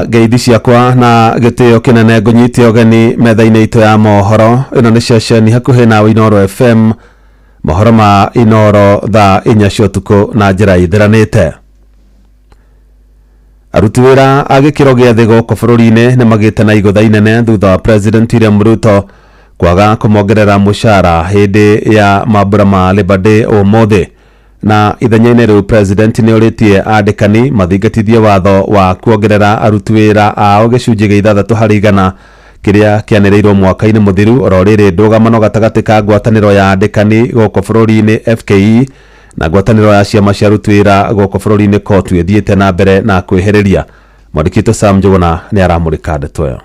Ngeithi ciakwa na gĩtĩo kĩnene, ngũnyite ũgeni metha-inĩ itũ ya mohoro. Ĩno nĩ ceceni hakuhĩ nawe, Inoro FM, mohoro ma Inoro thaa 4 cia ũtukũ na njĩra ĩtheranĩte. Aruti wĩra a gĩkĩro gĩa thĩ gũkũ bũrũri-inĩ nĩ magĩte na igũtha inene thutha wa President William Ruto kwaga kũmongerera mũcara hĩndĩ ya mambura ma Labor Day ũmũthĩ. Na ithenya-inĩ rĩu, President nĩ orĩtie andĩkani mathingatithie watho wa kuongerera aruti wĩra ao gĩcunjĩ gĩa 6% kĩrĩa kĩanĩrĩirwo mwaka-inĩ mũthiru. Oro rĩrĩ, ndũgamano gatagatĩ ka ngwatanĩro ya andĩkani gũkũ bũrũri-inĩ FKE na ngwatanĩro ya ciama cia aruti wĩra gũkũ bũrũri-inĩ COTU ĩthiĩte na mbere na kwĩhĩrĩria. Mwandĩki witũ Sam Njũgũna nĩ aramũrĩka ndeto ĩyo.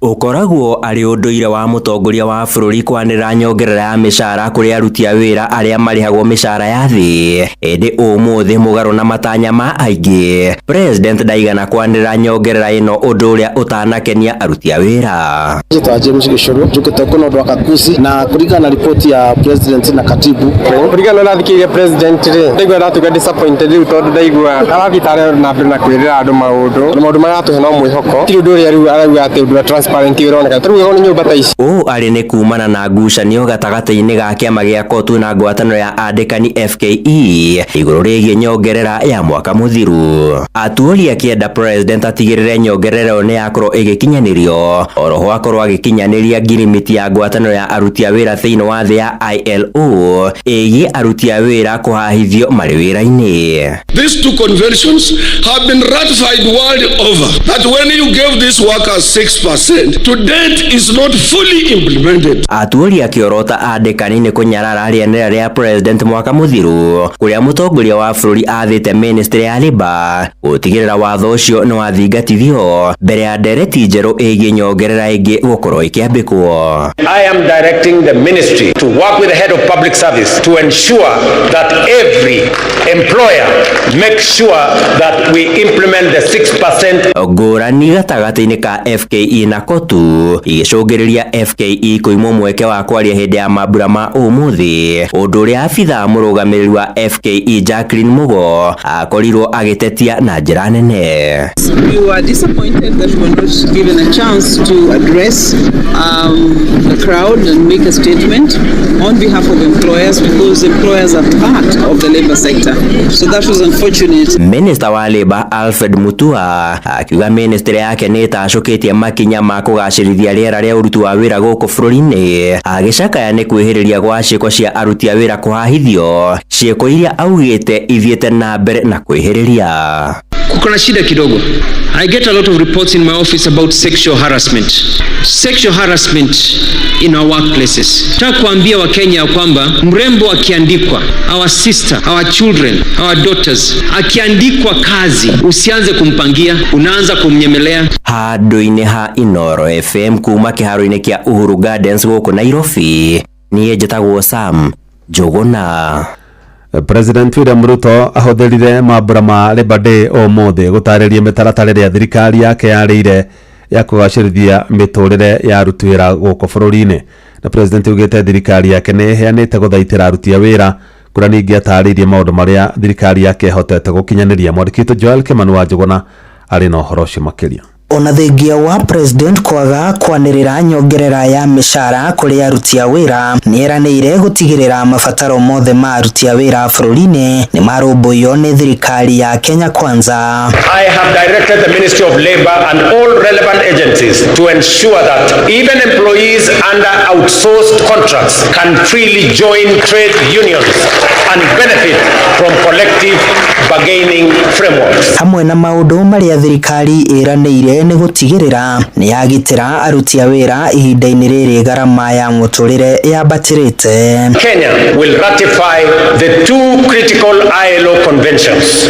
Ũkoragwo arĩ ũndũire wa mũtongoria wa bũrũri kwanĩrĩra nyongerera ya mĩcara kũrĩ aruti a wĩra arĩa marĩhagwo mĩcara ya thĩ. Ĩndĩ ũmũthĩ, mũgarũ na matanya ma aingĩ, President ndaigana kwanĩrĩra nyongerera ĩno, ũndũ ũrĩa ũtanakenia aruti a wĩra. Njĩtwa James Gĩcũrũ, njũkĩte kũna ũndũ wa Kakuzi na kũringana na ripoti ya president na katibu. Kũringana na thikĩrĩria president rĩ, ndaigua ndatuĩka disappointed rĩu, tondũ ndaigua arathiĩ tarĩ na mbere na kwĩrĩra andũ maũndũ, na maũndũ marĩa aratũhe no mwĩhoko ti ũndũ ũrĩa rĩu arauga atĩ ũndũ wa transparent ũroneka ta rĩu nĩ nyũmba ta ici. Ũũ arĩ nĩ kumana na ngucanio gatagatĩ-inĩ ga kĩama gĩa COTU na ngwatanĩro ya andĩkani FKE igũrũ rĩgiĩ nyongerera ya mwaka mũthiru. Atuoli akĩenda president atigĩrĩre nyongerera ĩyo nĩ yakorwo ĩgĩkinyanĩrio, oroho akorwo agĩkinyanĩria ngirimiti ya ngwatanĩro ya aruti a wĩra thĩinĩ wa thĩ ya ILO ĩgiĩ aruti a wĩra kũhahithio marĩ wĩra-inĩ. These two conventions have been ratified world over. That when you gave these workers 6%, to date is not fully implemented. Atuoli akĩorota andĩkani nĩ kũnyarara rĩanĩrĩra rĩa president mwaka mũthiru, kũrĩa mũtongoria wa bũrũri athĩte ministry ya Labour gũtigĩrĩra watho ũcio nĩ wathingatithio mbere ya ndereti njerũ ĩgiĩ nyongerera ĩngĩ gũkorwo ĩkĩambĩkwo. I am directing the ministry to work with the head of public service to ensure that every employer makes sure that we implement the 6%. Ngũrani gatagatĩ-inĩ ka FKE na COTU igĩcũngĩrĩria FKE kũimwo mweke wa kwaria hĩndĩ ya mambura ma ũmũthĩ, ũndũ ũrĩa abithaa mũrũgamĩrĩri wa FKE Jacqueline Mugo akorirwo agĩtetia na njĩra nene. We were disappointed that we were not given a chance to address the crowd and make a statement on behalf of employers, because employers are part of the labor sector. So that was unfortunate. Minista wa Labour Alfred Mutua akiuga ministry yake nĩ ĩtacũkĩtie makinya ma kũgacĩrithia rĩera rĩa ũruti wa wĩra gũkũ bũrũri-inĩ, agĩcakaya nĩ kwĩhĩrĩria gwa ciĩko cia aruti a wĩra kũhahithio, ciĩko iria augĩte ithiĩte na mbere na kwĩhĩrĩria. Kuko na shida kidogo. I get a lot of reports in my office about sexual harassment. Sexual harassment in our workplaces. Nataka kuambia Wakenya ya kwamba mrembo akiandikwa, our sister, our children, our daughters, akiandikwa kazi, usianze kumpangia, unaanza kumnyemelea. Handũ-inĩ ha Inoro FM, kuma kĩharo-inĩ kĩa Uhuru Gardens gũkũ Nairobi, niĩ njĩtagwo Sam Njũgũna. President William Ruto ahũthĩrire mambura ma Labor Day ũmũthĩ gũtarĩria mĩtaratara ĩrĩa thirikari yake yarĩire ya kũgacĩrithia mĩtũrĩre ya aruti wĩra gũkũ bũrũri-inĩ. Na president augĩte thirikari yake nĩ ĩheanĩte gũthaitĩra aruti a wĩra, kũrĩa ningĩ atarĩirie maũndũ marĩa thirikari yake ĩhotete gũkinyanĩria. Mwandĩki witũ Joel Kimani wa Njũgũna arĩ na ũhoro ũcio makĩria. Ona thengia wa president kwaga kwanĩrĩra nyongerera ya mĩcara kũrĩ aruti a wĩra, nĩ eranĩire gũtigĩrĩra mabataro mothe ma aruti a wĩra bũrũri-inĩ nĩ marũmbũiyo nĩ thirikari ya Kenya Kwanza. I have directed the Ministry of Labor and all relevant agencies to ensure that even employees under outsourced contracts can freely join trade unions and benefit from collective bargaining frameworks. Hamwe na maũndũ marĩa thirikari ĩranĩire nĩ gũtigĩrĩra nĩ yagitĩra aruti a wĩra ihinda-inĩ rĩrĩ garama ya mũtũrĩre yambatĩrĩte. Kenya will ratify the two critical ILO conventions.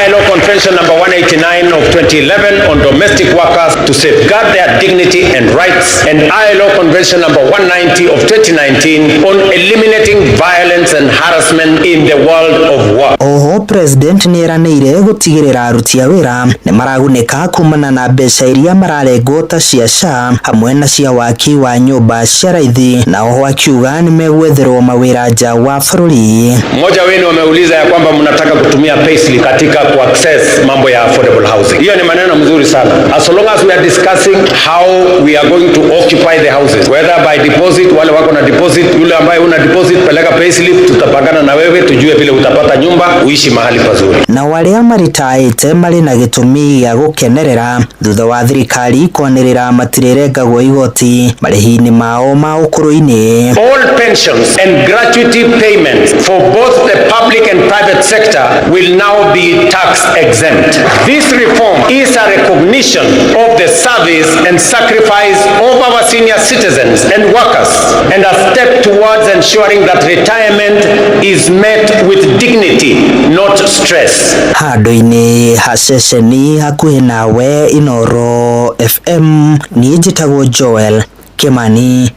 ILO Convention number 189 of 2011 on domestic workers to safeguard their dignity and rights, and ILO Convention number 190 of 2019 on eliminating violence and harassment in the world of work. Oho, president nĩ eranĩire gũtigĩrĩra aruti a wĩra nĩ maragunĩka kumana Kumana na mbeca iria mararengwo ta cia SHA hamwe na cia waki wa nyumba cia raithi, na oho akiuga nimegwetherwo mawĩra nja wa bũrũri. Mmoja wenu ameuliza ya kwamba mnataka kutumia payslip katika kuaccess mambo ya affordable housing. Hiyo ni maneno mzuri sana. As long as we are discussing how we are going to occupy the houses, whether by deposit, wale wako na deposit, yule ambaye una deposit peleka payslip, tutapangana na wewe tujue vile utapata nyumba uishi mahali pazuri. Na arĩa maritaĩte marĩ na gĩtũmi gĩa gũkenerera thutha wa thirikari kwanĩrĩra matirĩrengagwo igoti marĩhi-inĩ mao ma ũkũrũ-inĩ. All pensions and gratuity payments for both the public and private sector will now be tax exempt. This reform is a recognition of the service and sacrifice of our senior citizens and workers, and a step towards ensuring that retirement is met with dignity, not stress. Handũ-inĩ ha ceceni hakuhĩ nawe Inoro FM, niĩ njĩtagwo Joel Kimani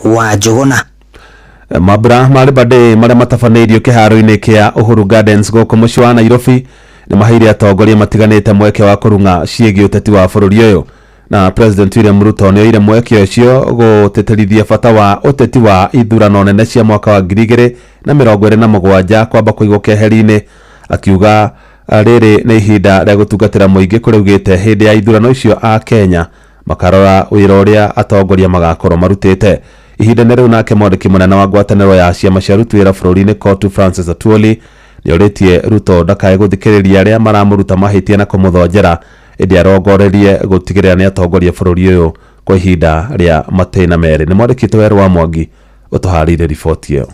wa Njũgũna. Mambura ma Labour Day marĩa matabanĩirio kĩharo-inĩ kĩa Uhuru Gardens gũkũ mũciĩ wa Nairobi nĩ maheire atongoria matiganĩte mweke wa kũrung'a ciĩgiĩ ũteti wa bũrũri ũyũ, na President William Ruto nĩ oire mweke ũcio gũtĩtĩrithia bata wa ũteti wa ithurano nene cia mwaka wa 2027 kwamba kũigwo keheri-inĩ, akiuga rĩrĩ nĩ ihinda rĩa gũtungatĩra mũingĩ kũrĩa augĩte hĩndĩ ya ithurano icio a Kenya makarora wĩra ũrĩa atongoria magakorwo marutĩte. Ihinda-inĩ rĩu nake mwandĩki mũnene wa ngwatanĩro ya ciama cia aruti wĩra bũrũri-inĩ COTU Francis Atwoli nĩorĩtie Ruto ndakae gũthikĩrĩria arĩa maramũruta mahĩtia na kũmũthonjera, ĩndĩ arongorerie gũtigĩrĩra nĩ atongoria bũrũri ũyũ kwa ihinda rĩa matĩna merĩ. Nĩ mwandĩki Werũ wa Mwangi ũtũharĩirie riboti ĩyo.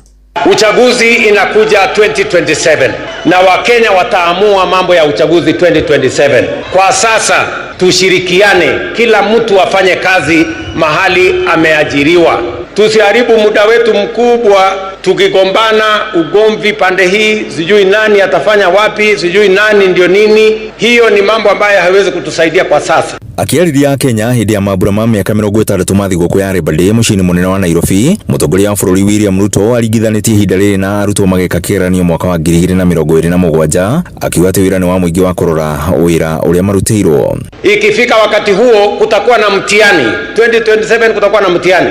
Uchaguzi inakuja 2027 na Wakenya wataamua mambo ya uchaguzi 2027. Kwa sasa tushirikiane, kila mtu afanye kazi mahali ameajiriwa. Tusiharibu muda wetu mkubwa tukigombana ugomvi pande hii, sijui nani atafanya wapi, sijui nani ndio nini. Hiyo ni mambo ambayo haiwezi kutusaidia kwa sasa. Akĩarĩria Kenya hĩndĩ ya mambura ma mĩaka 60 ma thigũkũ ya Labour Day mũciĩ-inĩ mũnene wa Nairobi, mũtongoria wa bũrũri William Ruto aringithanĩtie ihinda rĩrĩ na arutwo magĩka kĩgeranio mwaka wa 2027, akiuga atĩ wĩra nĩ wa mũingĩ wa kũrora wĩra ũrĩa marutĩirwo. Ikifika wakati huo kutakuwa na mtihani 2027, kutakuwa na mtihani.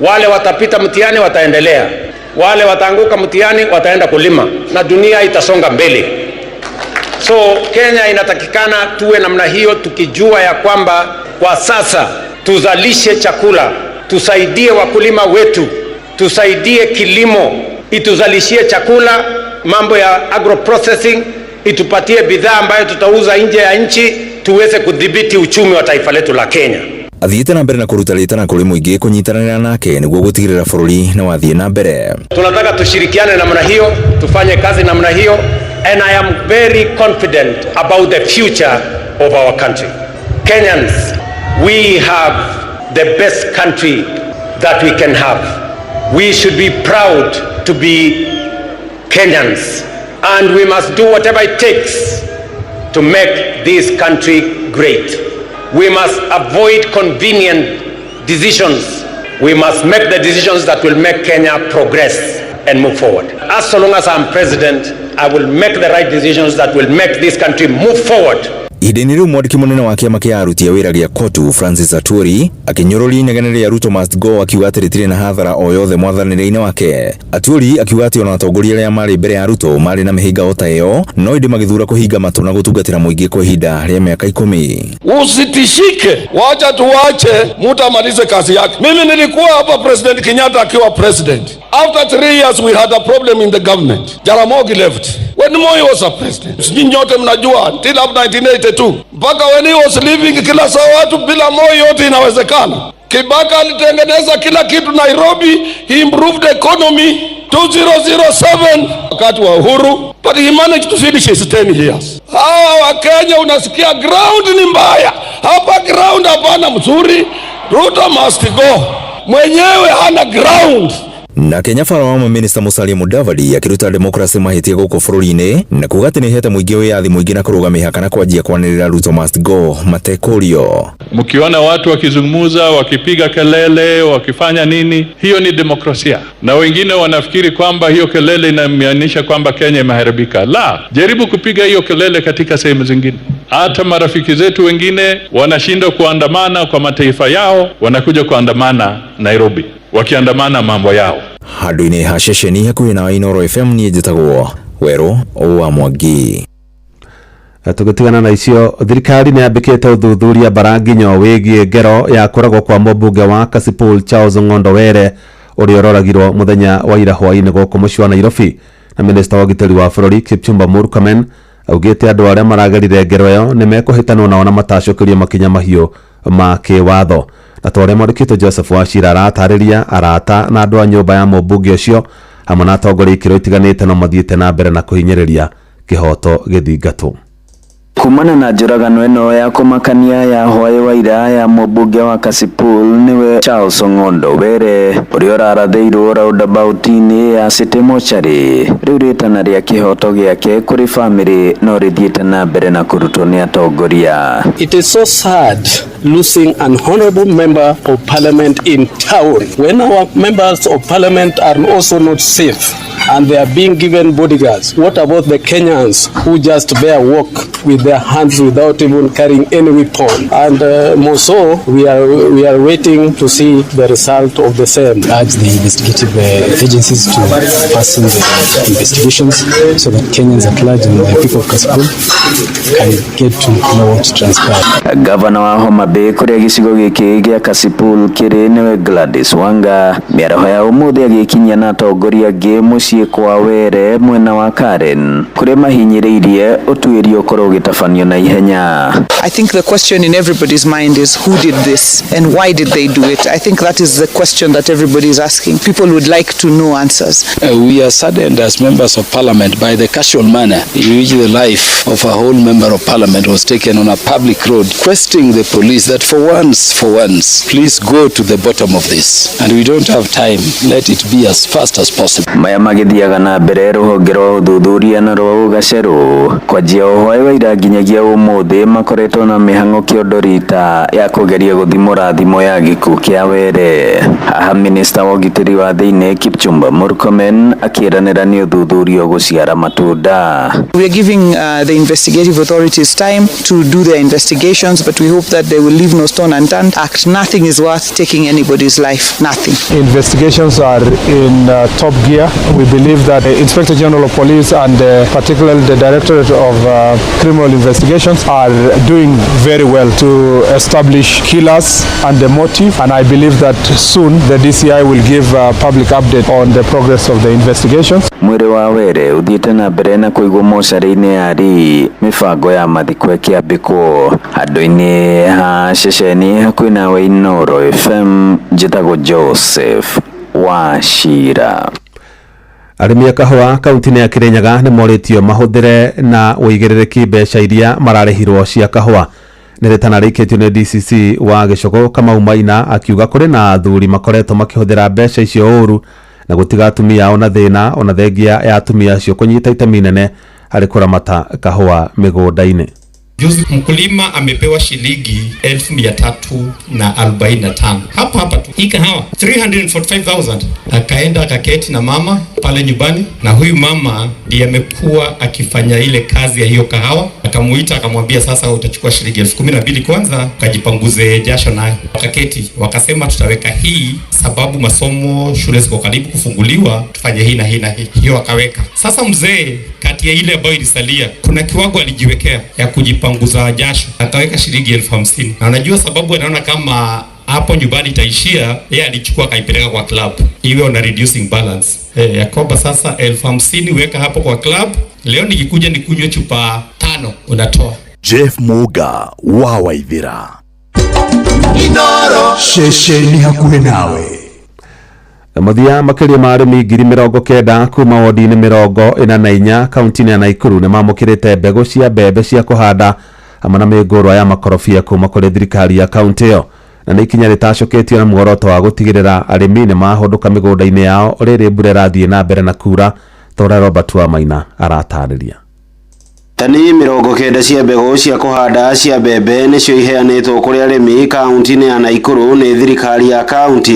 Wale watapita mtihani wataendelea, wale wataanguka mtihani wataenda kulima, na dunia itasonga mbele. So Kenya inatakikana tuwe namna hiyo, tukijua ya kwamba kwa sasa tuzalishe chakula, tusaidie wakulima wetu, tusaidie kilimo, ituzalishie chakula, mambo ya agro processing, itupatie bidhaa ambayo tutauza nje ya nchi, tuweze kudhibiti uchumi wa taifa letu la Kenya. Athiĩte na mbere na kũruta rĩtana kũrĩ mũingĩ kũnyitanĩra nake nĩguo gũtigĩrĩra bũrũri nĩ wathiĩ na mbere. Tunataka tushirikiane namna hiyo, tufanye kazi namna hiyo, and I am very confident about the future of our country. Kenyans, we have the best country that we can have. We should be proud to be Kenyans, and we must do whatever it takes to make this country great. We must avoid convenient decisions. We must make the decisions that will make Kenya progress and move forward. As so long as I'm president, I will make the right decisions that will make this country move forward. Ihinda-inĩ rĩu mwandĩki mũnene wa kĩama kĩa aruti a wĩra gĩa COTU Francis Atwoli akĩnyũrũria inegene rĩa Ruto must go, akiuga atĩ rĩtirĩ na hathara o yothe mwathanĩre-inĩ wake. Atwoli akiuga atĩ ona atongoria arĩa marĩ mbere ya Ruto marĩ na mĩhĩnga o ta ĩyo, no ĩndĩ magĩthura kũhinga matũ na gũtungatĩra mũingĩ kwa ihinda rĩa mĩaka 10. Usitishike, wacha tuwache mtu amalize kazi yake. Mimi nilikuwa hapa President Kenyatta akiwa president. After 3 years we had a problem in the government. Jaramogi left. When Moi was a president, nyinyi nyote mnajua until up 1982 mpaka when he was leaving, kila saa watu bila Moi yote inawezekana. Kibaka alitengeneza kila kitu Nairobi, he improved the economy 2007 wakati wa Uhuru, but he managed to finish his 10 years. Hawa wa Kenya unasikia ground ni mbaya hapa, ground hapana mzuri. Ruto must go, mwenyewe hana ground. Na Kenya bara wa Minister Musalia Mudavadi akiruta demokrasi mahĩtia gũkũ bũrũri-inĩ na kuga atĩ nĩhete mũingĩ wĩyathi mũingĩ na kũrũga mĩhaka na kwanjia kwanĩrĩra Ruto must go matekũrio. Mkiona watu wakizungumza, wakipiga kelele, wakifanya nini, hiyo ni demokrasia. Na wengine wanafikiri kwamba hiyo kelele inamaanisha kwamba Kenya imeharibika. La, jaribu kupiga hiyo kelele katika sehemu zingine. Hata marafiki zetu wengine wanashindwa kuandamana kwa mataifa yao, wanakuja kuandamana Nairobi, wakiandamana mambo yao. Handũ-inĩ ha ceceni hakuhĩ na Inooro FM niĩ njĩtagwo Werũ wa Mwangi. Tũgĩtigana na icio, thirikari nĩ yambĩkĩte ũthuthuria mbaranginyo wĩgiĩ ngero ya kũragwo kwa mũmbunge wa Kasipul Charles Ng'ondo Were ũrĩa ũroragirwo mũthenya wa ira hwaĩ-inĩ gũkũ mũciĩ wa Nairobi. Na minista wa ũgitĩri wa bũrũri Kipchumba Murkomen augĩte andũ arĩa maragerire ngero ĩyo nĩ mekũhĩtanwo nao na matacũkĩrio makinya mahiũ ma kĩwatho. Na ta ũrĩa mwandĩkĩtwo Joseph Wachira aratarĩria, arata na andũ a nyũmba ya mũmbunge ũcio hamwe na atongoria ikĩro itiganĩte no mathiĩte na mbere na kũhinyĩrĩria kĩhoto gĩthingatwo. Kumana na njũragano ĩno ya kũmakania ya hwaĩ wa ira ya mũmbunge wa Kasipul nĩwe Charles Ong'ondo Were ũrĩa ũrarathĩirwo roundabout-inĩ ya City Mortuary, rĩu rĩtana rĩa kĩhoto gĩake kũrĩ bamĩrĩ no rĩthiĩte na mbere na kũrutwo nĩ atongoria. It is so sad losing an honorable member of parliament in town when our members of parliament are also not safe and they are being given bodyguards. What about the Kenyans who just bear walk with their hands without even carrying any weapon? And more so, we are waiting to see the result of the same. Urge the investigative agencies to hasten the investigations so that Kenyans at large and the people of Kasipul can get to know what transpired. Gavana wa Homa Bay kũrĩa gĩcigo gĩkĩ gĩa Kasipul kĩrĩ nĩwe Gladys Wanga mĩaraho ya ũmũthĩ agĩkinyia na atongoria angĩ mũciĩ kwa Were mwena wa Karen kũrĩa mahinyĩrĩirie ũtuĩria ũkorwo ũgĩtabanio na ihenya. I think the question in everybody's mind is who did this and why did they do it? I think that is the question that everybody is asking. People would like to know answers. We are saddened as members of parliament by the casual manner in which the life of a whole member of parliament was taken on a public road, requesting the police that for once, please go to the bottom of this. And we don't have time. Let it be as fast as possible. Maya magĩthiaga na mbere, rũhonge rwa ũthuthuria na rwa ũgacerũ kwanjia o hwaĩ wa ira nginyagia ũmũthĩ makoretwo na mĩhang'o kĩondo rita ya kũgeria gũthimũra thimũ ya gĩkuũ kĩa Were. Haha minista wa ũgitĩri wa thĩinĩ Kipchumba Murkomen akĩranĩra nĩ ũthuthuria ũgũciara matunda. We are giving the investigative authorities time to do their investigations, but we hope that they will leave no stone unturned. Act. Nothing is worth taking anybody's life. Nothing. Investigations are in top gear. We believe that the Inspector General of Police and particularly the Directorate of Criminal Investigations are doing very well to establish killers and the motive, and I believe that soon the DCI will give a public update on the progress of the investigations. Mwĩrĩ wa Were ũthiĩte na mbere na kũigwo mocarĩ-inĩ ya Rii, mĩbango ya mathiko ĩkĩambĩkwo handũ-inĩ ha ceceni hakuhĩ nawe Inooro FM. Njĩtagwo Joseph Wachira. Arĩmi a kahũa kaunti-inĩ ya Kirinyaga nĩ morĩtio mahũthĩre na ũigĩrĩrĩki mbeca iria mararĩhirwo cia kahũa. Nĩ rĩtana rĩikĩtio nĩ DCC wa Gĩcũgũ Kamau Maina, akiuga kũrĩ na athuri makoretwo makĩhũthĩra mbeca icio ũru na gũtiga atumia ao na thĩna, ona thengia ya atumia acio kũnyita itemi inene harĩ kũramata kahũa mĩgũnda-inĩ. Juzi mkulima amepewa shilingi 345,000 hapa hapa tu, hii kahawa 345,000. Akaenda akaketi na mama pale nyumbani, na huyu mama ndiye amekuwa akifanya ile kazi ya hiyo kahawa. Akamuita akamwambia, "Sasa utachukua shilingi 12,000 kwanza ukajipanguze jasho nayo." Wakaketi wakasema, "Tutaweka hii sababu masomo shule ziko karibu kufunguliwa, tufanye hii na hii na hii." Hiyo akaweka. Sasa mzee, kati ya ile ambayo ilisalia, kuna kiwango alijiwekea ya kujipanguza jasho, akaweka shilingi 50,000 na unajua sababu anaona kama hapo nyumbani itaishia, yeye alichukua akaipeleka kwa club iwe on a reducing balance ya kwamba sasa 50,000 weka hapo kwa club, leo nikikuja nikunywe chupa tano unatoa. Jeff Muga wa Waithira. Ceceni hakuhĩ nawe. Mũthia, makĩria ma arĩmi 90,000 kuma wodi-inĩ 44 kaunti-inĩ ya Naikuru nĩ mamũkĩrĩte mbegũ cia mbembe cia kũhanda hamwe na mĩngũrwa ya makorobia kuma kũrĩ thirikari ya kaunti ĩyo, na nĩ ikinya rĩtacũkĩtio na muoroto wa gũtigĩrĩra arĩmi nĩ mahũndũka mĩgũnda-inĩ yao rĩrĩ mbura ĩrathiĩ na mbere na kura, ta ũrĩa Robert Wamaina aratarĩria. Tani 90 cia mbegũ cia kũhanda cia mbembe nĩcio iheanĩtwo kũrĩ arĩmi kaunti-inĩ ya Nakuru nĩ thirikari ya kaunti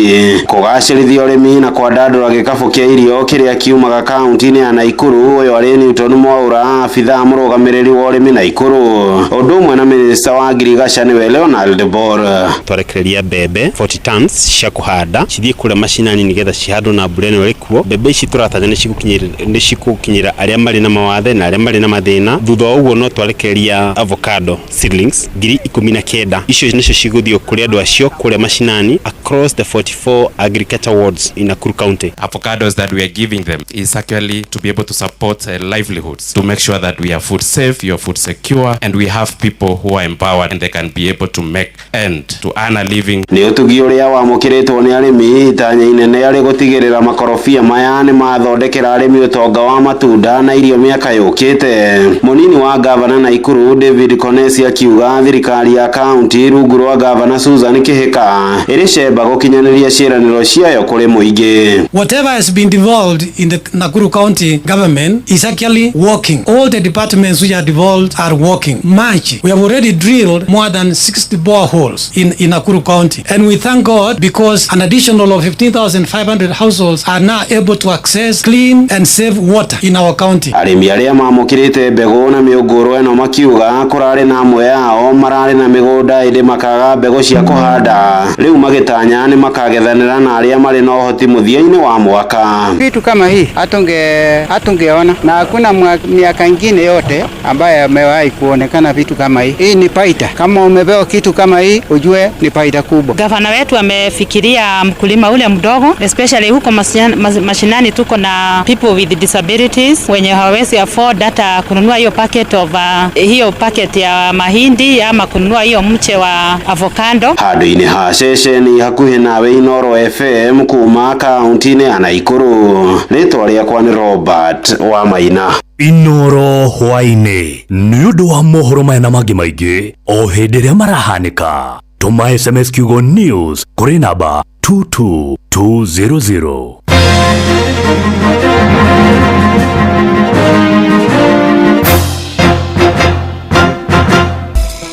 kũgacĩrithia ũrĩmi na kwandandũra gĩkabũ kĩa irio kĩrĩa kiumaga kaunti-inĩ ya Nakuru. Ũyũ arĩ Newton Mwaura, abithaa mũrũgamĩrĩri wa ũrĩmi Nakuru, ũndũ ũmwe na minista wa ngirigaca nĩwe Leonard Bor. Twarekereria mbembe 40 tons cia kũhanda cithiĩ kũrĩa macinani nĩgetha cihandwo na mbura ĩno ĩrĩ kuo. Mbembe ici tũratanya nĩ cigũkinyĩra arĩa marĩ na mawathe na arĩa marĩ na mathĩna. Thutha wa ũguo no twarekereria avocado seedlings 19,000, icio nĩcio cigũthiĩ kũrĩ andũ acio kũrĩa macinani across the 44 agriculture wards in Nakuru County. Avocados that we are giving them is actually to be able to support livelihoods, to make sure that we are food safe, you are food secure, and we have people who are empowered and they can be able to make and to earn a living. Nĩ ũtugi ũrĩa wamũkĩrĩtwo nĩ arĩmi, itanya inene arĩ gũtigĩrĩra makorobia maya nĩ mathondekera arĩmi ũtonga wa matunda na irio mĩaka yũkĩte. Mũnini wa gavana Nakuru David Konesi akiuga thirikari ya kaunti rungu rwa gavana Susan Kihika ĩrĩ cemba gũkinyanĩria ciĩranĩro ciayo kũrĩ mũingĩ. Whatever has been devolved in the Nakuru County government is actually working. All the departments which are devolved are working. March, we have already drilled more than 60 boreholes in Nakuru County. And we thank God because an additional of 15,500 households are now able to access clean and safe water in our county. Arĩmi arĩa mamũkĩrĩte mbegũ na mĩũngũrwa ĩno makiuga kũrarĩ na amwe ao mararĩ na mĩgũnda ĩndĩ makaga mbegũ cia kũhanda, rĩu magĩtanya nĩ makagethanĩra na arĩa marĩ na ũhoti mũthia-inĩ wa mwaka. Vitu kama hii hatungeona na hakuna miaka ingine yote ambaye amewahi kuonekana vitu kama hii. Hii ni faida. Kama umepewa kitu kama hii ujue ni faida kubwa. Gavana wetu amefikiria mkulima ule mdogo, especially huko mashinani tuko na people with disabilities wenye hawawezi afford hata kununua hiyo packet of hiyo packet ya mahindi ama kununua hiyo mche wa avocado. Handũ-inĩ ha ceceni hakuhĩ nawe Inooro FM kuma kaunti-inĩ ya Nakuru, rĩtwa rĩakwa nĩ Robert wa Maina. Inooro hwaĩ-inĩ nĩ ũndũ wa mohoro maya na mangĩ maingĩ o hĩndĩ ĩrĩa marahanĩka. Tũma SMS kiugo news kũrĩ namba 22200.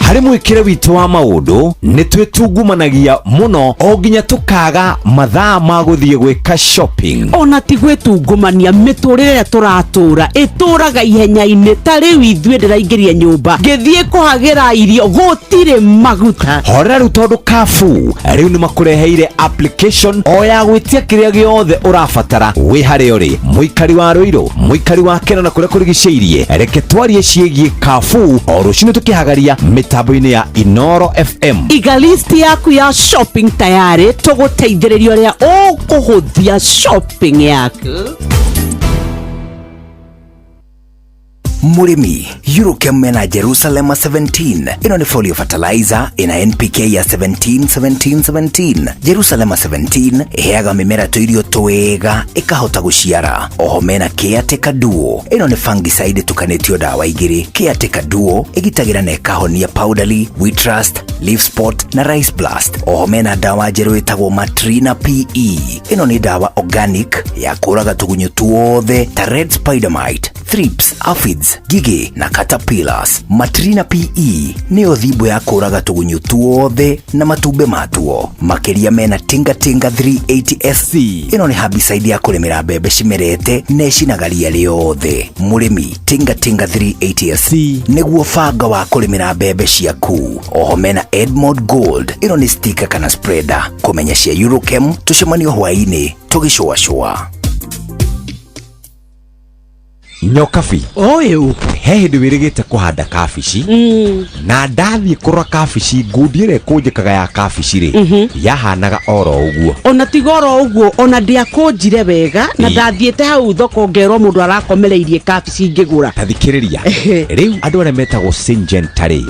Harĩ mwĩkĩre witũ wa maũndũ nĩ twĩtungumanagia mũno o nginya tũkaga mathaa ma gũthiĩ gwĩka shopping. Ona ti gwĩtungumania, mĩtũrĩre ĩrĩa tũratũra ĩtũraga ihenya-inĩ. Ta rĩu ithuĩ ndĩraingĩria nyũmba ngĩthiĩ kũhagĩra irio gũtirĩ maguta. Horera rĩu tondũ Carrefour rĩu nĩ makũreheire application o ya gwĩtia kĩrĩa gĩothe ũrabatara wĩ harĩa ũrĩ, mũikari wa Ruiru, mũikari wa Kena na kũrĩa kũrigicĩirie. Reke twarie ciĩgiĩ Carrefour o rũcinĩ tũkĩhagaria mĩtambo-inĩ ya Inooro FM. Iga list yaku ya shopping tayari, tũgũteithĩrĩria ũrĩa ũkũhũthia shopping yaku. Mũrĩmi, Eurochem mena Jerusalem 17. Ĩno nĩ folio fertilizer ĩna NPK ya 17 17 17. Jerusalem 17 ĩheaga mĩmera tũirio twega ĩkahota gũciara. Oho mena Caretaker Duo. Ĩno nĩ fungicide ĩtukanĩtio dawa igĩrĩ. Caretaker Duo ĩgitagĩra na ĩkahonia powdery, wheat rust, leaf spot na rice blast. Oho mena dawa njerũ ĩtagwo Matrina PE. Ĩno nĩ dawa organic ya kũraga tũgunyũ tuothe ta red spider mite, thrips, aphids, ngigĩ na caterpillars. Matrina PE nĩyo thimbo ya kũraga tũgunyũ tuothe na matumbĩ matuo. Makĩria mena Tinga Tinga 380 SC. Ĩno nĩ herbicide ya kũrĩmĩra mbembe cimerete na ĩcinaga ria rĩothe. Mũrĩmi, Tinga Tinga 380 SC nĩguo banga wa kũrĩmĩra mbembe ciaku. Oho mena Edmond Gold. Ĩno nĩ sticker kana spreader. Kũmenya cia Eurochem tũcemanio hwaĩ-inĩ tũgĩcũacũa. Nyokabi ũyũ he hĩndĩ wĩrĩgĩte kũhanda kabici na ndathiĩ kũrora kabici ngundi ĩrĩa ĩkũnjĩkaga ya kabici rĩ yahanaga oro ũguo. Ona tiga oro ũguo, ona ndiakũnjire wega na ndathiĩte hau thoko ngerwo mũndũ arakomereirie kabici ngĩgũra. Ta thikĩrĩria, rĩu andũ arĩa metagwo Syngenta rĩ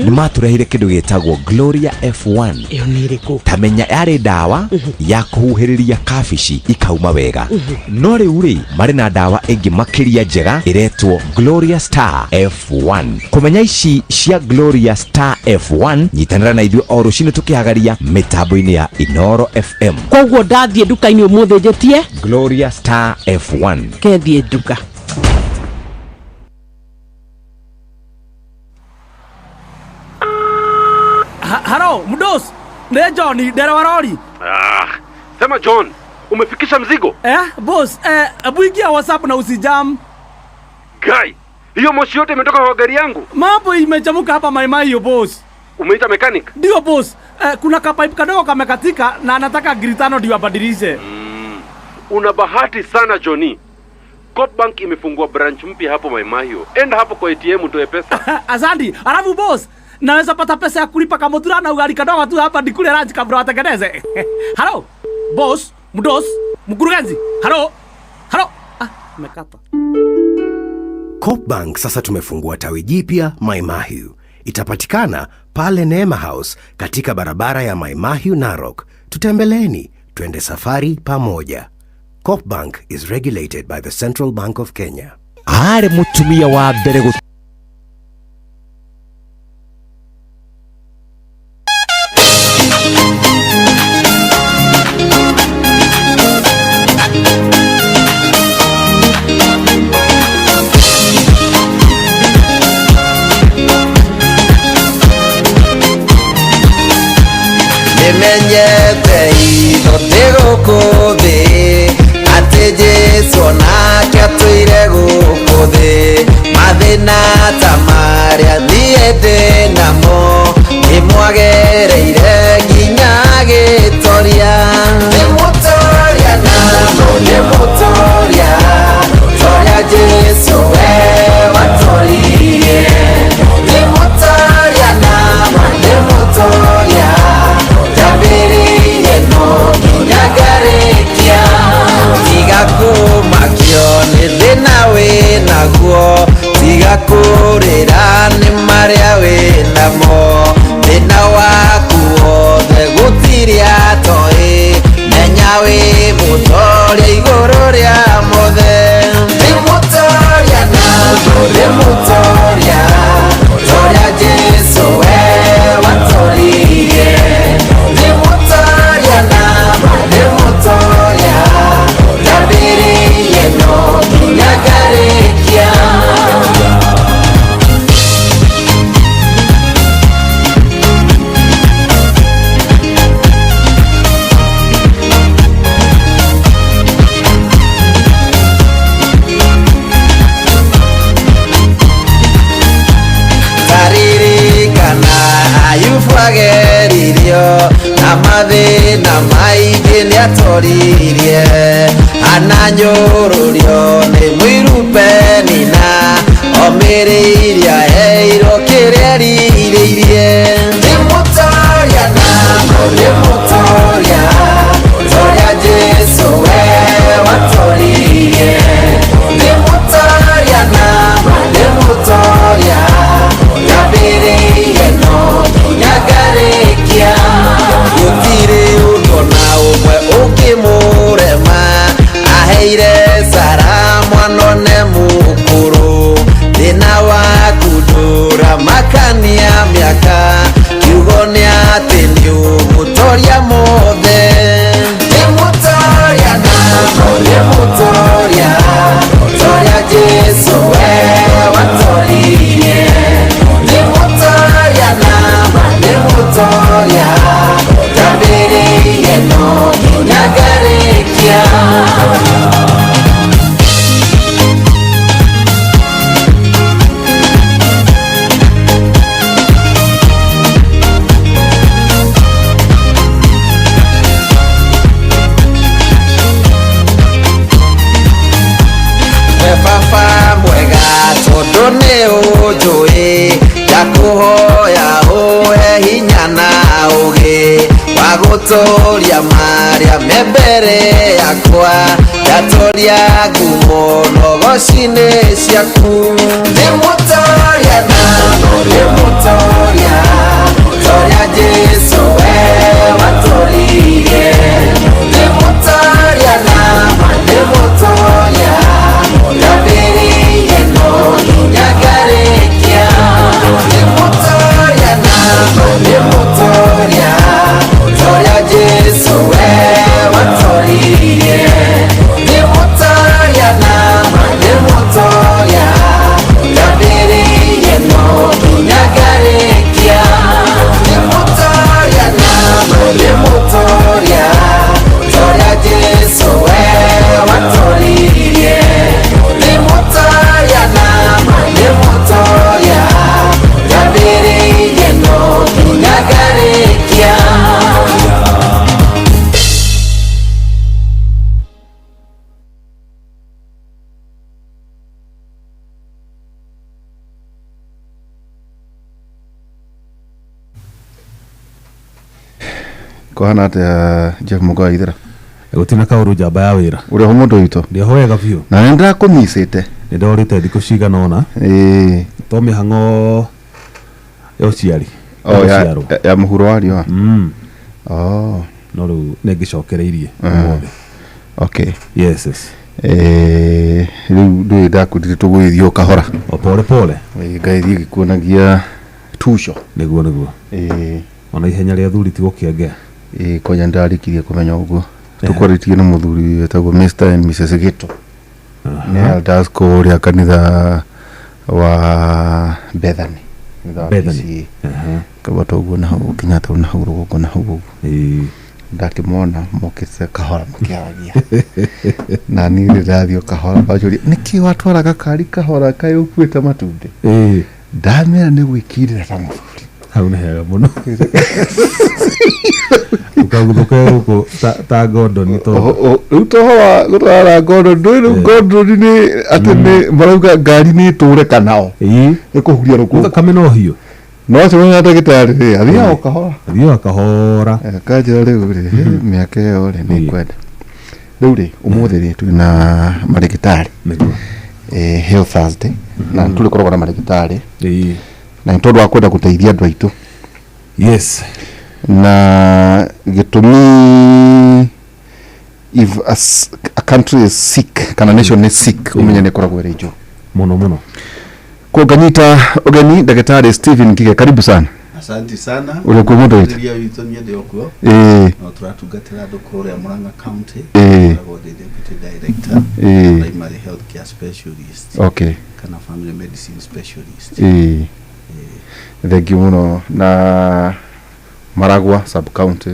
nĩ matũreheire kĩndũ gĩtagwo Gloria F1. Ĩyo nĩ ĩrĩkũ? Ta menya yarĩ ndawa ya kũhuhĩrĩria kabici ikauma wega, no rĩu rĩ marĩ na ndawa ĩngĩ makĩria njega ĩretwo Gloria Star F1. Kũmenya ici cia Gloria Star F1, nyitanĩra na ithuĩ o rũcinĩ tũkĩhagaria mĩtambo-inĩ ya Inooro FM. Koguo ndathiĩ nduka-inĩ ũmũthĩ njĩtie Gloria Star F1. Kethiĩ nduka. Halo, mdos. Nĩ John, ndereba rori. Ah, sema John, umefikisha mzigo? Boss, ebu ingia WhatsApp na usijam. Guy, hiyo moshi yote imetoka kwa gari yangu. Mambo imechamuka hapa Maimai yo boss. Umeita mechanic? Ndio boss. Kuna kapipe kadogo kamekatika na anataka gritano ndio abadilishe. Una bahati sana Johnny. Co-op Bank imefungua branch mpya hapo Maimahio. Enda hapo kwa ATM utoe pesa. Asante. Alafu boss, naweza pata pesa ya kulipa kamutura na ugali kadogo tu hapa nikule lunch kabla watengeneze. Halo, boss, mdos, mkurugenzi. Halo. Halo. Ah, nimekata. Co-op Bank sasa tumefungua tawi jipya Maimahiu. Itapatikana pale Neema House katika barabara ya Maimahiu Narok. Tutembeleeni, twende safari pamoja. Co-op Bank is regulated by the Central Bank of Kenya. Arĩ mũtumia wa mbere Nimenyete itho ti gũkũ thĩ atĩ Jesũ onake atũire gũkũ thĩ mathĩna ta marĩa niĩ ndĩ namo nĩmwagereire nginya agĩtoria. Nĩ mũtoria na nĩ mũtoria toria Jesũ we watoririe. Nĩ mũtoria na nĩ mũtoria ndambĩrĩirie no nginya ngarĩkia. Tiga kũmakio nĩ thĩna wĩnaguo, tiga kũrĩra nĩ marĩa wĩnamo, thĩna waku wothe gũtirĩ atoĩ, menya wĩ mũtoria igũrũ rĩa mothe. Nĩ mũtoria na nĩ mũtoria, toria Jesũ we watoririe. Nĩ mũtoria na nĩ mũtoria, ndambĩrĩirie no nginya ngarĩkia. Taririkana Ayubu ageririo na mathĩna maingĩ nĩatoririe, ananyũrũrio nĩ mũiru Penina, omĩrĩirie aheirwo kĩrĩa erirĩirie. Nĩ mũtoria na nĩ mũtoria, toria Jesũ we watoririe. Nĩ mũtoria na nĩ mũtoria, ndambĩrĩirie no nginya ngarĩkia. Gũtirĩ ũndũ ona ũmwe ũngĩmũrema, aheire Sara mwana one mũkũrũ. Thĩna waku ndũramakania mĩaka, kiugo nĩ atĩ nĩũgũtoria mothe. Nĩ mũtoria na nĩ mũtoria, toria Jesũ we watoririe. Nĩ mũtoria na nĩ mũtoria, ndambĩrĩirie no nginya ngarĩkia. We baba mwega tondũ nĩ ũnjũĩ, ndakũhoya ũhe hinya na ũgĩ wa gũtũria marĩa me mbere yakwa, ndatoria ngumo nogoci-inĩ ciaku. Nĩ mũtoria na nĩ mũtoria, toria Jesũ we watoririe. Nĩ mũtoria na nĩ mũtoria, ndambĩrĩirie no nginya ngarĩkia. Nĩ mũtoria na nĩ mũtoria, toria Jesũ we watoririe. Nĩ mũtoria na nĩ mũtoria, ndambĩrĩirie no nginya ngarĩkia. Nĩ mũtoria Kũhana atĩa Jeff Mũgo wa Ithera? Gũtirĩ na kaũru njamba ya wĩra. Ũrĩ ho mũndũ witũ? Ndĩ ho wega biũ. Na nĩ ndĩrakũmicĩte. Nĩ ndorĩte thikũ cigana ũna. Ĩĩ. To mĩhang'o ya ũciari. Oh, ya mũhuro wa riũa. Oh. No rĩu nĩ ngĩcokereirie Ah. ũmũthĩ. Okay. Yes, yes. Rĩu ndũĩ ndakwĩrire tũgũgĩthiĩ o kahora. O pole pole. Ĩĩ, ngai thiĩ ngĩkuonagia tuco. Nĩguo nĩguo. Ĩĩ. Ona ihenya rĩa thuri ti gũkĩengea. Ĩĩ kwanja nĩndarĩkirie kũmenya ũguo. Tũkwarĩtie na mũthuri wĩtagwo Mr and Mrs Gĩto. Nĩ elders kũrĩa kanitha wa Bethany. Kanitha wa Bethany. PCA. Kaba toguo na hau Kenyatta na hau rũgongo na hau ũguo. Ndakĩmona mokĩte kahora makĩaragia. Na niĩ ndĩrathiĩ o kahora banjũria nĩkĩ watwara gakari kahora kaĩ ũkuĩte matumbĩ? Ndamera nĩ gwĩkindĩra ta mũthuri. Hau nĩ hega mũno. Ũkaguthũke gũkũ ta ngondoni tondũ. Rĩu toho wa gũtwara ngondoni ndũĩ rĩu ngondoni nĩ atĩ nĩ marauga ngari nĩ ĩtũre kanao. Ĩkũhuria rũkũngũ. Thakame no hiũ. No cemania na ndagĩtarĩ rĩ athiaga o kahora. Athiaga kahora. Kanjĩra rĩu rĩ mĩaka ĩyo rĩ nĩ ngwenda. Rĩu rĩ ũmũthĩ rĩ twĩna marĩgĩtarĩ. Health Thursday na nĩtũrĩkoragwo na marĩgĩtarĩ. Na nĩ tondũ wa kwenda gũteithia andũ aitũ. Yes. Na gĩtũmi if a country is sick kana nation is sick ũmenye nĩ ĩkoragwo ĩrĩ njũru. Mũno mũno. Kwa nganyita ũgeni ndagĩtarĩ Stephen Ngige, karibu sana. Asante sana. Ũrĩ kuo mũndũ witũ? Rĩrĩa witũ niĩ ndĩ o kuo. Ĩĩ. No tũratungatĩra andũ kũrĩa Murang'a County. Ĩĩ. Ngoragwo ndĩ deputy director. Ĩĩ. Primary health care specialist. Okay. Kana family medicine specialist. Ĩĩ. Thank you mũno na Maragua sub county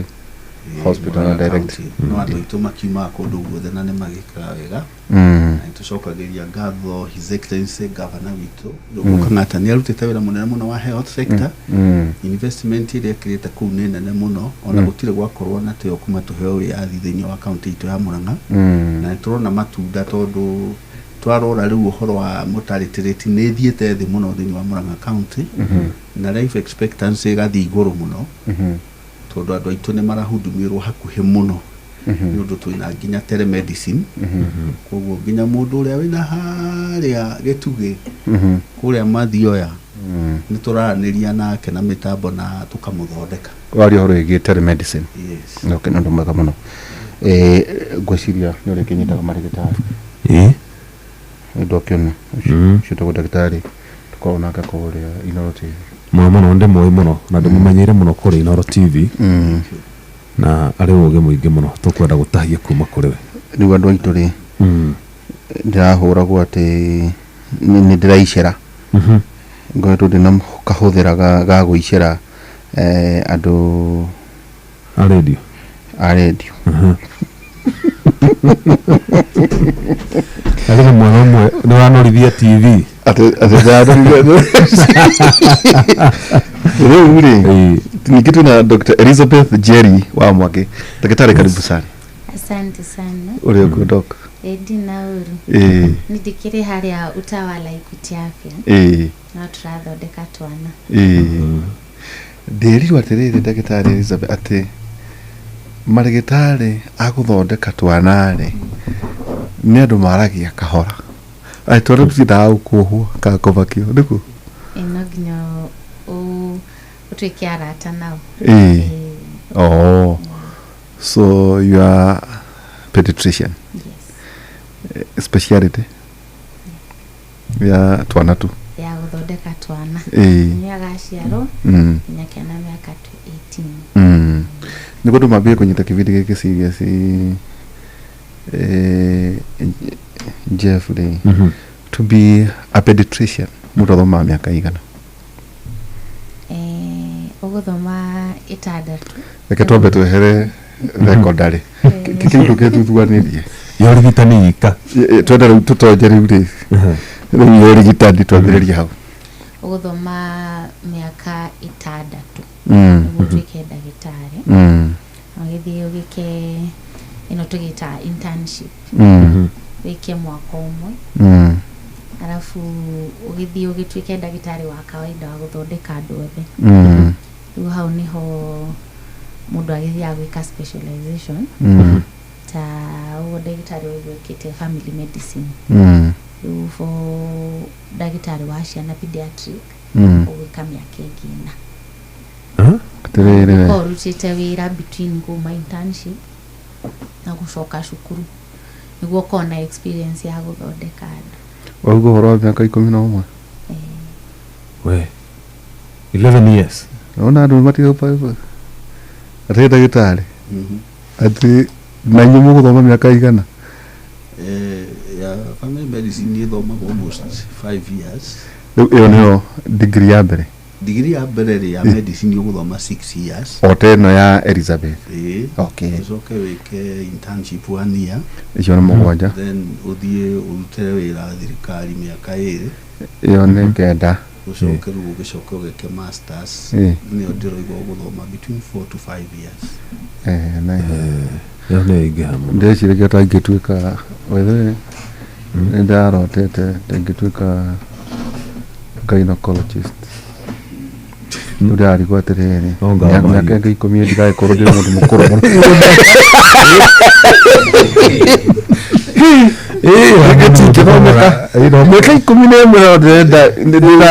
hospital na Murang'a direct. County. No andũ aitũ makiumaga kũndũ guothe na nĩ magĩkaga wega. Na nĩtũcokagĩria ngatho His Excellency Governor witũ Irũngũ Kang'ata nĩ arutĩte wĩra mũnene mũno wa health sector. Investment ĩrĩa ĩkĩrĩte kũu nĩ nene mũno ona gũtirĩ gwakorwo na tĩo kuma tũheo wĩyathi thĩinĩ wa kaunti itũ ya Murang'a. Na nĩtũrona matunda tondũ twarora rĩu ũhoro wa mortality rate nĩ ĩthiĩte thĩ mũno thĩinĩ wa Murang'a County. Na life expectancy ĩgathiĩ igũrũ mũno tondũ andũ aitũ nĩ marahudumirwo hakuhĩ mũno nĩ ũndũ twĩna nginya telemedicine. Koguo nginya mũndũ ũrĩa wĩna harĩa gĩtugĩ kũrĩa Mathioya nĩ tũraranĩria nake na mĩtambo na tũkamũthondeka. Waria ũhoro wĩgiĩ telemedicine. Yes. Okay, nĩ ũndũ mwega mũno. Ngwĩciria nĩ ũrĩa kĩnyitaga marĩgĩtarĩ. Ĩĩ. Nĩ ndokĩona ũcio ũtagwo ndagĩtarĩ tũkoragwo nake kũrĩa Inooro TV. Mũno mũno ndĩmũĩ mũno na ndĩmũmenyeire mũno kũrĩa Inooro TV. Na arĩ ũgĩ mũingĩ mũno tũkwenda gũtahia kuma kũrĩ we. Rĩu andũ aitũ rĩ ndĩrahũragwo atĩ nĩ ndĩraicera. Ngoretwo ndĩna kahũthĩra ga gũicera andũ a radio. A radio. Arĩ na mwena ũmwe nĩ wanorithia TV. Atĩ ndanorithia. Rĩu rĩ ningĩ twĩna Dr. Elizabeth Jerry wa Mwangi. Ndagĩtarĩ karibu sana. Asante sana. Ũrĩ ũkuo doc? Ĩ ndina ũru. Ĩĩ. Nĩ ndĩkĩrĩ harĩa Utawala Equity Afya. Ĩĩ. No tũrathondeka twana. Ĩĩ. Ndĩrirwo atĩrĩrĩ ndagĩtarĩ Elizabeth atĩ marĩgĩtarĩ a gũthondeka twana rĩ nĩ andũ maragia kahora. Atĩ twana tũtiendaga gũkuohwo kana kũmakio nĩguo? Ĩ no nginya ũtuĩke arata nao. Ĩĩ. Oh. So you are pediatrician? Yes. Speciality? Ya twana tu? Ya gũthondeka twana. Ĩĩ. Nĩ agaciarwo nginya kena mĩaka 18. Nĩguo andũ mambie kũnyita kĩbindi gĩkĩ serious Jeff rĩ to be a pediatrician mũndũ athomaga mĩaka igana? Ũgũthoma ĩtandatũ. Reke twambe twehere thekondarĩ kĩu ndũgĩthuthuanĩrie ya ũrigitani ika twenda rĩu tũtonye rĩu rĩ rĩu ya ũrigitani twambĩrĩrie hau. Ũgũthoma mĩaka ĩtandatũ nĩguo ũtuĩke ndagĩtarĩ. Ũgĩthiĩ ũgĩke ĩno tũgĩtaga internship. Wĩke mwaka ũmwe. Alafu ũgĩthiĩ ũgĩtuĩke ndagĩtarĩ wa kawaida wa gũthondeka andũ othe. Rĩu hau nĩho Mũndũ agĩthiaga gwĩka specialization ta ũguo ndagĩtarĩ ũguo ĩkĩte family medicine. Rĩu for ndagĩtarĩ wa ciana, pediatric, ũgwĩka mĩaka ĩngĩ 4. Atĩrĩrĩ we. Ũkorwo ũrutĩte wĩra between kuma internship na gũcoka cukuru nĩguo ũkorwo na experience ya gũthondeka andũ. Wauga ũhoro wa mĩaka 11. We, 11 years. Ona andũ matiga atĩ ndagĩtarĩ atĩ na inyuĩ mũgũthoma mĩaka igana? Ya family medicine ĩthomagwo almost 5 years. Rĩu ĩyo nĩyo degree ya mbere? Digiri ya mbere rĩ, ya medicine ũgũthoma 6 years. O ta ĩno ya Elizabeth? Ĩĩ. Ũcoke wĩke internship one year. Icio nĩ 7. Then ũthiĩ ũrute wĩra thirikari mĩaka 2. Ĩyo nĩ 9. Ũcoke rĩu ũgĩcoke ũgeke masters. Nĩyo ndĩroigua ũgũthoma between 4 to 5 years. Eh, na Ĩyo nĩ ĩingĩha mũno. Ndĩreciragia ta ingĩtuĩka wethe nĩ ndarotete ta ingĩtuĩka gynecologist. Rĩu ndĩrarigwo atĩrĩrĩ, No ngamba mĩaka ĩngĩ 10 ndigagĩkorwo ndĩ mũndũ mũkũrũ mũno. Ingĩthomeka mĩaka 11 no ndĩrenda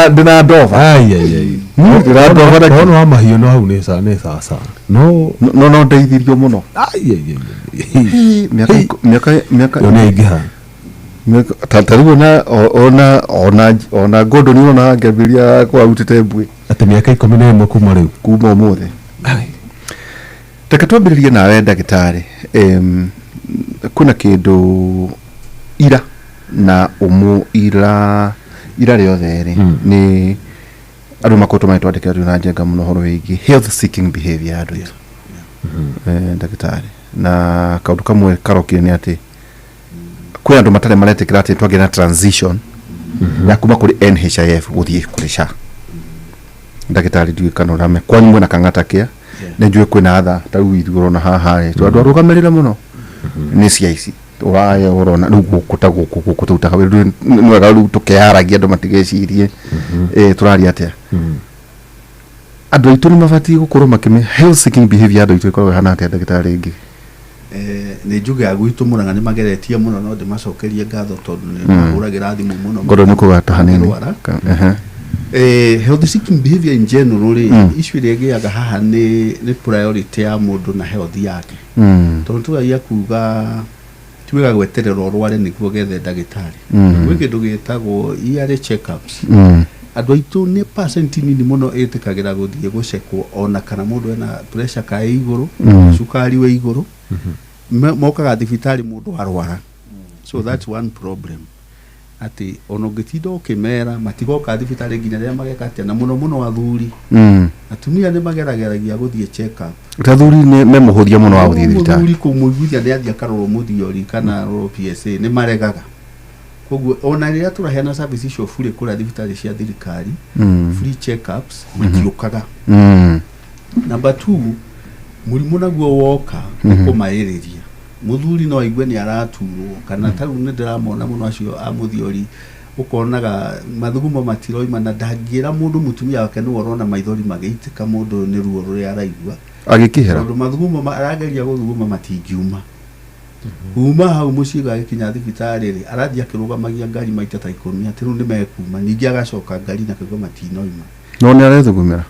ndĩna ndova. Ndĩra ndova na Ũhoro wa mahiũ no hau nĩ sawa no. No ndeithirio mũno. Ai. Mĩaka Ĩyo nĩ ĩingĩha. Ta rĩu ona Gordon ũrona ngĩambĩrĩria kwarutĩte mbuĩ. Atĩ mĩaka 11 kuma rĩu? Kuma ũmũthĩ. Reke twambĩrĩrie nawe ndagĩtarĩ. Kwĩna kĩndũ ira na ũmũ ira ira rĩothe rĩ, nĩ andũ makoretwo magĩtwandĩkĩra rĩu na njenga mũno ũhoro wĩgiĩ health seeking behavior ya andũ aitũ. Ndagĩtarĩ, na kaũndũ kamwe karokire nĩ atĩ kwĩ andũ matarĩ maretĩkĩra atĩ twagĩa na transition ya kuma kũrĩ NHIF gũthiĩ kũrĩ SHA. Ndagĩtarĩ, ndiũĩ kana ũramenya kwanyu mwĩna kang'ata kĩa nĩ njũĩ kwĩna atha ta rĩu ithuĩ ũrona haha rĩ tondũ andũ arũgamĩrĩre mũno nĩ cia ici ũraya ũrona rĩu gũkũ ta gũkũ tũrutaga wĩra. Rĩu nĩ wega rĩu tũkeyaragia andũ matigecirie tũraria atĩa. Andũ aitũ nĩ mabatiĩ gũkorwo makĩme health seeking behavior ya andũ aitũ ĩkoragwo ĩhana atĩa, ndagĩtarĩ ĩngĩ? Nĩ njuge gwitũ Mũrang'a nĩ mageretie mũno, no ndĩmacokerie ngatho tondũ nĩ mahũragĩra thimũ mũno. Ngorwo nĩ kũgata hanini. Makĩrwara. Health seeking behavior in general rĩ, issue ĩrĩa ĩgĩaga haha nĩ priority ya mũndũ na health yake, tondũ tũgagia kuga ti wega gweterera ũrware nĩguo gethe ndagĩtarĩ. Gwĩ kĩndũ gĩtagwo yearly checkups. Andũ aitũ nĩ percent nini mũno ĩtĩkagĩra gũthiĩ gũcekwo ona kana mũndũ ena pressure ka ĩ igũrũ, cukari wĩ igũrũ. Mokaga thibitarĩ mũndũ arwara. So that's one problem, atĩ ona ũngĩtinda ũkĩmera matigoka thibitarĩ nginya rĩrĩa mageka atĩa, na mũno mũno athuri. Atumia nĩ magerageragia gũthiĩ check up. Ta athuri nĩ me mũhũthia mũno wa gũthiĩ thibitarĩ. Mũthuri kũmũiguithia nĩ athiĩ akarorwo mũthiori kana arorwo PSA nĩ maregaga. Koguo ona rĩrĩa tũraheana service icio bure kũrĩa thibitarĩ cia thirikari, free checkups, matiũkaga. Number two, mũrimũ naguo woka nĩ kũmaĩrĩria. Mũthuri no aigue nĩ araturwo kana ta rĩu nĩ ndĩramona mũno acio a mũthiori, ũkonaga mathugumo matiroima na ndangĩra mũndũ mũtumia wake nĩwe ũrona maithori magĩitĩka mũndũ ũyũ nĩ ruo rũrĩa araigua. Agĩkĩhera. Tondũ mathugumo arageria gũthuguma matingiuma. Kuma hau mũciĩ gagĩkinya thibitarĩ rĩ, arathiĩ akĩrũgamagia ngari maita ta 10 atĩ rĩu nĩ mekuma, ningĩ agacoka ngari na kaigua matinoima. No nĩ arethugumĩra.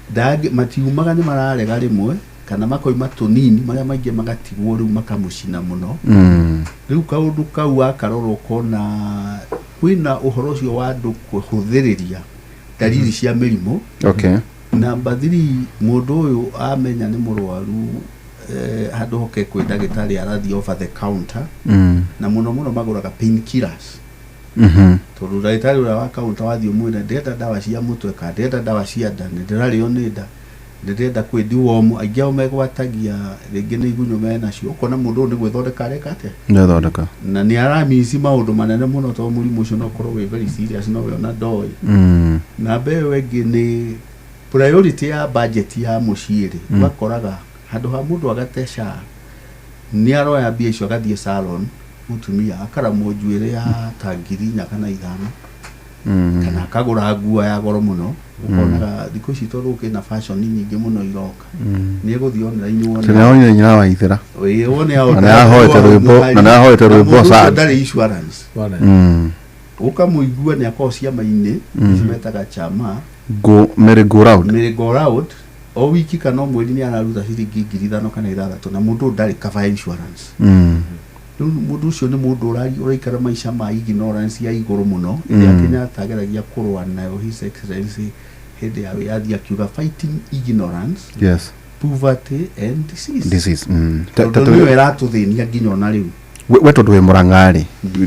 Matiumaga, nĩ mararega rĩmwe kana makoima tũnini, marĩa maingĩ magatigwo, rĩu makamũcina mũno. Rĩu kaũndũ kau wakarora ũkona kwĩna ũhoro ũcio wa andũ kũhũthĩrĩria ndariri cia mĩrimũ. Number three, mũndũ ũyũ amenya nĩ mũrwaru, handũ hoke kwĩ ndagĩtarĩ arathiĩ over the counter, na mũno mũno magũraga pain killers, tondũ ndagĩtarĩ ũrĩa wa counter wathiĩ ũmwĩre ndĩrenda ndawa cia mũtwe kana ndĩrenda ndawa cia nda, nĩ ndĩrarĩo nĩ nda, ndĩrenda kwĩ deworm, aingĩ ao megwatagia rĩngĩ nĩ igunyũ menacio, ũkona mũndũ ũyũ nĩ gwĩthondeka areka atĩa. Nĩathondeka. Na nĩ aramici maũndũ manene mũno tondũ mũrimũ ũcio no ũkorwo wĩ very serious no we ona ndoĩ. Namba ĩyo ĩngĩ nĩ priority ya budget ya mũciĩ rĩ, ũgakoraga handũ ha mũndũ agate SHA nĩ aroya mbia icio agathiĩ salon, mũtumia akaramwo njuĩrĩ ya ta 4,000 kana 5. Kana akagũra nguo ya goro mũno, ũkonaga thikũ ici tondũ kwĩna fashion nyingĩ mũno iroka, nĩ egũthiĩ online wone. Tũnĩaonire nyina wa Ithera. Ĩĩ, wone. Na nĩahoete rwĩmbo, na nĩahoete rwĩmbo sad. Ndarĩ insurance. Ũkamũigua nĩ akoragwo ciama-inĩ ici metaga chama. Go merry go round. Merry go round. O wiki kana o mweri nĩ araruta ciringi 5,000 kana 6,000, na mũndũ ũyũ ndarĩ cover ya insurance. Rĩu mũndũ ũcio nĩ mũndũ ũraikara maica ma ignorance ya igũrũ mũno, ĩrĩa Kenyatta ageragia kũrũa nayo, His Excellency, hĩndĩ ya wĩyathi, akiuga fighting ignorance, poverty and disease. Disease. Tondũ nĩyo ĩratũthĩnia nginya ona rĩu. We tondũ wĩ Mũrang'a rĩ,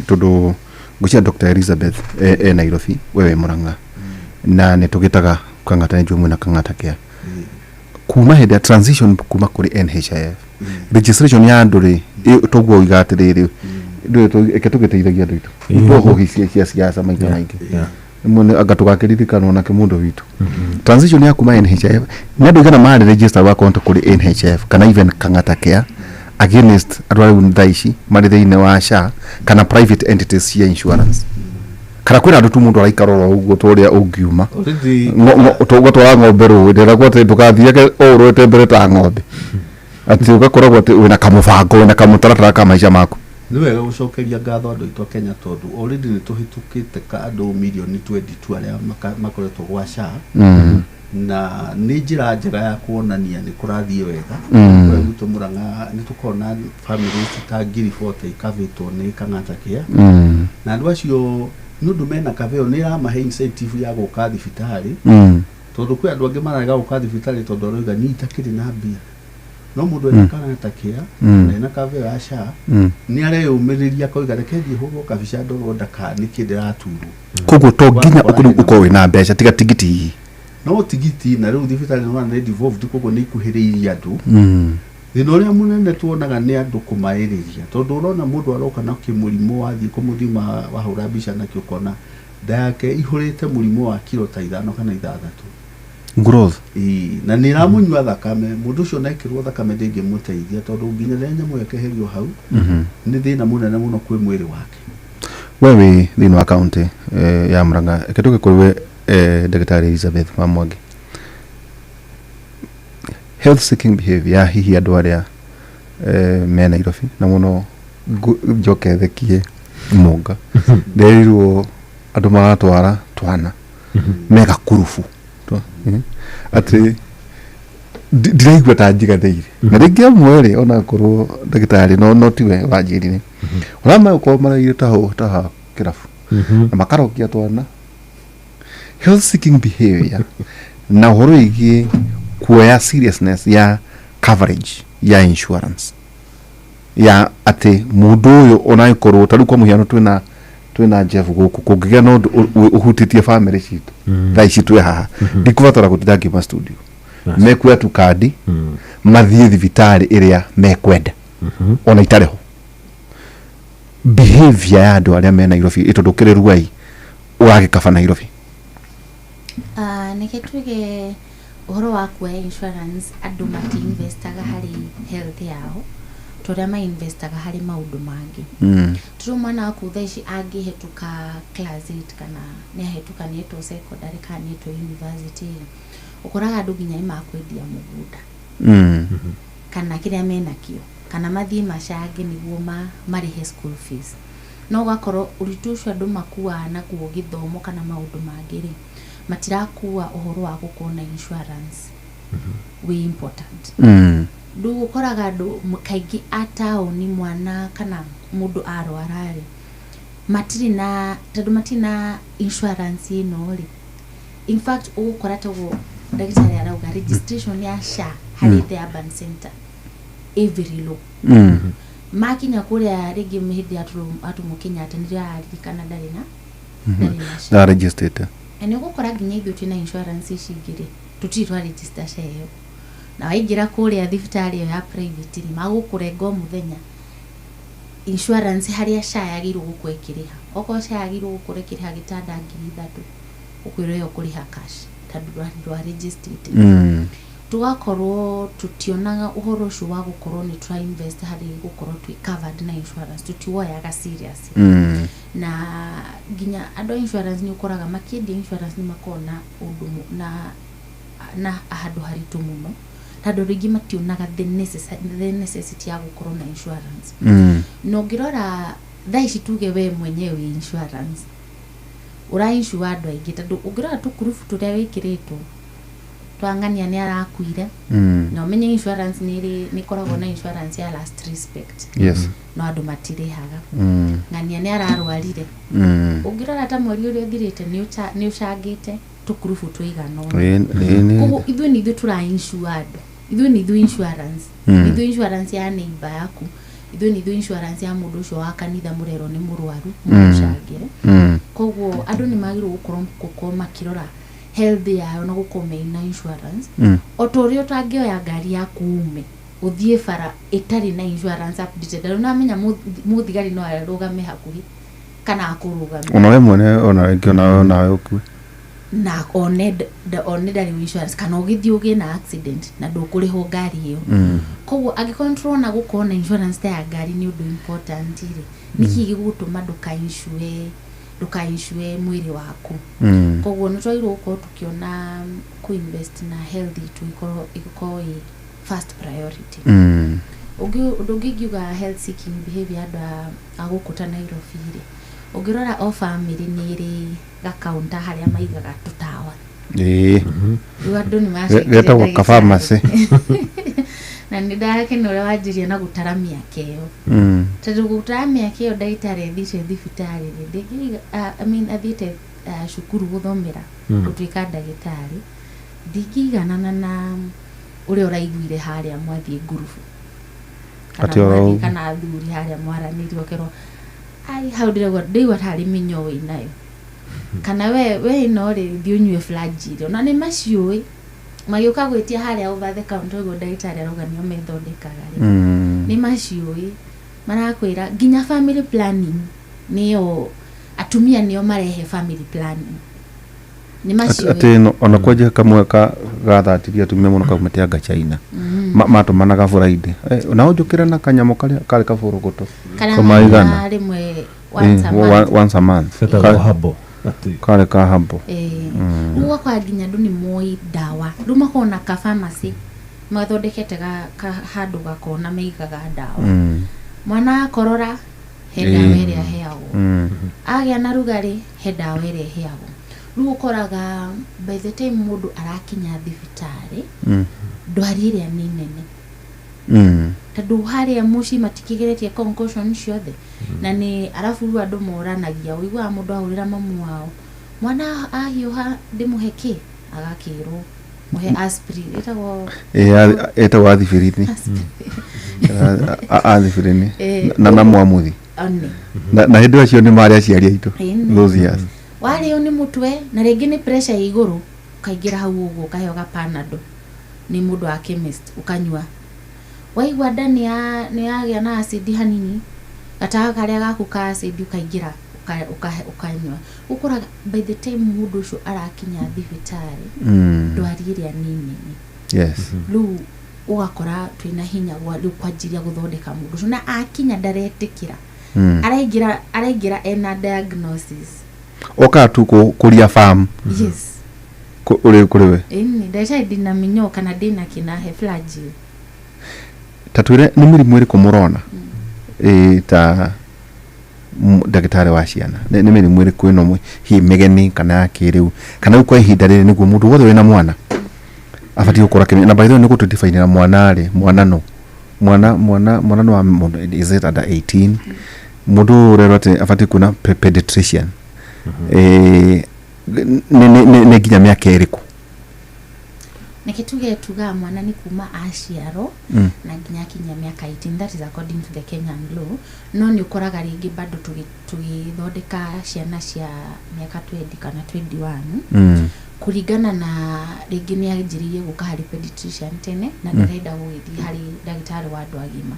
tondũ ngwĩciria Dr. Elizabeth e Nairobi, we wĩ Mũrang'a na nĩ tũgĩtaga Kang'ata, nĩ njũĩ mwĩna Kang'ata kĩa kuma hĩndĩ ya transition kuma kũrĩ NHIF, registration ya andũ rĩ, toguo uiga atĩrĩrĩ, eke tũgĩteithagia andũ aitũ twohũhi cia siasa maita maingĩ. Rĩmwe anga tũgakĩririkanwo nake mũndũ witũ. Transition ya kuma NHIF, nĩ andũ aigana marĩ register wa account kũrĩ NHIF kana even Kang'ata Care against andũ arĩa rĩu thaa ici marĩ thĩinĩ wa SHA kana private entities cia insurance, kana kwĩna andũ tu mũndũ araikara oro ũguo ta ũrĩa ũngiuma Already. Ũgatwara ng'ombe rũĩ, ndĩragwo atĩ ndũgathiage o ũrũĩte mbere ta ng'ombe, atĩ ũgakoragwo atĩ wĩna kamũbango, wĩna kamũtaratara ka maica maku? Nĩ wega gũcokeria ngatho andũ aitũ a Kenya, tondũ already nĩ tũhĩtũkĩte ka andũ mirioni 22 arĩa makoretwo gwa SHA, na nĩ njĩra njega ya kuonania nĩ kũrathiĩ wega. Kũrĩa gwitũ Mũrang'a nĩ tũkoragwo na families ta 40,000 ikavĩtwo nĩ Kang'ata Care, na andũ acio nĩ ũndũ mena cover ĩyo, nĩ ĩramahe incentive ya gũka thibitarĩ, tondũ kwĩ andũ angĩ mararega gũka thibitarĩ tondũ aroiga niĩ itakĩrĩ na mbia, no mũndũ ena Kang'ata Care na ena cover ĩyo ya SHA, nĩ areyũmĩrĩria akoiga reke thiĩ hũrwo kabica ndorwo ndaka nĩkĩ ndĩraturwo. Koguo to nginya ũkorwo ũkorwo wĩna mbeca, tiga tigiti hihi? No tigiti, na rĩu thibitarĩ nĩ nĩ devolved, koguo nĩ ikuhĩrĩirie andũ. Thĩna ũrĩa mũnene tuonaga nĩ andũ kũmaĩrĩria, tondũ ũrona mũndũ aroka na kĩmũrimũ, wathiĩ kũmũthima, wahũra mbica nakĩo, ũkona nda yake ihũrĩte mũrimũ wa kiro ta 5 kana 6. Growth. Ĩĩ, na nĩ ĩramũnyua thakame. Mũndũ ũcio onekĩrwo thakame ndĩngĩmũteithia, tondũ nginya rĩrĩa nyamũ ĩyo ĩkeherio hau, nĩ thĩna mũnene mũno kwĩ mwĩrĩ wake. We wĩ thĩinĩ wa kaunti ya Murang'a, reke tũke kũrĩ we, ndagĩtarĩ Elizabeth wa Mwangi. Health seeking behavior ya hihi andũ arĩa me Nairobi, na mũno njoke thekie mũnga, nderirwo andũ maratwara twana mega kurubu. Atĩ ndiraigua ta njiganĩire, na rĩngĩ amwe rĩ, onakorwo ndagĩtarĩ no tiwe wanjĩrire, ona magũkorwo maraire taho taha kĩrabu na makarokia twana. Health seeking behavior na ũhoro wĩgiĩ kuoya seriousness ya coverage ya insurance, ya atĩ mũndũ ũyũ onagĩkorwo ta rĩu kwa mũhiano twĩna Jeff gũkũ, kũngĩgĩa na ũndũ ũhutĩtie family citũ, thaa ici twĩ haha, ndikũbatara gũtinda ngiuma studio, mekuoya tu kandi mathiĩ thibitarĩ ĩrĩa mekwenda ona itarĩ ho. Behavior ya andũ arĩa me Nairobi, ĩ tondũ ũkĩrĩ Ruai ũragĩkaba Nairobi? Nĩke tuge ũhoro wa kuoya insurance, andũ mati-investaga harĩ health yao ta ũrĩa ma-investaga harĩ maũndũ mangĩ. Tondũ mwana waku thaa ici angĩhetũka class 8 kana nĩ ahĩtũka, nĩ etwo secondary kana nĩ etwo university rĩ, ũkoraga andũ nginya nĩ makwendia mũgũnda kana kĩrĩa menakĩo, kana mathiĩ macange nĩguo marĩhe school fees. No ũgakorwo ũritũ ũcio andũ makuaga naguo gĩthomo kana maũndũ mangĩ rĩ, matirakua ũhoro wa gũkorwo na insurance wĩ important. Rĩu ũkoraga andũ kaingĩ a taũni, mwana kana mũndũ arwara rĩ, matirĩ na, tondũ matirĩ na insurance ĩno rĩ, in fact ũgũkora toguo ndagĩtarĩ arauga, registration ya SHA harĩ the urban center ĩ very low. Makinya kũrĩa rĩngĩ hĩndĩ ya atũmwo Kenyatta, nĩrĩo araririkana ndarĩ na SHA. Ndaregistrĩte. Na nĩ ũgũkora nginya ithuĩ twĩna insurance ici ingĩ rĩ, tũtirĩ twa register SHA ĩyo, na waingĩra kũrĩa thibitarĩ ĩyo ya private rĩ, magũkũrenga o mũthenya insurance harĩa SHA yagĩrĩirwo gũkorwo ĩkĩrĩha. Okorwo SHA yagĩrĩirwo gũkorwo ĩkĩrĩha gĩtanda 3,000, ũkwĩrwo ĩyo ũkũrĩha cash tondũ ndwa registrĩte. Tũgakorwo tũtionaga ũhoro ũcio wa gũkorwo nĩ tũra invest harĩ gũkorwo twĩ covered na insurance, tũtiwoyaga serious. Na nginya andũ a insurance nĩ ũkoraga makĩendia insurance nĩ makoragwo na ũndũ na handũ haritũ mũno, tondũ rĩngĩ mationaga the necessity ya gũkorwo na insurance. Na ũngĩrora thaa ici, tuge we mwenyewe wĩ insurance, ũra insure andũ aingĩ, tondũ ũngĩrora tũkurubu tũrĩa wĩkĩrĩtwo twang'ania nĩ arakuire, na ũmenye insurance nĩ ĩrĩ, nĩ ĩkoragwo na insurance ya last respect, no andũ matirĩhaga. Ng'ania nĩ ararwarire, ũngĩrora ta mweri ũrĩa ũthirĩte nĩ ũcangĩte tũkurubu tũigana ũna. Ĩĩ, Koguo ithuĩ nĩ ithuĩ tũra insure andũ, ithuĩ nĩ ithuĩ insurance, ithuĩ insurance ya neighbor yaku, ithuĩ nĩ ithuĩ insurance ya mũndũ ũcio wa kanitha mũrerwo nĩ mũrwaru, mũcangĩre. Koguo andũ nĩ magĩrĩirwo gũkorwo makĩrora health yao na gũkorwo mena insurance, o ta ũrĩa ũtangĩoya ngari yaku ume ũthiĩ bara ĩtarĩ na insurance updated. Rĩu namenya mũthigari no arũgame hakuhĩ kana akũrũgamie. Ona we mwene, ona rĩngĩ onawe ũkue. Na one ndarĩ insurance, kana ũgĩthiĩ ũgĩe na accident na ndũkũrĩhwo ngari ĩyo. Koguo angĩkorwo nĩtũrona gũkorwo na insurance ta ya ngari nĩ ũndũ important rĩ, nĩkĩ gĩgũtũma ndũka insure mwĩrĩ waku? Koguo nĩ twagĩrĩirwo gũkorwo tũkĩona kũ-invest na health itũ ĩkorwo ĩ first priority. Ũndũ ũngĩ ingiuga health seeking behavior andũ a gũkũ ta Nairobi rĩ, ũngĩrora o family nĩ ĩrĩ gakaunta harĩa maigaga tũtawa. Rĩu andũ nĩ macenjirie Getagwo ndagĩtarĩ. Ka-pharmacy. Na nĩ ndakena ũrĩa wanjirie na gũtara mĩaka ĩyo, tondũ gũtara mĩaka ĩyo ndagĩtarĩ athiĩte thibitarĩ rĩ, ndĩngĩiga, I mean, athiĩte cukuru gũthomera gũtuĩka ndagĩtarĩ, ndingĩiganana na ũrĩa ũraiguire harĩa mwathiĩ ngurubu kana Atĩ oro mwathiĩ ũguo. Kana athuri harĩa mwaranĩrio, ũkerwo ai hau ndĩraigua tarĩ mĩnyoo wĩnayo, kana we ĩno rĩ, thiĩ ũnyue Flagyl. Ona nĩ maciũĩ magĩũka gwĩtia harĩa over the counter, ũguo ndagĩtarĩ arauga nĩo methondekaga rĩ, nĩ maciũĩ marakwĩra nginya family planning nĩyo, atumia nĩo marehe family planning, nĩ maciũĩ. Atĩ no ona kwanjia kamwe ka gathatirie atumia mũno kaumĩte anga China. Matũmanaga Friday. Na ũnjũkĩre na kanyamũ karĩa karĩ kabũrũgũtũ Karĩa kamaigana. rĩmwe once a month. Once a month. Getagwo habo. Karĩ ka habo. Rĩu ũgakora nginya andũ nĩ moĩ ndawa, rĩu makoragwo na ka pharmacy mathondekete ga handũ gakona maigaga ndawa. Mwana akorora he ndawa ĩrĩa aheagwo, agĩa na rugarĩ he ndawa ĩrĩa ĩheagwo. Rĩu ũkoraga by the time mũndũ arakinya thibitarĩ, ndwari ĩrĩa nĩ nene, tondũ harĩa mũciĩ matikĩgeretie concoction ciothe. Na nĩ arabu rĩu andũ moranagia, ũiguaga mũndũ ahũrĩra mamu wao, mwana ahiũha ndĩmũhe kĩ, agakĩrwo mũhe aspirin ĩtagwo. Ĩtagwo athibirini. Athibirini. Na mwamuthi. One. Na hĩndĩ ĩyo acio nĩ marĩ aciari aitũ. Those years. Warĩo nĩ mũtwe na rĩngĩ nĩ pressure ya igũrũ, ũkaingĩra hau ũguo ũkaheo ga Panadol nĩ mũndũ wa chemist, ũkanyua. Waigua nda nĩ yagĩa na acid hanini, gatawa karĩa gaku ka acid ũkaingĩra ũkanyua. Ũkoraga by the time mũndũ ũcio arakinya thibitarĩ, ndwari ĩrĩa nĩ nene. Rĩu ũgakora twĩna hinya gwa rĩu kwanjiria gũthondeka mũndũ ũcio, na akinya ndaretĩkĩra, araingĩra ena diagnosis. Okaga tu kũria farm. Yes. Ũrĩ kũrĩ we. Ĩni ndagĩtarĩ, ndĩna mĩnyoo kana ndĩna kĩnahe Flagyl. Ta twĩre nĩ mĩrimũ ĩrĩkũ mũrona ta ndagĩtarĩ wa ciana, nĩ mĩrimũ ĩrĩkũ ĩno hihi mĩgeni kana ya kĩrĩu, kana rĩu kwa ihinda rĩrĩ nĩguo mũndũ wothe wĩna mwana abatiĩ gũkorwo akĩmenya? Na by the way, nĩ gũtũ-definĩra mwana rĩ, mwana no mwana nĩ wa mũndũ, is it under 18? Mũndũ ũyũ ũrerwo atĩ abatiĩ kuona pediatrician, nĩ nginya mĩaka ĩrĩkũ? Nĩkĩ tuge tugaga mwana nĩ kuma aciarwo na nginya akinyia mĩaka 18, that is according to the Kenyan law. No nĩ ũkoraga rĩngĩ bado tũgĩthondeka ciana cia mĩaka 20 kana 21, kũringana na rĩngĩ nĩ anjĩrĩirie gũka harĩ pediatrician tene na ndarenda gũgĩthiĩ harĩ ndagĩtarĩ wa andũ agima.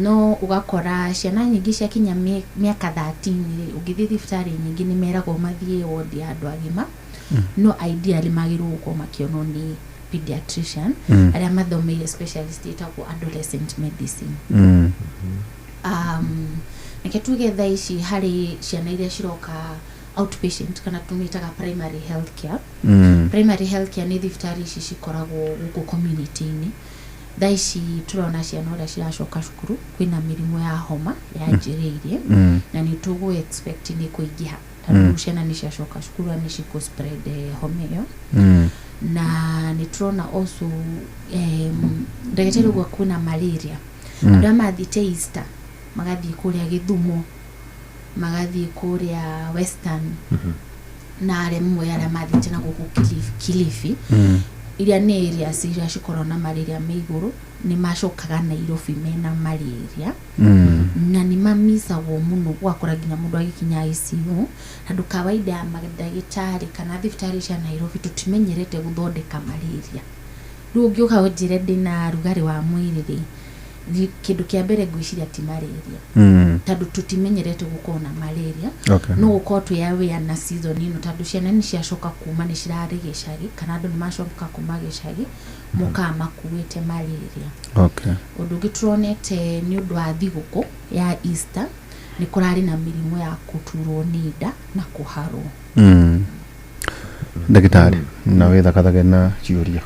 No ũgakora ciana nyingĩ ciakinya mĩaka 13 rĩ, ũngĩthiĩ thibitarĩ nyingĩ nĩ meragwo mathiĩ wodi ya andũ agima. No ideally magĩrĩirwo gũkorwo makĩonwo nĩ pediatrician arĩa mathomeire specialist ĩtagwo adolescent medicine. Reke tuge thaa ici harĩ ciana iria ciroka outpatient kana tũmĩtaga primary health care. Primary health care nĩ thibitarĩ ici cikoragwo gũkũ community-inĩ. Thaa ici tũrona ciana ũrĩa ciracoka cukuru, kwĩna mĩrimũ ya homa yanjĩrĩirie na nĩ tũgũ expect nĩ kũingĩha tondũ rĩu ciana nĩ ciacoka cukuru na nĩ cikũ spread homa ĩyo. Na nĩ tũrona also ndagĩtarĩ ũguo kwĩna malaria. Andũ aya mathiĩte Easter, magathiĩ kũrĩa Gĩthumo, magathiĩ kũrĩa Western, na arĩa mamwe arĩa mathiĩte na gũkũ Kilifi, iria nĩ areas iria cikoragwo na malaria me igũrũ, nĩ macokaga Nairobi mena malaria. Na nĩ mamicagwo mũno, ũgakora nginya mũndũ agĩkinya ICU, tondũ kawaida ya mandagĩtarĩ kana thibitarĩ cia Nairobi tũtimenyerete gũthondeka malaria. Rĩu ũngĩũka ũnjĩre ndĩna rugarĩ wa mwĩrĩ rĩ, kĩndũ kĩa mbere ngwĩciria ti malaria, tondũ tũtimenyerete gũkorwo na malaria. No gũkorwo twĩ aware na season ĩno, tondũ ciana nĩ ciacoka kuma, nĩ cirarĩ gĩcagi kana andũ nĩ macoka kuma gĩcagi, mokaga makuĩte malaria. Ũndũ ũngĩ tũronete nĩ ũndũ wa thigũkũ ya Easter, nĩ kũrarĩ na mĩrimũ ya kũturwo nĩ nda na kũharwo. Ndagĩtarĩ, na wĩthakathage na ciũria.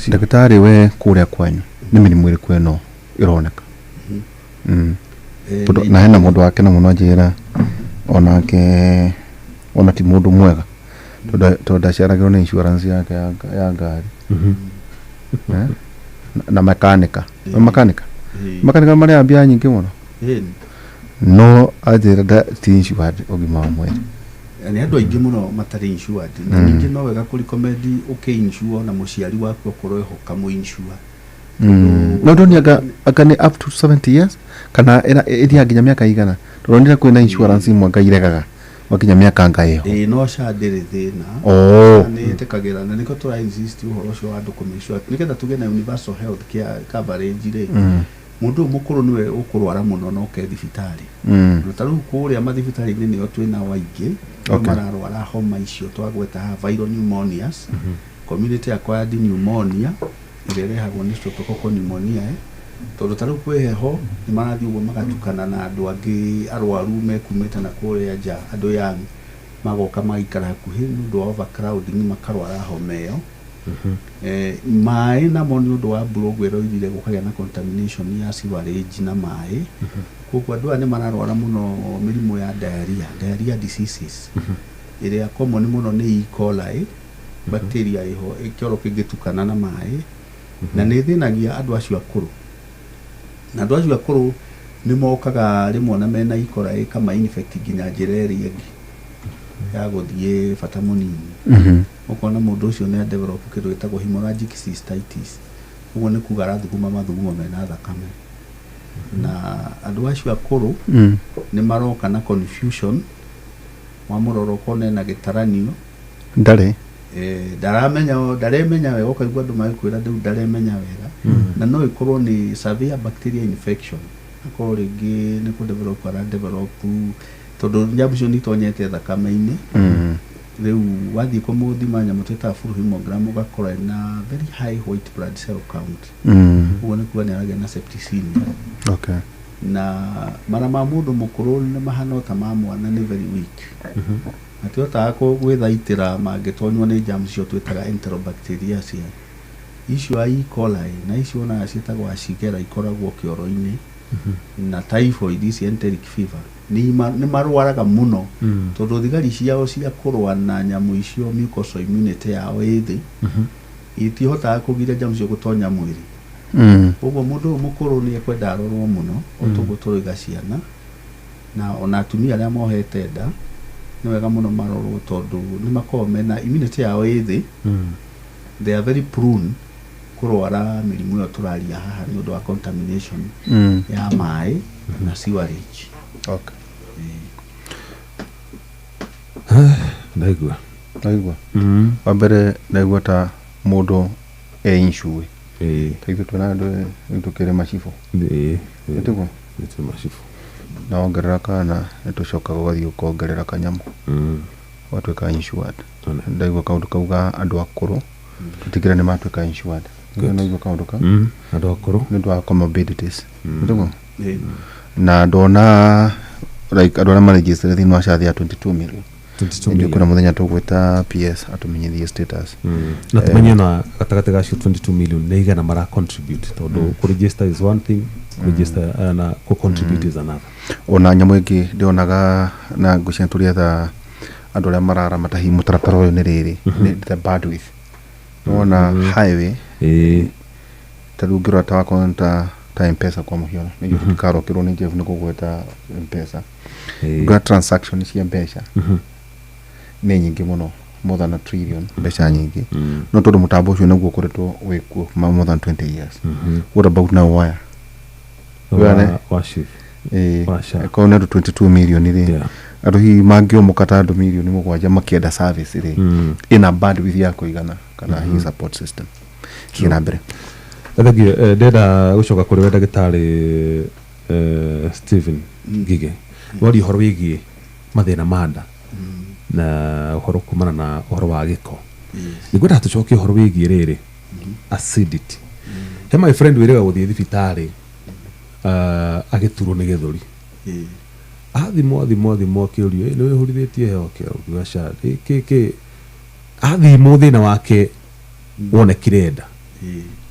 Ndagĩtarĩ, we kũrĩa kwanyu nĩ mĩrimũ ĩrĩkũ ĩno ĩroneka? Tondũ na hena mũndũ wakena mũno anjĩra onake ona ti mũndũ mwega tondũ ndaciaragĩrwo nĩ insurance yake ya ngari. Eh? Na makanika makanika makanika marĩa mbia nyingĩ mũno, no anjĩra ti insured ũgima wa mwĩrĩ. Nĩ andũ aingĩ mũno matarĩ insured, na ningĩ no wega kũ recommend ũkĩ insure na mũciari waku okorwo eho kamũ insure. No ndoni anga nĩ up to 70 years kana ĩthiaga nginya mĩaka igana, tondũ onire kwĩna insurance imwe anga iregaga wakinya mĩaka anga ĩho. Ĩĩ, no SHA ndĩrĩ thĩna. Oh. SHA nĩ ĩtĩkagĩra, na nĩkĩo tũra insist ũhoro ũcio wa andũ kũmĩ nĩgetha tũgĩe na universal health care coverage rĩ, mũndũ ũyũ mũkũrũ nĩwe ũkũrwara mũno na oke thibitarĩ. Na ta rĩu kũrĩa mathibitarĩ-inĩ nĩo twĩnao aingĩ nĩo mararwara homa icio twagweta haha, viral pneumonias, community acquired pneumonia ĩrĩa ĩrehagwo nĩ Streptococcus pneumoniae, tondũ ta rĩu kwĩ heho, nĩ marathiĩ ũguo magatukana na andũ angĩ arwaru mekumĩte na kũrĩa nja, andũ young magoka magaikara hakuhĩ, nĩ ũndũ wa overcrowding makarwara homa ĩyo. Maĩ namo nĩ ũndũ wa mbura ũguo ĩroirire, gũkagĩa na contamination ya sewerage na maĩ, koguo andũ aya nĩ mararwara mũno mĩrimũ ya diarrhea, diarrhea diseases, ĩrĩa common mũno nĩ E. coli bacteria ĩho, kĩoro kĩngĩtukana na maĩ, na nĩ ĩthĩnagia andũ acio akũrũ, na andũ acio akũrũ nĩ mokaga rĩmwe na mena E. coli ĩkama infect nginya njĩra ĩrĩa ĩngĩ ya gũthiĩ bata mũnini. Ũkona mũndũ ũcio nĩ develop kĩndũ gĩtagwo hemorrhagic cystitis, ũguo nĩ kuga arathuguma mathugumo mena thakame, na andũ acio akũrũ nĩ maroka na confusion, wamũrora ũkona ena gĩtaranio. Ndarĩ. Ndaramenya, ndaremenya wega, ũkaigua andũ magĩkwĩra rĩu ndaremenya wega, na no ĩkorwo nĩ severe bacteria infection, akorwo rĩngĩ nĩ kũ develop ara develop, tondũ nyamũ icio nĩ itonyete thakame-inĩ. Rĩu wathiĩ kũmũthima nyamũ twĩtaga full hemogram, ũgakora ena very high white blood cell count. Ũguo nĩ kuga nĩ aragĩa na septicemia. Na mara ma mũndũ mũkũrũ nĩ mahana o ta ma mwana, nĩ very weak, matihotaga gwĩthaitĩra mangĩtonywo nĩ germs icio twĩtaga enterobacteriaceae, icio a E. coli, na icio onaga ciĩtagwo Shigella, ikoragwo kĩoro-inĩ, na typhoid ici, enteric fever, nĩ marwaraga mũno tondũ thigari ciao cia kũrũa na nyamũ icio, mucosal immunity yao ĩ thĩ, itihotaga kũgiria germs icio gũtonya mwĩrĩ. Ũguo mũndũ ũyũ mũkũrũ nĩ ekwenda arorwo mũno o toguo tũroiga ciana, na ona atumia arĩa mohete nda nĩ wega mũno marorwo, tondũ nĩ makoragwo mena immunity yao ĩ thĩ. They are very prone kũrwara mĩrimũ ĩyo tũraria haha nĩ ũndũ wa contamination ya maĩ na sewerage. Ndaigua. Ndaigua. Wa mbere ndaigua ta mũndũ e insure. Ta ithuĩ twĩna andũ rĩu tũkĩrĩ macibũ. Nĩtiguo? Nĩ macibũ. Na wongerera kana nĩ tũcokaga ũgathiĩ ũkongerera kanyamũ. Ũgatuĩka insured. Ndaigua kaũndũ kau ga andũ akũrũ, tũtigĩre nĩ matuĩka insured. Good. Ndaigua kaũndũ kau. Andũ akũrũ. Nĩ ũndũ wa comorbidities. Nĩguo? Ĩĩ. Na ndona like andũ arĩa maregister thĩinĩ wa SHA ya 22 million. 22 Nĩ million. kwĩna mũthenya tũgwĩta PS atũmenyithie status. Na tumenye na gatagatĩ gacio 22 million nĩ igana mara contribute, tondũ kũ register is one thing, register na kũ contribute is another. Ona nyamũ ĩngĩ ndĩonaga na ngwĩciria tũrĩetha andũ arĩa mararamata hihi mũtaratara ũyũ nĩ rĩrĩ, nĩ the bandwidth. Nĩwona highway ta rĩu ũngĩrora ta wakwa ta Mpesa kwa mũhiano, nĩguo tũtikarokĩrwo nĩ Jeff nĩ kũgweta Mpesa. Ngora transaction cia mbeca nĩ nyingĩ mũno, more than a trillion, mbeca nyingĩ, no tondũ mũtambo ũcio nĩguo ũkoretwo wĩkuo more than 20 years. What about now wire? Wa SHIF. Ĩĩ. Wa SHA. Korwo nĩ andũ 22 million rĩ, andũ hihi mangĩomoka ta andũ 7 milioni makĩenda service rĩ, ĩna bandwidth ya kũigana kana hihi support system thiĩ na mbere. Thengiũ. Ndĩrenda gũcoka kũrĩ we ndagĩtarĩ Stephen Ngige, waria ũhoro wĩgiĩ mathĩna ma nda na ũhoro kumana na ũhoro wa gĩko. Nĩngwenda tũcoke ũhoro wĩgiĩ rĩrĩ, acidity. He my friend wĩrĩga gũthiĩ thibitarĩ, agĩturwo nĩ gĩthũri, athimwo athimwo athimwo, akĩũrio, "Ĩ, nĩ wĩhũrithĩtie heho?" Akiuga ca kĩ kĩ. Athimwo thĩna wake wonekire nda,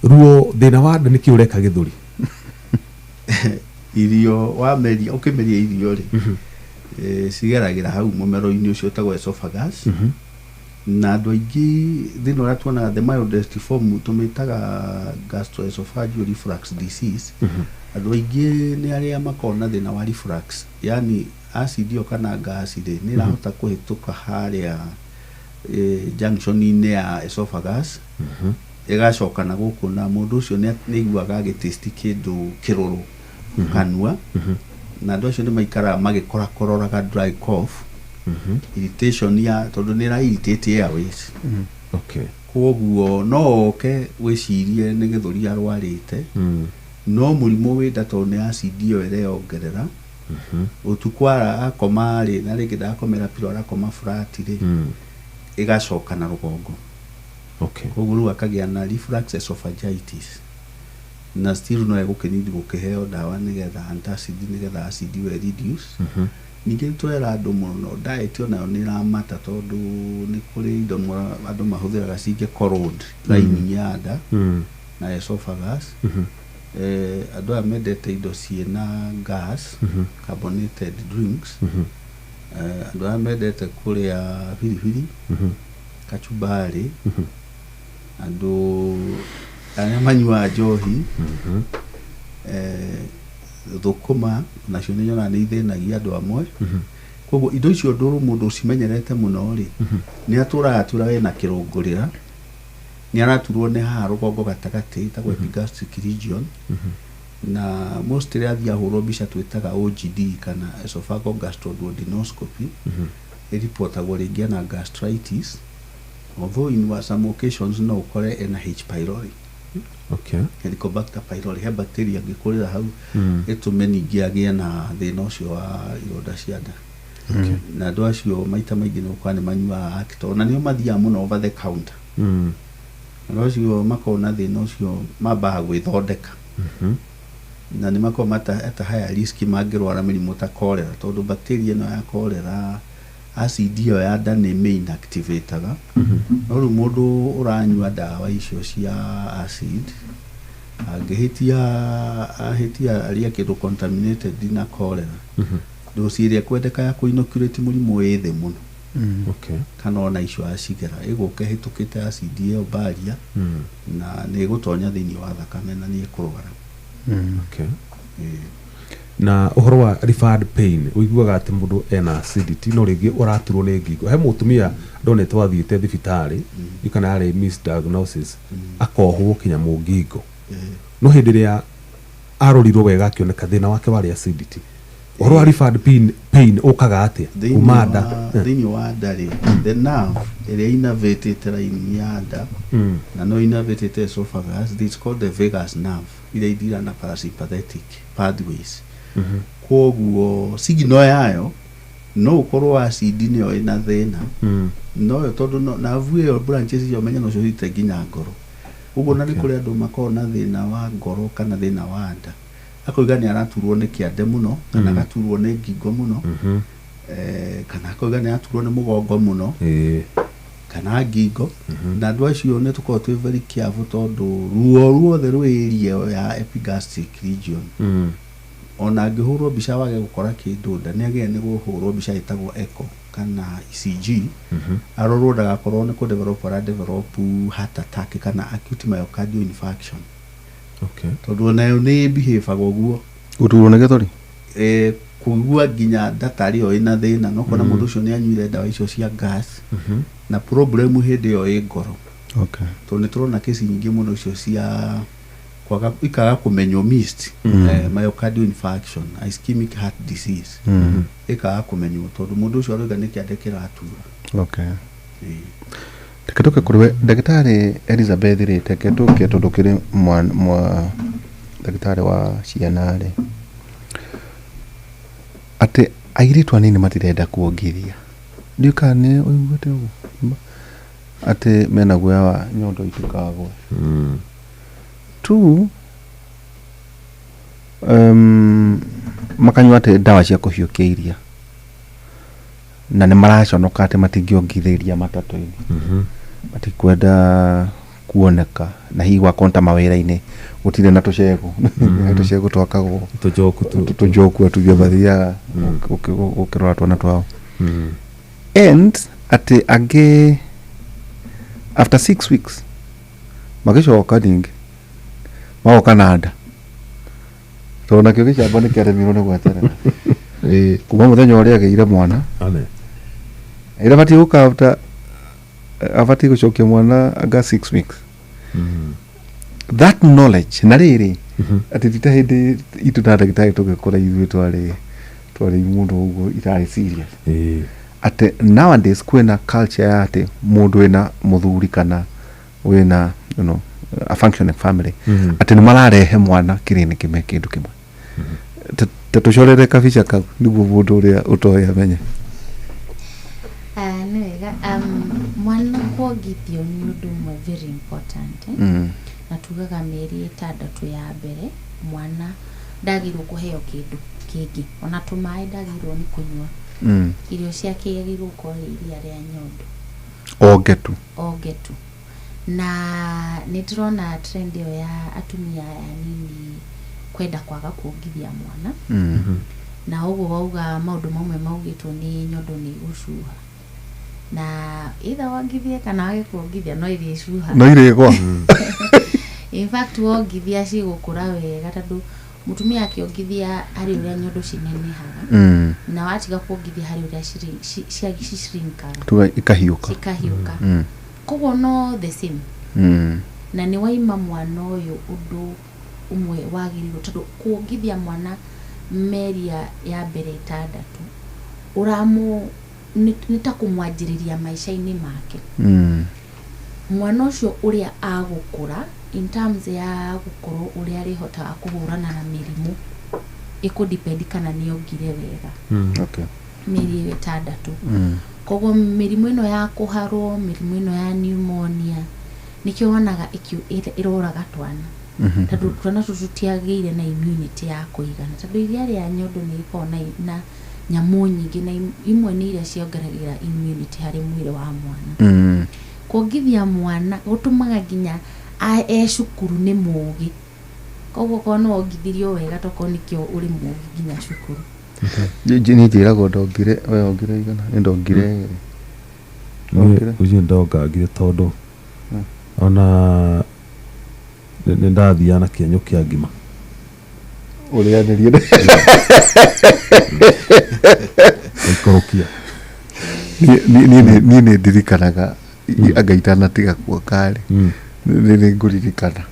ruo, thĩna wa nda. Nĩkĩ ũreka gĩthũri? Irio wameria, ũkĩmeria irio rĩ, cigeragĩra hau mũmero-inĩ ũcio ũtagwo esophagus. Na andũ aingĩ thĩna ũrĩa tuonaga, the mildest form tũmĩtaga gastroesophageal reflux disease. Andũ aingĩ nĩ arĩa makoragwo na thĩna wa reflux, yani acid ĩyo kana gas rĩ, nĩ ĩrahota kũhĩtũka harĩa junction-inĩ ya esophagus, ĩgacoka na gũkũ, na mũndũ ũcio nĩ aiguaga agĩtaste kĩndũ kĩrũrũ kanua, na andũ acio nĩ maikaraga magĩkorakororaga, dry cough, irritation ya tondũ nĩ ĩra irritate airways. Koguo no oke wĩcirie nĩ gĩthũri arwarĩte, no mũrimũ wĩ nda, tondũ nĩ acid ĩyo ĩreyongerera. Ũtukũ ara akoma rĩ, na rĩngĩ ndakomera pillow, arakoma flat rĩ, ĩgacoka na rũgongo. Koguo rĩu akagĩa na reflux esophagitis, na still no egũkĩnidi gũkĩheo ndawa nĩgetha antacid, nĩgetha acid ĩyo reduce. Ningĩ nĩ tũrera andũ mũno, diet onayo nĩ ĩramata, tondũ nĩ kũrĩ indo andũ mahũthĩraga cingĩ corrode lining ya nda na esophagus. Andũ aya mendete indo ciĩna gas, carbonated drinks, andũ aya mendete kũrĩa biribiri, kachumbari, andũ arĩa manyuaga njohi, thũkũma nacio nĩ nyonaga nĩ ithĩnagia andũ amwe. Koguo indo icio ndũrũ mũndũ ũcimenyerete mũno rĩ, nĩ atũraga atũraga ena kĩrũngũrĩra, nĩ araturwo nĩ haha rũgongo gatagatĩ, ĩtagwo epigastric region. Na mostly athiĩ ahũrwo mbica twĩtaga OGD kana esophageal gastroduodenoscopy, ĩripotagwo rĩngĩ ena gastritis, although in some occasions no ũkore ena H pylori. Helicobacter pylori, he bacteria angĩkũrĩra hau, ĩtũme ningĩ agĩe na thĩna ũcio wa ironda cia nda. Na andũ acio maita maingĩ nĩ ũkora nĩ manyuaga Actol, na nĩo mathiaga mũno over the counter. Andũ acio makoragwo na thĩna ũcio mambaga gwĩthondeka, na nĩ makoragwo at a higher risk mangĩrwara mĩrimũ ta cholera, tondũ bacteria ĩno ya cholera, acid ĩyo ya nda nĩ mĩ-inactivataga. No rĩu mũndũ ũranyua ndawa icio cia acid angĩhĩtia, ahĩtia arĩe kĩndũ contaminated na cholera, dose ĩrĩa ĩkwendeka ya kũ-inoculate mũrimũ wĩ thĩ mũno. Kana ona icio acigera, ĩgũka ĩhĩtũkĩte acid ĩyo barrier, na nĩ ĩgũtonya thĩinĩ wa thakame na nĩ ĩkũrwara. Ĩĩ. Na ũhoro wa referred pain, ũiguaga atĩ mũndũ ena acidity no rĩngĩ ũraturwo nĩ ngingo. He mũtumia ndonete wathiĩte thibitarĩ, kana yarĩ misdiagnosis, akohwo kĩnyamũ ngingo, no hĩndĩ ĩrĩa arorirwo wega akĩoneka thĩna wake warĩ acidity. Ũhoro wa referred pain ũkaga atĩa? Thĩinĩ kuma nda? Thĩinĩ wa nda rĩ, the nerve ĩrĩa innervatĩte line ya nda na no innervatĩte esophagus, it's called the vagus nerve, iria ithiraga na parasympathetic pathways. Koguo signal yayo No ũkorwo acid nĩyo ĩna thĩna, no yo tondũ nerve ĩyo branches icio menye no cihite nginya ngoro. Ũguo na nĩ kũrĩ andũ makoragwo na thĩna wa ngoro kana thĩna wa nda, akoiga nĩ araturwo nĩ kĩande mũno kana agaturwo nĩ ngingo mũno, kana akoiga nĩ araturwo nĩ mũgongo mũno kana ngingo. Na andũ acio nĩ tũkoragwo twĩ very careful, tondũ ruo ruothe rwĩ area ĩyo ya epigastric region, ona angĩhũrwo mbica wage gũkora kĩndũ nda, nĩ agĩrĩire nĩ kũhũrwo mbica ĩtagwo echo kana ECG, arorwo ndagakorwo nĩ kũ develop ara develop heart attack kana acute myocardial infarction, tondũ onayo nĩ behave ũguo. Gũturwo nĩ gĩthũri. Kũigua nginya ndatarĩ ĩyo ĩna thĩna, no kona mũndũ ũcio nĩ anyuire ndawa icio cia gas na problem hĩndĩ ĩyo ĩ ngoro, tondũ nĩ tũrona kesi nyingĩ mũno icio cia kwaga ikaga kũmenywo, missed myocardial infarction, ischemic heart disease, ĩkaga kũmenywo tondũ mũndũ ũcio aroiga nĩ kĩande kĩratura. Reke tũke kũrĩ we ndagĩtarĩ Elizabeth rĩ, reke tũke tondũ kĩrĩ mwa ndagĩtarĩ wa ciana rĩ, atĩ airĩtu anini matirenda kuongithia. Ndiũĩ kana nĩ ũiguĩte ũguo atĩ mena guoya wa nyondo itikagwe. Two, makanyua atĩ ndawa cia kũhiũkia iria na nĩ maraconoka atĩ matingĩongithĩria matatũ-inĩ, matikwenda kuoneka na hihi wakorwo ta mawĩra-inĩ gũtirĩ na tũcegũ, tũcegũ twakagwo. Tũjoku tũjoku atumia mathiaga gũkĩrora twana twao, and atĩ angĩ after 6 weeks magĩcoka ningĩ magoka na nda, tondũ nakĩo gĩcamba nĩ kĩaremirwo nĩ gweterera kuma mũthenya ũrĩa agĩire mwana. Ane. Ĩrĩa abatiĩ gũka after, abatiĩ gũcokia mwana anga 6 weeks. That knowledge na rĩrĩ atĩ ti ta hĩndĩ itũ na ndagĩtarĩ tũgĩkũra, ithuĩ twarĩ mũndũ ũguo itarĩ serious, atĩ nowadays kwĩna culture ya atĩ mũndũ wĩna mũthuri kana wĩna a functioning family, atĩ nĩ mararehe mwana kiriniki me kĩndũ kĩmwe. Ta tũcorere kabica kau nĩguo mũndũ ũrĩa ũtoĩ amenye. Ah, nĩ wega. Mwana kuongithio nĩ ũndũ ũmwe very important, eh? Na tugaga mĩeri 6 ya mbere mwana ndagĩrĩirwo kũheo kĩndũ kĩngĩ, ona tũmaĩ ndagĩrĩirwo nĩ kũnyua. Irio ciake iagĩrĩirwo gũkorwo rĩ iria rĩa nyondo. Onge tu. Onge tu. Na nĩ ndĩrona trend ĩyo ya atumia aya anini kwenda kwaga kuongithia mwana, na ũguo wauga maũndũ mamwe maugĩtwo nĩ nyondo nĩ igũcuha, na either wongithie kana wage kuongithia no irĩcuha. No irĩgwa. In fact, wongithia cigũkũra wega, tondũ mũtumia akĩongithia harĩ ũrĩa nyondo cinenehaga, na watiga kuongithia harĩ ũrĩa cishrinkaga. Tuga ikahiũka. Cikahiũka. Koguo no the same. Na nĩ waima mwana ũyũ ũndũ ũmwe wagĩrĩirwo, tondũ kuongithia mwana mĩeri ya mbere 6 ũramũ nĩ ta kũmwanjĩrĩria maica-inĩ make. Mwana ũcio ũrĩa agũkũra in terms ya gũkorwo ũrĩa arĩhotaga kũhũrana na mĩrimũ ĩkũ depend kana nĩ ongire wega mĩeri ĩyo 6. Koguo mĩrimũ ĩno ya kũharwo, mĩrimũ ĩno ya pneumonia, nĩkĩo wonaga ĩroraga twana, tondũ twana tũtũ tũtiagĩire na immunity ya kũigana, tondũ iria rĩa nyondo nĩ rĩkoragwo na nyamũ nyingĩ, na imwe nĩ iria ciongeragĩra immunity harĩ mwĩrĩ wa mwana. Kuongithia mwana gũtũmaga nginya e cukuru nĩ mũgĩ. Koguo korwo nĩ wongithirio wega, tokorwo nĩkĩo ũrĩ mũgĩ nginya cukuru. Niĩ njĩragwo ndongire, we ongire igana, nĩ ndongire ĩrĩ. Ndongire. Ũcio ndongangire tondũ ona nĩ ndathiaga na kĩenyũ kĩa ngima. Ũrĩanĩrie. Ngaikũrũkia. Niĩ nĩ ndirikanaga anga itanatiga kuonga rĩ, nĩ ngũririkana.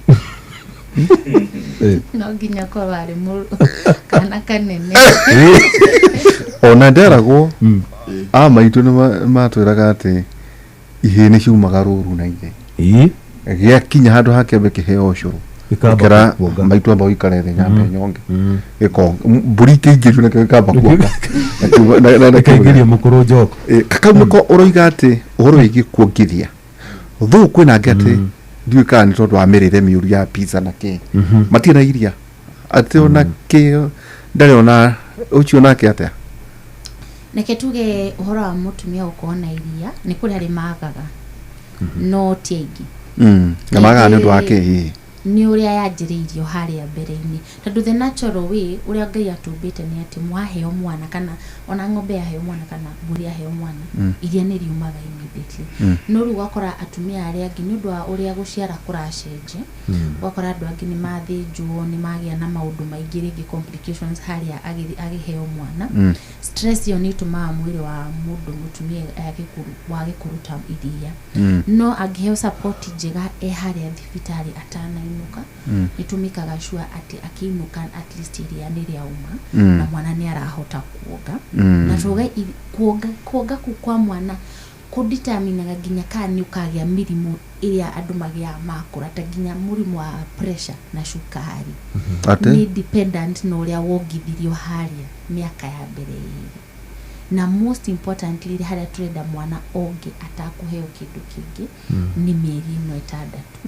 No nginya korwo arĩ kana kanene. Ona nderagwo a maitũ nĩ matwĩraga atĩ ihĩĩ nĩ ciumaga rũru na ithe, gĩakinya handũ ha kĩambe kĩheo ũcũrũ. Ĩkamba Ĩkera kuonga. maitũ amba ũikare thĩ nyambe nyonge ĩkonga mbũri ikĩingĩrio nakĩo ĩkamba kuonga Ĩkaingĩria mũkũrũ njoko. Kau nĩko ũroiga atĩ ũhoro wĩgiĩ kuongithia thũ kwĩna angĩ atĩ ndiũĩ kana nĩ tondũ wa mĩrĩre mĩũru ya pizza na kĩ matirĩ na iria atĩ ona kĩ ndarĩ ona ũcio nake atĩa. Reke tuge ũhoro wa mũtumia gũkorwo na iria nĩ kũrĩ arĩ magaga, no ti aingĩ. Na magaga nĩ ũndũ wa kĩ hihi? Nĩ ũrĩa yanjĩrĩirio harĩa mbere-inĩ, tondũ the natural way ũrĩa Ngai atũmbĩte nĩ atĩ mwaheo mwana kana ona ng'ombe yaheo mwana kana mbũri yaheo mwana, iria nĩ riumaga immediately. No rĩu ũgakora atumia arĩa angĩ, nĩ ũndũ wa ũrĩa gũciara kũracenjia, ũgakora andũ angĩ nĩ mathĩnjwo, nĩ magĩa na maũndũ maingĩ, rĩngĩ complications harĩa agĩheo mwana. Stress ĩyo nĩ ĩtũmaga mwĩrĩ wa mũndũ mũtumia wage kũruta iria. No angĩheo support njega e harĩa thibitarĩ atanainũka, nĩ tũmĩkaga sure atĩ akĩinũka at least iria nĩ rĩauma na mwana nĩ arahota kuonga. Na tuge kuonga kũu kwa mwana kũdeterminaga nginya kana nĩ ũkagĩa mĩrimũ ĩrĩa andũ magĩaga makũra, ta nginya mũrimũ wa pressure na cukari. Atĩ? Nĩ dependent na ũrĩa wongithirio harĩa mĩaka ya mbere ĩrĩ, na most importantly harĩa tũrenda mwana onge atakũheo kĩndũ kĩngĩ nĩ mĩeri ĩno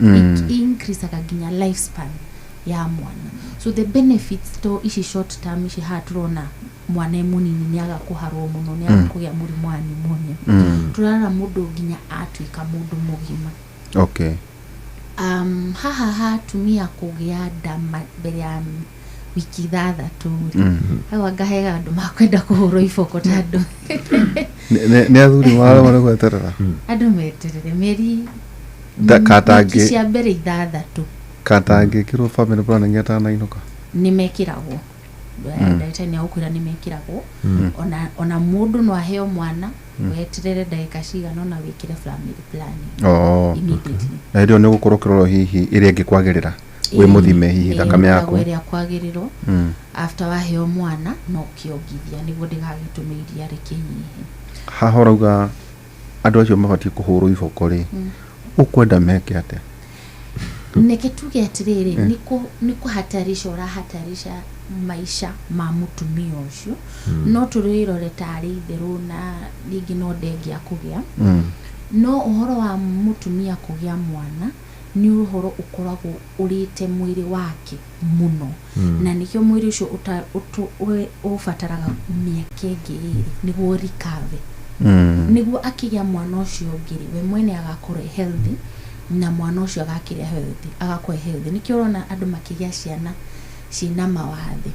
6. Increaseaga nginya lifespan ya mwana. So the benefits to ici short term ici haha tũrona mwana e mũnini nĩ aga kũharwo mũno, nĩ aga kũgĩa mũrimũ wa pneumonia. Tũrarora mũndũ nginya atuĩka mũndũ mũgima. Haha ha atumia kũgĩa nda mbere ya wiki 6 rĩ, hau anga hega andũ makwenda kũhũrwo iboko, tondũ Nĩ athuri marema nĩ gweterera. Andũ meterere mĩeri Katangĩ- wiki cia mbere 6. Katangĩkĩrwo family planning atanainũka? Nĩ mekĩragwo. Ndagĩtarĩ nĩ agũkwĩra nĩ mekĩragwo. Ona mũndũ no aheo mwana, weterere ndagĩka cigana ona wĩkĩre family planning immediately. Na hĩndĩ ĩyo nĩ ũgũkorwo ũkĩrorwo hihi ĩrĩa ĩngĩkwagĩrĩra wĩ mũthime hihi thakame yaku. Ĩrĩa kwagĩrĩrwo after waheo mwana no kĩongithia nĩguo ndĩgagĩtũme iria rĩkĩnyihe. Haha ũrauga andũ acio mabatiĩ kũhũrwo iboko rĩ, ũkwenda meke atĩa? Neke tuge atĩrĩrĩ, nĩ kũhatarisha ũrahatarisha maisha ma mũtumia ũcio. No tũrĩrore tarĩ itherũ na rĩngĩ no ndengia kũgĩa, no ũhoro wa mũtumia kũgĩa mwana nĩ ũhoro ũkoragwo ũrĩte mwĩrĩ wake mũno. Na nĩkĩo mwĩrĩ ũcio ũbataraga mĩaka ĩngĩ 2 nĩguo recover. Nĩguo akĩgĩa mwana ũcio ũngĩ rĩ, we mwene agakorwo e healthy na mwana ũcio agakĩrĩa healthy, agakorwo e healthy. Nĩkĩo ũrona andũ makĩgĩa ciana ciĩna mawathe,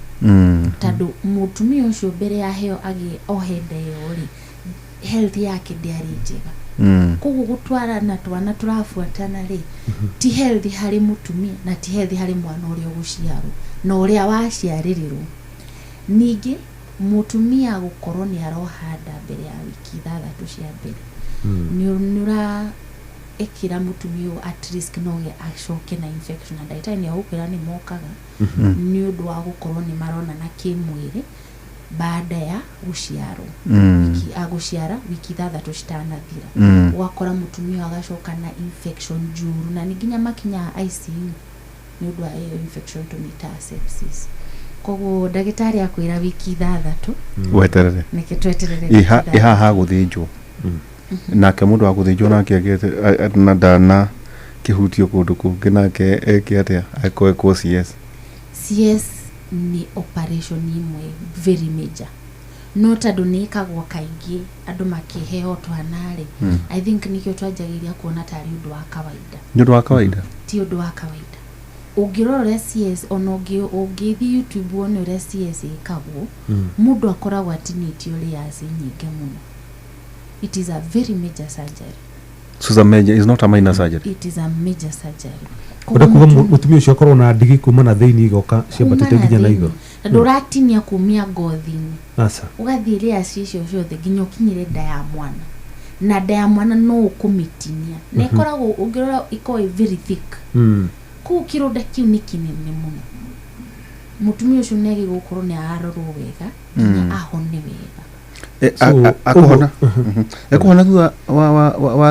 tondũ mũtumia ũcio mbere ya heo agĩe ohe nda ĩyo rĩ, health yake ndĩarĩ njega. Koguo gũtwarana twana tũrabuatana rĩ, ti healthy harĩ mũtumia na ti healthy harĩ mwana ũrĩa ũgũciarwo na ũrĩa waciarĩrĩrwo. Ningĩ mũtumia gũkorwo nĩ aroha nda mbere ya wiki 6 cia mbere, nĩ ũraĩkĩra mũtumia ũyũ at risk no acoke na infection, na ndagĩtarĩ nĩ agũkwĩra nĩ mokaga nĩ ũndũ wa gũkorwo nĩ maronana kĩmwĩrĩ baada ya gũciarwo. Wiki agũciara wiki 6 citanathira, ũgakora mũtumia ũyũ agacoka na infection njũru, na nĩ nginya makinyaga ICU nĩ ũndũ wa ĩyo infection tũmĩtaga sepsis. Koguo ndagĩtarĩ akwĩra wiki 6, Weterere. Nĩkĩ tweterere wiki 6. Ĩhaha gũthĩnjwo nake mũndũ wa gũthĩnjwo nake agĩte na ndana kĩhutio kũndũ kũngĩ nake eke atĩa akwekwo CS? CS nĩ operation ĩmwe very major, no tondũ nĩ ĩkagwo kaingĩ andũ makĩheo twana rĩ, I think nĩkĩo twanjagĩrĩria kuona tarĩ ũndũ wa kawaida. Nĩ ũndũ wa kawaida? Ti ũndũ wa kawaida. Ũngĩrora ũrĩa CS, ona ũngĩthiĩ YouTube wone ũrĩa CS ĩkagwo, mũndũ akoragwo atinĩtio layers nyingĩ mũno. It is a very major surgery. So it's a major, it's not a minor surgery. It is a major surgery. Ũrĩa kuga mũtumia ũcio akorwo na ndigi kuma na thĩinĩ igoka ciambatĩte Kuma na nginya na thĩinĩ. igũrũ. Tondũ ũratinia kumia ngothi-inĩ, Aca. Ũgathiĩ layers icio ciothe nginya ũkinyĩre nda ya mwana, na nda ya mwana no ũkũmĩtinia na ĩkoragwo ũngĩrora ĩkoragwo ĩ very thick. Koguo kĩronda kĩu nĩ kĩnene mũno. Mũtumia ũcio nĩ agĩrĩirwo gũkorwo nĩ ararorwo wega nginya ahone wega. Akũhona. Ekũhona thutha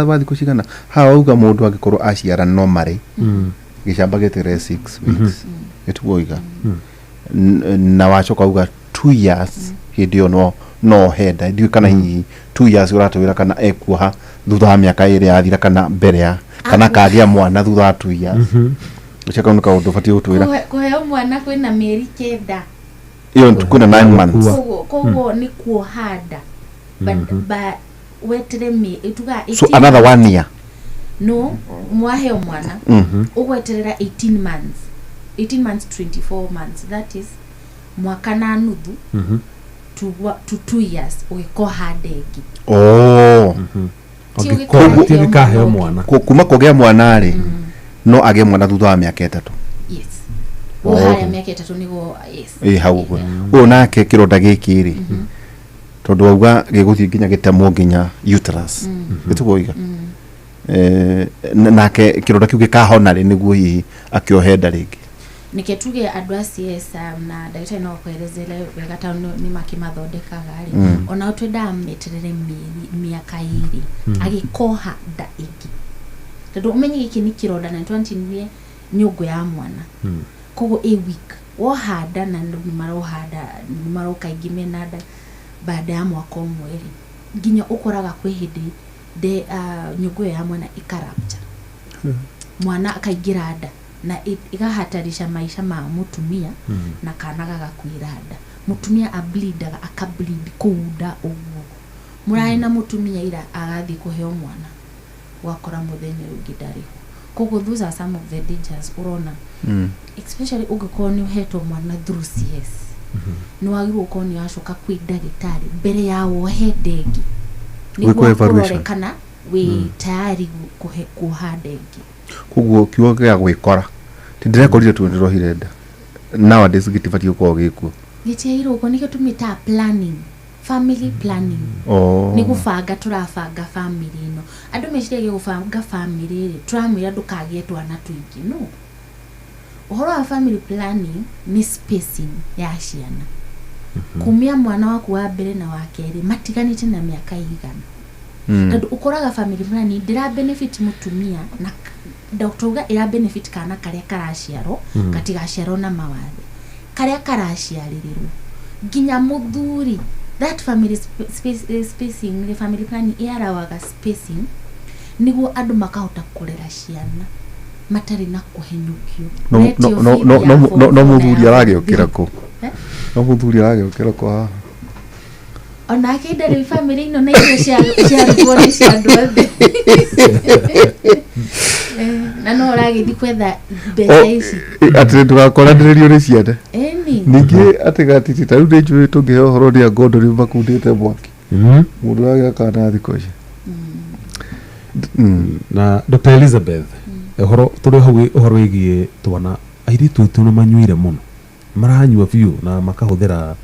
wa thikũ cigana? Haha wauga mũndũ angĩkorwo aciara no marĩ Gĩcamba gĩeterere 6 weeks ĩtiguo iga. Na wacoka uga 2 years, hĩndĩ ĩyo no henda ndiũĩ kana hihi 2 years ũratwĩra kana ekuoha thutha wa mĩaka 2 yathira kana mbere ya kana kagĩa mwana thutha wa 2 years. Ũcio kau nĩ kaũndũ ũbatiĩ gũtwĩra. Kũheo mwana kwĩna mĩeri 9. Ĩyo kwĩna 9 months. Koguo nĩ kuoha nda, but wetere tuga So 18 another one year. No, mwaheo mwana, ũgweterera 18 months, 18 months, 24 months, that is mwaka na nuthu to 2 years ũgĩkoha nda ĩngĩ. Oh. Ti Ti ũgĩkaheo mwana. Kuma kũgĩa mwana rĩ, no agĩe mwana thutha wa mĩaka 3? Yes. Oh. Harĩa mĩaka 3 nĩguo, yes. Ĩ hau ũguo ũyũ nake kĩronda gĩkĩ rĩ, tondũ wauga gĩgũthiĩ nginya gĩtemwo nginya uterus, gĩtiguo iga. Nake kĩronda kĩu gĩkahona rĩ, nĩguo hihi akĩohe nda rĩngĩ? Nike tuge andũ a CS, na ndagĩtarĩ no akwerezere wega tondũ nĩ makĩmathondekaga rĩ, onao twendaga meterere mĩeri mĩaka 2 agĩkoha nda ĩngĩ, tondũ ũmenye gĩkĩ nĩ kĩronda na nĩtwantinirie nyũngũ ya mwana, koguo ĩ week woha nda, na andũ nĩ maroha nda, nĩ maroka aingĩ mena nda baada ya mwaka ũmwe rĩ, nginya ũkoraga kwĩ hĩndĩ nde nyũngũ ĩyo ya mwana ĩkarapcha, mwana akaingĩra nda na ĩgahatarisha maisha ma mũtumia na kana gagakuĩra nda. Mũtumia ableedaga, akableed kũu nda ũguo mũrarĩ na mũtumia ira agathiĩ kũheo mwana, ũgakora mũthenya ũyũ ũngĩ ndarĩ ho. Koguo those are some of the dangers ũrona, especially ũngĩkorwo nĩ ũhetwo mwana through CS, nĩ wagĩrĩirwo gũkorwo nĩ wacoka kwĩ ndagĩtarĩ mbere ya wohe nda ĩngĩ Gwĩkwo nĩguo evaluation. akũrore kana wĩ tayari kuoha nda ĩngĩ. Koguo kiugo gĩa gwĩkora ti ndĩrekorire tu ndĩrohire nda nowadays gĩtibatiĩ gũkorwo gĩkuo. Gĩtiagĩrĩirwo gũkorwo, nĩkĩo tũmĩtaga planning, family planning. Oh. Nĩ gũbanga tũrabanga family ĩno. Andũ meciragia gũbanga family rĩ, tũramwĩra ndũkagĩe twana tũingĩ. No ũhoro wa family planning nĩ spacing ya ciana, kumia mwana waku wa mbere na wa kerĩ matiganĩte na mĩaka igana, tondũ ũkoraga family planning ndĩra benefit mũtumia na tauga ĩra benefit kana karĩa karaciarwo, gatigaciarwo na mawathe, karĩa karaciarĩrĩrwo nginya mũthuri. That family spacing, the family planning ĩarawaga spacing nĩguo andũ makahota kũrera ciana matarĩ na kũhenyũkio. No Ũretio no no feed no ya no form no no four na mũthuri ya aragĩũkĩra form kũ? Eh? No mũthuri aragĩũkĩra kũ haha? Onake ndarĩ family ĩno na irio ciarugwo nĩ cia andũ othe. Na no ũragĩthiĩ kwetha mbeca ici. Atĩ ndũgakoranĩrĩrio nĩ ciana. Ĩni. Ningĩ atĩ gatiti ta rĩu nĩ njũĩ tũngĩhe ũhoro nĩ angondo rĩu makundĩte mwaki mũndũ ũragĩa kana thikũ ici. Na Dr Elizabeth, ũhoro tũrĩ hau, ũhoro wĩgiĩ twana, airĩtu aitũ nĩ manyuire mũno, maranyua biũ na makahũthĩra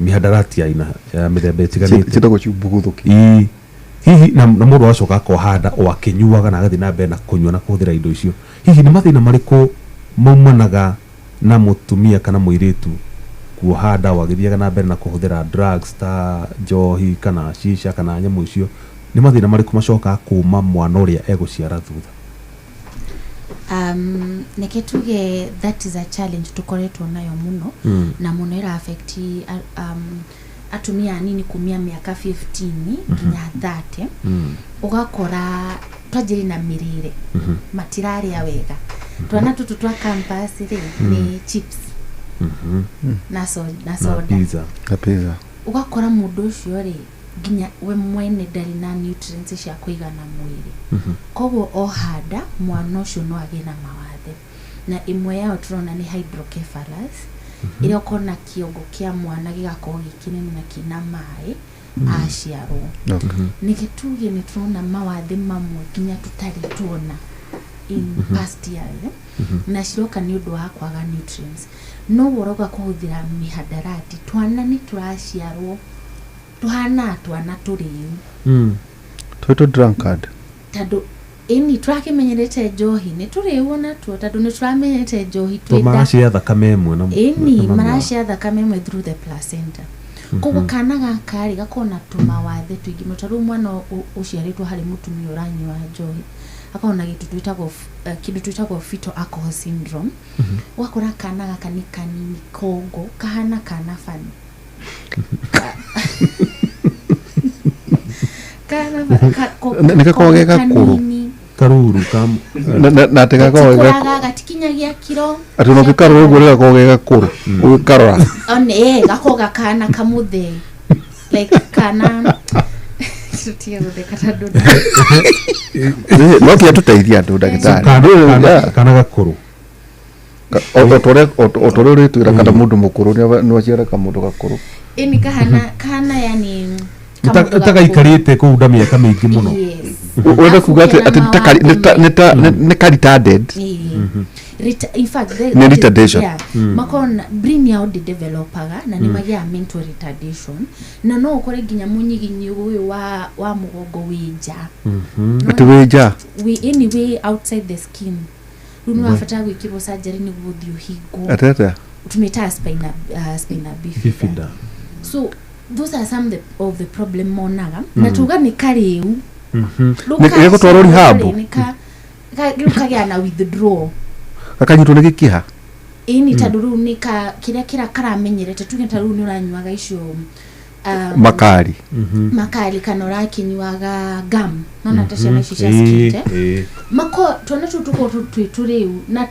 mihadarati ya aina ya mĩthemba ĩtiganĩte. Ciĩtagwo ciumbuguthuki. Ĩĩ. Hihi na mũndũ agacoka akoha nda o akĩnyuaga na agathiĩ na mbere na kũnyua na kũhũthĩra indo icio, hihi nĩ mathĩna marĩkũ maumanaga na mũtumia kana mũirĩtu kuoha nda o agĩthiaga na mbere na kũhũthĩra drugs ta njohi kana shisha kana nyamũ icio? Nĩ mathĩna marĩkũ macokaga kuma mwana ũrĩa egũciara thutha? Neke tuge that is a challenge tukoretwo nayo muno, na muno ĩra affect atumia anini kumia mĩaka 15 nginya 30. Ũgakora twanjĩrĩ na mĩrĩre, matirarĩa wega. Twana tũtũ twa campus rĩ, nĩ chips na na soda. Pizza. Na pizza. Ũgakora mũndũ ũcio rĩ, nginya we mwene ndarĩ na nutrients cia kũigana mwĩrĩ, koguo ohanda mwana ũcio no agĩe na mawathe, na ĩmwe yao tũrona nĩ hydrocephalus, ĩrĩa ũkona kĩongo kĩa mwana gĩgakorwo gĩ kĩnene na kĩna maĩ aciarwo. Nĩkĩ tuge nĩ tũrona mawathe mamwe nginya tũtarĩ tuona in past years, na ciroka nĩ ũndũ wa kwaga nutrients. No ũroga kũhũthĩra mihadarati, twana nĩ tũraciarwo tũhana twana tũrĩu. Twĩtwo drunkard. Tondũ ĩni tũrakĩmenyerete njohi, nĩ tũrĩu onatuo, tondũ nĩ tũramenyerete njohi to twĩ nda. maracĩa thakame ĩmwe na Ĩni. na mami wao. Maracĩa thakame ĩmwe through the placenta, koguo kana gaka rĩ, gakorwo na tũmawathe tũingĩ mũno. Ta rĩu mwana ũciarĩtwo harĩ mũtumia ũranyua njohi Akorwo na gĩtũ twĩtagwo kĩndũ twĩtagwo fetal alcohol syndrome. Ũgakora kana gaka nĩ kanini kongo kahana kana bani kana Nĩ gakoragwo ge gakũrũ. Kanini. Karuru ka Na atĩ gakoragwo ge Gatikũraga, gatikinyagia kiro. Atĩ ona ũngĩkarora ũguo nĩ gakoragwo ge gakũrũ ũgĩkarora. One gako gakana kamuthe like kana tutige gutheka tondu No kinya tũteithie andũ ndagĩtarĩ. Kana gakũrũ. O ta ũrĩa ũrĩtwĩra kana mũndũ mũkũrũ nĩ aciara kamũndũ gakũrũ. Ini kahana kahana yani kamũndũ gakũrũ. Tagaikarĩte kũu nda mĩaka mĩingĩ mũno. Yes. Ũrenda kuga atĩ Alafu atĩ nĩ ka retarded. In fact, Nĩ retardation. Yeah, makorwo na brain yao ndĩdevelopaga na nĩ magĩaga mental retardation na no ũkore nginya mũnyiginyi ũyũ wa mũgongo wĩ nja. Atĩ wĩ nja. Wĩ anyway outside the skin. Rĩu nĩ wabatara gwĩkĩrwo surgery nĩguo ũthiĩ ũhingwo. Atĩ atĩa? Tumĩtaga spina bifida. Bifida. So those are some of the problem monaga na tuga nĩ karĩu. Rĩu Nĩ gũtwarwo rehab? Nĩ rĩu kagĩa na withdraw. Gakanyitwo nĩ gĩkĩha. Ĩni tondũ rĩu nĩ ka kĩrĩa kĩra karamenyerete tuge ta rĩu nĩ ũranyuaga icio Makari. Makari kana ũrakĩnyuaga gum nona ta ciana ici cia skite mako twana tũu tũkorwo twĩ tũrĩu na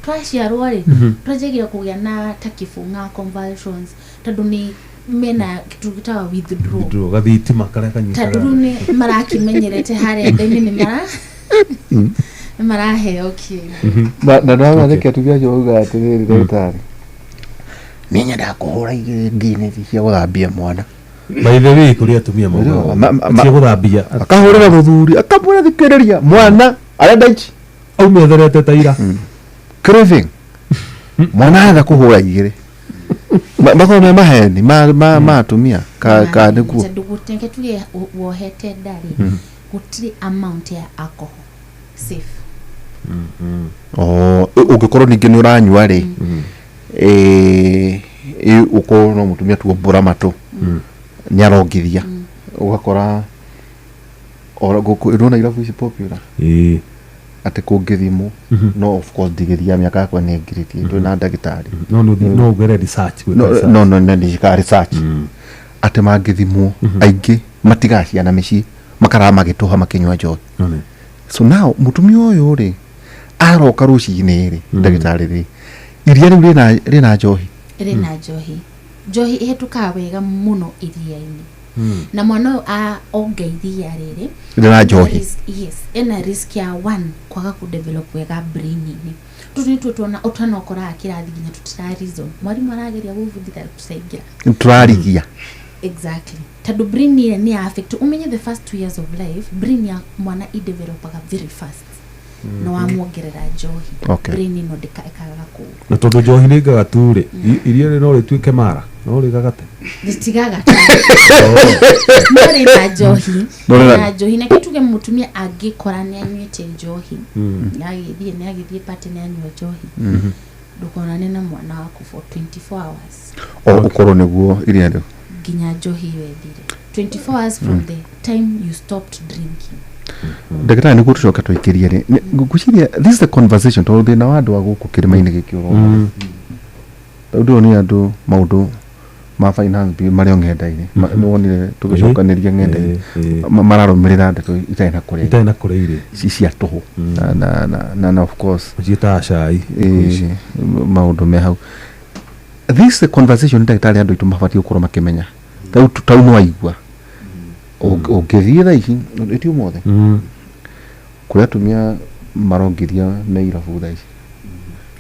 twaciarwo rĩ twanjagia kũgĩa na ta kĩbũng'a convulsions tondũ nĩ mena kĩndũ gĩtagwo withdraw. Withdraw, gathitima karĩa kanyitaga. Tondũ rĩu nĩ marakĩmenyerete harĩa nda-inĩ nĩ maraheo kĩndũ. Na ndona reke atumia acio maugaga atĩrĩrĩ ndagĩtarĩ niĩ nyendaga kũhũra igĩrĩ nginĩthi cia gũthambia mwana. By the way, kũrĩ atumia maugaga cia gũthambia. Akahũrĩra mũthuri akamwĩra thikĩrĩria mwana arenda ici. Aume atherete ta ira. Craving. Mwana arenda kũhũra igĩrĩ. Makoragwo me maheni ma atumia ka nĩguo. Tondũ gũtenge tuge wohete nda rĩ gũtirĩ amount ya alcohol safe. Oh, ũngĩkorwo ningĩ nĩ ũranyua rĩ ũkorwo no mũtumia tuombũra matũ nĩ arongithia ũgakora ora gũkũ ndona irabu ici popular atĩ kũngĩthimwo no of course ndigĩthiaga mĩaka yakwa nĩ ĩngirĩtie ndũrĩ na ndagĩtarĩ. No no ũgere research gwĩka No research. no no nĩ research atĩ mangĩthimwo aingĩ matigaga ciana mĩciĩ makaraga magĩtũha makĩnyua njohi. None. So now mũtumia ũyũ rĩ aroka rũcinĩ rĩ ndagĩtarĩ rĩ iria rĩu rĩna njohi. Rĩna njohi. Njohi ĩhetũkaga wega mũno iria-inĩ na mwana ũyũ onga iria rĩrĩ Rĩna njohi. Yes, ena risk ya one kwaga kũdevelop wega brain-inĩ. Tũtũ nĩtuo tuona ũtanokoraga kĩrathi nginya tũtira reason mwarimũ arageria gũbundithia tũtaingĩra. Tũrarigia. Exactly, tondũ brain ĩrĩa nĩ affect ũmenye the first 2 years of life brain ya mwana idevelopaga very fast na wamuongerera njohi brain ĩno ĩkagaga kũ Na tondũ njohi nĩ ngagatu rĩ iria rĩ no rĩtuĩke mara no rĩgagate. Rĩtigaga no rĩna njohi. No rĩna- Na njohi na kĩtuge mũtumia angĩkora nĩ anyuĩte njohi nĩ agĩthiĩ party nĩ anyua njohi ndũkonane na mwana waku for 24 hours. O ũkorwo nĩguo iria rĩu nginya njohi ĩyo ĩthire, 24 hours from the time you stopped drinking. Ndagĩtarĩ nĩguo tũcoke tũikĩrie rĩ ngwĩciria this is the conversation tondũ thĩna wa andũ a gũkũ kĩrĩma-inĩ gĩkĩ ũrona tondũ ndĩrona andũ maũndũ ma finance bill marĩ o ng'enda-inĩ. Nĩ wonire tũgĩcokanĩria ng'enda-inĩ mararũmĩrĩra ndeto itarĩ na kũrĩa Itarĩ na kũrĩa irio. Ici cia tũhũ na of course ciĩtaga cai. Maũndũ me hau. This is the conversation ndagĩtarĩ andũ aitũ mabatiĩ gũkorwo makĩmenya tau tau nĩ waigua ũngĩthiĩ thaa ici ĩti ũmũthĩ kũrĩ atumia marongithia me irabu thaa ici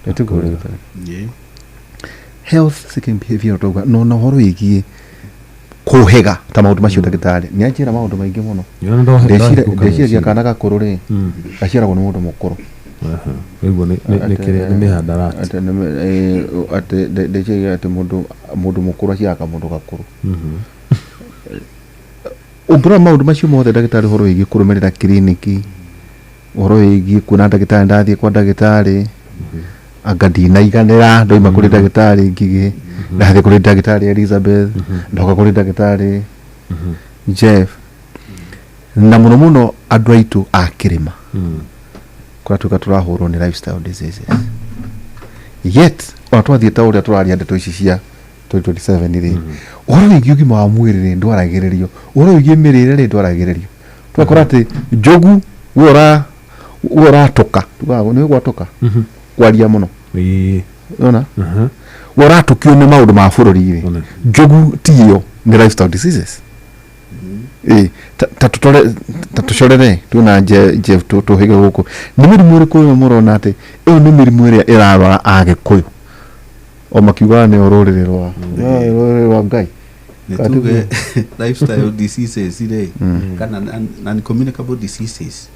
ĩtiguo ndagĩtarĩ health seeking behavior tauga no na ũhoro wĩgiĩ kũhĩga ta maũndũ macio ndagĩtarĩ nĩ anjĩra maũndũ maingĩ mũno. Ndahingũka Ndeciragia meciria. kana gakũrũ rĩ gaciaragwo nĩ mũndũ mũkũrũ. Ũguo nĩ kĩrĩa nĩ mĩhandarati. Atĩ ndeciragia atĩ mũndũ mũkũrũ aciaraga kamũndũ gakũrũ. Ũngĩrora maũndũ macio mothe ndagĩtarĩ ũhoro wĩgiĩ kũrũmĩrĩra kiriniki ũhoro wĩgiĩ kuona ndagĩtarĩ ndathiĩ kwa ndagĩtarĩ anga ndinaiganĩra ndoima kũrĩ ndagĩtarĩ Ngigĩ ndathiĩ kũrĩ ndagĩtarĩ Elizabeth ndoka kũrĩ ndagĩtarĩ Jeff na mũno mũno andũ aitũ a kĩrĩma. Kũratuĩka tũrahũrwo nĩ lifestyle diseases, yet ona twathiĩ ta ũrĩa tũraria ndeto ici cia 2027 rĩ, ũhoro wĩgiĩ ũgima wa mwĩrĩ rĩ ndwaragĩrĩrio, ũhoro wĩgiĩ mĩrĩre rĩ ndwaragĩrĩrio. Tũgakora atĩ njogu we ũratũka, tugaga nĩ gwatũka kwaria mũno, ona we ũratũkio nĩ maũndũ ma bũrũri rĩ, njogu ti ĩyo, nĩ lifestyle diseases. Ĩ ta tũtore, ta tũcorere twĩna Jeff tũhĩge gũkũ, nĩ mĩrimũ ĩrĩkũ ĩyo mũrona atĩ ĩyo nĩ mĩrimũ ĩrĩa ĩrarwara Agĩkũyũ o makiugaga nĩo rũrĩrĩ rwa Ngai? Nĩ tuge lifestyle diseases rĩ, kana non-communicable diseases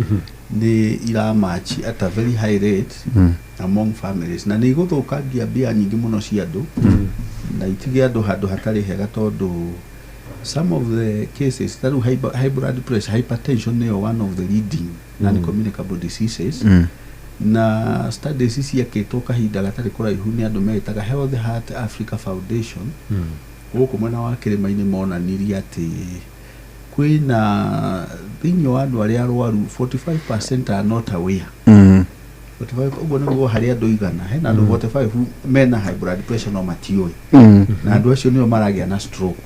nĩ iramatch at a very high rate among families, na nĩ igũthũkangia mbia nyingĩ mũno cia andũ na itige andũ handũ hatarĩ hega, tondũ some of the cases, ta rĩu high blood pressure, hypertension, nĩyo one of the leading non-communicable diseases. Na studies ciekĩtwo kahinda gatarĩ kũraihu nĩ andũ meĩtaga Health Heart Africa Foundation gũkũ mwena wa kĩrĩma-inĩ, monanirie atĩ kwĩna thĩinĩ wa andũ arĩa arwaru, 45% are not aware. 45, ũguo nĩguo harĩ andũ 100 hena andũ 45 mena high blood pressure no matiũĩ. Na andũ acio nĩo maragĩa na stroke,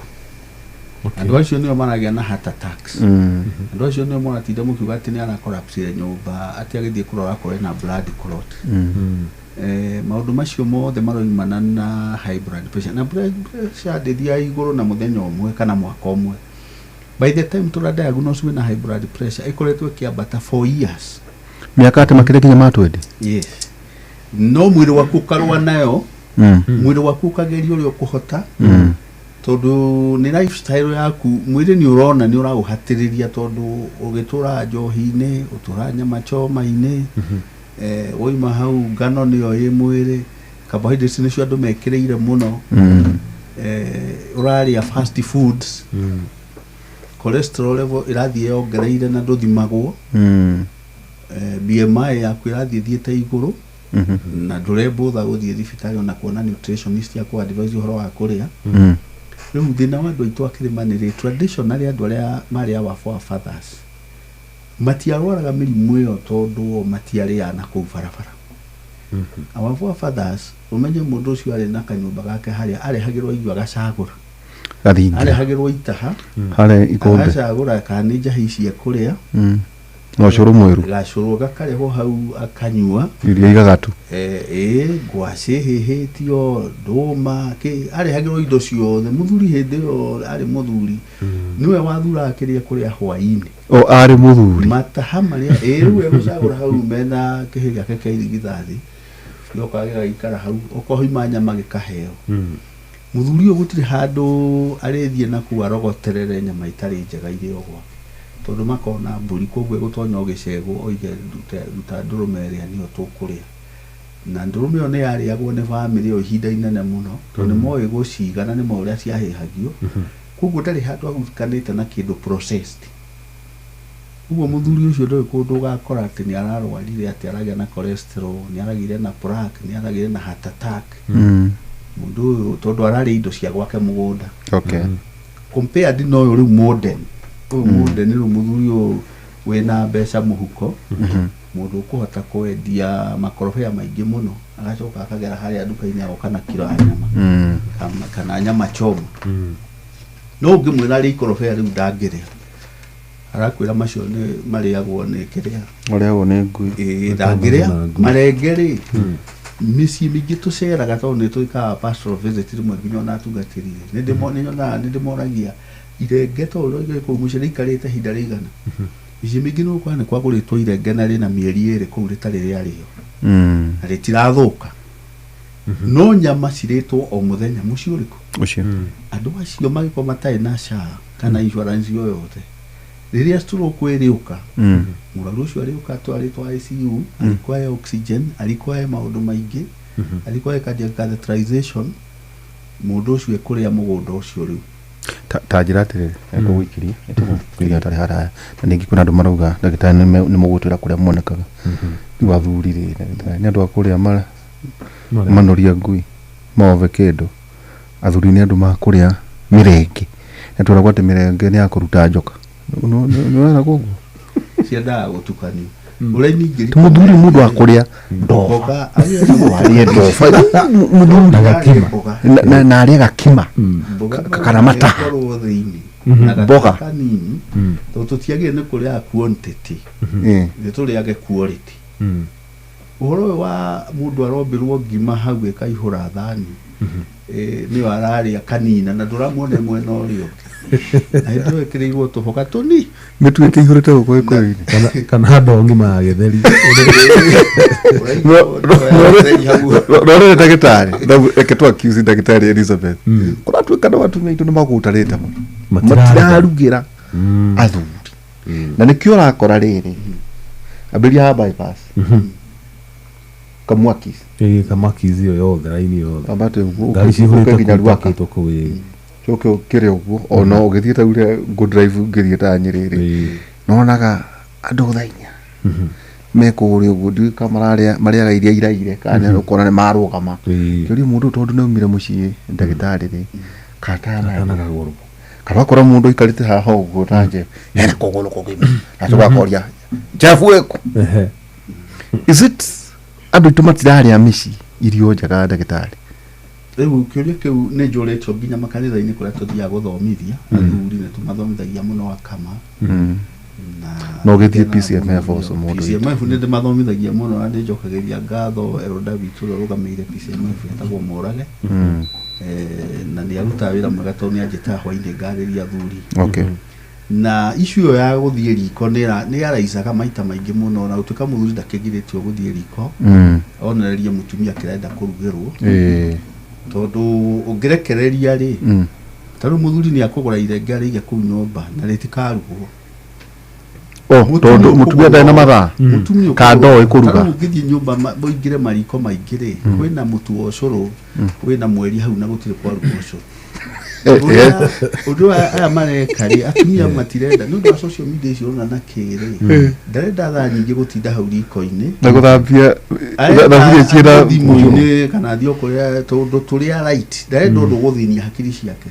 andũ acio nĩo maragĩa na heart attacks, andũ acio nĩo mũratinda mũkiuga atĩ nĩ arakorapsire nyũmba, atĩ agĩthiĩ kũrora akorwo ena blood clot. Maũndũ macio mothe maroimana na high blood pressure, na blood pressure ndĩthiaga igũrũ na mũthenya ũmwe kana mwaka ũmwe. By the time tũra diagnose wĩna high blood pressure, ĩkoretwo ĩkĩambata for years. Mĩaka atĩ makĩria nginya ma 20. Yes, no mwĩrĩ waku ũkarũa nayo. Mwĩrĩ waku ũkageria ũrĩa ũkũhota, tondũ nĩ lifestyle yaku, mwĩrĩ nĩ ũrona nĩ ũraũhatĩrĩria, tondũ ũgĩtũra njohi-inĩ, ũtũra nyama choma-inĩ, woima hau ngano nĩyo ĩ mwĩrĩ, carbohydrates nĩcio andũ mekĩrĩire mũno, ũrarĩa fast foods, cholesterol level ĩrathiĩ yongereire na ndũthimagwo. BMI yaku ĩrathiĩ thiĩte igũrũ na ndũrebũtha gũthiĩ thibitarĩ ona kuona nutritionist ya kũ advise ũhoro wa kũrĩa. Rĩu thĩna wa andũ aitũ a kĩrĩma nĩ rĩ, traditionally andũ arĩa marĩ our forefathers matiarwaraga mĩrimũ ĩyo tondũ o matiarĩaga na kũu barabara. Our forefathers, ũmenye mũndũ ũcio arĩ na kanyũmba gake harĩa arehagĩrwo irio agacagũra. Gathingira. Arehagĩrwo itaha. Harĩa ikombe. Agacagũra kana nĩ njahĩ ici ekũrĩa. Na ũcũrũ mwerũ. Gacũrũ gakarehwo hau akanyua. Iria igagatu. Ĩ ngwacĩ hĩhĩtio, ndũma, kĩ, arehagĩrwo indo ciothe. Mũthuri hĩndĩ ĩyo arĩ mũthuri nĩwe wathuraga kĩrĩa kũrĩa hwaĩ-inĩ. O arĩ mũthuri. Mataha marĩa ĩ rĩu egũcagũra hau mena kĩhĩ gĩake kĩa irigithathi, gĩoka gĩgaikara hau, okorwo hauma nyama gĩkaheo mũthuri ũyũ. Gũtirĩ handũ arĩthiĩ na kũu arogoterere nyama itarĩ njega irĩo gwake, tondũ makona mbũri, koguo ĩgũtonya o gĩcegũ oige ruta ndũrũme ĩrĩa nĩyo tũkũrĩa. Na ndũrũme ĩyo nĩ yarĩagwo nĩ bamĩrĩ ĩyo ihinda inene mũno, tondũ nĩ moĩ gũciga na nĩ moĩ ũrĩa ciahĩhagio. Koguo ndarĩ handũ ahutanĩte na kĩndũ processed. Ũguo mũthuri ũcio ndũrĩ kũndũ ũgakora atĩ nĩ ararwarire, atĩ aragĩa na cholesterol, nĩ aragĩire na plaque, nĩ aragĩire na heart attack. Mũndũ ũyũ tondũ ararĩa indo cia gwake mũgũnda. Compared na ũyũ rĩu modern, ũyũ modern rĩu, mũthuri ũyũ wĩna mbeca mũhuko, mũndũ ũkũhota kwendia makorobia maingĩ mũno, agacoka akagera harĩa nduka-inĩ agoka na kiro ya nyama kana nyama choma. No ũngĩmwĩra arĩe ikorobia rĩu ndangĩrĩa, arakwĩra macio nĩ marĩagwo nĩ kĩrĩa. Ũrĩagwo nĩ ngui. Ĩĩ, ndangĩrĩa marenge rĩ. Mĩciĩ mĩingĩ tũceraga, tondũ nĩ twĩkaga pastoral visit rĩmwe nginya ona atungatĩri rĩ, nĩ nyonaga, nĩ ndĩmoragia irenge, tondũ rĩngĩ kũu mũciĩ rĩikarĩte ihinda rĩigana. Mĩciĩ mĩingĩ nĩ ũgũkora nĩ kwagũrĩtwo irenge na rĩna mĩeri 2 kũu rĩtarĩ rĩarĩo na rĩtirathũka, no nyama cirĩtwo o mũthenya mũciĩ ũrĩkũ? Ũcio. Andũ acio magĩkorwo matarĩ na SHA kana insurance o yothe, rĩrĩa stroke ĩrĩũka, mũrwaru ũcio arĩũka atwarĩtwo ICU, arĩkwae oxygen, arĩkwae maũndũ maingĩ, arĩkwae cardiac catheterization, mũndũ ũcio ekũrĩa mũgũnda ũcio rĩu. Ta njĩra atĩrĩrĩ, tũgũikĩria tũgũikĩria hatarĩ haraya, na ningĩ kwĩna andũ marauga ndagĩtarĩ nĩ mũgũtwĩra kũrĩa muonekaga. Rĩu athuri rĩ, ndagĩtarĩ, nĩ andũ a kũrĩa manoria ngui move kĩndũ. Athuri nĩ andũ makũrĩa mĩrenge, na twĩragwo atĩ mĩrenge nĩ ya kũruta njoka. Nĩ weragwo ũguo? Ciendaga gũtukanio. Ũrĩa ningĩ Ti mũthuri mũndũ wa kũrĩa ndoba. Mboga Arĩe ndoba mũthuri Na gakima. Na arĩe gakima mboga kana mataha. ĩkorwo thĩinĩ na Mboga. gaka kanini tondũ tũtiagĩrĩire nĩ kũrĩaga quantity, nĩ tũrĩage quality. Ũhoro ũyũ wa mũndũ arombĩrwo ngima hau ĩkaihũra thani, nĩyo ararĩa kanina na ndũramuona mwena ũrĩa ũngĩ, na hĩndĩ ĩyo ĩkĩrĩirwo tũboga tũni. Mĩtu ĩkĩihũrĩte gũkũ gĩkũyũ-inĩ. Kana ndoo ng'ima ya gĩtheri. Rorere ndagĩtarĩ, reke tũ accuse ndagĩtarĩ Elizabeth, kũratuĩka no atumia aitũ nĩ magũtarĩte mũno, matirarugĩra athuri, na nĩkĩo ũrakora rĩrĩ ambĩrĩria ha bypass Kamwakis. Ĩĩ, Kamakis ĩyo yothe, raini yothe. Ambate ũguo ngari ũke cihũrĩte nginya kũu Ruaka. pakĩtwo kũu, ĩĩ. Coke ũkĩre ũguo ona ũgĩthiĩ ta ũrĩa ngũ-drive ngĩthiĩ ta Nyĩrĩ rĩ, nonaga andũ 4:00 me kũrĩa ũguo, ndiũĩ kana mararĩa marĩaga iria iraire kana nĩ ũkona nĩ marũgama. Kĩũria mũndũ ũyũ tondũ nĩaumire mũciĩ ndagĩtarĩ rĩ, kana kana wakora mũndũ aikarĩte haha ũguo na nje hena kũgũrũ kũgima na tũgakoria Jeff wĩkũ. Is it andũ aitũ matirarĩa mĩciĩ irio njega, ndagĩtarĩ? Rĩu kĩũria kĩu nĩ njũrĩtio nginya makanitha-inĩ kũrĩa tũthiaga gũthomithia athuri, nĩ tũmathomithagia mũno akama. Na ũgĩthiĩ PCMF also mũndũ witũ. PCMF nĩ ndĩmathomithagia mũno na nĩ njokagĩria ngatho elder witũ ũrĩa ũrũgamĩrĩire PCMF etagwo Mũrage. Na nĩ arutaga wĩra mwega tondũ nĩ anjĩtaga hwainĩ ngarĩria athuri. Na issue ĩyo ya gũthiĩ riko nĩ yaraicaga maita maingĩ mũno, na gũtuĩka mũthuri ndakĩgirĩtio gũthiĩ riko onererie mũtumia kĩrenda kũrugĩrwo, tondũ ũngĩrekereria rĩ, ta rĩu mũthuri nĩ akũgũra irenge arĩige kũu nyũmba na rĩtikarugwo. Oh, tondũ mũtumia ndarĩ na mathaa Mũtumia ka ndoĩ kũruga. Ta rĩu ũngĩthiĩ nyũmba ũingĩre mariko maingĩ rĩ, kwĩna mũtu wa ũcũrũ wĩna mweri hau na gũtirĩ kwarugwo ũcũrũ. Ũndũ aya mareka rĩ, atumia matirenda nĩ ũndũ wa social media icio ũrona na kĩrĩ, ndarenda thaa nyingĩ gũtinda hau riko-inĩ na gũthambia arenda thaburia ciĩna athiĩ thimũ-inĩ kana athiĩ o kũrĩa tũndũ tũrĩa right, ndarenda ũndũ gũthĩnia hakiri ciake,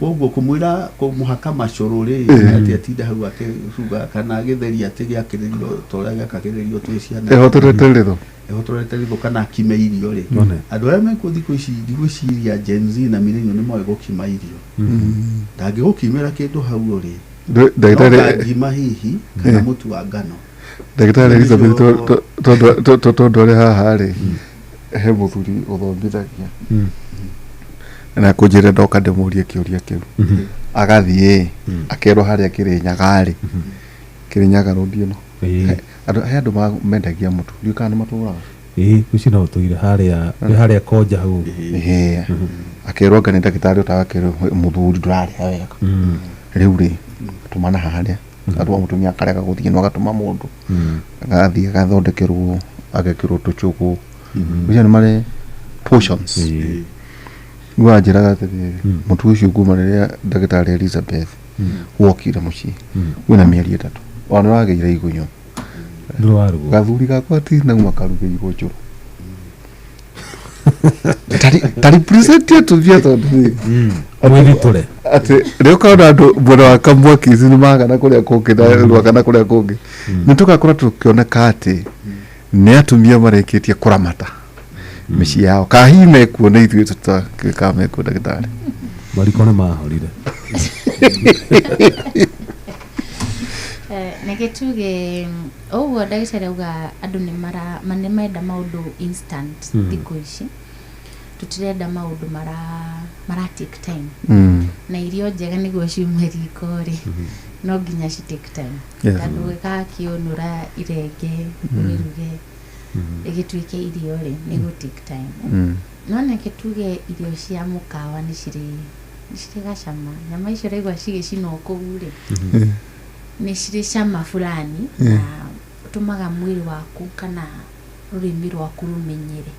koguo kũmwĩra kũmũhaka macũrũ rĩ, atĩ atinda hau akĩruga kana gĩtheri atĩ gĩakĩrĩrio ta ũrĩa gĩakagĩrĩrio twĩ ciana. Ehotorete rĩtho. Ehotorete ritho kana akime irio rĩ. One. Andũ arĩa mekuo thikũ ici, ndigwĩciria Gen Z na millennial nĩ moĩ gũkima irio. Ndangĩgũkimĩra kĩndũ hau rĩ, Ndagĩtarĩ. no ngima hihi kana mũtu wa ngano. Ndagĩtarĩ Elizabeth, tondũ arĩ haha rĩ, he mũthuri ũthomithagia na kũnjĩra ndoka ndĩmũrie kĩũria kĩu, agathiĩ akerwo harĩa Kĩrĩnyaga rĩ, Kĩrĩnyaga rũndi ĩno. He andũ mendagia mũtu, ndiũĩ kana nĩ matũraga. Ĩĩ, ũcio no ũtũire harĩa nĩ harĩa konja hau. Ĩĩ, akerwo anga nĩ ndagĩtarĩ ũtagakĩrwo, mũthuri ndũrarĩa wega rĩu rĩ, tũmana harĩa agatũma mũtumia, akarega gũthiĩ, no agatũma mũndũ agathiĩ agathondekerwo, agekĩrwo tũcũgũ, ũcio nĩ marĩ portions. Rĩu anjĩraga atĩrĩrĩ, mũtu ũcio kuma rĩrĩa ndagĩtarĩ Elizabeth wokire mũciĩ wĩna mĩeri 3, ona nĩ wagĩire igunyũ. Ndũrwarugwo. Gathuri gakwa tinauma karugĩirwo njũrũ ta represent atumia tondũ rĩ Mwĩthitũre. Atĩ rĩ ũkona andũ mwena wa Kamwakisi nĩ magana kũrĩa kũngĩ na Rwaka na kũrĩa kũngĩ, nĩ tũgakora tũkĩoneka atĩ nĩ atumia marĩkĩtie kũramata mĩciĩ yao, ka hihi mekuo nĩ ithuĩ tũtakĩũĩ kana mekuo, ndagĩtarĩ? Mariko nĩ mahorire. Reke tuge ũguo ndagĩtarĩ auga, andũ nĩ mara nĩ marenda maũndũ instant. Thikũ ici tũtirenda maũndũ mara take time. Na irio njega nĩguo ciume riko rĩ, no nginya ci take time. Tondũ ũgĩgakĩũnũra irenge, ũrĩruge ĩgĩtuĩke irio rĩ, nĩ gũ take time. No reke tuge irio cia mũkawa nĩ cirĩ gacama. Nyama icio ũraigua cigĩcinwo kũu rĩ, nĩ cirĩ cama fulani na ũtũmaga mwĩrĩ waku kana rũrĩmĩ rwaku rũmenyere.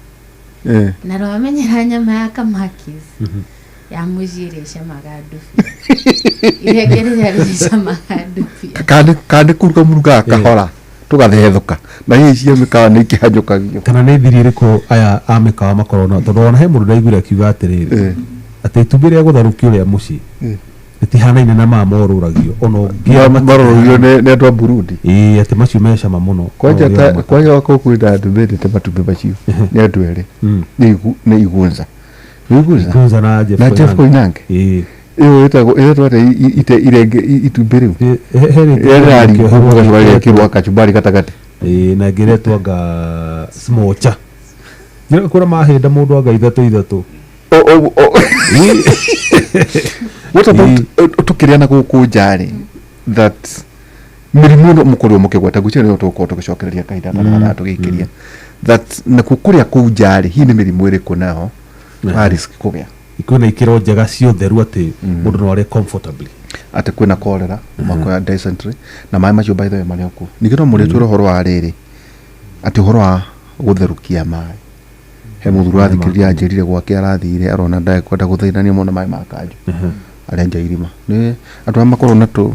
Na rwamenyera nyama ya Kamakis, ya mũciĩ ĩrĩcamaga ndubia, irenge rĩrĩa rĩrĩcamaga ndubia. Kana nĩ kũruga mũrugaga kahora tũgathethũka, na hihi cia mĩkawa nĩ ikĩhanyũkagio? Kana nĩ thiri ĩrĩkũ aya a mĩkawa makorwo na, tondũ ona he mũndũ ndaiguire akiuga atĩrĩrĩ, atĩ itumbĩ rĩa gũtherũkio rĩa mũciĩ Rĩtihanaine na maya morũragio ona ũngĩona. Marũrũrio nĩ andũ a Burundi. Ĩĩ, atĩ macio me cama mũno. Kwanja No ta ũrĩo kwanja wakwa kwĩna andũ mendete matumbĩ macio nĩ andũ erĩ. Nĩ Igunza. Nĩ Igunza. Igunza na Jeff Na Jeff Koinange. Koinange. Ĩyo ĩtagwo ĩretwo atĩa ite irenge itumbĩ rĩu? He rĩtwa Rĩrari rĩakĩo, gacumbari gekĩrwo kachumbari gatagatĩ. Ĩĩ, na ĩngĩ ĩretwo anga smocha. Njĩra kũrĩa mahĩnda mũndũ anga ithatũ ithatũ. What about tũkĩrĩa na gũkũ nja rĩ, that mĩrimũ ĩno mũkorirwo mũkĩgweta ngwĩciria nĩyo tũgũkorwo tũgĩcokereria kahinda gatarĩ haraya tũgĩikĩria, that nakuo kũrĩa kũu nja rĩ, hihi nĩ mĩrimũ ĩrĩkũ nayo wa risk kũgĩa? Kwĩna ikĩro njega cia ũtheru atĩ mũndũ no arĩe comfortably. Atĩ kwĩna cholera, makoya dysentery, na maĩ macio by the way marĩ o kuo. Ningĩ no mũrĩtwĩre ũhoro wa rĩrĩ, atĩ ũhoro wa gũtherũkia maĩ. He mũthuri wathikĩrĩria anjĩrire gwake arathire arona ndekwenda gũthĩnania mũno maĩ ma kanjũ, arenja irima. Nĩ andũ arĩa makoragwo na tũ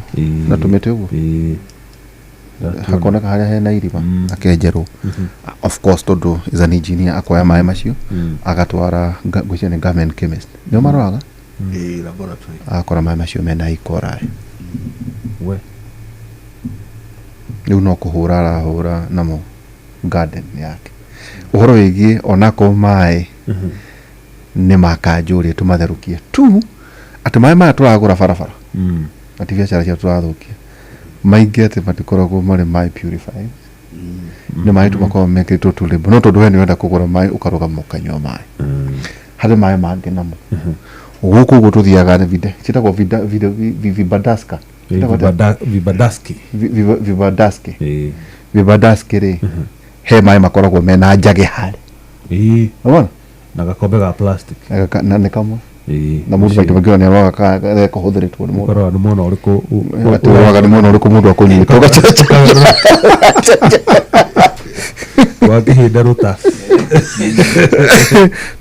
na tũmĩtĩ ũguo hakoneka harĩa hena irima akenjerwo. Of course tondũ is an engineer, akoya maĩ macio agatwara ngwĩciria nĩ government chemist nĩo maroraga. Ĩĩ, laboratory. Agakora maĩ macio mena E. coli. We. Rĩu no kũhũra arahũra namo garden yake. Ũhoro wĩgiĩ onako maĩ nĩ ma kanjũ rĩ, tũmatherũkie tu, atĩ maĩ maya tũragũra barabara na ti biacara cia tũrathũkia maingĩ, atĩ matikoragwo marĩ maĩ purified, nĩ maĩ tu makoragwo mekĩrĩtwo tu label, no tondũ we nĩ ũrenda kũgũra maĩ ũkarũgama ũkanyua maĩ. Harĩ maĩ mangĩ namo gũkũ ũguo tũthiaga nĩ ciĩtagwo vibadaska. Ciĩtagwo atĩa? Vibadaski. Vibadaski. Vibadaski rĩ, he maĩ makoragwo mena njage harĩ. Wona? Na gakombe ga plastic. Na nĩ kamwe na mũndũ maita maingĩ ona nĩaroraga kana kũhũthĩrĩtwo nĩ mũndũ. Ũkaroraga nĩ mwena ũrĩkũ Atĩ ũroraga nĩ mwena ũrĩkũ mũndũ akũnyuĩte ũgacenjia. Wakĩhĩnda rũta.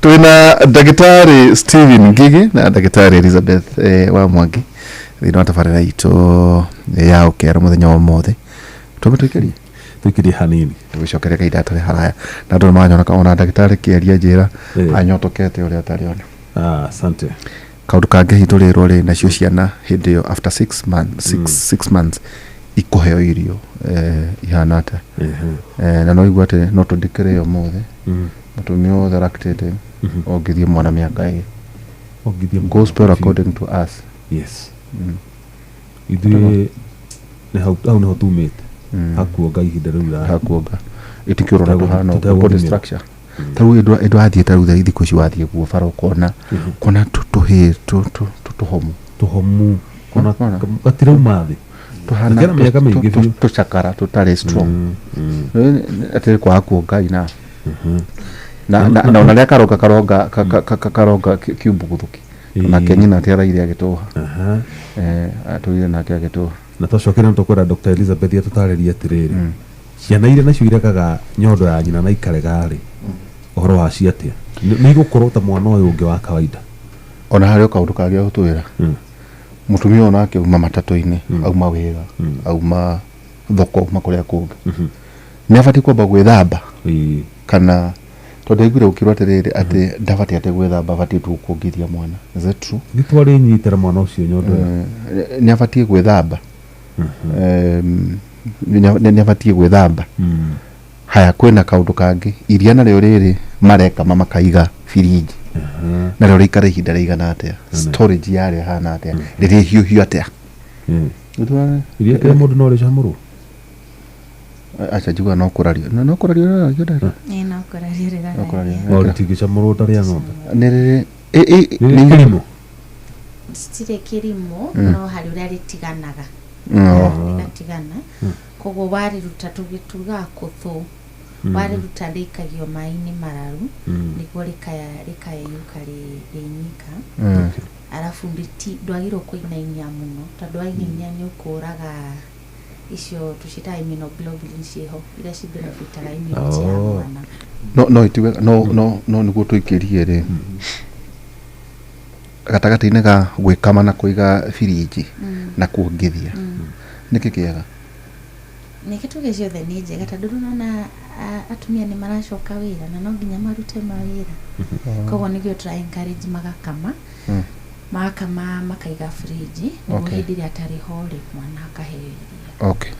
Twĩna ndagĩtarĩ Stephen Ngigi na ndagĩtarĩ Elizabeth wa Mwangi thĩinĩ wa tabarĩra itũ ya ũkero mũthenya wa ũmũthĩ. Twambe tũikĩrie. Tũikĩrie hanini. Tũgĩcokeria kahinda gatarĩ haraya na andũ nĩmanyona ona ndagĩtarĩ kĩaria njĩra anyotokete ũrĩa atarĩ ona. Ah, asante. Kaũndũ kangĩ hihi tũrĩrwo rĩ, nacio ciana hĩndĩ ĩyo after 6 months ikũheo irio ihana atĩa? Na no igua atĩ no tũndĩkĩrĩe ũmũthĩ mũtumia wothe lactating ongithie mwana mĩaka 2. Ongithie mwana Gospel biũ. according to us. Yes. Ithuĩ nĩ hau hau nĩho tumĩte hakuonga ihinda rĩu ra hakuonga itikĩũrora tũhana ũguo, tũtegũthimĩrwo. body structure. Tarĩu ĩndũ wathiĩ tarĩu thikũ ici wathiĩ guo bara ũkona kona tũhĩ tũhomu. Tũhomu ona gatirauma thĩ. Tũhana Kena mĩaka mĩingĩ biũ. Tũcakara tũtarĩ strong. Atĩ kwaga kuonga ina na ona rĩa karonga karonga karonga kiumbuguthũki nake nyina atĩ araire agĩtũha. Atũire nake agĩtũha. Na twacokera nĩ tũkwĩra Dr. Elizabeth atũtarĩrie atĩrĩrĩ, ciana iria nacio iregaga nyondo ya nyina na ikarega rĩ, ũhoro wacio atĩa? Nĩ igũkorwo ta mwana ũyũ ũngĩ wa kawaida? Ona harĩ o kaũndũ kangĩ gũtwĩra mũtumia ũyũ nake auma matatũ-inĩ, auma wĩra, auma thoko, auma kũrĩa kũngĩ, nĩ abatiĩ kwamba gwĩthamba kana? Tondũ ndaiguire gũkĩrwo atĩrĩrĩ, atĩ ndabatiĩ atĩ gwĩthamba, abatiĩ tu kuongithia mwana. Is it true? Nĩ twarĩnyitĩra mwana ũcio nyondo ĩyo. Nĩ abatiĩ gwĩthamba. Nĩ abatiĩ gwĩthamba. Haya, kwĩna kaũndũ kangĩ, iria narĩo rĩrĩ marekama makaiga birinji, narĩo rĩikara ihinda rĩigana atĩa? Storage yarĩo ĩhana atĩa? Rĩrĩhiũhio atĩa? Iria rĩa mũndũ no rĩcamũrwo? Aca, njiguaga no kũrario, no kũrario rĩraragio ndagĩtarĩ. Ĩĩ, no kũrario No kũrario. rĩraragio. No rĩtingĩcamũrwo ta rĩa ng'ombe? Nĩ rĩrĩ Nĩ kĩrimũ? Citirĩ kĩrimũ, no harĩ ũrĩa rĩtiganaga. Rĩgatigana, koguo warĩruta tugaga kũthũ, warĩruta rĩikagio maĩ-inĩ mararu nĩguo rĩkayeyũka rĩ nyika. Arabu ndwagĩrĩirwo kũinainia mũno, tondũ wainainia nĩ ũkũraga icio tũciĩtaga immunoglobulin ciĩho iria cibenefitaga immunity ya mwana. No itiwe no nĩguo tũikĩrie rĩ gatagatĩ-inĩ ga gwĩkama na kũiga birinji na kuongithia, nĩkĩ kĩega? Nĩkĩ tuge ciothe nĩ njega, tondũ rĩu nona atumia nĩ maracoka wĩra na no nginya marute mawĩra, koguo nĩkĩo tũra encourage magakama. Makama makaiga fridge nĩguo hĩndĩ ĩrĩa atarĩ ho rĩ, mwana akaheo iria. Okay,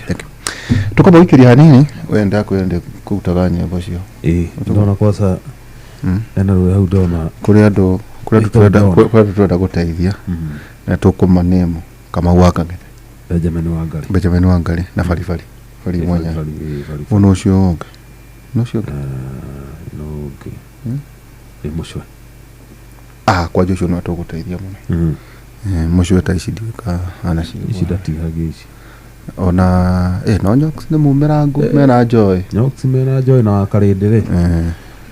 thank you. Tukwamba gũikĩria hanini wenda kwende kũrutaga nyĩmbo cio. Ĩĩ, ndona kwaca ena rũĩ hau ndona. Kũrĩ andũ, kũrĩ andũ Ĩĩ, tũrenda ndona. Kũrĩ andũ tũrenda gũteithia na tũkũmanĩmo Kamau wa Kang'ethe, Benjamin Wangari. Benjamin Wangari na Baribari Bari Ĩĩ, mwanya. Baribari, ĩĩ, Baribari. Ũyũ ũcio ũngĩ nĩ ũcio ũngĩ. No ũngĩ ĩ mũcwe. Ah, kwanja ũcio no tũgũteithia mũno. Mũcwe ta ici ndiũĩ ka ana Ici ndatihagia ici. Ona no Nyox nĩ mumĩrangu mena Joy. Nyox mena Joy na wakarĩndĩ rĩ.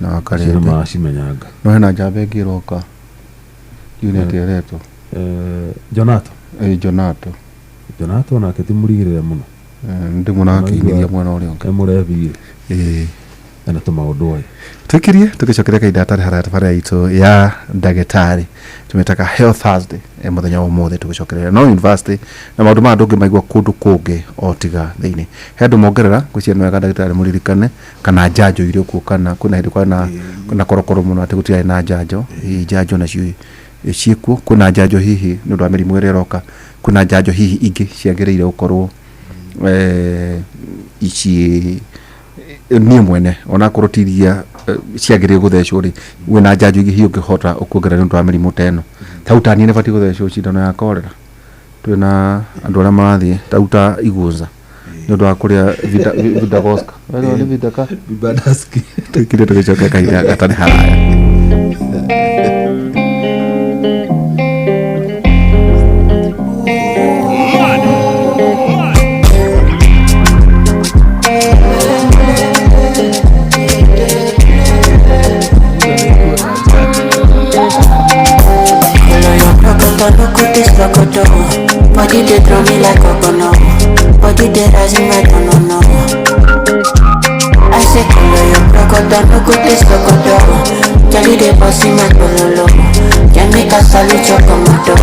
Na wakarĩndĩ. Icio nĩmaracimenyanga. No hena njamba ĩngĩ ĩroka ndiũĩ nĩ atĩa ĩretwo. Jonato. Jonato. Jonato nake ti mũrigĩrĩre mũno. Ndĩmuonaga akĩinithia mwena ũrĩa ũngĩ. Nĩ mũrebi rĩ. Ena tũmaũndũ aya. Tuikirie tugicokeria kahinda gatarĩ haraya tabarĩra itũ ya ndagĩtarĩ tũmĩtaga Health Thursday, mũthenya wa ũmũthĩ tũgĩcokereria no university na maũndũ maya ndũngĩmaigua kũndũ kũngĩ o tiga thĩinĩ. He andũ mongerera ngwĩciria nĩ wega ndagĩtarĩ mũririkane kana njanjo irĩ kuo, kana kwĩna hĩndĩ kwarĩ na korokoro mũno atĩ gũtirarĩ na njanjo. Hihi njanjo nacio ciĩkuo? Kwĩna njanjo hihi nĩ ũndũ wa mĩrimũ ĩrĩa ĩroka? Kwĩna njanjo hihi ingĩ ciagĩrĩire gũkorwo ici niĩ mwene onakorwo ti iria ciagĩrĩire gũthecwo rĩ, wĩna njanjo ingĩ hihi ũngĩhota kuongerera nĩ ũndũ wa mĩrimũ ta ĩno? Tau ta niĩ nĩbatiĩ gũthecwo cindano ya korera? Twĩna andũ arĩa marathiĩ tau ta Igunza nĩ ũndũ wa kũrĩa Vidagoska. Nĩ Vidaka? Vibadaski. Tũkire tũgĩcoke kahinda gatarĩ haraya. Body they throw me like coconut. Body they rising my no no. I say color your crocodile, no good this crocodile. Jelly they bossy my bololo. Can make a salute your commando.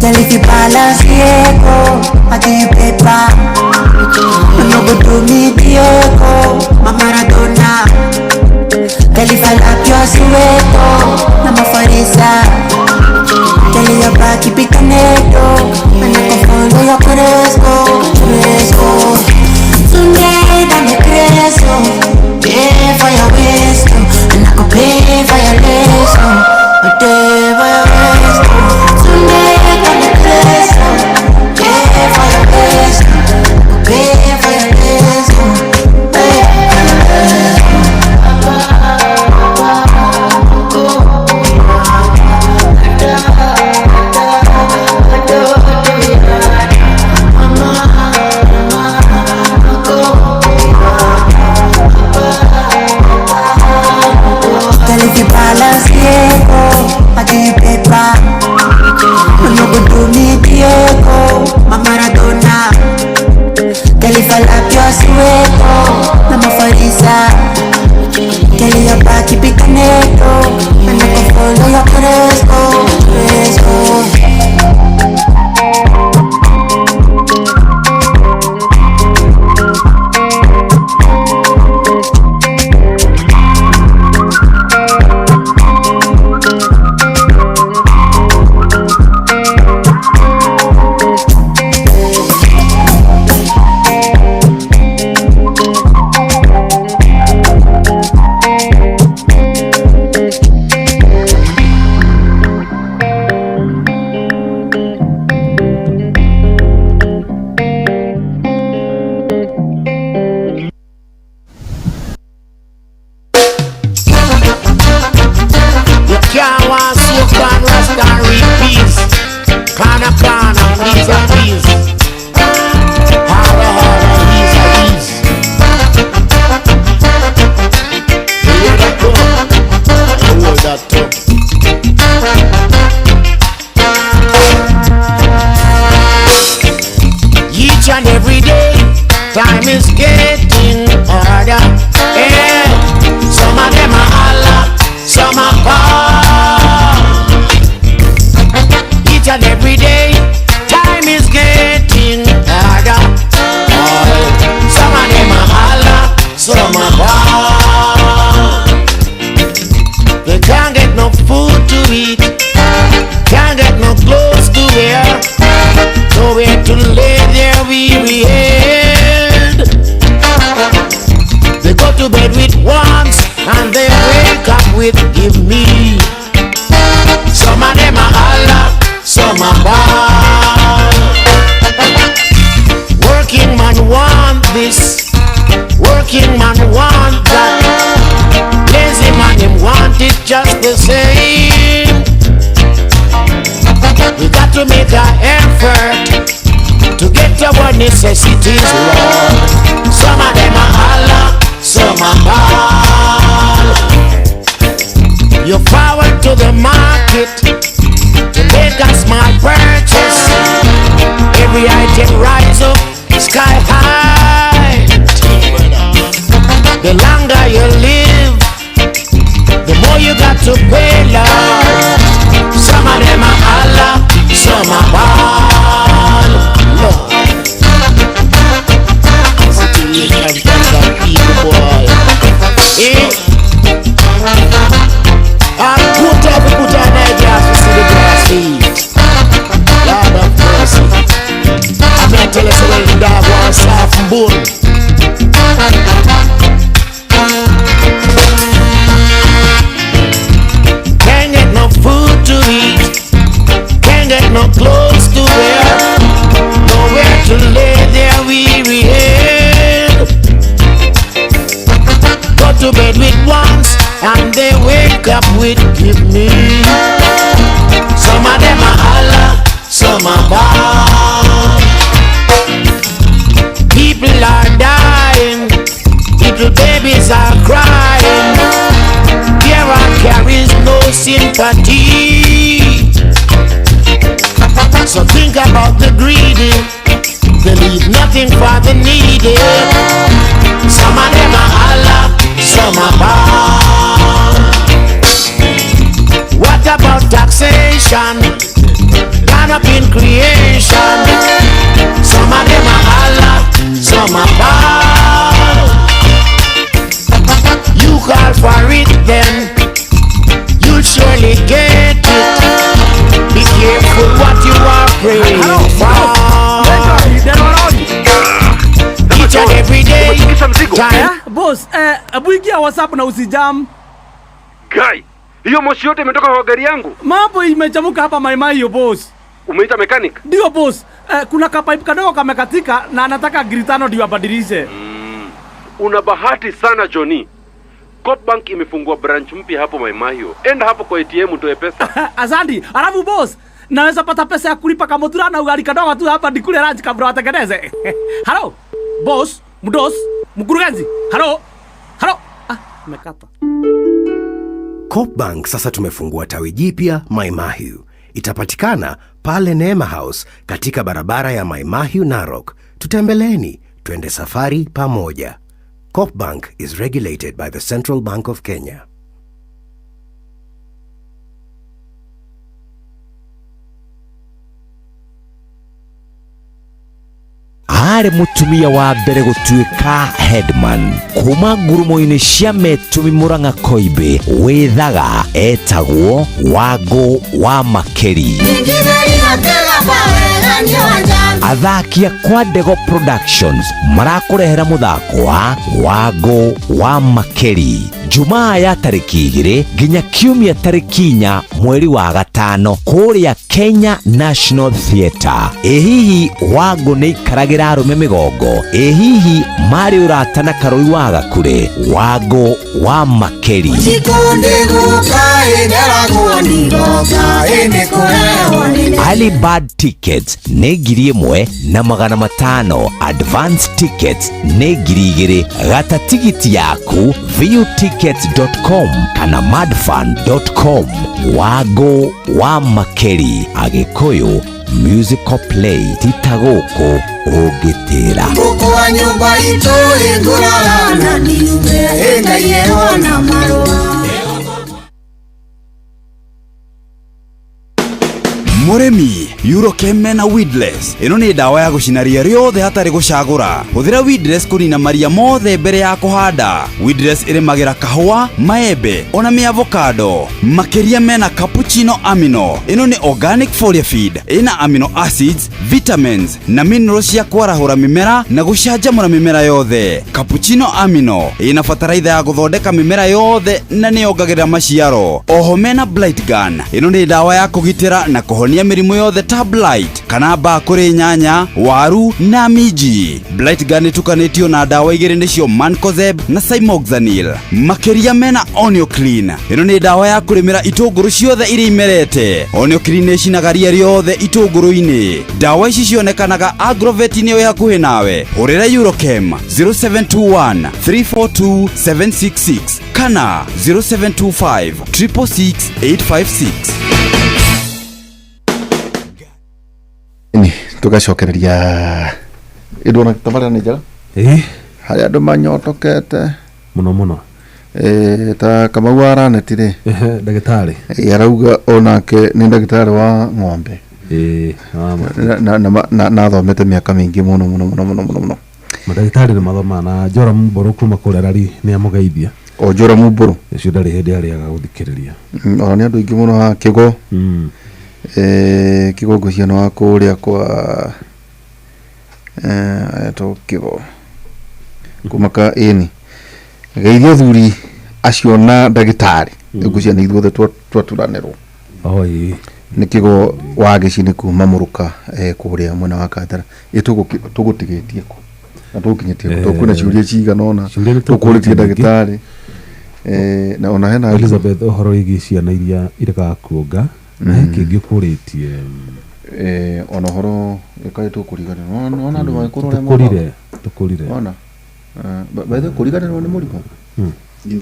Girl, if you balance Diego, I give you paper. You no go do me Diego, my Maradona. Girl, if I lap your sueto, I'm a farisa. Girl, your back keep it connected, and I can follow your cresco, cresco. Tonight I'm a cresco, pay for your waist, and I can pay for your lesson, pay for your waist. Tonight I'm a cresco, pay for your waist, pay for your lesson, pay for your lesson. Girl, if you balance Diego, I give you paper. You no go do me Diego, my Maradona. Girl, if I lap your sueto, I'm a farisa. Girl, your back keep it connected, and I can follow your cresco, cresco. Each and every day, time is getting harder. Yeah. Some of them are Allah, some are poor. Each and every day, time is getting harder. Some of them are Allah, some are poor. They can't get no food to eat. give me. Some of them a holla, some a ball. Working man want this, working man want that. Lazy man him want it just the same. We got to make an effort to get our necessities, Lord. Some of them are holla, some are ball. You forward to the market to make a small purchase. Every item rise up sky high. The longer you live, the more you got to pay, Lord. Some of them are holla, some are ball. Lord. Situation people, boy. Eh? I put up, put on my glass to see the grass feet. Lord of mercy. I'm not telling you when the dog wants soft bone. Can't get no food to eat, can't get no clothes to wear, nowhere to lay their weary head. Go to bed with once and they wake up with give me. Some of them are holla, some are ball. People are dying, little babies are crying. There are carries no sympathy. So think about the greedy, they leave nothing for the needy. Some of them are holla, some are ball. What about taxation? Gone up in creation. Some of them are holla, some are ball. You call for it then, you'll surely get it. Be careful what you are praying for. Each and every day, time. Boss, hebu ingia WhatsApp na usijam. Guy, hiyo moshi yote imetoka kwa gari yangu. Mambo imechamuka hapa Maimai boss. Umeita mechanic? Ndio boss. Kuna kapipe kadogo kamekatika na anataka gritano ndio abadilishe. Una bahati sana Johnny. Coopbank imefungua branch mpya hapo Maimahio. Enda hapo kwa ATM utoe pesa. Asante. Alafu boss, naweza pata pesa ya kulipa kamotura na ugali kadogo tu hapa nikule lunch kabla watengeneze. Hello boss, mdos, mkurugenzi. Hello. Hello. Ah, nimekata. Coopbank sasa tumefungua tawi jipya Maimahiu. Itapatikana pale Neema House katika barabara ya Maimahiu Narok. Tutembeleeni, twende safari pamoja. Coopbank is regulated by the Central Bank of Kenya. Arĩ mũtumia wa mbere gũtuĩka headman kuma ngurumo-inĩ cia Metumi Murang'a Koimbĩ wĩthaga etagwo Wangũ wa Makeri. Athaki a Kwa Ndego Productions marakũrehera mũthako wa Wangũ wa Makeri Jumaa ya tarĩki 2 nginya Kiumia tarĩki 4 mweri wa 5 kũrĩa Kenya National Theatre. Ĩ hihi Wangũ nĩ ikaragĩra arũme mĩgongo? Ĩ hihi marĩ ũrata na Karũi wa Gakure? Wangũ wa Makeri. Early bird tickets nĩ 1,500, advance tickets nĩ 2,000. Gata tigiti yaku viewtickets.com kana madfun.com. Wangũ wa Makeri, Agĩkũyũ musical play tita gũkũ ũngĩtĩra. Ngũkũ wa nyũmba itũ ĩngũrora na ndiume ĩngaiyerwo na marũa. Mũrĩmi, Eurochem mena weedless. Ĩno nĩ ndawa ya gũcina ria rĩothe hatarĩ gũcagũra. Hũthĩra weedless kũnina maria mothe mbere ya kũhanda. Weedless ĩrĩmagĩra kahũa, maembe ona mĩavocado. Makĩria mena cappuccino amino. Ĩno nĩ organic foliar feed. Ĩna amino acids, vitamins na minerals cia kwarahũra mĩmera na gũcanjamũra mĩmera yothe. Cappuccino amino ĩna bataraitha ya gũthondeka mĩmera yothe na nĩyongagĩrĩra maciaro. Oho mena blight gun. Ĩno nĩ ndawa ya kũgitĩra na kũhonia mĩrimũ yothe ta blight kana mbaa kũrĩ nyanya, waru na minji. Blight gun ĩtukanĩtio na ndawa igĩrĩ nĩcio mancozeb na cymoxanil. Makĩria mena Onioclean. Ĩno nĩ ndawa ya kũrĩmĩra itũngũrũ ciothe iria imerete. Onioclean nĩ ĩcinaga ria rĩothe itũngũrũ-inĩ. Ndawa ici cionekanaga agrovet-inĩ ĩ hakuhĩ nawe. Hũrĩra Eurochem 0721 342 766 kana 0725 666 856. Ni tugacokereria ĩndũ tabarĩra nĩ njega harĩa andũ manyotokete mũno mũno. Ta Kamau wa Raneti rĩ, ndagĩtarĩ arauga onake nĩ ndagĩtarĩ wa ng'ombe na athomete mĩaka mĩingĩ mũno mũno mũno mũno mũno mũno. Mandagĩtarĩ nĩ mathomaga na Joram Mbũrũ kuma kũrĩa Rari nĩ amũgeithia. O Joram Mbũrũ ũcio ndarĩ hĩndĩ arĩaga gũthikĩrĩria. Ona nĩ andũ aingĩ mũno haha Kĩgo. Kĩgo ngwĩciria nĩ wa kũrĩa kwa etwo Kĩgo kuma ka ĩni geithia athuri acio na ndagĩtarĩ. Ngwĩciria nĩ ithuothe twaturanĩrwo. Nĩ Kĩgo wa gĩci-inĩ kuma Mũrũka, kũrĩa mwena wa Kandara. Ĩ tũgũtigĩtie kũ na tũgũkinyĩtie kũ? Tondũ kwĩna ciũria cigana ũna Ciũria nĩ tũkũrĩtie tũkũrĩtie nyingĩ. ndagĩtarĩ. Na ona hena Elizabeth ũhoro wĩgiĩ ciana iria iregaga kuonga na he kĩngĩ ũkũrĩtie. Ona ũhoro ĩkaĩ tũkũriganĩrwo. Ona andũ magĩkũra ũrĩa Tũkũrire, tũkũrire. Ona. By the way, kũriganĩrwo nĩ mũrimũ? Nĩ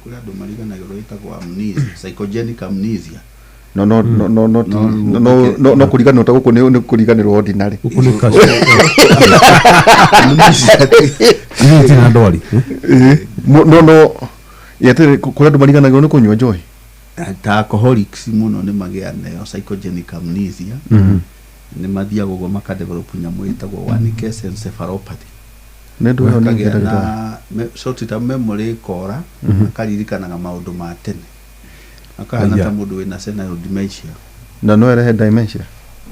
kũrĩ andũ mariganagĩrwo ĩtagwo amnesia, psychogenic amnesia. No no no no no No, no no no no kũriganĩrwo ta gũkũ nĩ kũriganĩrwo ordinary. Gũkũ nĩ Tina ndwari. No no yetĩrĩ kũrĩ andũ mariganagĩrwo nĩ kũnyua njohi. Ta alcoholics mũno nĩ magĩa nayo psychogenic amnesia. Nĩ mathiaga ũguo makadevelop nyamũ ĩtagwo Wernicke's encephalopathy. Nĩ ndũ ĩyo nĩ Makagĩa ndagĩtarĩ. na short term memory ĩkora, akaririkanaga maũndũ ma tene, akahana ta mũndũ wĩna senile dementia. Na no ĩrehe dementia.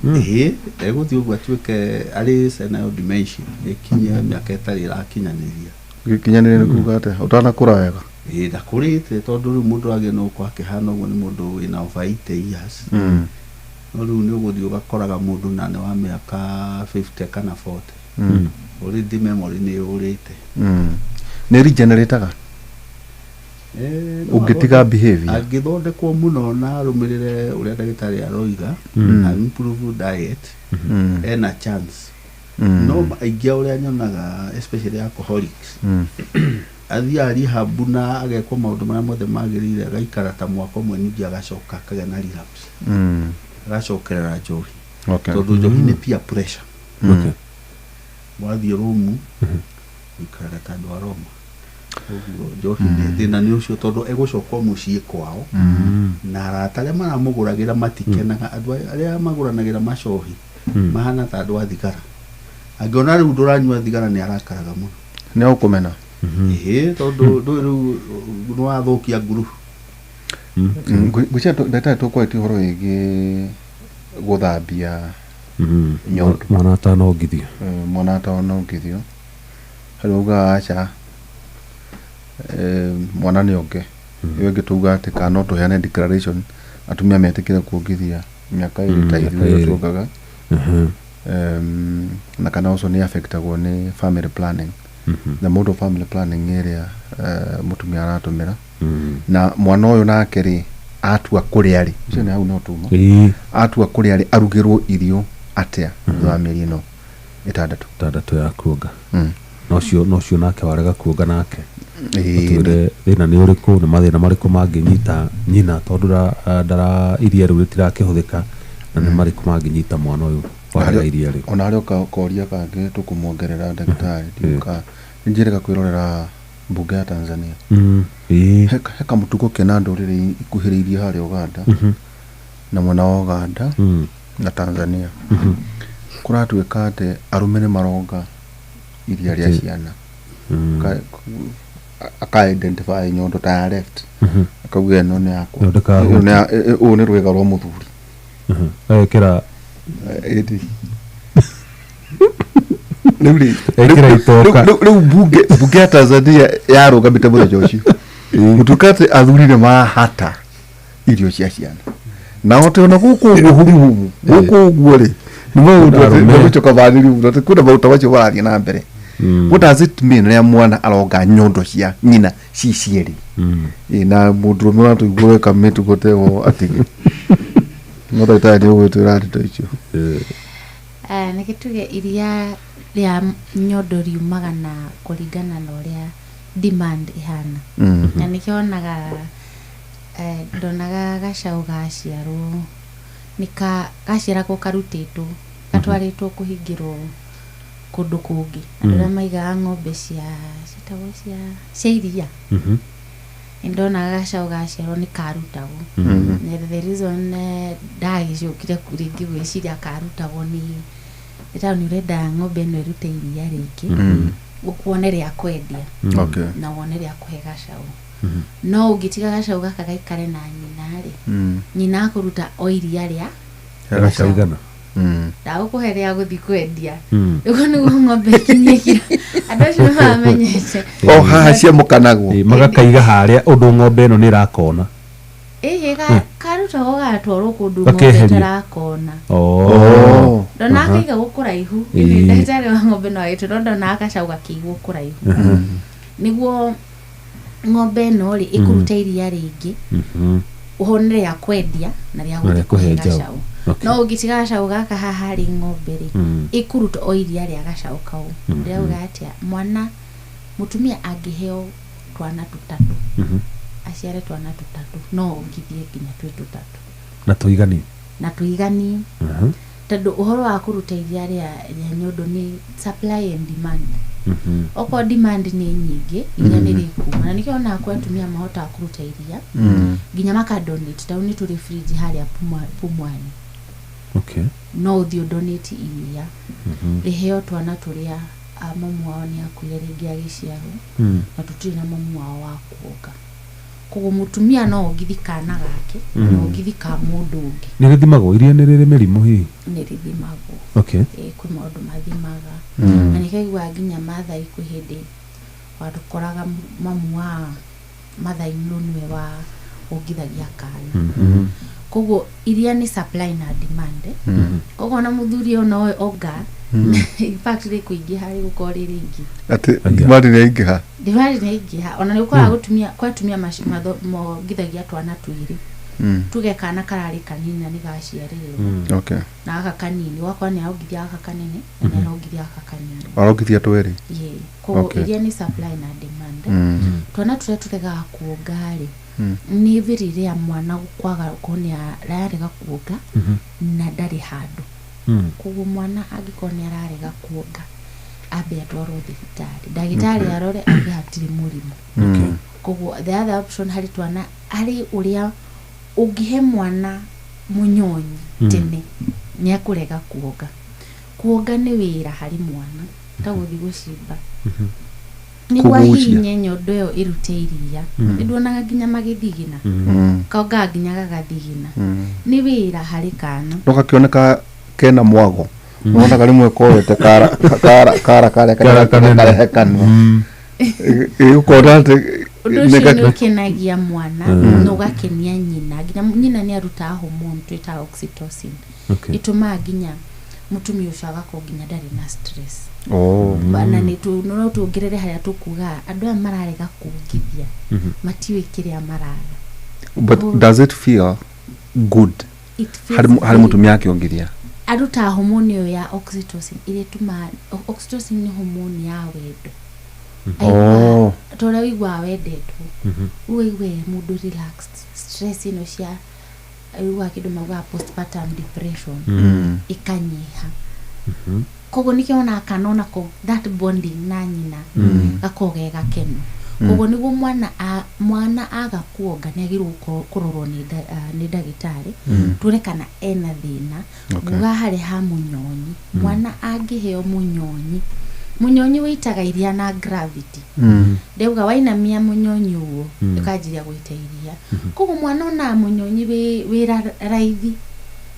Ĩĩ, egũthiĩ ũguo atuĩke arĩ senile dementia ĩkinye mĩaka ĩtarĩ ĩrakinyanĩria. Gĩkinyanĩria nĩ kuga atĩa? Ũtanakũra wega. Ĩĩ, ndakũrĩte tondũ rĩu mũndũ agĩ no gũkorwo akĩhana ũguo nĩ mũndũ wĩna over 80 years. No rĩu nĩ ũgũthiĩ ũgakoraga mũndũ na nĩ wa mĩaka 50 kana 40. Already memory nĩ yũrĩte. Nĩ regenerataga? No Ũngĩtiga behavior. Angĩthondekwo mũno na arũmĩrĩre ũrĩa ndagĩtarĩ aroiga, improve diet, ena chance. No aingĩ a ũrĩa nyonaga especially alcoholics, athiaga rehab na agekwo maũndũ marĩa mothe magĩrĩire, agaikara ta mwaka ũmwe, ningĩ agacoka akagĩa na relapse. Agacokerera njohi. Tondũ njohi nĩ peer pressure. Wathiĩ rumu ũikaraga ta andũ a Roma. Ũguo njohi nĩ thĩna nĩ ũcio tondũ egũcoka mũciĩ kwao na arata arĩa maramũgũragĩra matikenaga. Andũ arĩa magũranagĩra macohi mahana ta andũ a thigara. Angĩona rĩu ndũranyua thigara nĩ arakaraga mũno. Nĩ ũkũmena. Ĩhĩ, tondũ ndũĩ rĩu nĩ wathũkia ngurubu. Ngwĩciria ndagĩtarĩ tũkwarĩtie ũhoro wĩgiĩ gũthambia nyondo. Mwana atanongithio. Mwana atanongithio. Harĩ ugaga aca, mwana nĩ onge. Ĩyo ĩngĩ tuga atĩ kana no tũheane declaration atumia metĩkĩre kuongithia mĩaka ĩrĩ ta Mĩaka ithuĩ ĩrĩ. tuongaga. Na kana ũcio nĩ affectagwo nĩ family planning. Na mũndũ family planning ĩrĩa mũtumia aratũmĩra. Na mwana ũyũ nake rĩ atua kũrĩa rĩ, ũcio nĩ hau no tuma. Atua kũrĩa rĩ, arugĩrwo irio atĩa thutha wa mĩeri ĩno ĩtandatũ? Ĩtandatũ ya kuonga. Nocio nake warega kuonga nake. Ĩĩ, Atwĩre thĩna nĩ ũrĩkũ, nĩ mathĩna marĩkũ mangĩnyita nyina tondũ ndara iria rĩu rĩtirakĩhũthĩka, na nĩ marĩkũ mangĩnyita mwana ũyũ warega iria rĩu. Ona harĩ koria kangĩ tũkũmuongerera ndagĩtarĩ, ndiũka nĩ njĩrĩga kwĩrorera mbunge ya Tanzania. He kamũtugo kena ndũrĩrĩ ikuhĩrĩirie harĩa Uganda. Na mwena wa Uganda na Tanzania kũratuĩka atĩ arũme nĩ maronga iria rĩa ciana. Aka identify nyondo ta ya left, akauga ĩno nĩ yakwa. Ĩyo ndĩkahutie. Ĩyo nĩ ũyũ nĩ rwĩga rwa mũthuri. Agekĩra Ĩndĩ rĩu rĩ Ekĩra itoka. Rĩu bunge ya Tanzania yarũgamĩte mũthenya ũcio gũtuĩka atĩ athuri nĩ mahata irio cia ciana, na ote ona gũkũ ũguo humuhumu gũkũ ũguo rĩ, nĩ maũndũ atĩ Arũme. nĩgũcoka banĩri mũno atĩ kwĩna maũndũ ta macio marathiĩ na mbere. What does it mean rĩrĩa mwana aronga nyondo cia nyina ci cierĩ? Ĩ, na mũndũrũme ũratũigua weka mĩtugo ta ĩyo atige, no ndagĩtarĩ nĩ ũgwĩtwĩra ndeto icio. Nĩkĩ tuge iria rĩa nyondo riumaga na kũringana na ũrĩa demand ĩhana. Na nĩkĩo wonaga ndonaga gacaũ gaciarwo nĩ ka gaciaragwo karutĩtwo gatwarĩtwo kũhingĩrwo kũndũ kũngĩ. Andũ arĩa maigaga ng'ombe cia ciĩtagwo cia iria, nĩ ndonaga gacaũ gaciarwo nĩ karutagwo. Na the reason ndagĩcokire rĩngĩ gwĩciria karutagwo nĩ tondũ nĩ ũrenda ng'ombe ĩno ĩrute iria rĩingĩ, ũkuone rĩa kwendia na wone rĩa kũhe gacaũ. No ũngĩtiga gacaũ gaka gaikare na nyina rĩ, nyina akũruta o iria rĩa Gacaũ igana. Ndagũkũhe rĩa gũthiĩ kwendia. Ũguo nĩguo ng'ombe ĩkinyie kiro andũ acio nĩ mamenyete. O haha ciamũkanagwo. Ĩ, magakaiga harĩa ũndũ ng'ombe ĩno nĩ ĩrakona. Ĩhĩ, karutagwo gatwarwo kũndũ ng'ombe Gakeherio. ĩtarakona. Oh. Ndonaga kaigagwo kũraihu. Ndagĩtarĩ wa ng'ombe no agĩtwo, no ndonaga gacaũ gakĩigwo kũraihu nĩguo ng'ombe ĩno rĩ ĩkũruta iria rĩingĩ, ũhone rĩa kwendia na rĩa Na gũthiĩ rĩa kũhe kũhe njaũ. gacaũ. No ũngĩtiga gacaũ gaka haha harĩ ng'ombe rĩ, ĩkũruta o iria rĩa gacaũ kau. Ndĩrauga atĩa, mwana mũtumia angĩheo twana tũtatũ, aciare twana tũtatũ, no ongithie nginya twĩ tũtatũ. Na tũiganie. Na tũiganie, tondũ ũhoro wa kũruta iria rĩa nyondo nĩ supply and demand. Okorwo demand nĩ nyingĩ, iria nĩ rĩkuma, na nĩkĩo onaga kwĩ atumia mahotaga kũruta iria nginya makadonate. Tondũ nĩ tũrĩ fridge harĩa Pumwani. No ũthiĩ ũdonate iria rĩheo twana tũrĩa mamu wao nĩ akuire rĩngĩ agĩciarwo na tũtirĩ na mamu wao wa kuonga. Koguo mũtumia no ongithi kana gake na ongithi ka mũndũ ũngĩ. Nĩ rĩthimagwo iria nĩ rĩrĩ mĩrimũ hihi? Nĩ rĩthimagwo. Ĩ, kwĩ maũndũ mathimaga. Na nĩkĩo ũiguaga nginya Mathai kwĩ hĩndĩ watũkoraga mamu wa Mathai no nĩwe wa wongithagia kana. Koguo iria nĩ supply na demand. Koguo ona mũthuri ũyũ no onga, in fact rĩkũingĩha, rĩgũkorwo rĩ rĩingĩ. Atĩ demand nĩ yaingĩha. Demand nĩ yaingĩha. Ona nĩ ũkoraga gũtumia kwa atumia mongithagia twana twĩrĩ. Tuge kana kararĩ kanini na nĩ gaciarĩrwo na gaka kanini, ũgakora nĩ arongithia gaka kanene na nĩ arongithia gaka kanini. Arongithia twĩrĩ. Ĩĩ, koguo iria nĩ supply na demand. Twana tũrĩa tũregaga kuonga rĩ, nĩ very rare mwana kwaga gũkorwo nĩ ararega kuonga na ndarĩ handũ. Koguo mwana angĩkorwo nĩ ararega kuonga, ambe atwarwo thibitarĩ, ndagĩtarĩ arore auge hatirĩ mũrimũ. Koguo the other option harĩ twana, harĩ ũrĩa ũngĩhe mwana mũnyonyi tene, nĩ akũrega kuonga. Kuonga nĩ wĩra harĩ mwana ta gũthiĩ gũcimba nĩguo Kũgucia. ahihinye nyondo ĩyo ĩrute iria. Nĩnduonaga nginya magĩthigina, kongaga nginya gagathigina. Nĩ wĩra harĩ kana. No gakĩoneka kena mwago, wonaga rĩmwe koete kara kara kara karĩa Kara kanene. karehe kanua. Ĩ, ũkona atĩ Ũndũ ũcio nĩ ũkenagia mwana na ũgakenia nyina. Nginya nyina nĩ arutaga hormone twĩtaga oxytocin. Ĩtũmaga nginya mũtumia ũcio agakorwo nginya ndarĩ na stress. Oh. Na nĩ no tuongerere harĩa tũkugaga andũ aya mararega kuongithia matiũĩ kĩrĩa maraga. But does it feel good It feels harĩ very- mũtumia akĩongithia? Arutaga hormone ĩyo ya oxytocin ĩrĩa ĩtũmaga, oxytocin nĩ hormone ya wendo. Oh. Ta ũrĩa ũiguaga wendetwo, ũigue mũndũ relaxed, stress ĩno cia ũiguaga kĩndũ maugaga postpartum depression ĩkanyiha. Koguo nĩkĩo wonaga kana onako that bonding na nyina gakorwo ge gakeno. Koguo nĩguo mwana mwana aga kuonga nĩ agĩrĩirwo kũrorwo nĩ ndagĩtarĩ, tuone kana ena thĩna. Nguga harĩ ha mũnyonyi, mwana angĩheo mũnyonyi, mũnyonyi wĩitaga iria na gravity. Ndauga wainamia mũnyonyi ũguo, ĩkanjiria gũita iria. Koguo mwana onaga mũnyonyi wĩ raithi,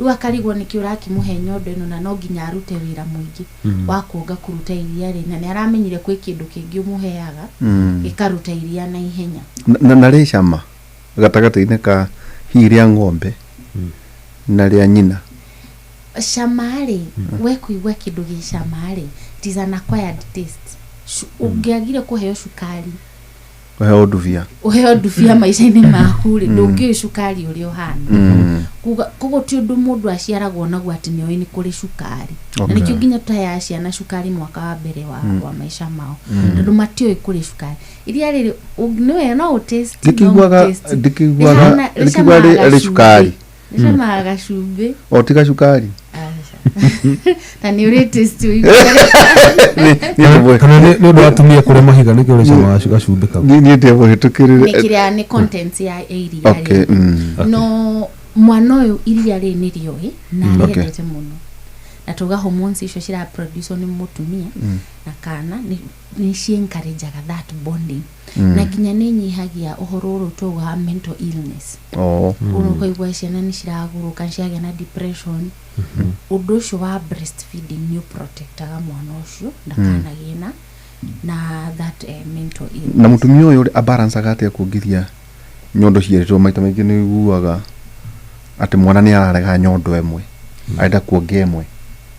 rĩu akarigwo nĩkĩ ũrakĩmũhe nyondo ĩno na no nginya arute wĩra mũingĩ wa kuonga kũruta iria rĩ, na nĩ aramenyire kwĩ kĩndũ kĩngĩ ũmũheaga gĩkaruta iria na ihenya. Na rĩ cama gatagatĩ-inĩ ka hihi rĩa ng'ombe na rĩa nyina? Cama rĩ, we kũigua kĩndũ gĩ cama rĩ, it is an acquired taste. Ũngĩagire kũheo cukari, ũheo ndubia, ũheo ndubia maica-inĩ maku rĩ, ndũngĩũĩ cukari ũrĩa ũhana. Koguo ti ũndũ mũndũ aciaragwo naguo atĩ nĩoĩ nĩ kũrĩ cukari. Na nĩkĩo nginya tũheaga ciana cukari mwaka wa mbere wa maica mao, tondũ matiũĩ kũrĩ cukari. Iria rĩrĩ nĩwe no ũtaste, no ũtaste. Ndikĩiguaga ndikĩiguaga rĩ cukari. Rĩcamaga gacumbĩ. O ti gacukari. Na nĩ ũrĩ taste. Kana nĩ ũndũ wa atumia kũrĩa mahiga nĩkĩo rĩcamaga gacumbĩ kau? Niĩ ndĩmũhĩtũkĩrĩre. Nĩ kĩrĩa nĩ contents ya iria rĩ. No mwana ũyũ iria rĩ nĩ rĩoĩ na arĩendete mũno, na tuga hormones icio ciraproduce nĩ mũtumia na kana nĩ ci encourageaga that bonding, na nginya nĩ nyihagia ũhoro ũrĩa tugaga mental illness. Ũrĩa ũkaigua ciana nĩ ciragũrũka, nĩ ciragĩa na depression. Ũndũ ũcio wa breastfeeding nĩ ũprotectaga mwana ũcio ndakanagĩe na that mental illness. Na mũtumia ũyũ abalancaga atĩa kuongithia nyondo cierĩ? Tondũ maita maingĩ nĩ ũiguaga atĩ mwana nĩ ararega nyondo ĩmwe, arenda kuonga ĩmwe.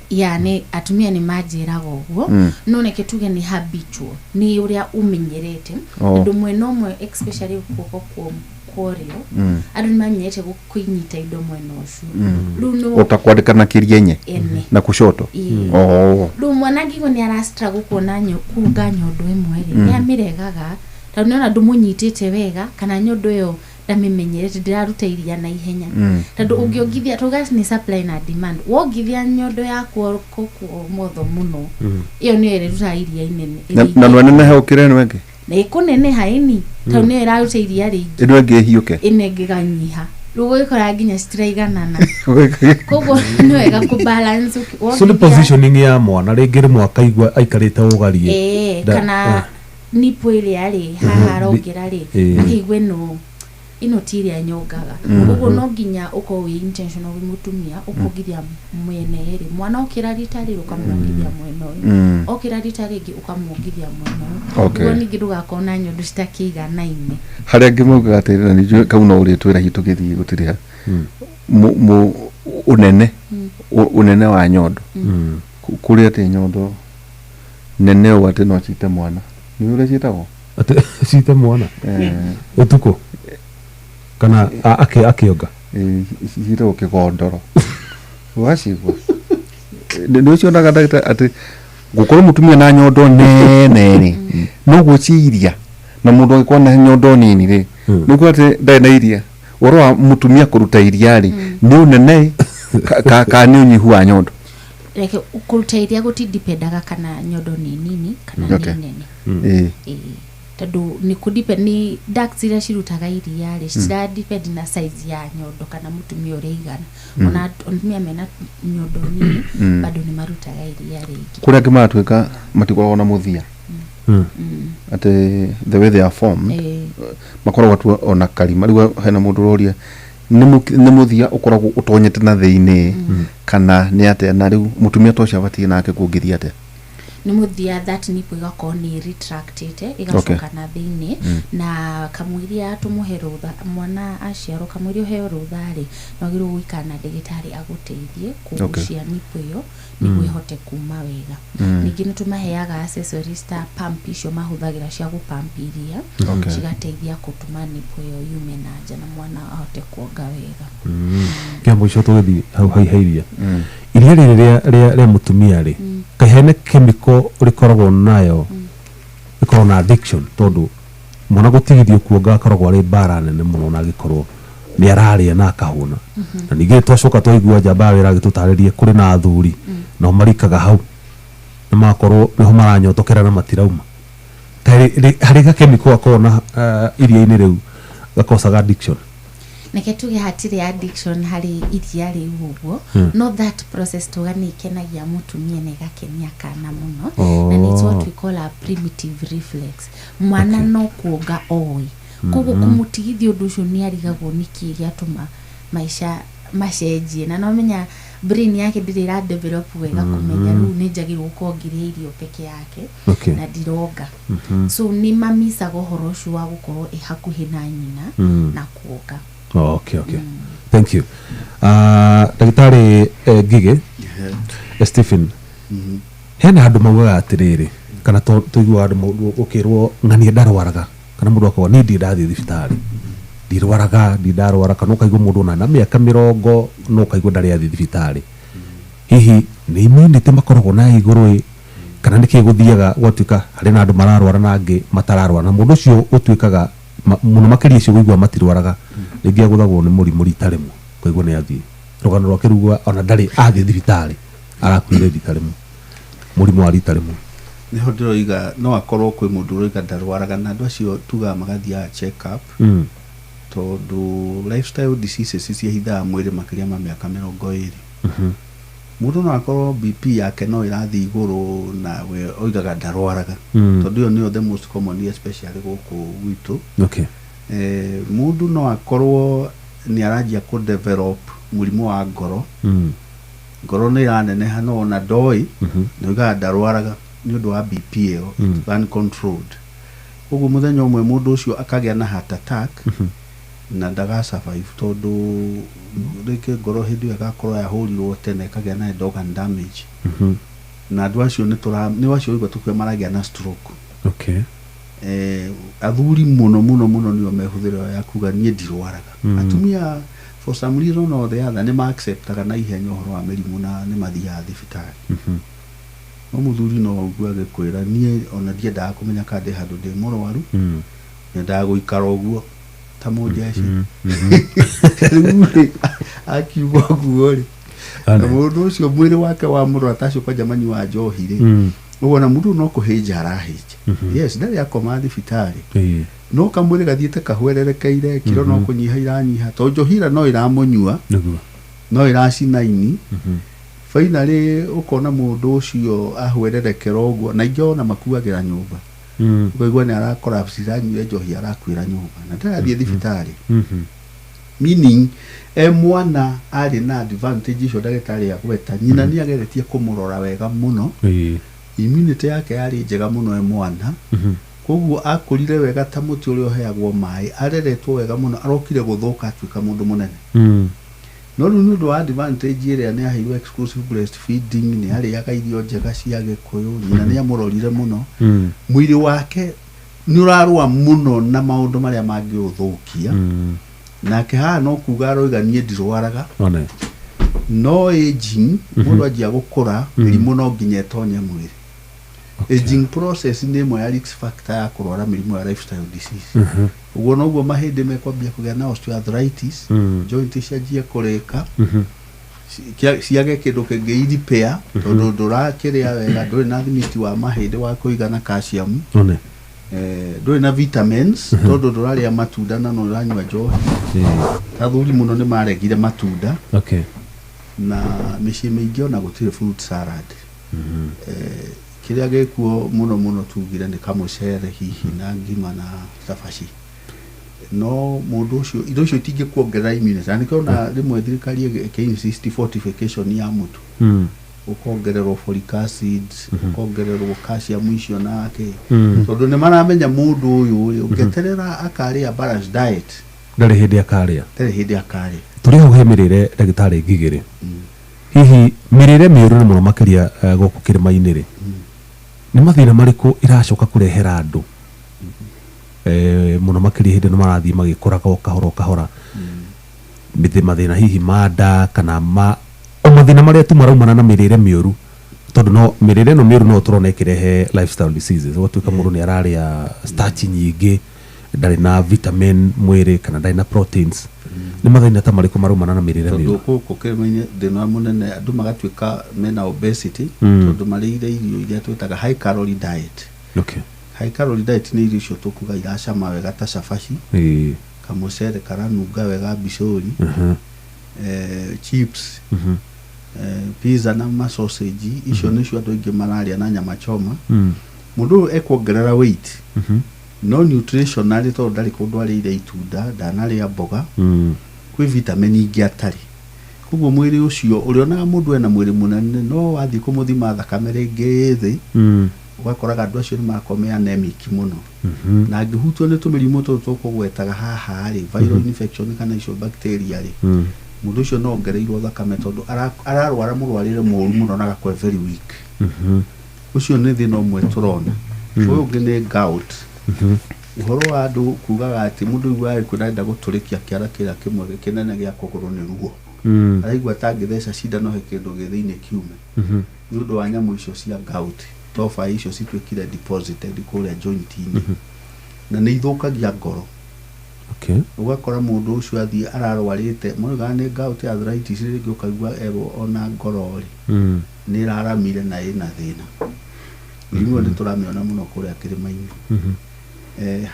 Ya, nĩ atumia nĩ manjĩraga ũguo. No reke tuge nĩ habitual, nĩ ũrĩa ũmenyerete. Tondũ mwena ũmwe, especially guoko kwa ũrĩo, andũ nĩ mamenyerete kũnyita indo mwena ũcio. Rĩu nĩ O ta kwandĩka na kĩrienye Ene. na kushoto. Ĩĩ. Rĩu mwana angĩigua nĩ ara struggle kuona kuonga nyondo ĩmwe rĩ, nĩ amĩregaga, tondũ nĩona ndũmũnyitĩte wega, kana nyondo ĩyo ndamĩmenyerete, ndĩraruta iria na ihenya. Tondũ ũngĩongithia, tuga nĩ supply na demand, wongithia nyondo yaku guoko kwa ũmotho mũno, ĩyo nĩyo ĩrĩrutaga iria inene. Na nwenenehe ũkĩre ĩno ĩngĩ. Na ĩkũneneha ĩni, tondũ nĩyo ĩraruta iria rĩingĩ. Ĩno ĩngĩ ĩhiũke. Ĩno ĩngĩ ĩganyiha, rĩu ũgĩkora nginya citiraiganana. Koguo nĩ wega kũ balance So nĩ positioning ya mwana, rĩngĩ rĩmwe akaigua aikarĩte ũgariĩ. Kana nipple ĩrĩa rĩ haha arongera rĩ, akaigua ĩno ti ĩrĩa nyongaga. Koguo no nginya ũkorwo wĩ intentional wĩ mũtumia, ũkongithia mwena ĩrĩ. Mwana okĩra rita rĩrĩ, ũkamwongithia mwena ũyũ, okĩra rita rĩngĩ, ũkamwongithia mwena ũyũ, nĩguo ningĩ ndũgakorwo na nyondo citakĩiganaine. Harĩa angĩ maugaga atĩrĩ, na nĩnjũĩ kau no ũrĩtwĩra hihi tũgĩthiĩ gũtirĩ ha ũnene ũnene wa nyondo. Kũrĩ atĩ nyondo nene ũũ atĩ no cite mwana, nĩ ũrĩa ciĩtagwo? Atĩ cite mwana? Ũtukũ kana akĩonga? Ciĩtagwo kĩgondoro, wacigua nĩ ũcionaga ndagĩtarĩ atĩ gũkorwo mũtumia na nyondo nene rĩ, noguo ci iria, na mũndũ angĩkorwo na nyondo nini rĩ, nĩguo atĩ ndarĩ na iria. Ũhoro wa mũtumia kũruta iria rĩ, nĩ ũnene ka nĩ ũnyihu wa nyondo? Reke kũruta iria gũtindipendaga kana nyondo nĩ nini kana nĩ nene. Ĩĩ. Tondũ nĩ kũ depend nĩ ducts iria cirutaga iria rĩ, citira depend na size ya nyondo kana mũtumia ũrĩa aigana. Ona atumia mena nyondo nini bado nĩ marutaga iria rĩingĩ. Kũrĩa angĩ maratuĩka matikoragwo na mũthia, atĩ the way they are formed, makoragwo tu ona karima. Rĩu hena mũndũ ũroria nĩ mũthia ũkoragwo ũtonyete na thĩinĩ kana nĩ atĩa, na rĩu mũtumia ta ũcio abatiĩ nake kuongithia atĩa? Nĩ mũthia, that nipple ĩgakorwo nĩ retractĩte ĩgacoka na thĩinĩ. Na kamũiria tũmũhe rũtha, mwana aciarwo, kamũiria ũheo rũtha rĩ, nĩ wagĩrĩirwo gũikara na ndagĩtarĩ agũteithie kũgucia nipple ĩyo nĩguo ĩhote kuma wega. Ningĩ nĩ tũmaheaga accessories ta pump icio mahũthagĩra cia gũpump iria, cigateithia gũtũma nipple ĩyo yume na nja na mwana ahote kuonga wega. Kĩa mũico tũgĩthiĩ hau haihairia iria rĩrĩ rĩa mũtumia rĩ, kaĩ hena chemical rĩkoragwo nayo ĩkoragwo na addiction? Tondũ mwana gũtigithio kuonga akoragwo arĩ mbara nene mũno, na angĩkorwo nĩ ararĩa na akahũna. Na ningĩ twacoka twaigua njamba ya wĩra agĩtũtarĩria kũrĩ na athuri nao marikaga hau na magakorwo nĩho maranyotokera na matirauma. Harĩ gakemiko gakoragwo na iria-inĩ rĩu gakocaga addiction? Reke tuge hatirĩ addiction harĩ iria rĩu ũguo. No that process tuga nĩ ikenagia mũtumia na ĩgakenia kana mũno. Na nĩ it's what we call a primitive reflex. Mwana no kuonga oĩ, koguo kũmũtigithia ũndũ ũcio nĩ arigagwo nĩkĩ gĩatũma maica macenjie, na nomenya brain yake ndĩrĩ ĩra develop wega kũmenya rĩu nĩ njagĩrĩirwo gũkorwo ngĩrĩa irio peke yake na ndironga. So nĩ mamicaga ũhoro ũcio wa gũkorwo ĩ hakuhĩ na nyina na kuonga. Oh, okay. Thank you. Ndagĩtarĩ Ngigĩ Stephen, hena andũ maugaga atĩrĩrĩ, kana tũiguaga andũ ũkĩrwo ng'ania ndarwaraga, kana mũndũ akauga niĩ ndirĩ ndathiĩ thibitarĩ, ndirwaraga, ndirĩ ndarwara, kana ũkaigua mũndũ ona na mĩaka 40 no ũkaigua ndarĩ athiĩ thibitarĩ. Hihi nĩ immunity makoragwo nayo igũrũ ĩ, kana nĩkĩ gũthiaga gwatuĩka harĩ na andũ mararwara na angĩ matararwara, na mũndũ ũcio ũtuĩkaga mũno makĩria ũcio ũiguaga matirwaraga, rĩngĩ agũthagwo nĩ mũrimũ rita rĩmwe, ũkaigua nĩ athiĩ rũgano rwake rugua ona ndarĩ athiĩ thibitarĩ, arakuire rita rĩmwe, mũrimũ wa rita rĩmwe? Nĩho ndĩroiga no akorwo kwĩ mũndũ ũroiga ndarwaraga, na andũ acio tugaga magathiaga check up, tondũ lifestyle diseases ciehithaga mwĩrĩ makĩria ma mĩaka 20. Mũndũ no akorwo BP yake no ĩrathiĩ igũrũ na we oigaga ndarwaraga, tondũ ĩyo nĩyo the most common, especially gũkũ gwitũ. Mũndũ no akorwo nĩ aranjia kũ develop mũrimũ wa ngoro. Ngoro nĩ ĩraneneha no ona ndoĩ, na oigaga ndarwaraga nĩ ũndũ wa BP ĩyo uncontrolled. Ũguo mũthenya ũmwe mũndũ ũcio akagĩa na heart attack na ndaga survive, tondũ rĩngĩ ngoro hĩndĩ ĩyo ĩgakorwo yahũrirwo tene, ĩkagĩa na end organ damage. Na andũ acio nĩ tũra nĩ acio ũigua tũkiuga maragĩa na stroke. Athuri mũno mũno mũno nĩo mehũthĩra ya kuga niĩ ndirwaraga. Atumia for some reason or the other nĩ ma acceptaga na ihenya ũhoro wa mĩrimũ na nĩ mathiaga thibitarĩ. No mũthuri no ũigue agĩkwĩra, niĩ ona ndiendaga kũmenya kana ndĩ handũ ndĩ mũrwaru, nyendaga gũikara ũguo ta mũnjeshi. Rĩu rĩ, akiuga ũguo rĩ, na mũndũ ũcio mwĩrĩ wake wa mũrora ta acio kwanja manyuaga njohi rĩ, ũguo na mũndũ no kũhĩnja arahĩnja. Yes, ndarĩ akoma thibitarĩ, no kamwĩrĩ gathiĩte kahwererekeire, kiro no kũnyiha iranyiha, tondũ njohi ĩrĩa no ĩramũnyua, no ĩracina ini. Finally ũkona mũndũ ũcio ahwererekera ũguo, na ingĩ ona makuagĩra nyũmba. Ũkaigua nĩ ara collapse, iranyuire njohi, arakuĩra nyũmba na ndarathiĩ thibitarĩ. Meaning e mwana arĩ na advantage icio ndagĩtarĩ agweta, nyina nĩ ageretie kũmũrora wega mũno. Immunity yake yarĩ njega mũno e mwana. Koguo akũrire wega ta mũtĩ ũrĩa ũheagwo maĩ, areretwo wega mũno, arokire gũthũka atuĩka mũndũ mũnene. No rĩu nĩ ũndũ wa advantage ĩrĩa nĩ aheirwo exclusive breastfeeding, nĩ arĩaga irio njega cia Gĩkũyũ, nyina nĩ amũrorire mũno, mwĩrĩ wake nĩ ũrarũa mũno na maũndũ marĩa mangĩũthũkia. Nake haha no kuga aroiga niĩ ndirwaraga. One. No aging, mũndũ anjia gũkũra, mĩrimũ no nginya ĩtonye mwĩrĩ. Aging process nĩ ĩmwe ya risk factor ya kũrwara mĩrimũ ya lifestyle disease. Ũguo noguo mahĩndĩ mekwambia kũgĩa na osteoarthritis, joint cianjie kũrĩka, ciage kĩndũ kĩngĩ repair, tondũ ndũrakĩrĩa wega, ndũrĩ na thimiti wa mahĩndĩ wa kũigana, calcium, One. Ndũrĩ na vitamins, tondũ ndũrarĩa matunda na no ũranyua njohi. Athuri mũno nĩ maregire matunda. Na mĩciĩ mĩingĩ ona gũtirĩ fruit salad. Kĩrĩa gĩkuo mũno mũno tugire nĩ kamũcere hihi na ngima na cabaci, no mũndũ ũcio indo icio itingĩkuongerera immunity, na nĩkĩo ona rĩmwe thirikari ĩkĩ insist fortification ya mũtu, ũkongererwo folic acid, ũkongererwo calcium icio na kĩ, tondũ nĩ maramenya mũndũ ũyũ rĩ, ũngĩeterera akarĩa balanced diet, ndarĩ hĩndĩ akarĩa. Ndarĩ hĩndĩ akarĩa. Tũrĩ hau he mĩrĩre, ndagĩtarĩ Ngigĩrĩ, hihi mĩrĩre mĩũru nĩ mũno makĩria gũkũ kĩrĩma-inĩ rĩ, nĩ mathĩna marĩkũ ĩracoka kũrehera andũ, mũno makĩria hĩndĩ ĩno marathiĩ magĩkũraga o kahora o kahora, mathĩna hihi ma nda kana ma o mathĩna marĩa tu maraumana na mĩrĩre mĩũru? Tondũ no mĩrĩre ĩno mĩũru no tũrona ĩkĩrehe lifestyle diseases, ũgatuĩka mũndũ nĩ ararĩa starch nyingĩ, ndarĩ na vitamin mwĩrĩ kana ndarĩ na proteins. Nĩ mathĩna ta marĩkũ maraumana na mĩrĩre tondũ mĩũru? Gũkũ kĩrĩma-inĩ thĩna mũnene andũ magatuĩka mena obesity, tondũ marĩire irio iria twĩtaga high calorie diet. High calorie diet nĩ irio icio tũkuga iracama wega ta cabaci, kamũcere karanunga wega, mbicũri, chips, pizza na masausage. Icio nĩcio andũ aingĩ mararĩa na nyama choma. Mũndũ ũyũ ekuongerera weight, no nutritionally, tondũ ndarĩ kũndũ arĩire itunda, ndanarĩa mboga, kwĩ vitamin ingĩ atarĩ. Koguo mwĩrĩ ũcio ũrĩonaga mũndũ ena mwĩrĩ mũnene, no wathiĩ kũmũthima thakame rĩngĩ ĩ thĩ, ũgakoraga andũ acio nĩ marakorwo me anemic mũno. Na angĩhutio nĩ tũmĩrimũ tũtũ tũkũgwetaga haha rĩ, viral infection kana icio bacteria rĩ, mũndũ ũcio no ongereirwo thakame, tondũ ararwara mũrwarĩre mũru mũno na agakorwo very weak. Ũcio nĩ thĩna ũmwe tũrona. Ũyũ ũngĩ nĩ gout. Ũhoro wa andũ kugaga atĩ mũndũ aiguaga kwĩna enda gũtũrĩkia kĩara kĩrĩa kĩmwe kĩnene gĩa kũgũrũ nĩ ruo, araigua ta angĩtheca cindano he kĩndũ gĩ thĩinĩ kiume, nĩ ũndũ wa nyamũ icio cia gout, tofa icio cituĩkire deposited kũrĩa joint-inĩ na nĩ ithũkagia ngoro. Ũgakora mũndũ ũcio athiĩ ararwarĩte moigaga nĩ gout arthritis, rĩngĩ ũkaigua erwo ona ngoro rĩ, nĩ ĩraramire na ĩna thĩna. Mĩrimũ ĩyo nĩ tũramĩona mũno kũrĩa kĩrĩma-inĩ.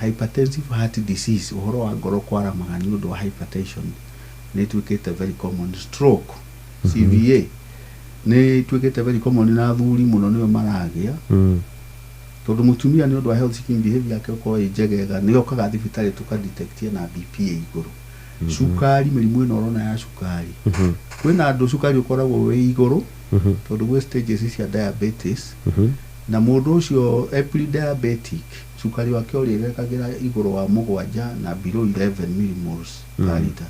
Hypertensive heart disease, ũhoro wa ngoro kwaramaga nĩ ũndũ wa hypertension, nĩ ĩtuĩkĩte very common. Stroke, CVA, nĩ ĩtuĩkĩte very common, na athuri mũno nĩo maragĩa, tondũ mũtumia nĩ ũndũ wa health seeking behavior yake gũkorwo ĩ njegega, nĩ okaga thibitarĩ tũkadetectia na BP ĩ igũrũ. Cukari, mĩrimũ ĩno ũrona ya cukari, kwĩna andũ cukari ũkoragwo wĩ igũrũ, tondũ gwĩ stages cia diabetes, na mũndũ ũcio e pre-diabetic, cukari wake ũrĩrekagĩra igũrũ wa 7 na below 11 millimoles per liter.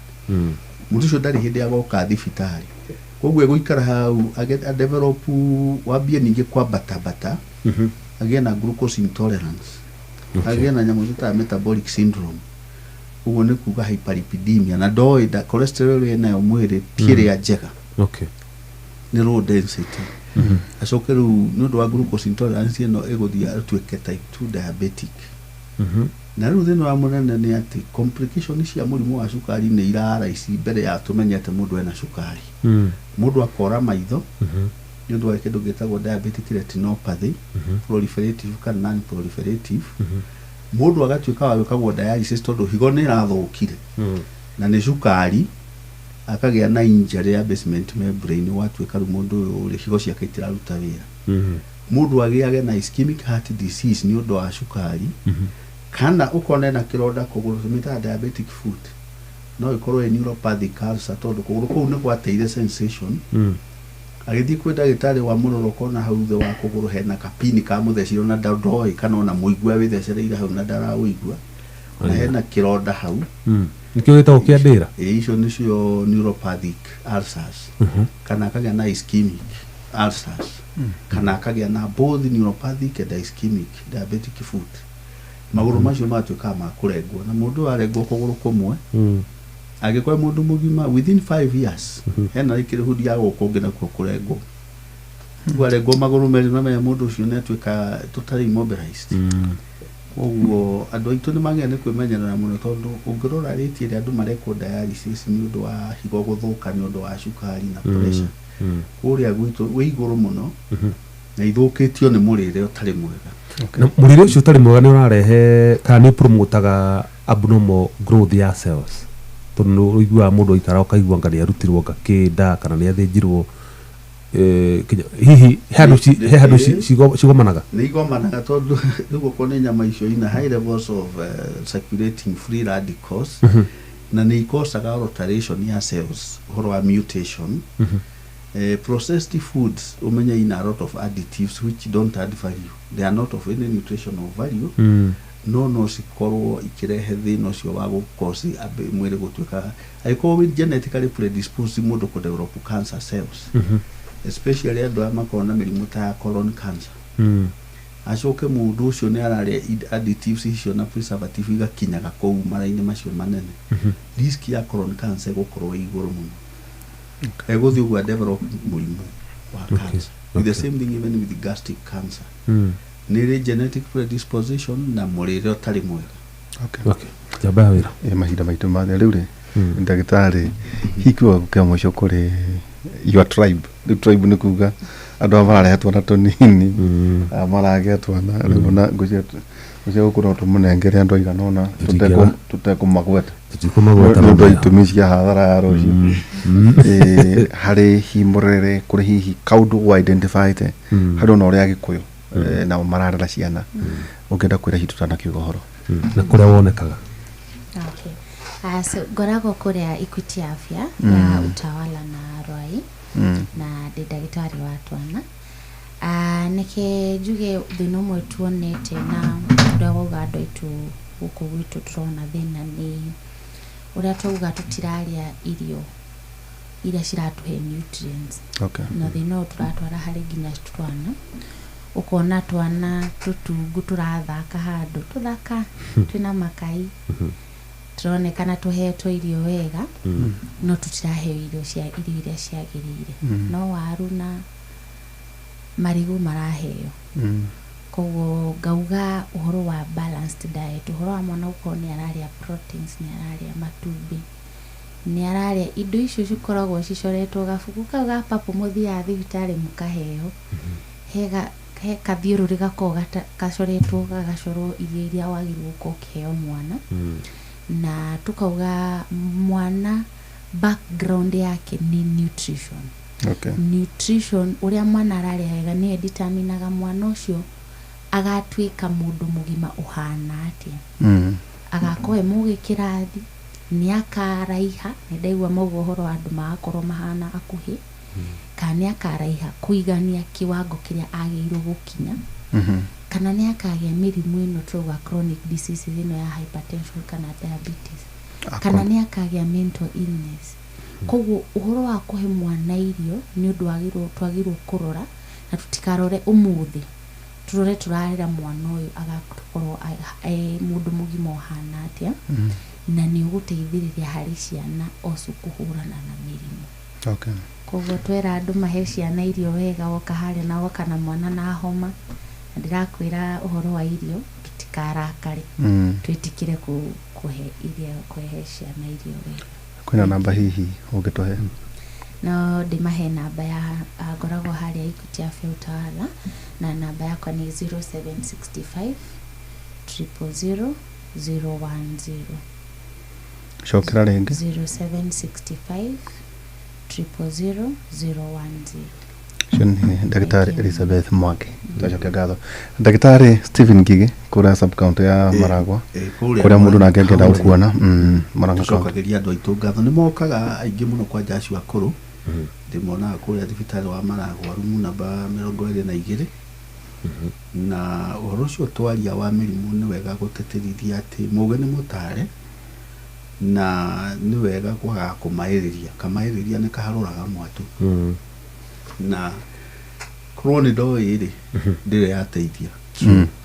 Mũndũ ũcio ndarĩ hĩndĩ agoka thibitarĩ, koguo egũikara hau adevelop, wambie ningĩ kwambatabata, agĩe na glucose intolerance, agĩe na nyamũ ciĩtaga metabolic syndrome. Ũguo nĩ kuga hyperlipidemia, na ndoĩ cholesterol ĩnayo mwĩrĩ ti ĩrĩa njega, nĩ low density. Acoke rĩu nĩ ũndũ wa glucose intolerance ĩno ĩgũthiĩ atuĩke type 2 diabetic. Na rĩu thĩna wa mũnene nĩ atĩ complication cia mũrimũ wa cukari nĩ iraraici mbere ya tũmenyete mũndũ ena cukari. Mũndũ akora maitho nĩ ũndũ wa kĩndũ gĩtagwo diabetic retinopathy, proliferative kana non proliferative. Mũndũ agatuĩka wa gwĩkagwo dialysis tondũ higo nĩ ĩrathũkire na nĩ cukari, akagĩa na injury ya basement membrane, watuĩka rĩu mũndũ ũyũ rĩ, higo ciake itiraruta wĩra. Mũndũ agĩage na ischemic heart disease nĩ ũndũ wa cukari, kana ũkone na kĩronda kũgũrũ tũmĩtaga diabetic foot, no ĩkorwo ĩ neuropathic ulcer, tondũ kũgũrũ kũu nĩ gwateire sensation. Agĩthiĩ kwĩ ndagĩtarĩ wa mũroro, ũkona hau thĩ wa kũgũrũ hena kapini kamũthecirwo na ndoĩ kana ona mũigua wĩthecereire hau na ndaraũigua, na hena kĩronda hau. Nĩkĩo gĩtagwo kĩa ndĩra. Ĩ, icio nĩcio neuropathic ulcers. Kana akagĩa na ischemic ulcers, kana akagĩa na both neuropathic and ischemic diabetic foot. Magũrũ macio magatuĩkaga ma kũrengwo, na mũndũ ũyũ arengwo kũgũrũ kũmwe, angĩkorwo mũndũ mũgima, within 5 years hena likelihood ya gũkũ ũngĩ nakuo kũrengwo. Rĩu arengwo magũrũ merĩ, namenya mũndũ ũcio nĩ atuĩka totally immobilized. Koguo andũ aitũ nĩ magĩrĩire nĩ kwĩmenyerera mũno, tondũ ũngĩrora rate ĩrĩa andũ marekwo dialysis nĩ ũndũ wa higo gũthũka nĩ ũndũ wa cukari na pressure kũrĩa gwitũ wĩ igũrũ mũno, na ithũkĩtio nĩ mũrĩre ũtarĩ mwega. Na mũrĩre ũcio ũtarĩ mwega nĩ ũrarehe kana nĩ promotaga abnormal growth ya cells, tondũ nĩ ũiguaga mũndũ aikara ũkaigua anga nĩ arutirwo anga kĩnda kana nĩ athĩnjirwo, hihi he handũ cigomanaga? Nĩ igomanaga, tondũ rĩu okorwo nĩ nyama icio ina high levels of circulating free radicals, na nĩ ikocaga alteration ya cells, ũhoro wa mutation. Processed foods, umenye ina a lot of additives which don't add value, they are not of any nutritional value. No cikorwo ikirehe thĩna ũcio wa gũkosi mwĩrĩ gũtuĩka, angĩkorwo wĩ genetically predisposed mũndũ kũ develop cancer cells, especially andũ aya makoragwo na mĩrimũ ta ya colon cancer. Acoke mũndũ ũcio nĩ ararĩa additives icio na preservative igakinyaga kũu mara-inĩ macio manene, risk ya colon cancer ĩgũkorwo ĩ igũrũ mũno, egũthiĩ ũguo develop mũrimũ wa cancer. With the same thing even with gastric cancer, nĩ ĩrĩ genetic predisposition na mũrĩre ũtarĩ mwega. Okay. Njamba ya wĩra. Ĩ, mahinda maitũ mathia rĩu rĩ, ndagĩtarĩ, hihi kiugo kĩa mũico kũrĩ your tribe? Rĩu tribe nĩ kuga andũ aya mararehe twana tũnini, aya maragĩa twana rĩu, ona ngwĩciria Ũcio gũkũ no tũmũnengere andũ aigana ũna Tũtingĩaga. tũtekũmagweta. Tũtikũmagweta Nĩ ũndũ wa namba yao. itũmi cia hathara ya rũciũ. Harĩ hihi mũrerere kũrĩ hihi kaũndũ wa identifyte harĩ ona ũrĩa Agĩkũyũ nao mararera ciana ũngĩenda kwĩra hihi tũtanakiuga ũhoro. Na kũrĩa wonekaga. Okay. So ngoragwo kũrĩa Equity Afya ya Utawala na Rwai na ndĩ ndagĩtarĩ wa twana. Nĩke njuge thĩna ũmwe tuonete na ũrĩa wauga andũ aitũ gũkũ gwitũ tũrona thĩna nĩ ũrĩa twauga tũtirarĩa irio iria ciratũhe nutrients. Na thĩna ũyũ tũratwara harĩ nginya twana, ũkona twana tũtungu tũrathaka handũ tũthaka twĩna makai, tũronekana tũhetwo irio wega, no tũtiraheo irio cia irio iria ciagĩrĩire. No waru na marigũ maraheo. Koguo ngauga ũhoro wa balanced diet, ũhoro wa mwana gũkorwo nĩ ararĩa proteins, nĩ ararĩa matumbĩ, nĩ ararĩa indo icio cikoragwo cicoretwo gabuku kau ga papo mũthiaga thibitarĩ mũkaheo, he kathiũrũrĩ gakoragwo gacoretwo gagacorwo irio iria wagĩrĩirwo gũkorwo ũkĩheo mwana. Na tukauga mwana background yake nĩ nutrition. Nutrition, ũrĩa mwana ararĩa wega nĩyo ĩdeterminaga mwana ũcio agatuĩka mũndũ mũgima ũhana atĩa. Agakorwo e mũgĩ kĩrathi, nĩ akaraiha, nĩ ndaigua mauga ũhoro wa andũ magakorwo mahana akuhĩ, kana nĩ akaraiha kũigania kiwango kĩrĩa agĩrĩirwo gũkinya, kana nĩ akagĩa mĩrimũ ĩno tũrauga chronic diseases ĩno ya hypertension kana diabetes, kana nĩ akagĩa mental illness. Koguo ũhoro wa kũhe mwana irio nĩ ũndũ wagĩrĩirwo twagĩrĩirwo kũrora, na tũtikarore ũmũthĩ, tũrore tũrarera mwana ũyũ agakorwo e mũndũ mũgima ũhana atĩa, na nĩ ũgũteithĩrĩria harĩ ciana ocu kũhũrana na mĩrimũ. Koguo twera andũ mahe ciana irio wega, woka harĩa na woka na mwana na homa, na ndĩrakwĩra ũhoro wa irio, tũtikarakare, twĩtĩkĩre kũhe irio, kũhe ciana irio wega. Kwĩna namba hihi ũngĩtũhe? No ndĩmahe namba ya ngoragwo harĩa Equity Afya Utawala, na namba yakwa nĩ 0765 000 010. Cokera rĩngĩ. 0765 000 010. Ũcio nĩ ndagĩtarĩ Elizabeth Mwangi. Twacokia ngatho. Ndagĩtarĩ Stephen Ngigi kũrĩa sub county ya Maragwa, kũrĩa kũrĩa mũndũ nake angĩenda County. gũkuona Murang'a county. Tũcokagĩria andũ aitũ ngatho, nĩ mokaga aingĩ mũno kwanja acio akũrũ, ndĩmonaga kũrĩa thibitarĩ wa Maragwa rumu namba 22. Na ũhoro ũcio twaria wa mĩrimũ, nĩ wega gũtĩtĩrithia atĩ mũgĩ nĩ mũtare, na nĩ wega kwaga kũmaĩrĩria, kamaĩrĩria nĩ kaharũraga mwatũ. Na korwo nĩ ndoĩ rĩ, ndĩrĩ yateithia.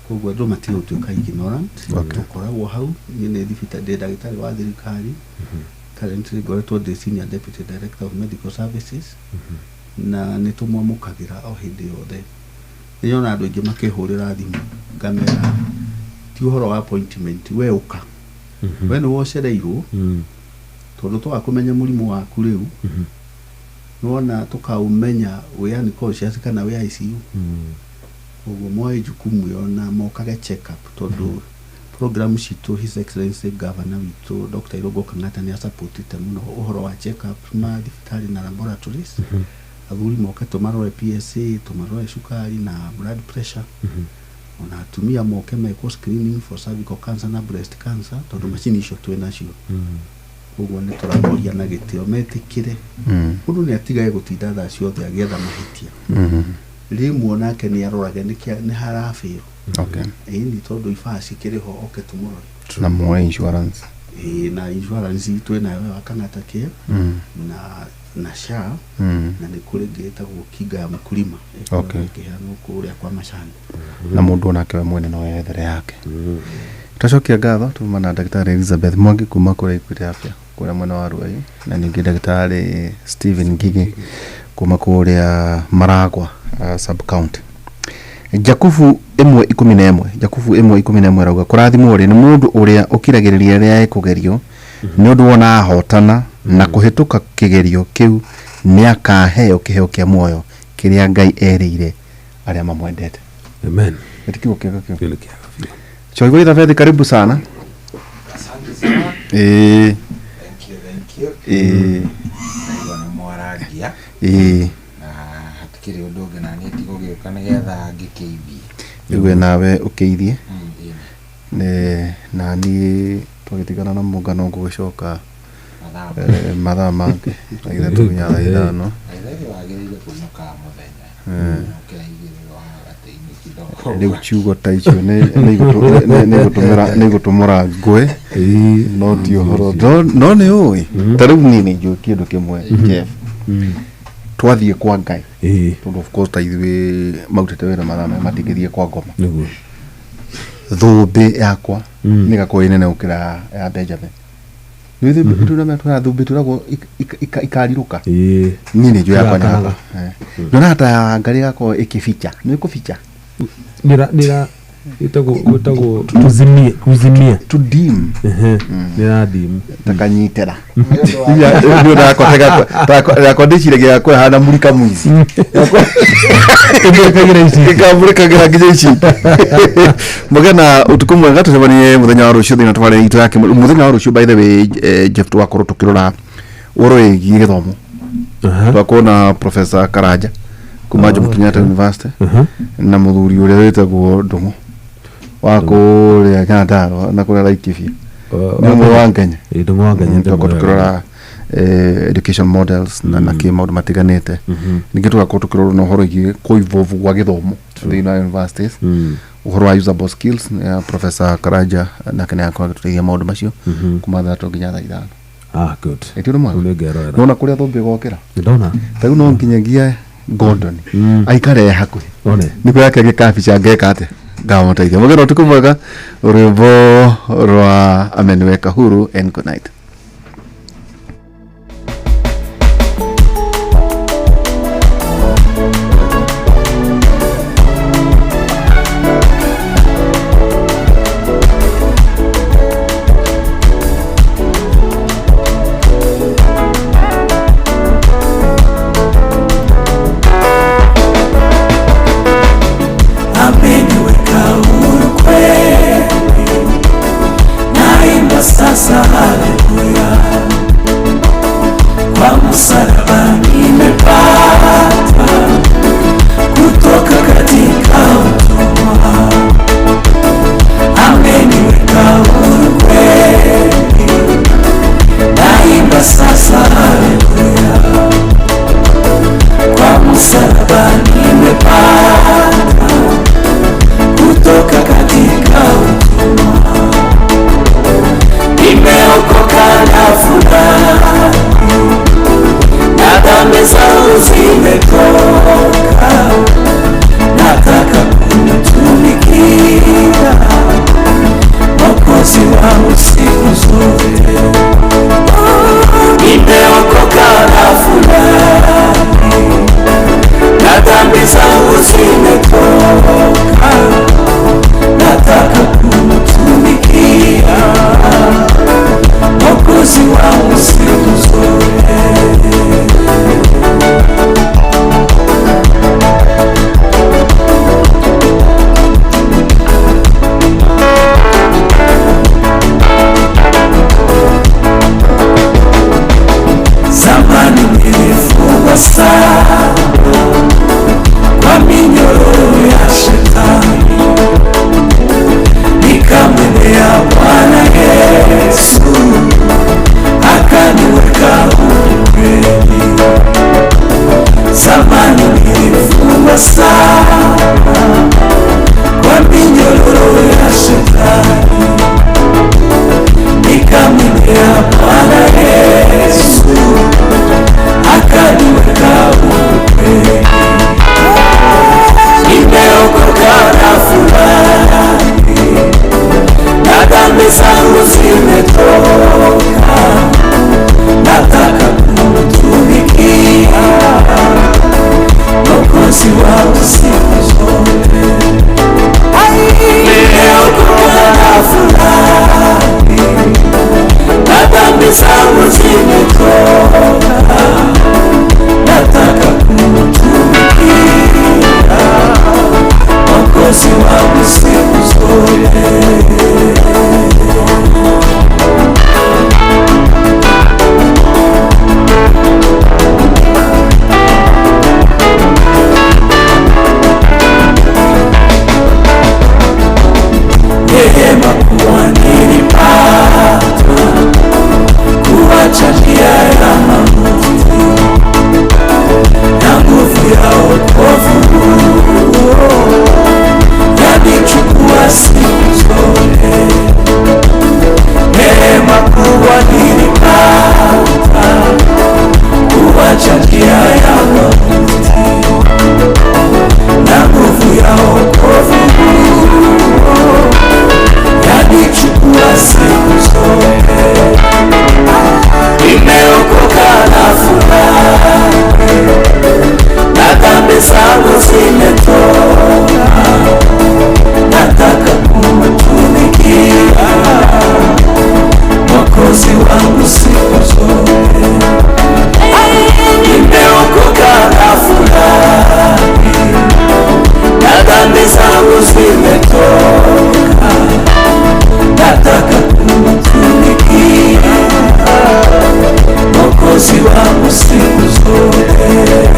Koguo andũ matige gũtuĩka ignorant. Tũkoragwo hau, niĩ nĩ thibitarĩ, ndĩ ndagĩtarĩ wa thirikari, currently ngoretwo ndĩ senior deputy director of medical services, na nĩ tũmwamũkagĩra o hĩndĩ yothe. Nĩ nyona andũ aingĩ makĩhũrĩra thimũ, ngamera ti ũhoro wa appointment, we ũka, we nĩ wocereirwo, tondũ twaga kũmenya mũrimũ waku rĩu, nĩwona tũkaũmenya wĩ unconscious kana wĩ ICU. Koguo moe jukumu ĩyo na mokage check up, tondũ program citũ, His Excellency Governor witũ Dr. Irũngũ Kang'ata nĩ asupportĩte mũno ũhoro wa check up ma thibitarĩ na laboratories. Athuri moke tũmarore PSA, tũmarore cukari na blood pressure, ona atumia moke mekwo screening for cervical cancer na breast cancer, tondũ macini icio twĩ nacio. Koguo nĩ tũramoria na gĩtĩo metĩkĩre mũndũ nĩ atigage gũtinda thaa ciothe agĩetha mahĩtia. Rĩmwe onake nĩ arorage nĩ harabĩrwo. Ĩni, tondũ ibaa cikĩrĩ ho, oke tũmũrore. Na muoe insurance. Ĩĩ, na insurance itũ ĩnayo ya Kang'ata Care na SHA, na nĩ kũrĩ ĩngĩ ĩtagwo kinga ya mkulima ĩkoragwo ĩkĩheanwo kũrĩa kwa macani. Na mũndũ onake we mwene no ethere yake. Twacokia ngatho tuma na ndagĩtarĩ Elizabeth Mwangi kuma kũrĩa Equity Afya kũrĩa mwena wa Ruai, na ningĩ ndagĩtarĩ Stephen Ngigi kuma kũrĩa Maragwa sub county. Jakubu 1:11, Jakubu 1:11 arauga kũrathimwo rĩ nĩ mũndũ ũrĩa ũkiragĩrĩria rĩrĩa ekũgerio, nĩ ũndũ wona ahotana na kũhĩtũka kĩgerio kĩu nĩ akaheo kĩheo kĩa muoyo kĩrĩa Ngai erĩire arĩa mamwendete. Amen. Nĩ kiugo kĩega kĩu. Kĩu nĩ kĩega biũ. Choigoi Thabethe, karibu sana. Asante sana. Thank you, thank you. Naigua nĩ mwarangia. Na hatikĩrĩ ũndũ ũngĩ na niĩ ndigũgĩũka nĩgetha ngĩkĩithie. Rĩu we nawe ũkĩithie. Na niĩ twagĩtigana na mũngano ngũgĩcoka mathaa mangĩ na githĩ tũkinya thaa 5. Ithe wagĩrĩire kũinũka mũthenya. Ũkĩra 2 gatĩ-inĩ kidogo. Rĩu ciugo ta icio nĩ igũtũmũra ngũĩ, no ti ũhoro. No nĩ ũĩ ta rĩu niĩ nĩ njũĩ kĩndũ kĩmwe, Jeff, twathiĩ kwa Ngai, tondũ of course ta ithuĩ mautĩte wĩra mathaa maya matingĩthiĩ kwa ngoma. Nĩguo. Thũmbĩ yakwa nĩ ĩgakorwo ĩ nene gũkĩra ya Benjamin. Nĩ thũmbĩ tũrĩa thũmbĩ tũragwo ikarirũka. Niĩ nĩ njũĩ yakwa nĩ yakwa. Nyonaga ta ya Ngai ĩgakorwo ĩkĩbicha. Nĩ ĩkũbicha? Nĩra ĩtagwo tuzimie, kuzimia. To dim. Nĩra dim. Takanyitĩra. Nĩ ũndũ yakwa ndĩciragia yakwa ĩhana mũrika mũici. Ĩmũrĩkagĩra ici. Ĩkamũrĩkagĩra nginya ici. Mũgĩe na ũtukũ mwega, tũcemanie mũthenya wa rũciũ thĩinĩ wa tabarĩra itũ ya kĩmũrĩ. Mũthenya wa rũciũ, by the way, Jeff, tũgakorwo tũkĩrora ũhoro wĩgiĩ gĩthomo. Tũgakorwo na Professor Karanja kuma Jomo Kenyatta University na mũthuri ũrĩa wĩtagwo Ndung'u wa kũrĩa Nyandarua na kũrĩa Laikipia, nĩ ũmwe wa Kenya. Ndung'u wa Kenya. Tũgakorwo tũkĩrora education models na kĩ maũndũ matiganĩte. Ningĩ tũgakorwo tũkĩrora na ũhoro wĩgiĩ kũ-evolve gwa gĩthomo thĩinĩ wa universities, ũhoro wa usable skills ya Professor Karanja, nake nĩ agakorwo agĩtũteithia maũndũ macio kuma 3 nginya thaa 5. Ah, good. Ĩti ũndũ mwega. Rĩu nĩngerorera. Nona kũrĩa thũmbĩ ĩgokĩra. Ndona. Ta rĩu no nginyagia Gordon aikare e hakuhĩ One. nĩguo yake gĩkabica ngeka atĩa ngamũteithia. Mũgĩe na ũtukũ mwega. Rwĩmbo rwa Ameniweka Huru, and good night. Ameniweka huru kweli, naimba sasa haleluya. siku zote.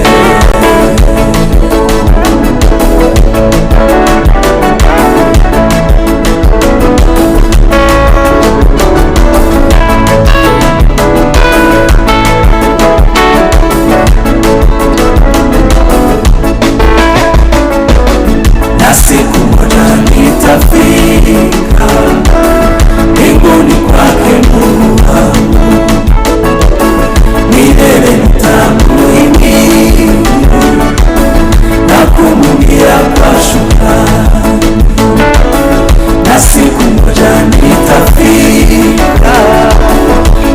Na siku moja nitafika mbinguni kwake Mungu wangu, milele nitamuhimidi na kumwimbia kwa shukrani. Na siku moja nitafika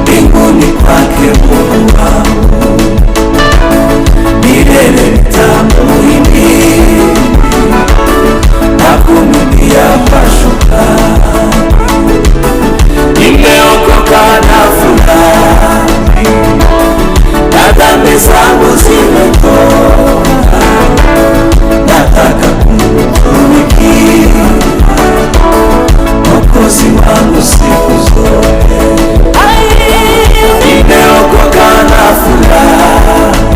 mbinguni kwake Mungu wangu, milele nitamuhimidi na kumwimbia kwa shukrani. Nimeokoka na furahi, na dhambi zangu zimetoka. Nataka kumtumikia Mwokozi wangu siku zote. Nimeokoka na furahi,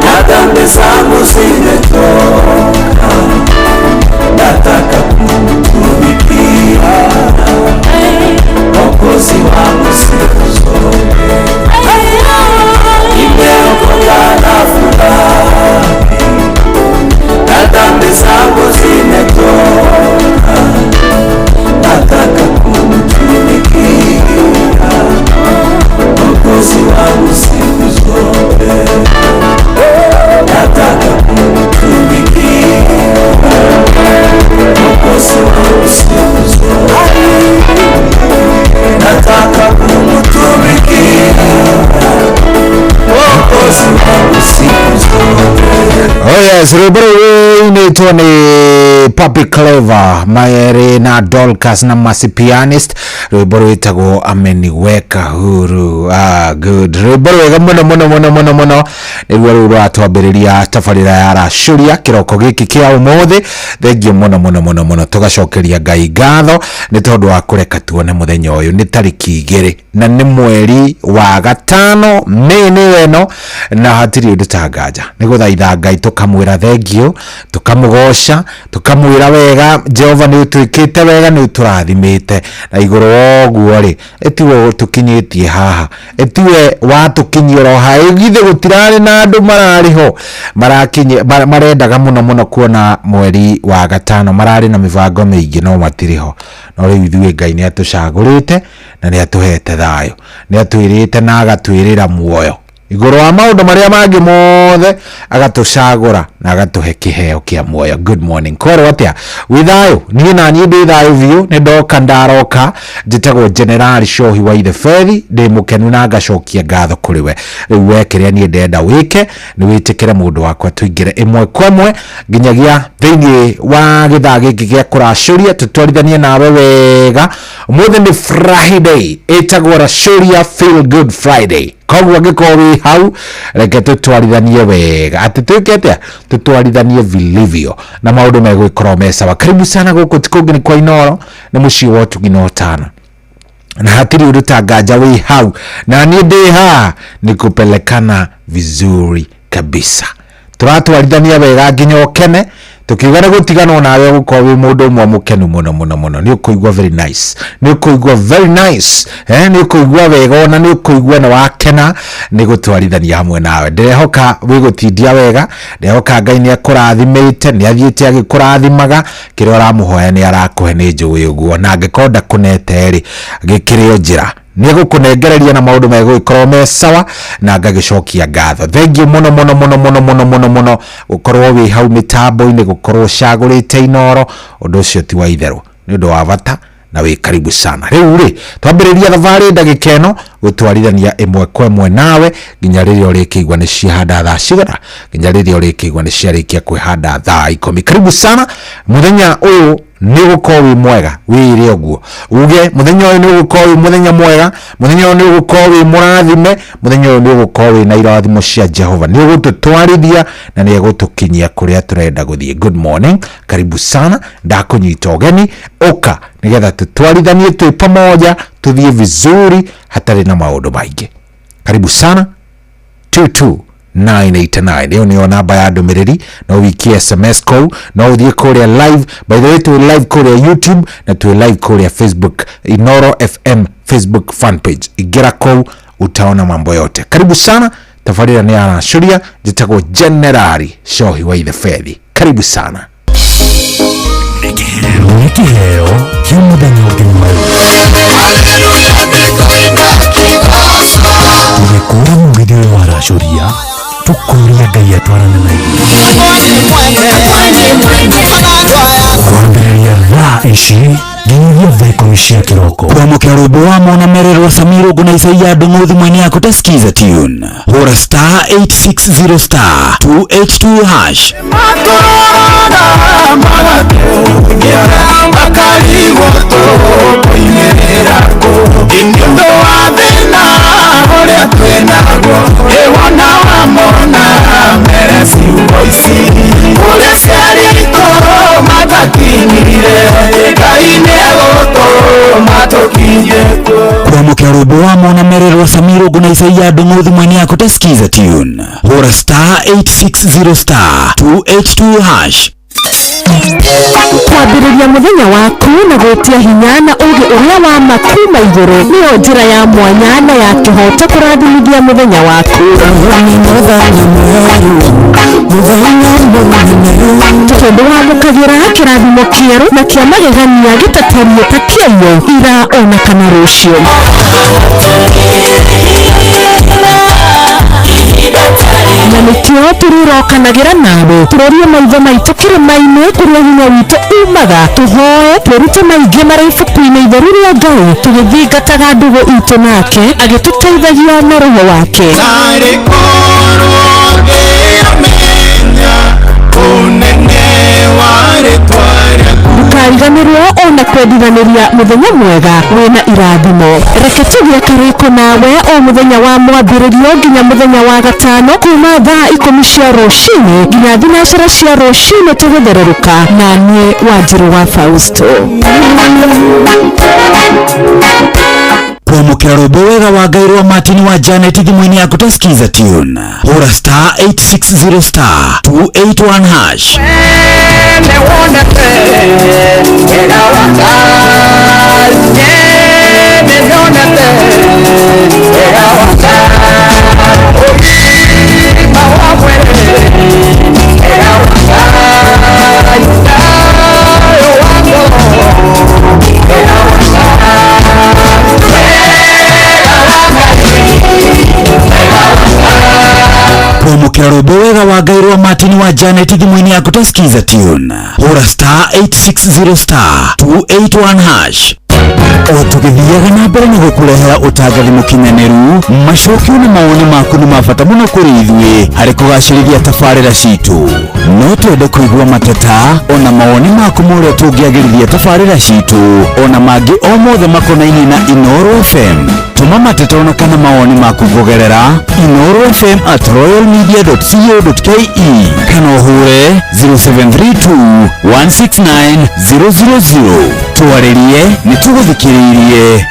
na dhambi zangu zimetoka. Nataka kumtumikia Mwokozi wangu siku zote. Nimeokoka na furahi, na dhambi zangu zimetoka. Nataka kumtumikia Mwokozi wangu siku zote. Nataka kumtumikia Mwokozi wangu siku zote. Nataka kumtumikia Mwokozi wangu siku zote. Oh yes, rwĩmbo rũu rũinĩtwo nĩ Papi Clever Mayere na Dorcas na Mercy Pianist. Rwĩmbo rwĩtagwo Ameniweka Huru. Good. Rwĩmbo rwega mũno mũno mũno mũno mũno nĩruo rũu rũratwambĩrĩria tabarĩra ya Racũria kĩroko gĩkĩ kĩa ũmũthĩ. Thengiũ mũno mũno mũno mũno, tũgacokeria Ngai ngatho nĩ tondũ wa kũreka tuone mũthenya ũyũ. Nĩ tarĩki 2 na nĩ mweri wa 5 Mĩĩ nĩyo ĩno, na hatirĩ ũndũ ta nganja nĩ gũthaitha Ngai tũkamwĩra thengiũ, tũkamũgoca, tũkamwĩra wega Jehova nĩ ũtwĩkĩte wega, nĩ ũtũrathimĩte na igũrũ wa ũguo rĩ, ĩtiwe ũtũkinyĩtie haha, ĩtiwe watũkinyia oro haha. Githĩ gũtirarĩ na andũ mararĩ ho marendaga mũno mũno kuona mweri wa 5, mararĩ na mĩbango mĩingĩ no matirĩ ho. No rĩu ithuĩ Ngai nĩ atũcagũrĩte na nĩ atũhete thayũ, nĩ atwĩrĩte na agatwĩrĩra muoyo igũrũ wa maũndũ marĩa mangĩ mothe, agatũcagũra na agatũhe kĩheo kĩa muoyo. Good morning. Kwerwo atĩa? Wĩ thayũ? Niĩ na niĩ ndĩ thayũ biũ, nĩ ndoka ndaroka. Njĩtagwo General Shohi wa Itheberi, ndĩ mũkenu na ngacokia ngatho kũrĩ we. Rĩu we kĩrĩa niĩ ndenda wĩke nĩ wĩtĩkĩre mũndũ wakwa tũingĩre ĩmwe kwa ĩmwe nginyagia thĩinĩ wa gĩthaa gĩkĩ gĩa kũracũria, tũtwarithanie nawe wega. Ũmũthĩ nĩ Friday, ĩtagwo Racũria Feel Good Friday. Koguo angĩkorwo wĩ hau, reke tũtwarithanie wega. Atĩ twĩke atĩa? Tũtwarithanie vilivyo na maũndũ megũgĩkorwo me sawa. Karibu sana gũkũ ti kũngĩ nĩ kwa Inooro, nĩ mũciĩ wa ũtugi na ũtana, na hatirĩ ũndũ ta nganja wĩ hau na niĩ ndĩ haha nĩ kũpelekana vizuri kabisa. Tũratwarithania wega nginya ũkene. Tukiuga nĩ gũtiganwo nawe ũgũkorwo wĩ mũndũ ũmwe mũkenu mũno mũno mũno. Nĩ ũkũigua very nice, nĩ ũkũigua very nice, nĩ ũkũigua wega ona nĩ ũkũigua nĩ wakena nĩ gũtwarithania hamwe nawe. Ndĩrehoka wĩgũtindia wega, ndĩrehoka Ngai nĩ akũrathimĩte, nĩ athiĩte agĩkũrathimaga, kĩrĩa ũramũhoya nĩ arakũhe, nĩ njũĩ ũguo. Na angĩkorwo ndakũnete rĩ, gĩkĩrĩ o njĩra nĩ egũkũnengereria na maũndũ megũgĩkorwo me sawa, na ngagĩcokia ngatho. Thengiũ mũno mũno mũno mũno mũno mũno mũno gũkorwo wĩ hau mĩtambo-inĩ, gũkorwo ũcagũrĩte Inooro, ũndũ ũcio ti wa itherũ, nĩ ũndũ wa bata na wĩ karibu sana. Rĩu rĩ, twambĩrĩria thabarĩ ndagĩka ĩno gũtwarithania ĩmwe kwa ĩmwe nawe nginya rĩrĩa ũrĩkĩigua nĩ ciahanda thaa cigana, nginya rĩrĩa ũrĩkĩigua nĩ ciarĩkia kwĩhanda thaa 10. Karibu sana. Mũthenya ũyũ nĩ ũgũkorwo wĩ mwega, wĩĩre ũguo uge mũthenya ũyũ nĩ ũgũkorwo wĩ mũthenya mwega, mũthenya ũyũ nĩ ũgũkorwo wĩ mũrathime, mũthenya ũyũ nĩ ũgũkorwo wĩ na irathimo cia Jehova, nĩ ũgũtũtwarithia na nĩ egũtũkinyia kũrĩa tũrenda gũthiĩ. Good morning, karibu sana, ndakũnyita ũgeni, ũka nĩgetha tũtwarithanie twĩ pamoja, tũthiĩ vizuri hatarĩ na maũndũ maingĩ. Karibu sana. 22 989 ĩyo nĩyo namba ya ndũmĩrĩri. No wikie SMS kũu, no ũthiĩ kũrĩa live. By the way, twĩ live kũrĩa YouTube na twĩ live kũrĩa Facebook, Inoro FM Facebook fan page. Ingĩra kũu utaona mambo yote. Karibu sana. Tabarĩra nĩ aracũria, njĩtagwo Generali Shohi wa Ithe Fethi. Karibu sana. Nĩ kĩheo kĩa mũthenya ũngĩ mwerũ. Tũgĩkũra mũgithi ũyũ wa racũria, tũkũria Ngai atwarane na ithuĩ. Kwambĩrĩria thaa ici nginyagia thaa 10 cia kĩroko. Kwamũkĩra rwĩmbo wa mwana mererwa Samir Ũngũ na Isaia Ndung'u thimũ-inĩ yaku ta Skiza tune. Hũra star 860 star 282 hash. Kwamũkĩra rwĩmbo wa mwana mererwa Samir Ũngũ na Isaia Ndung'u thimũ-inĩ yaku ta Skiza tune. Hũra star 860 star 282 hash. Kwambĩrĩria mũthenya waku na gwĩtia hinya na ũũgĩ ũrĩa wa ma kuma igũrũ nĩyo njĩra ya mwanya na ya kĩhooto kũrathimithia mũthenya waku. Tondũ wamũkagĩra kĩrathimo kĩerũ na kĩa magegania gĩtatariĩ ta kĩaiyũ ira ona kana rũciũ. Na nĩkĩo tũrĩrokanagĩra nawe tũrorie maitho maitũ kĩrĩma-inĩ kũrĩa hinya witũ umaga, tũhoe twĩrute maingĩ marĩa ibuku-inĩ itheru rĩa Ngai, tũgĩthingataga ndũgũ itũ nake agĩtũteithagia na roho wake. Ndũkariganĩrwo ona kwendithanĩria mũthenya mwega wĩna irathimo. Reke tũgĩe karĩko nawe o mũthenya wa mwambĩrĩrio nginya mũthenya wa gatano kuma thaa 10 cia rũcinĩ nginya 3 cia rũcinĩ tũgĩthererũka na niĩ Wanjirũ wa Fausto. Kwamũkĩra rwĩmbo wega wa Ngai rwa Martin wa Janet thimũ-inĩ yaku ta Skiza tune. Hũra star 860 star 281 hash. Kwamũkĩra rwĩmbo wega wa Ngai rwa Martin wa Janet thimũ-inĩ yaku ta Skiza tune. Hũra star 860 star 281 hash. O tũgĩthiaga na mbere na gũkũrehera ũtangathi mũkinyanĩru, macokio na mawoni maku nĩ ma bata mũno kũrĩ ithuĩ harĩ kũgacĩrithia tabarĩra citũ. No twende kũigua mateta ona mawoni maku ma ũrĩa tũngĩagĩrithia tabarĩra citũ ona mangĩ o mothe makonainie na Inoro FM. Tũma mateta ona kana mawoni maku kũgerera inorofm@royalmedia.co.ke kana ũhũre 0732 169 000. Twarĩrie nĩ tũgũthikĩrĩirie.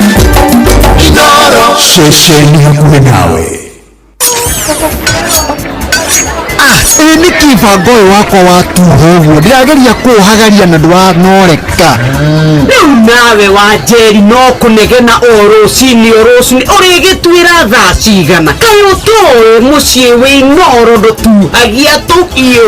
Ceceni hakuhĩ nawe. Ĩ nĩkĩ bango ũyũ wakwa watuha ũguo? Ndĩrageria kũũhagaria na ndwanoreka. Rĩu nawe wa Njeri no kũnegena o rũcinĩ o rũcinĩ ũrĩgĩtuĩra thaa cigana? Kaĩ ũtoĩ mũciĩ wĩ Inoro ndũtuhagia tũhiũ?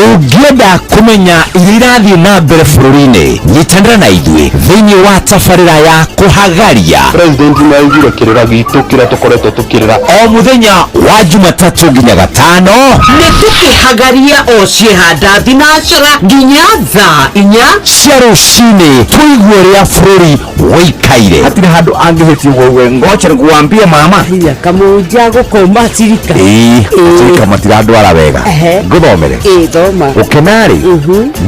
Ũngĩenda kũmenya iria irathiĩ na mbere bũrũri-inĩ, nyitanĩra na ithuĩ thĩinĩ wa tabarĩra ya kũhagaria. President nĩaiguire kĩrĩra gitũ kĩrĩa tũkoretwo tũkĩrĩra o mũthenya wa Jumatatũ nginya Gatano. Nĩ tũkĩhagaria o ciĩhanda thinacara nginya thaa 4 cia rũcinĩ, tũigue ũrĩa bũrũri ũikaire. Hatirĩ handũ angĩhĩtia ũguo ngocha nĩkuambie mama kamũnja gũkoma cirika. Ĩĩ, cirika matirandwara wega. Ngũthomere. Ĩĩ, thoma. Ũkena-rĩ,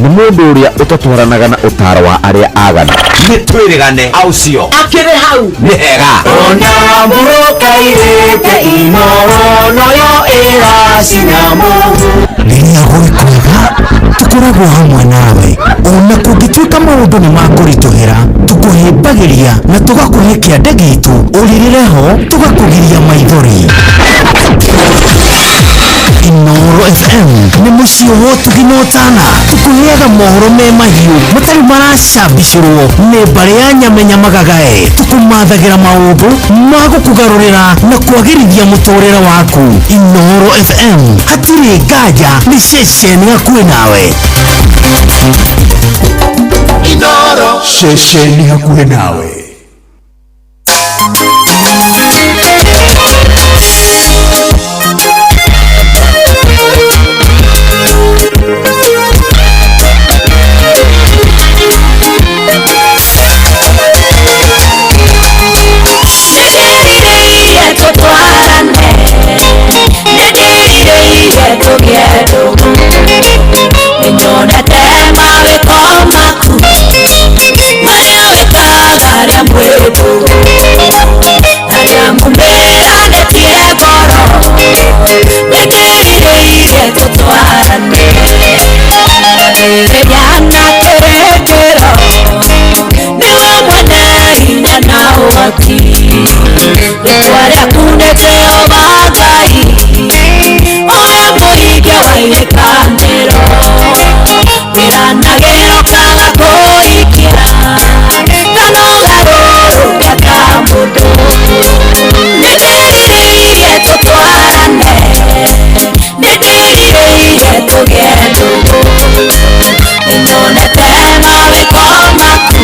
nĩ mũndũ ũrĩa ũtatwaranaga na ũtaro wa arĩa aganu. Nĩ twĩrĩgane aucio akĩrĩ hau nĩ hega. Ona mũrũkairĩte Inoro noyo ĩracinamo. Rĩrĩa gwĩ kwega tũkoragwo hamwe nawe ona kũngĩtuĩka maũndũ nĩ makũritũhĩra. Tũkũhĩmbagĩria na tũgakũhe kĩande gitũ ũrĩrĩre ho tũgakũgiria maithori. Inooro FM nĩ mũciĩ wa ũtugi na ũtana. Tũkũheaga mohoro me mahiũ matarĩ maracambicũrwo nĩ mbarĩ ya nyamenya magagae. Tũkũmathagĩra maũndũ ma gũkũgarũrĩra na kwagĩrithia mũtũrĩre waku. Inooro FM hatirĩ nganja nĩ ceceni hakuhĩ nawe. Inoro ceceni hakuhĩ nawe. Nĩndĩrirĩirie tũtwarane, nĩndĩrirĩirie tũgĩe ndũgũ. Nĩnyonete mawĩko maku marĩa wĩkaga arĩa mwĩ ndũgũ, arĩa mumĩranĩtie ngoro. Nĩndĩrirĩirie tũtwarane, rĩrĩa na kĩrĩkĩro nĩwe mwene hinya na ũhoti. Rĩtwa rĩaku nĩ Jehova Ngai, ũrĩa mũhingia wa irĩkanĩro. Wĩranagĩra ũkaga kũhikia, kana ũgarũrũka ta mũndũ. Nĩndĩrirĩirie tũtwarane, nĩndĩrirĩirie tũgĩe ndũgũ. Nĩnyonete mawĩko maku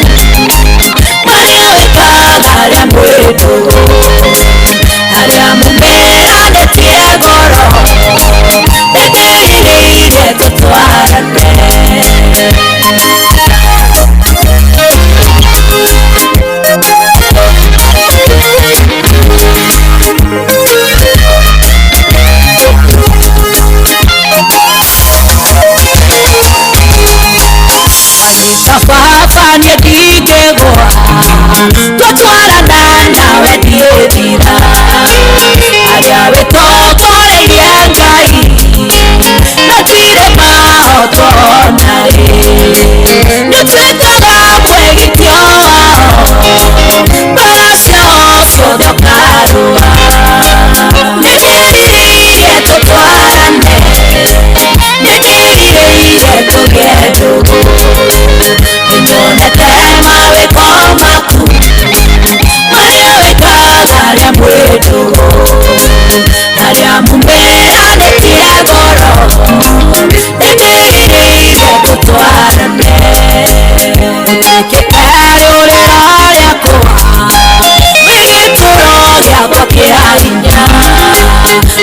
marĩa wĩkaga arĩa mwĩ ndũgũ, arĩa mumĩranĩtie ngoro. Nĩndĩrirĩirie tũtwarane. Wanyita baba niĩ ndingĩgũa, twatwarana nawe ndiĩthira. Arĩa wĩtongoreirie Ngai, matirĩ mahotwo ona rĩ. Nĩũtuĩkaga mwĩgitio wao, mbara ciao ciothe ũkarũa. Nĩndĩrirĩirie tũtwarane, nĩndĩrirĩirie tũgĩe ndũgũ. Nĩnyonete mawĩko maku marĩa wĩkaga arĩa mwĩ ndũgũ, arĩa mumĩranĩtie ngoro. Nĩndĩrirĩirie tũtwarane, ũtuĩkĩte rĩũrĩro rĩakwa, wĩ gĩtũro gĩakwa kĩa hinya.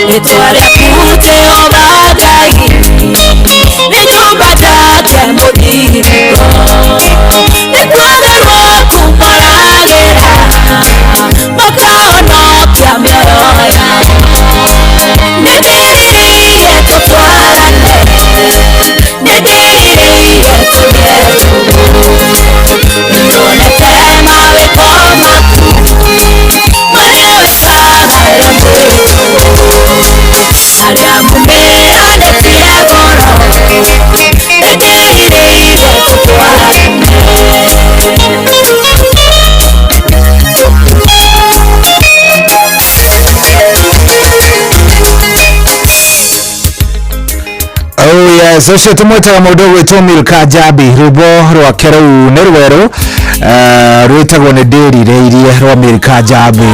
Rĩtwa rĩaku Jehova Ngai nĩ nyũmba njake mũthiringo. Nĩkuo rwaku maragĩra, makahonokia mĩoyo yao. Nĩndĩrirĩirie tũtwarane, nĩndĩrirĩirie tũgĩe ndũgũ. Nĩnyonete mawĩko maku marĩa wĩkaga arĩa mwĩ ndũgũ, arĩa mumĩranĩtie ngoro. Nĩndĩrirĩirie tũtwarane. Oh yes, ũcio tũmwĩtaga mũndũ ũgwĩtwo Milka Jabi, rwĩmbo rwake rũu nĩ rwerũ, rwĩtagwo nĩ ndĩrirĩirie rwa Milka Jabi.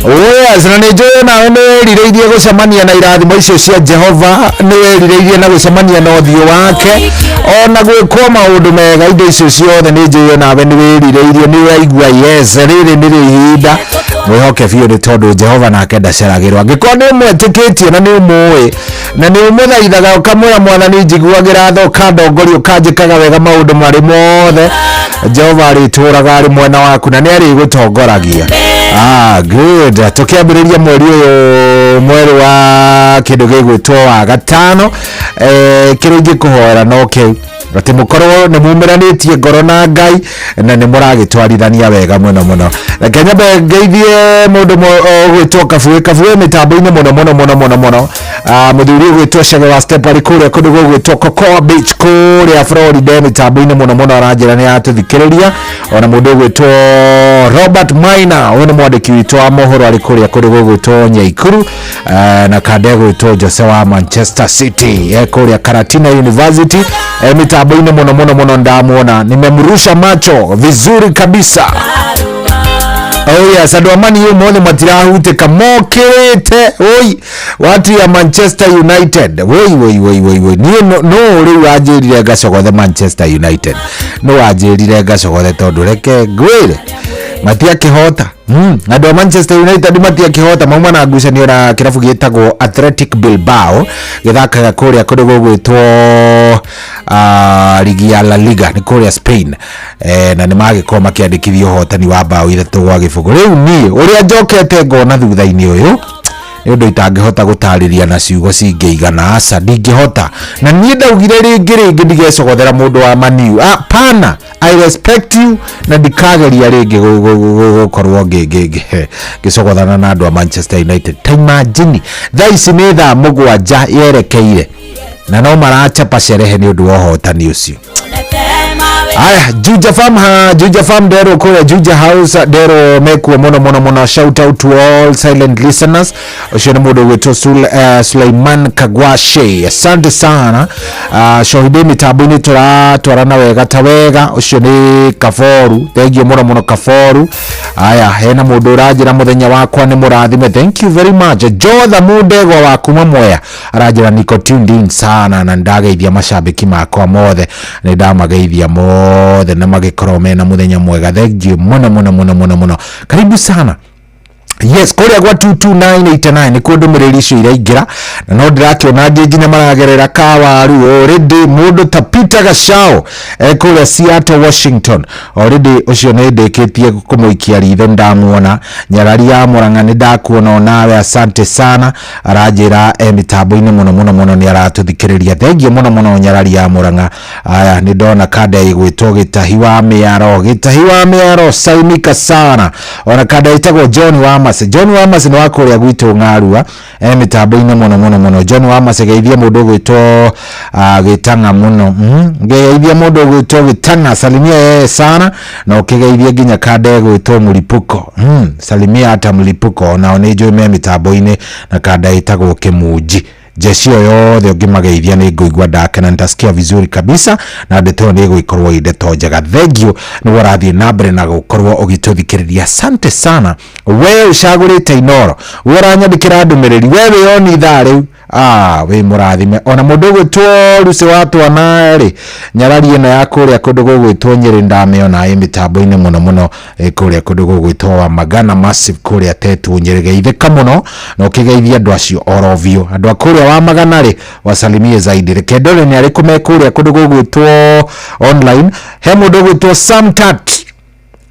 Oh yes, na nĩ njũĩ nawe nĩ wĩrirĩirie gũcemania na irathimo icio cia Jehova, nĩ wĩrirĩirie na gũcemania na ũthiũ wake, ona gwĩkwo maũndũ mega, indo icio ciothe nĩ njũĩ nawe nĩ wĩrirĩirie, nĩ ũraigua yes, rĩrĩ nĩrĩo ihinda mwĩhoke biũ, nĩ tondũ Jehova nake ndaceragĩrwo. Angĩkorwo nĩ ũmwĩtĩkĩtie na nĩ ũmũĩ na nĩ ũmũthaithaga ũkamwĩra Mwathani njiguagĩra tha, ũkandongoria, ũkanjĩkaga wega maũndũ marĩ mothe, Jehova arĩtũraga arĩ mwena waku na nĩ arĩgũtongoragia. Good. Tũkĩambĩrĩria mweri ũyũ mwerũ wa kĩndũ gĩgwĩtwo wa gatano, kĩrĩa ingĩkũhoera no kĩu atĩ mũkorwo nĩ mumĩranĩtie ngoro na Ngai na nĩ mũragĩtwarithania wega mũno mũno. Reke nyambe ngeithie mũndũ ũgwĩtwo Kabue. Kabue mĩtambo-inĩ mũno mũno mũno mũno mũno. Muthuri ũgwĩtwo Chege wa Step arĩ kũrĩa kũndũ gũgwĩtwo Cocoa Beach kũrĩa Florida mĩtambo-inĩ mũno mũno, aranjĩra nĩ atũthikĩrĩria. Ona mũndũ ũgwĩtwo Robert Maina, ũyũ nĩ mwandĩki witũ wa mohoro, arĩ kũrĩa kũndũ gũgwĩtwo Nyaikuru. Na kande gwĩtwo Jose wa Manchester City, kũrĩa Karatina University, mĩtambo-inĩ mũno mũno mũno, ndamuona nimemrusha macho vizuri kabisa. Oh yes, andũ a Man U mothe matirahutĩka, mokĩrĩte oi watu ya Manchester United. Woi woi woi woi woi, niĩ no rĩu wanjĩrire ngacogothe Manchester United, no wanjĩrire ngacogothe tondũ reke ngwĩre matiakĩhota. Andũ a Manchester United matiakĩhota, mauma na ngucanio na kĩrabu gĩtagwo Athletic Bilbao, gĩthakaga kũrĩa kũndũ gũgwĩtwo ligi ya La Liga, nĩ kũrĩa Spain, na nĩ magĩkorwo makĩandĩkithia ũhotani wa bao 3-0. Rĩu niĩ ũrĩa njokete ngona thutha-inĩ ũyũ nĩ ũndũ itangĩhota gũtarĩria na ciugo cingĩigana, aca ndingĩhota. Na niĩ ndaugire rĩngĩ rĩngĩ ndigecogothera mũndũ wa Man U, pana, I respect you, na ndikageria rĩngĩ gũkorwo ngĩcogothana na andũ a Manchester United. Ta imagine thaa ici nĩ thaa 7 yerekeire na no marachapa sherehe nĩ ũndũ wa ũhotani ũcio. Aya, Juja Farm, ha, Juja Farm ndero kũrĩa Juja House ndero mekuo mũno mũno mũno. Shout out to all silent listeners. Ũcio nĩ mũndũ ũgwĩtwo Suleiman Kagwashe, asante sana. Shohide mĩtambo-inĩ tũratwarana wega ta wega. Ũcio nĩ Kaboru, thank you mũno mũno Kaboru. Aya, hena mũndũ ũranjĩra mũthenya wakwa nĩ mũrathime, thank you very much. Jotha Mundegwa wa kuma Mwea aranjĩra niko tuned in sana na ndageithia mashabiki makwa mothe, nĩ ndamageithia mothe na magĩkorwo mena mũthenya mwega, thank you mũno mũno mũno mũno mũno, karibu sana. Yes, kũrĩa gwa 22989 nĩkuo ndũmĩrĩri icio iraingĩra, na no ndĩrakĩona angĩ nginya maragerera kawaru already. Mũndũ ta Peter Gachao kũrĩa Seattle, Washington already, ũcio nĩ ndĩkĩtie kũmũikia ritho, ndamuona. Nyarari ya Murang'a nĩ ndakuona onawe, asante sana. Aranjĩra mĩtambo-inĩ mũno mũno mũno nĩ aratũthikĩrĩria, thank you mũno mũno Nyarari ya Murang'a. Aya, nĩ ndona kanda ĩgwĩtwo Gĩtahi wa Mĩaro, Gĩtahi wa Mĩaro saimika sana. Ona kanda ĩtagwo John Wamase, John Wamase nĩ wa kũrĩa gwitũ Ng'arua, mĩtambo-inĩ mũno mũno mũno. John Wamase, geithia mũndũ ũgwĩtwo Gĩtang'a mũno, geithia mũndũ ũgwĩtwo Gĩtang'a, salimia yeye sana, na ũkĩgeithie nginya kanda ĩgwĩtwo Mlipuko, salimia hata Mlipuko, nao nĩ njũĩ me mĩtambo-inĩ, na kanda ĩtagwo Kĩmunji. Jeshi ĩyo yothe ũngĩmageithia nĩ ngũigua ndakena, nitasikia vizuri kabisa, na ndeto ĩyo nĩ ĩgũgĩkorwo ĩ ndeto njega. Thank you nĩguo ũrathiĩ na mbere na gũkorwo ũgĩtũthikĩrĩria, asante sana. We ũcagũrĩte Inoro, we ũranyandĩkĩra ndũmĩrĩri, we wĩoni ithaa rĩu, wĩ mũrathime. Ona mũndũ ũgwĩtwo Lucy wa Twana rĩ, nyarari ĩno ya kũrĩa kũndũ gũgwĩtwo Nyĩrĩ ndamĩona ĩ mĩtambo-inĩ mũno mũno, kũrĩa kũndũ gũgwĩtwo wa Magana Massive kũrĩa Tetũ Nyĩrĩ, geithĩka mũno na ũkĩgeithia andũ acio oro biũ. Andũ a kũrĩa wa Magana rĩ, wasalimie zaidi. Reke ndore nĩ arĩkũ me kũrĩa kũndũ gũgwĩtwo online. He mũndũ ũgwĩtwo Sam Tat,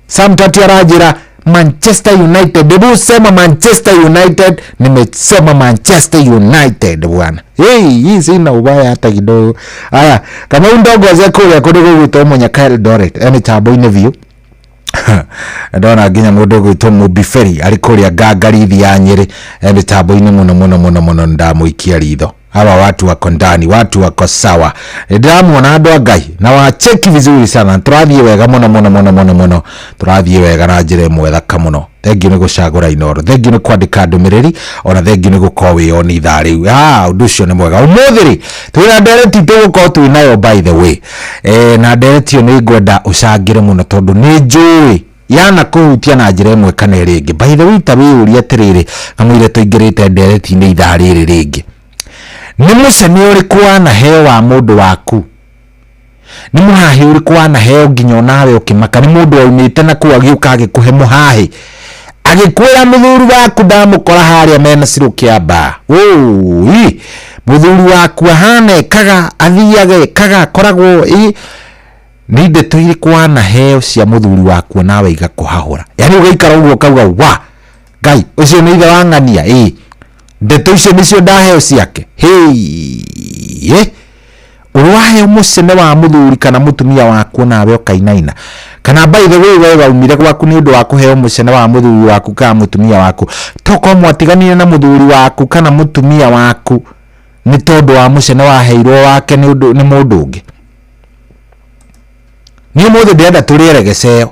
Sam Tat aranjĩra Manchester United, hebu sema Manchester United. Nimesema Manchester United bwana. Hey, hii sina ubaya hata kidogo. Aya, kama ndogo aze kũrĩa kũndũ gũgwĩtwo Munyaka Eldoret, mĩtambo-inĩ biũ. Ndona nginya mũndũ ũgwĩtwo Mũbiferi arĩ kũrĩa Ngangarithi ya Nyĩrĩ, mĩtambo-inĩ mũno mũno mũno mũno, ndamũikia ritho. Hawa watu wako ndani, watu wako sawa. Ndĩramuona andũ a Ngai na wacheki vizuri sana, tũrathiĩ wega mũno mũno mũno mũno mũno, tũrathiĩ wega na njĩra ĩmwe thaka mũno. Thank you nĩ gũcagũra Inoro, thank you nĩ kwandĩka ndũmĩrĩri, ona thank you nĩ gũkorwo wĩoni ithaa rĩu. Ũndũ ũcio nĩ mwega. Ũmũthĩ rĩ twĩna ndereti tũgũkorwo twĩ nayo by the way, na ndereti ĩyo nĩ ngwenda ũcangĩre mũno tondũ nĩ njũĩ yana kũhutia na njĩra ĩmwe kana ĩrĩa ĩngĩ. By the way, ta wĩyũrie atĩrĩrĩ, kamũira tũingĩrĩte ndereti-inĩ ithaa rĩrĩ rĩngĩ, nĩ mũcene ũrĩkũ wanaheo wa mũndũ waku? Nĩ mũhahĩ ũrĩkũ wanaheo nginya onawe ũkĩmaka? Nĩ mũndũ waumĩte na kũu agĩũka agĩkũhe mũhahĩ, agĩkwĩra mũthuri waku ndamũkora harĩa mena cirũ kĩamba. Ũi, mũthuri waku ahana ekaga, athiaga ekaga, akoragwo ĩ. Nĩ ndeto irĩkũ wanaheo cia mũthuri waku nawe igakũhahũra? Yaani ũgaikara ũguo ũkauga wa Ngai ũcio nĩ ithe wa ng'ania, ĩ ndeto icio nĩcio ndaheo ciake. Hey, ũrĩ waheo mũcene wa mũthuri kana mũtumia waku nawe ũkainaina? Kana by the way, we waumire gwaku nĩ ũndũ wa kũheo mũcene wa mũthuri waku kana mũtumia waku? Tokorwo mwatiganire na mũthuri waku kana mũtumia waku Nĩ tondũ wa mũcene waheirwo wake nĩ ũndũ nĩ mũndũ ũngĩ. Niĩ ũmũthĩ ndĩrenda tũrĩe gĩceo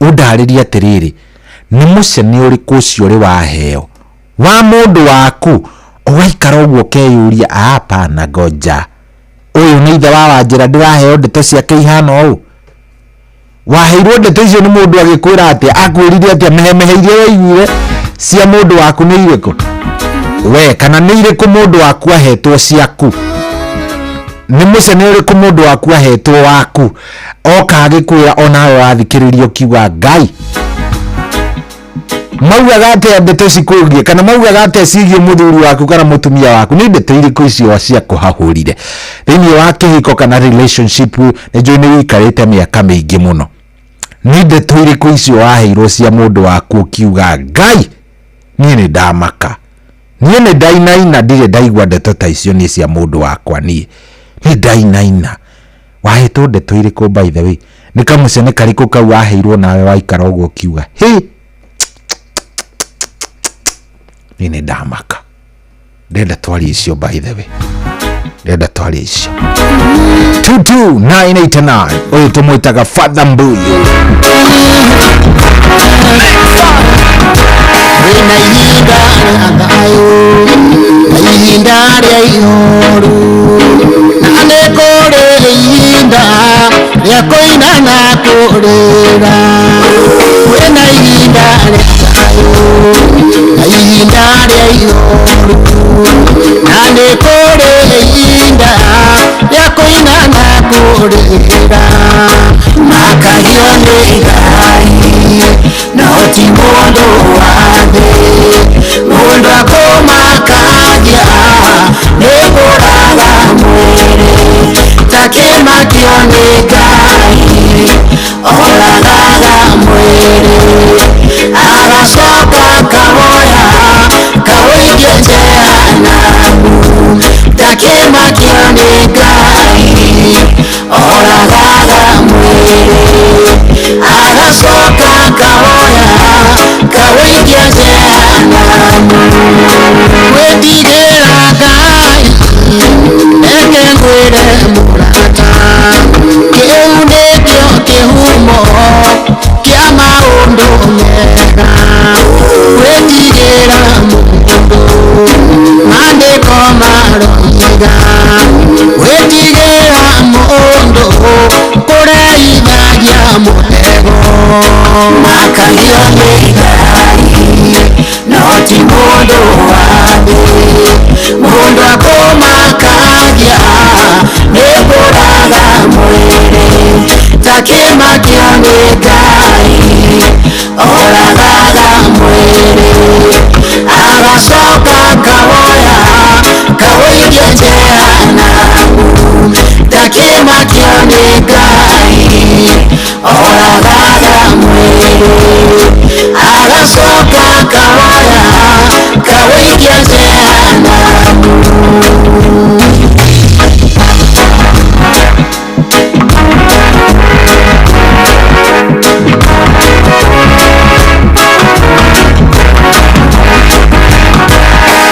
ũndarĩrie atĩrĩrĩ, nĩ mũcene ũrĩkũ ũcio ũrĩ waheo wa mũndũ waku ũgaikara ũguo ũkeyũria, hapana, ngoja, ũyũ nĩ ithe wa Wanjĩra ndĩraheo ndeto ciake ihana ũũ. Waheirwo ndeto icio nĩ mũndũ agĩkwĩra atĩa? Akwĩrire atĩa? Mehemehe iria waiguire cia mũndũ waku nĩ irĩkũ we, kana nĩ irĩkũ mũndũ waku ahetwo ciaku? Nĩ mũcene ũrĩkũ mũndũ waku ahetwo waku oka agĩkwĩra onawe wathikĩrĩria ũkiuga Ngai? Maugaga atĩa ndeto cikũgiĩ, kana maugaga atĩa ciĩgiĩ mũthuri waku kana mũtumia waku? Nĩ ndeto irĩkũ icio ciakũhahũrire thĩinĩ wa kĩhiko kana relationship? Nĩ njũĩ nĩ wĩikarĩte mĩaka mĩingĩ mũno. Nĩ ndeto irĩkũ icio waheirwo cia mũndũ waku ũkiuga Ngai, niĩ nĩ ndamaka, niĩ nĩ ndainaina, ndirĩ ndaigua ndeto ta icio niĩ cia mũndũ wakwa, niĩ nĩ ndainaina? Wahetwo ndeto irĩkũ, by the way? Nĩ kamũcene karĩkũ kau waheirwo nawe waikara ũguo ũkiuga, hĩ, niĩ nĩ ndamaka? Ndenda twarie icio, by the way, ndenda twarie icio. 22989, ũyũ tũmwĩtaga Father Mbuyu. Kwĩna ihinda rĩa thayũ na ihinda rĩa ihoru, na nĩ kũrĩ ihinda rĩa kũina na kũrĩra. Kwĩna ihinda rĩa thayũ na ihinda rĩa ihoru, na nĩ kũrĩ ihinda rĩa kũina na kũrĩra. Makagio nĩ Ngai no ti mũndũ wa thĩ. Mũndũ akũmakagia nĩ kũraga mwĩrĩ, takĩmakio nĩ Ngai oragaga mwĩrĩ, agacoka kawoya kawĩikie jehanamu. Takĩmakio nĩ Ngai oragaga mwĩrĩ, agacoka kawoya kawĩikie jehanamu. Gwĩtigĩra Ngai, reke ngwĩre mũrata, kĩu nĩkĩo kĩhumo kĩa maũndũ mega. Gwĩtigĩra mũndũ, maandĩko maroiga, gwĩtigĩra mũndũ kũreithagia mũtego. Makagio nĩ Ngai no ti mũndũ wa thĩ. Mũndũ akũmakagia nĩ kũraga mwĩrĩ, takĩmakio nĩ Ngai oragaga mwĩrĩ, agacoka kawoya kawĩikie jehanamu. Takĩmakio nĩ Ngai oragaga mwĩrĩ, agacoka kawoya kawĩikie jehanamu.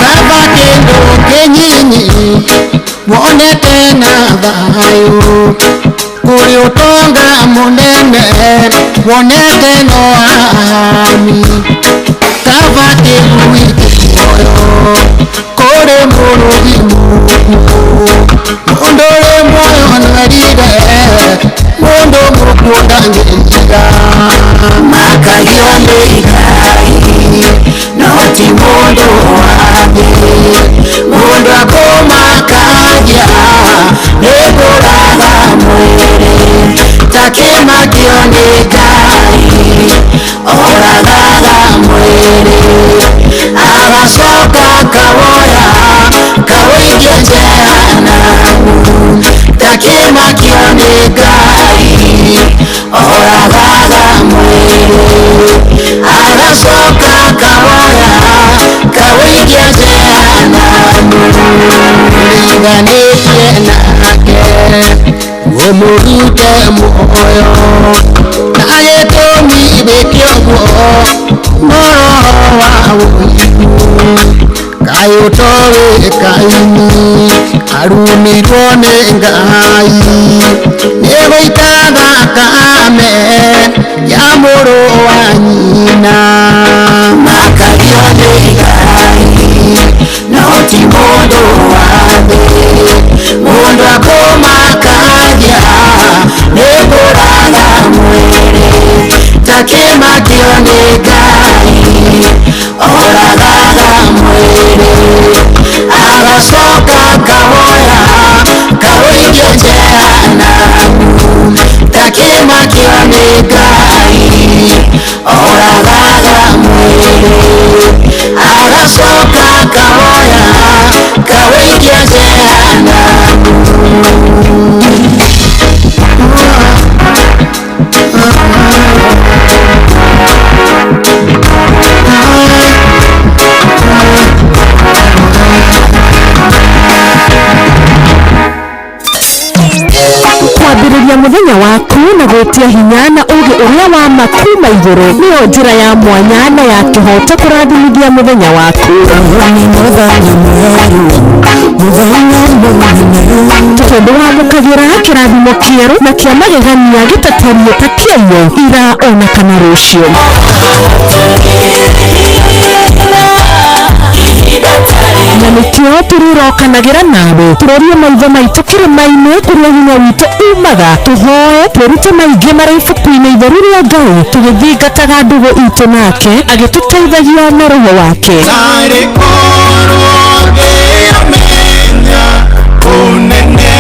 Kaba kĩndũ kĩnyinyi wonete na thayũ, kũrĩ ũtonga mũnene wonete no ahami. Kaba kĩgui kĩmuoyo kũrĩ mũrũthi mũkuũ. Mũndũ ũrĩ muoyo nĩerire, mũndũ mũkuũ ndangĩrira. Makagio nĩ Ngai no ti mũndũ wa thĩ. Mũndũ akũmakagia nĩ kũraga mwĩrĩ, takĩmakio nĩ Ngai oragaga mwĩrĩ, agacoka kawoya kawĩikie jehanamu. Takĩmakio nĩ Ngai oragaga mwĩrĩ, agacoka kawoya kawĩikie jehanamu. Riganĩtie nake ũmũrute muoyo, na gĩtũmi gĩkĩ ũguo no roho wa ũiru. Kaĩ Ũtowĩkaine arumirwo nĩ Ngai nĩ gũita thakame ya mũrũ wa nyina. Makagio nĩ Ngai no ti mũndũ wa thĩ, mũndũ akũmakagia nĩ kũraga mwĩrĩ, takĩmakio nĩ Ngai oragaga mwĩrĩ, agacoka kawoya kawĩikia jehanamu, takĩmakio nĩ Ngai oragaga mwĩrĩ, agacoka kawoya kawĩikia jehanamu. Kwambĩrĩria mũthenya waku na gwĩtia hinya na ũũgĩ ũrĩa wa ma kuma igũrũ nĩyo njĩra ya mwanya na ya kĩhooto kũrathimithia mũthenya waku. Tondũ wamũkagĩra kĩrathimo kĩerũ na kĩa magegania gĩtatariĩ ta kĩayo ira ona kana rũciũ. Na nĩkĩo tũrĩrokanagĩra nawe tũrorie maitho maitũ kĩrĩma-inĩ kũrĩa hinya witũ umaga, tũhoe twĩrute maingĩ marĩ ibuku-inĩ itheru rĩa Ngai, tũgĩthingataga ndũgũ itũ nake agĩtũteithagia na roho wake. Narĩ korwo ngĩamenya ũnene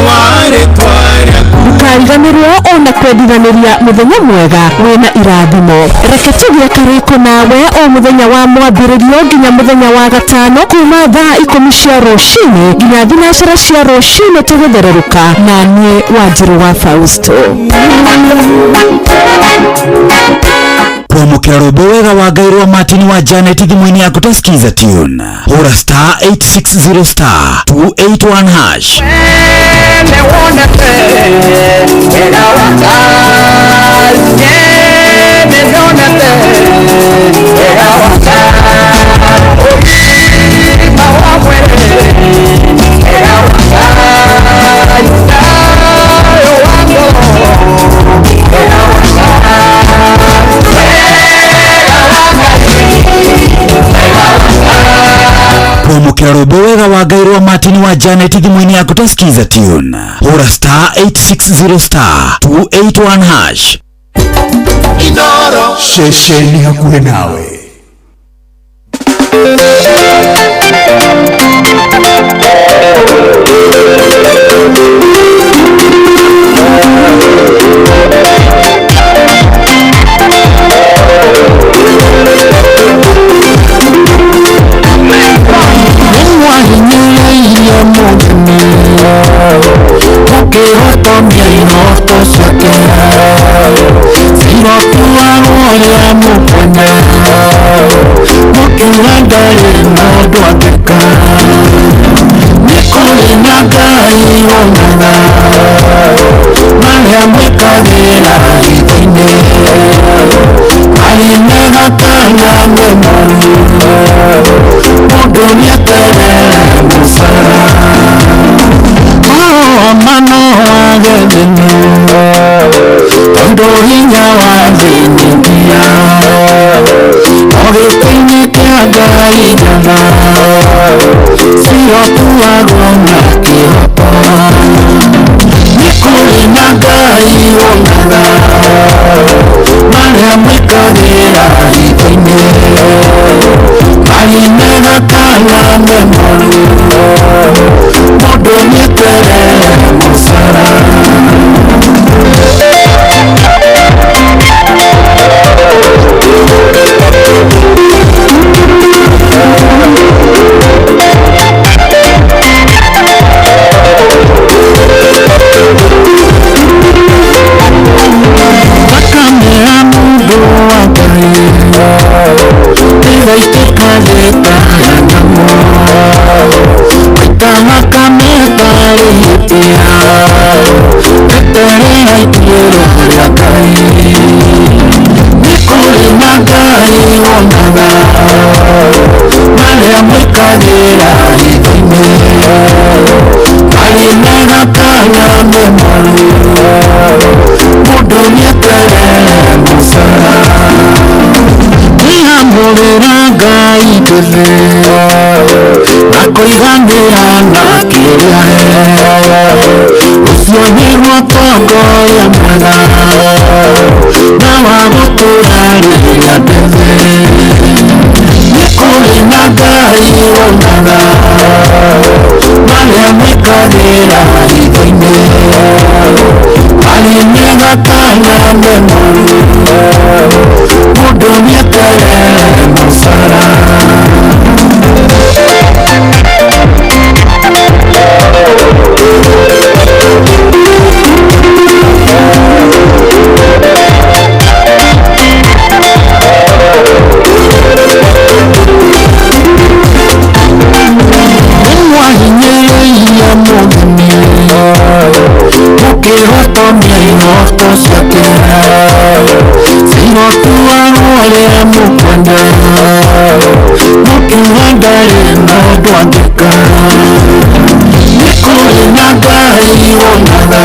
wa rĩtwa rĩaku. Ndũkariganĩrwo ona kwendithanĩria mũthenya mwega wĩna irathimo. Reke tũgĩe karĩko nawe o mũthenya wa mwambĩrĩrio nginya mũthenya wa gatano kuma thaa 10 cia rũcinĩ nginya 3 cia rũcinĩ tũgĩthererũka na niĩ Wanjirũ wa Fausto. Kwamũkĩra rwĩmbo wega wa Ngai rwa Martin wa Janet thimũ-inĩ yaku ta Skiza tune. Hũra star 860 star 281 hash. Kwamũkĩra rwĩmbo wega wa Ngai rwa Martin wa Janet thimũ-inĩ yaku ta Skiza tune. Hũra star 860 star 281 hash. Inoro ceceni hakuhĩ nawe. Mũkĩhotomia ihoto ciake, cirotuagwo ũrĩa mũkwenda, mũkiuga ndarĩ mũndũ angĩka. Nĩ kũrĩ na Ngai wonaga marĩa mwĩkagĩra hitho-inĩ, marĩ mega kana nĩ moru, mũndũ nĩeterere mũcara. Mano wage thĩna, tondũ hinya wa thĩ nĩ mbia, no gĩtĩ-inĩ kĩa Ngai njaga cirotuagwo na kĩhooto. Nĩ kũrĩ na Ngai wonaga marĩa mwĩkagĩra hitho-inĩ, marĩ mega kana nĩ moru, mũndũ nĩeterere mũcara. Thakame ya mũndũ wa Ngai ĩgaitĩka thĩ ta ya nyamũ, Akũiganĩra na kĩrĩa ũcio nĩguo ũtongoria mwega na wa gũtũra rĩrĩa ndethe. Nĩ kũrĩ na Ngai wonaga marĩa mekagĩra hitho-inĩ, marĩ mega kana me moru, mũndũ nĩeterere mũcara. Nĩmwahinyĩrĩirie mũthoni mũkĩhotomia ihoto ciake, cirotuarwo rĩrĩa mũkwenda, mũkiuga ndarĩ na ũndũ angĩka. Nĩ kũrĩ na Ngai wonaga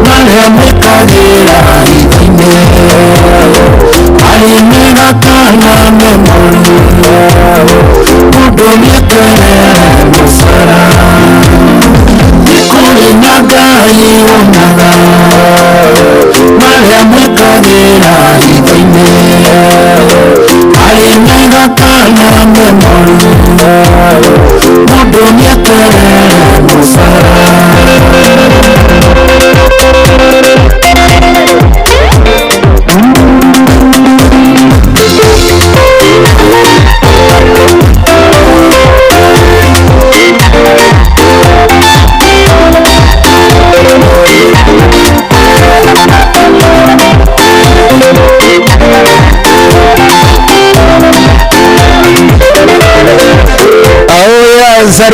marĩa mekagĩra hitho-inĩ, marĩ mega kana me moru, mũndũ nĩeterere mũcara. Nĩ kũrĩ na Ngai wonaga marĩa mekagĩra hitho-inĩ, marĩ mega kana me moru, mũndũ nĩeterere mũcara.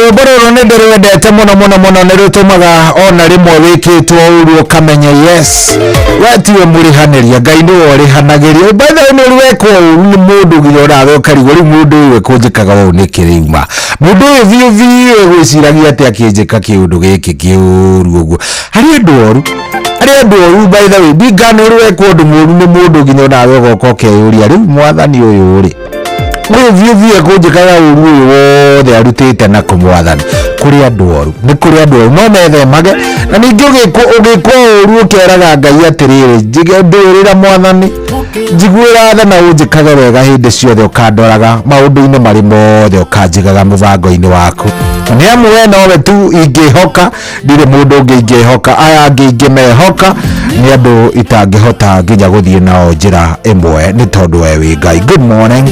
Rwĩmbo rũrũ nĩ ndĩrwendete mũno mũno mũno, nĩ rũtũmaga ona rĩmwe wĩkĩtwo ũru ũkamenya yes, we tiwe mũrĩhanĩria, Ngai nĩwe ũrĩhanagĩria. By the way, nĩ ũrĩ wekwo ũru nĩ mũndũ nginya ũrawe ũkarigwo rĩu mũndũ ũyũ ekũnjĩkaga ũũ nĩkĩ rĩu ma mũndũ ũyũ biũ biũ egwĩciragia atĩ akĩnjĩka kĩũndũ gĩkĩ kĩũru ũguo. Harĩ andũ oru, harĩ andũ oru by the way, ndingana nĩ ũrĩ wekwo ũndũ mũru nĩ mũndũ nginya onawe ũgoka ũkeyũria rĩu mwathani ũyũ rĩ ũyũ biũ biũ ekũnjĩkaga ũru ũyũ wothe arutĩte na kũ mwathani. Kũrĩ andũ oru, nĩ kũrĩ andũ oru, no methemage. Na ningĩ ũgĩkwo ũru ũkeraga Ngai atĩrĩrĩ, ndũĩrĩra mwathani, njiguĩra tha na ũnjĩkage wega hĩndĩ ciothe, ũkandoraga maũndũ-inĩ marĩ mothe, ũkanjigaga mũbango-inĩ waku. Nĩ amu we nowe tu ingĩhoka, ndirĩ mũndũ ũngĩ ingĩhoka, aya angĩ ingĩmehoka nĩ andũ itangĩhota nginya gũthiĩ nao njĩra ĩmwe, nĩ tondũ we wĩ Ngai. Good morning,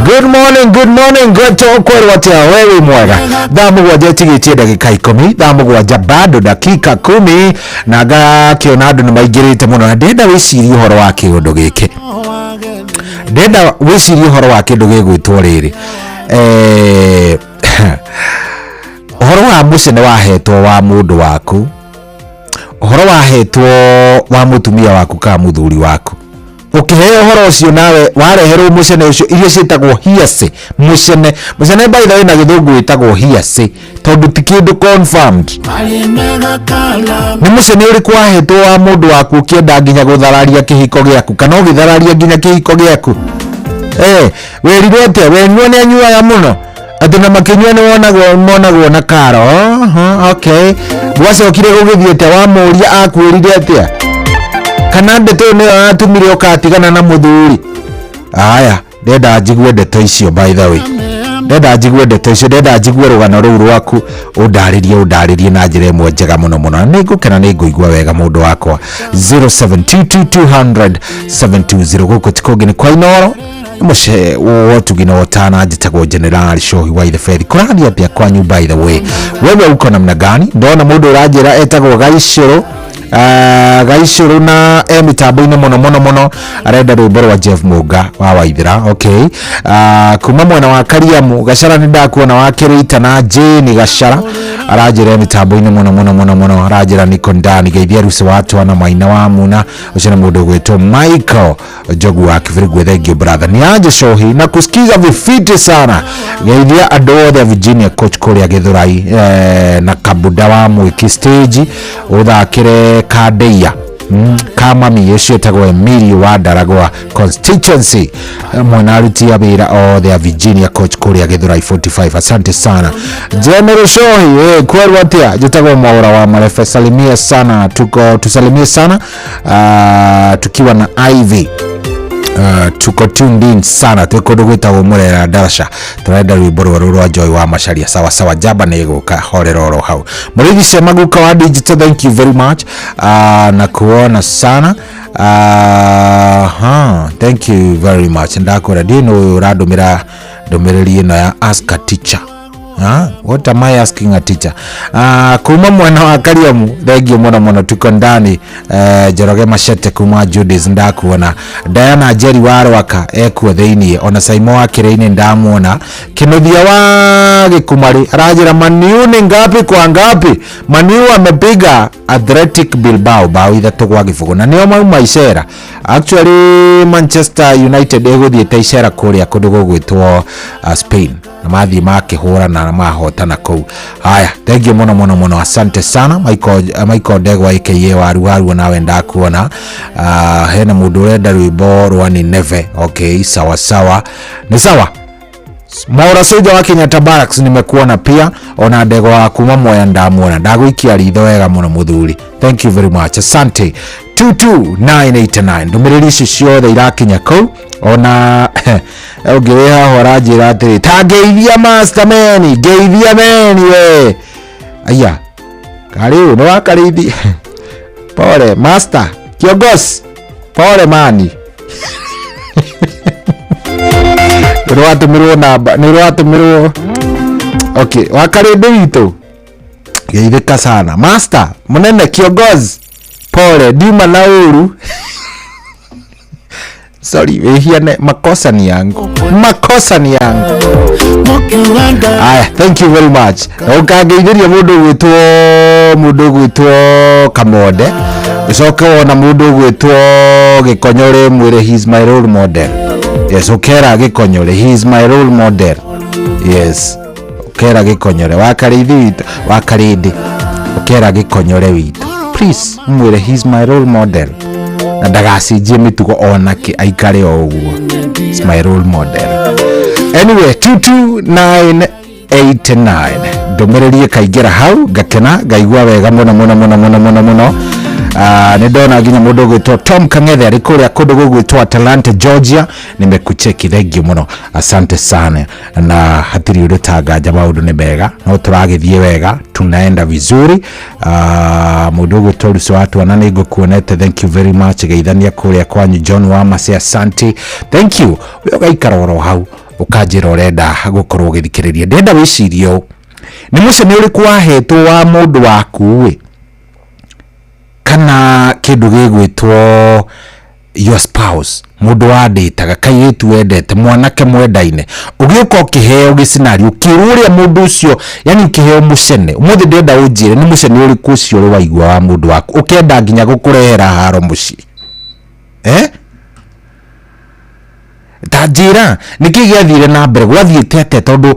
good morning, good morning. Ngwetwo kwĩrwo atĩa, we wĩ mwega? Thaa 7 ĩtigĩtie ndagĩka 10, thaa 7 bado dakika 10, na ngakĩona andũ nĩ maingĩrĩte mũno, na ndĩrenda wĩcirie ũhoro wa kĩũndũ gĩkĩ, ndĩrenda wĩcirie ũhoro wa kĩndũ gĩgwĩtwo rĩrĩ, ũhoro wa mũcene wahetwo wa mũndũ waku, ũhoro wahetwo wa mũtumia waku kana mũthuri waku, ũkĩheo ũhoro ũcio nawe wareherwo mũcene ũcio, iria ciĩtagwo hearsay. Mũcene, mũcene by the way na gĩthũngũ wĩtagwo hearsay, tondũ ti kĩndũ confirmed. Nĩ mũcene ũrĩkũ wahetwo wa mũndũ waku ũkĩenda nginya gũthararia kĩhiko gĩaku, kana ũgĩthararia nginya kĩhiko gĩaku? Werirwo atĩa? Werirwo nĩ anyuaga mũno, atĩ na makĩnyua nĩ wonagwo, monagwo na karo. Okay, gwacokire gũgĩthiĩ atĩa? Wamũria akwĩrire atĩa? Kana ndeto ĩyo nĩyo yatumire ũkatigana na mũthuri? Aya, ndenda njigue ndeto icio by the way, ndenda njigue ndeto icio, ndenda njigue rũgano rũu rwaku, ũndarĩrie, ũndarĩrie na njĩra ĩmwe njega mũno mũno, na nĩ ngũkena, nĩ ngũigua wega mũndũ wakwa. 0722200720 gũkũ ti kũngĩ nĩ kwa Inooro, mũce wotugi na wotana. Njĩtagwo General Shohi wa Itheberi. Kũrathiĩ atĩa kwanyu by the way? Wewe uko namna gani? Ndona mũndũ ũranjĩra etagwo Gaicũrũ, Gaicũrũ na e mĩtambo-inĩ mũno mũno mũno, arenda rwĩmbo rwa Jeff Munga wa Waithera. Okay, kuma mwena wa Kariamu Gacara nĩ ndakuona wa Kĩrĩita na Jane Gacara aranjĩra e mĩtambo-inĩ mũno mũno mũno mũno, aranjĩra niko ndani geithia rusi wa twana maina wa muna. Ũcio nĩ mũndũ ũgwĩtwo Michael Njogu wa Kibirigwe. Thank you brother, ni aje Shohi na kusikiza vifiti sana. Geithia andũ othe Virginia coach kũrĩa Gĩthũrai, na Kabuda wa Mwĩki stage, ũthakĩre Kandeia. Kamami ũcio etagwo Emilio wa Ndaragwa constituency, mwena aruti a wĩra othe a Virginia Coach kũrĩa Gĩthũrai 45. Asante sana General Shohi. Kwerwo atĩa? Njĩtagwo Mwaura wa Marefe, salimia sana, tuko tusalimie sana, tukiwa na Ivy. Tuko tuned in sana, twĩ kũndũ gwĩtagwo Mũrera Darasha, tũrenda rwĩmbo rwerũ rwa Joy wa Macharia. Sawa sawa, jaba nĩ ĩgũka, horera oro hau. Mũrĩithi Cemaguka wa digital, thank you very much, na kuona sana. Ha, thank you very much. Ndakwĩra ndiĩ nũ ũrandũmĩra ndũmĩrĩri ĩno ya ask a teacher. Ah, what am I asking a teacher? Kuma mwena wa Kariamu, thengio mũno mũno, tuko ndani. Njoroge Machete kuma Judis, ndakuona. Diana Njeri wa Rwaka ekuo thĩiniĩ, ona Saimo wa Kĩrĩinĩ ndamuona. Kinuthia wa Gĩkumari aranjĩra Maniu ni ngapi kwa ngapi? Maniu amepiga Athletic Bilbao bao 3-0 na nĩo mauma icera. Actually Manchester United ĩgũthiĩte icera kũrĩa kũndũ gũgwĩtwo Spain, na mathiĩ makĩhũrana na mahotana kũu. Haya, thank you mũno mũno mũno, asante sana Michael Ndegwa aka Waru Waru, nawe ndakuona. Hena mũndũ ũrenda rwĩmbo rwa Nineve. Okay, sawa sawa, ni sawa. Maura Soja wa Kenyatta Barracks nimekuona pia, ona Ndegwa wa kuma Mwea ndamuona, ndagũikia ritho wega mũno mũthuri, thank you very much, asante. 22989 ndũmĩrĩri ici ciothe irakinya kũu, ona ũngĩ wĩ haha ũranjĩra atĩrĩ ta ngeithia master meni, ngeithia meni we, aya karĩu nĩ wakarĩithi, pole master kiongozi, pole mani, nĩwatũmĩrwo namba, nĩwatũmĩrwo. Okay, wakarĩndĩ witũ geithĩka sana master mũnene kiongozi, pole ndiuma na ũru, sorry wĩhiane, makosa ni yangu, makosa ni yangu. Aya, thank you very much. Na ũkangeithĩria mũndũ ũgwĩtwo Kamonde, ũcoke wona mũndũ ũgwĩtwo Gĩkonyore, mwĩre he is my role model. Yes, ũkera Gĩkonyore he is my role model. Yes, ũkera Gĩkonyore wa Karĩithi witũ, wa Karĩndĩ, ũkera Gĩkonyore witũ, please mwĩre he is my role model, na ndagacenjie mĩtugo onake, aikare o ũguo. It's my role model. Anyway, 22989 ndũmĩrĩri ĩkaingĩra hau, ngakena, ngaigua wega mũno mũno mũno mũno mũno mũno. Nĩ ndona nginya mũndũ ũgwĩtwo Tom Kang'ethe arĩ kũrĩa kũndũ gũgwĩtwo Atlanta Georgia, nimekucheki, thank you mũno, asante sana. Na hatirĩ ũndũ tanganja, maũndũ nĩ mega, no tũragĩthiĩ wega, tunaenda vizuri. Mũndũ ũgwĩtwo Ruco wa Twana nĩ ngũkuonete, thank you very much, geithania kũrĩa kwanyu. John wa Mase, asante, thank you. We ũgaikara oro hau ũkanjĩra ũrenda gũkorwo ũgĩthikĩrĩria, ndĩrenda wĩcirie ũũ, nĩ mũcene ũrĩkũ wahetwo wa mũndũ waku ĩ, kana kĩndũ gĩgwĩtwo your spouse, mũndũ wandĩtaga, kairĩtu wendete, mwanake mwendaine, ũgĩũka ũkĩheo gĩcinari, ũkĩrwo ũrĩa mũndũ ũcio, yani ũkĩheo mũcene. Ũmũthĩ ndĩrenda ũnjĩre nĩ mũcene ũrĩkũ ũcio ũrĩ waigua wa mũndũ waku, ũkĩenda nginya gũkũrehera haro mũciĩ. Ta njĩra nĩkĩ gĩathire na mbere, gwathiĩte atĩa? Tondũ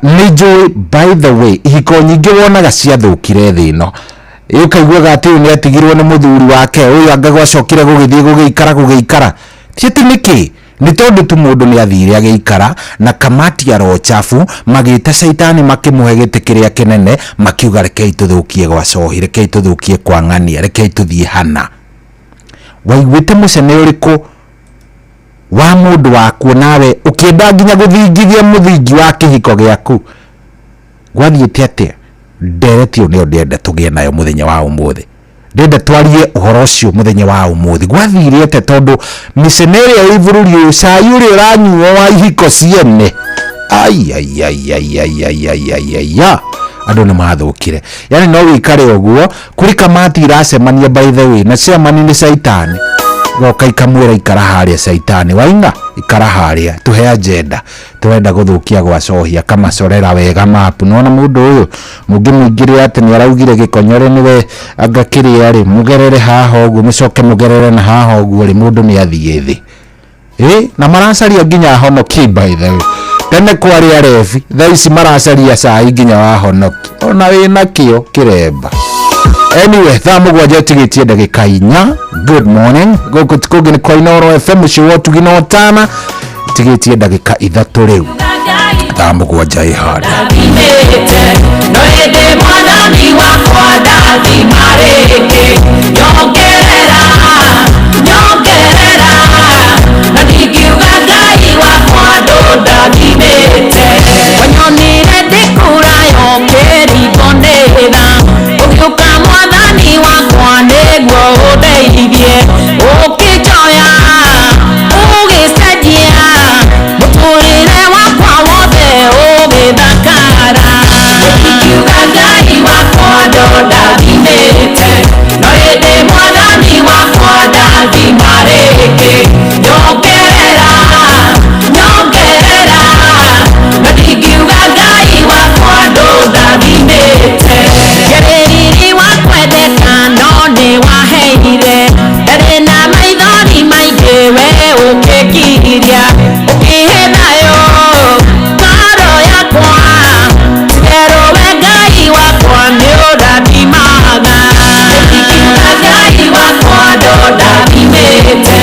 nĩ njũĩ by the way ihiko nyingĩ wonaga ciathũkire thĩ ĩno, ũkaiguaga atĩ ũyũ nĩ atigirwo nĩ mũthuri wake, ũyũ anga gwacokire gũgĩthiĩ gũgĩikara gũgĩikara, ti atĩ nĩkĩ? Nĩ tondũ tu mũndũ nĩ athire agĩikara na kamati ya roho chafu, magĩta caitani makĩmũhe gĩtĩ kĩrĩa kĩnene, makiuga rekei tũthũkie gwa Cohi, rekei tũthũkie kwa Ng'ania, rekei tũthiĩ hana. Waiguĩte mũcene ũrĩkũ wa mũndũ waku nawe ũkĩenda nginya gũthingithia mũthingi wa kĩhiko gĩaku? Gwathiĩte atĩa? Ndereti ĩyo nĩyo ndĩrenda tũgĩe nayo mũthenya wa ũmũthĩ, ndĩrenda twarie ũhoro ũcio mũthenya wa ũmũthĩ. Gwathire atĩa? Tondũ mĩcene ĩrĩa ĩ bũrũri ũyũ, cai ũrĩa ũranyuo wa ihiko ciene, ai ai ai ai ai ai ai ai ai ai, andũ nĩ mathũkire. Yani no wĩikare ũguo, kũrĩ kamati iracemania by the way, na chairman nĩ caitani, goka ikamwĩra ikara harĩa caitani, wainga ikara harĩa, tũhe agenda, tũrenda gũthũkia gwa Cohi, akamacorera wega mapu. Nĩwona mũndũ ũyũ mũngĩmũingĩrĩra atĩ nĩ araugire Gĩkonyore nĩwe anga kĩrĩa rĩ, mũgerere haha ũguo, mũcoke mũgerere na haha ũguo rĩ, mũndũ nĩ athiĩ thĩ. Na maracaria nginya honoki by the way. Tene kwarĩ arebi, thaa ici maracaria cai nginya wa honoki, ona wĩna kĩo kĩremba. Anyway, thaa mũgwanja ĩtigĩtie ndagĩka 4. Good morning. Gũkũ ti kũngĩ nĩ kwa Inooro FM, mũciĩ wa ũtugi na ũtana. Ĩtigĩtie ndagĩka 3 rĩu. Thaa mũgwanja ĩ handũ. No ĩndĩ mwathani wakwa ndathima rĩngĩ, nyongerera, nyongerera, na ndingiuga Ngai wakwa ndũndathimĩte. Wanyonire ndĩkũraya ũkĩringwo nĩ tha, ũgĩũka mwathani wakwa nĩguo ũndeithie, ũkĩnjoya, ũgĩcenjia mũtũrĩre wakwa wothe ũgĩthakara. Ndingiuga Ngai wakwa ndũndathimĩte, no ĩndĩ mwathani wakwa ndathima rĩngĩ, nyongerera, nyongerera, na ndingiuga Ngai wakwa ndũndathimĩte. Kĩrĩriri wa kwendeka no nĩwaheire, ndarĩ na maithori maingĩ we ũkĩngiria, ũkĩhe thayũ ngoro yakwa, titherũ we Ngai wakwa nĩũrathimaga. Ndingiuga Ngai wakwa ndũndathimĩte,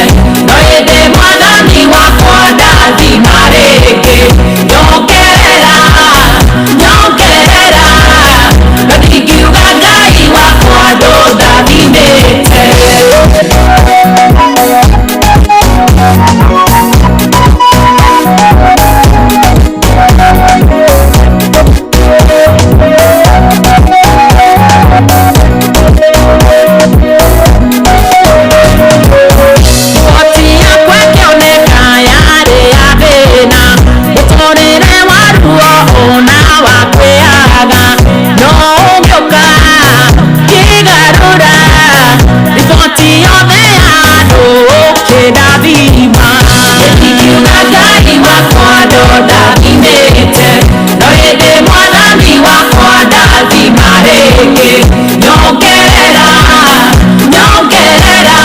no ĩndĩ mwathani wakwa ndathima rĩngĩ, nyongerera, nyongerera, na ndingiuga Ngai wakwa ndũndathimĩte. Riboti yakwa ĩkĩoneka yarĩ ya thĩna, mũtũrĩre wa ruo ona wa kwĩyaga, no ũgĩũka kĩgarũra riboti yothe ya andũ ũkĩndathima. Ndingiuga Ngai wakwa ndũndathimĩte, no ĩndĩ mwathani wakwa ndathima rĩngĩ, nyongerera, nyongerera,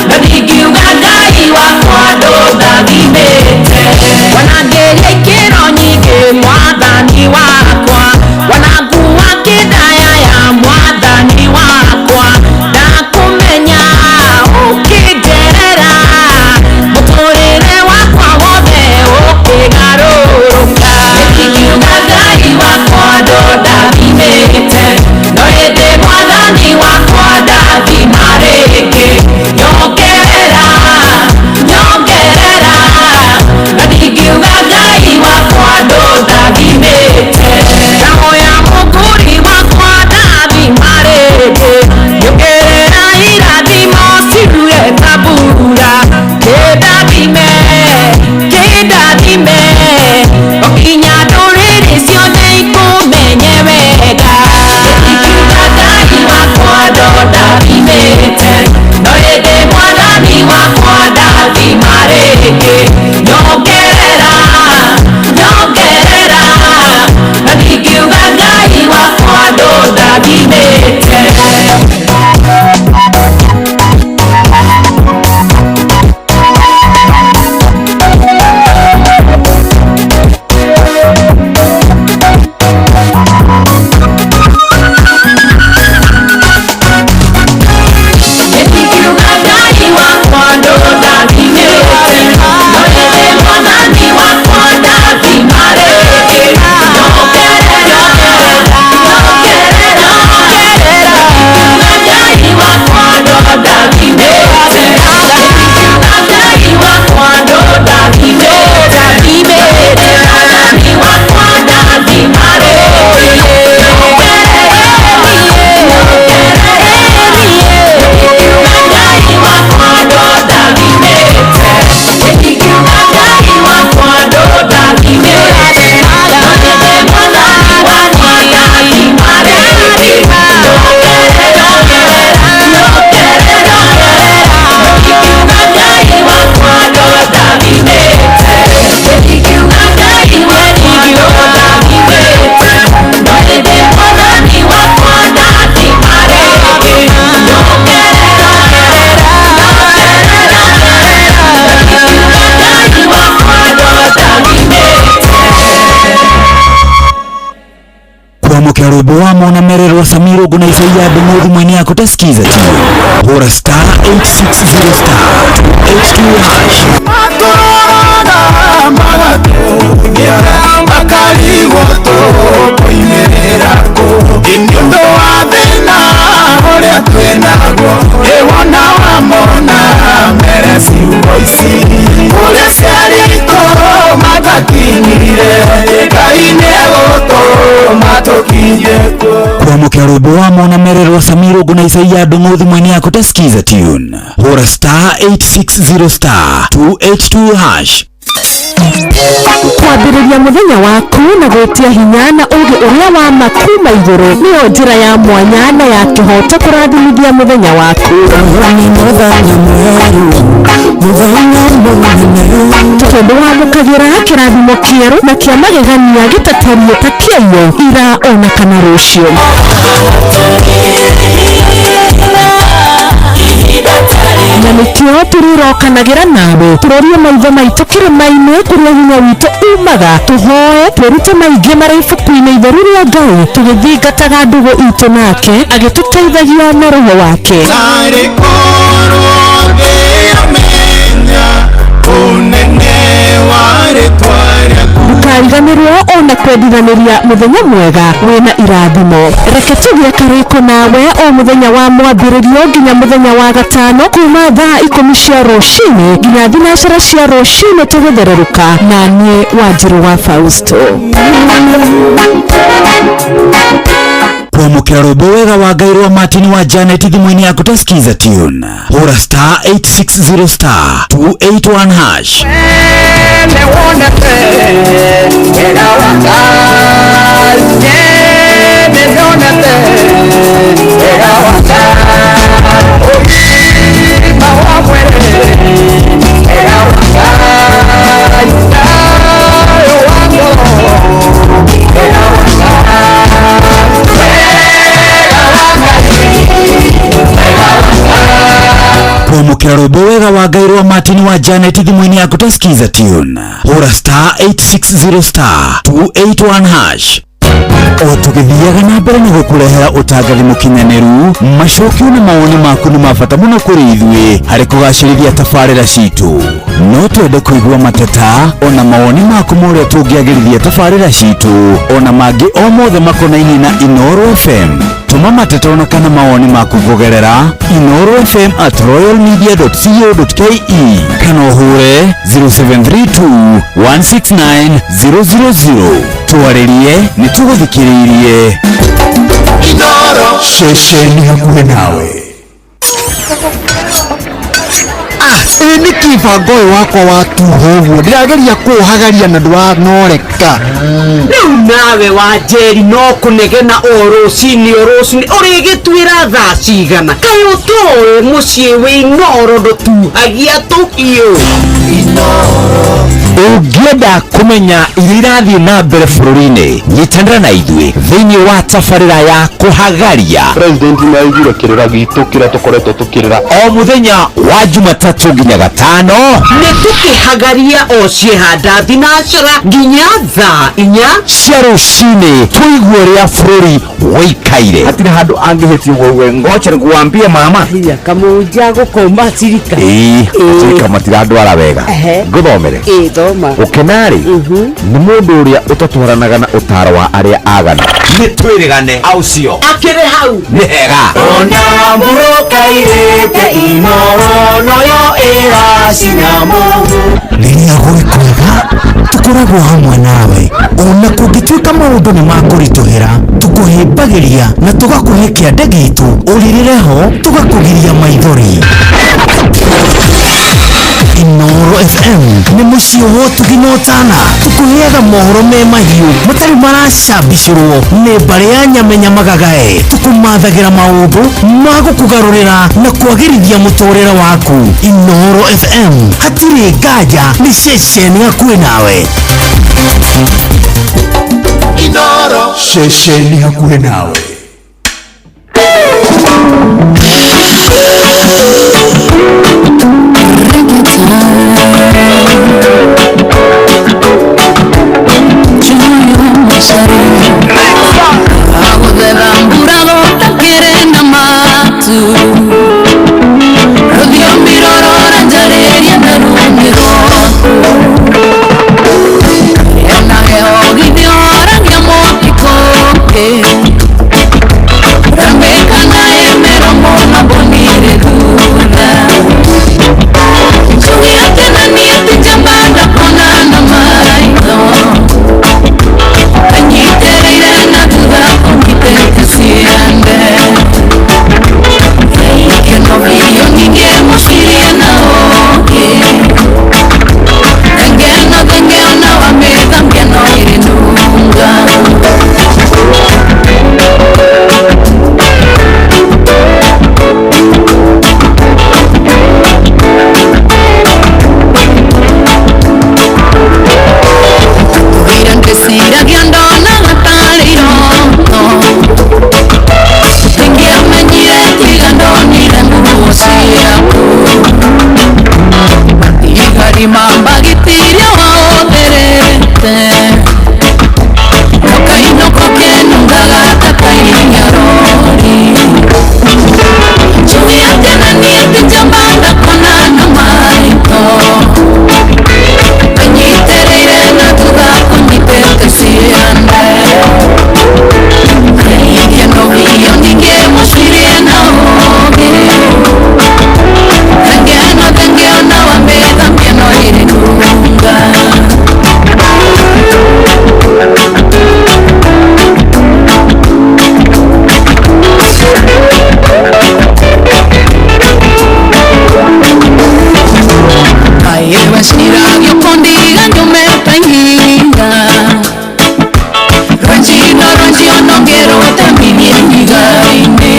na ndingiuga Ngai wakwa ndũndathimĩte. Wanangĩria ikĩro nyingĩ mwathani wakwa, wanangua kĩndaya ya mwathani wakwa, ndakũmenya ũkĩnjerera, mũtũrĩre wakwa wothe ũkĩgarũrũka. Ndingiuga Ngai wakwa ndũndathimĩte, no Kwamũkĩra rwĩmbo wa mona mererwa Samiro ngona Isaia Ndung'u thimũ-inĩ yaku ta skiza tu. Hũra star 860 star 282 hash. Kwamũkĩra rwĩmbo wa mona mererwa Samiro ngona Isaia Ndung'u thimũ-inĩ yaku ta skiza tune. Hũra star 860 star 282 hash. Kwambĩrĩria mũthenya waku na gwĩtia hinya na ũũgĩ ũrĩa wa ma kuma igũrũ nĩyo njĩra ya mwanya na ya kĩhooto kũrathimithia mũthenya waku. Tondũ wamũkagĩra kĩrathimo kĩerũ na kĩa magegania gĩtatariĩ ta kĩayo ira ona kana rũciũ. Na nĩkĩo tũrĩrokanagĩra nawe tũrorie maitho maitũ kĩrĩma-inĩ kũrĩa hinya witũ umaga, tũhoe twĩrute maingĩ marĩ ibuku-inĩ itheru rĩa Ngai tũgĩthingataga ndũgũ itũ nake agĩtũteithagia na roho wake. Ndũkariganĩrwo ona kwendithanĩria mũthenya mwega wĩna irathimo. Reke tũgĩe karĩko nawe o mũthenya wa mwambĩrĩrio nginya mũthenya wa gatano kuma thaa 10 cia rũcinĩ nginya 9 cia rũcinĩ tũgĩthererũka na niĩ Wanjirũ wa Fausto. Kwamũkĩra rwĩmbo wega wa Ngai rwa Martin wa Janet thimũ-inĩ yaku ta skiza tune. Hũra star 860 star 281 hash. Kwamũkĩra rwĩmbo wega wa Ngai rwa Martin wa Janet thimũ-inĩ yaku ta skiza tune. Hũra star 860 star 281 hash. O tũgĩthiaga na mbere na gũkũrehera ũtangathi mũkinyanĩru, macokio na mawoni maku nĩ ma bata mũno kũrĩ ithuĩ harĩ kũgacĩrithia tabarĩra citũ. No twende kũigua mateta ona mawoni maku ma ũrĩa tũngĩagĩrithia tabarĩra citũ ona mangĩ o mothe makonainie na Inooro FM. Tũma mateta ona kana mawoni maku kũgerera inoorofm@royalmedia.co.ke kana ũhũre 0732 169 000. Twarĩrie nĩ tũgũthikĩrĩirie. Ceceni hakuhĩ nawe. Ĩ nĩkĩ bango ũyũ wakwa watuha ũguo ndĩrageria kũũhagaria na ndũranoreka. Rĩu nawe wa Njeri no kũnegena o rũcinĩ o rũcinĩ ũrĩgĩtuĩra thaa cigana? Kaĩ ũtoĩ mũciĩ wĩ Inooro ndũtuhagia tũhiũ? Ũngĩenda kũmenya iria irathiĩ na mbere bũrũri-inĩ, nyitanĩra na ithuĩ thĩinĩ wa tabarĩra ya kũhagaria. President nĩaigire kĩrĩra gitũ kĩrĩa tũkoretwo tũkĩrĩra o mũthenya wa Jumatatũ nginya gatano. Nĩ tũkĩhagaria o ciĩhanda thinacara nginya thaa 4 cia rũcinĩ tũigue ũrĩa bũrũri wĩikaire. Hatirĩ handũ angĩhĩtia ũguo uge ngocha nikuambie mama. Hiya kamũnja gũkoma cirika. Ĩĩ, cirika matirandwara wega. Ngũthomere. Ĩĩ thoma. Ũkena-rĩ nĩ mũndũ ũrĩa ũtatwaranaga na ũtaro wa arĩa aganu. Nĩ twĩrĩgane au cio. Akĩrĩ hau. Nĩ hega. Ona mũrũkairĩte Inooro noyo ĩracina mũhu. Rĩrĩa gwĩ kwega tũkoragwo hamwe nawe ona kũngĩtuĩka maũndũ nĩ makũritũhĩra tũkũhĩmbagĩria na tũgakũhe kĩande gitũ ũrĩrĩre ho tũgakũgiria maithori. Inooro FM nĩ mũciĩ wa ũtugi na ũtana tũkũheaga mohoro me mahiũ matarĩ maracabicĩrwo nĩ mbarĩ ya nyamenya magagae tũkũmathagĩra maũndũ ma gũkũgarũrĩra na kwagĩrithia mũtũrĩre waku. Inooro FM hatirĩ nganja nĩ ceceni hakuhĩ nawe. Inooro ceceni hakuhĩ nawe. Ngarima mbagitiria waotherete Nokainoko kenungaga takainyarori Chugi atena niete njamba ndakona na maito Anyitereire na thutha kũnyitĩte ciande Kĩnogio ningĩ mũcirie na ũũgĩ Thengeno thengio na wamĩthambia no ĩrĩ nunga. Kaĩ weciragia ũkũndiga nyũmĩte ihinga Rwenjino rwenjio nongerwo temirie ihiga-inĩ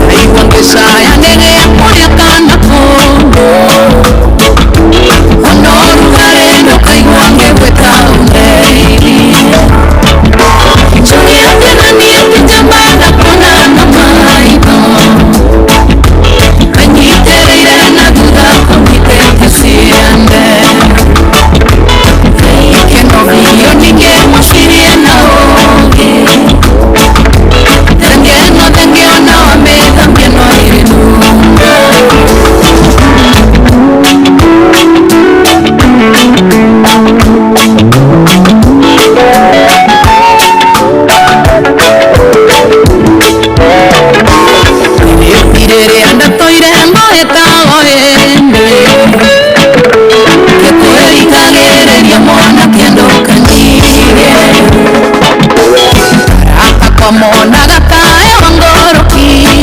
Ndaigua ngĩcaya ngĩgĩa kũrĩa kana kũndũ Ona ũrugarĩ ndũkaigua ngĩgwĩta ũndeithie Njuge atĩ na niĩ ti njamba ndakona na maitho Anyitĩrĩire na thutha kũnyitĩte ciande Kĩnogio ningĩ mũcirie na ũũgĩ Thengeno thengio na wamĩthambia no ĩrĩ nunga. Rĩrĩa ndatũire ngoĩtagwo ĩndĩ Gĩkwĩrikagĩrĩria mwanake ndũkanyige Arata kwa monaga taĩ wangorokirie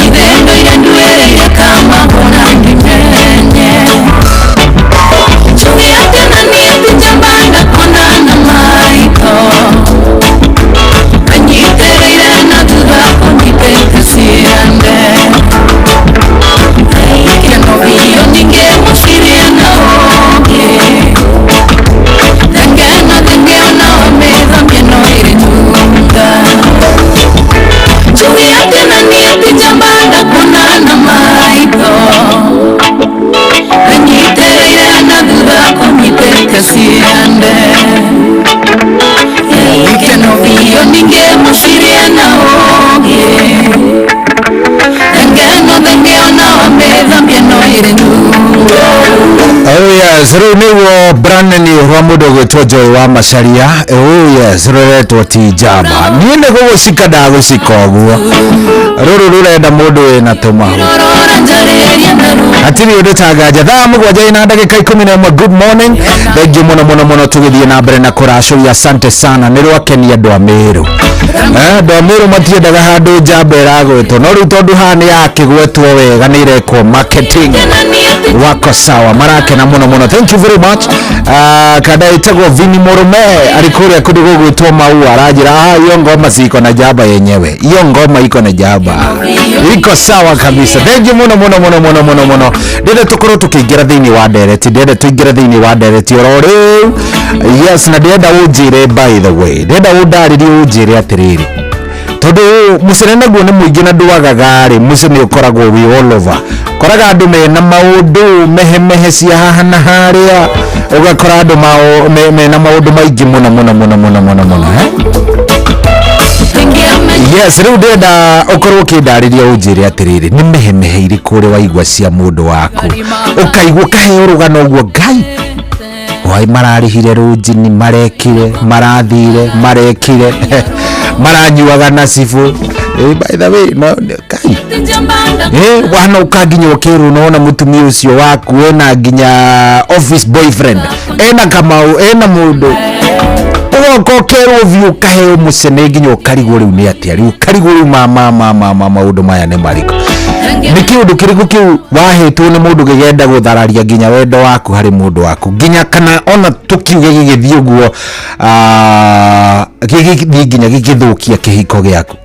Ithe ndũire nduĩrĩire kama mbona ndimenye Njuge atĩ na niĩ ti njamba ndakona na maitho Anyitĩrĩire na thutha kũnyitĩte ciande Kĩnogio ningĩ mũcirie na ũũgĩ Thengeno thengio na wamĩthambia no ĩrĩ nunga Njuge atĩ na niĩ ti njamba ndakona na maitho Anyitĩrĩire na thutha kũnyitĩte ciande Kĩnogio ningĩ mũcirie na ũũgĩ Thengeno thengio na wamĩthambia no ĩrĩ nunga. Oh yes, rĩu nĩguo brand new rwa mũndũ ũgwĩtwo Joy wa Macharia. Oh yes, rũretwo ti njamba. Niĩ nĩ gũgũcika ndagũcika ũguo. Rũrũ rũrenda mũndũ wĩna tũmahu. Hatirĩ ũndũ ta nganja. Thaa 7 na ndagĩka 11. Good morning. Thank you mũno mũno mũno tũgĩthiĩ na mbere na kũracũria. Asante sana. Nĩ rwakenia andũ a Mĩrũ. Andũ a Mĩrũ matiendaga handũ njamba ĩragwĩtwo. No rĩu tondũ haha nĩ yakĩgwetwo wega nĩ irekwo marketing. Wako sawa, marakena mũno mũno. Thank you very much. Kada ĩtagwo Vini Mũrũme arĩ kũrĩa kũndũ gũgwĩtwo Maua aranjĩra hiyo ngoma si iko na njamba yenyewe. Hiyo ngoma iko na njamba. Iko sawa kabisa. Thank you mũno mũno mũno mũno mũno mũno. Ndĩrenda tũkorwo tũkĩingĩra thĩinĩ wa ndereti, ndĩrenda tũingĩre thĩinĩ wa ndereti oro rĩu. Yes, na ndĩrenda ũnjĩre by the way. Ndĩrenda ũndarĩrie ũnjĩre atĩrĩrĩ. Tondũ mũcene naguo nĩ mũingĩ na ndwagaga rĩ, mũcene ũkoragwo wĩ all over. Koraga andũ mena maũndũ mehemehe cia haha na harĩa, ũgakora andũ mena maũndũ maingĩ mũno mũno mũno mũno mũno mũno, eh? Yes, rĩu ndĩrenda ũkorwo ũkĩndarĩria ũnjĩre atĩrĩrĩ, nĩ mehemehe irĩkũ ũrĩ waigua cia mũndũ waku, ũkaigua ũkaheo rũgano ũguo Ngai wai mararĩhire rũnjini, marekire, marathire, marekire, maranyuaga na cibũ. By the way, no Ngai wana ũka nginya ũkĩrwo nona mũtumia ũcio waku ena nginya office boyfriend, ena Kamau, ena mũndũ ũgoka ũkerwo biũ ũkaheo mũcene nginya ũkarigwo rĩu nĩ atĩa rĩu ũkarigwo rĩu ma ma ma ma ma maũndũ maya nĩ marĩkũ. Nĩ kĩũndũ kĩrĩkũ kĩu wahetwo nĩ mũndũ gĩgenda gũthararia nginya wendo waku harĩ mũndũ waku, nginya kana ona tũkiuge gĩgĩthiĩ ũguo gĩgĩthiĩ nginya gĩgĩthũkia kĩhiko gĩaku.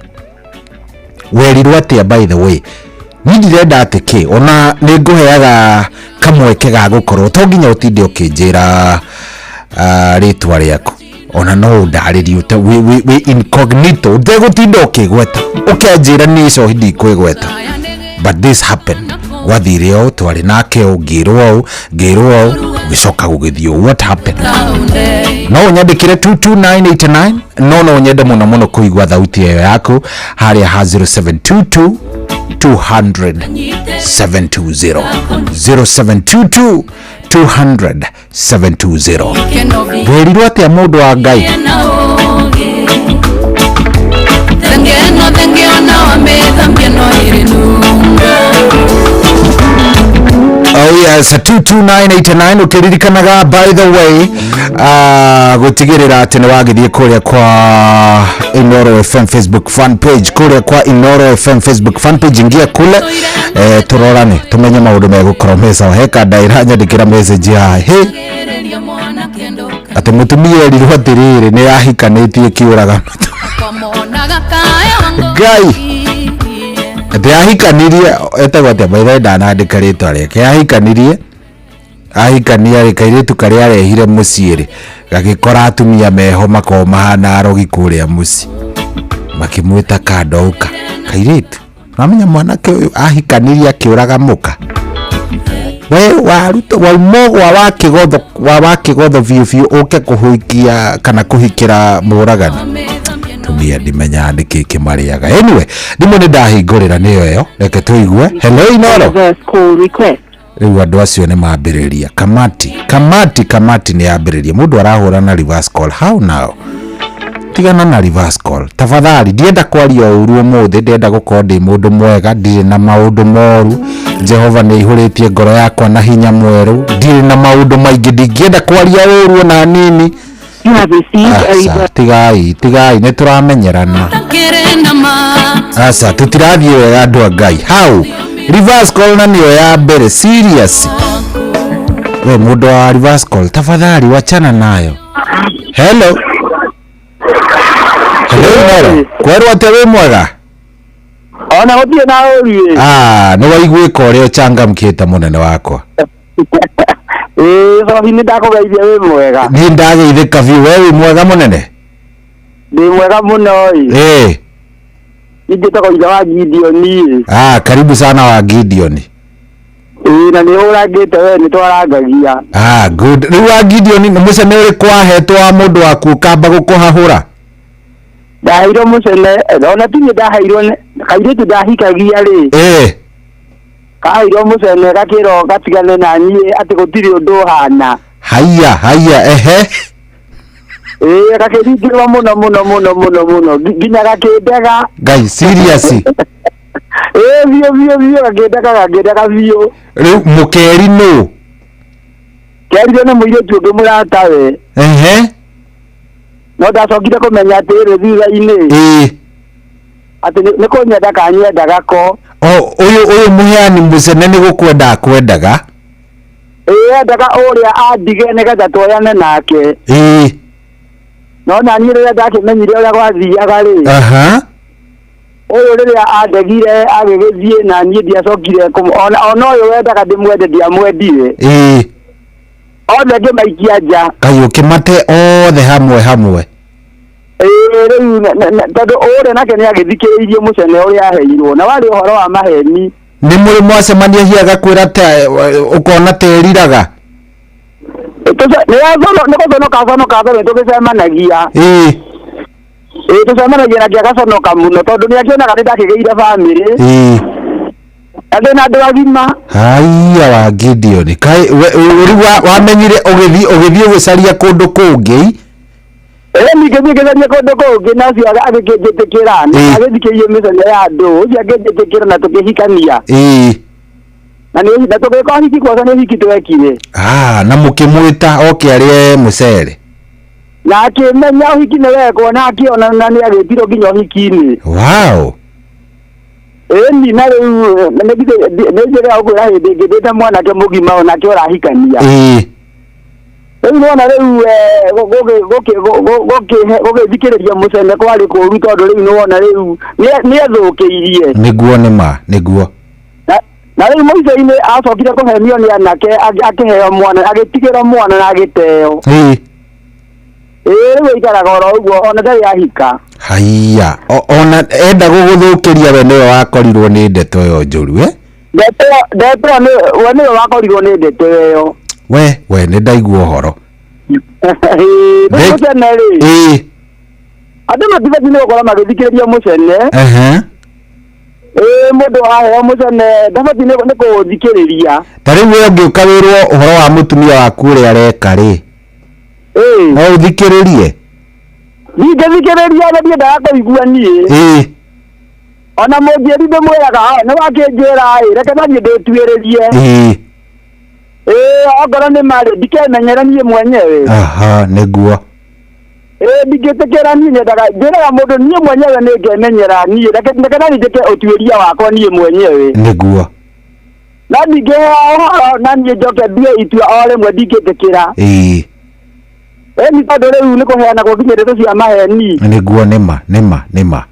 Werirwo atĩa by the way? Niĩ ndirenda atĩ kĩ ona nĩ ngũheaga kamweke ga gũkorwo to nginya ũtinde ũkĩnjĩra rĩtwa rĩaku, ona no ũndarĩrie wĩ incognito ũtegũtinda ũkĩgweta, ũkanjĩra niĩ cohi ndikwĩgweta, but this happened. Gwathire ũũ, twarĩ nake ũũ, ngĩrwo ũũ, ngĩrwo ũũ, gũgĩcoka gũgĩthiĩ ũũ. What happened? No ũnyandĩkĩre 22989, no nyende mũno mũno kũigua thauti ĩyo yaku harĩa ha 0722 200 720, 0722 200 720. Werirwo atĩa, mũndũ wa Ngai? Thengeno thengeona wamethambia no irinunga. Oh yes, 22989, ukiririkanaga, by the way, gutigirira ati ni wagithie kuria kwa Inoro FM Facebook fan page, kuria kwa Inoro FM Facebook fan page, ingia kule, turorane, tumenye maundu megukorwo me sawa. Heka ndaira nyandikira message ya he ati mutumia erirwo atiriri ni ahikanitie kiuraga Ngai, atĩ ahikanirie, etagwo atĩa, by the way, ndanandĩka rĩtwa rĩake. Ahikanirie, ahikania rĩ, kairĩtu karĩa arehire mũciĩ rĩ, gagĩkora atumia meho makoragwo mahana arogi kũrĩa mũciĩ, makĩmwĩta kandouka kairĩtu. Namenya mwanake ũyũ ahikanirie akĩũraga mũka. We waruta wauma gwa wa kĩgotho, wa kĩgotho biũ biũ, ũke kũhuikia kana kũhikĩra mũragani. Tumia ndimenyaga nĩkĩ kĩmarĩaga. Anyway, thimũ nĩ ndahingũrĩra nĩyo ĩyo, reke tũigue. Hello, Inoro. Rĩu andũ acio nĩ mambĩrĩria kamati, kamati, kamati nĩ yambĩrĩria. Mũndũ arahũra na reverse call, how now? Tigana na reverse call tafadhali. Ndienda kwaria ũru ũmũthĩ, ndĩrenda gũkorwo ndĩ mũndũ mwega, ndirĩ na maũndũ moru. Jehova nĩ aihũrĩtie ngoro yakwa na hinya mwerũ, ndirĩ na maũndũ maingĩ, ndingĩenda kwaria ũru ona nini. You have received a Aca, tigai, tigai, nĩ tũramenyerana. Aca, tũtirathiĩ wega, andũ a Ngai. How reverse call na nĩyo ya mbere? Serious, we mũndũ wa reverse call, tafadhali wachana nayo. Hello, hello, Inoro. Kwerwo atĩa, wĩ mwega? Ona gũtirĩ na ũru. Ah, nĩ waiguĩka ũrĩa ũchangamkĩte, mũnene wakwa. Ĩĩ Sofi, nĩ ndakũgeithia, wĩ mwega? Niĩ ndageithĩka biũ, we wĩ mwega, mũnene? Ndĩ mwega mũno ĩ. Niĩ njĩtagwo ithe wa Gideon ĩ. Ah, karibu sana wa Gideon. Ĩĩ, na nĩ ũrangĩte we, nĩ twarangagia. Ah, good. Rĩu wa Gideon, nĩ mũcene ũrĩkũ wahetwo wa mũndũ waku ũkamba gũkũhahũra? Ndaheirwo mũcene, ona ti niĩ ndaheirwo, kairĩtu ndahikagia rĩ, kaheirwo mũcene, gakĩrwo gatigane na niĩ, atĩ gũtirĩ ũndũ ũhana. Haiya, haiya, ehe. Ĩĩ, gakĩringĩrwo mũno mũno mũno mũno mũno, nginya gakĩndega. Ngai, serious? Ĩĩ, biũ biũ biũ, gakĩndega, gakĩndega biũ. Rĩu mũkeri nũ? Kerirwo nĩ mũirĩtu ũngĩ mũratawe. No ndacokire kũmenya atĩrĩ thutha-inĩ atĩ nĩ kũnyenda kanyendaga ko. O ũyũ mũheani mũcene nĩ gũkwenda akwendaga? Ĩĩ, endaga ũrĩa andige nĩgetha tuoyane nake. No naniĩ rĩrĩa ndakĩmenyire ũrĩa gwathiaga rĩ, ũyũ rĩrĩa andegire agĩgĩthiĩ, na niĩ ndiacokire ona ũyũ wendaga ndĩmwende ndiamwendire. Othe ngĩmaikia nja. Ngai, ũkĩmate othe hamwe hamwe? Ĩĩ, rĩu tondũ ũrĩa nake nĩ agĩthikĩrĩirie mũcene ũrĩa aheirwo na warĩ ũhoro wa maheni. Nĩ mũrĩ mwacemania hihi agakwĩra ta ũkona ta ĩriraga? Nĩ gũconoka conoka tondũ nĩ tũgĩcemanagia. Ĩĩ, tũcemanagia nake agaconoka mũno tondũ nĩ akĩonaga nĩ ndakĩgĩire bamĩrĩ na ndĩna andũ agima. Haiya, wa Gideon, kaĩ rĩu wamenyire ũgĩthiĩ ũgĩcaria kũndũ kũngĩ? Ĩĩ, ningĩ ngĩcaria kũndũ kũngĩ, na ũcio agĩkĩnjĩtĩkĩra na agĩthikĩrĩria mĩcemanio ya andũ, ũcio akĩnjĩtĩkĩra na tũkĩhikania. Na nĩ na tũgĩka ũhiki, kwaca nĩ ũhiki twekire. Ah, na mũkĩmwĩta oke arĩe mũcere? Na akĩmenya ũhiki nĩ wekwo, na akĩona na nĩ agĩtirwo nginya ũhiki-inĩ. Ĩni, na rĩu nĩ njĩrĩga gũkwĩra hĩndĩ ĩngĩ ndĩte mwanake mũgima onake ũrahikania. Rĩu nĩwona rĩu gũgĩthikĩrĩria mũcene kwarĩ kũũru, tondũ rĩu nĩwona rĩu nĩ ethũkĩirie. Nĩguo, nĩ ma nĩguo. Na rĩu mũico-inĩ acokire kũhenio nĩ anake, akĩheo mwana, agĩtigĩrwo mwana na agĩteo. Ĩĩ, rĩu aikaraga oro ũguo, ona ndarĩ ahika. Haiya, ona enda gũgũthũkĩria, we nĩwe wakorirwo nĩ ndeto ĩyo njũru, eh? Ndeto we nĩwe wakorirwo nĩ ndeto ĩyo. We nĩ ndaigua ũhoro. Mũcene rĩ. Ĩĩ. Andũ matibatiĩ nĩ gũkorwo magĩthikĩrĩria mũcene. Ehe. Ĩĩ mũndũ aheo mũcene ndabatiĩ nĩ kũũthikĩrĩria. Ta rĩu we ũngĩũka wĩrwo ũhoro wa mũtumia waku ũrĩa areka rĩ. Ĩĩ. No ũthikĩrĩrie? Ndingĩthikĩrĩria na ndiendaga kũigua niĩ. Ĩĩ. Ona mũnjĩri ndĩmwĩraga nĩ wakĩnjĩra ĩ reke nathiĩ ndĩtuĩrĩrie. Ĩĩ. Ĩĩ ongorwo nĩ marĩ ndikemenyere niĩ mwenyewe. Aha, nĩguo. Ĩĩ ndingĩtĩkĩra niĩ nyendaga njĩraga mũndũ niĩ mwenyewe nĩ ngemenyera niĩ reke nathiĩ njĩke ũtuĩria wakwa niĩ mwenyewe. Nĩguo. Na ndingĩheo ũhoro na niĩ njoke ndue itua o rĩmwe ndingĩtĩkĩra. Ĩĩ. Ĩĩ nĩ tondũ rĩu nĩ kũheanagwo nginya ndeto cia maheni. Nĩguo nĩma nĩma nĩma.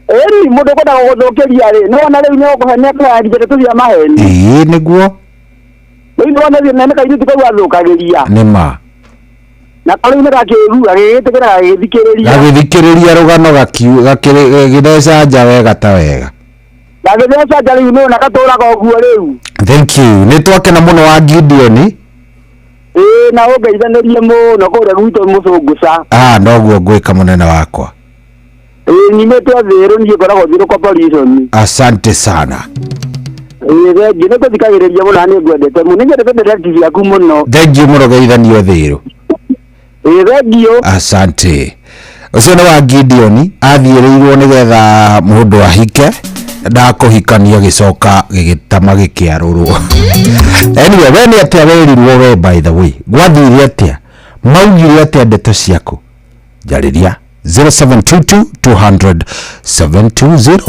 Ĩĩ mũndũ ũkwendaga gũgũthũkĩria rĩ nĩ wona rĩu nĩ ũkũhenia kũheana ndeto cia maheni. Ĩĩ nĩguo. Rĩu nĩ wona nĩ kairĩtu kau athũkagĩria. Nĩma. Na rĩu nĩ gakĩrua gagĩgĩtĩkĩra gagĩthikĩrĩria. Gagĩthikĩrĩria rũgano gagĩtheca nja wega ta wega. Gagĩtheca nja rĩu nĩ wona gatũraga ũguo rĩu. Thank you. Nĩ twakena mũno wa Gideon. Ĩĩ na ũngeithanĩrie mũno kũrĩa gwitũ mũcũngũca. Ah, noguo ngwĩka mũnene wakwa. Ĩĩ nyumĩte Thĩrũ niĩ ngoragwo Thĩrũ Corporation. Asante sana. Ĩĩ thengiũ nĩ ngũthikagĩrĩria mũno na nĩ ngwendete mũno. Nĩ nyendete ndeto ciaku mũno. Thengiũ mũno geithanio Thĩrũ. Ĩĩ thengiũ. Asante. Ũcio nĩ wa Gideon athiĩrĩirwo nĩgetha mũndũ ahike ndakũhikania gĩcoka gĩgĩtama gĩkĩarũrwo. Anyway, we nĩ atĩa werirwo we by the way? Gwathire atĩa? Maugire atĩa ndeto ciaku? Njarĩria 0722 200 720.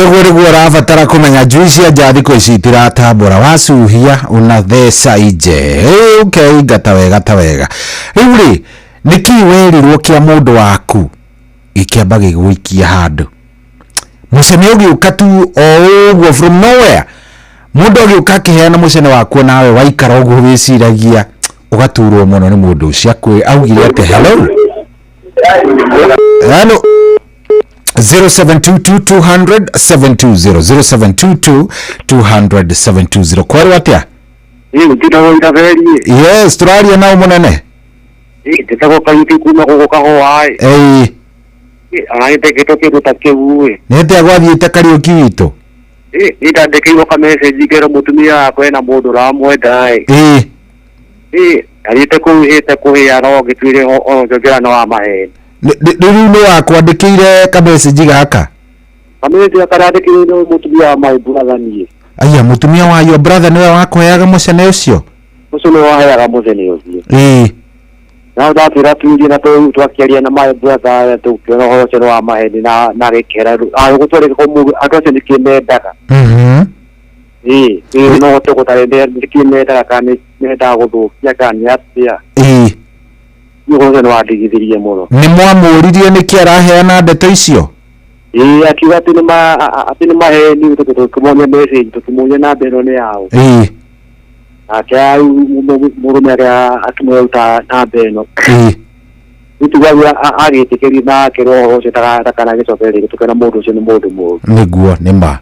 Ũguo nĩguo ũrabatara kũmenya njui cia nja thikũ ici itiratambũra wacuhia unatheca inje ũkeingata wega ta wega. Rĩu rĩ nĩkĩ werirwo kĩa mũndũ waku gĩkĩamba gĩgũikia handũ mũcene ũgĩũka tu o ũguo from nowhere mũndũ agĩũka akĩheana mũcene waku nawe waikara ũguo wĩciragia ũgaturwo mũno nĩ mũndũ ũcio augire atĩ hello hello 0722 200 720 0722 200 720 kwerwo atia? Yes, tũraria nao mũnene. Njĩtagwo Kariuki kuma gũkũ Kahũa ĩ. Ĩĩ. Ona kĩndũ ta kĩu ĩ. Nĩ atĩa gwathiĩte Kariuki witũ? Ĩ niĩ ndandĩkĩirwo ka message ngerwo mũtumia wakwa ena mũndũ ũramwenda ĩ. Ĩĩ. Ĩ athiĩte kũu hĩte kũhĩa no ngĩtuire njĩra no wa maheni. Rĩu nĩ wakwandĩkĩire ka message gaka? Ka message gaka ndandĩkĩirwo nĩ mũtumia wa my brother niĩ. Aya, mũtumia wa your brother nĩwe wakũheaga mũcene ũcio? Ũcio nĩwe waheaga mũcene ũcio. Ĩĩ. Na ndatwĩra tuirie na twakĩaria na my brother tũkĩona ũhoro ũcio nĩ wa maheni na gĩkĩra gũtwarĩka andũ acio nĩkĩ mendaga. Ĩĩ, ĩĩ no hote gũtarĩria nĩkĩ mendaga kana mendaga gũthũkia kana nĩ atĩa. Ĩĩ. Ũhoro ũcio nĩ wandigithirie mũno. Nĩ mwamũririe nĩkĩ araheana ndeto icio? Ĩĩ, akiuga atĩ nĩ maheni tũkĩmuonia message tũkĩmuonia namba ĩno nĩ yaũ. Ĩĩ. Nake mũrũme akĩmũruta namba ĩno. Ĩĩ. Rĩu agĩtĩkĩria na akĩrwo ũhoro ũcio ndakanagĩcoke rĩngĩ tũkĩona mũndũ ũcio nĩ mũndũ mũũru. Nĩguo nĩ ma.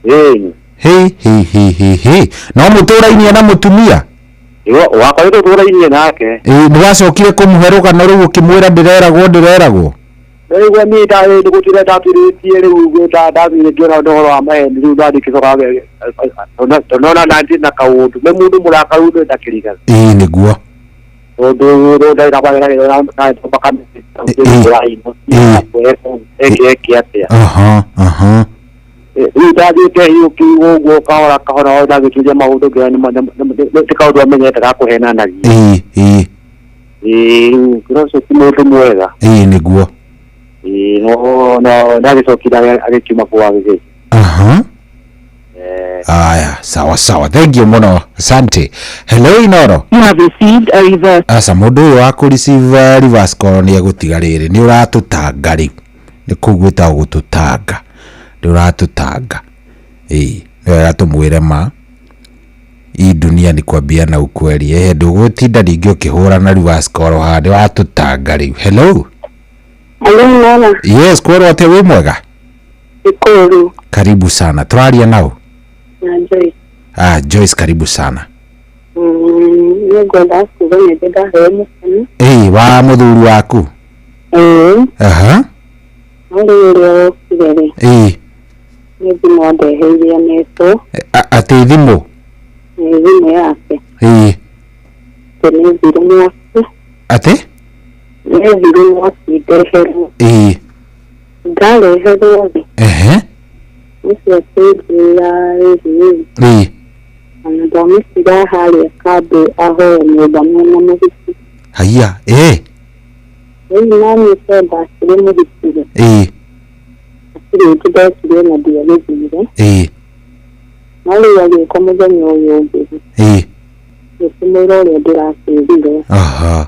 Ĩĩ. Hĩ hĩ hĩ hĩ hĩ. No mũtũrainie na mũtumia? Wakoretwo tũrainie nake. Ĩĩ nĩ wacokire kũmũhe rũgano rũu ũkĩmwĩra ndĩreragwo ndĩreragwo? Rĩu niĩ ndigũtuire ndatuĩrĩtie rĩu ndathire ngĩona ũhoro wa maheni rĩu ndathiĩ ngĩcoka tondũ nona na kaũndũ nĩ mũndũ mũrakaru nĩ ndakĩrigaga. Ĩĩ nĩguo. Tondũ eke atĩa. Aha aha. Rĩu ndathiĩte hiũkĩirwo ũguo kahora kahora ndagĩturia maũndũ ngĩona nĩ kaũndũ amenyete ga kũhenanagia. Ĩĩ ĩĩ. Ĩĩ rĩu ũcio ti mũndũ mwega. Ĩĩ nĩguo. Ĩĩ no ndagĩcokire agĩkiuma kũu agĩgĩthiĩ. Aha. Aya, sawa sawa. Thank you muno. Asante. Hello Inoro. You have received a reverse. Aca mũndũ ũyũ wa kũ receive reverse call nĩ egũtiga rĩrĩ. Nĩ ũratũtanga rĩu. Nĩ kũu gwĩtagwo gũtũtanga. Nĩ ũratũtanga. Ĩĩ, nĩ wega tũmwĩre ma. Hii dunia ni kuambia na ukweli. Eh, ndũgũtinda rĩngĩ ũkĩhũra na reverse call haha. Nĩ watũtanga rĩu. Hello. Hello Nora. Yes, kwerwo atĩa wĩ mwega? Ikuru. Karibu sana. Tũraria nao? Na Joyce. Ah, Joyce karibu sana. Nĩngwenda kuga nĩ ndĩ ndaheo mũkana. Ĩĩ, wa mũthuri waku? Ĩĩ. Aha. No rĩu ũrĩa wokire rĩ. Ĩĩ. Nĩ thimũ andeheire anetwo. Atĩ thimũ? Nĩ thimũ yake. Ĩĩ. Atĩ nĩ thiru mwaki. Atĩ? Nĩ thiru mwaki ndeherwo. Ĩĩ. Ndareherwo rĩ. Ehe. Ũcio akĩnjĩra rĩrĩ. Ĩĩ. Ona ndamũtiga harĩa kambĩ ahoe nyũmba mwena mũhiki. Haiya, ĩĩ. Rĩu naniĩ tondũ ndakĩrĩ mũhiki rĩ. Ĩĩ. Hatirĩ ũndũ ndekire na ndiagĩthire. Ĩĩ. No rĩu agĩũka mũthenya ũyũ ũngĩ rĩ. Ĩĩ. Ngĩkĩmwĩra ũrĩa ndĩrakĩrire. Aha.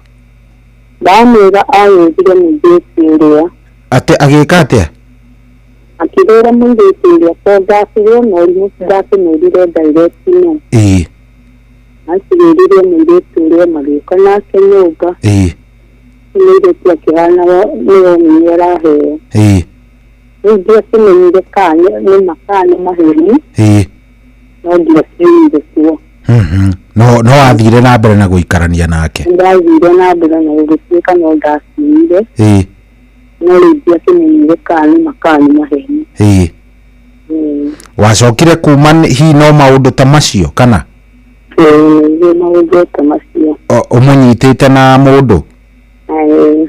Ndamwĩra agĩthire mũirĩtu ũrĩa. Atĩ agĩka atĩa? Akĩrĩra mũirĩtu ũrĩa tondũ ndakĩrĩ ona ũrimũ ndakĩmwĩrire direct no. Ĩĩ. Akĩrĩrire mũirĩtu ũrĩa magĩũka nake nyũmba. Ĩĩ. Mũirĩtu akĩhana nĩwe nĩ araheo. Ĩĩ. Rĩu ndiakĩmenyire kana nĩ ma kana nĩ maheni. Ĩĩ. No ndiakiumire kuo. No no wathire na mbere na gũikarania nake. Ndathire na mbere na gũgĩtuĩka no ndakiumire. Ĩĩ. No rĩu ndiakĩmenyire kana nĩ ma kana nĩ maheni. Ĩĩ. Wacokire kuma hihi no maũndũ ta macio kana? Ĩĩ, maũndũ ta macio. Ũmũnyitĩte na mũndũ? Ĩĩ.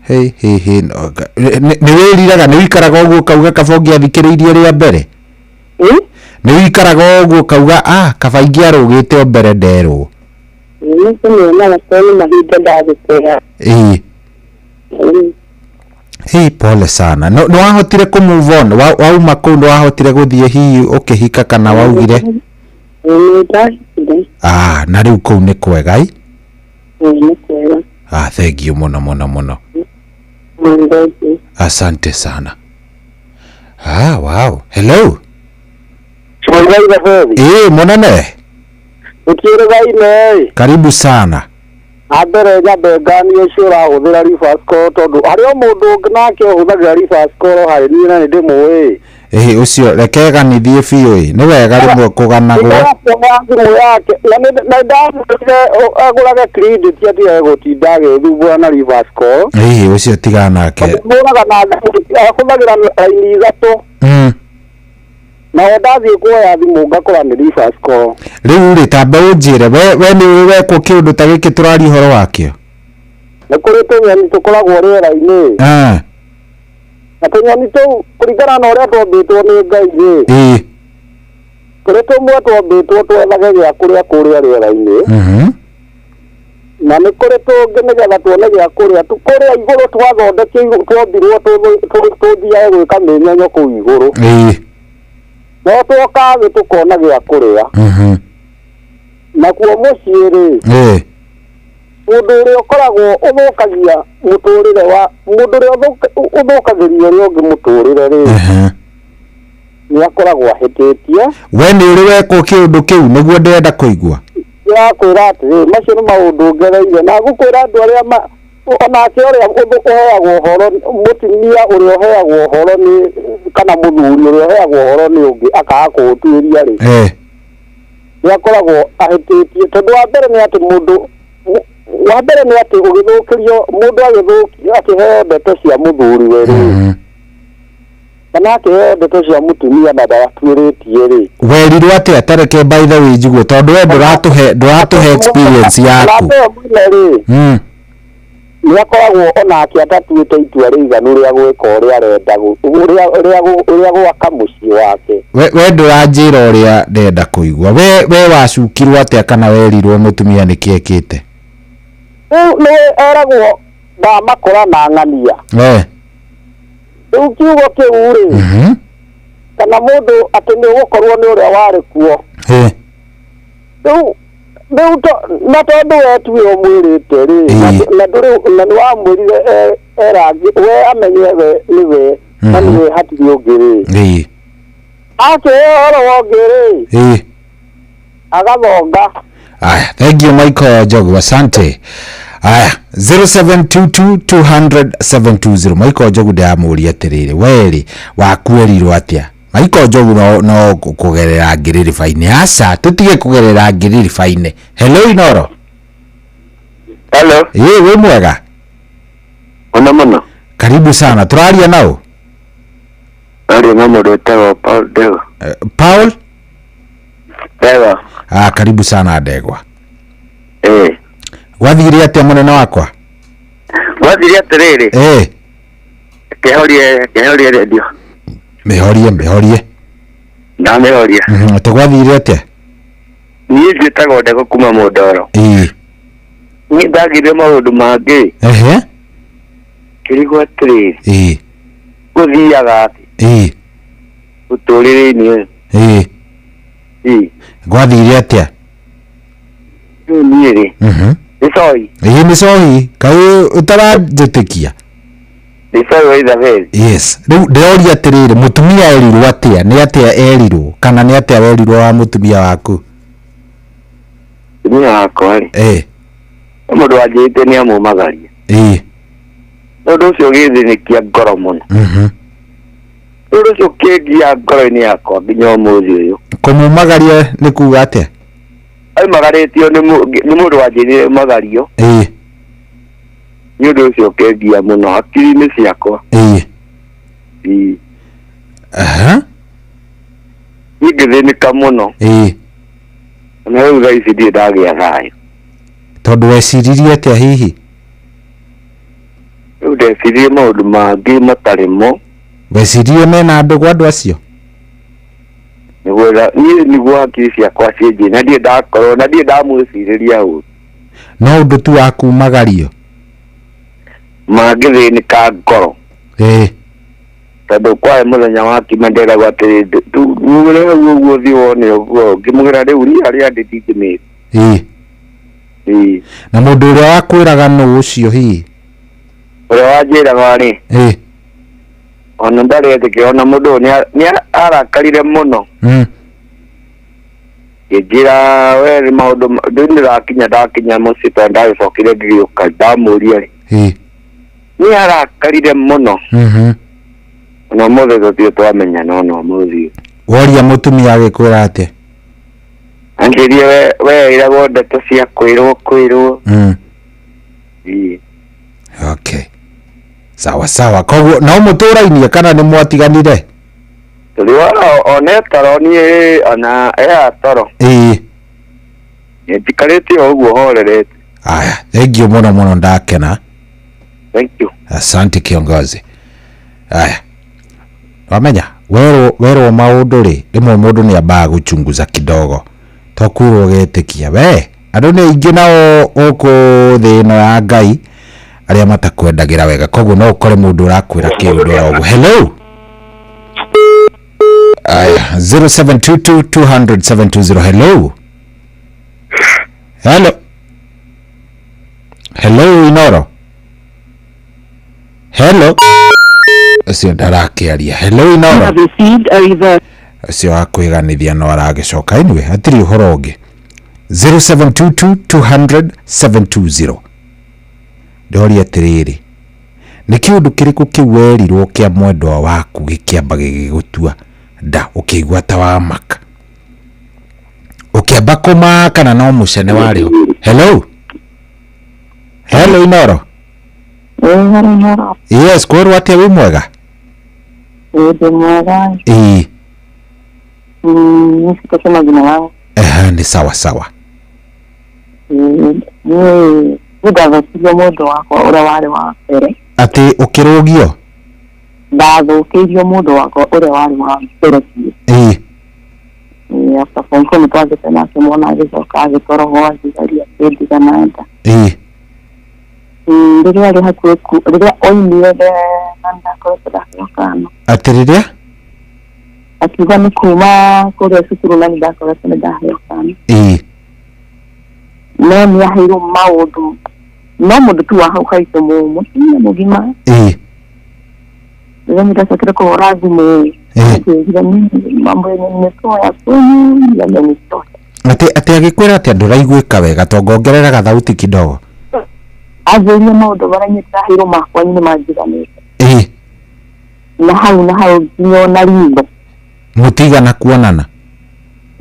Hĩ hĩ hĩ. Nĩ wĩriraga nĩ wĩikaraga ũguo ũkauga kaba ũngĩathikĩrĩirie rĩa mbere? Nĩ wĩikaraga ũguo ũkauga ah kaba ingĩarũgĩte o mbere nderwo. Nĩkũmĩonaga tondũ nĩ mahinda ndagĩteaga. Ĩĩ. Hĩ, pole sana. No nĩ wahotire kũ move on? Wauma kũu nĩ wahotire gũthiĩ hihi ũkĩhika kana waugire? Nĩ ndahikire. Ah, na rĩu kũu nĩ kwega ĩ? Ĩĩ, nĩ kwega. Ah, thank you mũno mũno mũno. Asante sana. Ah, wow. Hello. Ĩĩ, mũnene. Karibu sana. Ambere nyambe nganie ũcio ũrahũthĩra reverse call tondũ harĩ o mũndũ ũngĩ nake ũhũthagĩra reverse call harĩ niĩ na nĩ ndĩmũĩ. Ĩĩ, ũcio reke ganithie biũ ĩ. Nĩ wega rĩmwe kũganagwo. Thimũ yake na ndamwĩrire agũrage credit atige gũtinda agĩthumbũra na reverse call. Ĩĩ, ũcio tigana nake. Mũraga na ahũthagĩra raini ithatũ. Na ndathiĩ kuoya thimũ ngakora nĩ reverse call. Rĩu rĩ tambe ũnjĩre we nĩ ũĩ wekwo kĩũndũ ta gĩkĩ tũraria ũhoro wakĩo? Nĩ kũrĩ tũnyoni tũkoragwo rĩera-inĩ. Na tũnyoni tũu kũringana na ũrĩa twombĩtwo nĩ Ngai rĩ. Ĩĩ. Kũrĩ tũmwe twombĩtwo twethage gĩa kũrĩa kũrĩa rĩera-inĩ. Na nĩ kũrĩ tũngĩ nĩgetha tuone gĩa kũrĩa kũrĩa igũrũ twathondekeirwo twombirwo tũthiage gwĩka mĩnyenyo kũu igũrũ. Ĩĩ. No twoka thĩ tũkona gĩa kũrĩa. Nakuo mũciĩ rĩ. Ĩĩ. Mũndũ ũrĩa ũkoragwo ũthũkagia mũtũrĩre wa mũndũ ũrĩa ũthũkagĩria ũrĩa ũngĩ mũtũrĩre rĩ. Nĩ akoragwo ahĩtĩtie. We nĩ ũrĩ wekwo kĩũndũ kĩu nĩguo ndĩrenda kũigua. Ndĩrakwĩra atĩrĩ macio nĩ maũndũ ngereire na ngũkwĩra andũ arĩa Onake ũrĩa ũheagwo ũhoro mũtumia ũrĩa ũheagwo ũhoro nĩ kana mũthuri ũrĩa ũheagwo ũhoro nĩ ũngĩ akaga kũũtuĩria rĩ nĩ akoragwo ahĩtĩtie tondũ wa mbere nĩ atĩ mũndũ wa mbere nĩ atĩ ũgĩthũkĩrio mũndũ agĩthũkio akĩheo ndeto cia mũthuri we rĩ kana akĩheo ndeto cia mũtumia na ndatuĩrĩtie rĩ werirwo atĩa tareke by the way njigue tondũ we ndũratũhe experience yaku rĩ nĩ akoragwo onake atatuĩte itua rĩiganu rĩa gwĩka ũrĩa arenda ũrĩa gwaka mũciĩ wake. We ndũranjĩra ũrĩa ndenda kũigua. We wacukirwo atĩa kana werirwo mũtumia nĩkĩ ekĩte? Rĩu nĩ eragwo ndamakora na ng'ania. Rĩu kiugo kĩu rĩ kana mũndũ atĩ nĩ ũgũkorwo nĩ ũrĩa warĩ kuo. Rĩu na tondũ we tiwe ũmwĩrĩte rĩ na nĩ wamwĩrire erangi we amenye we nĩwe na nĩwe hatirĩ ũngĩ rĩ akĩheo ũhoro wa ũngĩ rĩ agathonga. Aya, thank you Michael Njogu, asante. Aya, 0722 200 720. Michael Njogu ndĩramũria atĩrĩrĩ, we rĩ wakuerirwo atĩa? Michael Njogu no kũgerera ngiririba-inĩ. Aca, tũtige kũgerera ngiririba-inĩ. Hello Inoro. Hello. Ĩ, wĩ mwega? Mũno mũno. Karibu sana. Tũraria nao? Aria na mũndũ wĩtagwo Paul Ndegwa. Paul? Ndegwa. Ah, karibu sana Ndegwa. Eh. Gwathire atĩa mũnene wakwa? Gwathire atĩrĩrĩ. Eh. Kĩhorie radio. Mĩhorie. Ndamĩhoria. Atĩ gwathire atĩa? Niĩ njĩtagwo Ndegwa kuma Mũndoro. Ĩĩ. Niĩ ndagire maũndũ mangĩ. Ehe. Kĩrigwo atĩrĩrĩ. Ĩĩ. Gũthiaga atĩ. Ĩĩ. Ũtũrĩre-inĩ. Ĩĩ. Ĩĩ. Gwathire atĩa? Rĩu niĩ rĩ. Nĩ cohi. Ĩĩ nĩ cohi. Kaĩ ũtaranjĩtĩkia? Nĩ cohi wa Isabel. Yes. Rĩu ndĩroria atĩrĩrĩ, mũtumia erirwo atĩa? Nĩ atĩa erirwo? Kana nĩ atĩa werirwo wa mũtumia waku? Mũtumia wakwa rĩ. Ĩĩ. Nĩ mũndũ wanjĩrĩte nĩ amumagaria. Ĩĩ. Ũndũ ũcio ũgĩthĩnĩkia ngoro mũno. Ũndũ ũcio ũkĩngia ngoro-inĩ yakwa nginya ũmũthĩ ũyũ. Kũmumagaria nĩ kuga atĩa? Aumagarĩtio nĩ mũndũ wanjĩrire magario. Ĩĩ. Nĩ ũndũ ũcio ũkĩngia mũno hakiri-inĩ ciakwa. Ĩĩ. Ĩĩ. Aha. Niĩ ngĩthĩnĩka mũno. Ĩĩ. Na rĩu thaa ici ndirĩ ndagĩa thayũ. Tondũ weciririe atĩa hihi? Rĩu ndeciririe maũndũ mangĩ matarĩ mo. Weciririe mena ndũgũ andũ acio? Nĩguo niĩ nĩguo hakiri ciakwa cienjie na ndirĩ ndakorwo na ndirĩ ndamwĩcirĩria ũru. No ũndũ tu wa kumagario? Mangĩthĩnĩka ngoro. Ĩĩ. Tondũ kwarĩ mũthenya wa kima nderagwo atĩrĩ mugĩre hau ũguo ũthiĩ wone ũguo ngĩmwĩra rĩu niĩ harĩa ndĩ ndingĩmĩra. Ĩĩ. Ĩĩ. Na mũndũ ũrĩa wakwĩraga nũ ũcio hihi? Ũrĩa wanjĩraga rĩ. Ĩĩ. Ona ndarĩ etĩkĩra ona mũndũ ũyũ nĩ arakarire mũno. Ngĩnjĩra we nĩ maũndũ rĩu nĩrakinya ndakinya mũciĩ tondũ ndagĩcokire ngĩgĩũka ndamũria rĩ. Ĩĩ. Nĩ arakarire mũno. Ona ũmũthĩ tũtirĩ twamenyana ona ũmũthĩ. Woria mũtumia agĩkwĩra atĩa? Anjĩrire we ĩragwo ndeto cia kwĩrwo. Ĩĩ. Okay. Sawa sawa. Koguo no mũtũrainie kana nĩ mwatiganire? Tũrĩ one toro niĩ ona e toro. Ĩĩ. Njikarĩte o ũguo horerete. Aya, thank you mũno mũno ndakena. Thank you. Asante kiongozi. Aya. Wamenya werwo maũndũ rĩ rĩmwe mũndũ nĩ ambaga gũchunguza kidogo to kwĩrwo ũgetĩkia we andũ nĩ aingĩ nao gũkũ thĩ ĩno ya Ngai arĩa matakwendagĩra wega koguo no ũkore mũndũ ũrakwĩra kĩũndũ oro ũguo. Hello. Aya, 0722 200 720. Hello. Hello. Hello Inoro. Hello. Ũcio ndarakĩaria. Hello Inoro. Ũcio wa kwĩganithia no aragĩcoka. Anyway, hatirĩ ũhoro ũngĩ. 0722 200 720. Ndoria atĩrĩrĩ, nĩ kĩũndũ kĩrĩkũ kĩu werirwo kĩa mwendwa waku gĩkĩamba gĩgĩgũtua nda ũkĩigua ta wamaka? Ũkĩamba kũmaka na no mũcene warĩ ho. Hello, hello Inoro. Inoro. Yes, kwĩrwo atĩa, wĩ mwega? Ndĩ mwega. Ĩĩ. Nisikote majina yangu. Ehe, nĩ sawa sawa. Niĩ nĩ ndathũkirio mũndũ wakwa ũrĩa warĩ wa mbere. Atĩ ũkĩrũgio? Ndathũkĩirio mũndũ wakwa ũrĩa warĩ wa mbere biũ. After form four nĩ twagĩte nake mwana, agĩcoka agĩtorogo, agĩgeria kĩndiga na nda. Rĩrĩa arĩ hakuhĩ rĩrĩa oimire na ndakoretwo ndaheo kana. Atĩ rĩrĩa Akiuga nĩ kuma kũrĩa cukuru na nĩ ndakoretwo nĩ ndaheo kana. No nĩ aheirwo maũndũ no mũndũ tu wa hau haitũ, mũtumia mũgima. Rĩrĩa ndacokire kũhũra thimũ, anjĩrire, "Mimi mambo yenye nimetoa ya kwenu yamenitosha." Atĩ agĩkwĩra atĩ ndũraiguĩka wega, to ngongerera gathauti kidogo. Anjĩrire maũndũ marĩa inyuĩ ndĩraheirwo makwanyu nĩ manjiganĩte. Na hau nginya ona ritho. Mũtigana kuonana?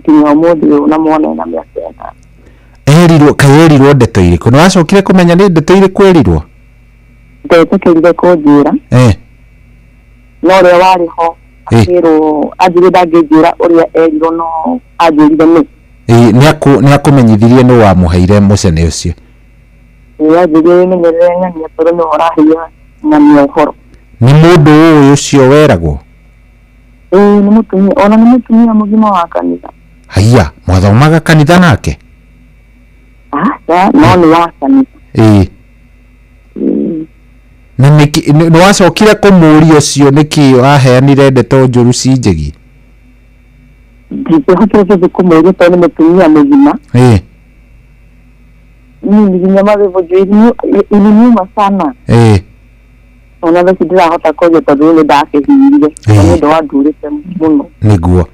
Nginya ũmũthĩ ũyũ, na mwana ena mĩaka 8. Erirwo, kaĩ erirwo ndeto irĩkũ? Nĩ wacokire kũmenya nĩ ndeto irĩkũ erirwo? Ndetĩkĩrire kũnjĩra. No ũrĩa warĩ ho akĩrwo, anjĩrire ndangĩnjĩra ũrĩa erirwo, no anjĩrire nĩ Ĩĩ, nĩ akũmenyithirie nĩ wamũheire mũcene ũcio? Ĩĩ, anjĩrire wĩmenyerere ng'ania tondũ nĩwe ũraheire ng'ania ũhoro. Nĩ mũndũ ũyũ ũcio weragwo? Ĩĩ, nĩ mũtumia, ona nĩ mũtumia mũgima wa kanitha. Haiya, mwathomaga kanitha nake? Aca, no nĩ wa kanitha. Ĩĩ, na nĩkĩ nĩ wacokire kũmũũria ũcio nĩkĩ aheanire ndeto njũru cinjĩgie? Ndingĩhotire gũthiĩ kũmũũria tondũ nĩ mũtumia mũgima. Mimi nilinyamaza hivyo juu iliniuma sana. Ona thaa ici ndirahota kwaria tondũ nĩ ndakĩhinyire na nĩ ũndũ wandurĩte mũno. Nĩguo.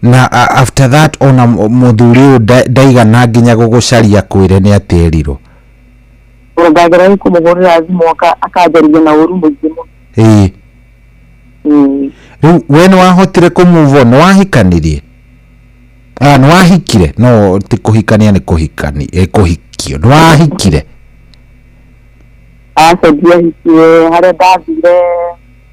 Na after that ona mũthuri ũyũ ndaigana nginya gũgũcaria kwĩre nĩ atĩ erirwo? Ona ndageragia kũmũhũrĩra thimũ akanjarĩria na ũru mũingĩ mũno. Rĩu we nĩ wahotire kũ move on? Nĩ wahikanirie? Ah, nĩ wahikire? No ti kũhikania, nĩ kũhikani, kũhikio, nĩ wahikire? Aca, ndiahikire. Harĩa ndathire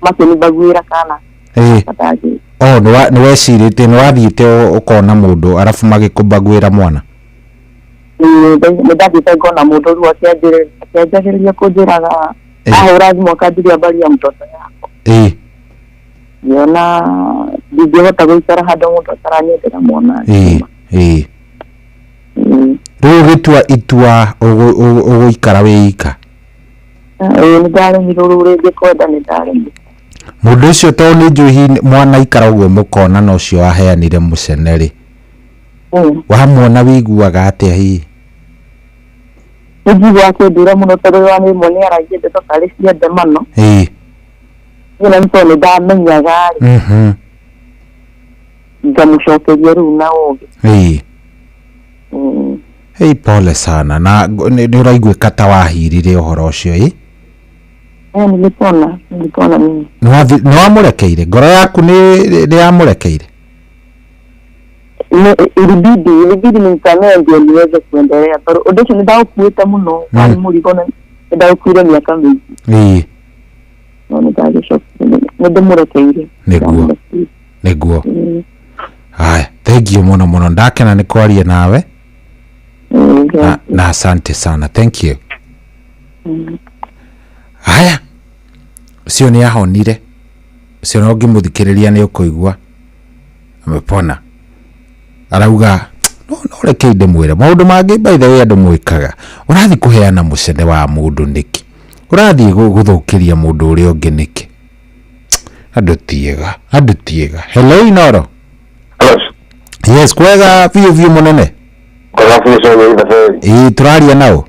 makĩnimbaguĩra kana. Ndagĩ Oh, nĩ wecirĩtie nĩ wathiĩte ũkona mũndũ arabu magĩkũmbaguĩra mwana? Nĩ ndathiĩte ngona mũndũ, rĩu akĩanjagĩrĩria kũnjĩraga, ahũra thimũ akanjĩria mbari ya mtoto yako. Ngĩona ndingĩhota gũikara handũ mũndũ ataranyendera mwana. Ĩĩ ĩĩ rĩu ũgĩtua itua ũgũikara wĩ ika? Ĩĩ, nĩ ndaremirwo rĩu rĩngĩ kwenda, nĩ ndaremirwo. Mũndũ ũcio, tondũ nĩ njũĩ hihi mwana ikara ũguo mũkona na ũcio waheanire mũcene rĩ, wamuona wĩiguaga atĩa hihi? Nĩ njiguaga kĩndura mũno tondũ wa rĩmwe nĩ aragia ndeto tarĩ cia ndemano. Niĩ na nĩ tondũ nĩ ndamenyaga rĩ, ngamũcokeria rĩu na ũgĩ. Hey, pole sana. Na nĩ ũraiguĩka ta wahirire ũhoro ũcio, ĩ? Eh, nilipona, nilipona mimi. Nĩ wamũrekeire? Ngoro yaku nĩ yamũrekeire? Ilibidi nimsamehe ndio niweze kuendelea tondũ ũndũ ũcio nĩ ndaũkuĩte mũno, warĩ mũrigo na nĩ ndaũkuire mĩaka mĩingĩ. No nĩ ndagĩcokire, nĩ ndĩmũrekeire. Nĩguo. Haya, thank you mũno mũno, ndakena nĩ kwaria nawe na asante sana, thank you. Haya, ũcio nĩ ahonire ũcio, na ũngĩmũthikĩrĩria nĩ ũkũigua amepona. Arauga no reke ndĩmwĩre maũndũ mangĩ. By the way, andũ mwĩkaga, ũrathiĩ kũheana mũcene wa mũndũ nĩkĩ? Ũrathiĩ gũthũkĩria mũndũ ũrĩa ũngĩ nĩkĩ? Andũ tiega, andũ tiega. Hello Inoro. Yes, kwega biũ biũ, mũnene. Ĩĩ, tũraria nao?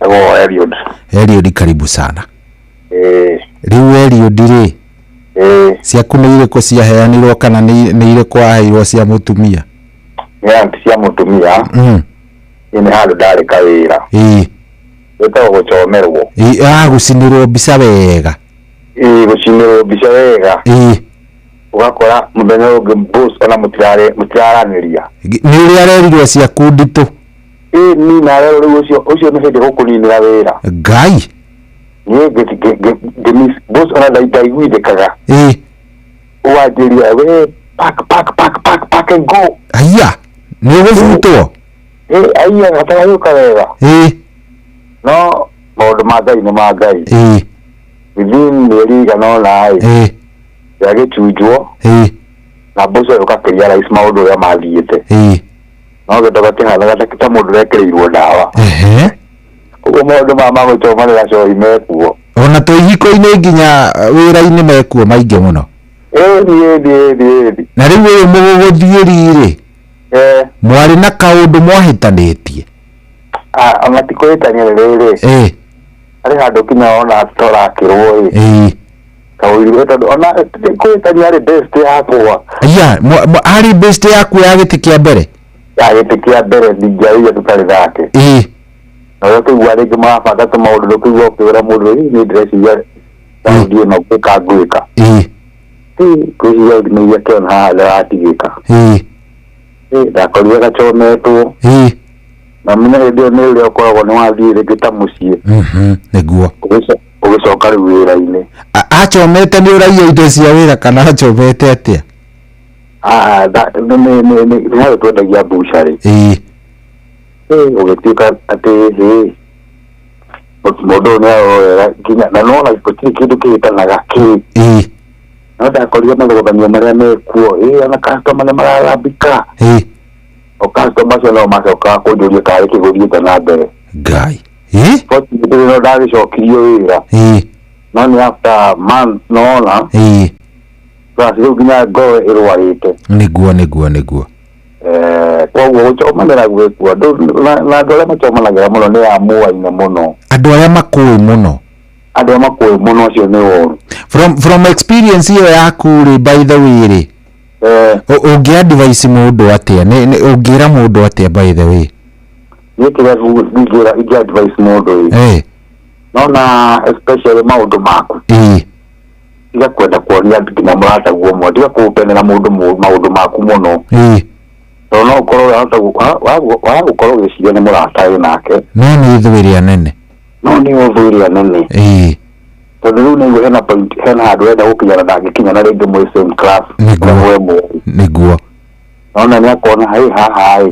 Ego Eliud. Eliud, karibu sana. Rĩu Eliud rĩ, ciaku nĩ irĩkũ ciaheanirwo kana nĩ irĩkũ waheirwo cia mũtumia? Nĩ anti cia mũtumia. Nĩ handũ ndarĩ kawĩra. Gwĩtagwo gũchomerwo. Ĩ gũcinĩrwo mbica wega. Ĩ gũcinĩrwo mbica wega. Ĩ ũgakora mũthenya ũngĩ boss ona mũtiraranĩria. Nĩ ũrĩa arerirwo ciaku nditũ. Ĩ ni na rero rĩu ũcio nĩ hĩndĩ gũkũninĩra wĩra. Ngai. Niĩ ngĩmiss boss ona ndaiguithĩkaga. Ĩ ũwanjĩria we pack pack pack pack pack and go. Aya nĩ ũgũbutwo. Ĩ aya gatagayũka wega. Ĩ no maũndũ ma Ngai nĩ ma Ngai. Ĩ within mĩeri ĩigana ũna ĩ gĩagĩchunjwo. Ĩ na boss ũyũ ũkakĩria rais maũndũ ũrĩa mathiĩte. Ĩ no gĩthoga kĩhanaga ta mũndũ wekĩrĩirwo ndawa. Ehe ũguo maũndũ maya ma gũchomanĩra cohi mekuo. Ona twĩ ihiko-inĩ nginya wĩra-inĩ mekuo maingĩ mũno. Ĩni ĩni ĩni ĩni. Na rĩu ũyũ mũgũgũthiĩri rĩ, mwarĩ na kaũndũ mwahĩtanĩtie. Ona ti kũhĩtania rĩrĩ. Ĩ harĩ handũ kinya ona torakĩrwo ĩ. Ĩ kaũirũ tondũ ona kũhĩtania harĩ best yakwa. Aya harĩ best yaku ya gĩtĩ kĩa mbere. Ya gĩtĩ kĩa mbere ndingĩarĩire tũtarĩ nake. Ĩ na ũrĩa ũkĩigua rĩngĩ marabanga tũmaũndũ ndũkĩigua ũkĩũra mũndũ ĩ niĩ ndĩreciria raundi ĩno ngwĩka ngwĩka. Ĩ ngwĩciria nĩ iria kĩona haha ndĩratigĩka. Ĩ ndakorire gachometwo. Ĩ na menya hĩndĩ ĩyo nĩ ũrĩa ũkoragwo nĩ wathiĩ rĩngĩ ta mũciĩ. Nĩguo ũgĩcoka rĩu wĩra-inĩ. Achomete nĩ ũraiya indo cia wĩra kana achomete atĩa? Nĩ harĩ twendagia mbucarĩ. Ĩ ũgĩtuĩka atĩ hĩ mũndũ ũyũ nĩ arorera nginya na nĩwona gũtirĩ kĩndũ kĩhĩtanaga kĩ. Ĩ no ndakorire mathogothanio marĩa mekuo. Ĩ ona customer nĩ mararambika. Ĩ o customer acio no macokaga kũnjũria karĩ kĩgũthiĩte na mbere. Ngai. Ĩ fortunately no ndagĩcokirio wĩra. Ĩ no nĩ after month nona. Ĩ class rĩu nginya ngoro ĩrwarĩte. Nĩguo nĩguo nĩguo. Koguo gũchomanĩra gwĩkuo na andũ arĩa machomanagĩra mũno nĩ amuaine mũno. Andũ arĩa makũĩ mũno. Andũ arĩa makũĩ mũno acio nĩ oru. From experience ĩyo yaku rĩ, by the way rĩ, ũngĩ advise mũndũ atĩa? Ũngĩra mũndũ atĩa by the way? Niĩ kĩrĩa ingĩra ingĩ advise mũndũ ĩ, nona especially maũndũ maku. Ĩ tiga kwenda kuonia nginya mũrataguo ũmwe, tiga kũpenera mũndũ maũndũ maku mũno. Ĩ tondũ no ũkorwo wagũkorwo ũgĩciria nĩ mũrata wĩ nake. No nĩ thũ ĩrĩa nene. No nĩ thũ ĩrĩa nene. Ĩ tondũ rĩu nĩguo hena point hena handũ enda gũkinya na ndangĩkinya na rĩngĩ mwĩ same class. Nĩguo nĩguo. Nona nĩ akona hĩ haha ĩ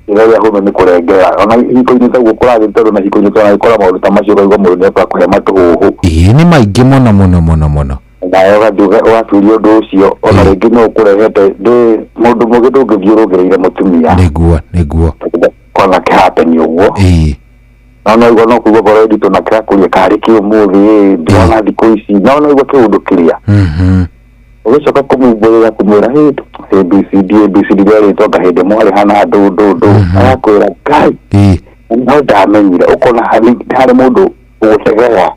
ĩrĩa hũme nĩ kũrengera. Ona hiko-inĩ taguo kũrathiĩ tondũ na hiko-inĩ tũragĩkora maũndũ ta macio ũkaigua mũndũ nĩekũra kũhe matũhũhũ. Ĩ nĩ maingĩ mũno mũno mũno mũno. Nawe ũgathiĩ ũgaturia ũndũ ũcio ona rĩngĩ no ũkũrehete ndĩ mũndũ mũgĩ ndũngĩthiĩ ũrũngĩrĩire mũtumia. Nĩguo nĩguo. Kwanza kĩhapeni ũguo. Ĩ no no no kuigua ngoro nditũ na kĩrakũria karĩ kĩ ũmũthĩ ndĩrona thikũ ici no no igua kĩũndũ kĩrĩa. Ũgĩcoka kũmumbũrĩra kũmwĩra hĩ ABCD ABCD rĩarĩtwo nga hĩndĩ mwarĩ hana ndũ ndũ ndũ arakwĩra Ngai no ndamenyire ũkona harĩ mũndũ ũgũtegera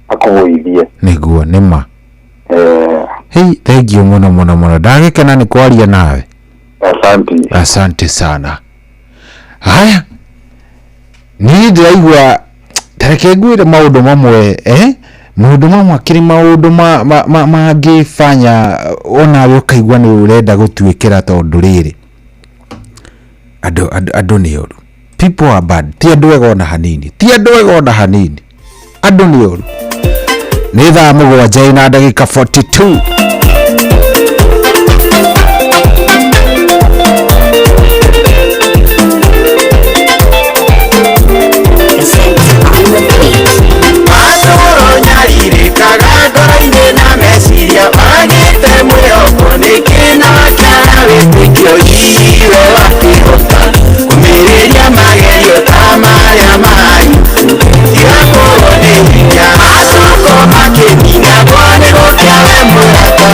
akũgũithie. Nĩguo nĩma. Hei thank you mũno mũno mũno ndagĩkena nĩ kwaria nawe. Asante. Asante sana. Haya niĩ ndĩraigua tareke ngwĩre maũndũ mamwe maũndũ mamwe akĩrĩ maũndũ mangĩbanya onawe ũkaigua nĩ ũrenda gũtuĩkĩra tondũ rĩrĩ andũ nĩ oru. People are bad. Ti andũ ega ona hanini. Ti andũ ega ona hanini. Andũ nĩ oru. Nĩ thaa 7 na ndagĩka 42. Makinina bwana gũkĩawe mũrata.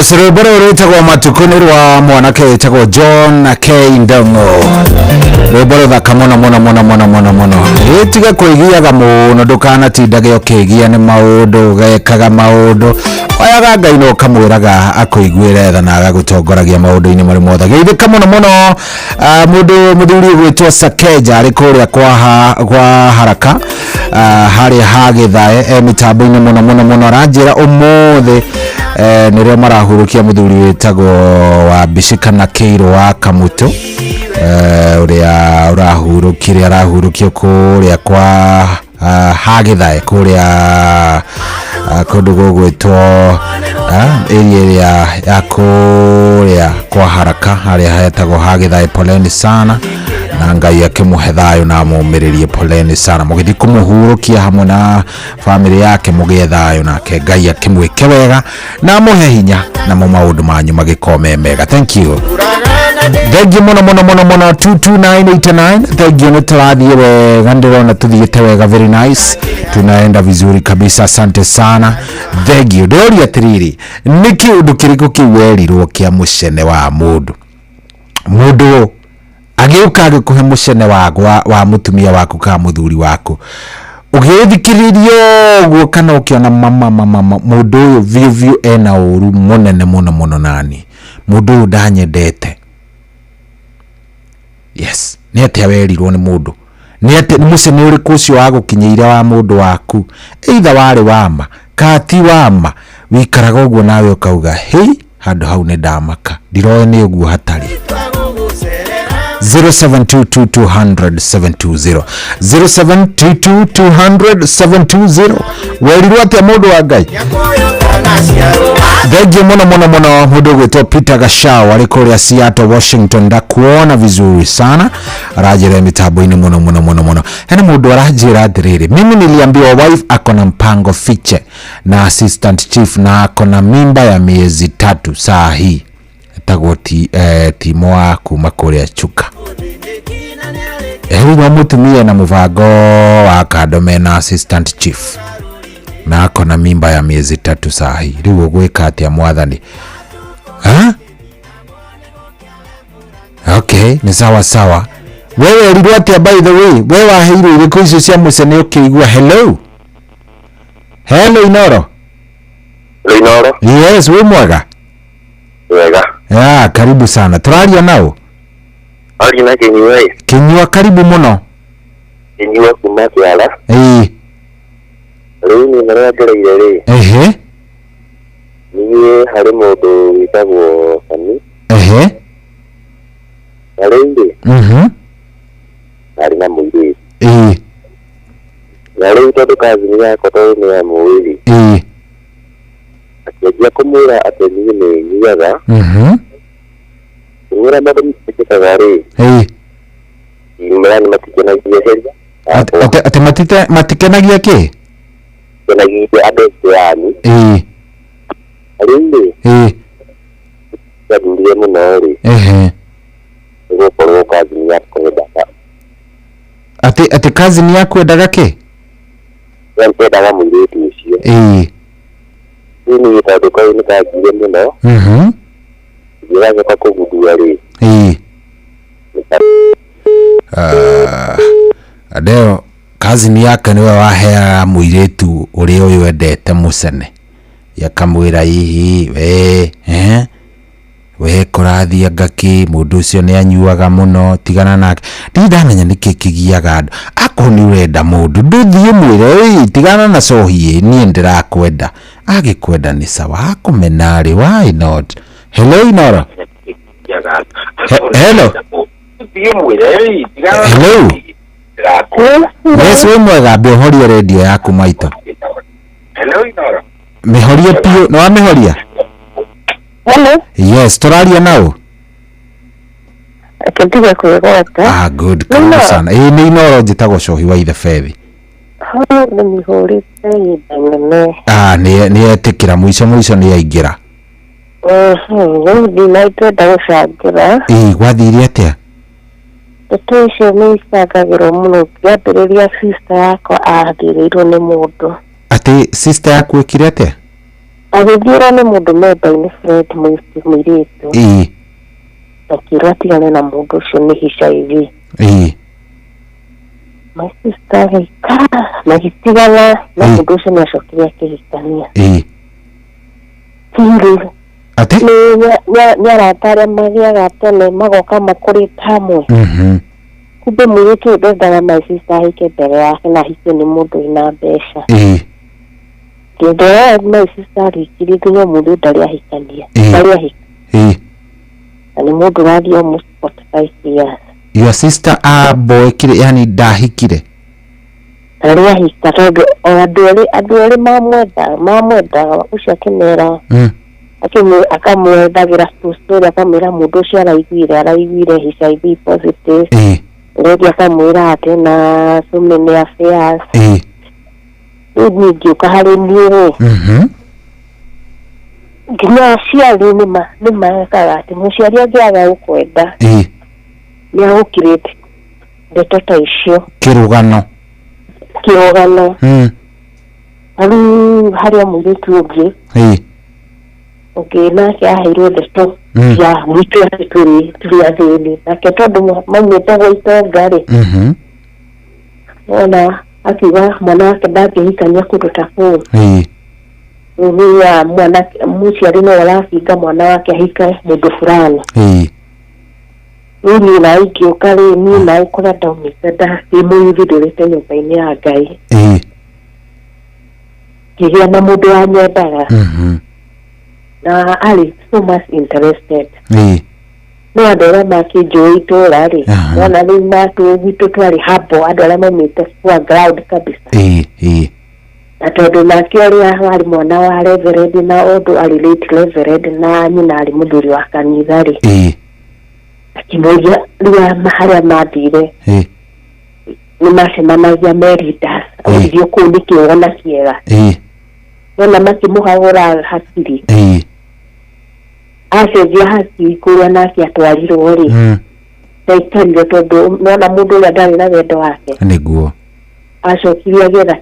Yes, rwĩmbo rũrũ rwĩtagwo matukũ nĩ rwa mwanake wĩtagwo John K Ndong'o. Rwĩmbo rũthaka mũno mũno mũno mũno mũno mũno. Ĩtiga kwĩgiaga mũno, ndũkanatindage ũkĩgia nĩ maũndũ, ũgekaga maũndũ. Oyaga Ngai na ũkamwĩraga akũiguĩre tha na agagũtongoragia maũndũ-inĩ marĩ mothe. Geithĩka mũno mũno mũndũ mũthuri ũgwĩtwo Sakeja arĩ kũrĩa kwa Haraka, harĩa ha Gĩthae, e mĩtambo-inĩ mũno mũno mũno. Aranjĩra ũmũthĩ nĩrĩo marahurũkia mũthuri wĩtagwo wa Mbici kana Kĩirũ wa Kamũtũ, ũrĩa ũrahurũkire, arahurũkio kũrĩa kwa ha Gĩthae, kũrĩa kũndũ gũgwĩtwo area ĩrĩa ya kũrĩa kwa Haraka, harĩa hetagwo ha Gĩthae. Poleni sana, na Ngai akĩmũhe thayũ na amũmĩrĩrie. Poleni sana, mũgĩthiĩ kũmũhurũkia hamwe na famĩlĩ yake, mũgĩe thayũ nake Ngai akĩmwĩke wega na amũhe hinya, namo maũndũ manyu magĩkorwo me mega. Thank you. Thank you mũno mũno mũno mũno. 22989, thank you. Nĩ tũrathiĩ wega, ndĩrona tũthiĩte wega, very nice, tunaenda vizuri kabisa, asante sana, thank you. Ndĩroria atĩrĩrĩ, nĩ kĩũndũ kĩrĩkũ kĩu werirwo kĩa mũcene wa mũndũ? Mũndũ agĩũka agĩkũhe mũcene wa mũtumia waku kana mũthuri waku, ũgĩthikĩrĩria ũguo kana ũkĩona mama mama mũndũ ũyũ biũ biũ ena ũru mũnene mũno mũno, nani mũndũ ũyũ ndanyendete. Yes, nĩ atĩa werirwo nĩ mũndũ? Nĩ atĩa, nĩ mũcene ũrĩkũ ũcio wagũkinyĩire wa mũndũ waku, either warĩ wama kana ti wama? Wikaraga ũguo nawe ũkauga, hei, handũ hau nĩ ndamaka, ndiroĩ nĩ ũguo hatarĩ. 0722200720, 0722200720. Werirwo atĩa mũndũ wa Ngai? Thank you mũno mũno mũno. Mũndũ ũgwĩtwo Peter Gashao arĩ kũrĩa Seattle, Washington, ndakuona vizuri sana, aranjĩra mĩtambo-inĩ mũno mũno mũno mũno. Hena mũndũ aranjĩra atĩrĩrĩ, mimi niliambiwa wife ako na mpango fiche na assistant chief na ako na mimba ya miezi 3 saa hii. Etagwo Timo wa kuma kũrĩa Chuka. Rĩu mũtumia na mũbango wa kando mena assistant chief na ako na mimba ya miezi 3 saa hii. Rĩu ũgwĩka atĩa mwathani? Ha? Okay, ni sawa sawa. Wewe werirwo atĩa by the way? Wewe waheirwo irĩkũ icio cia mũcene ũkĩigua? Hello. Hello Inoro. Inoro. Yes, wĩ mwega? Wega. Ya, karibu sana. Tũraria nao? Ari na Kinyua. Kinyua, karibu mũno. Kinyua kuma Kĩara. Ĩĩ. Rĩu niĩ marĩa ngereire rĩ. Ehe. Niĩ harĩ mũndũ wĩtagwo Sami. Ehe. Na rĩu rĩ. Arĩ na mũirĩtu. Ĩĩ. Na rĩu tondũ kazini yakwa tondũ nĩ ya mũĩ rĩ. Ĩĩ. Akĩanjia kũmwĩra atĩ niĩ nĩ nyuaga. Kũmwĩra maũndũ mekĩkaga rĩ. Ĩĩ. Yani matikenagia heria. Atĩ matikenagia kĩ? Kenagia andũ acio yani. Ĩĩ. Rĩu rĩ. Ĩĩ. Ndurire mũno rĩ. Ehe. Nĩgũkorwo kazini yakwa yendaga. Atĩ kazini yaku yendaga kĩ? Yendaga mũirĩtu ũcio. Ĩĩ. Rĩu niĩ tondũ kau nĩ kanjire mũno. Ngĩgacoka kũgundua rĩ. Ĩĩ. Adeo kazini yake nĩwe waheaga mũirĩtu ũrĩa ũyũ endete mũcene, yakamwĩra hihi we we kũrathiĩ anga kĩ, mũndũ ũcio nĩ anyuaga mũno, tigana nake. Ndirĩ ndamenya nĩkĩ kĩgiaga andũ. Akorwo nĩ ũrenda mũndũ ndũthiĩ ũmwĩre ĩĩ tigana na cohi ĩ, niĩ ndĩrakwenda. Agĩkwenda nĩ sawa, akũmena rĩ, why not? Hello Inoro. Hello. Hello. Yes, wĩ mwega, ambia ũhorie redio yaku maitũ. Mĩhorie piũ, nĩ wamĩhoria? Hello. Yes, tũraria nao? Reke ndige kwĩgwata. Ah, good, karibu sana. Ĩĩ nĩ Inoro, njĩtagwo Cohi wa Ithebethi. Hau nĩmĩhũrĩte ihinda inene. Ah, nĩ etĩkĩra, mũico mũico nĩ aingĩra. Rĩu ndinaitwenda gũcangĩra. Ĩĩ, gwathire atĩa? Ndeto icio nĩ icangagĩrwo mũno. Ngĩambĩrĩria sister yakwa athirĩirwo nĩ mũndũ. Atĩ sister yaku ĩkire atĩa? Agĩthiĩrwo nĩ mũndũ mendaine Fred mũirĩtu. Akĩrwo atigane na mũndũ ũcio nĩ HIV. My sister agĩikara magĩtigana na mũndũ ũcio nĩ acokire akĩhikania. Tirĩ. Atĩ? Nĩ arata arĩa magĩaga tene magoka makũrĩte hamwe. Kumbe mũirĩtu ũyũ ndendaga my sister ahike mbere yake na ahikio nĩ mũndũ wĩna mbeca. Kĩndũ ĩyo my sister arĩkirie nginya ũmũthĩ ndarĩ ahikania. Ndarĩ ahika. Na nĩ mũndũ ũrathiĩ almost 45 years. Your sister amboekire, yani ndahikire. Ndarĩ ahika tondũ o andũ erĩ mamwendaga ũcio akĩmera akamwethagĩra story akamwĩra mũndũ ũcio araiguire HIV positive. Ũrĩa akamwĩra atĩ na so many affairs. Rĩu niĩ ngĩũka harĩ niĩ rĩ, nginya aciari nĩ mekaga atĩ mũciari angĩaga gũkwenda nĩ agũkirĩte ndeto ta icio. Kĩrũgano. Rĩu harĩ o mũirĩtu ũngĩ ũngĩ nake aheirwo ndeto ya gwitũ atĩ tũrĩ athĩni nake tondũ maumĩte gwa itonga rĩ, ona akiuga mwana wake ndangĩhikania kũndũ ta kũu. Rĩu ya mwana mũciari no arabinga mwana wake ahike mũndũ fulani. Rĩu niĩ nawe ingĩũka rĩ, niĩ nawe kũrĩa ndaumĩte ndĩ mũyuthi ndũrĩte nyũmba-inĩ ya Ngai. Ngĩgĩa na mũndũ wanyendaga. Na arĩ so much interested. No andũ arĩa makĩnjũĩ itũũra rĩ, wona rĩu matũ gwitũ twarĩ humble, andũ arĩa maumĩte kwa ground kabisa. Na tondũ nake ũrĩa warĩ mwana wa reverend na ũndũ arĩ late reverend na nyina arĩ mũthuri wa kanitha rĩ, akĩmũria rĩrĩa harĩa mathire nĩ macemanagia me leaders, oririo kũu nĩkĩ wona kĩega. Wona makĩmũhagũra hakiri. Acenjia hakiri kũrĩa nake atwarirwo rĩ, ndaikarire tondũ nona mũndũ ũrĩa ndarĩ na wendo wake. Nĩguo. Acokirie agĩetha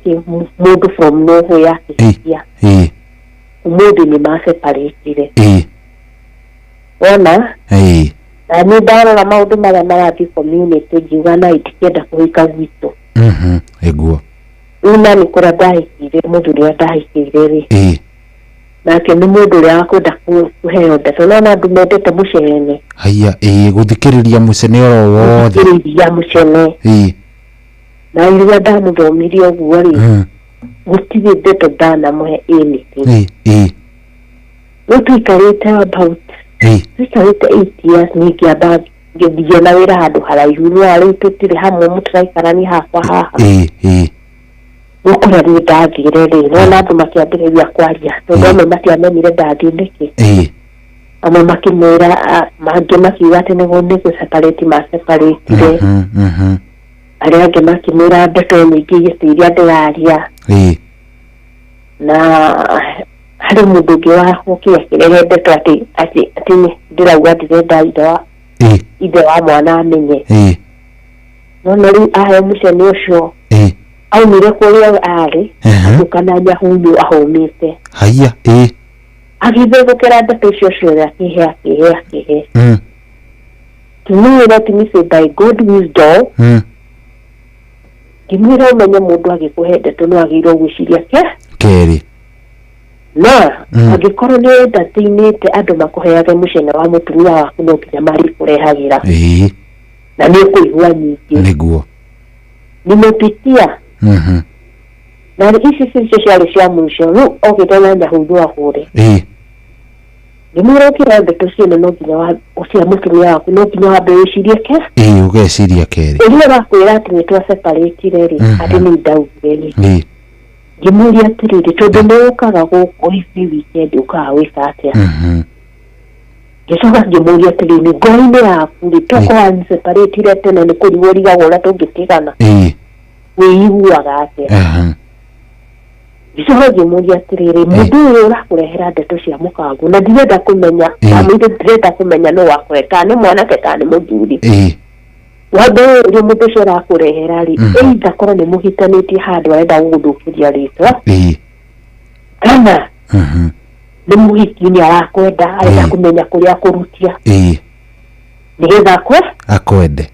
mũndũ from nowhere akĩhikia. Ũmũthĩ nĩ maseparatire. Wona? Na nĩ ndarora maũndũ marĩa marathiĩ community ngiuga na ndikĩenda kũhika gwitũ. Nĩguo. Rĩu nani kũrĩa ndahikire mũthuri ũrĩa ndahikire rĩ, nake nĩ mũndũ ũrĩa wakwenda kũheo ndeto. Nona andũ mendete mũcene. Haiya, gũthikĩrĩria mũcene oro wothe. Gũthikĩrĩria mũcene. Na rĩrĩa ndamũthomirie ũguo rĩ, gũtirĩ ndeto ndanamũhe anything. Rĩu tũikarĩte about tũikarĩte 8 years ningĩamba ngĩthiĩ na wĩra handũ haraihu no rĩu tũtirĩ hamwe mũtũraikarania hakwa haha. Rĩu kũrĩa niĩ ndathire rĩ, nona andũ makĩambĩrĩria kwaria tondũ amwe matiamenyire ndathiĩ nĩkĩ. Amwe makĩmwĩra, mangĩ makiuga atĩ nĩguo nĩ gũseparate maseparatire. Arĩa angĩ makĩmwĩra ndeto nyingĩ atĩ iria ndĩraria. Na harĩ mũndũ ũngĩ wokire akĩrehe ndeto atĩ atĩ ndĩrauga ndĩrenda ithe wa mwana amenye. Nona rĩu aheo mũcene ũcio aumire kũrĩa arĩ agĩũka na nyahunyu ahũmĩte. Haiya. Agĩthethũkĩra ndeto icio ciothe akĩhe akĩhe akĩhe. To me, let me say by good wisdom, ngĩmwĩra ũmenye mũndũ agĩkũhe ndeto no agĩrĩirwo gwĩciria kerĩ. Na angĩkorwo nĩ entertainĩte andũ makũheage mũcene wa mũtumia waku no nginya marĩkũrehagĩra. Na nĩ ũkũigua nyingĩ. Nĩguo. Nimepitia. Na ici cicio ciarĩ cia mũico rĩu okĩte na nyahunyu ahũre. Ngĩmwĩra ũkĩra ndeto ciene no nginya cia mũtumia waku no nginya wambe wĩcirie ke. Ũgeciria kerĩ. Ũrĩa ũrakwĩra atĩ nĩ twaseparatire rĩ, atĩ nĩ ndaugire rĩ. Ngĩmũria atĩrĩrĩ tondũ nĩ ũkaga gũkũ every weekend ũkaga gwĩka atĩa. Ngĩcoka ngĩmũria atĩrĩrĩ ngoro-inĩ yaku rĩ, tokorwo wanseparatire tene nĩ kũrigwo ũrigagwo ũrĩa tũngĩtigana. Wĩiguaga atĩa. Ngĩcoka ngĩmũria atĩrĩrĩ mũndũ ũyũ ũrakũrehera ndeto cia mũkagu na ndirenda kũmenya, ndamwĩrire ndirenda kũmenya nũ wakũrehe, kana nĩ mwanake kana nĩ mũthuri. Wambe ũrĩa mũndũ ũcio ũrakũrehera rĩ, either korwo nĩ mũhitanĩtie handũ arenda gũgũthũkĩria rĩtwa, kana Nĩ mũhiki nĩ arakwenda arenda kũmenya kũrĩa akũrutia. Nĩgetha akwende.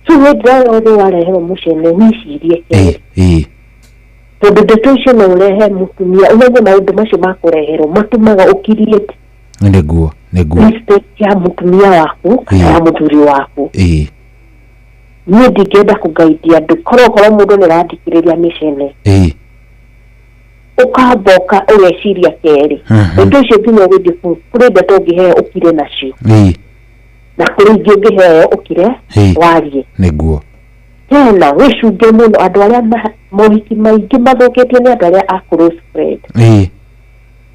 So hĩndĩ ĩrĩa yothe wareherwo mũcene wĩcirie kerĩ. Tondũ ndeto icio no ũrehe mũtumia ũmenye maũndũ macio makũreherwo matũmaga ũkirie Nĩguo. Respect ya mũtumia waku kana ya mũthuri waku. Niĩ ndingĩenda kũgaidia andũ korwo mũndũ nĩ arathikĩrĩria mĩcene. Ũkamba ũgeciria kerĩ. Ndeto icio nginya ũgĩthiĩ kũrĩ ndeto ũngĩheo ũkire nacio. Na kũrĩ ingĩ ũngĩheo ũkire warie. Nĩguo. Tena wĩcunge mũno andũ arĩa mohiki maingĩ mathũkĩtio nĩ andũ arĩa a close friend.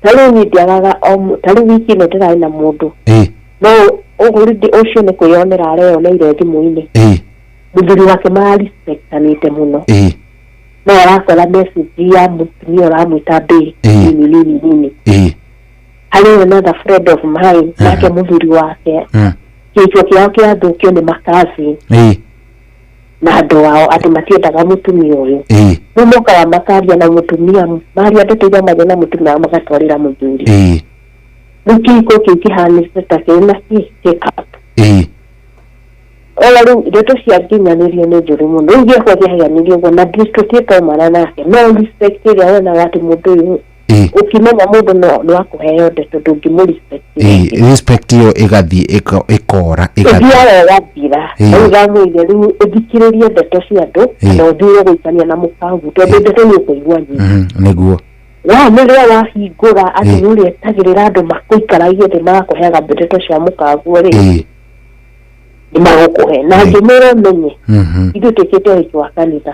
Ta rĩu niĩ ndiagaga ta rĩu wiki ĩno ndĩrarĩ na mũndũ. No already ũcio nĩ kwĩyonera areyoneire thimũ-inĩ. Mũthuri wake mararespectanĩte mũno. No arakora message ya mũtumia ũramwĩta bae nini nini nini. Harĩ another friend of mine nake mũthuri wake kĩhiko kĩao kĩathũkio nĩ makazi na andũ ao atĩ matiendaga mũtumia ũyũ. Rĩu mokaga makaria na mũtumia maria ndeto iria maria na mũtumia wao magatwarĩra mũthuri. Rĩu kĩhiko kĩu kĩhanĩte ta kĩrĩ na hiccup. Ona rĩu ndeto cia nginyanĩrio nĩ njũru mũno. Rĩu gĩakwa kĩahianĩrio ũguo na tũtiĩkaumana nake no respect ĩrĩa wonaga atĩ mũndũ ũyũ ũkĩmenya mũndũ no akũheo ndeto ndũngĩmũ-respect. Respect ĩyo ĩgathiĩ ĩkora ĩthiaga ĩgathira. Rĩu ndamwĩrire rĩu ũthikĩrĩrie ndeto cia andũ na ũthure gũikania na mũkagu tondũ ndeto nĩ ũkũigua nyingĩ. Nĩguo. Wa nĩ rĩrĩa wahingũra atĩ nĩ ũrĩetagĩrĩra andũ makũikaragie thĩ magakũheaga ndeto cia mũkaguo rĩ nĩ magũkũhe. Na ngĩmwĩra ũmenye ithuĩ twĩkĩte ũhiki wa kanitha.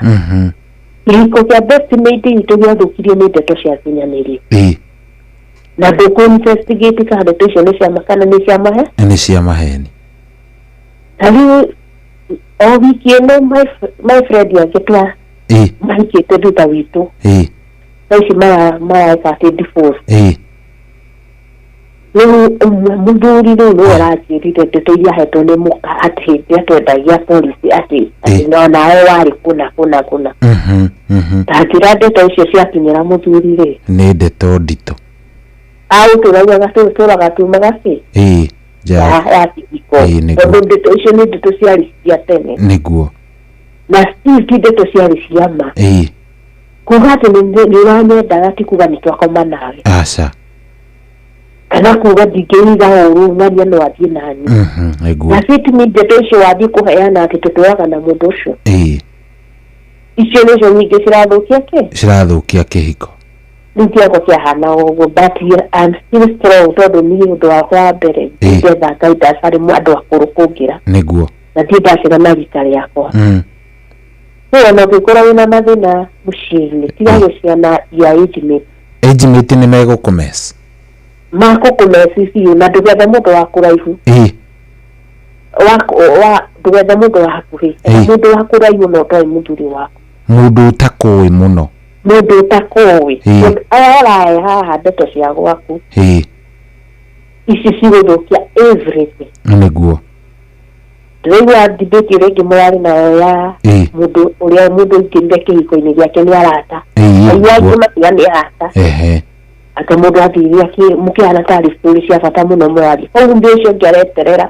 Kĩhiko kĩa best mate itũ gĩathũkirio nĩ ndeto cia kinyanĩrio. Na ndũkũ investigate kana ndeto icio nĩ cia ma kana nĩ cia mahe? Nĩ cia maheni. Ta rĩu o wiki ĩno my friend yake twa mahikĩte thutha witũ. Thaa ici mareka atĩ divorce. Rĩu mũthuri rĩu nĩwe ũranjĩrire ndeto iria ahetwo nĩ mũka atĩ hĩndĩ ĩrĩa twendagia policy atĩ atĩ nawe warĩ kũna kũna kũna. Ta njĩra ndeto icio ciakinyĩra mũthuri rĩ. Nĩ ndeto nditũ. Aũtũragia tũraga tumaga kĩ? Ya kĩhiko. Tondũ ndeto icio nĩ ndeto ciarĩ cia tene. Nĩguo. Na still ti ndeto ciarĩ cia ma. Kuga atĩ nĩ ũranyendaga ti kuga nĩ twakoma nawe. Aca. Kana kuga ndingĩiga ũru ng'ania no athiĩ nani. Nĩguo. Na ti ndeto icio wathiĩ kũheana atĩ tũtũraga na mũndũ ũcio. Icio nĩcio nyingĩ cirathũkia kĩ? Cirathũkia kĩhiko. Rĩu kĩongo kĩahana ũguo but I'm still strong tondũ niĩ ũndũ wakwa wa mbere ndetha guidance harĩ andũ akũrũ kũngĩra. Nĩguo. Na thiĩ ndacera na rika rĩakwa. So ona ũngĩkorwo wĩna mathĩna mũciĩ-inĩ tiga gũciana ya age mate. Age mate nĩ megũkũmess. Makũkũmess biũ na ndũgethe mũndũ wa kũraihu. Ndũgethe mũndũ wa hakuhĩ. Mũndũ wa kũraihu no ũtoĩ mũthuri waku. Mũndũ ũtakũĩ mũno. Mũndũ ũtakũĩ. Aya arahe haha ndeto cia gwaku. Ici cigũthũkia everything. Nĩguo. Ndĩraigua debate ĩrĩa ĩngĩ mũrarĩ nayo ya mũndũ ũrĩa mũndũ aingĩrire kĩhiko-inĩ gĩake nĩ arata. Aigua angĩ makiuga nĩ arata. Atĩ mũndũ athire mũkĩhana tarĩ story cia bata mũno mũraria. Koguo mũndũ ũcio ũngĩ areterera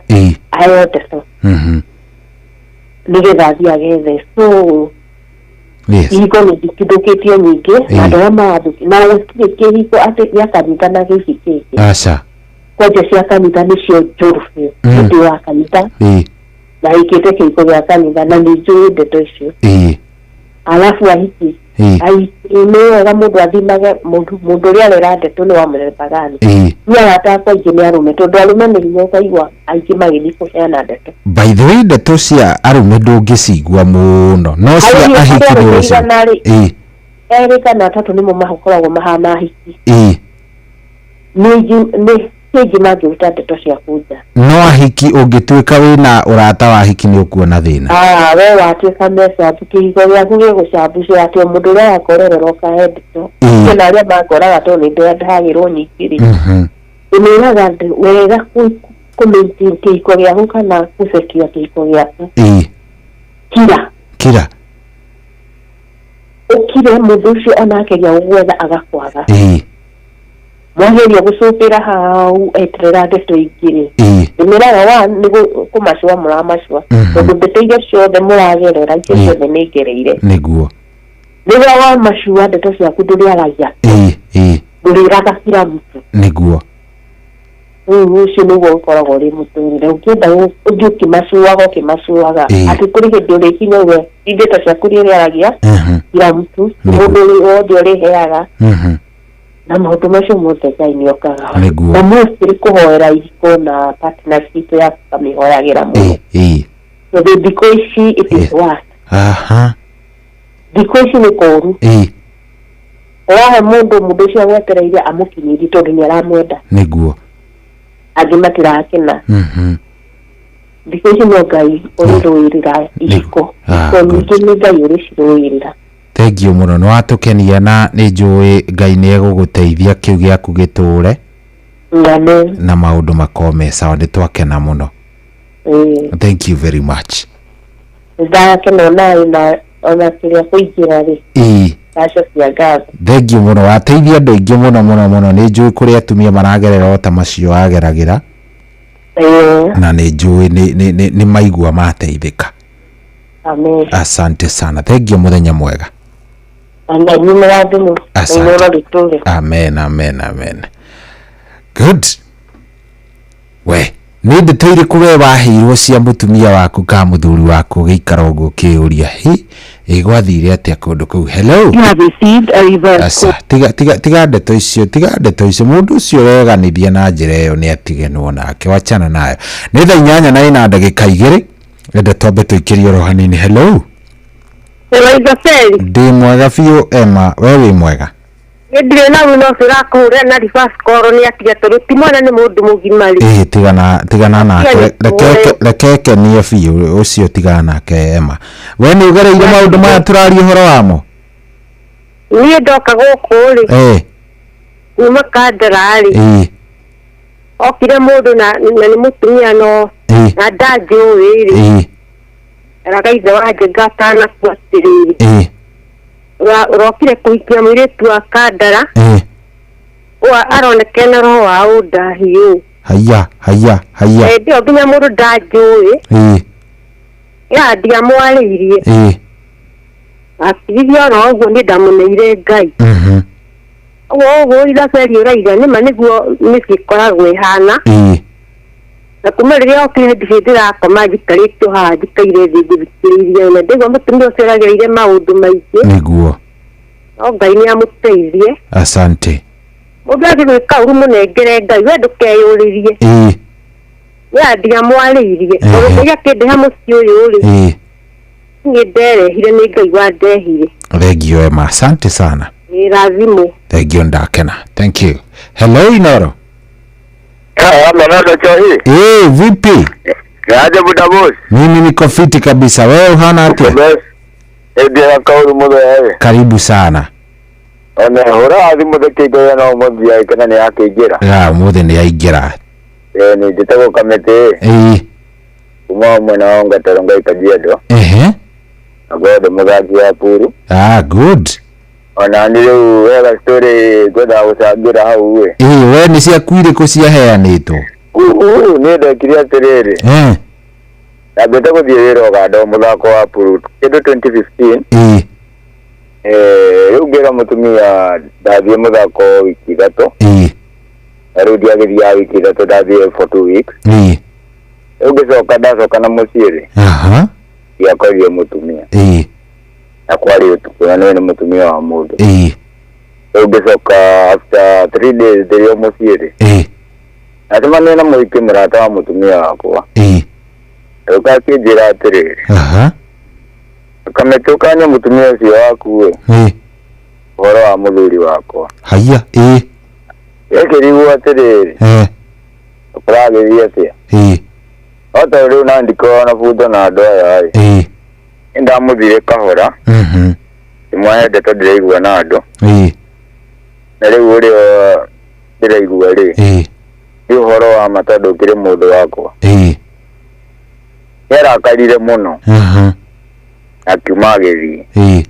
aheo ndeto. Nĩgetha athiĩ agethe. So ihiko nĩ ithũkĩtio nyingĩ na andũ arĩa marathũkia na gũtirĩ kĩhiko atĩ gĩa kanitha na gĩkĩ kĩngĩ. Aca. Kwanja cia kanitha nĩcio njũru biũ. Nĩ wa kanitha. Na hikĩte kĩhiko gĩa kanitha na nĩ njũĩ ndeto icio. Alafu ahiki. Ahiki nĩ wega mũndũ athimage mũndũ ũrĩa arera ndeto nĩ wa mũthemba gani. Niĩ arata akwa aingĩ nĩ arũme tondũ arũme nĩ hinya ũkaigua aingĩ magĩthiĩ kũheana ndeto. By the way ndeto cia arũme ndũngĩcigua mũno no cia ahiki nĩ ũcio. Erĩ kana atatũ nĩmo makoragwo mahana ahiki. Nĩ kĩngĩ mangĩruta ndeto cia kũnja. No ahiki ũngĩtuĩka wĩna ũrata wa ahiki nĩ ũkuona thĩna. We watuĩka mecambu kĩhiko gĩaku gĩgũcambucĩra atĩ o mũndũ ũrĩa wakorerera ũkahe ndeto. Kwĩna arĩa makoraga tondũ nĩ ndahagĩrwo nyingĩ rĩ. Ũmĩraga wega kũ maintain kĩhiko gĩaku kana gũcekia kĩhiko gĩaku. Kira. Kira. Ũkire mũndũ ũcio onake gĩa gũgwetha agakwaga. Mwageria gũcũpĩra hau eterera ndeto ingĩ rĩ, ndĩmĩraga wa nĩ kũmacũa mũramacũa, tondũ ndeto iria ciothe mũragerera icio ciothe nĩ ngereire. Nĩguo. Rĩrĩa wamacua ndeto ciaku ndũrĩaragia, ndũrĩraga kila mtu. Nĩguo. Rĩu ũcio nĩguo ũkoragwo ũrĩ mũtũrĩre, ũngĩenda ũthiĩ ũkĩmacuaga ũkĩmacuaga atĩ kũrĩ hĩndĩ ũrĩkinya uge ti ndeto ciaku rĩrĩaragia kila mtu, mũndũ wothe ũrĩheaga na maũndũ macio mothe Ngai nĩ okaga. Na mostly kũhoera ihiko na partners itũ yaku kamĩhoyagĩra mũno, tondũ thikũ ici it is worse. Thikũ ici nĩ kũũru. Ũrahe mũndũ mũndũ ũcio agwetereire amũkinyĩrie tondũ nĩ aramwenda. Nĩguo. Angĩ matirakena. Thikũ ici no Ngai ũrĩrũĩrĩra ihiko, ihiko nyingĩ nĩ Ngai ũrĩcirũĩrĩra. Thengiũ mũno, nĩ watũkenia na nĩ njũĩ Ngai nĩ egũgũteithia kĩu gĩaku gĩtũre na maũndũ makorwo me sawa. Nĩ twakena mũno. Thank you very much. Ndakena onawe na ona kĩrĩa kũingĩra rĩ, ndacokia ngatho. Thengiũ mũno, wateithia andũ aingĩ mũno mũno mũno. Nĩ njũĩ kũrĩ atumia maragerera o ta macio wageragĩra, na nĩ njũĩ nĩ maigua mateithĩka. Amen. Asante sana, thengiũ, mũthenya mwega. Asante. Amen, amen, amen. Good. We nĩ ndeto irĩkũ we waheirwo cia mũtumia waku ka mũthuri waku ũgĩikara ũguo ũkĩũria hi ĩgwathire atĩa kũndũ kũu? Hello. You have received a reverse. Aca, tiga tiga tiga ndeto icio, tiga ndeto icio. Mũndũ ũcio ũreganithia na njĩra ĩyo nĩ atigenwo nake, wachana nayo. Nĩ thaa 8:02, enda twambe tũikĩrie oro hanini. Hello. Hello, Isabel. Ndĩ mwega biũ Emma, we wĩ mwega? Nĩ ndirĩ na wĩna ũcio ũrakũhũrĩra na reverse call nĩ atiga tondũ ti mwana nĩ mũndũ mũgima rĩ. Ĩĩ, tigana tigana nake, reke reke kenie biũ ũcio, tigana nake Emma. We nĩ ũgereire maũndũ maya tũraria ũhoro wamo? Niĩ ndoka gũkũ rĩ, kuma Kandara rĩ, okire mũndũ na nĩ mũtumia no na ndanjũĩ rĩ, eraga ithe wa Njenga atanakua atĩrĩrĩ, ũrokire kũhikia mũirĩtu wa Kandara aroneka ena roho wa ũndahi ũũ. Haya haya haya. Hĩndĩ ĩyo nginya mũndũ ndanjũĩ, ya ndiamwarĩirie, akirithia oro ũguo niĩ ndamũneire Ngai. Ũguo ũguo Isabeli ũraiga nĩma nĩguo mĩciĩ ĩkoragwo ĩhana. Na kuma rĩrĩa okire ndirĩ ndĩrakoma njikarĩte haha njikaire thĩ ngũthikĩrĩirie, na ndĩgua mũtumia ũcio aragereire maũndũ maingĩ. Nĩguo. No Ngai nĩ amũteithie. Asante. Mũndũ angĩgwĩka ũru mũnengere Ngai, we ndũkeyũrĩrie. Ya ndiamwarĩirie, tondũ Ngai akĩndeha mũciĩ ũyũ rĩ, niĩ nderehire nĩ Ngai wandehire. Thengiũ Emma, asante sana. Nĩ rathimũ. Thengiũ, ndakena. Thank you. Hello Inoro. Manado Chohi. Eh, vipi? Aje buda boss. Mimi niko fiti kabisa. Wewe uhana atia? Ndio kauru mudo eh. Karibu sana. Ona hora athi mutheke goya no muthi ya kana ni akĩingĩra. Ya muthi ni aingĩra. Eh, ni njĩtagwo Kamĩtĩ. Kuma mwena wa Ngatoro Ngai Kajiado. Na ngorwo ndĩ mũthaki wa puru. Ah, good. Ona nĩ rĩu wega story ngwendaga gũcangĩra hau ĩ. We nĩ ciaku irĩkũ ciaheanĩtwo? Niĩ ndekire atĩrĩrĩ. Ndambĩte gũthiĩ wĩra Ũganda mũthako wa puru kĩndũ 2015. Rĩu ngĩra mũtumia ndathiĩ mũthako wiki 3. Na rĩu ndiagĩthiaga wiki 3, ndathiĩ for 2 weeks. Rĩu ngĩcoka ndacoka na mũciĩ rĩ, ndiakorire mũtumia. Na kwarĩ ũtukũ na nĩwe nĩ mũtumia wa mũndũ. Rĩu ngĩcoka after 3 days ndĩrĩ o mũciĩ rĩ, nacemania na mũhiki mũrata wa mũtumia wakwa. Rĩu akĩnjĩra atĩrĩrĩ, Kamĩtĩ ũkanye mũtumia ũcio waku ĩ, ũhoro wa mũthuri wakwa. Haya. Ĩkĩrigwo atĩrĩrĩ, ũragĩthiĩ atĩa? No tondũ rĩu na ndikoragwo na buto na andũ aya ĩ, nĩ ndamũthire kahora, ndĩmwahe ndeto ndĩraigua na andũ. Na rĩu ũrĩa ndĩraigua rĩ, nĩ ũhoro wa ma tondũ ũkĩrĩ mũndũ wakwa. Nĩarakarire mũno na akiuma agĩthiĩ.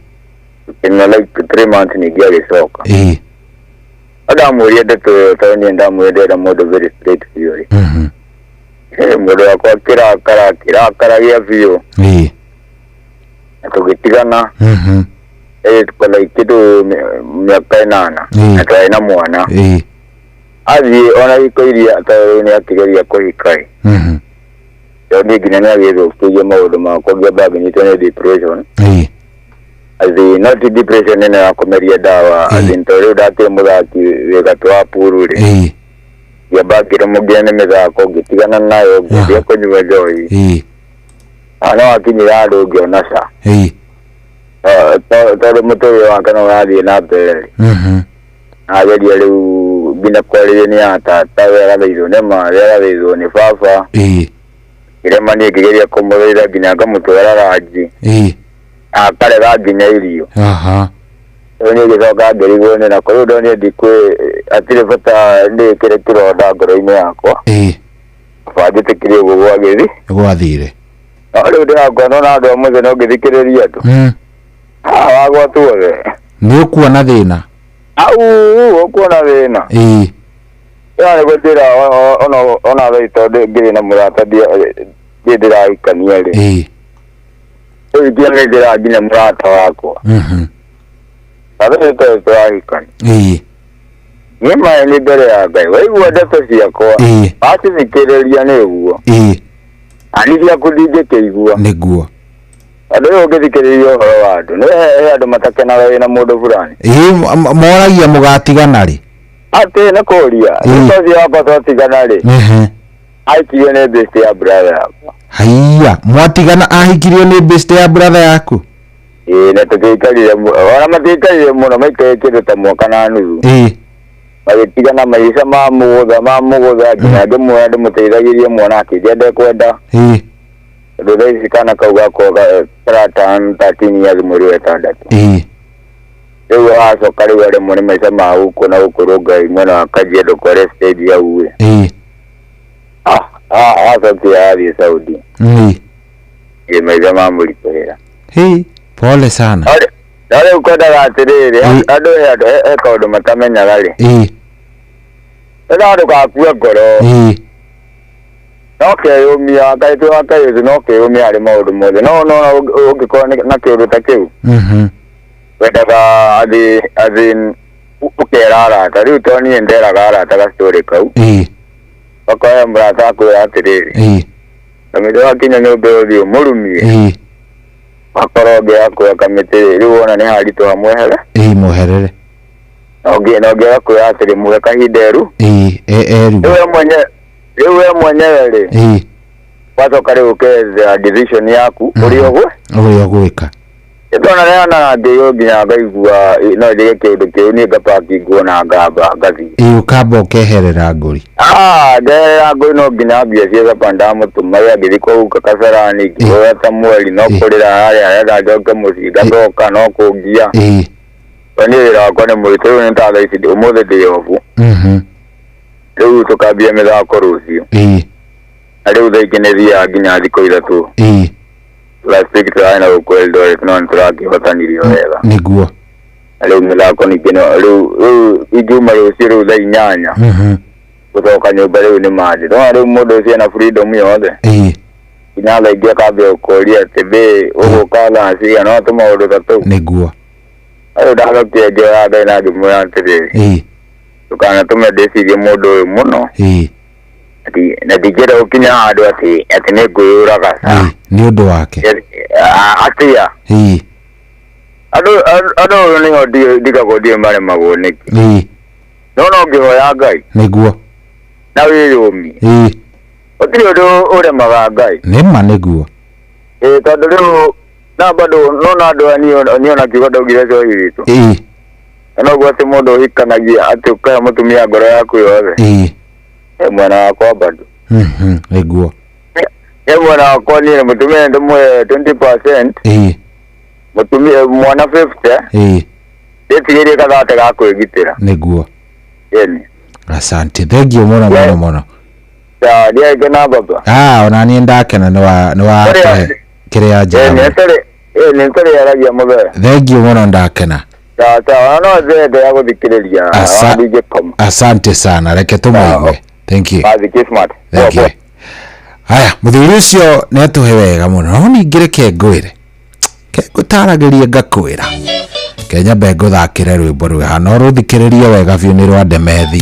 Kinya like 3 months ningĩ agĩcoka. Ndamwĩrire ndeto ĩyo tondũ niĩ ndamwĩrire ndĩrenda mũndũ very straight biũ rĩ. Mũndũ wakwa kĩrakara kĩrakaragia biũ. Na tũgĩtigana. Tuko like kĩndũ mĩaka 8. Na twarĩ na mwana. Athiĩ ona hiko iria tondũ nĩ akĩgeria kũhika ĩ. Tondũ niĩ nginya nĩ agĩthũkĩirie maũndũ makwa ngĩamba ngĩnyitwo nĩ depression. As in, not depression nene ya kũmeria ndawa, as in tondũ rĩu ndakĩrĩ mũthaki wĩ gatũ wa puru rĩ. Ngĩamba ngĩremwo nginya nĩ mĩthako ngĩtigana nayo ngĩambia kũnyua njohi. No akinyire handũ ngĩona ca. Tondũ mũtũrĩre wake no ũrathiĩ na mbere rĩ. Ageria rĩu nginya kwarĩrio nĩ atata we agathaithwo nĩ mathĩ agathaithwo nĩ baba. Ngĩrema niĩ ngĩgeria kũmũthaitha nginya ngamũtwara ranji. Akarega nginya irio. Rĩu niĩ ngĩcoka ngĩrigwo nĩ nako rĩu ndonire ndikwĩ hatirĩ bata ndĩkĩre kĩronda ngoro-inĩ yakwa. Baba njĩtĩkĩrie ũguo gwagĩthi. Gwathire. No rĩu ndĩrakuona na andũ a mũthĩ no ngĩthikĩrĩria andũ. Wagwa tuothe. Nĩ ũkuona thĩna. Au ũkuona thĩna. Ĩyo nĩguo njĩra ona thaa tondũ ngĩrĩ na mũrata ndiĩ ndĩrahikania rĩ. Rĩu nginya nĩ njĩra nginya mũrata wakwa. Tondũ nĩ tondũ tũrahikania. Niĩ maĩ nĩ mbere ya Ngai waigua ndeto ciakwa wacithikĩrĩria nĩ ũguo. Ani ciaku ndingĩkĩigua. Nĩguo. Andũ rĩu ũngĩthikĩrĩria ũhoro wa andũ nĩ he andũ matakenaga wĩna mũndũ fulani. Moragia mũgatigana rĩ. Atĩ nĩ kũria ndeto ũcio wakwa twatigana rĩ. Aikirio nĩ best ya brother yakwa. Haiya mwatigana ahikirio nĩ best ya brother yaku. Na tũtiaikarire ona matiaikarire mũno maikarire kĩndũ ta mwaka na nuthu. Magĩtigana maica mamũgũtha nginya ngĩmuoya ndĩmũteithagĩrie mwana akĩnjia ndekwenda. Tondũ thaa ici kana kau gakwa karatan 13 years mweri wa 6. Rĩu acoka rĩu aremwo nĩ maica ma gũkũ na gũkũ Rongai mwena wa Kajiado kware stage hau ĩ. Acokire athiĩ Saudi. Ĩ maica mamũritũhĩra. Pole sana. No rĩu kwendaga atĩrĩrĩ andũ he kaũndũ matamenyaga rĩ. Ĩno ndũgakue ngoro. No keyũmia Ngai twĩ wa Ngai ũcio no keyũmia harĩ maũndũ mothe. No no ũngĩkorwo na kĩũndũ ta kĩu. Wendaga athi ũkera arata rĩu to niĩ nderaga arata gastory kau. Okoya mũrata akwĩra atĩrĩrĩ. Kamĩtĩ wakinya nyũmba ũthiĩ ũmũrumie. Akorwo ũngĩ akwĩra kamĩtĩ rĩu wona nĩ haritũha mwehere. Mweherere. Na ũngĩ agakwĩra atĩrĩ mũhe kahinda eru. Eru. Rĩu we mwenyewe rĩ. Wacoka rĩu ũkethera decision yaku ũrĩa ũgwĩka. Ndona rĩana ngĩywo nginya ngaigua no njĩke kĩũndũ kĩu niĩ ngapaki nguo na ngamba ngathiĩ. Ũkamba ũkeherera ngũri. Ngeherera ngũri no nginya mbia cia thaba ndamũtũma ngĩthiĩ kũhuka Kasarani ngĩoya ta mweri no kũrĩra harĩa arenda njoke mũciĩ ngacoka no kũngia. Niĩ wĩra wakwa nĩ mũritũ rĩu nĩ ta thaa ici ũmũthĩ ndĩ obu. Rĩu tũkambia mĩthako rũciũ. Na rĩu thaa ingĩ nĩ thiaga nginya thikũ 3. Last week tũrarĩ na gũkũ Eldoret no nĩtũrakĩhotanirie wega. Nĩguo. Rĩu mĩthako ningĩ no rĩu ingiuma rũciũ rĩu thaa 8. Gũcoka nyũmba rĩu nĩ mandi. No rĩu mũndũ ũcio ena freedom yothe. Nginya thaa ingĩ akambia gũkũria atĩ bĩ ũgũka thaa cigana no tũmaũndũ ta tũu. Nĩguo. Rĩu ndacokire ngĩoya Ngai na ngĩmwĩra atĩrĩrĩ. Ndũkanatũme ndĩcirie mũndũ ũyũ mũno. Na ndingĩenda gũkinya handũ atĩ nĩ ngwĩyũraga. Nĩ ũndũ wake. Atĩa. Andũ andũ nĩho ndigagwo ndiũĩ maremagwo nĩkĩ. No no ngĩhoya Ngai. Nĩguo. Na wĩyũmie. Gũtirĩ ũndũ ũremaga Ngai. Nĩma nĩguo. Tondũ rĩu na bado no na andũ niĩ ona kiugo ndaugire njohi witũ. Na noguo atĩ mũndũ ũhikanagia atĩ ũkahe mũtumia ngoro yaku yothe. Mwena wakwa bado. Nĩguo. Mwena wakwa niĩ mũtumia ndĩmũhe 20%. Mũtumia mwana 50. Ndĩtigĩrie gathate ga kwĩgitĩra. Nĩguo. Ĩni. Asante. Thank you mũno mũno mũno. Ndiagĩkena baba. Ona niĩ ndakena nĩ wa kĩrĩa njega. Nĩ tũrĩ aragia mũthee. Thank you mũno ndakena. Sawa no thende ya guthikiriria. Asante sana reke tumuigue. Thank you. Bathi Kismat. Thank you. Haya muthuri ucio ni atuhe wega muno no ningĩ reke ngwĩre ke ngũtaragĩrie ngakwĩra ke nyambe ngũthakĩre rwĩmbo rwĩha no rũthikĩrĩrie wega biũ nĩ rwa Ndemethi.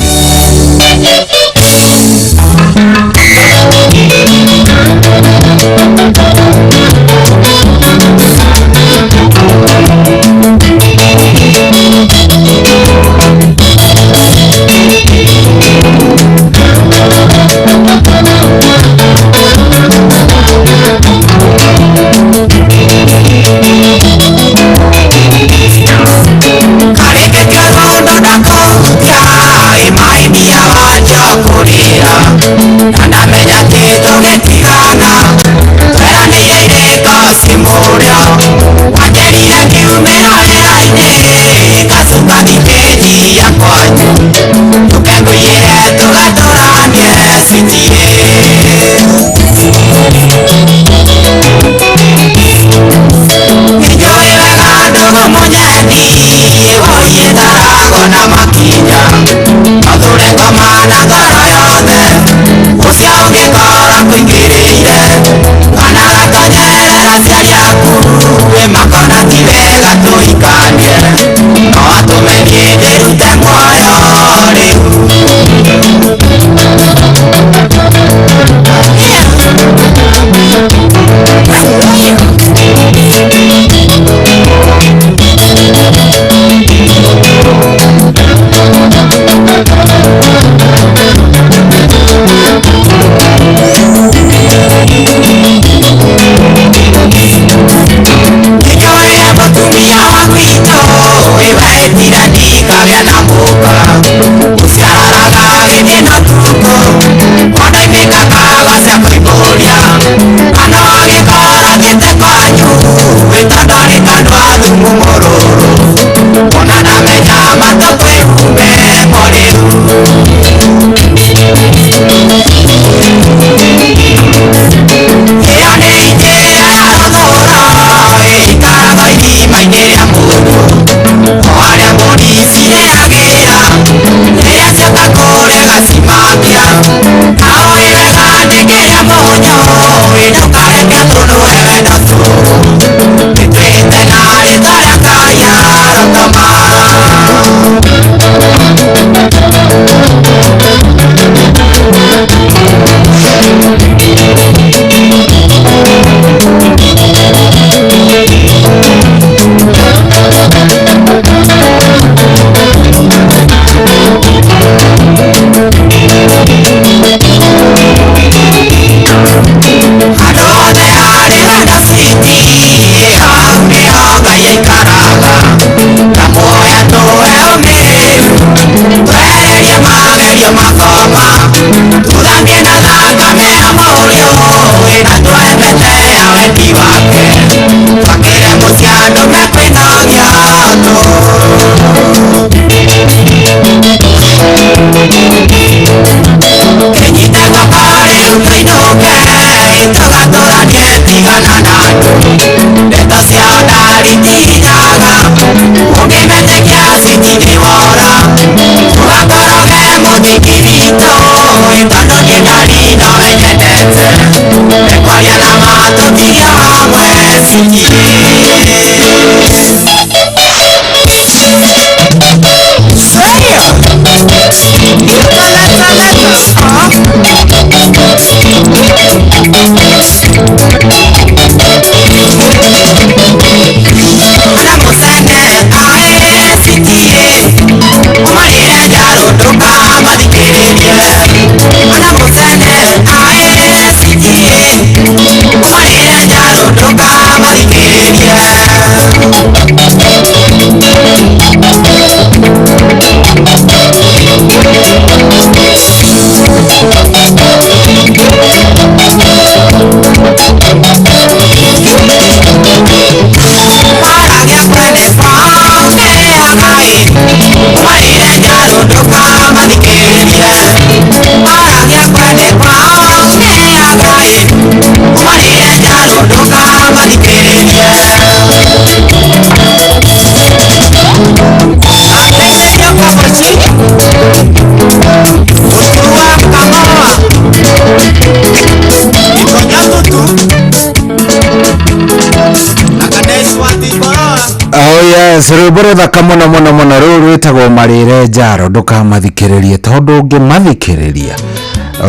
Yes, rwĩmbo rũthaka mũno mũno mũno rũu rwĩtagwo marĩre njaro ndũkamathikĩrĩrie tondũ ũngĩmathikĩrĩria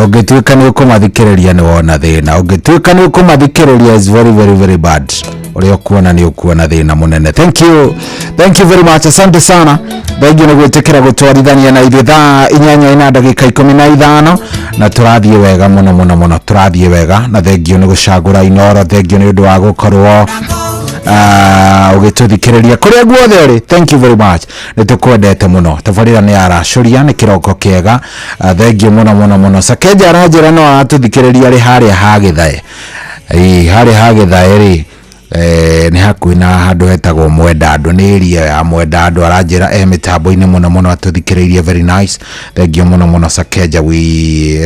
ũngĩtuĩka nĩ ũkũmathikĩrĩria nĩ wona thĩna ũngĩtuĩka nĩ ũkũmathikĩrĩria is very very very bad ũrĩa ũkuona nĩ ũkuona thĩna mũnene. Thank you, thank you very much, asante sana, thengiũ nĩ gwĩtĩkĩra gũtwarithania na ithuĩ thaa 8 na ndagĩka 15 na tũrathiĩ wega mũno mũno mũno tũrathiĩ wega na thengiũ nĩ gũcagũra Inoro, thengiũ nĩ ũndũ wa gũkorwo ũgĩtũthikĩrĩria kũrĩa guothe ũrĩ. Thank you very much, nĩ tũkwendete mũno. Tabarĩra nĩ aracũria nĩ kĩroko kĩega, thengiũ mũno mũno mũno. Sakenja aranjĩra no aratũthikĩrĩria arĩ harĩa ha Gĩthae, harĩa ha Gĩthae rĩ nĩ hakuhĩ na handũ hetagwo Mwendandũ, nĩ area ya Mwendandũ. Aranjĩra e mĩtambo-inĩ mũno mũno atũthikĩrĩirie, very nice, thengiũ mũno mũno Sakenja. Wi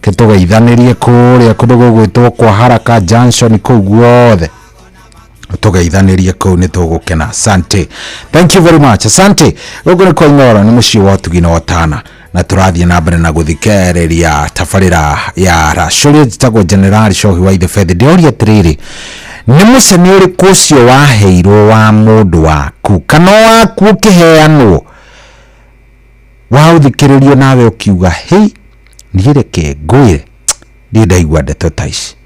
kĩtũgeithanĩrie kũrĩa kũndũ gũgwĩtwo kwa Haraka Junction kũu guothe tũgeithanĩrie kũu nĩ tũgũkena. Asante, thank you very much, asante. Gũkũ nĩ kwa Inoro, nĩ mũciĩ wa ũtugi na ũtana na tũrathiĩ na mbere na gũthikĩrĩria tabarĩra ya racũria. Njĩtagwo General Cohi wa Ithebethi. Ndĩroria atĩrĩrĩ, nĩ mũcene ũrĩkũ ũcio waheirwo wa mũndũ waku kana waku ũkĩheanwo waũthikĩrĩrio nawe ũkiuga hei niĩ reke ngwĩre niĩ ndaigua ndeto ta ici.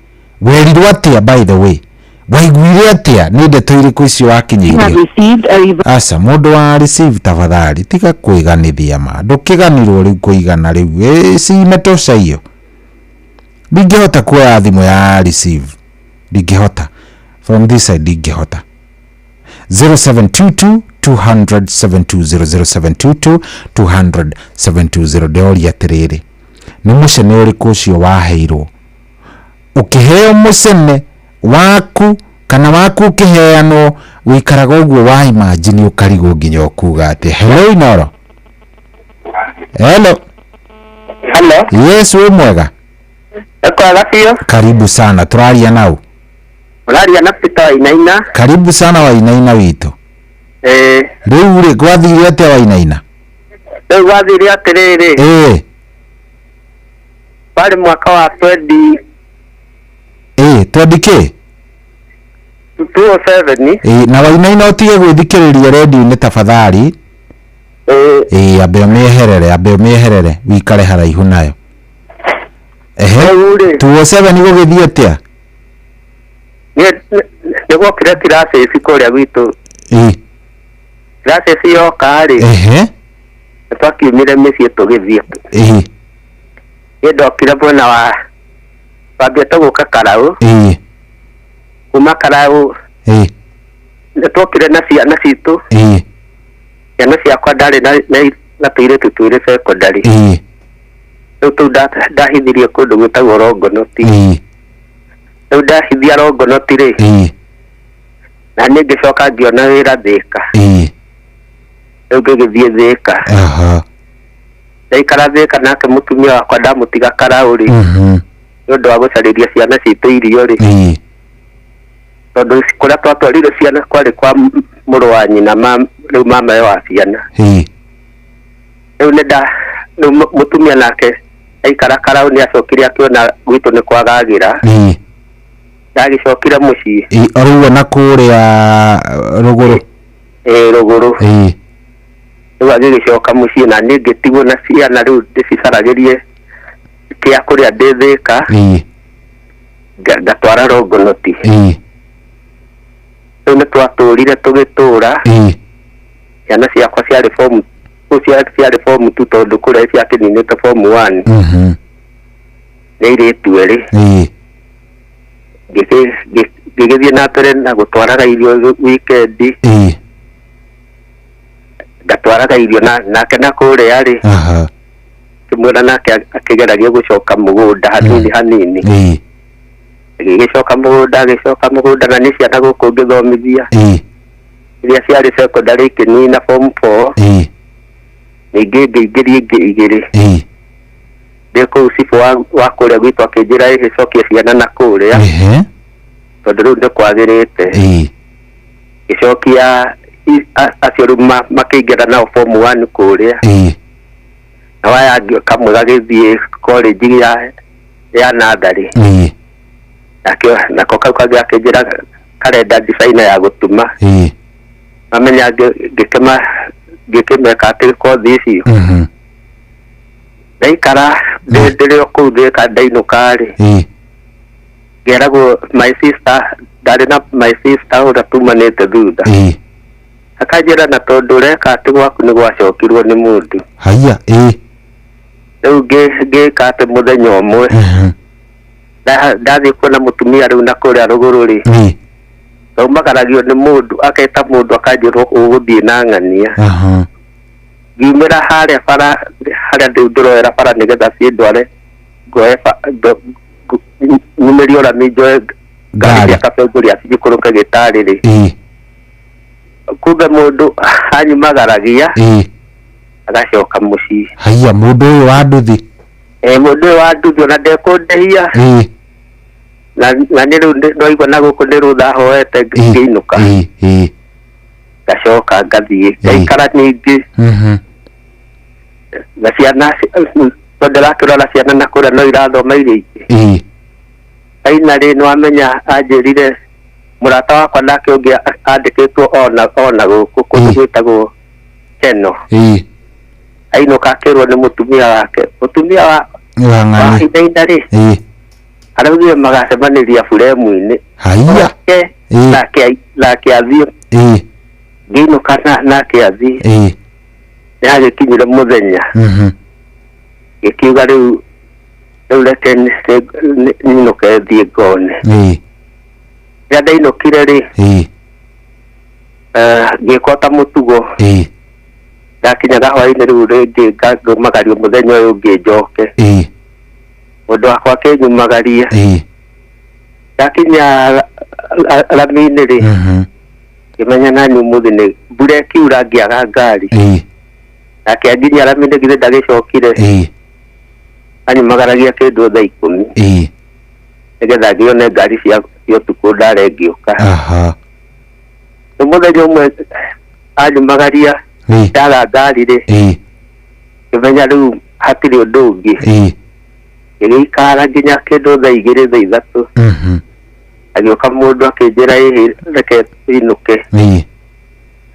Werirwo atĩa by the way? Waiguire atĩa? Nĩ ndeto irĩkũ icio wakinyĩirio? Aca mũndũ wa receive tafadhali tiga kwĩganithia ma ndũkĩganirwo rĩu kũigana rĩu si imetosha hiyo. Ndingĩhota kuoya thimũ ya receive, ndingĩhota from this side, ndingĩhota. 0722 200 720 0722 200 720. Ndĩroria atĩrĩrĩ, nĩ mũcene ũrĩkũ ũcio waheirwo ũkĩheo mũcene waku kana waku ũkĩheanwo wĩikaraga ũguo wa imagine ũkarigwo nginya ũkuga atĩ hello Inoro. Hello. Hello. Yes, wĩ mwega? Kwega biũ. Karibu sana, tũraria nau? Ũraria na Peter Wainaina. Karibu sana Wainaina witũ. Rĩu rĩ gwathire atĩa Wainaina? Rĩu gwathire atĩrĩrĩ. Warĩ mwaka wa 20 20 kĩ? 2007. Na Wainaina ũtige gwĩthikĩrĩria redio-inĩ tafadhali. Ambe ũmĩeherere, ambe ũmĩeherere wĩikare haraihu nayo. Ehe, 2007 gũgĩthiĩ atĩa? Nĩ gwokire crisis kũrĩa gwitũ. Crisis yoka rĩ, nĩ twakiumire mĩciĩ tũgĩthiĩ. Niĩ ndokire mwena wa twambĩte gũka Karau. Kuma Karau nĩ twokire na ciana citũ. Ciana ciakwa ndarĩ na tũirĩtu twĩrĩ secondary. Rĩu tũu ndahithirie kũndũ gwĩtagwo Rongonoti. Rĩu ndahithia Rongonoti rĩ, na niĩ ngĩcoka ngĩona wĩra Thĩka. Rĩu ngĩgĩthiĩ Thĩka. Ndaikara Thĩka nake mũtumia wakwa ndamũtiga Karau rĩ, nĩ ũndũ wa gũcarĩria ciana citũ irio rĩ, tondũ kũrĩa twatwarire ciana kwarĩ kwa mũrũ wa nyina rĩu mamawe wa ciana. Rĩu rĩu mũtumia nake aikara Karau nĩ acokire akĩona gwitũ nĩ kwagagĩra. Ndagĩcokire mũciĩ. Rĩu ona kũrĩa rũgũrũ? Rũgũrũ. Rĩu agĩgĩcoka mũciĩ na niĩ ngĩtigwo na ciana rĩu ndĩcicaragĩrie kĩa kũrĩa ndĩ Thĩka. Ngatwara Rongonoti. Rĩu nĩ twatũrire tũgĩtũra. Ciana ciakwa ciarĩ form ciarĩ form 2 tondũ kũrĩa ciakĩninĩte form 1. Nĩ airĩtu erĩ. Ngĩgĩthiĩ na mbere na gũtwaraga irio weekend. Ngatwaraga irio nake na kũrĩa rĩ, kĩmwĩra nake akĩgeragia gũcoka mũgũnda hanini hanini. Agĩgĩcoka mũgũnda, agĩcoka mũgũnda na nĩ ciana gũkũ ngĩthomithia. Iria ciarĩ secondary ikĩnina form 4. Ningĩ ngĩingĩria ingĩ igĩrĩ. Ndĩ kũu cibũ wa kũrĩa gwitũ akĩnjĩra ĩhĩ cokia ciana na kũrĩa, tondũ rĩu nĩ kwagĩrĩte. Ngĩcokia acio rĩu makĩingĩra nao form 1 kũrĩa. Na waya kamwe gagĩthiĩ college ya natharĩ. Nako kau kangĩ akĩnjĩra karenda designer ya gũtuma. Mamenya ngĩkĩma ngĩkĩmeka atĩ kothi icio. Ndaikara ndĩrĩ o kũu thĩka ndainũka rĩ, ngĩragwo my sister, ndarĩ na my sister ũrĩa tumanĩte thutha. Akanjĩra na tondũ ũreka atĩ gwaku nĩ gwacokirwo nĩ mũndũ. Haya. Rĩu ngĩka atĩ mũthenya ũmwe ndathiĩ kuona mũtumia rĩu na kũrĩa rũgũrũ rĩ, ndaumagaragio nĩ mũndũ aketa mũndũ akanjĩrwo ũgũthiĩ na ng'ania. Ngiumĩra harĩa bara harĩa rĩu ndĩroera bara nĩgetha ciĩ ndware ngoe nyumĩrie ũrami njoe ngari cia Kabengũria cinjikũrũke gĩtarĩ rĩ, kumbe mũndũ anyumagaragia agacoka mũciĩ. Haya, mũndũ ũyũ wa nduthi. Mũndũ ũyũ wa nduthi ona ndekũndĩhia. Na nĩ rĩu ndaigua na gũkũ nĩ rũtha hoete ngĩinũka. Ngacoka ngathiĩ ngaikara ningĩ na ciana tondũ ndĩrakĩrora ciana na kũrĩa no irathoma iria ingĩ. Aina rĩ nĩwamenya anjĩrire mũrata wakwa nake ũngĩ andĩkĩtwo ona gũkũ kũndũ gwĩtagwo Keno. Ainũka akĩrwo nĩ mũtumia wake, mũtumia wa Wainaina rĩ araugire magacemanĩria buremu-inĩ. Haya. Nake athiĩ. Ngĩinũka nake athiĩ. Nĩ agĩkinyire mũthenya ngĩkiuga rĩu reke nyinũke thiĩ ngone. Rĩrĩa ndainũkire rĩ, ngĩkwo ta mũtugo. Ndakinyaga hwainĩ rĩu rĩngĩ ngaumagario mũthenya ũyũ ũngĩ njoke. Mũndũ wakwa akĩnyumagaria. Ndakinya rami-inĩ rĩ, ngĩmenya nani ũmũthĩ nĩ mbura ĩkiura ngĩaga ngari. Nake anginyia rami-inĩ githĩ ndagĩcokire. Anyumagaragia kĩndũ thaa 10 nĩgetha ngĩone ngari cia ũtukũ ndare ngĩũka. Rĩu mũthenya ũmwe anyumagaria ndaga ngari rĩ, ngĩmenya rĩu hatirĩ ũndũ ũngĩ. Ngĩgĩikara nginya kĩndũ thaa 2 thaa 3. Agĩũka mũndũ akĩnjĩra ĩhĩ reke inũke.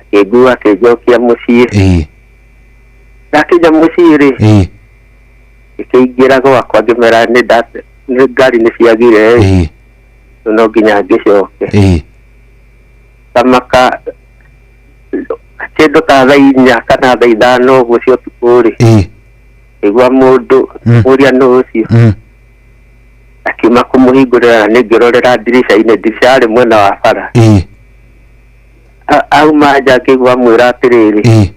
Akĩngua akĩnjokia mũciĩ. Ndakinya mũciĩ rĩ, ngĩkĩingĩra gwakwa ngĩmera nĩ ngari nĩ ciagire rĩ, no nginya ngĩcoke. Tamaka kĩndũ ta thaa 4 kana thaa 5 ũguo cia ũtukũ rĩ, igua mũndũ ũrĩa nũ ũcio akiuma kũmũhingũrĩra na nĩngĩrorera ndirica-inĩ, ndirica yarĩ mwena wa bara. Auma nja ngĩigua amwĩra atĩrĩrĩ,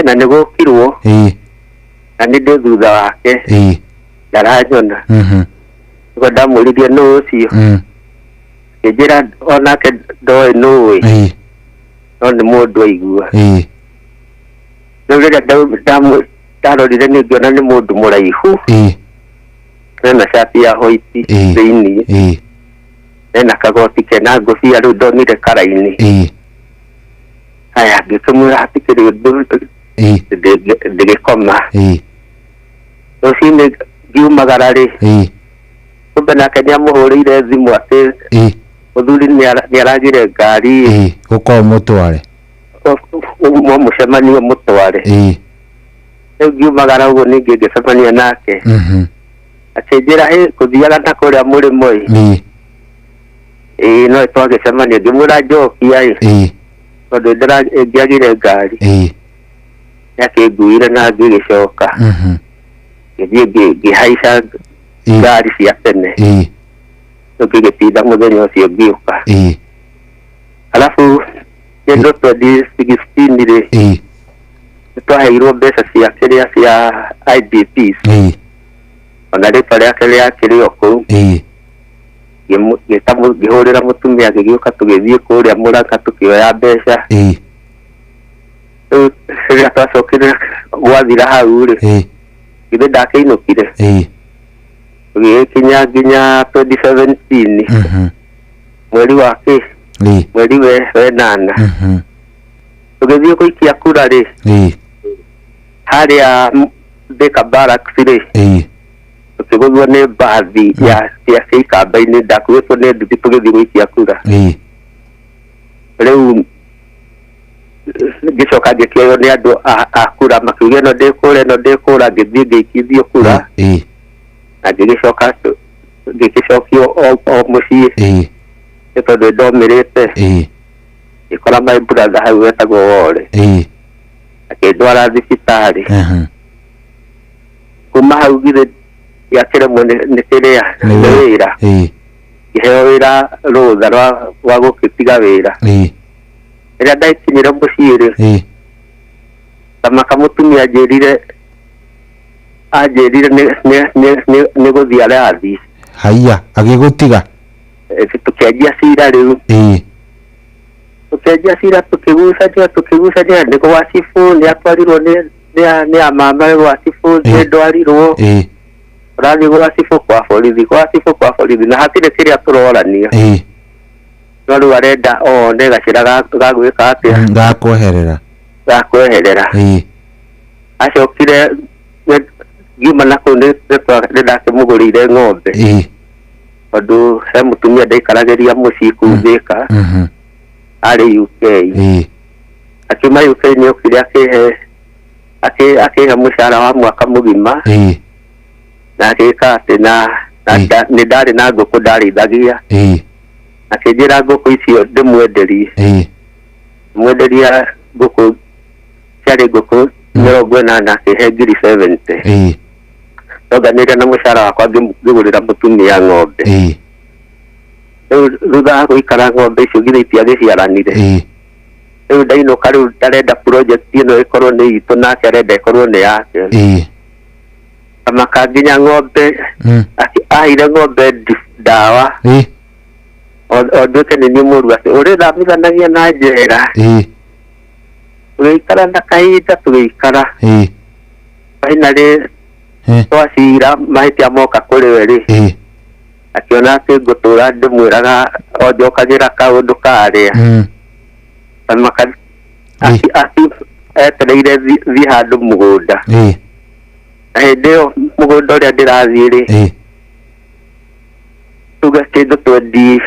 na nĩgũkirwo na nĩ ndĩ thutha wake ndaranyona. Nĩguo ndamũririe nũ ũcio, ngĩnjĩra onake ndoĩ nũĩ no nĩ mũndũ aigua. Rĩu rĩrĩa ndarorire nĩ ngĩona nĩ mũndũ mũraihu ena cati ya white thĩinĩ, ena kagoti kena ngũbia, rĩu ndonire karaini. Haya, ngĩkĩmwĩra hatikĩrĩ ũndũ, ndĩgĩkoma. Rũcinĩ ngiumagara rĩ, kumbe nake nĩamũhũrĩire thimũ atĩ mũthuri nĩaragire ngari gũkorwo mũtware mũcemanio mũtware. Rĩu ngiumagara ũguo ningĩ ngĩcemania nake akĩnjĩra kũthiaga na kũrĩa mũrĩmo ĩ, no twagĩcemania ngĩmwĩra njokia ĩ, tondũ ngĩagire ngari. Nĩakĩnguire na ngĩgĩcoka ngĩthiĩ ngĩhaica ngari cia tene. Rĩu ngĩgĩtinda mũthenya ũcio ngĩũka. Alafu kĩndũ 2016 rĩ, nĩtwaheirwo mbeca cia kĩrĩa cia IDPs. Ona rĩtwa rĩake rĩakĩrĩ o kũu. Ngĩhũrĩra mũtumia agĩgĩũka tũgĩthiĩ kũrĩa Mũrang'a tũkĩoya mbeca. Rĩu rĩrĩa twacokire gwathira hau rĩ, githĩ ndakĩinũkire. Tũgĩgĩkinya nginya 2017 mweri wa kĩ, mweri wenana. Tũgĩthiĩ gũikia kura rĩ, harĩa Thika Barracks rĩ, tũkĩgũthwo nĩ mbathi ya Ikamba-inĩ, ndakuĩtwo nĩ nduthi tũgĩthiĩ gũikia kura. Rĩu Ngĩcoka ngĩkĩoywo nĩ andũ a kura makiuga ĩno ndĩkũra ĩno ndĩkũra ngĩthiĩ ngĩikithio kura na ngĩgĩcoka ngĩgĩcokio o mũciĩ nĩ tondũ ndomĩrĩte ngĩkora my brother hau wetagwo Wore akĩndwara thibitarĩ kuma hau githĩ gĩakĩremwo nĩ kĩrĩa nĩ wĩra ngĩheo wĩra rũtha rwa gũgĩtiga wĩra rĩrĩa ndakinyire mũciĩ rĩ tamaka mũtumia anjĩrire nĩ gũthiĩ arathiĩ haiya agĩgũtiga tũkĩanjia cira rĩu tũkĩanjia cira tũkĩgucania nĩ gwa cibũ nĩ atwarirwo nĩ a mama gwa cibũ nĩ ndwarirwo ũrathiĩ gwa cibũ kwa borithi gwa cibũ kwa borithi na hatirĩ kĩrĩa tũrorania no rĩu arenda one gacĩra ga gwĩka atĩa ga kweherera acokire ngiuma na kũu nĩ ndakĩmũgũrĩire ng'ombe tondũ he mũtumia ndaikaragĩria mũciĩ kũu Thĩka arĩ UK akiuma UK nĩ okire akĩhe mũcara wa mwaka mũgima na agĩka atĩ na nĩ ndarĩ na ngũkũ ndarĩithagia akĩnjĩra ngũkũ icio ndĩmwenderie mwenderia ngũkũ ciarĩ ngũkũ 80 akĩhe 70,000 ndonganĩria na mũcara wakwa ngĩgũrĩra mũtumia ng'ombe rĩu thutha wa gũikara ng'ombe icio githĩ itiagĩciaranire rĩu ndainũka rĩu ndarenda project ĩno ĩkorwo nĩ itũ nake arenda ĩkorwo nĩ yake amaka nginya ng'ombe aheire ng'ombe ndawa o nduĩke nĩ niĩ mũru atĩ ũrĩthomithanagia na njera tũgĩikara na kahinda tũgĩikara finally twacira mahĩtia moka kũrĩ we rĩ akiona atĩ ngũtũra ndĩmwĩraga o njokagĩra kaũndũ karĩa etereire thiĩ handũ mũgũnda na hĩndĩ ĩyo mũgũnda ũrĩa ndĩrathiĩ rĩ tuge kĩndũ twendi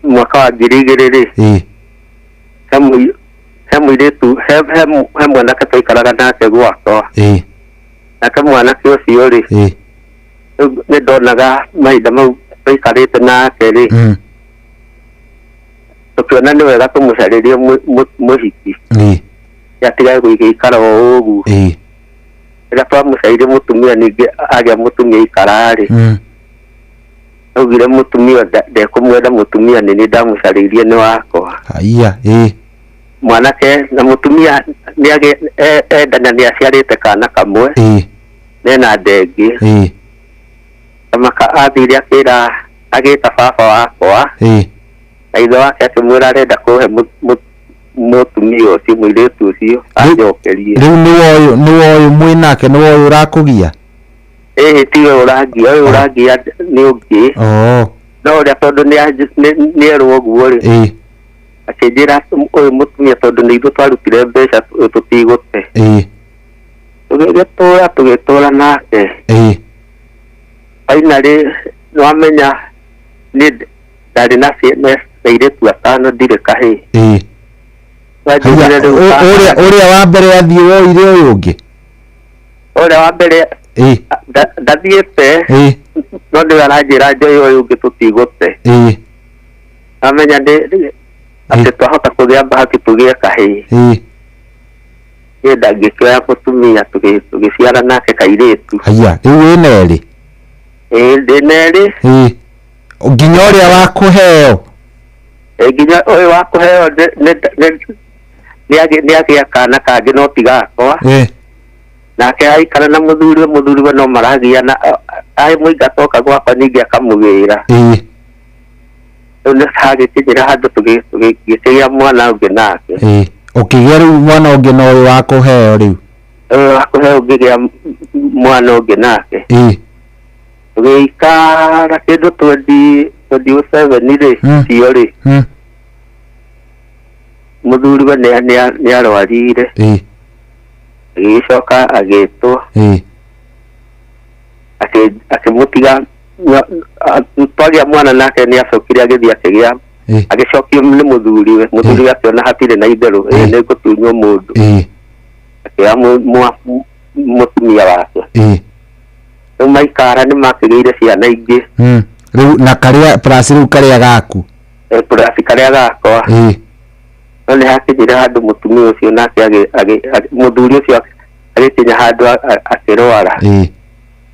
mwaka wa 2000 rĩ he mũirĩtu he mwanake twaikaraga nake gwakwa nake mwanake ũcio rĩ nĩ ndonaga mahinda mau twaikarĩte nake rĩ tũkĩona nĩ wega tũmũcarĩrie mũhiki atigage gũikara o ũguo rĩrĩa twamũcairie mũtumia ningĩ agĩa mũtumia ikara rĩ augire mũtumia ndekũmwenda mũtumia nĩ niĩ ndamũcarĩirie nĩ wakwa haiya mwanake na mũtumia nĩ endana nĩ aciarĩte kana kamwe nena ndengĩ amaka athire akĩra agĩta baba wakwa na ithe wake akĩmwĩra arenda kũhe mũtumia ũcio mũirĩtu ũcio anjokerie rĩu nĩ woyũ mwĩnake nĩ woyũ ũrakũgia ĩhĩ tiwe ũrangia ũyũ ũrangia nĩ ũngĩ no ũrĩa tondũ nĩ erwo ũguo rĩ akĩnjĩra ũyũ mũtumia tondũ nĩ ithuĩ twarutire mbeca tũtigũte tũgĩgĩtũra tũgĩtũra nake finally nĩwamenya nĩ ndarĩ na airĩtu atano ndirĩ kahĩĩ ũrĩa wa mbere athiĩ woire ũyũ ũngĩ ũrĩa wa mbere ndathiĩte no nĩwe aranjĩra njoe ũyũ ũngĩ tũtigũte amenya atĩ twahota kũgĩa bahati tũgĩe kahĩĩ niĩ ndangĩkĩoya mũtumia tũgĩciara nake kairĩtu haiya rĩu wĩna erĩ ndĩna erĩ nginya ũrĩa wa kũheo nginya ũyũ wa kũheo nĩ agĩa kana kangĩ no ti gakwa nake aikara na mũthuriwe no maragiana aĩ mũingata oka gwakwa ningĩ akamũgĩra rĩu nĩ hagĩkinyĩra handũ tũgĩkĩgĩa mwana ũngĩ nake ũkĩgĩa rĩu mwana ũngĩ na ũyũ wa kũheo rĩu ũyũ wa kũheo ngĩgĩa mwana ũngĩ nake tũgĩikara kĩndũ 27 rĩ cio rĩ mũthuriwe nĩ arwarire agĩcoka agĩtwo akĩmũtiga twagĩa mwana nake nĩ acokire agĩthiĩ akĩgĩa Agĩcokio nĩ mũthuriwe mũthuri akĩona hatirĩ na itherũ ĩ nĩ ngũtunywo mũndũ akĩoya mũtumia wake rĩu maikara nĩ makĩgĩire ciana ingĩ rĩu na karĩa plus rĩu karĩa gaku plus karĩa gakwa no nĩ hakinyire handũ mũtumia ũcio nake mũthuri ũcio agĩkinya handũ akĩrwara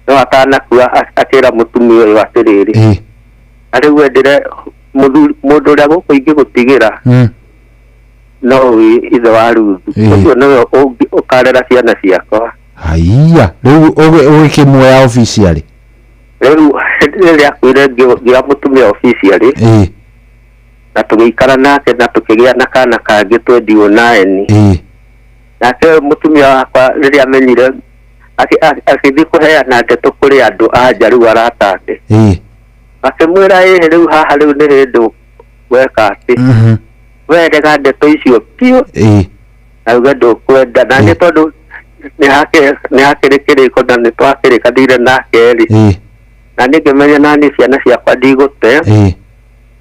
no atanakua akĩra mũtumia ũyũ atĩrĩrĩ na rĩu wendire mũndũ ũrĩa gũkũ ingĩgũtigĩra no ithe wa Ruthu ũcio nĩwe ũkarera ciana ciakwa haiya rĩu ũgĩkĩmuoya officially rĩu rĩrĩa akuire ngĩoya mũtumia officially na tũgĩikara nake na tũkĩgĩa na kana kangĩ twendiwo naeni nake mũtumia wakwa rĩrĩa amenyire akĩthiĩ kũheana ndeto kũrĩ andũ a nja rĩu arata ake akĩmwĩra ĩhĩ rĩu haha rĩu nĩ hĩndĩ weka atĩ werega ndeto icio biũ na uge ndũkwenda na nĩ tondũ nĩ hakĩrĩ kĩrĩko na nĩ twakĩrĩkanĩire nake rĩ na nĩ ngĩmenya naniĩ ciana ciakwa ndigũte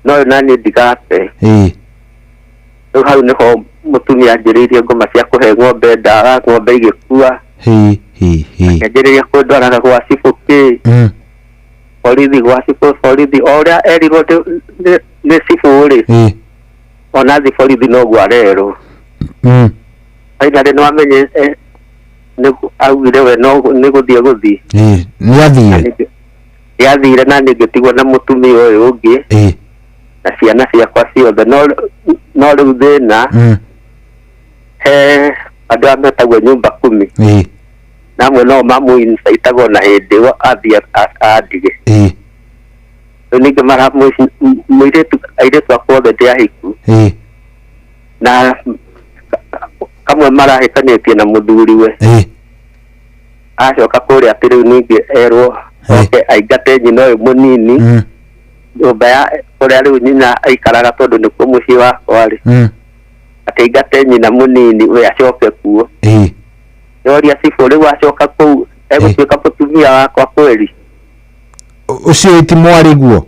no naniĩ ndigate rĩu hau nĩho mũtumia anjĩrĩirie ngoma cia kũhe ng'ombe ndawa ng'ombe igĩkua akĩanjĩrĩria kũndwaraga gwa cibũ kĩ borithi gwa cibũ borithi o ũrĩa erirwo nĩ cibũ rĩ ona thi borithi noguo arerwo finally no amenye augire we no nĩ gũthiĩ gũthiĩ nĩ athire na nĩ ngĩtigwo na mũtumia ũyũ ũngĩ na ciana ciakwa ciothe no rĩu thĩna he andũ arĩa metagwo nyumba kumi na amwe no mamũincaitagwo na hĩndĩ ĩyo athiĩ andige rĩu ningĩ mũirĩtu airĩtu akwa othe ndĩ ahiku na kamwe marahĩtanĩtie na mũthuriwe acoka kũrĩa atĩ rĩu ningĩ erwo oke aingate nyina ũyũ mũnini nyũmba ya kũrĩa rĩu nyina aikaraga tondũ nĩkuo mũciĩ wakwa rĩ atĩ aingate nyina mũnini we acoke kuo yoria cibũ rĩu acoka kũu egũtuĩka mũtumia wakwa kweri ũcio ti mwarĩ guo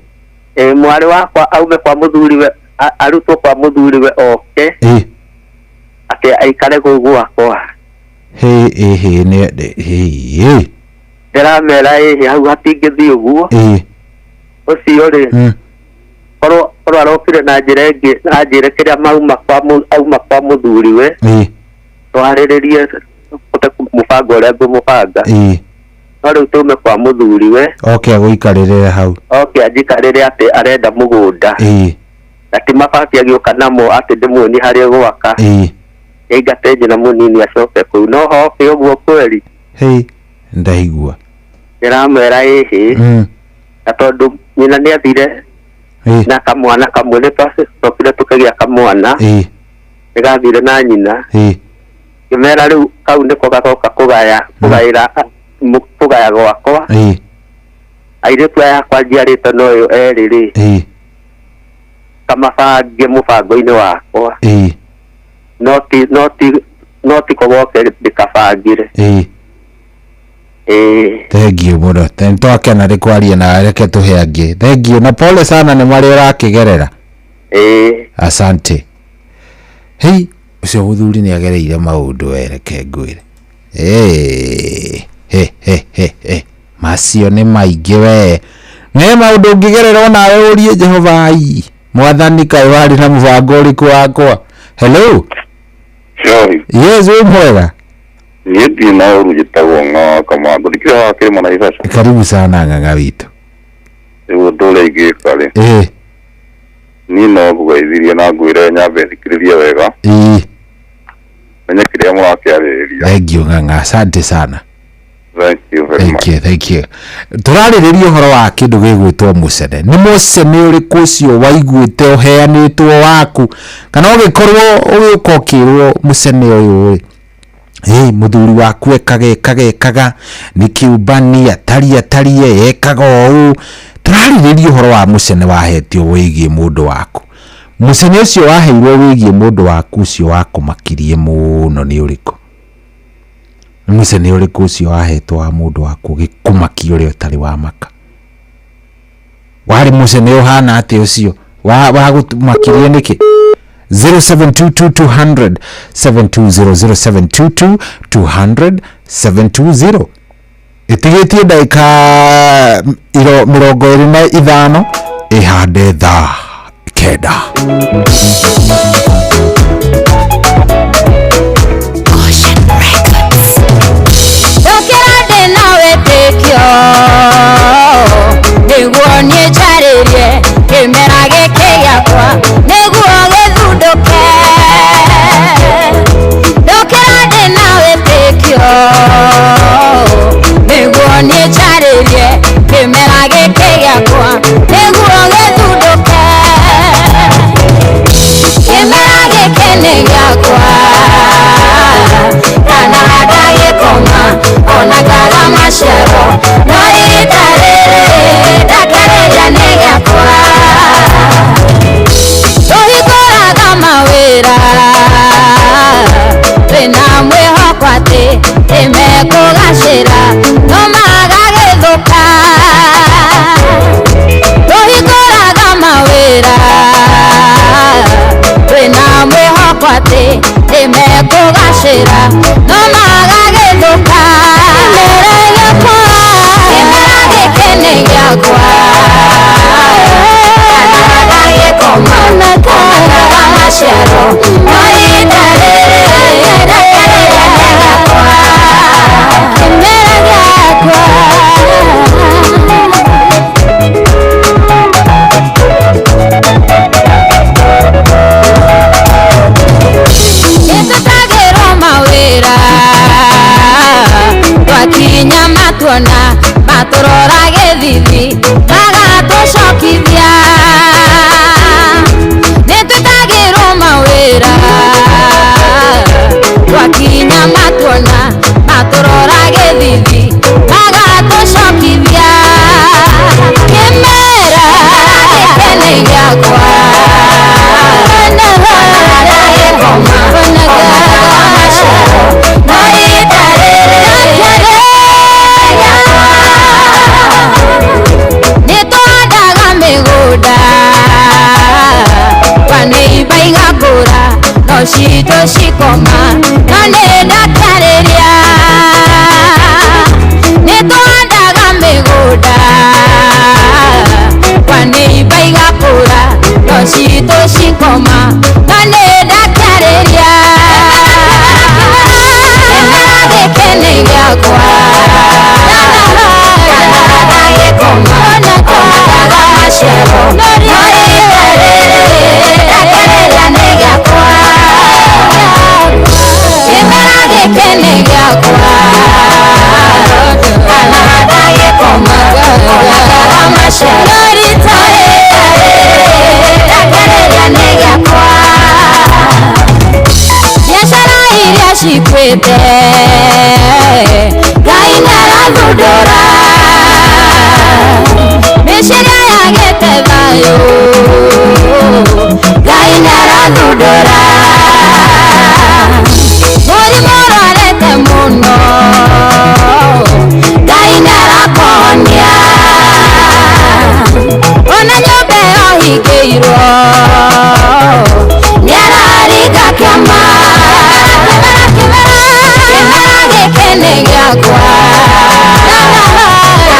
mwarĩ wakwa aume kwa mũthuriwe arutwo kwa mũthuriwe oke atĩ aikare kũu gwakwa ndĩramera ĩhĩ hau hatingĩthiĩ ũguo ũcio rĩ korwo arokire na njĩra ĩngĩ anjĩre kĩrĩa auma kwa mũthuriwe twarĩrĩrie hote mũbango ũrĩa ngũmũbanga no rĩu tume kwa mũthuriwe oke agũikarĩrĩre hau oke anjikarĩre atĩ arenda mũgũnda na ti mabati agĩũka namo atĩ ndĩmuonie harĩa gwaka aingate nyina mũnini acoke kũu no hoke ũguo kweri ndaigua ndĩramwĩra ĩhĩ na tondũ nyina nĩ athire na kamwana kamwe nĩ twacokire tũkĩgĩa kamwana nĩ gathire na nyina ngĩmera rĩu kau nĩko gagoka kũgaya kũgaĩra kũgaya gwakwa airĩtu aya akwa njiarĩte no ũyũ erĩ rĩ kamabange mũbango-inĩ wakwa no ti kogoke ndĩkabangire Thank you mũno twakena nĩ kwaria na reke tũhe angĩ thank you na pole sana nĩ marĩa ũrakĩgerera asante hei ũcio mũthuri nĩ agereire maũndũ we reke ngwĩre he macio nĩ maingĩ we nĩ maũndũ ũngĩgerera onawe ũrie Jehova ai mwathani kaĩ warĩ na mũbango ũrĩkũ wakwa hello yes wĩ mwega niĩ ndirĩ na ũru njĩtagwo Ng'ang'a Kamangũ ndikĩrĩ wa kĩrĩma Naivasha karibu sana Ng'ang'a witũ rĩu ũndũ ũrĩa ingĩka rĩ niĩ no ngũgeithirie na ngwĩre nyambe thikĩrĩrie wega menye kĩrĩa mũrakĩarĩrĩria thank you Ng'ang'a asante sana thank you very much thank you tũrarĩrĩria ũhoro wa kĩndũ gĩgwĩtwo mũcene nĩ mũcene ũrĩkũ ũcio waiguĩte ũheanĩtwo waku kana ũgĩkorwo ũgĩũka ũkĩrwo mũcene ũyũ rĩ mũthuri waku ekaga nĩ kĩũmbani atarie ekaga ũũ tũrarĩrĩria ũhoro wa mũcene wahetio wĩgiĩ mũndũ waku mũcene ũcio waheirwo wĩgiĩ mũndũ waku ũcio wakũmakirie mũno nĩ ũrĩkũ mũcene ũrĩkũ ũcio wahetwo wa mũndũ waku ũgĩkũmakia ũrĩa ũtarĩ wa maka warĩ mũcene ũhana atĩ ũcio Wa gũmakirie nĩkĩ? 0722 200 720 0722 200 720. Ĩtigĩtie ndagĩka 25 ĩhande thaa 9. Ndũkĩra ndĩna wĩtĩkio nĩguo niĩ njarĩrie kĩmera gĩkĩ gĩakwa nĩguo gĩthundũke. Ndũkĩra ndĩna wĩtĩkio nĩguo niĩ njarĩrie kĩmera gĩkĩ gĩakwa nĩguo gĩthundũke. Kĩmera gĩkĩ nĩ gĩakwa kana ndagĩkoma ona ngaga maciaro no rita rĩrĩ ndakarĩria nĩ gĩakwa. Tũhingũraga mawĩra twĩna mwĩhoko atĩ nĩmekũgacĩra no magagĩthũka. Tũhingũraga mawĩra twĩna mwĩhoko atĩ nĩmekũgacĩra no magagĩthũka. Kĩmera gĩkĩ nĩ gĩakwa kana ndagĩkoma ona ngaga maciaro no rita rĩrĩ ndakarĩria nĩ gĩakwa. Kĩmera gĩakwa. Nĩtũtagĩrwo mawĩra twakinya matuona matũrora gĩthithi magatũcokithia. Nĩtũtagĩrwo mawĩra twakinya matuona matũrora gĩthithi magatũcokithia. Kĩmera gĩkĩ nĩ gĩakwa kana ndagĩkoma ona ngaga maciaro no rita rĩrĩ nĩtũhandaga mĩgũnda kwa nĩimba igakũra no citũ cikoma no nĩ ndakarĩria. Nĩtũhandaga mĩgũnda kwa nĩimba igakũra no citũ cikoma no nĩ ndakarĩria. Kĩmera gĩkĩ nĩ gĩakwa kana ndagĩkoma ona ngaga maciaro no rita rĩrĩ ndakarĩria nĩ gĩakwa. Kĩmera gĩkĩ nĩ gĩakwa kana ndagĩkoma ona ngaga maciaro no rita rĩrĩ ndakarĩria nĩ gĩakwa. Biacara iria cikwĩte Ngai nĩarathundũra, mĩciĩ ĩrĩa yagĩte thayũ Ngai nĩarathundũra, mũrimũ ũrwarĩte mũno Ngai nĩarakũhonia, ona nyũmba ĩyo hingĩirwo nĩararinga kĩama. Kĩmera gĩkĩ nĩ gĩakwa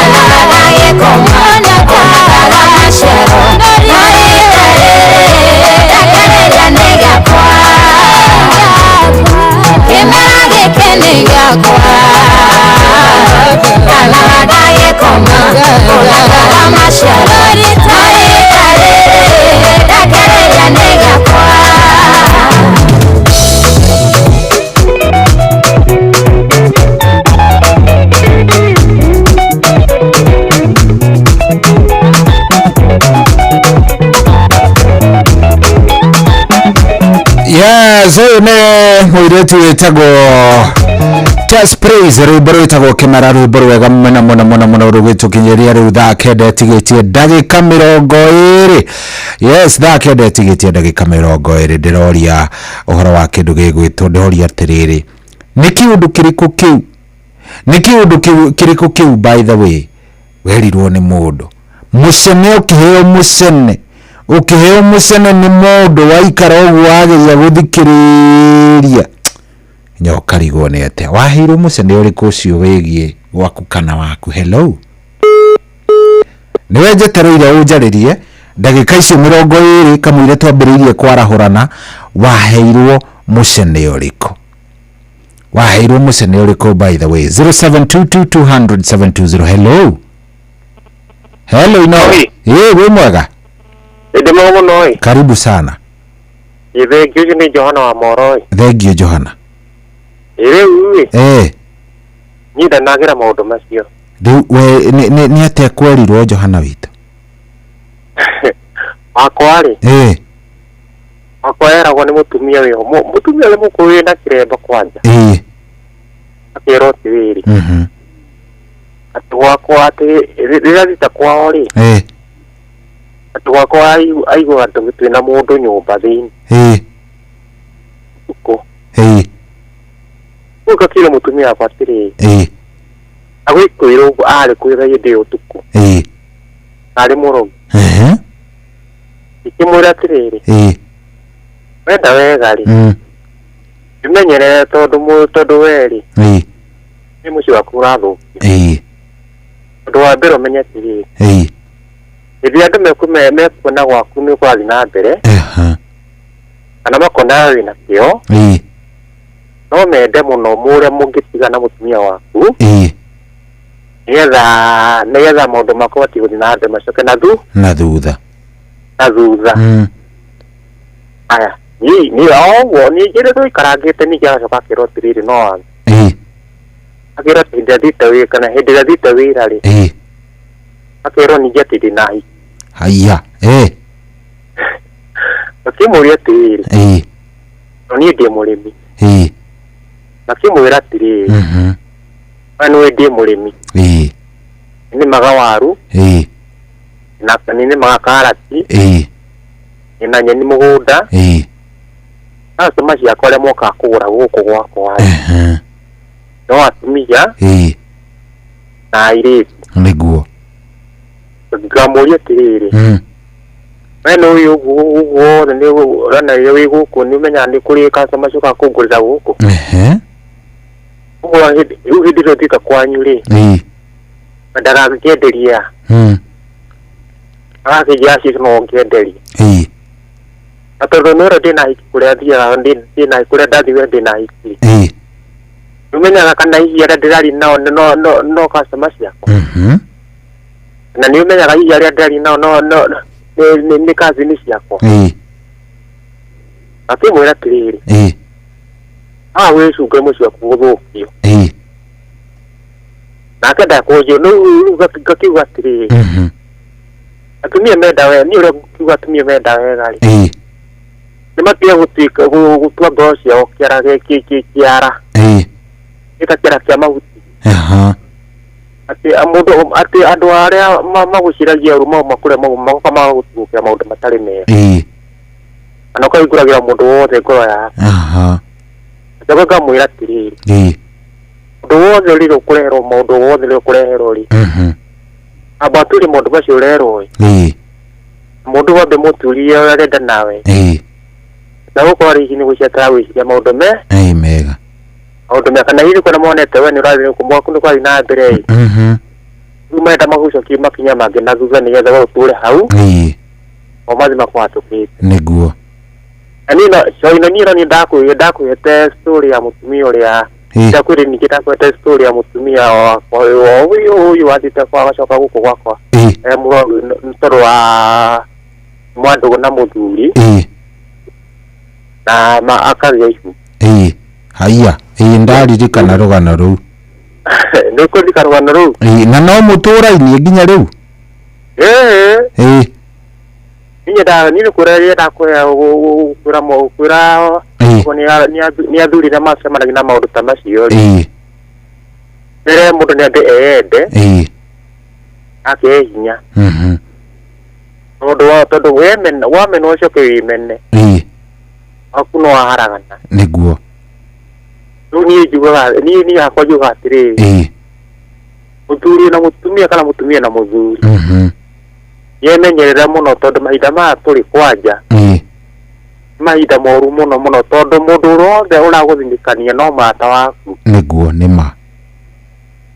kana ndagĩkoma ona ngaga maciaro no rita rĩrĩ ndakarĩria nĩ gĩakwa. Kĩmera gĩkĩ nĩ gĩakwa kana ndagĩkoma ona ngaga maciaro no rita rĩrĩ ndakarĩria nĩ gĩakwa. Yes, ũyũ nĩ mũirĩtu wĩtagwo Tess Praise, rwĩmbo rwĩtagwo Kĩmera, rwĩmbo rwega mũno mũno mũno mũno rũgĩtũkinyĩria rĩu thaa 9 ĩtigĩtie ndagĩka 20. Yes, thaa 9 ĩtigĩtie ndagĩka 20. Ndĩroria ũhoro wa kĩndũ gĩgwĩtwo, ndĩroria atĩrĩrĩ, nĩ kĩũndũ kĩrĩkũ kĩu, nĩ kĩũndũ kĩrĩkũ kĩu by the way werirwo nĩ mũndũ mũcene, ũkĩheo mũcene Ũkĩheo mũcene nĩ mũndũ waikara ũguo wageria gũthikĩrĩria nyokarigwo nĩ atĩa waheirwo mũcene ũrĩkũ ũcio wĩgiĩ gwaku kana waku. Hello, nĩwe njetereire ũnjarĩrie ndagĩka icio 20 kamũira twambĩrĩirie kwarahũrana. Waheirwo mũcene ũrĩkũ? Waheirwo mũcene ũrĩkũ? By the way, 0722 200 720. Hello, hello. Ino ĩ wĩ mwega? Ndĩ mwega mũno ĩ. Karibu sana. Ĩ thengiũ, ũcio nĩ Johana wa Moro ĩ. Thengio, Johana. Ĩ rĩu ĩ, niĩ ndanagĩra maũndũ macio. Rĩu we nĩ atĩa kwerirwo, Johana witũ? Wakwa rĩ, wakwa eragwo nĩ mũtumia wĩho, mũtumia ũrĩa mũkũrũ wĩna kĩremba kwanja, akĩrwo atĩrĩrĩ, atĩ gwakwa, atĩ rĩrĩa thiĩte kwao rĩ, atĩ gwakwa aigua atĩ twĩna mũndũ nyũmba thĩinĩ ũtukũ. Rĩu ngakĩra mũtumia wakwa atĩrĩrĩ, agwĩkwĩra ũguo arĩ kwĩra hĩndĩ ĩyo ũtukũ arĩ mũrogi. Ikĩmwĩra atĩrĩrĩ, wenda wega rĩ, wĩmenyerere tondũ we rĩ, nĩ mũciĩ waku ũrathũkio. Ũndũ wa mbere ũmenye atĩrĩrĩ, hĩndĩ ĩrĩa andũ mekuona gwaku nĩ ũkũrathiĩ na mbere kana makona wĩna kĩo, no mende mũno mũrĩa mũngĩtigana mũtumia waku nĩgetha maũndũ maku matige gũthiĩ na mbere, macoke na thu na thutha. Na thutha. Aya, ni o ũguo ningĩ rĩrĩa tũikarangĩte, ningĩ agacoka akĩrwo atĩrĩrĩ, no wange akĩrwo atĩ hĩndĩ ĩrĩa thiĩte wĩra kana hĩndĩ ĩrĩa thiĩte wĩra rĩ, akĩrwo ningĩ atĩ ndĩna hiki. Haya. Akĩmũria atĩrĩrĩ, no niĩ ndĩ mũrĩmi. Akĩmwĩra atĩrĩrĩ, we nĩũĩ ndĩ mũrĩmi, nĩmaga waru na nĩnĩmaga karati na nyeni mũgũnda. Customer ciakwa arĩa mokaga kũgũra gũkũ gwakwa rĩ, no atumia na airĩtu. Nĩguo. Ngamũria atĩrĩrĩ, we nĩũĩ ũguo ũguo wothe nĩ ũrona rĩrĩa wĩ gũkũ nĩ ũmenyaga nĩ kũrĩ customer ciũkaga kũngũrĩra gũkũ. Ũguo rĩu hĩndĩ ĩrĩa ũthiĩte kwanyu rĩ, wendaga ngĩenderia, agakĩnjĩra acio no ngĩenderia, na tondũ nĩ ũrĩa ndĩna hiki kũrĩa thiaga ndĩna kũrĩa ndathiĩ we ndĩna hiki, nĩ ũmenyaga kana hihi arĩa ndĩraria nao no customer ciakwa, na nĩ ũmenyaga hihi arĩa ndĩraria nao no nĩ cousin ciakwa. Akĩmwĩra atĩrĩrĩ, haha wĩcunge mũciĩ waku gũthũkio. Nake ndakũnjio rĩu ngakiuga atĩrĩrĩ, atumia menda wega, niĩ ũrĩa ngukiuga atumia menda wega rĩ, nĩ matige gũtuĩka gũtua ngoro ciao kĩara kĩara gĩta kĩara kĩa mahuti, atĩ mũndũ, atĩ andũ arĩa magũciragia ũru mauma kũrĩa magoka magagũthũkĩra maũndũ matarĩ mega, kana ũkahingũragĩra mũndũ wothe ngoro yaku. Njoka ngamwĩra atĩrĩrĩ, ũndũ wothe rĩrĩa ũkũreherwo, maũndũ wothe rĩrĩa ũkũreherwo rĩ, amba atwĩre maũndũ macio ũrerwo ĩ, mũndũ wambe mũturie ũrĩa arenda nawe, na gũkorwo hihi nĩ gwĩciria gwĩciria maũndũ me mega, maũndũ mega, kana hihi nĩ monete we nĩ ũrathiĩ gwaku nĩ kũrathiĩ na mbere ĩ, rĩu marenda magũcokie makinya mangĩ na thutha nĩgetha we ũtũre hau o mathiĩ makũhatũkĩte. Nĩguo. Na niĩ no sorry, na niĩ no niĩ ndakwĩhete story ya mũtumia ũrĩa ndakwĩrĩ, ningĩ ndakwĩhete story ya mũtumia wakwa ũyũ ũyũ wathiĩte kwa agacoka gũkũ gwakwa mũrogi nĩ tondũ wa mwandũgũ na mũthuri na akagĩa ihu. Haya, ndaririkana rũgano rũu. Nĩ ũkũririkana rũgano rũu? Na no mũtũra-inĩ nginya rĩu? Ĩĩ. Niĩ niĩ nĩ kwĩra rĩrĩa ndakwĩra kwĩra kwĩra nĩ athuri arĩa macemanagia na maũndũ ta macio rĩ, mbere mũndũ nĩ ambe eyende, akĩhe hinya, tondũ wemena wamena ũcoke wĩmene waku no waharagana. Nĩguo. Rĩu niĩ njugaga, niĩ hakwa njugaga atĩrĩrĩ, mũthuri na mũtumia kana mũtumia na mũthuri, Yemenyerera mũno tondũ mahinda maya tũrĩ kwanja. Mahinda moru mũno mũno tondũ mũndũ wothe ũragũthinikania no mata waku. Nĩguo nĩ ma.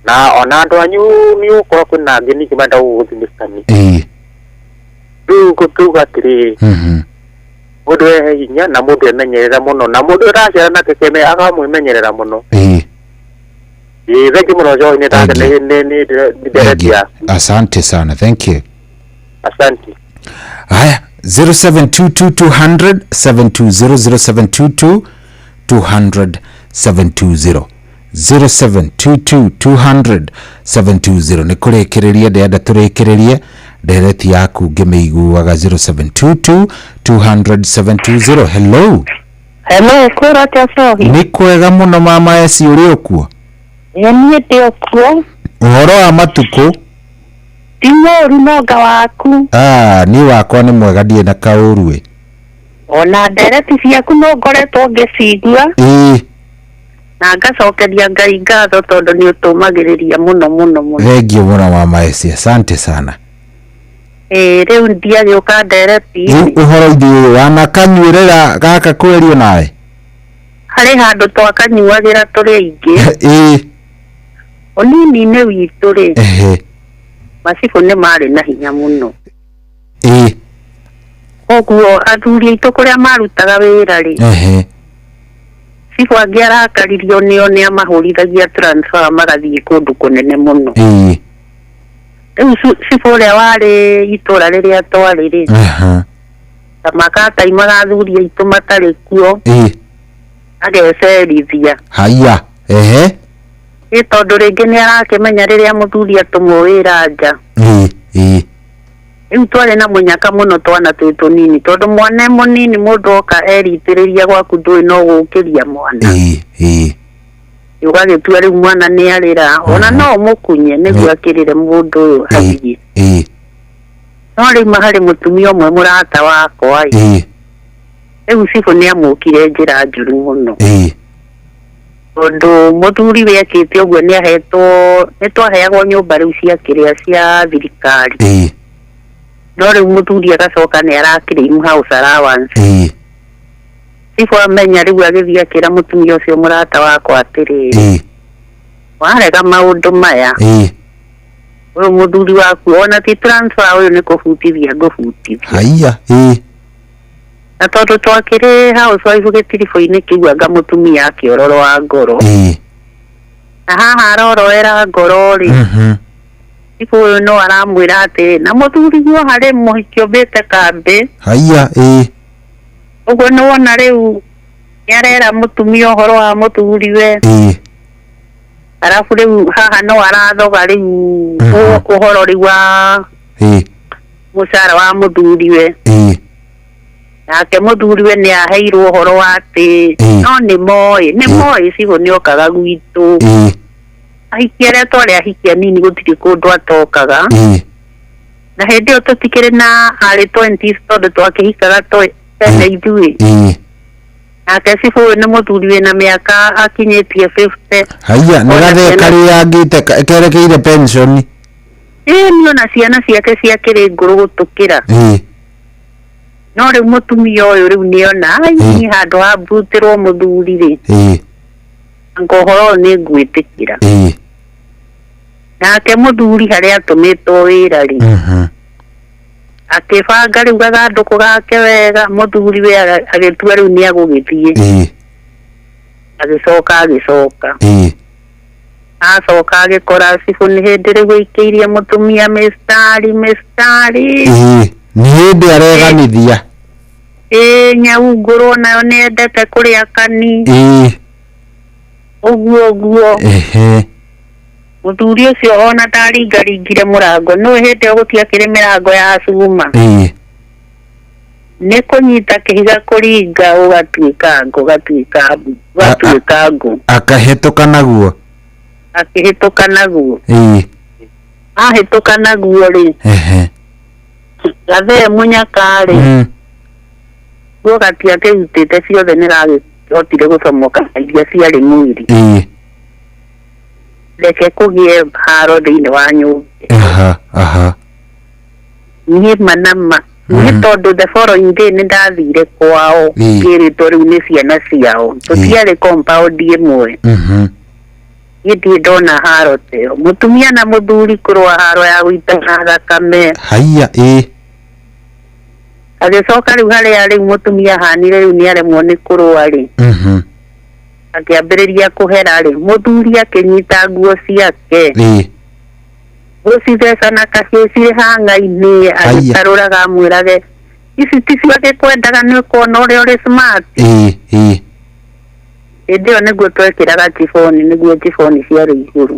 Na ona andũ anyu nĩ ũgũkorwo kwĩna angĩ ningĩ marenda gũgũthinikania. Rĩu ngũkiuga atĩrĩrĩ, mũndũ ehe hinya na mũndũ emenyerera mũno na mũndũ ũraciara nake keme akamwĩmenyerera mũno. Thank you mũno Joy, nĩ ndereti yaku. Asante sana, thank you. Asante. Haya, 0722 200 720, 0722 200 720, 0722 200 720. Nĩ kũrĩkĩrĩria ndĩrenda tũrĩkĩrĩrie ndereti yaku ngĩmĩiguaga. 0722 200 720. Hello. Hello, kwĩra atĩa Cohi? Nĩ kwega mũno mama eci, ũrĩ ũkuo? Ĩ, niĩ ndĩ okuo. Ũhoro wa matukũ? Ti mũũru nonga waku. Ah, niĩ wakwa nĩ mwega, ndirĩ na kaũru ĩ. Ona ndereti ciaku no ngoretwo ngĩcigua na ngacokeria Ngai ngatho tondũ nĩ ũtũmagĩrĩria mũno mũno mũno. Thengiũ mũno mama eci, asante sana. Ĩ, rĩu ndiagĩũka ndereti. Rĩu ũhoro ithuĩ ũyũ wanakanyuĩrĩra gaka kwerio nawe? Harĩ handũ twakanyuagĩra tũrĩ aingĩ. Ũnini-inĩ witũ rĩ, macibũ nĩ marĩ na hinya mũno. Koguo athuri aitũ kũrĩa marutaga wĩra rĩ, cibũ angĩarakaririo nĩo nĩ amahũrithagia transfer magathiĩ kũndũ kũnene mũno. Rĩu cibũ ũrĩa warĩ itũra rĩrĩa twarĩ rĩ, ta makataimaga athuri aitũ matarĩ kuo, agecerithia. Haya, ehe. Ĩ, tondũ rĩngĩ nĩ arakĩmenya rĩrĩa mũthuri atũmwo wĩra nja. Rĩu twarĩ na mũnyaka mũno twana twĩ tũnini tondũ mwana e mũnini mũndũ oka eritĩrĩria gwaku ndũĩ no gũkĩria mwana. Ũgagĩtua rĩu mwana nĩ arĩra ona no ũmũkunye nĩguo akĩrĩre mũndũ ũyũ athiĩ. No rĩu harĩ mũtumia ũmwe mũrata wakwa ĩ, rĩu cibũ nĩ amũkire njĩra njũru mũno. Tondũ mũthuri wekĩte ũguo nĩ ahetwo, nĩ twaheagwo nyũmba rĩu cia kĩrĩa cia thirikari. No rĩu mũthuri agacoka nĩ arakĩrĩimu house allowance. Cibũ amenya rĩu agĩthiĩ akĩra mũtumia ũcio mũrata wakwa atĩrĩrĩ, warega maũndũ maya, ũyũ mũthuri waku ona ti transfer ũyũ nĩ kũbutithia ngũbutithia. Haya. Na tondũ twakĩrĩ housewife gĩtiribũ-inĩ kĩu anga mũtumia akĩororoa ngoro. Na haha aroroera ngoro rĩ, cibũ ũyũ no aramwĩra atĩ na mũthuriguo harĩ mũhiki ũmbĩte kambĩ. Haya. Ũguo nĩ wona rĩu nĩ arera mũtumia ũhoro wa mũthuriwe. Arabu rĩu haha no arathoga rĩu ũhoro rĩu wa mũcara wa mũthuriwe. Nake mũthuriwe nĩ aheirwo ũhoro wa atĩ no nĩ moĩ, nĩ moĩ cibũ nĩ okaga gwitũ. Ahiki arĩa twarĩ ahiki anini gũtirĩ kũndũ atokaga. Na hĩndĩ ĩyo tũtikĩrĩ na early 20s tondũ twakĩhikaga tene ithuĩ. Nake cibũ ũyũ nĩ mũthuri wĩna mĩaka akinyĩtie 50. Haya, nĩ gathee karĩangĩte kerekeire pension. Ĩ, nĩ ona ciana ciake ciakĩrĩ ngũrũ gũtũkĩra. No rĩu mũtumia ũyũ rĩu nĩona ai niĩ handũ ha mbutĩrwo mũthuri rĩ, anga ũhoro ũyũ nĩ ngwĩtĩkĩra. Nake mũthuri harĩa atũmĩtwo wĩra rĩ, akĩbanga rĩu gathandũkũ gake wega, mũthuri we agĩtua rĩu nĩ agũgĩthiĩ. Agĩcoka agĩcoka. Acoka agĩkora cibũ nĩ hĩndĩ rĩu aikĩirie mũtumia mĩstari mĩstari. Nĩ hĩndĩ areganithia. Ĩ, nyau ngũrũ nayo nĩ endete kũrĩa kani. Ũguo ũguo. Mũthuri ũcio ona ndaringaringire mũrango, nĩũĩ hĩndĩ ĩyo gũtiakĩrĩ mĩrango ya cuma. Nĩ kũnyita kĩhiga kũringa ũgatuĩka ngũ, ũgatuĩka ũgatuĩka ngũ. Akahĩtũka naguo. Akĩhĩtũka naguo. Ahĩtũka naguo rĩ, gathee mũnyaka rĩ, guo gatiakĩrutĩte ciothe nĩ gagĩhotire gũcomoka iria ciarĩ mwĩrĩ. Reke kũgĩe haro thĩinĩ wa nyũmba. Niĩ ma na ma nĩ tondũ the following day nĩ ndathire kwao ngĩrĩtwo rĩu nĩ ciana ciao tũtiarĩ compound ĩmwe. Niĩ ndirĩ ndona haro ta ĩyo, mũtumia na mũthuri kũrũa haro ya gũitana thakame. Haiya, ĩ. Agĩcoka rĩu harĩa rĩu mũtumia ahanire rĩu nĩ aremwo nĩ kũrũa rĩ, akĩambĩrĩria kũhera rĩ, mũthuri akĩnyita nguo ciake gũcitheca na kahiũ cirĩ hang'a-inĩ, agĩtarũraga amwĩrage ici ticio agĩkwendaga nĩ ũkuona ũrĩa ũrĩ smart. Ĩ ĩ. Hĩndĩ ĩyo nĩguo twekĩraga chiboni, nĩguo chiboni ciarĩ igũrũ.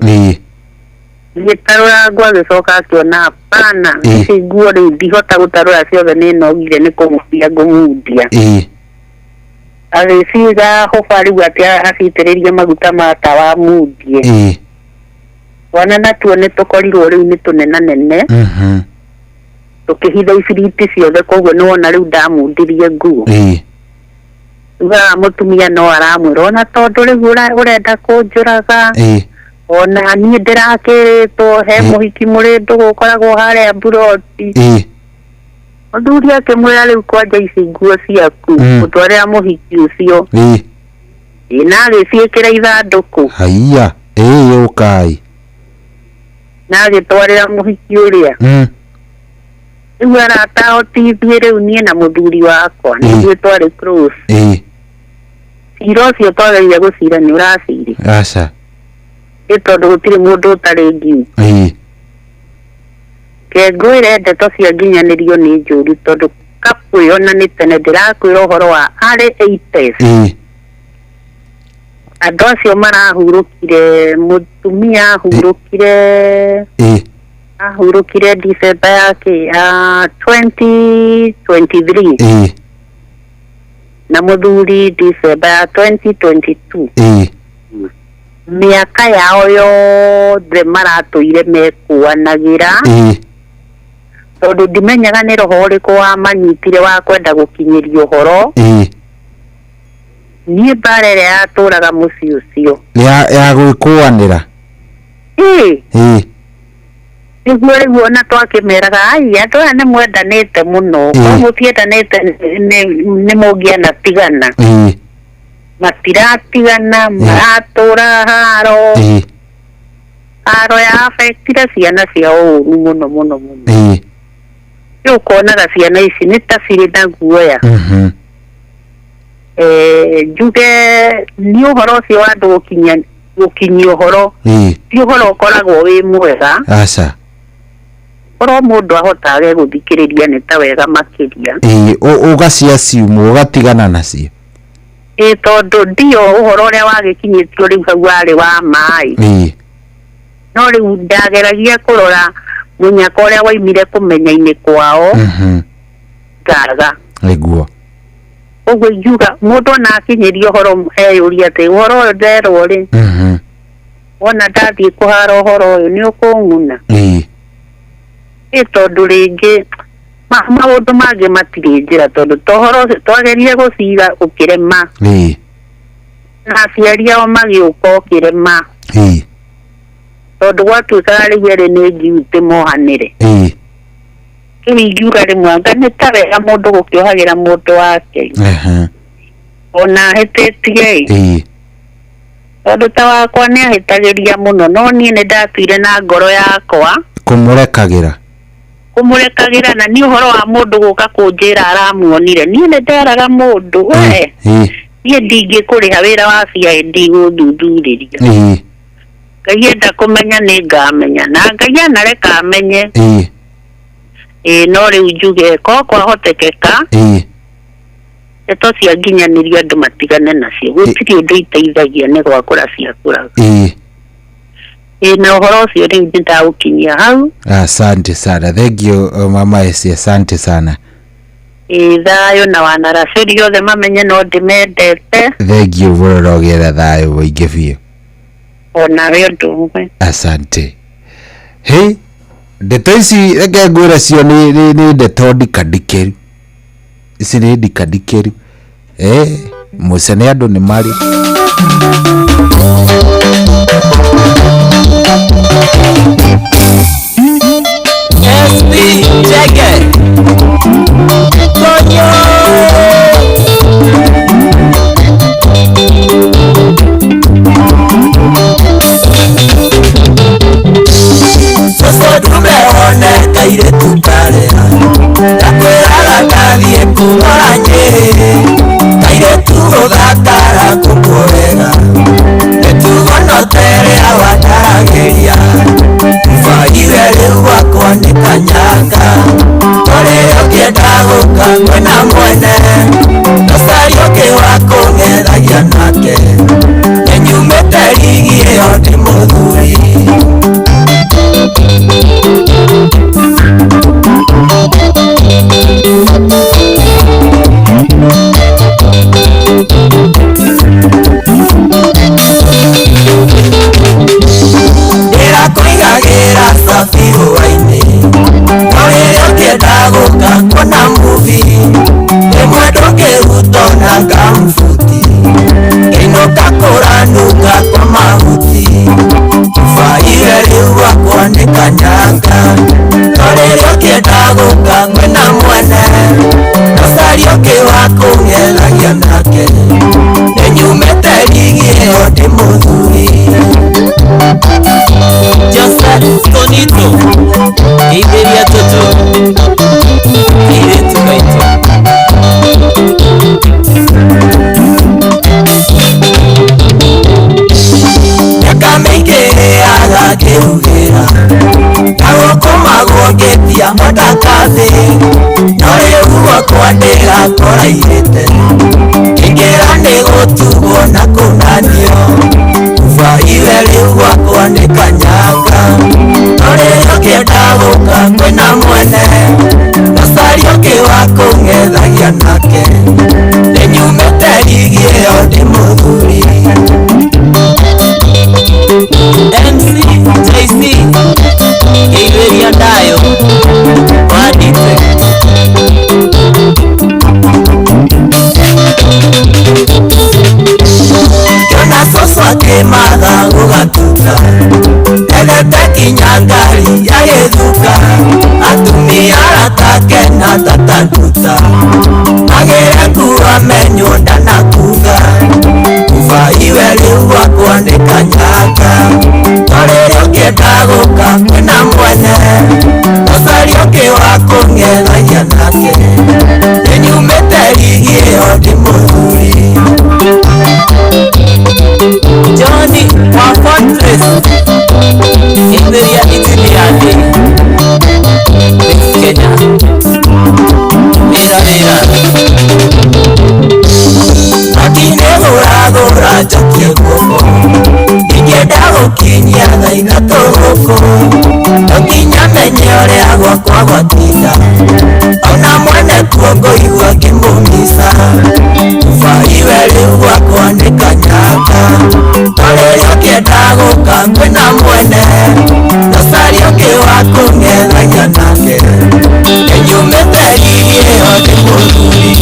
Gĩtarũra nguo agĩcoka akĩona hapana, ici nguo rĩu ndihota gũtarũra ciothe, nĩ nogire nĩ kũmundia ngũmundia. Agĩciga hũba rĩu atĩ acitĩrĩrie maguta ma tawa mundie. Twana natuo nĩ tũkorirwo rĩu nĩ tũnenanene, tũkĩhitha ibiriti ciothe, koguo nĩ wona rĩu ndamundirie nguo. Ugaga mũtumia no aramwĩra ona tondũ rĩu ũrenda kũnjũraga, ona niĩ ndĩrakĩrĩtwo he mũhiki mũrĩ ndũgũ ũkoragwo harĩa mburoti. Mũthuri akĩmwĩra rĩu kwanja ici nguo ciaku ũtwarĩra mũhiki ũcio. Na agĩciĩkĩra ithandũkũ. Haiya, ĩ ũkai. Na agĩtwarĩra mũhiki ũrĩa. Rĩu arata ao ti ithuĩ rĩu niĩ na mũthuri wakwa nĩ ithuĩ twarĩ close. Cira ũcio twageririe gũcira nĩ ũracirire. Aca. Nĩ tondũ gũtirĩ mũndũ ũtarĩ ngiu. Ke ngwĩre ndeto cia nginyanĩrio nĩ njũru tondũ kapu ĩyo na nĩ tene ndĩrakwĩra ũhoro wa arĩ 80s. Andũ acio marahurũkire, mũtumia ahurũkire ahurũkire December yake 2023 na mũthuri December ya 2022. Mĩaka yao yothe maratũire mekuanagĩra tondũ ndimenyaga nĩ roho ũrĩkũ wamanyitire wa kwenda gũkinyĩria ũhoro. Niĩ mbara ĩrĩa yatũraga mũciĩ ũcio ya gwĩkũanĩra. Nĩguo rĩu ona twakĩmeraga ai andũ aya nĩ mwendanĩte mũno, korwo mũtiendanĩte nĩ mũngĩanatigana. Matiratigana, maratũra haro. Haro ya affectire ciana ciao ũru mũno mũno mũno. Rĩu ũkonaga ciana ici nĩ ta cirĩ na guoya. Njuge nĩ ũhoro ũcio wa andũ gũkinyia ũhoro ti ũhoro ũkoragwo wĩ mwega. Aca. Korwo mũndũ ahotage gũthikĩrĩria nĩ ta wega makĩria. Ũgaciaciumwo ũgatigana nacio. Ĩ tondũ ndio ũhoro ũrĩa wagĩkinyĩtio rĩu hau warĩ wa maĩ. No rĩu ndageragia kũrora mũnyaka ũrĩa waimire kũmenya-inĩ kwao ngaga. Nĩguo. Ũguo ingiuga mũndũ ona akinyĩria ũhoro eyũrie atĩ ũhoro ũyũ nderwo rĩ, wona ndathiĩ kũhara ũhoro ũyũ nĩ ũkũng'una. Ĩ tondũ rĩngĩ maũndũ mangĩ matirĩ njĩra tondũ to ũhoro ũcio twagerire gũcira ũkĩrema. Na aciari ao magĩũka ũkĩrema. Tondũ gwatuĩkaga rĩu erĩ nĩ ngiutĩ mohanĩre. Rĩu ingiuga rĩmwe anga nĩ ta wega mũndũ gũkĩohagĩra mũndũ wake. Ona ahĩtĩtie ĩ. Tondũ ta wakwa nĩ ahĩtagĩria mũno no niĩ nĩ ndatuire na ngoro yakwa Kũmũrekagĩra. Kũmũrekagĩra na nĩ ũhoro wa mũndũ gũka kũnjĩra aramuonire. Niĩ nĩ nderaga mũndũ we niĩ ndingĩkũrĩha wĩra wa CID gũthuthurĩria. Ngai enda kũmenya nĩ ngamenya na Ngai anareka amenye. Ĩ no rĩu njuge ko kwahotekeka ndeto cia nginyanĩrio andũ matigane nacio gũtirĩ ũndũ iteithagia nĩ gwakũra ciakũraga. Ĩ na ũhoro ũcio rĩu nĩ ndaũkinyia hau. Asante sana. Thank you mama Esi, asante sana. Ĩ thayũ na wanaracĩri othe mamenye no ndĩmendete. Thank you mũno na ũgĩe na thayũ mũingĩ biũ. Onawe ũndũ ũmwe. Asante. Hey, ndeto ici reke ngwĩre cio nĩ ndeto ndikandikĩru. Ici nĩ ndikandikĩru. Mũcene andũ nĩ marĩ. SB Jege. ngĩrugĩra na gũkomagwo ngĩtia mũtakathĩ no rĩu gwakwa ndĩrakoraihĩte ingĩra nĩ gũtugwo na kũnanio kuba iwe rĩu gwakwa nĩ kanyanga no rĩrĩa ũkĩenda gũka kwĩna mwene gacaria ũngĩ wa kũng'ethagia nake nĩnyumĩte rigi ĩyo ndĩ mũthuri. MC JC Ngeiria Ndayo Wandite Kiona cũcũ akĩmatha gũgatuka endete kinya ngari ya gĩthuka atumia aratake na tatanduta magĩre nguo amenywo ndanakuga kuba iwe rĩu gwakwa nĩ kanyanga no rĩrĩa ũkĩenda gũka kwĩna mwene ũcaria ũngĩ wa kũng'ethagia nake nĩnyumĩte rigi ĩyo ndĩ mũthuri. Johnny wa Fortress Ngeiria Itiniathi Mix Kenya Wĩra wĩra Akinegũragũra njokie guoko ingĩenda gũkinyia thaa ithatũ gũkũ no nginya menye ũrĩa gwakwa gwatinda ona mwene kuo ngũigua ngĩmũmisa kuba iwe rĩu gwakwa nĩ kanyanga no rĩrĩa ũkĩenda gũka kwĩna mwene gacaria ũngĩ wa kũng'ethagia nake nĩnyumĩte rigi ĩyo ndĩ mũthuri.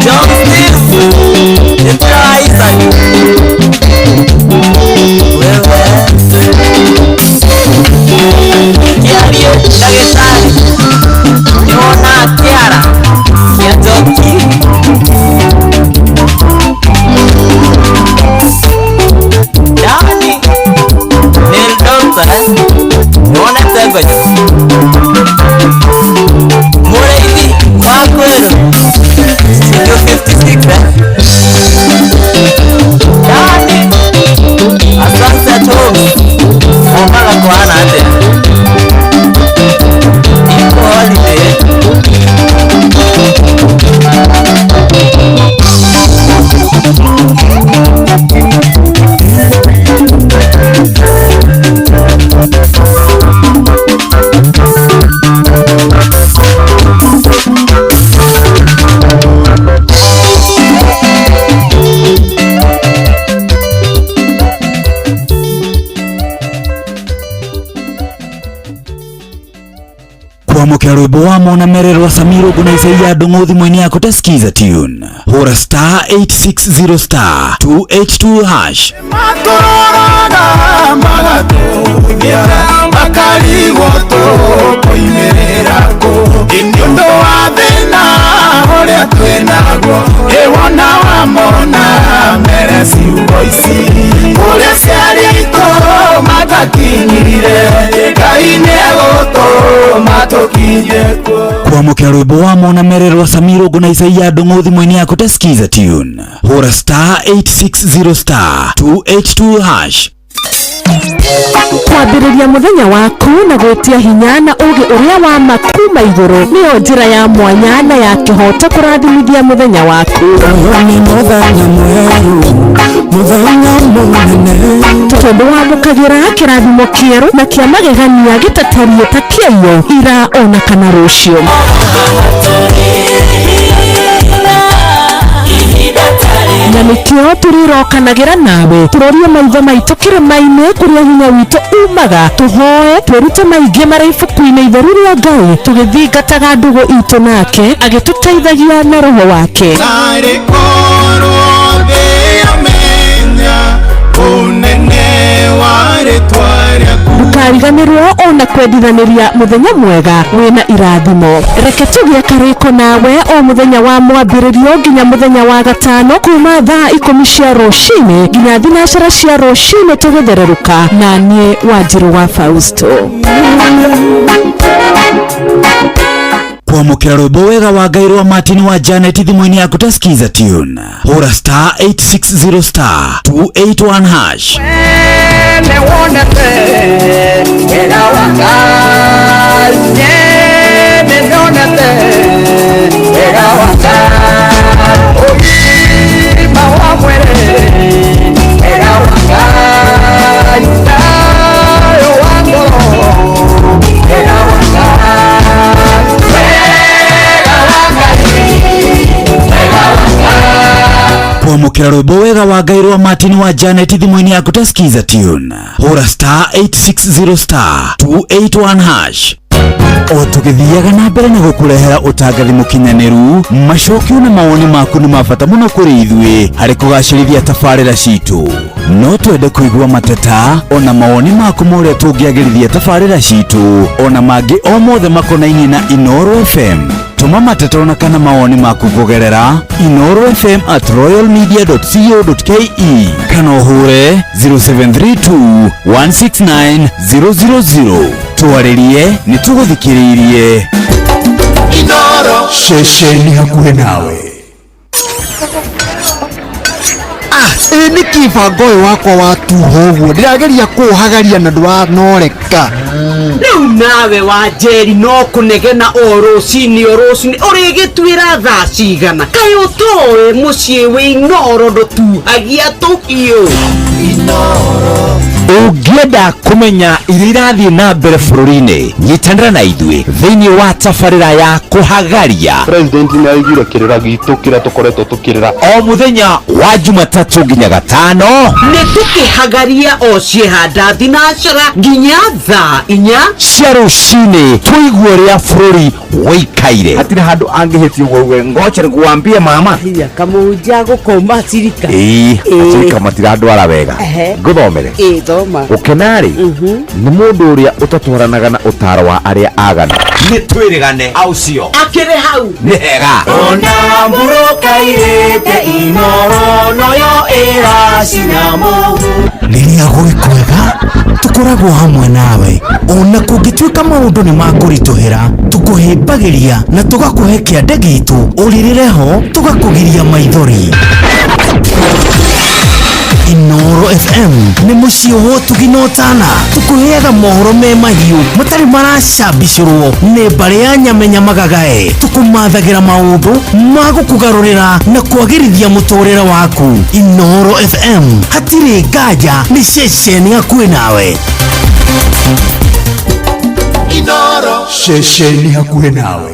John Steve Nĩtũra Isaac Wewe Kĩario ndagĩtarĩ Nĩwona kĩara kĩa njoki Dani Nil Doctor Nĩwonete ngonyo Mũrĩithi wa kwĩrũ Studio 56 Dani A Sunset Homes Mombaga kũhana atĩa Iko holiday. Kwamũkĩra rwĩmbo wa mona mere rwa Samiro nguna Isaia Ndung'u thimũ-inĩ yaku ta skiza tune hũra star 860 star 282 hash. Matũroraga magatũthia makarigwo tũkoimĩrĩra kũ nĩ ũndũ wa thĩna ũrĩa twĩnaguo ĩwona wamona mere ciugo ici ũrĩa ciarĩtwo matakinyire Ngai nĩegũtũma tũkinye kuo. Kwamũkĩra rwĩmbo wa mona mere rwa Samiro nguna Isaia Ndung'u thimũ-inĩ yaku ta skiza tune hũra star 860 star 282 hash. Kwambĩrĩria mũthenya waku na gwĩtia hinya na ũũgĩ ũrĩa wa ma kuma igũrũ nĩyo njĩra ya mwanya na ya kĩhooto kũrathimithia mũthenya waku. Nĩ mũthenya mwerũ mũthenya mũnene tondũ wamũkagĩra kĩrathimo kĩerũ na kĩa magegania gĩtatariĩ ta kĩayo ira ona kana rũciũ. Na nĩkĩo tũrĩrokanagĩra nawe tũrorie maitho maitũ kĩrĩma-inĩ kũrĩa hinya witũ umaga tũhoe twĩrute maingĩ marĩa ibuku-inĩ itheru rĩa Ngai tũgĩthingataga ndũgũ itũ nake agĩtũteithagia na roho wake. Narĩ korwo thĩ yamenya ũnene wa rĩtwa rĩaku. Ndũkariganĩrwo ona kwendithanĩria mũthenya mwega wĩna irathimo. Reke tũgĩe karĩko nawe o mũthenya wa mwambĩrĩrio nginya mũthenya wa gatano kuma thaa 10 cia rũcinĩ nginya 9 cia rũcinĩ tũgĩthererũka na niĩ Wanjirũ wa Fausto. Kwamũkĩra rwĩmbo wega wa Ngai rwa Martin wa Janet thimũ-inĩ yaku ta Skiza tune. Hũra star 860 star 281 hash. Wene wonete wega wa Ngai, nyene nyonete wega wa Ngai, ũgima wa mwĩrĩ wega wa Ngai, thayũ wa ngoro wega wa Ngai, wega wa Ngai, wega wa Ngai. Kwamũkĩra rwĩmbo wega wa Ngai rwa Martin wa Janet thimũ-inĩ yaku ta Skiza tune. Hũra star 860 star 281 hash. O tũgĩthiaga na mbere na gũkũrehera ũtangathi mũkinyanĩru, macokio na mawoni maku nĩ ma bata mũno kũrĩ ithuĩ harĩ kũgacĩrithia tabarĩra citũ. No twende kũigua mateta ona mawoni maku ma ũrĩa tũngĩagĩrithia tabarĩra citũ ona mangĩ o mothe makonainie na Inooro FM. Tũma mateta ona kana mawoni maku kũgerera inoorofm@royalmedia.co.ke kana ũhũre 0732 169 000. Twarĩrie nĩ tũgũthikĩrĩirie. Inooro ceceni hakuhĩ nawe. Ĩ nĩkĩ bango ũyũ wakwa watuha ũguo ndĩrageria kũũhagaria na ndũranoreka. Rĩu nawe wa Njeri no kũnegena o rũcinĩ o rũcinĩ ũrĩgĩtuĩra thaa cigana? Kaĩ ũtoĩ mũciĩ wĩ Inooro ndũtuhagia tũhiũ? Ũngĩenda kũmenya iria irathiĩ na mbere bũrũri-inĩ, nyitanĩra na ithuĩ thĩinĩ wa tabarĩra ya kũhagaria. President nĩ aiguire kĩrĩra gitũ kĩrĩa tũkoretwo tũkĩrĩra o mũthenya wa Jumatatũ nginya Gatano. Nĩ tũkĩhagaria o ciĩhanda thinacara nginya thaa 4 cia rũcinĩ, tũigue ũrĩa bũrũri wĩikaire. Hatirĩ handũ angĩhĩtia ũguo uge ngoche nĩkuambie mama. Hiya kamũhunjia gũkũma cirika. Ĩĩ, acirika matirandwara wega. Ngũthomere. Ĩĩ thoma. Gũkena-rĩ nĩ mũndũ ũrĩa ũtatwaranaga na ũtaro wa arĩa aganu. Nĩ twĩrĩgane au cio. Akĩrĩ hau. Nĩ hega. Ona mũrũkairĩte Inooro noyo ĩracina mũhu. Rĩrĩa gwĩ kwega tũkoragwo hamwe nawe ona kũngĩtuĩka maũndũ nĩ makũritũhĩra, tũkũhĩmbagĩria na tũgakũhe kĩande gitũ ũrĩrĩre ho tũgakũgiria maithori. Inooro FM nĩ mũciĩ wa ũtugi na ũtana, tũkũheaga mohoro me mahiũ matarĩ maracabicũrwo nĩ mbarĩ ya nyamenya magagae, tũkũmathagĩra maũndũ ma gũkũgarũrĩra na kwagĩrithia mũtũrĩre waku. Inooro FM hatirĩ nganja, nĩ ceceni hakuhĩ nawe. Inooro ceceni hakuhĩ nawe.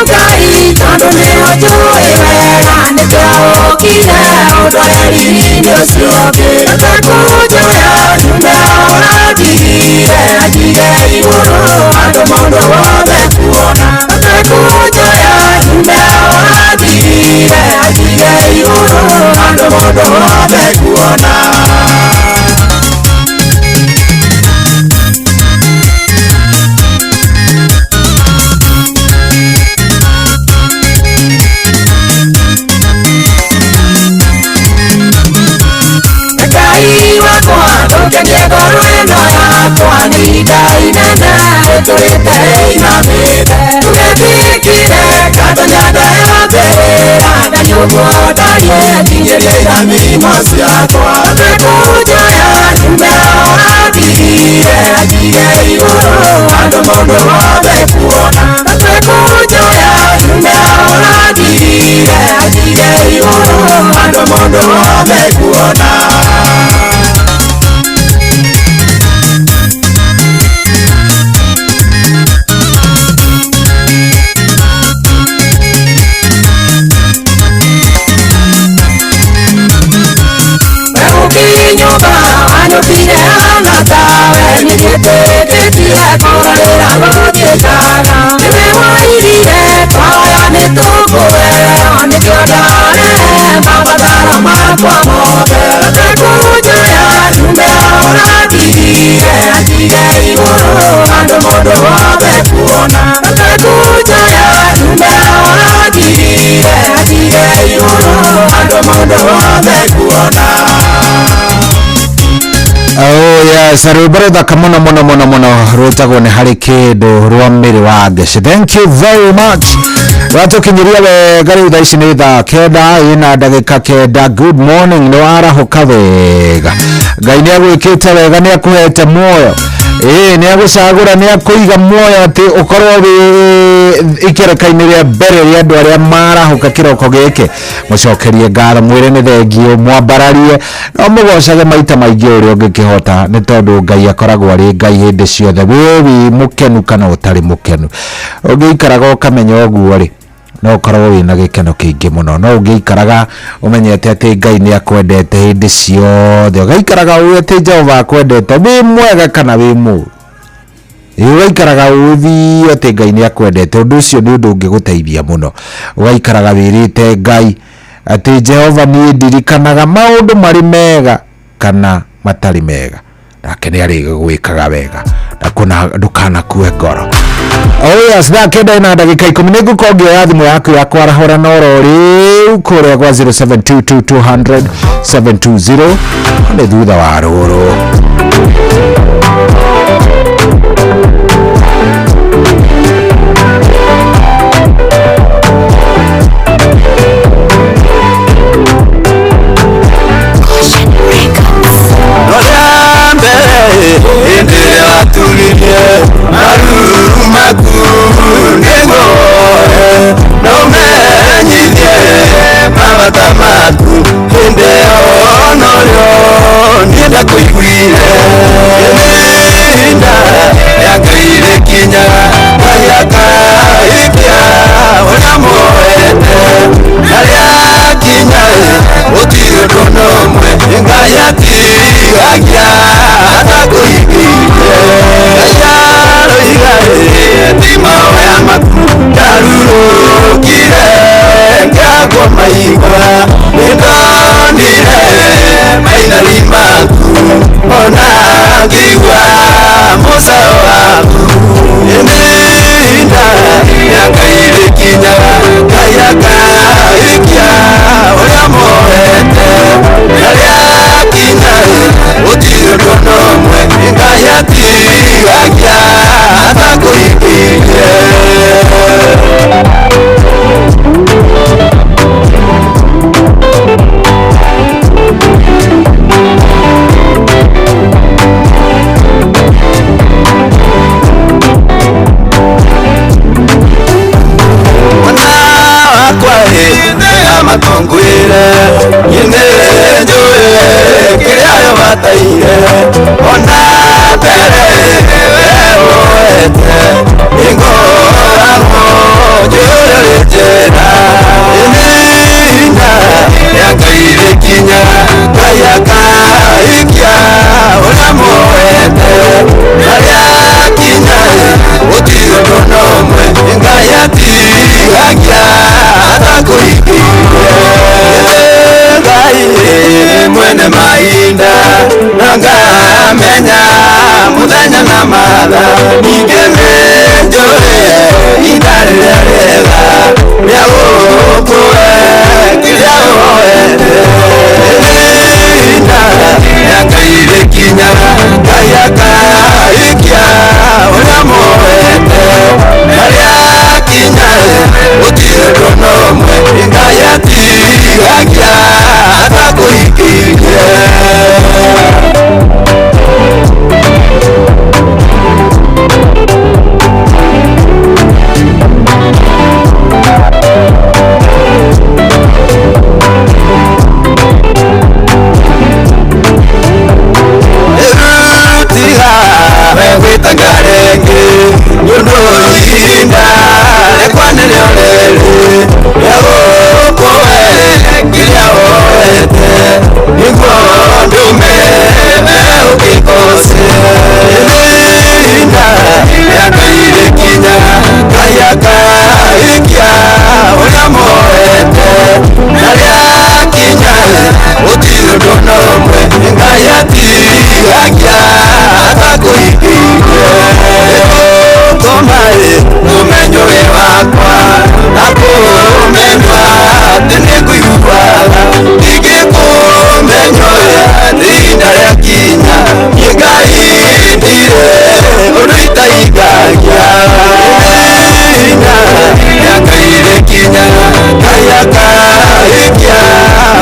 Ngai, tondu nĩwe njũĩ wega, nĩkĩo Wokire ũndware riri-inĩ ũcio ũngĩ Atekũnjoya nyume ũrandigire Anjige igũrũ andũ mũndũ wothe kuona Atekũnjoya nyume ũrandigire Anjige igũrũ andũ mũndũ wothe kuona. Ndũkenie ngoro ĩno yakwa nĩ ihinda inene ĩtũrĩte ĩinamĩte Ndũgetĩkĩre kando nyanda ya mbĩrĩra na nĩũguo ndariĩ nginyĩria irathimo ciakwa Atekũnjoya nyume ũrandigire Anjige igũrũ andũ mũndũ wothe kuona Atekũnjoya nyume ũrandigire Anjige igũrũ andũ mũndũ wothe kuona. Nyumba anyũkire hana tawe nĩndĩtĩkĩtie kũrorĩra gũthiĩkaga nĩwe wairire twahoya nĩtũkũheo nĩkĩo ndarehe mabataro makwa mothe Atekũnjoya nyume ũrandigire Anjige igũrũ andũ mũndũ wothe kuona Atekũnjoya nyume ũrandigire Anjige igũrũ andũ mũndũ wothe kuona. Oh yes, rwĩmbo rũthaka mũno mũno mũno mũno rwĩtagwo nĩ harĩ kĩndũ rwa Mary wa Ngeci. Thank you very much. Rwatũkinyĩria wega rĩu thaa ici nĩ thaa 9 ĩna ndagĩka 9. Good morning, nĩ warahũka wega. Ngai nĩ agwĩkĩte wega, nĩ akũhete muoyo. Ĩĩ nĩ agũcagũra, nĩ akũiga muoyo atĩ ũkorwo wĩ ikereka-inĩ rĩa mbere rĩa andũ arĩa marahũka kĩroko gĩkĩ. Mũcokerie ngatho, mwĩre nĩ thengio, mwambararie no mũgocage maita maingĩ ũrĩa ũngĩkĩhota nĩ tondũ Ngai akoragwo arĩ Ngai hĩndĩ ciothe, wĩ wĩ mũkenu kana ũtarĩ mũkenu. Ũngĩikaraga ũkamenya ũguo rĩ, no ũkorwo wĩna gĩkeno kĩingĩ mũno. No ũngĩikaraga ũmenyete atĩ Ngai nĩ akwendete hĩndĩ ciothe, ũgaikaraga ũĩ atĩ Jehova akwendete wĩ mwega kana wĩ mũũru, ũgaikaraga ũĩ biũ atĩ Ngai nĩ akwendete. Ũndũ ũcio nĩ ũndũ ũngĩgũteithia mũno. Ũgaikaraga wĩrĩte Ngai atĩ Jehova niĩ ndirikanaga maũndũ marĩ mega kana matarĩ mega, nake nĩ arĩgwĩkaga wega na ndũkanakue ngoro. Oh yes, thaa 9 na ndagĩka 10 nĩ ngũkorwo ngĩoya thimũ yaku ya kwarahũra na oro rĩu kũrĩa gwa 0722 200 720 nĩ thutha wa rũrũ. Ndakuiguire. Ngamenya muthenya na matha ningĩ nĩnjũĩ ihinda rĩrĩa rĩega rĩa gũkũhe kĩrĩa ũhoete. Ihinda rĩa Ngai rĩkinyaga Ngai akaikia ũrĩa muoete na rĩakinya gũtirĩ ũndũ ona ũmwe Ngai atigagia atakũhingĩirie. Tiga gwĩtanga rĩngĩ nĩ ũndũ ihinda rĩakwa nĩrĩo rĩrĩ rĩa gũkũhe kĩrĩa woete nĩguo ndũme ũkĩgoce. Ihinda rĩa Ngai rĩkinyaga Ngai akaikia ũrĩa muoete na rĩakinya gũtirĩ ũndũ ona ũmwe Ngai atigagia atakũhingĩirie. Tũma ũmenyo wĩ wakwa na kũmenywa atĩ nĩngũiguaga ndingĩkũmenywo atĩ ihinda rĩakinya niĩ Ngai ndirĩ ũndũ itahingagia. Ihinda rĩa Ngai rĩkinyaga Ngai akaikia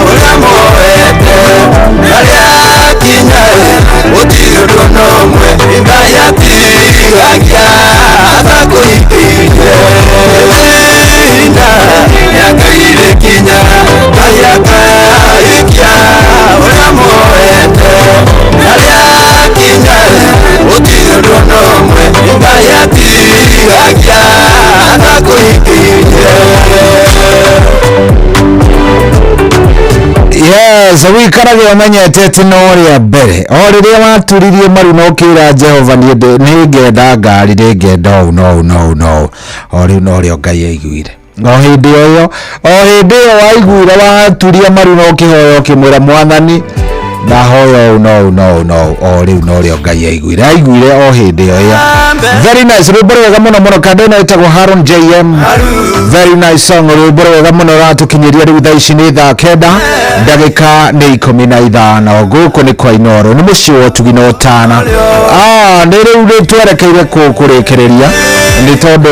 ũrĩa muoete na rĩakinya gũtirĩ ũndũ ona ũmwe Ngai atigagia atakũhingĩirie. Ihinda rĩa Ngai rĩkinyaga Ngai akaikia ũrĩa muoete na rĩakinya gũtirĩ ũndũ ona ũmwe Ngai atigagia atakũhingĩirie. Yes, wikarage ũmenyete atĩ no rĩa mbere o rĩrĩa waturirie maru na ũkĩra Jehova niĩ nĩngenda ngari nĩngenda ũũ no ũũ no ũũ no ũũ o rĩu no rĩo Ngai aiguire. O hĩndĩ ĩyo o hĩndĩ ĩyo waiguire waturia maru na ũkĩhoya ũkĩmwĩra Mwathani ndahoya ũũ no ũũ no ũũ no ũũ o rĩu no rĩo Ngai aiguire aiguire o hĩndĩ ĩyo. Very nice rwĩmbo rwega mũno mũno kanda ĩno ĩtagwo Haron JM. Very nice song rwĩmbo rwega mũno rũratũkinyĩria rĩu thaa ici nĩ thaa 9 ndagĩka nĩ 15 gũkũ nĩ kwa Inooro nĩ mũciĩ wa ũtugi na ũtana. Nĩ rĩu nĩ twerekeire kũrĩkĩrĩria nĩ tondũ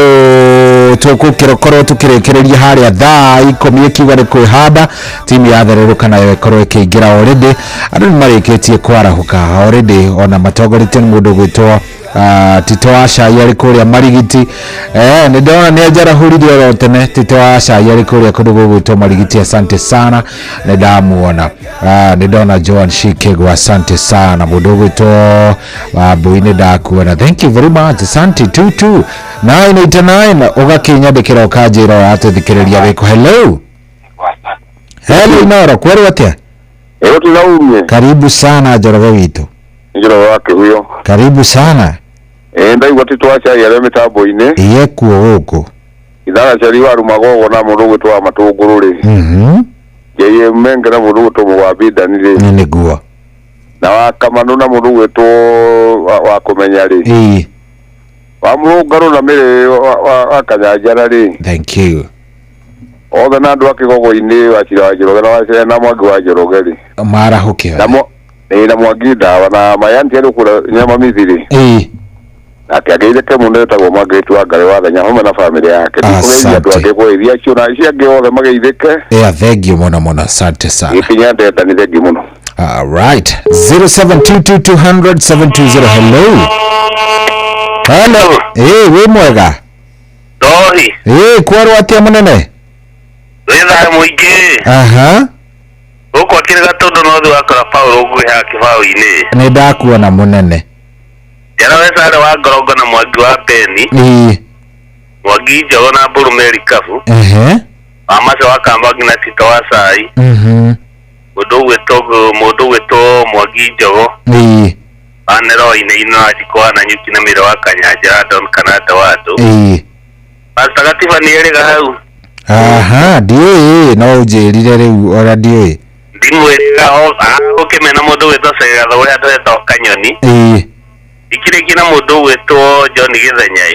tũgũkorwo tũkĩrĩkĩrĩria harĩa thaa 10 ĩkiuga nĩ kwĩhanda timu ya thererũka nayo ĩkorwo ĩkĩingĩra already andũ nĩ marĩkĩtie kwarahũka already ona matongoretio nĩ mũndũ ũgwĩtwo Tito wa Cai arĩ kũrĩa Marigiti. Nĩ ndona nĩ anjarahũrire oro tene Tito wa Cai arĩ kũrĩa kũndũ gũgwĩtwo Marigiti, asante sana nĩ ndamuona. Nĩ ndona Joan Shikego, asante sana mũndũ ũgwĩtwo Wambui nĩ ndakuona, thank you very much, asante. 22989 ũgakĩnyandĩkĩra ũkanjĩra ũratũthikĩrĩria wĩkũ. Hello hello Inooro, kwerwo atĩa? Karibu sana Njoroge witũ. Njoroge wa Kĩhuyo. Karibu sana. Ndaigua Tito wa Cai arĩ mĩtambo-inĩ. Iye kuo gũkũ. Ithara cari wa Rumagogo na mũndũ ũgwĩtwo wa Matũngũrũ rĩ. JM Menge na mũndũ ũgwĩtwo Mũgwambindani rĩ. Nĩguo. Na wa Kamanũ na mũndũ ũgwĩtwo wa Kũmenya rĩ. Wa Mũrũngarũ na Mĩrĩ wa Kanyanjara rĩ. Thank you. Othe na andũ a Kĩgogo-inĩ wa Cira wa Njoroge na wa Cira na Mwangi wa Njoroge rĩ. Marahũke. Na Mwangi ndawa na Mayanti arĩ kũrĩa nyama mithiri. Nake ageithĩke mũno etagwo Margaret wa Ngarĩ wa Thenya hamwe na bamĩrĩ yake. Ndikũgeithia andũ angĩ kũgeithia acio na acio angĩ othe mageithĩke. Thank you mũno mũno, asante sana. Gĩkinya ndenda nĩ thengi mũno. All right. 0722200720. Hello. Hello. Wĩ mwega? Ndohi. Kwerwo atĩa mũnene? Wĩ thayũ mũingĩ. Aha. Gũkũ akĩrĩ Gatũndũ no thĩ wakora Paul ũkuhĩ haha kĩbaũ-inĩ. Nĩ ndakuona mũnene. Njara Wesare wa Ngorongo na Mwangi wa Beni. Mwangi Njogo na Mbũrũ Meri Kabu. Wa Mace wa Kambangi na Tito wa Cai. Mũndũ ũgwĩtwo Mwangi Njogo. Wa Nero Inaina wa Njiko wa Nanyuki na Mĩro wa Kanyanjara Don Kananda wa andũ. Pastor Gatiba nĩ erĩga hau. Aha, ndiũĩ no ũnjĩrire rĩu ora ndiũĩ. Ndimwĩrĩga ũkĩmena mũndũ ũgwĩtwo Cegatho ũrĩa twetwo Kanyoni. Ikĩrĩkia na mũndũ ũgwĩtwo John Gĩthenya.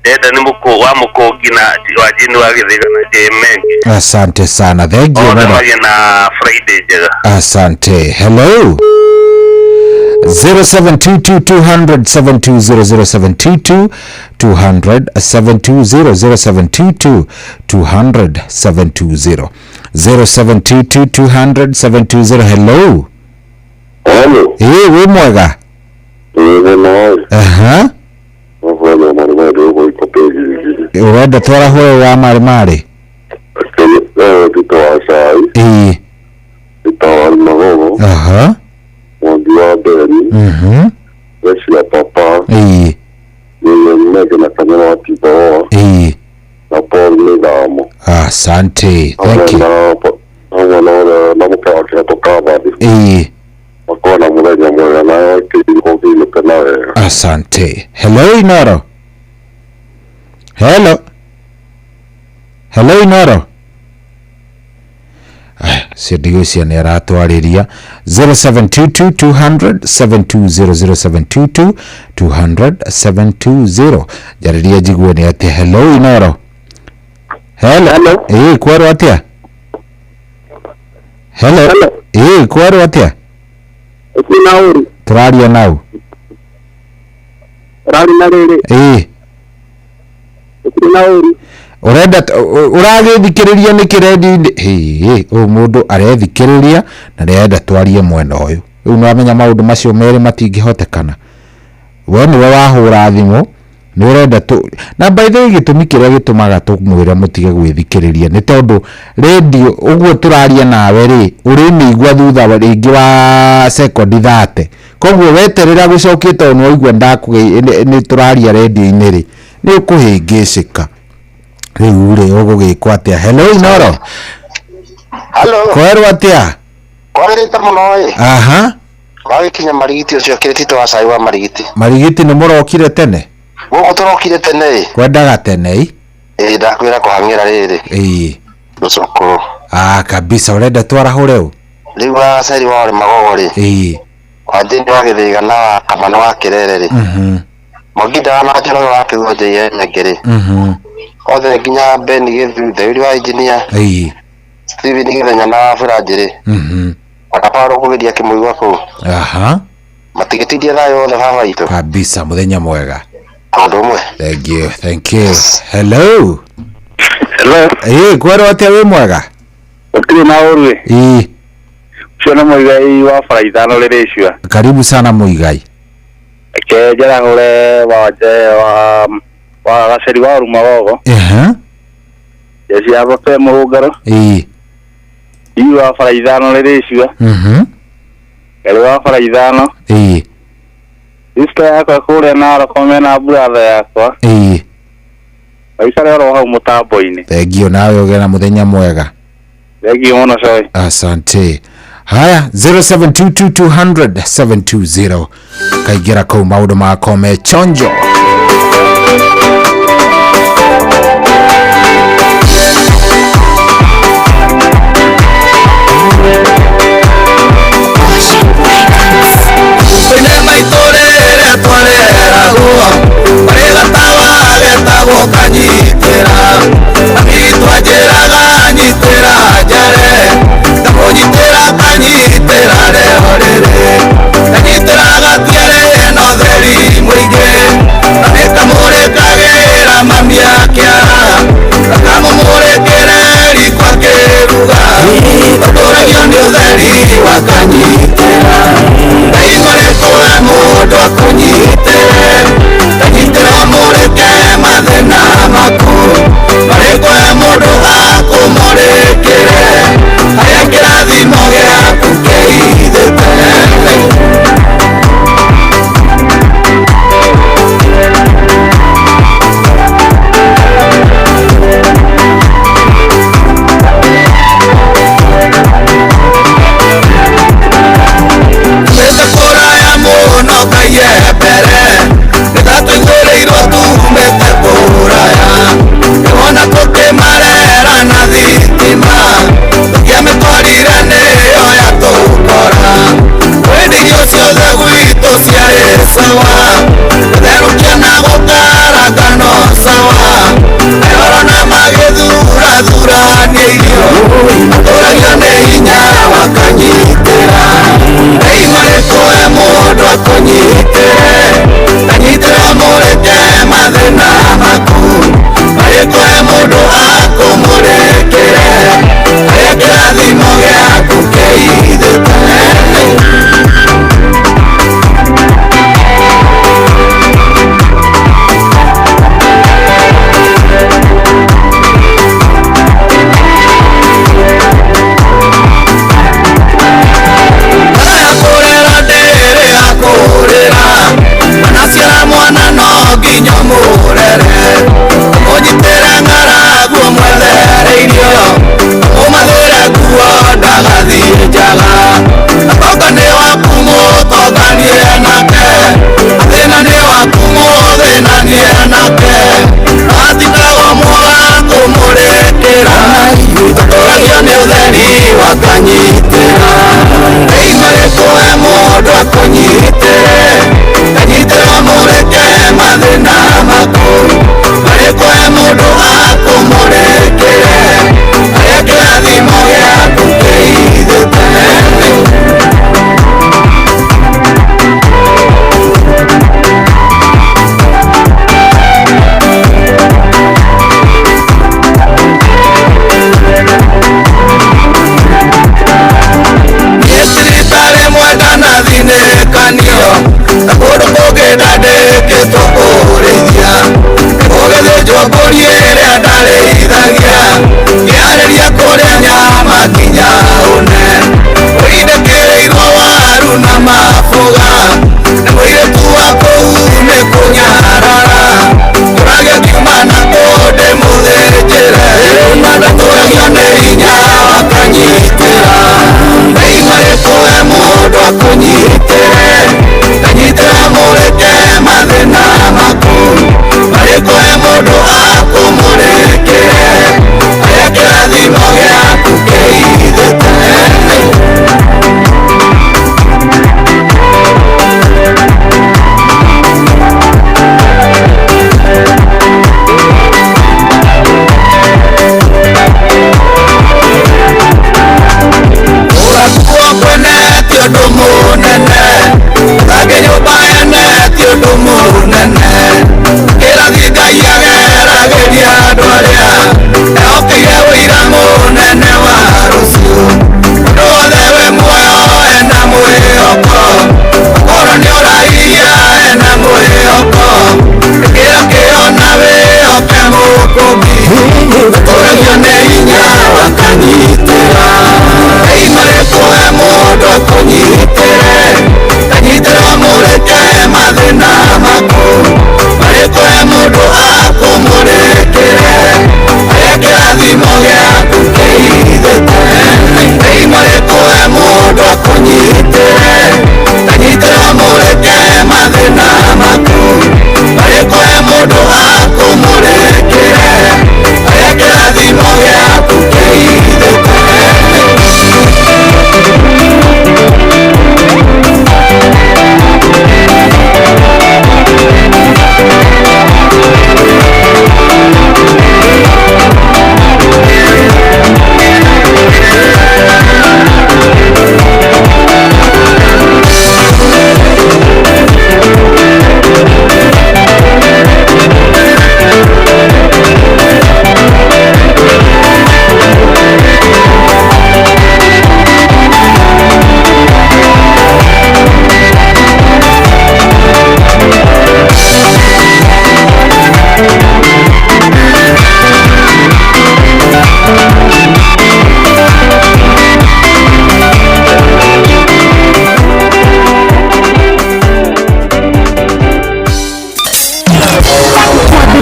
Ndenda nĩ mũkũ wa mũkũngi na wa jini wa Gĩthĩga na J Mengi. Asante sana. Thank you. Othe magĩe na Friday njega. Asante. Hello. 0722 200 720 0722 200 720 0722 200 720 0722 200 720. Hello. Hello. Eh, wĩ mwega? Aha. Ũrenda twarahũre wa marĩ marĩ? Ĩĩ. Aha. Mhm. Ĩĩ. Ĩĩ. Asante. Thank you. Ĩĩ. Asante. Hello Inoro. Hello. Hello Inoro. Cio nĩ aratwarĩria 0722 200 720 0722 200 720. Njarĩria njigue nĩ atĩa. Hello Inoro. Hello. Ĩĩ kwerwo atĩa? Hello. Ĩĩ kwerwo atĩa? Tũraria nau. Ĩĩ. Urenda uragithikiriria nĩ kĩrendi hĩ ũyũ mũndũ arethikĩrĩria na nĩarenda twarie mwena ũyũ. Rĩu nĩwamenya maũndũ macio merĩ matingĩhotekana. We nĩwe wahũra thimũ nĩ ũrenda tu na by the way gĩtũmi kĩrĩa gĩtũmaga tũmwĩre mũtige gwĩthikĩrĩria nĩ tondũ radio ũguo tũraria nawe rĩ ũrĩmĩigua thutha rĩngĩ wa sekondi 30 koguo weterera gũcokia tondũ nĩwaigua nĩ tũraria radio-inĩ rĩ nĩ ũkũhĩngĩcĩka. Rĩu rĩ ũgũgĩkwo atĩa? Hello Inoro. Hello. Kwerwo atĩa? Kwagĩrĩte mũno ĩ. Aha. Wagĩkinya Marigiti ũcio kĩrĩtito wa cai wa Marigiti. Marigiti nĩ mũrokire tene? Gũkũ tũrokire tene ĩ. Kwendaga tene ĩ? Ĩ ndakwĩra kũhang'ĩra rĩrĩ. Ĩ. Rũcukũrũ. Ah kabisa ũrenda twarahũre ũ? Rĩu wa cai wa ũrĩ magogo rĩ. Ĩ. Wa thĩinĩ wa Gĩthĩga na wa Kamano wa Kĩrere rĩ. Mhm. Mũginda na Njoroge wa Kĩguo Njĩire Nyangĩ rĩ. Mhm. Othe nginya Ben Gĩthu Theuri wa engineer. Ĩ. Steven Gĩthenya na wa Buranjĩ rĩ. Mhm. Ona Paulo kũgeria kĩmũigua kũu. Aha. Matigĩtindia thayũ othe baba itũ. Kabisa mũthenya mwega. Ũndũ ũmwe. Thank you. Thank you. Hello. Hello. Ĩ kwerwo atĩa wĩ mwega? Gũtirĩ na ũru ĩ. Ĩ. Ũcio nĩ Mũigai wa bara ithano rĩrĩcua. Karibu sana Mũigai. Reke njarahũre wa Gaceri wa Rumagogo. Ehe. Jeci ya Babe Mũrũngaro. Ĩ. Ii wa bara ithano rĩrĩcua. Mhm. Gari wa bara ithano. Ĩ. Sister yakwa kũrĩa Narok mena brother yakwa. Ĩ. Maikare oro hau mũtambo-inĩ. Thank you nawe ũgĩe na mũthenya mwega. Thank you mũno Coy. Asante. Haya 0722 200 720 kaingĩra kũu maũndũ makwa me chonjo. Kanyitĩra rĩo rĩrĩ, kanyitĩra gatiarĩ no theri mũingĩ.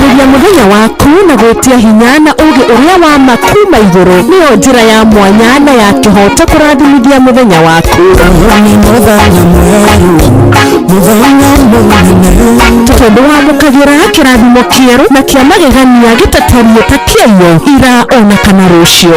Kwambĩrĩria mũthenya waku na gwĩtia hinya na ũũgĩ ũrĩa wa ma kuma igũrũ nĩyo njĩra ya mwanya na ya kĩhooto kũrathimithia mũthenya waku. Tondũ wamũkagĩra kĩrathimo kĩerũ na kĩa magegania gĩtatariĩ ta kĩayo ira ona kana rũciũ.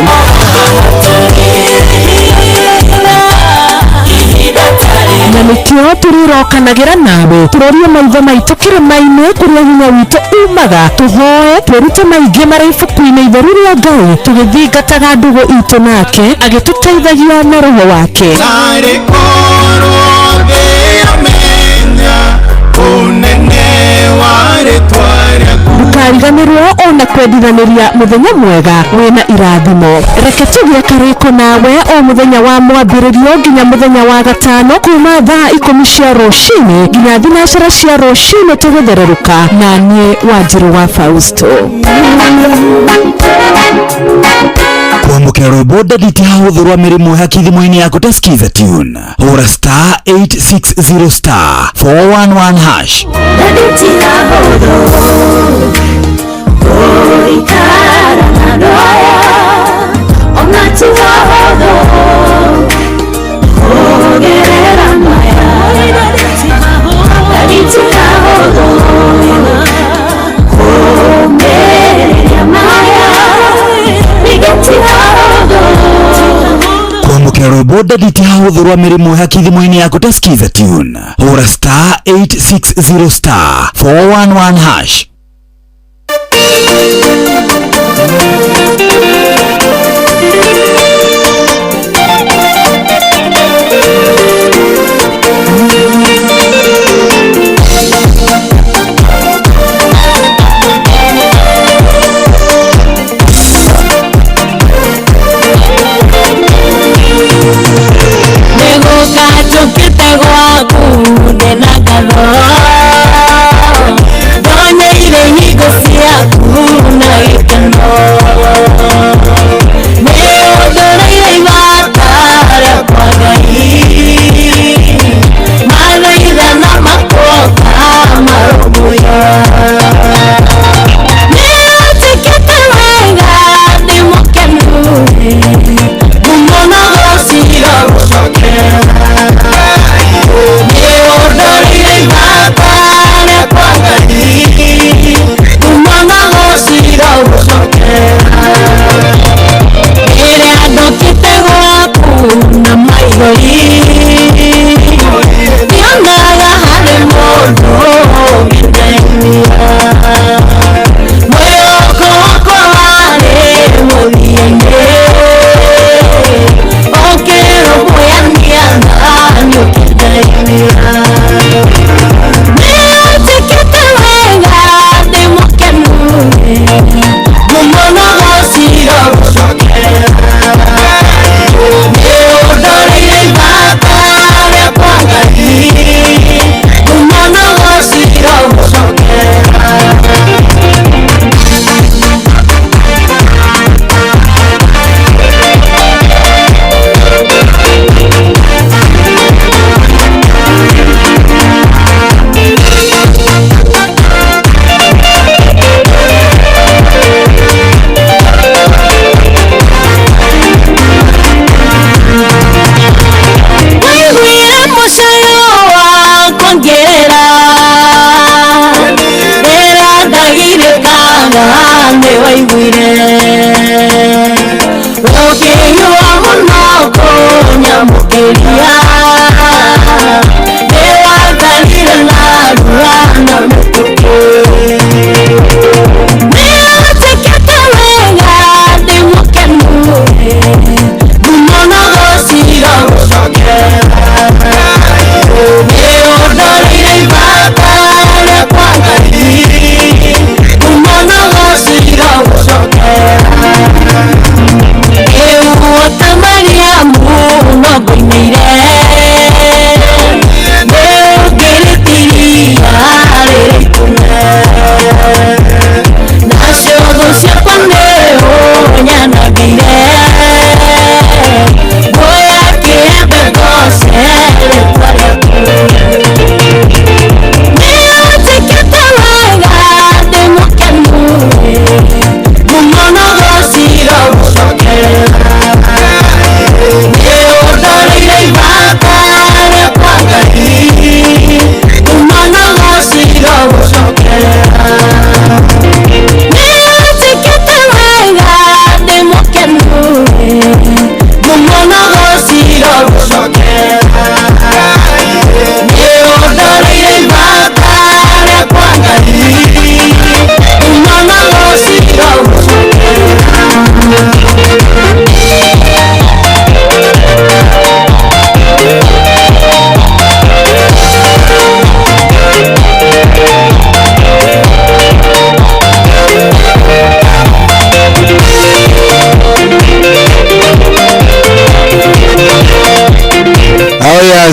Na nĩkĩo tũrĩrokanagĩra nawe tũrorie maitho maitũ kĩrĩma-inĩ kũrĩa hinya witũ umaga, tũhoe twĩrute maingĩ marĩ ibuku-inĩ itheru rĩa Ngai, tũgĩthingataga ndũgũ itũ nake agĩtũteithagia na roho wake. Ndũkariganĩrwo ona kwendithanĩria mũthenya mwega wĩna irathimo. Reke tũgĩe karĩko nawe o mũthenya wa mwambĩrĩrio nginya mũthenya wa gatano kuma thaa 10 cia rũcinĩ nginya 3 cia rũcinĩ tũgĩthererũka na niĩ Wanjirũ wa Fausto. Kwamũkĩra rwĩmbo ndediti hahũthũ rwa mĩrĩmwe haki thimũ-inĩ yaku ta Skiza Tune. Hũra star 860 star 411 hash. Kwamũkĩra rwĩmbo ndediti hahũthũ rwa mĩrĩmwe haki thimũ-inĩ yaku ta Skiza Tune. Hũra star 860 star 411 hash. Mariamu no ngoimeire.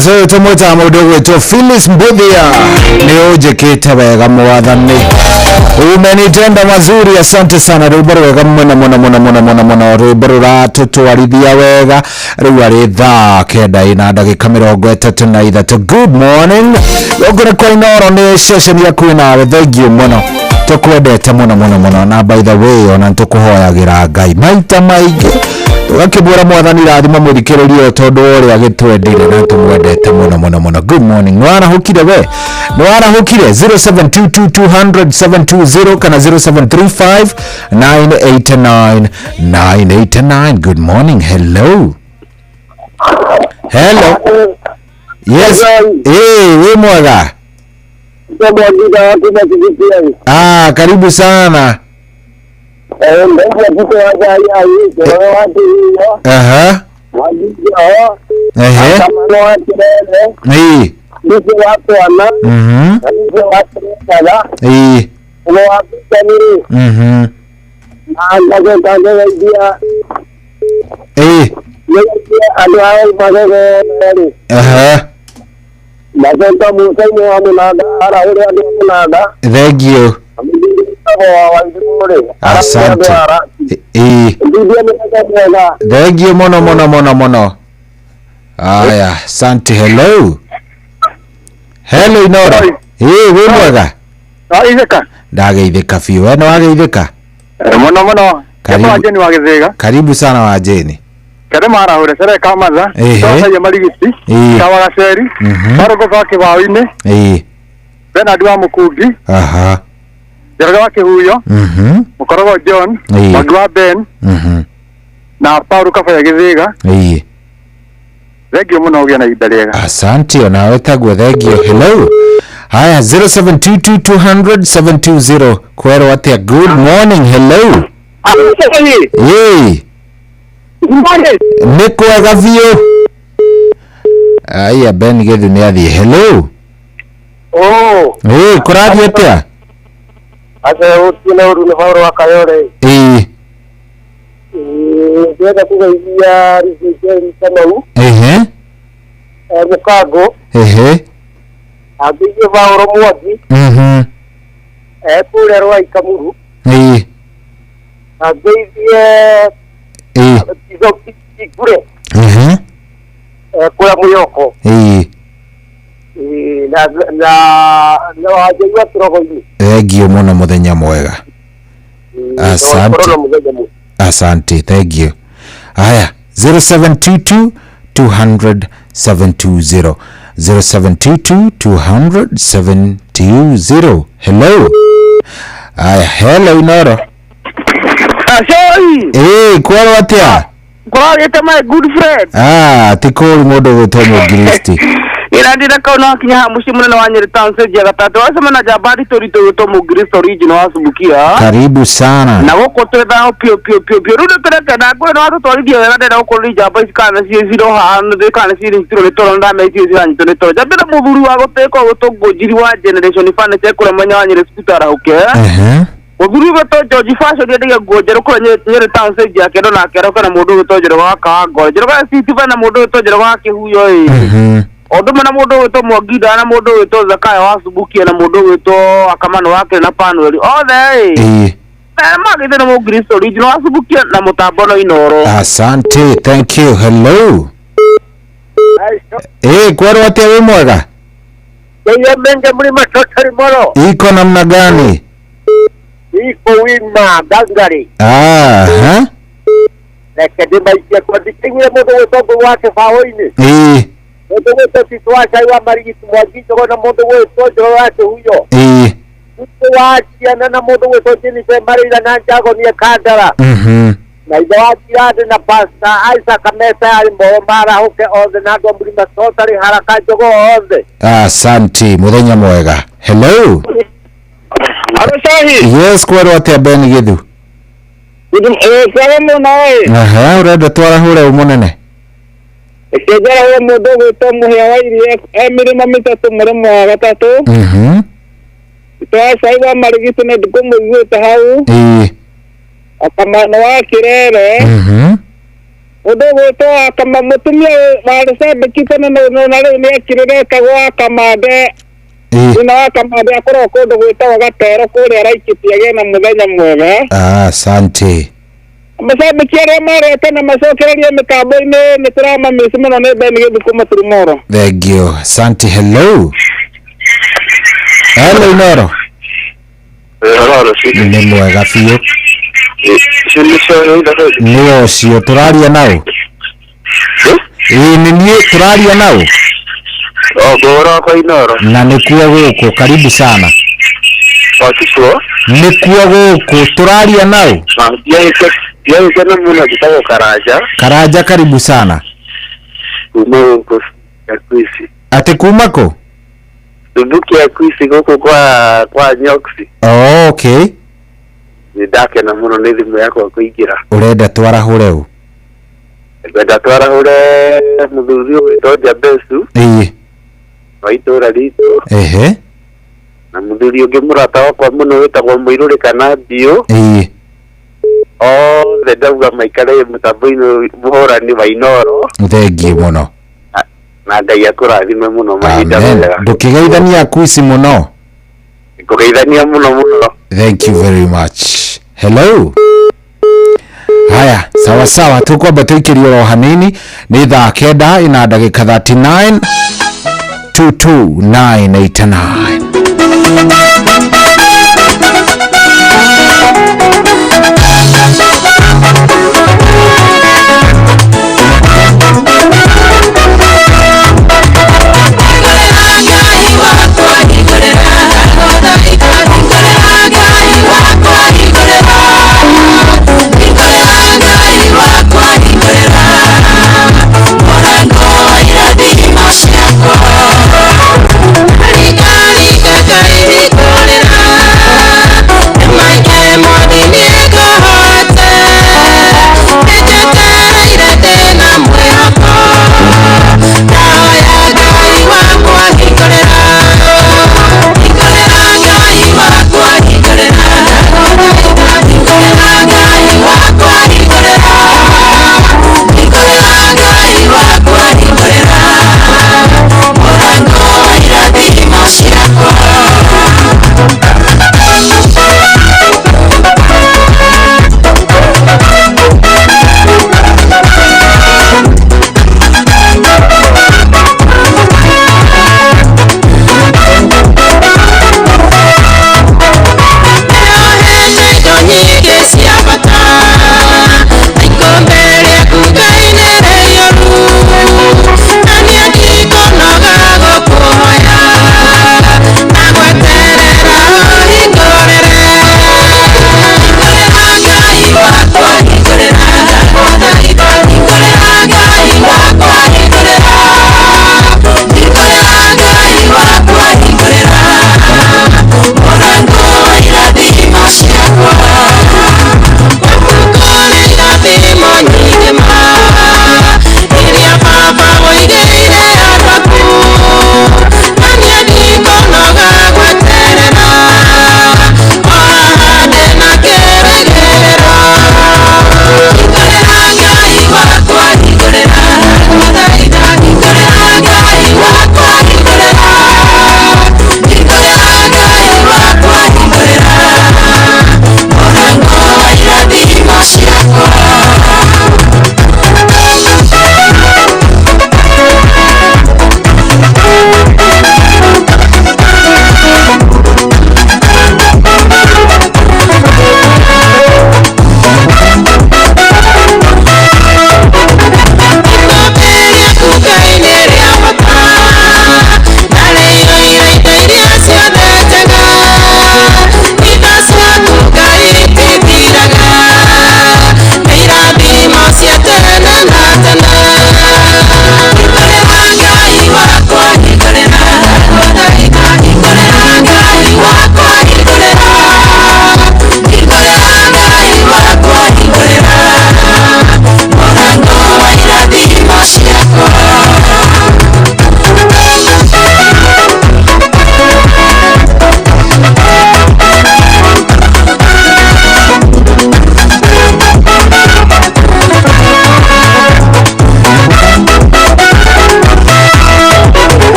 yes, ũyũ tũmwĩtaga mũndũ ũgwĩtwo Phyllis Mbuthia, nĩ ũnjĩkĩte wega mwathani, umenitenda mazuri, asante sana. Rwĩmbo rwega mũno mũno mũno mũno mũno mũno, rwĩmbo rũratũtwarithia wega. Rĩu arĩ thaa 9:33. Good morning, gũkũ nĩ kwa Inooro, nĩ ceceni yaku nawe, thengiũ mũno, tũkwendete mũno mũno mũno. Na by the way, ona nĩtũkũhoyagĩra Ngai maita maingĩ, tũgakĩmwĩra mwathani rathima mũthikĩrĩria tondũ ũrĩa agĩtwendire na tũmwendete mũno mũno mũno. Good morning, nĩwarahũkire we, nĩwarahũkire? 0722200720 kana 0735989989. Good morning, hello, hello. Yes, wĩ mwega? Ah, karibu sana. Aha. Ehe. Eh. Mhm. Eh. Mhm. Eh. Aha. Thank you. Asante. Thank you mono mono mono mono. Aya, asante. Hello. Hello Inooro. Wĩ mwega? Ndageithĩka. Ndageithĩka biũ. We nĩwageithĩka? Mũno mũno. Karibu. Wajeni wa Gĩthĩga. Karibu sana Wajeni. Kere marahure cere kamatha. Twacaria marigiti. Kawa gaceri. Barogo ba kĩbaũ-inĩ. Bernard wa Mũkungi. Aha. Njoroge wa Kĩhuyo. Mũkorogo John. Mwangi wa Ben. Na Paul Kabaya Gĩthĩga. Thengiũ mũno, ũgĩe na ihinda rĩega. Asante, onawe taguo, thengiũ. Hello. Haya, 0722200720 kwerwo atĩa? Good morning, hello. Nĩ kwega biũ. Aya, Ben Githu nĩ athiĩ. Hello. Oh. Kũrathiĩ atĩa? Aca gũtirĩ na ũru, nĩ Paul wa Kayore. Ndĩrenda kũgeithia Richard Kamau. Ehe. Mũkango. Ehe. Angeithie Paul Mwangi. Mhm. Kũrĩa Rwai Kamuru. Angeithie Kigure. Ehe. Kũrĩa Mũyoko. Na na wanjĩi wa kĩrogo-inĩ. Thengiũ mũno, mũthenya mwega. Asante. Asante, thank you. Haya, 0722 200 720, 0722 200 720. Hello. Aya, hello Inooro. Ashoi. Kwerwo atĩa? Kũragĩte my good friend. Ah, ti kũũru mũndũ gwĩtwo Mũngiristi. Ira ndira kau no kinya ha muciĩ mũnene wa Nyeri town stage gatatũ wacema na njamba nditũ ritũ gwĩtwo Mũngiristo original wa Subukia. Karibu sana. Na gũkũ twĩ pio pio pio pio. Rĩu nĩtũrekena ngũrĩ nĩ watũtwarithia wega, ndĩrenda gũkũrĩria njamba ici kana ciĩ ciroha kana ciĩ citirwo nĩ toro, ndamenya ciranyitwo nĩ toro. Njambĩre mũthuri wa gũtĩka gwĩtwo Ngũnjiri wa Generation Furniture kũrĩa mwena wa Nyeri Scoot arahũke. Mũthuri ũgwĩtwo George Fashion endagia nguo njerũ kũrĩa Nyeri town stage ya kendo na akerũka na mũndũ ũgwĩtwo Njoroge wa Kawangware. Njoroge wa City na mũndũ ũgwĩtwo Njoroge wa Kĩhuyo ĩ. Ũndũ na mũndũ ũgwĩtwo Mwanginda na mũndũ ũgwĩtwo Zakayo wa Subukia na mũndũ ũgwĩtwo Akamano wa Kĩrĩ na Panueli othe ĩ magĩte na Mũngiristo original wa Subukia na mũtambo no Inooro. Asante, thank you. Hello. Kwerwo atĩa, wĩ mwega? Yeye menge mlima totally moro. Iko namna gani? Iko wima gangari. Aha. Reke ndĩmaikie kwa ndikĩiguire mũndũ gwĩtwo Ngũgũ wa kĩbaũ-inĩ. Mũndũ gwĩtwo Tito wa Cai wa Marigiti Mwangi Njogo na mũndũ gwĩtwo Njoroge wa Kĩhuyo. Tito wa Ciana na mũndũ gwĩtwo Jennifer Marĩira na Njagonie Kandara. Na ithe wa Girande na Pastor Isaac Kameta arĩ moro marahũke othe na andũ a Mũrima Totally haraka Njogo othe. Asante, mũthenya mwega. Hello. Yes, kwerwo atĩa Ben Githu? Aha, ũrenda twarahũre ũ mũnene? Ĩkĩnjara mũndũ gwĩtwo Mũhĩa wa Iria e mĩrĩma mĩtatũ mũrĩmo wa gatatũ. Twacai wa Marigiti nĩ ndikũmũiguĩte hau. Akamano wa Kĩrere. Mũndũ ũgwĩtwo Akama mũtumia warĩ cambĩki tene na rĩu nĩ akirĩre etagwo Akamande. Nyina wa Kamande akoragwo kũndũ gwĩtagwo Gatero kũrĩa Laikipia agĩe na mũthenya mwega. Ah, asante. Macambĩki arĩa marĩ tene macokererie mĩtambo-inĩ nĩ tũramamisi mũno nĩ Ben Gĩthuku Maturumoro. Thank you. Asante. Hello. Hello Inoro. Nĩ mwega biũ. Nĩ ũcio tũraria nao. Ĩĩ nĩ niĩ tũraria nao. Ngũhũra kwa Inoro. Na nĩkuo gũkũ, karibu sana. Wakikuo? Nĩkuo gũkũ tũraria nao. Ndiagĩkena mũno njĩtagwo Karanja. Karanja karibu sana. Kuma gũkũ Kwisi. Atĩ kuma kũ? Thumbuki ya Kwisi gũkũ kwa Nyoksi. Oh, okay. Nĩ ndakena mũno nĩ thimũ yakwa kũingĩra. Ũrenda twarahũre ũ? Ngwenda twarahũre mũthuri ũgwĩtwo Jabesu. Ĩĩ. Wa itũũra ritũ. Ehe. Na mũthuri ũngĩ mũrata wakwa mũno wĩtagwo Mũirũrĩ kana Mbiũ. Ĩĩ. Othe ndauga maikare mũtambo-inĩ mũhũrani wa Inoro. Thengiũ mũno. Na Ngai akũrathime mũno mahinda mega. Ndũkĩgeithania Kwisi mũno. Kũgeithania mũno mũno. Thank you very much. Hello. Haya, sawa sawa, tukwamba tuikirie oro hanini ni thaa 9 ina ndagĩka 39 22989. Go.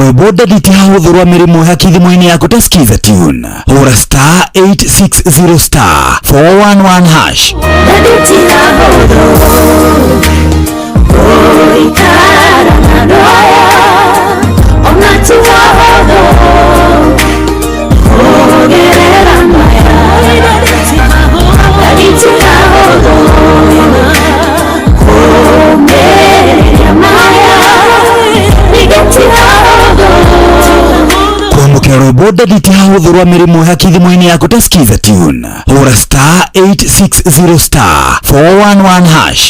Rwĩmbo ndenditi hahũthũ rwa mĩrĩmwe haki thimũ-inĩ yaku ta skiza tune. Hũra star 860 star 411 hash. Kwamũkĩra rwĩmbo ndenditi hahũthũ rwa mĩrĩmwe haki thimũ-inĩ yaku ta skiza tune. Hũra star 860 star 411 hash.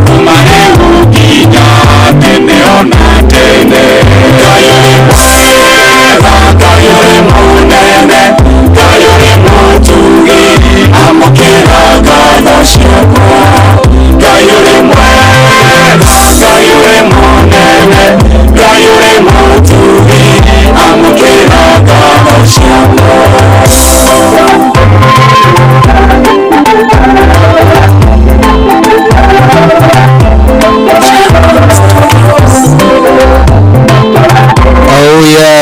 Kuma rĩu nginya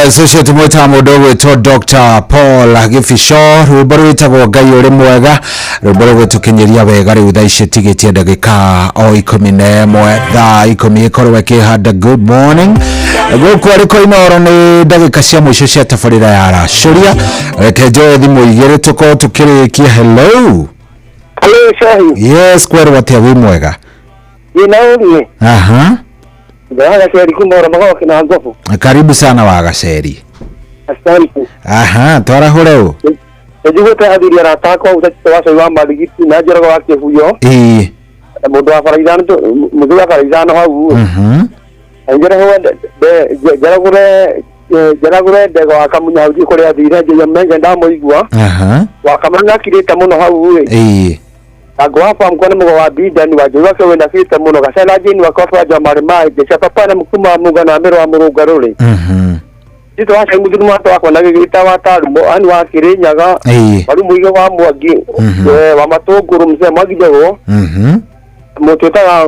yes, ũcio tũmwĩtaga mũndũ ũgwĩtwo Dr. Paul Gĩbico, rwĩmbo rwĩtagwo Ngai ũrĩ mwega, rwĩmbo rũgũtũkinyĩria wega rĩu thaa ici tigĩtie ndagĩka o 11 thaa 10 ĩkorwo ĩkĩhanda. Good morning gũkũ arĩ Inooro, nĩ ndagĩka cia mũico cia tabarĩra ya Racũria. Reke njoe thimũ igĩrĩ tũkorwo tũkĩrĩkia. Hello. Hello, Shahi. Yes, kwerwo atĩa, wĩ mwega? Ina ũrie. Aha. Ndagaceri kuma ora magoki na ngobu. Karibu sana wagaceri. Asante. Aha, twarahũre ũ. Njiguĩte athuri arata akwa ũtatĩte wa cai wa marigiti na njorogo wa kĩhuyo. Ĩĩ. Na mũndũ wa bara ithano, mũthuri wa bara ithano hau. Njeragũre njeragũre ndego wa Kamunya hau kũrĩa athire njĩya menge ndamũigua. Aha. Wa Kamanya akirĩte mũno hau ĩ. Ĩĩ. Tango wa kwa nĩ mũgo wa Bidani wa Njũĩ wake wĩna bĩte mũno gacana jini wa kwa ja marĩ mai njeca papa na mukuma mugana wa mĩro wa mũrũngarũrĩ. Tito wa cai mũthuri mwata wakwa na gĩgĩta wa tarumo ani wa Kĩrĩnyaga. Ĩĩ. Waru mũige wa Mwangi wa Matũngũrũ mzee Mwangi Njogũ. Mũtwĩtaga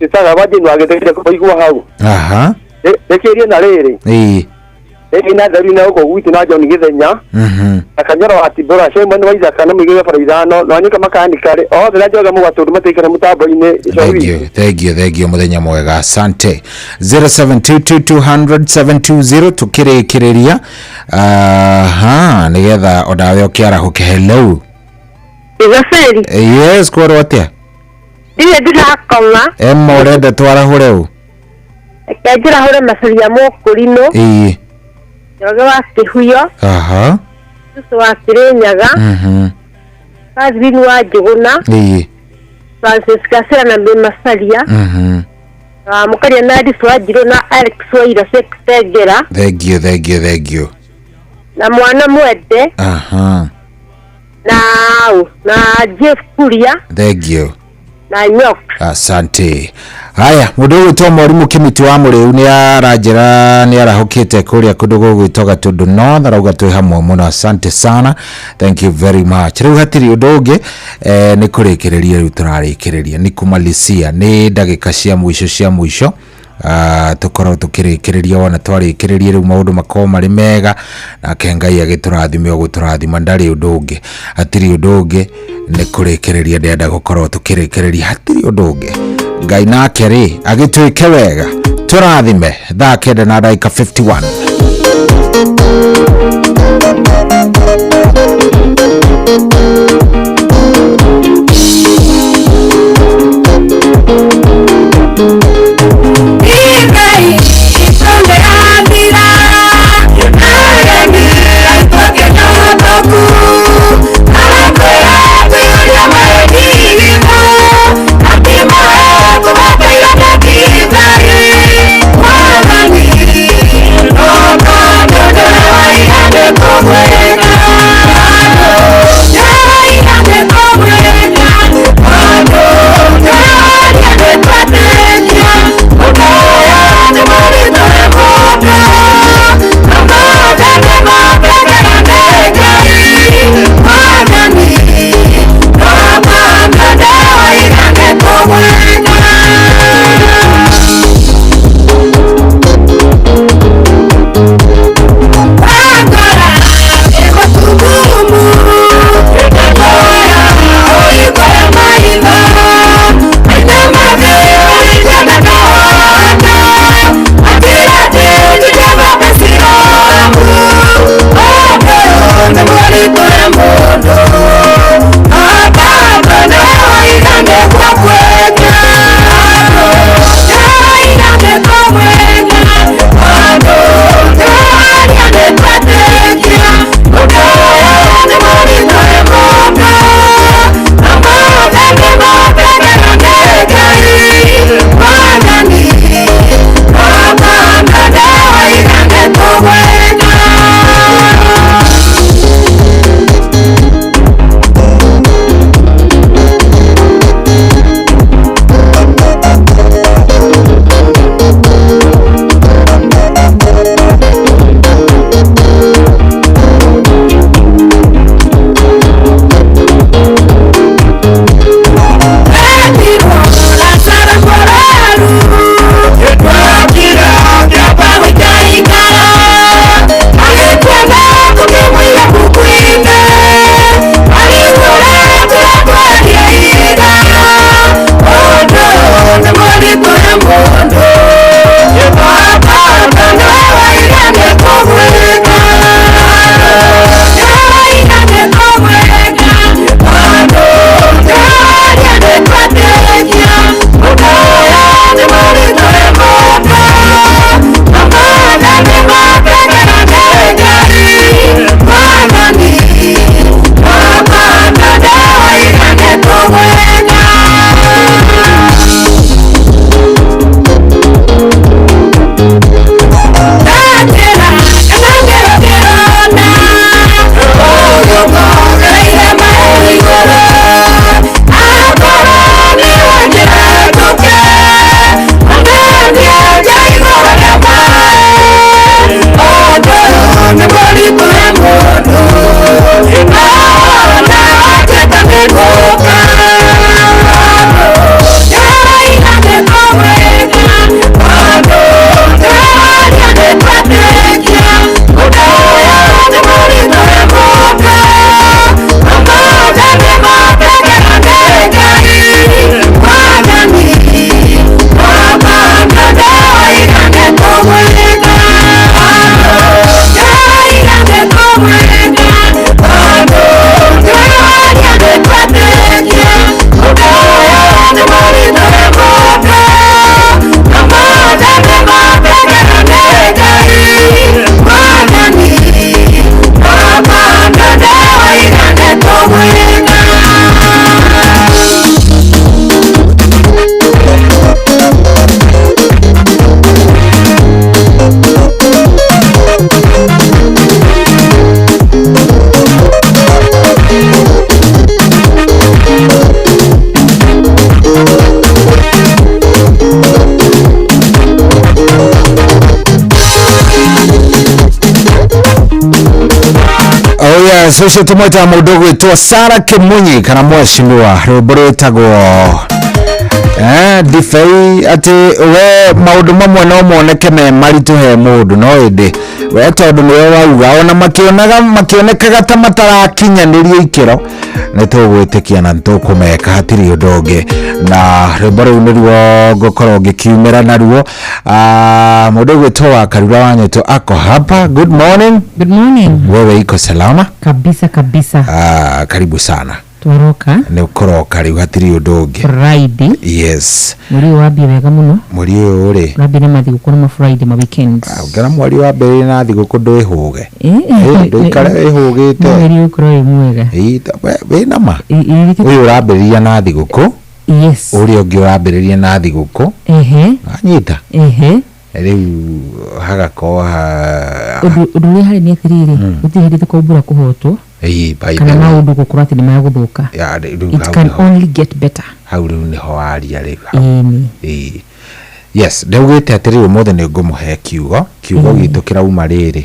twĩtaga wa jini wa gĩthĩire kũigua hau. Aha. Rĩkĩrie na rĩrĩ. Ĩĩ. Rĩrĩ na theri na gũkũ gwitũ na John Gĩthenya. Na Kanyoro wa Tibora cai mwene wa Ithaka na mũige wa bara ithano na wanyuka makanika rĩ othe na njoga mũgatũndũ matiikara mũtambo-inĩ. Thank you, thank you, thank you, mũthenya mwega, asante. 0722200720 tukĩrĩkĩrĩria, aha, nĩgetha onawe ũkĩarahũke. Hello. Gaceri. Yes, kwerwo atĩa? Ndirĩ ndirakoma. Emma, ũrenda twarahũre ũ? Reke njĩrahũre macaria mũkũrinũ. Ĩĩ. Njoge wa Kĩhuyo. Aha. Cucu wa Kĩrĩnyaga. Catherine wa Njũgũna. Ĩĩ. Francis Gacera na Mĩ Macaria. Mũkaria na Alice wa Njirũ na Alex wa Ira Kitengela. Thank you, thank you, thank you. Na mwana mwende. Aha. Na na Jeff Kuria. Thank you. Na Nyok. Asante. Haya, mũndũ ũgwĩtwo Mwarimũ Kĩmiti wa Mũrĩu nĩ aranjĩra nĩ arahũkĩte kũrĩa kũndũ gũgwĩtwo Gatũndũ North, arauga twĩ hamwe mũno, asante sana, thank you very much. Rĩu hatirĩ ũndũ ũngĩ, nĩ kũrĩkĩrĩria rĩu tũrarĩkĩrĩria, nĩ kũmalisia, nĩ ndagĩka cia mũico cia mũico. Tũkorwo tũkĩrĩkĩrĩria, wona twarĩkĩrĩria rĩu maũndũ makorwo marĩ mega, nake Ngai agĩtũrathime ũgũtũrathima, ndarĩ ũndũ ũngĩ, hatirĩ ũndũ ũngĩ, nĩ kũrĩkĩrĩria ndĩrenda gũkorwo tũkĩrĩkĩrĩria, hatirĩ ũndũ ũngĩ. Ngai nake rĩ agĩtwĩke wega, tũrathime. Thaa 9 na ndagĩka 51. No, no, no, no, no. yes, ũcio tũmwĩtaga mũndũ ũgwĩtwo Sarah Kimunyi kana mheshimiwa, rwĩmbo rwĩtagwo ndibei. Atĩ we maũndũ mamwe no moneke me maritũ he mũndũ, no ĩndĩ we tondũ nĩwe wauga ona makĩonaga makĩonekaga ta matarakinyanĩria ikĩro, nĩ tũgwĩtĩkia na nĩtũkũmeka, hatirĩ ũndũ ũngĩ. Na rwĩmbo rũu nĩruo ngũkorwo ngĩkiumĩra naruo. Mũndũ ũgwĩtwo wa Karura wa Nyeto ako hapa. Good morning. Good morning. Wewe iko salama? Kabisa kabisa. Karibu sana. Twaroka. Nĩ ũkũroka rĩu, hatirĩ ũndũ ũngĩ. Friday. Yes. Mweri ũyũ wambia wega mũno. Mweri ũyũ rĩ, Wambia na mathigũkũ na ma Friday ma weekend. Ũngĩona mweri wambĩrĩria na thigũkũ ndwĩhũge. Ndũikare wĩhũgĩte. Mweri ũyũ ũkorwo wĩ mwega. Wĩ nama ũyũ ũrambĩrĩria na thigũkũ. Yes. Ũrĩa ũngĩ ũrambĩrĩria na thigũkũ. Anyita. Rĩu hagakorwo Ũndũ ũrĩa harĩ nĩ atĩrĩrĩ, gũtirĩ hĩndĩ tũkaumbũra kũhotwo. Kana maũndũ gũkorwo atĩ nĩ magũthũka. It can only get better. Hau rĩu nĩho waria rĩu. Ĩĩ. Yes, ndaugĩte atĩrĩrĩ ũmũthĩ nĩ ngũmũhe kiugo. Kiugo gitũ kĩrauma rĩrĩ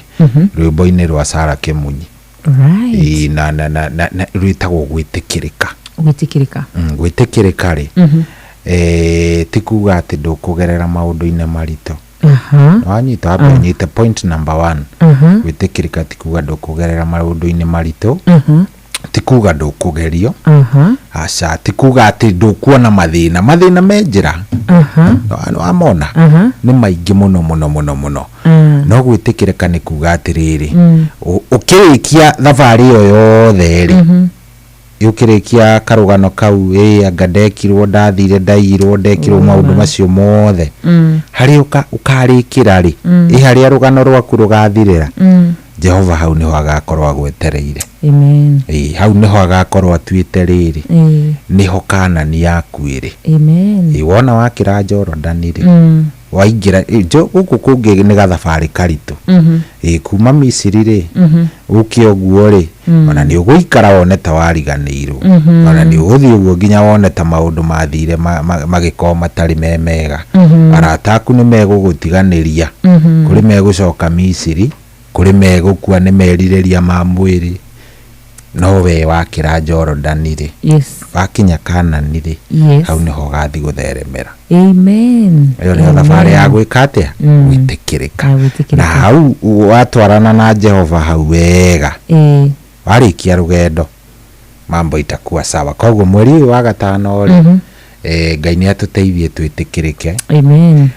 rwĩmbo-inĩ rwa Sarah Kimunyi. Right. Na na na na rwĩtagwo gwĩtĩkĩrĩka. Gwĩtĩkĩrĩka. Gwĩtĩkĩrĩka rĩ, ti kuga atĩ ndũkũgerera maũndũ-inĩ maritũ. Wanyita wambe ũnyite point number 1. Gwĩtĩkĩrĩka ti kuga ndũkũgerera maũndũ-inĩ maritũ. Ti kuga ndũkũgerio. Aca, ti kuga atĩ ndũkuona mathĩna. Mathĩna me njĩra. Wamona? Nĩ maingĩ mũno mũno mũno mũno. No gwĩtĩkĩrĩka nĩ kuga atĩrĩrĩ, ũkĩrĩkia thabarĩ ĩyo yothe rĩ, ũkĩrĩkia karũgano kau, anga ndekirwo, ndathire, ndaiyirwo, ndekirwo maũndũ macio mothe, harĩa ũkarĩkĩra rĩ, harĩa rũgano rwaku rũgathirĩra, Jehova hau nĩho agakorwo agwetereire. Amen. Hau nĩho agakorwo atuĩte rĩrĩ, nĩho Kanani yaku ĩrĩ. Amen. Wona wakĩra Jorodani rĩ, waingĩra gũkũ kũngĩ nĩ gathabarĩ karitũ. Kuma Misiri rĩ, ũke ũguo rĩ, ona nĩ ũgũikara wone ta wariganĩirwo. Ona nĩ ũgũthiĩ ũguo nginya wone ta maũndũ mathire magĩkorwo matarĩ me mega. Arata aku nĩ megũgũtiganĩria. Kũrĩ megũcoka Misiri, kũrĩ megũkua nĩ merirĩria ma mwĩrĩ. No we wakĩra Jorodani rĩ, yes, wakinya Kanani rĩ, yes, hau nĩho ũgathiĩ gũtheremera. Amen. Ĩyo nĩyo thabarĩ ya gwĩka atĩa? Gwĩtĩkĩrĩka. Na hau watwarana na Jehova hau wega, warĩkia rũgendo, mambo itakuwa sawa. Koguo mweri ũyũ wa gatano rĩ, Ngai nĩ atũteithie twĩtĩkĩrĩke. Amen.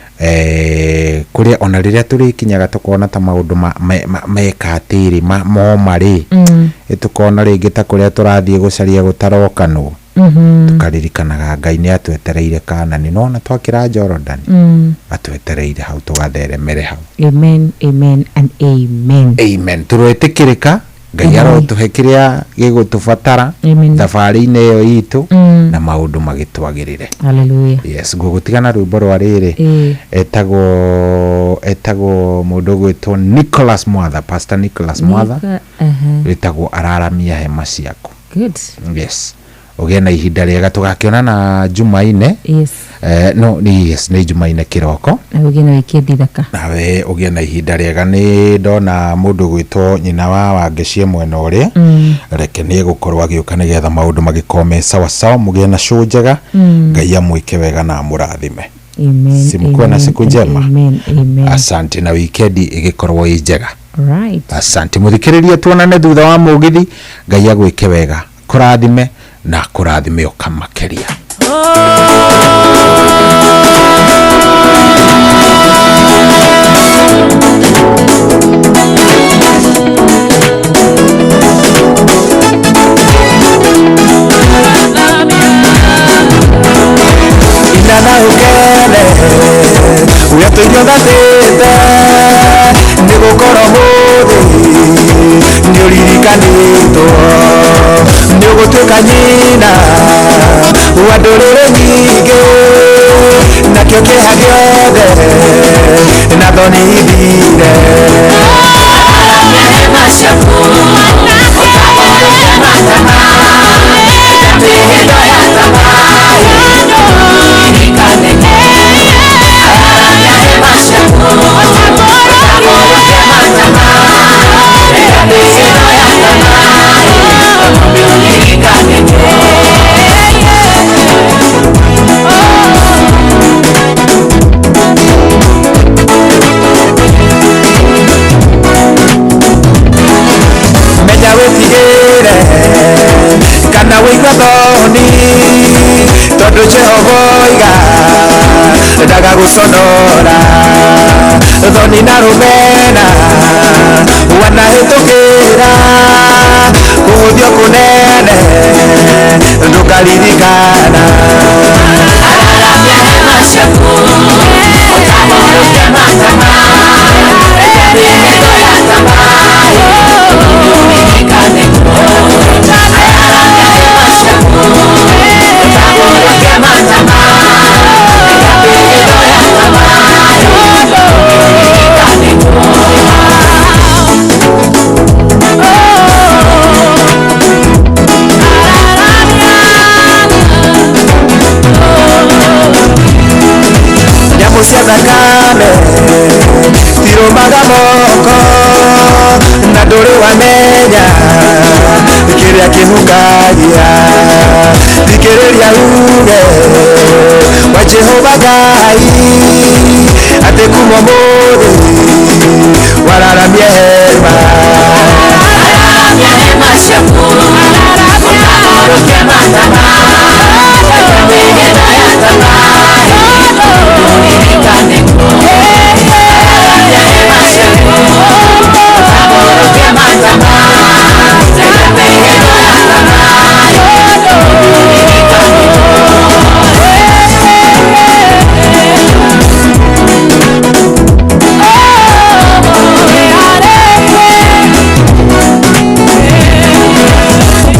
Kũrĩa ona rĩrĩa tũrĩkinyaga tũkona ta maũndũ meka atĩrĩ moma rĩ, tũkona rĩngĩ ta kũrĩa tũrathiĩ gũcaria gũtarokanwo, tũkaririkanaga Ngai nĩ atwetereire Kanani. Nona twakĩra Jorodani, atwetereire hau tũgatheremere hau. Amen, amen and amen. Amen. Tũretĩkĩrĩka, Ngai arotũhe kĩrĩa gĩgũtũbatara thabarĩ-inĩ ĩyo itũ, na maũndũ magĩtwagĩrĩre. Hallelujah. Yes, ngũgũtigana rwĩmbo rwa rĩrĩ, etagwo mũndũ ũgwĩtwo Nicholas Mwatha, Pastor Nicholas Mwatha, rwĩtagwo Araramia Hema Ciaku. Good. Yes. Ũgĩe na ihinda rĩega, tũgakĩonana Jumaine. Yes. No, yes, nĩ Jumaine kĩroko. Na ũgĩe na wikendi thaka. Nawe ũgĩe na ihinda rĩega. Nĩ ndona mũndũ ũgwĩtwo nyina wa Wangeci mwena ũrĩa, reke nĩ egũkorwo agĩũka nĩgetha maũndũ magĩkorwo me sawa sawa. Mũgĩe na show njega. Ngai amwĩke wega na amũrathime. Amen. Simkuwe na siku njema. Amen. Amen. Asante, na wikendi ĩgĩkorwo ĩ njega. Right. Asante. Mũthikĩrĩria, tuonane thutha wa mũgithi. Ngai agwĩke wega, kũrathime na kũrathime ũkamakeria. Inana ukene uria tũirio thatĩte, nĩgũkorwo mũthĩ nĩũririkanĩtwo, nĩũgũtuĩka nyina wa ndũrĩrĩ nyingĩ, nakĩo kĩeha gĩothe na thoni ithire. Thoni na rũmena wanahĩtũkĩra kũhũthio kũnene ndũkaririkana. Araramia hema ciaku, ũtambũrũkie matama, mĩhĩndo ya tamaa, ũririkane Araramia hema ciaku, ũtambũrũkie matama, mĩhĩndo ya tamaa, ũririkane. Nyamũ cia thakame tirũmaga moko na ndũrĩ wamenya kĩrĩa kĩhukagia. Thikĩrĩria uge wa Jehova Ngai atĩ kuma ũmũthĩ wararamie hema. Araramia hema ciaku, ũtambũrũkie matama, mĩhĩndo ya tamaa, ũririkane. Araramia hema ciaku, ũtambũrũkie matama, mĩhĩndo ya tamaa, ũririkane.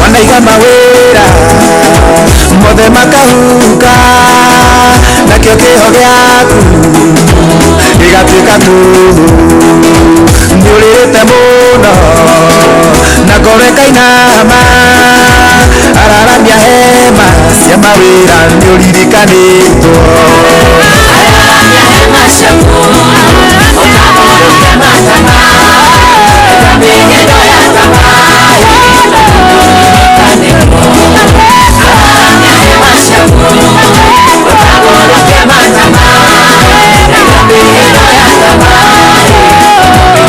Wanaiga mawĩra mothe makahuka nakĩo kĩho gĩaku gĩgatuĩka tũhũ. Nĩũrĩrĩte mũno na ngoro ĩkainama, araramia hema cia mawĩra nĩũririkanĩtwo. Araramia hema ciaku, ũtambũrũkie matama, mĩhĩndo ya tamaa, ũririkane. Araramia hema ciaku, ũtambũrũkie matama, mĩhĩndo ya tamaa,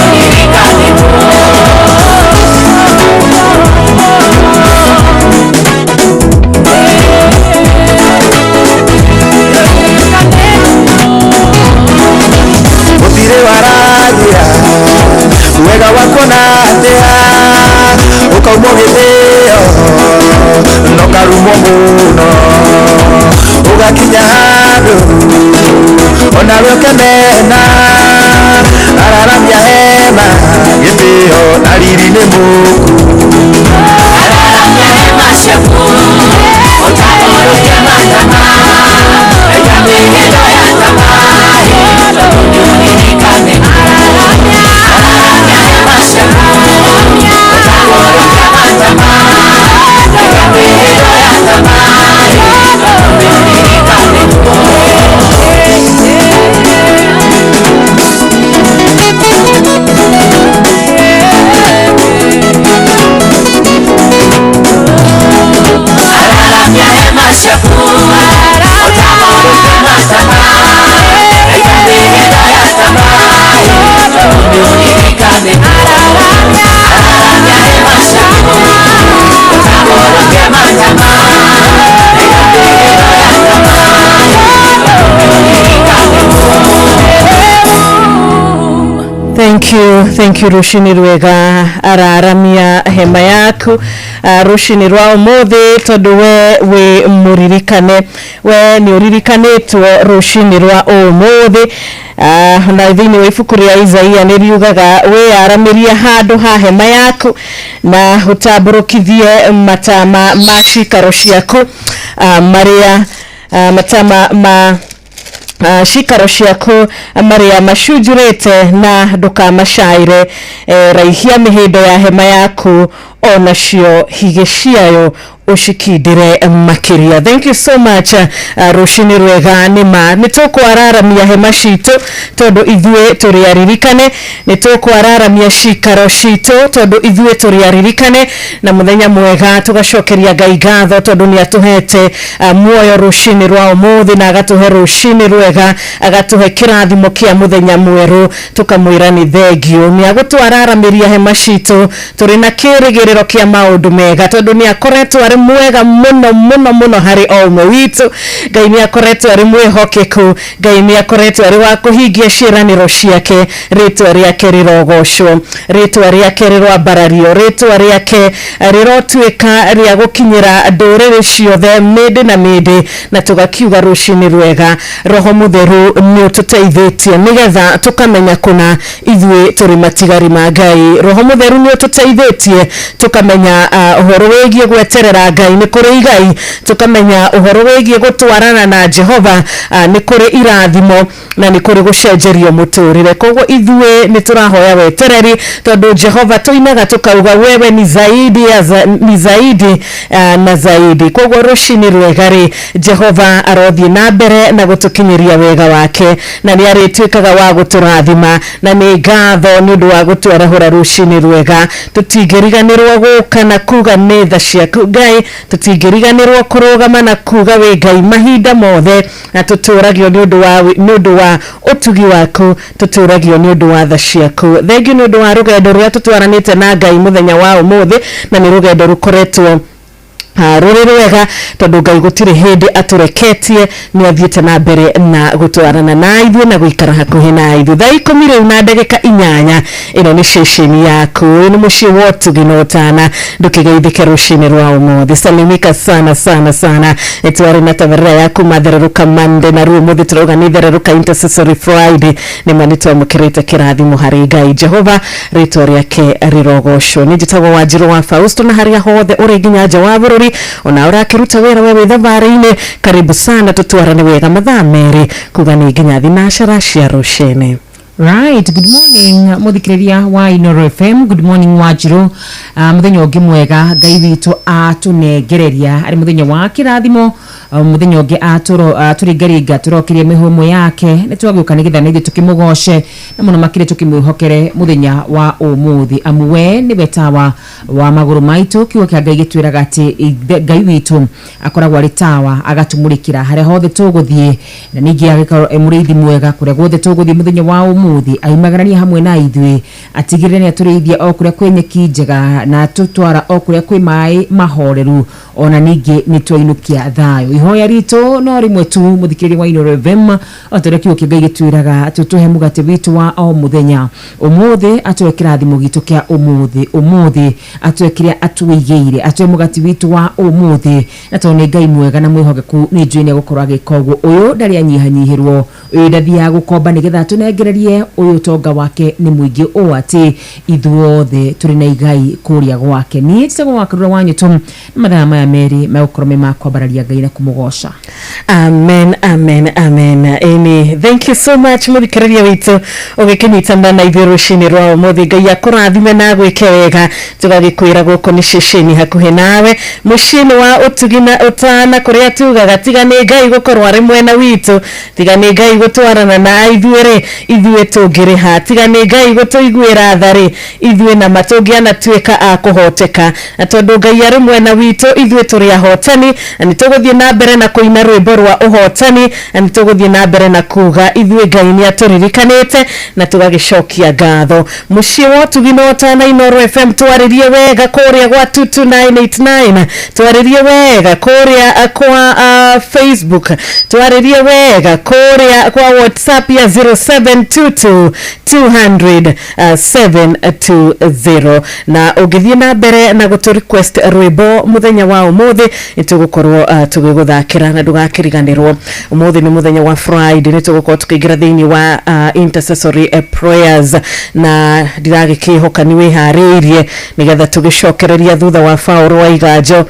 ũririkane. Gũtirĩ waragia wega wakuona atĩa, ũkaumwo gĩtĩo na ũkarumwo mũno, ũgakinya handũ onawe ũkemena. Araramia hema gĩtĩo na riri nĩ mũku. Araramia hema ciaku, ũtambũrũkie matama, mĩhĩndo ya tamaa, ũririkane. Araramia hema ciaku, ũtambũrũkie matama, mĩhĩndo ya tamaa, ũririkane. Araramia hema ciaku, ũtambũrũkie matama, mĩhĩndo ya tamaa, ũririkane. Araramia hema ciaku, ũtambũrũkie matama, mĩhĩndo ya tamaa, ũririkane. Thank you, thank you rũcinĩ rwega. Araramia hema yaku rũcinĩ rwa ũmũthĩ tondũ we wĩ mũririkane, we nĩ ũririkanĩtwo rũcinĩ rwa ũmũthĩ. Na thĩinĩ wa ibuku rĩa Isaia nĩ riugaga wĩyaramĩrie handũ ha hema yaku na ũtambũrũkithie matama ma cikaro ciaku, marĩa matama ma cikaro ciaku marĩa macunjurĩte na ndũkamacaĩre. Raihia mĩhĩndo ya hema yaku onacio higĩ ciayo ũcikindĩre makĩria. Thank you so much. Rũcinĩ rwega. Nĩma nĩ tũkwararamia hema citũ tondũ ithuĩ tũrĩ aririkane, nĩ tũkwararamia cikaro citũ tondũ ithuĩ tũrĩ aririkane, na mũthenya mwega tũgacokeria Ngai ngatho tondũ nĩ atũhete muoyo rũcinĩ rwa ũmũthĩ na agatũhe rũcinĩ rwega, agatũhe kĩrathimo kĩa mũthenya mwerũ, tũkamwĩra nĩ thengio nĩ agũtwararamĩria hema citũ tũrĩ na kĩrĩgĩrĩro. Kĩrĩgĩrĩro kĩa maũndũ mega tondũ nĩ akoretwo arĩ mwega mũno mũno mũno harĩ o ũmwe witũ. Ngai nĩ akoretwo arĩ mwĩhokeku, Ngai nĩ akoretwo arĩ wa kũhingia ciĩranĩro ciake. Rĩtwa rĩake rĩrogocwo, rĩtwa rĩake rĩroambarario, rĩtwa rĩake rĩrotuĩka rĩa gũkinyĩra ndũrĩrĩ ciothe mĩndĩ na mĩndĩ, na tũgakiuga rũcinĩ rwega. Roho Mũtheru nĩ ũtũteithĩtie nĩgetha tũkamenya kũna ithuĩ tũrĩ matigari ma Ngai. Roho Mũtheru nĩ ũtũteithĩtie tũkamenya ũhoro wĩgiĩ gweterera Ngai nĩ kũrĩ igai, tũkamenya ũhoro wĩgiĩ gũtwarana na Jehova nĩ kũrĩ irathimo na nĩ kũrĩ gũcenjerio mũtũrĩre. Koguo ithuĩ nĩ tũrahoya wetereri tondũ Jehova tũinaga tũkauga wewe ni zaidi ya ni zaidi na zaidi. Koguo rũcinĩ rwega rĩ, Jehova arothiĩ na mbere na gũtũkinyĩria wega wake, na nĩ arĩtuĩkaga wa gũtũrathima, na nĩ ngatho nĩ ũndũ wa gũtwarahũra rũcinĩ rwega. Tũtingĩriganĩrwo gũka na kuga nĩ tha ciaku Ngai, tũtingĩriganĩrwo kũrũgama na kuga wĩ Ngai mahinda mothe, na tũtũragio nĩ ũndũ wa ũtugi waku, tũtũragio nĩ ũndũ wa tha ciaku. Thengiũ nĩ ũndũ wa rũgendo rũrĩa tũtwaranĩte na Ngai mũthenya wa ũmũthĩ, na nĩ rũgendo rũkoretwo rũrĩ rwega tondũ Ngai gũtirĩ hĩndĩ atũreketie, nĩ athiĩte na mbere na gũtwarana na ithuĩ na gũikara hakuhĩ na ithuĩ. Thaa 10 rĩu na ndagĩka 8, ĩno nĩ ceceni yaku, nĩ mũciĩ wa ũtugi na ũtana. Ndũkĩgeithĩke rũcinĩ rwa ũmũthĩ. Salimika sana sana sana. Twarĩ na tabarĩra yaku Mathererũka Monday, na rĩu ũmũthĩ tũrauga nĩ Thererũka Intercessory Friday. Nĩ ma nĩ twamũkĩrĩte kĩrathimo harĩ Ngai Jehova, rĩtwa rĩake rĩrogocwo. Nĩ njĩtagwo Wanjirũ wa Fausto, na harĩa hothe ũrĩ nginya nja wa bũrũri ona ũrakĩruta wĩra we wĩ thabarĩ-inĩ, karibu sana, tũtwarane wega mathaa 2 kuga nĩ nginya thinacara cia rũcinĩ. Right, good morning muthikiriria wa Inoro FM, good morning Wanjirũ. Muthenya ũngĩ mwega Ngai witũ atũnengereria arĩ mũthenya wa kĩrathimo, mũthenya ũngĩ atũringaringa tũrokirie mĩhũmũ yake, nĩ twagĩũka nĩgetha na ithuĩ tũkĩmũgoce na mũno makĩria tũkĩmwĩhokere mũthenya wa ũmũthĩ, amu we nĩwe tawa wa magũrũ maitũ. Kiugo kĩa Ngai gĩtwĩraga atĩ Ngai witũ akoragwo arĩ tawa agatũmũrĩkĩra harĩa hothe tũgũthiĩ, na ningĩ agĩkorwo e mũrĩithi mwega kũrĩa guothe tũgũthiĩ mũthenya wa ũmũthĩ, aimagarania hamwe na ithuĩ, atigĩrĩre nĩ atũrĩithia o kũrĩa kwĩ nyeki njega na atũtwara o kũrĩa kwĩ maĩ mahoreru, ona ningĩ nĩ twainũkia thayũ. Ihoya ritũ no rĩmwe tu mũthikĩrĩria wa Inoro FM, o ta ũrĩa kiugo kĩa Ngai gĩtwĩraga atĩ ũtũhe mũgate witũ wa o mũthenya ũmũthĩ, atũhe kĩrathimo gitũ kĩa ũmũthĩ, ũmũthĩ atũhe kĩrĩa atũigĩire, atũhe mũgate witũ wa ũmũthĩ, na tondũ nĩ Ngai mwega na mwĩhokeku nĩ njũĩ nĩ egũkorwo agĩka ũguo. Ũyũ ndarĩ anyihanyihĩrwo, ũyũ ndathiaga gũkomba nĩgetha atũnengererie, ũyũ ũtonga wake nĩ mũingĩ ũũ atĩ ithuothe tũrĩ na igai kũrĩa gwake. Niĩ njĩtagwo Wakarura wa Nyũtũ, na mathaa maya merĩ megũkorwo me ma kwambararia Ngai na kũmũgoca. Amen, amen, amen. Amy, thank you so much mũthikĩrĩria witũ ũgĩkĩnyitanĩra na ithuĩ rũcinĩ rwa ũmũthĩ. Ngai akũrathime na agwĩke wega. Tũgagĩkwĩra gũkũ nĩ ceceni hakuhĩ nawe, mũciĩ-inĩ wa ũtugi na ũtana, kũrĩa tugaga tiga nĩ Ngai gũkorwo arĩ mwena witũ, tiga nĩ Ngai gũtwarana na ithuĩ rĩ, ithuĩ tũngĩrĩha, tiga nĩ Ngai gũtũiguĩra tha rĩ, ithuĩ nama tũngĩanatuĩka a kũhoteka. Na tondũ Ngai arĩ mwena witũ, ithuĩ tũrĩ ahotani, na nĩ tũgũthiĩ na mbere na kũina rwĩmbo rwa ũhotani, na nĩ tũgũthiĩ na mbere na kuga ithuĩ Ngai nĩ atũririkanĩte, na tũgagĩcokia ngatho. Mũciĩ wa ũtugi na ũtana Inoro FM, twarĩrie wega kũrĩa gwa 22989, twarĩrie wega kũrĩa kwa Facebook, twarĩrie wega kũrĩa kwa WhatsApp ya 0722 200 720. Na ũngĩthiĩ na mbere na gũtũ request rwĩmbo mũthenya wa ũmũthĩ, nĩ tũgũkorwo tũgĩgũthakĩra na ndũgakĩriganĩrwo. Ũmũthĩ nĩ mũthenya wa Friday, nĩ tũgũkorwo tũkĩingĩra thĩinĩ wa intercessory prayers, na ndiragĩkĩhoka nĩ wĩharĩirie nĩgetha tũgĩcokereria thutha wa Paul wa Iganjo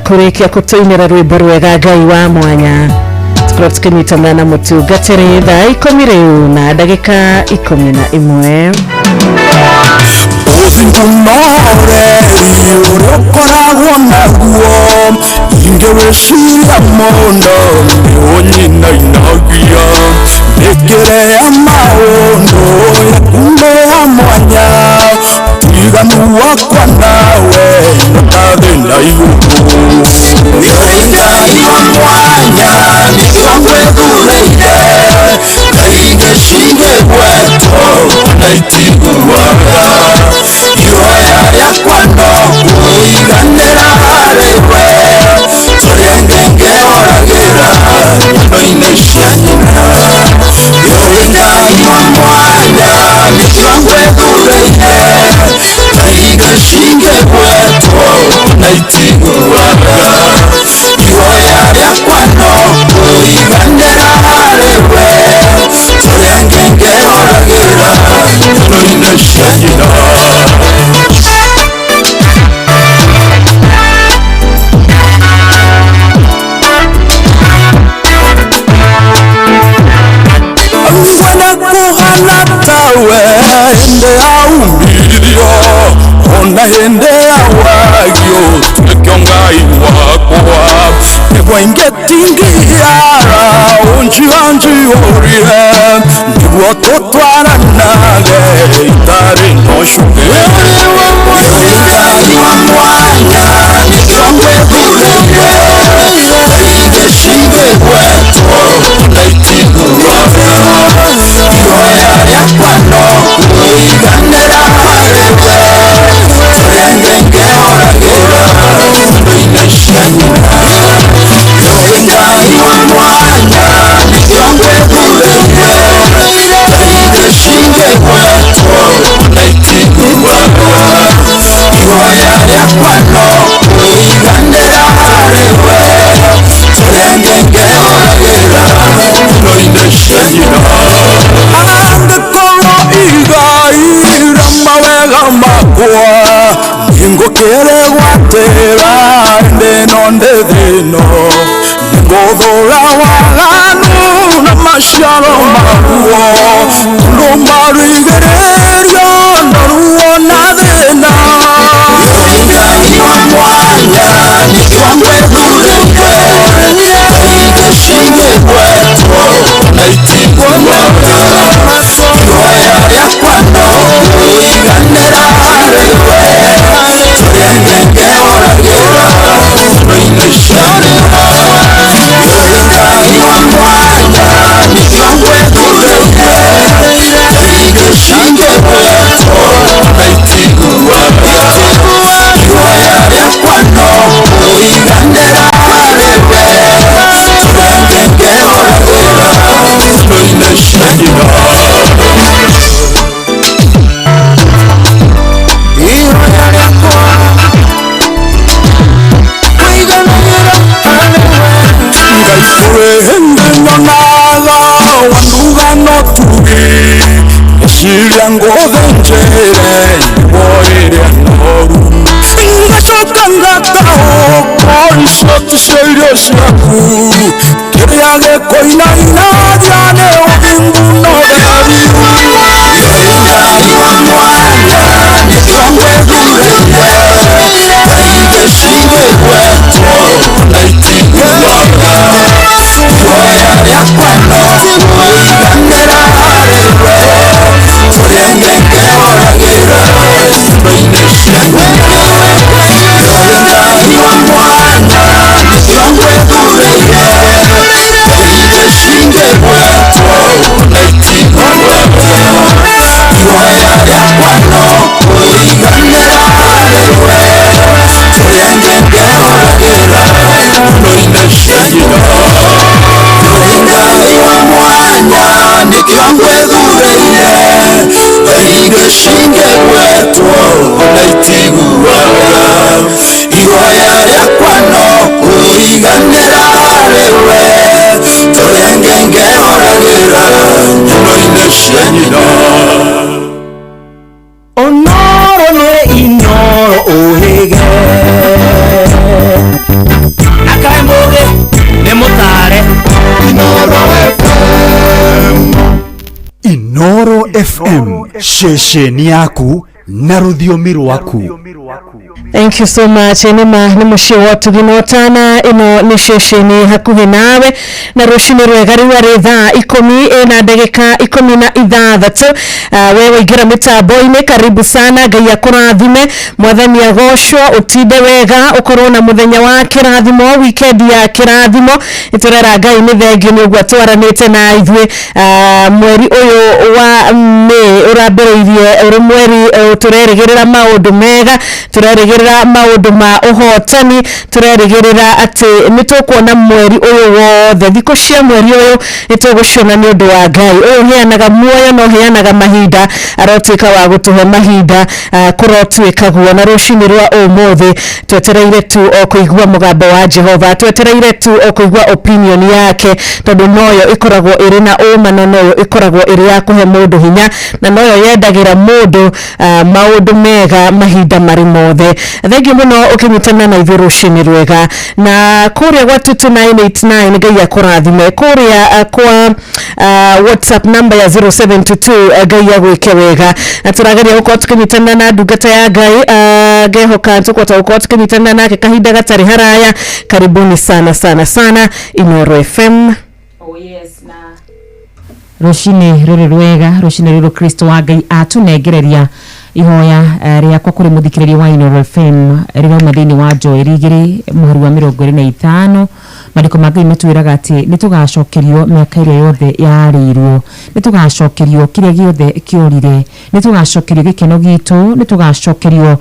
kũrĩkia kũtũinĩra rwĩmbo rwega Ngai wa mwanya. Tũkorwo tũkĩnyitanĩra na mũtungatĩri thaa 10 rĩu na ndagĩka 11. Ũthingu ũrĩa ũkoragwo naguo ingĩwĩciria mũno nĩ ũnyinainagia, mĩkĩre ya maũndũ yaku nĩ ya mwanya, ũtiganu wakwa nawe nĩ ta thĩ na igũrũ. Nĩ ũrĩ Ngai wa mwanya nĩkĩo ngwĩthurĩire, ngai ingĩ cingĩgwetwo ona itiguaga, ihoya rĩakwa no Ingĩ cingĩgwetwo na itiguaga ihoya rĩakwa no kũiganĩra harĩ we tũrĩa ngengehoragĩra nyono-inĩ cia nyina. Ngwenda kũhana tawe hĩndĩ ya umithio ona hĩndĩ ya wagio tuĩke Ngai wakwa nĩguo ingĩtingiara ũnjianjiũrie nĩguo tũtwaranage itarĩ na ũcuke. Ngai wa mwanya nĩkĩo ngwĩthurĩire ingĩ cingĩgwetwo na itiguaga ihoya rĩakwa no kũiganĩra harĩ we tũrĩa ngengehoragĩra nyono-inĩ cia nyina. Ngai wa mwanya nĩkĩo ngwĩthurĩire ingĩ cingĩgwetwo na itiguaga ihoya rĩakwa no kũiganĩra harĩ we tũrĩa ngengehoragĩra nyono-inĩ cia nyina. Angĩkorwo igai rĩa mawega makwa nĩngũkĩrĩgwatĩra ĩndĩ ĩno ndĩ thĩ ĩno nĩngũthũra waganu na maciaro maguo tondũ marigĩrĩrio na ruo na thĩna. Ngai wa mwanya nĩkĩo ngwĩthurĩire ingĩ cingĩgwetwo na itiguaga ihoya rĩakwa no kũiganĩra harĩ we tũrĩa ngengehoragĩra nyono-inĩ cia nyina. Ngai wa mwanya nĩkĩo ngwĩthurĩire ingĩ cingĩgwetwo na itiguaga ihoya rĩakwa no kũiganĩra harĩ we tũrĩa ngengehoragĩra nyono-inĩ cia nyina. Ihoya rĩakwa kũiganĩra harĩ we Ngai kũrĩ hĩndĩ nyonaga wanduga no tugi ngeciria ngũthĩnjĩre igua ĩrĩa noru ngacoka ngataũkwo icio ticio irio ciaku kĩrĩa gĩkũinainagia nĩ ũthingu na ũtheri. Ngai wa mwanya nĩkĩo ngwĩthurĩire ingĩ cingĩgwetwo na itiguaga ihoya rĩakwa no kũiganĩra harĩ we tũrĩa ngengehoragĩra nyono-inĩ cia nyina. Ngai wa mwanya nĩkĩo ngwĩthurĩire ingĩ cingĩgwetwo na itiguaga ihoya rĩakwa no kũiganĩra harĩ we tũrĩa ngengehoragĩra nyono-inĩ cia nyina. Ngai wa mwanya nĩkĩo ngwĩthurĩire ingĩ cingĩgwetwo na itiguaga ihoya rĩakwa no kũiganĩra harĩ we tũrĩa ngengehoragĩra nyono-inĩ cia nyina. Onoro nĩ Inoro ũhĩge na kaĩ mũgĩ nĩ mũtare. Inoro FM. Inoro FM ceceni yaku na rũthiomi rwaku. Thank you so much. Nĩma nĩ mũciĩ wa ũtugi na ũtana ĩno nĩ ceceni hakuhĩ nawe na rũcinĩ rwega rĩu arĩ thaa 10 na ndagĩka 16. We waingĩra mĩtambo-inĩ karibu sana. Ngai akũrathime, mwathani agocwo, ũtinde wega, ũkorwo na mũthenya wa kĩrathimo, weekend ya kĩrathimo. Nĩtũrera Ngai nĩ thengio nĩ ũguo atwaranĩte na ithuĩ. Mweri ũyũ wa May ũrambĩrĩirie ũrĩ mweri Tondũ tũrerĩgĩrĩra maũndũ mega, tũrerĩgĩrĩra maũndũ ma ũhotani, tũrerĩgĩrĩra atĩ nĩ tũkuona mweri ũyũ wothe, thikũ cia mweri ũyũ nĩ tũgũciona nĩ ũndũ wa Ngai ũyũ ũheanaga muoyo na ũheanaga mahinda. Arotuĩka wa gũtũhe mahinda, kũrotuĩka guo. Na rũcinĩ rwa ũmũthĩ twetereire tu o kũigua mũgambo wa Jehova, twetereire tu o kũigua opinion yake, tondũ noyo ĩkoragwo ĩrĩ na ũma na noyo ĩkoragwo ĩrĩ ya kũhe mũndũ hinya na noyo yendagĩra mũndũ maũndũ mega mahinda marĩ mothe. Thengiũ mũno ũkĩnyitana na ithuĩ rũcinĩ rwega. Na kũrĩa gwa 22989 Ngai akũrathime. Kũrĩa kwa WhatsApp number ya 0722 Ngai agwĩke wega. Na tũrageria gũkorwo tũkĩnyitana na ndungata ya Ngai, ngehoka tũkũhota gũkorwo tũkĩnyitana nake kahinda gatarĩ haraya. Karibuni sana sana sana Inooro FM. Oh yes, na rũcinĩ rũrũ rwega, rũcinĩ rũrũ Kristo wa Ngai atũnengereria ihoya rĩakwa kũrĩ mũthikĩrĩria wa Inooro FM rĩrauma thĩinĩ wa Joeli 2 mũhari wa 25. Maandĩko ma Ngai matwĩraga atĩ nĩ tũgacokerio mĩaka ĩrĩa yothe yarĩirwo, nĩ tũgacokerio kĩrĩa gĩothe kĩorire, nĩ tũgacokerio gĩkeno gitũ, nĩ tũgacokerio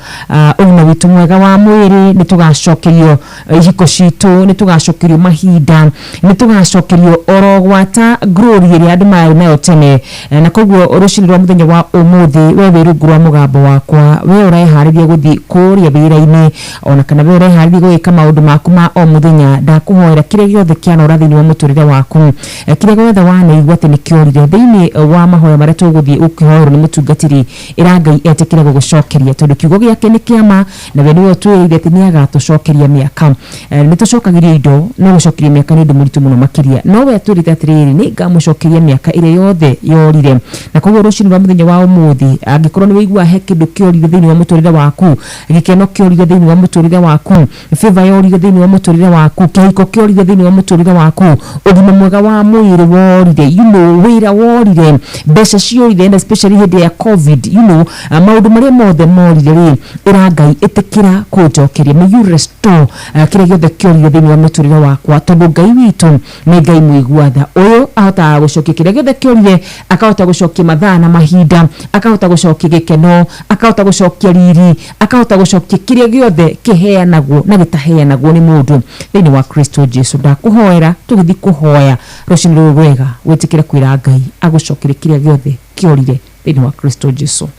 ũgima witũ mwega wa mwĩrĩ, nĩ tũgacokerio ihiko citũ, nĩ tũgacokerio mahinda, nĩ tũgacokerio oro gwata glory ĩrĩa andũ marĩ nayo tene. Na koguo rũcinĩ rwa mũthenya wa ũmũthĩ, we wĩ rungu rwa mũgambo wakwa, we ũreharĩria gũthiĩ kũrĩa wĩra-inĩ, ona kana we ũreharĩria gwĩka maũndũ maku ma o mũthenya, ndakũhoera kĩrĩa gĩothe kĩanora thĩinĩ wa mũtũrĩre waku, kĩrĩa gĩothe wanaigua atĩ nĩ kĩorire thĩinĩ wa mahoya marĩa tũgũthiĩ gũkĩhoerwo nĩ mũtungatĩri, ĩra Ngai etĩkĩre gũgũcokeria, tondũ kiugo gĩake nĩ kĩama na we nĩwe ũtwĩrĩire atĩ nĩ agatũcokeria mĩaka. Nĩ tũcokagĩrio indo, no gũcokeria mĩaka nĩ ũndũ mũritũ mũno makĩria, no we atwĩrĩte atĩrĩrĩ, nĩ ngamũcokeria mĩaka ĩrĩa yothe yorire. Na koguo rũcinĩ rwa mũthenya wa ũmũthĩ, angĩkorwo nĩ wĩigua he kĩndũ kĩorire thĩinĩ wa mũtũrĩre waku, gĩkeno kĩorire thĩinĩ wa mũtũrĩre waku, favor yorire thĩinĩ wa mũtũrĩre waku, kĩhiko kĩorire thĩinĩ wa mũtũrĩre waku, ũgima mwega wa mwĩrĩ worire, you know, wĩra worire, mbeca ciorire, and especially hĩndĩ ya COVID, you know, maũndũ marĩa mothe morire rĩ, ĩra Ngai ĩtĩkĩra kũnjokeria, may you restore kĩrĩa gĩothe kĩorire thĩinĩ wa mũtũrĩre wakwa, tondũ Ngai witũ nĩ Ngai mũigua tha. Ũyũ ahotaga gũcokia kĩrĩa gĩothe kĩorire, akahota gũcokia mathaa na mahinda, akahota gũcokia gĩkeno, akahota gũcokia riri, akahota gũcokia kĩrĩa gĩothe kĩheanagwo na gĩtaheanagwo nĩ mũndũ thĩinĩ wa Kristo Jesu. Ndakũhoera tũgĩthiĩ kũhoya rũcinĩ rũrũ rwega, wĩtĩkĩre kwĩra Ngai agũcokerie kĩrĩa gĩothe kĩorire thĩinĩ wa Kristo Jesu.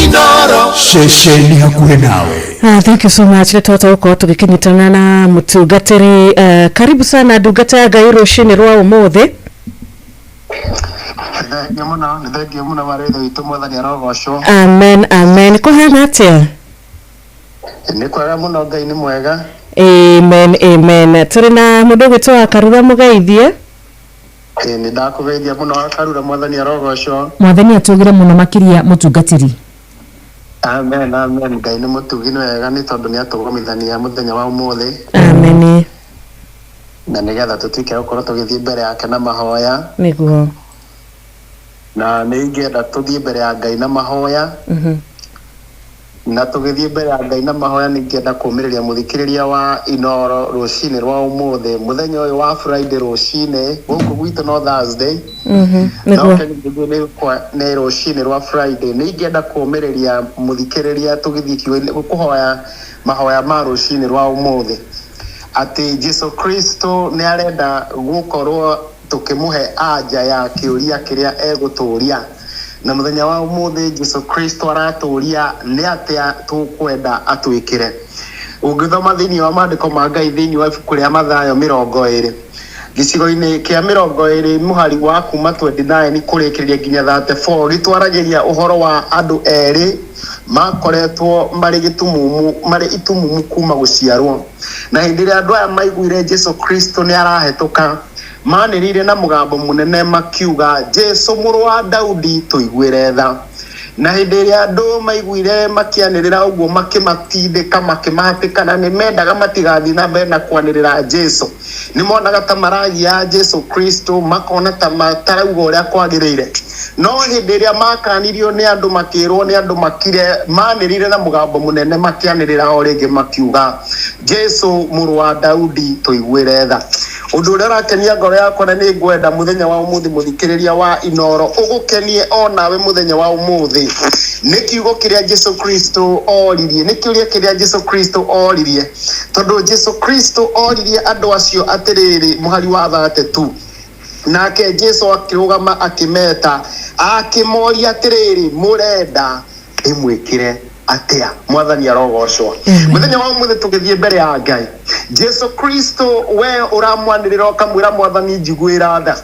Inooro ceceni hakuhĩ nawe. Thank you so much. Nĩ twahota gũkorwo tũgĩkĩnyitana na mũtungatĩri. Karibu sana ndungata ya Ngai rũcinĩ rwa ũmũthĩ. Thengio mũno, nĩ thengio mũno marĩ ithe witũ, Mwathani arogocwo. Amen, amen. Kũhana atĩa? Nĩ kwega mũno, Ngai nĩ mwega. Amen, amen. Tũrĩ na mũndũ ũgwĩtwo wa Karura, mũgeithie. Ĩ, nĩ ndakũgeithia mũno wa Karura, Mwathani arogocwo. Mwathani atũgĩre mũno makĩria mũtungatĩri. Amen, amen. Ngai nĩ mũtugi, nĩ wega, nĩ tondũ nĩ atũgomithania mũthenya wa ũmũthĩ Amen. na nĩgetha tũtuĩke a gũkorwo tũgĩthiĩ mbere yake na mahoya. Nĩguo. Na nĩ ingĩenda tũthiĩ mbere ya Ngai na mahoya. Na tũgĩthiĩ mbere ya Ngai na mahoya, nĩ ingĩenda kũũmĩrĩria mũthikĩrĩria wa Inooro rũcinĩ rwa ũmũthĩ, mũthenya ũyũ wa Friday rũcinĩ, gũkũ gwitũ no Thursday. No Nĩguo. Kenya nĩ rũcinĩ rwa Friday. Nĩ ingĩenda kũũmĩrĩria mũthikĩrĩria tũgĩthiĩ kiugo-inĩ kũhoya mahoya ma rũcinĩ rwa ũmũthĩ atĩ Jesu Kristo nĩ arenda gũkorwo tũkĩmũhe anja ya kĩũria kĩrĩa egũtũũria. Na mũthenya wa ũmũthĩ Jesu Kristo aratũũria nĩ atĩa tũkwenda atwĩkĩre. Ũngĩthoma thĩinĩ wa maandĩko ma Ngai thĩinĩ wa ibuku rĩa Mathayo 20 gĩcigo-inĩ kĩa 20 mũhari wa kuma 29 kũrĩkĩrĩria nginya 34, gĩtwaragĩria ũhoro wa andũ erĩ makoretwo marĩ gĩtumumu, marĩ itumumu kuma gũciarwo. Na hĩndĩ ĩrĩa andũ aya maiguire Jesu Kristo nĩ arahĩtũka, manĩrĩire na mũgambo mũnene makiuga, Jesu mũrũ wa Daudi, tũiguĩre tha. Na hĩndĩ ĩrĩa andũ maiguire makĩanĩrĩra ũguo, makĩmatindĩka, makĩmahatĩka, na nĩ mendaga matigathiĩ na mbere na kwanĩrĩra Jesu. Nĩ monaga ta maragia Jesu Kristo, makona ta matarauga ũrĩa kwagĩrĩire. No hĩndĩ ĩrĩa makanirio nĩ andũ, makĩrwo nĩ andũ makire, manĩrĩire na mũgambo mũnene makĩanĩrĩra o rĩngĩ makiuga, Jesu mũrũ wa Daudi, tũiguĩre tha. Ũndũ ũrĩa ũrakenia ngoro yakwa na nĩ ngwenda mũthenya wa ũmũthĩ mũthikĩrĩria wa Inooro ũgũkenie onawe mũthenya wa ũmũthĩ nĩ kiugo kĩrĩa Jesu Kristo oririe, nĩ kĩũria kĩrĩa Jesu Kristo oririe, tondũ Jesu Kristo oririe andũ acio atĩrĩrĩ, mũhari wa 32, nake Jesu akĩrũgama akĩmeta akĩmoria atĩrĩrĩ, mũrenda ndĩmwĩkĩre atĩa? Mwathani arogocwo. Mũthenya wa ũmũthĩ tũgĩthiĩ mbere ya Ngai, Jesu Kristo we ũramwanĩrĩra ũkamwĩra mwathani njiguĩra tha,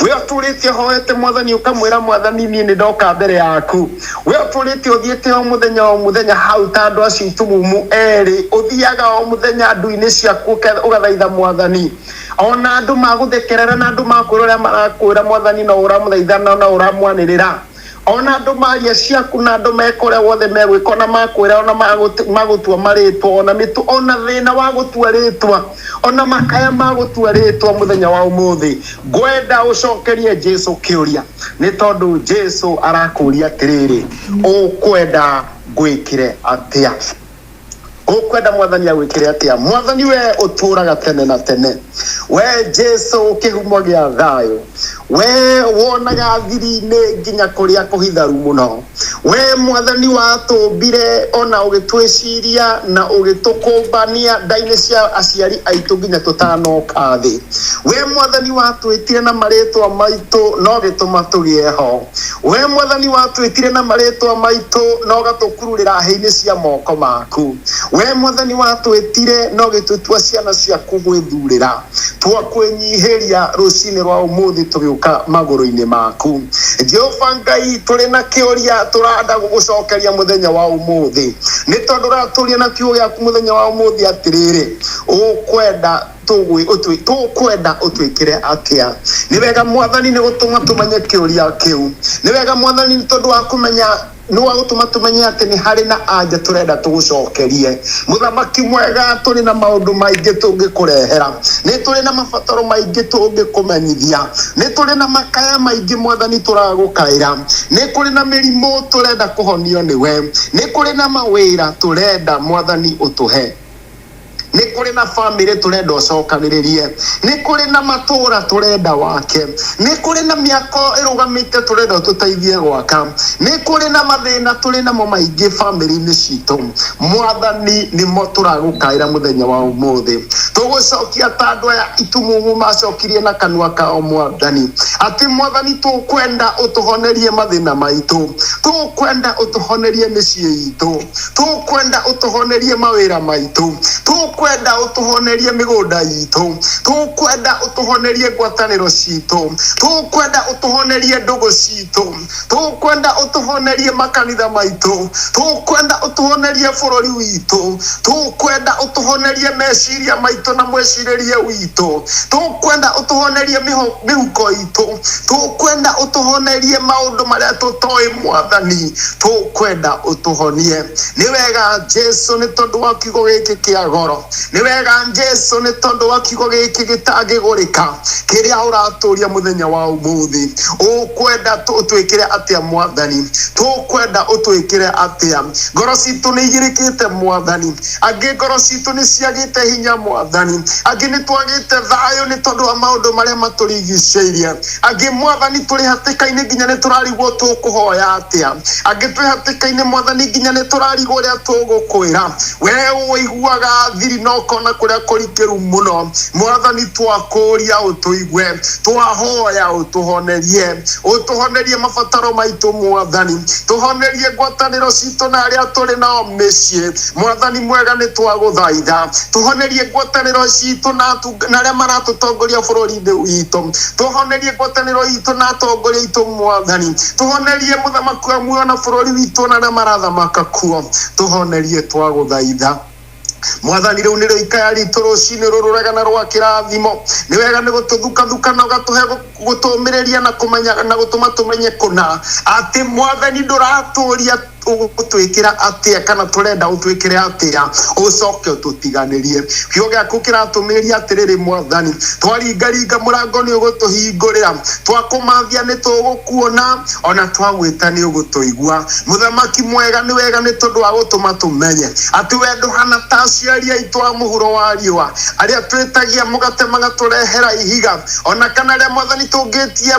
we ũtũrĩte ũhoete mwathani ũkamwĩra mwathani niĩ nĩ ndoka mbere yaku, we ũtũrĩte ũthiĩte o mũthenya o mũthenya hau ta andũ acio itumumu erĩ, ũthiaga o mũthenya ndu-inĩ ciaku ũgathaitha mwathani, ona andũ magũthekerera na andũ makwĩra ũrĩa marakwĩra mwathani no ũramũthaitha no ũramwanĩrĩra, ona andũ maria ciaku na andũ meka ũrĩa wothe megwĩka, ona makwĩra ona magũtua marĩtwa, ona mĩtũ, ona thĩna wa gũtua rĩtwa, ona makaya ma gũtua rĩtwa mũthenya wa ũmũthĩ, ngwenda ũcokerie Jesu kĩũria, nĩ tondũ Jesu arakũria atĩrĩrĩ, ũkwenda ngwĩkĩre atĩa? Ũkwenda mwathani agwĩkĩre atĩa? Mwathani we ũtũraga tene na tene, we Jesu kĩhumo gĩa thayũ, we wonaga thiri-inĩ nginya kũrĩa kũhitharu mũno, we mwathani watũmbire ona ũgĩtwĩciria na ũgĩtũkũmbania nda-inĩ cia aciari aitũ nginya tũtanoka thĩ, we mwathani watwĩtire na marĩtwa maitũ no gĩtũma tũgĩe ho, we mwathani watwĩtire na marĩtwa maitũ no gatũkururĩra hĩ-inĩ cia moko maku, we mwathani watwĩtire no gĩtũtua ciana ciaku gwĩthurĩra, twakwĩnyihĩria rũcinĩ rwa ũmũthĩ tũgĩũka magũrũ-inĩ maku. Jehova Ngai, tũrĩ na kĩũria tũranda gũgũcokeria mũthenya wa ũmũthĩ, nĩ tondũ ũratũria na kiugo gĩaku mũthenya wa ũmũthĩ atĩrĩrĩ, ũkwenda tũkwenda ũtwĩkĩre atĩa? Nĩ wega mwathani nĩ gũtũma tũmenye kĩũria kĩu, nĩ wega mwathani nĩ tondũ wa kũmenya nĩ wa gũtũma tũmenye atĩ nĩ harĩ na anja tũrenda tũgũcokerie. Mũthamaki mwega, tũrĩ na maũndũ maingĩ tũngĩkũrehera, nĩ tũrĩ na mabataro maingĩ tũngĩkũmenyithia, nĩ tũrĩ na makaya maingĩ mwathani tũragũkaĩra, nĩ kũrĩ na mĩrimũ tũrenda kũhonio nĩwe, nĩ kũrĩ na mawĩra tũrenda mwathani ũtũhe, nĩ kũrĩ na bamĩrĩ tũrenda ũcokanĩrĩrie, nĩ kũrĩ na matũũra tũrenda wake, nĩ kũrĩ na mĩako ĩrũgamĩte tũrenda ũtũteithie gwaka, nĩ kũrĩ na mathĩna tũrĩ namo maingĩ bamĩrĩ-inĩ citũ. Mwathani nĩmo tũragũkaĩra mũthenya wa ũmũthĩ, tũgũcokia ta andũ aya itumumu macokirie na kanua kao mwathani, atĩ mwathani tũkwenda ũtũhonerie mathĩna maitũ, tũkwenda ũtũhonerie mĩciĩ itũ, tũkwenda ũtũhonerie mawĩra maitũ, tũkwenda ũtũhonerie mĩgũnda itũ, tũkwenda ũtũhonerie ngwatanĩro citũ, tũkwenda ũtũhonerie ndũgũ citũ, tũkwenda ũtũhonerie makanitha maitũ, tũkwenda ũtũhonerie bũrũri witũ, tũkwenda ũtũhonerie meciria maitũ na mwĩcirĩrie witũ, tũkwenda ũtũhonerie mĩhuko itũ, tũkwenda ũtũhonerie maũndũ marĩa tũtoĩ mwathani, tũkwenda ũtũhonie. Nĩ wega Jesu nĩ tondũ wa kiugo gĩkĩ kĩa goro, nĩ wega Jesu nĩ tondũ wa kiugo gĩkĩ gĩtangĩgũrĩka kĩrĩa ũratũria mũthenya wa ũmũthĩ. Ũkwenda ũtwĩkĩre atĩa mwathani? Tũkwenda ũtwĩkĩre atĩa? Ngoro citũ nĩ igirĩkĩte mwathani, angĩ ngoro citũ nĩ ciagĩte hinya mwathani, angĩ nĩ twagĩte thayũ nĩ tondũ wa maũndũ marĩa matũrigicĩirie, angĩ mwathani tũrĩ hatĩka-inĩ nginya nĩ tũrarigwo tũkũhoya atĩa, angĩ twĩ hatĩka-inĩ mwathani nginya nĩ tũrarigwo ũrĩa tũgũkwĩra. We ũiguaga thiri na ũkona kũrĩa kũrikĩru mũno mwathani, twakũria ũtũigue, twahoya ũtũhonerie, ũtũhonerie mabataro maitũ mwathani, tũhonerie ngwatanĩro citũ na arĩa tũrĩ nao mĩciĩ mwathani mwega, nĩ twagũthaitha tũhonerie ngwatanĩro citũ na arĩa maratũtongoria bũrũri-inĩ witũ, tũhonerie ngwatanĩro itũ na atongoria aitũ mwathani, tũhonerie mũthamaki wa muoyo na bũrũri witũ na arĩa marathamaka kuo, tũhonerie twagũthaitha mwathani. Rĩu nĩrĩo ikaya ritũ rũcinĩ rũrũ rwega na rwa kĩrathimo. Nĩ wega nĩ gũtũthukathuka na ũgatũhe gũtũmĩrĩria na kũmenya na gũtũma tũmenye kũna atĩ mwathani ndũratũria Ũgũtwĩkĩra atĩa kana tũrenda ũtwĩkĩre atĩa ũcoke ũtũtiganĩrie. Kiugo gĩaku kĩratũmĩrĩria atĩrĩrĩ Mwathani, twaringaringa mũrango nĩ ũgũtũhingũrĩra, twakũmathia nĩ tũgũkuona, ona twagwĩta nĩ ũgũtũigua. Mũthamaki mwega, nĩ wega nĩ tondũ wa gũtũma tũmenye atĩ we ndũhana ta aciari aitũ a mũhuro wa riũa arĩa twĩtagia mũgate magatũrehera ihiga, ona kana arĩa Mwathani tũngĩtia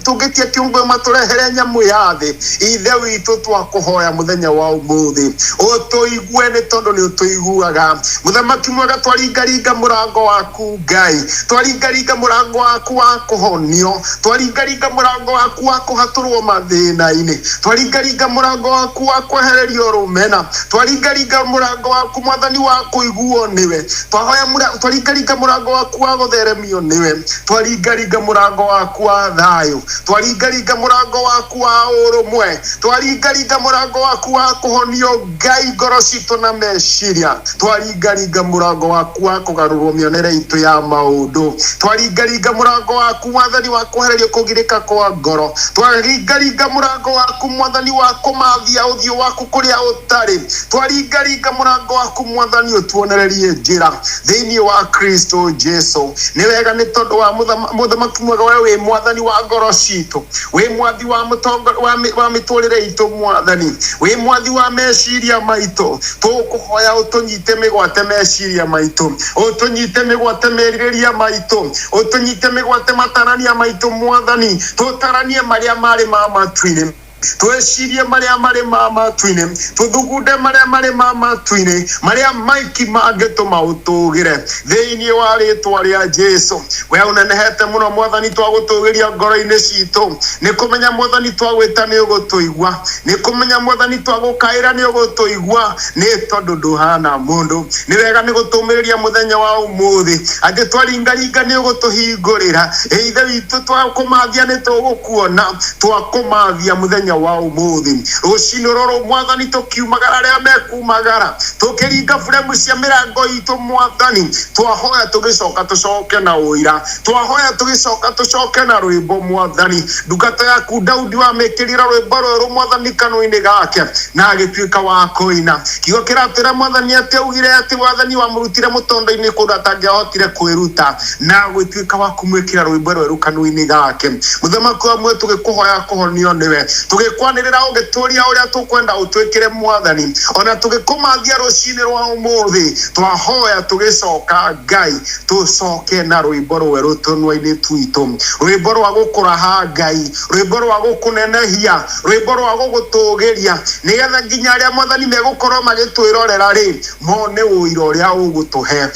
tũngĩtia kĩũngũyũ matũrehere nyamũ ya thĩ. Ithe witũ, twakũhoya mũthenya wa ũmũthĩ ũtũigue nĩ tondũ nĩ ũtũiguaga. Mũthamaki mwega, twaringaringa mũrango waku Ngai, twaringaringa mũrango waku wa kũhonio, twaringaringa mũrango waku wa kũhatũrwo mathĩna-inĩ, twaringaringa mũrango waku wa kwehererio rũmena, twaringaringa mũrango waku Mwathani wa kũiguo nĩwe, twahoya twaringaringa mũrango waku wa gũtheremio nĩwe, twaringaringa mũrango waku wa thayũ, twaringaringa mũrango waku wa ũrũmwe, twaringaringa mũrango waku wa kũhonio Ngai ngoro citũ na meciria, twaringaringa mũrango waku wa kũgarũrwo mĩonere itũ ya maũndũ, twaringaringa mũrango waku Mwathani wa kwehererio kũgirĩka kwa ngoro, twaringaringa mũrango waku Mwathani wa kũmathia ũthiũ waku kũrĩa ũtarĩ, twaringaringa mũrango waku Mwathani ũtuonererie njĩra thĩinĩ wa Kristo Jesu. Nĩ wega nĩ tondũ wa mũthamaki mwega, we wĩ Mwathani wa ngoro citũ, wĩ mwathi wa mũtongo wa mĩtũrĩre itũ Mwathani, wĩ mwathi wa meciria maitũ. Tũkũhoya ũtũnyite mĩgwate meciria maitũ, ũtũnyite mĩgwate merirĩria maitũ, ũtũnyite mĩgwate matarania maitũ Mwathani, tũtaranie marĩa marĩ ma matu-inĩ, twĩcirie marĩa marĩ ma matu-inĩ, tũthugunde marĩa marĩ ma matu-inĩ, marĩa maiki mangĩtũma ũtũgĩre thĩinĩ wa rĩtwa rĩa Jesu. We ũnenehete mũno Mwathani, twagũtũgĩria ngoro-inĩ citũ nĩ kũmenya Mwathani twagwĩta nĩ ũgũtũigua, nĩ kũmenya Mwathani twagũkaĩra nĩ ũgũtũigua, nĩ tondũ ndũhana mũndũ. Nĩ wega nĩ gũtũmĩrĩria mũthenya wa ũmũthĩ atĩ twaringaringa nĩ ũgũtũhingũrĩra. Ithe witũ, twakũmathia nĩ tũgũkuona, twakũmathia mũthenya wa ũmũthĩ rũcinĩ rũrũ Mwathani, tũkiumagara arĩa mekumagara, tũkĩringa buremu cia mĩrango itũ Mwathani, twahoya tũgĩcoka tũcoke na ũira, twahoya tũgĩcoka tũcoke na rwĩmbo Mwathani. Ndungata yaku Daudi wamĩkĩrire rwĩmbo rwerũ Mwathani kanua-inĩ gake na agĩtuĩka wa kũina. Kiugo kĩratwĩra Mwathani atĩ augire atĩ Mwathani wamũrutire mũtondo-inĩ kũndũ atangĩahotire kwĩruta na gũtuĩka wa kũmwĩkĩra rwĩmbo rwerũ kanua-inĩ gake. Mũthamaki wa muoyo, tũgĩkũhoya kũhonio nĩwe, tũgĩkwanĩrĩra ũgĩtũria ũrĩa tũkwenda ũtwĩkĩre Mwathani, ona tũgĩkũmathia rũcinĩ rwa ũmũthĩ, twahoya tũgĩcoka Ngai tũcoke na rwĩmbo rwerũ tũnua-inĩ twitũ, rwĩmbo rwa gũkũraha Ngai, rwĩmbo rwa gũkũnenehia, rwĩmbo rwa gũgũtũgĩria, nĩgetha nginya arĩa Mwathani megũkorwo magĩtwĩrorera rĩ mone ũira ũrĩa ũgũtũhe,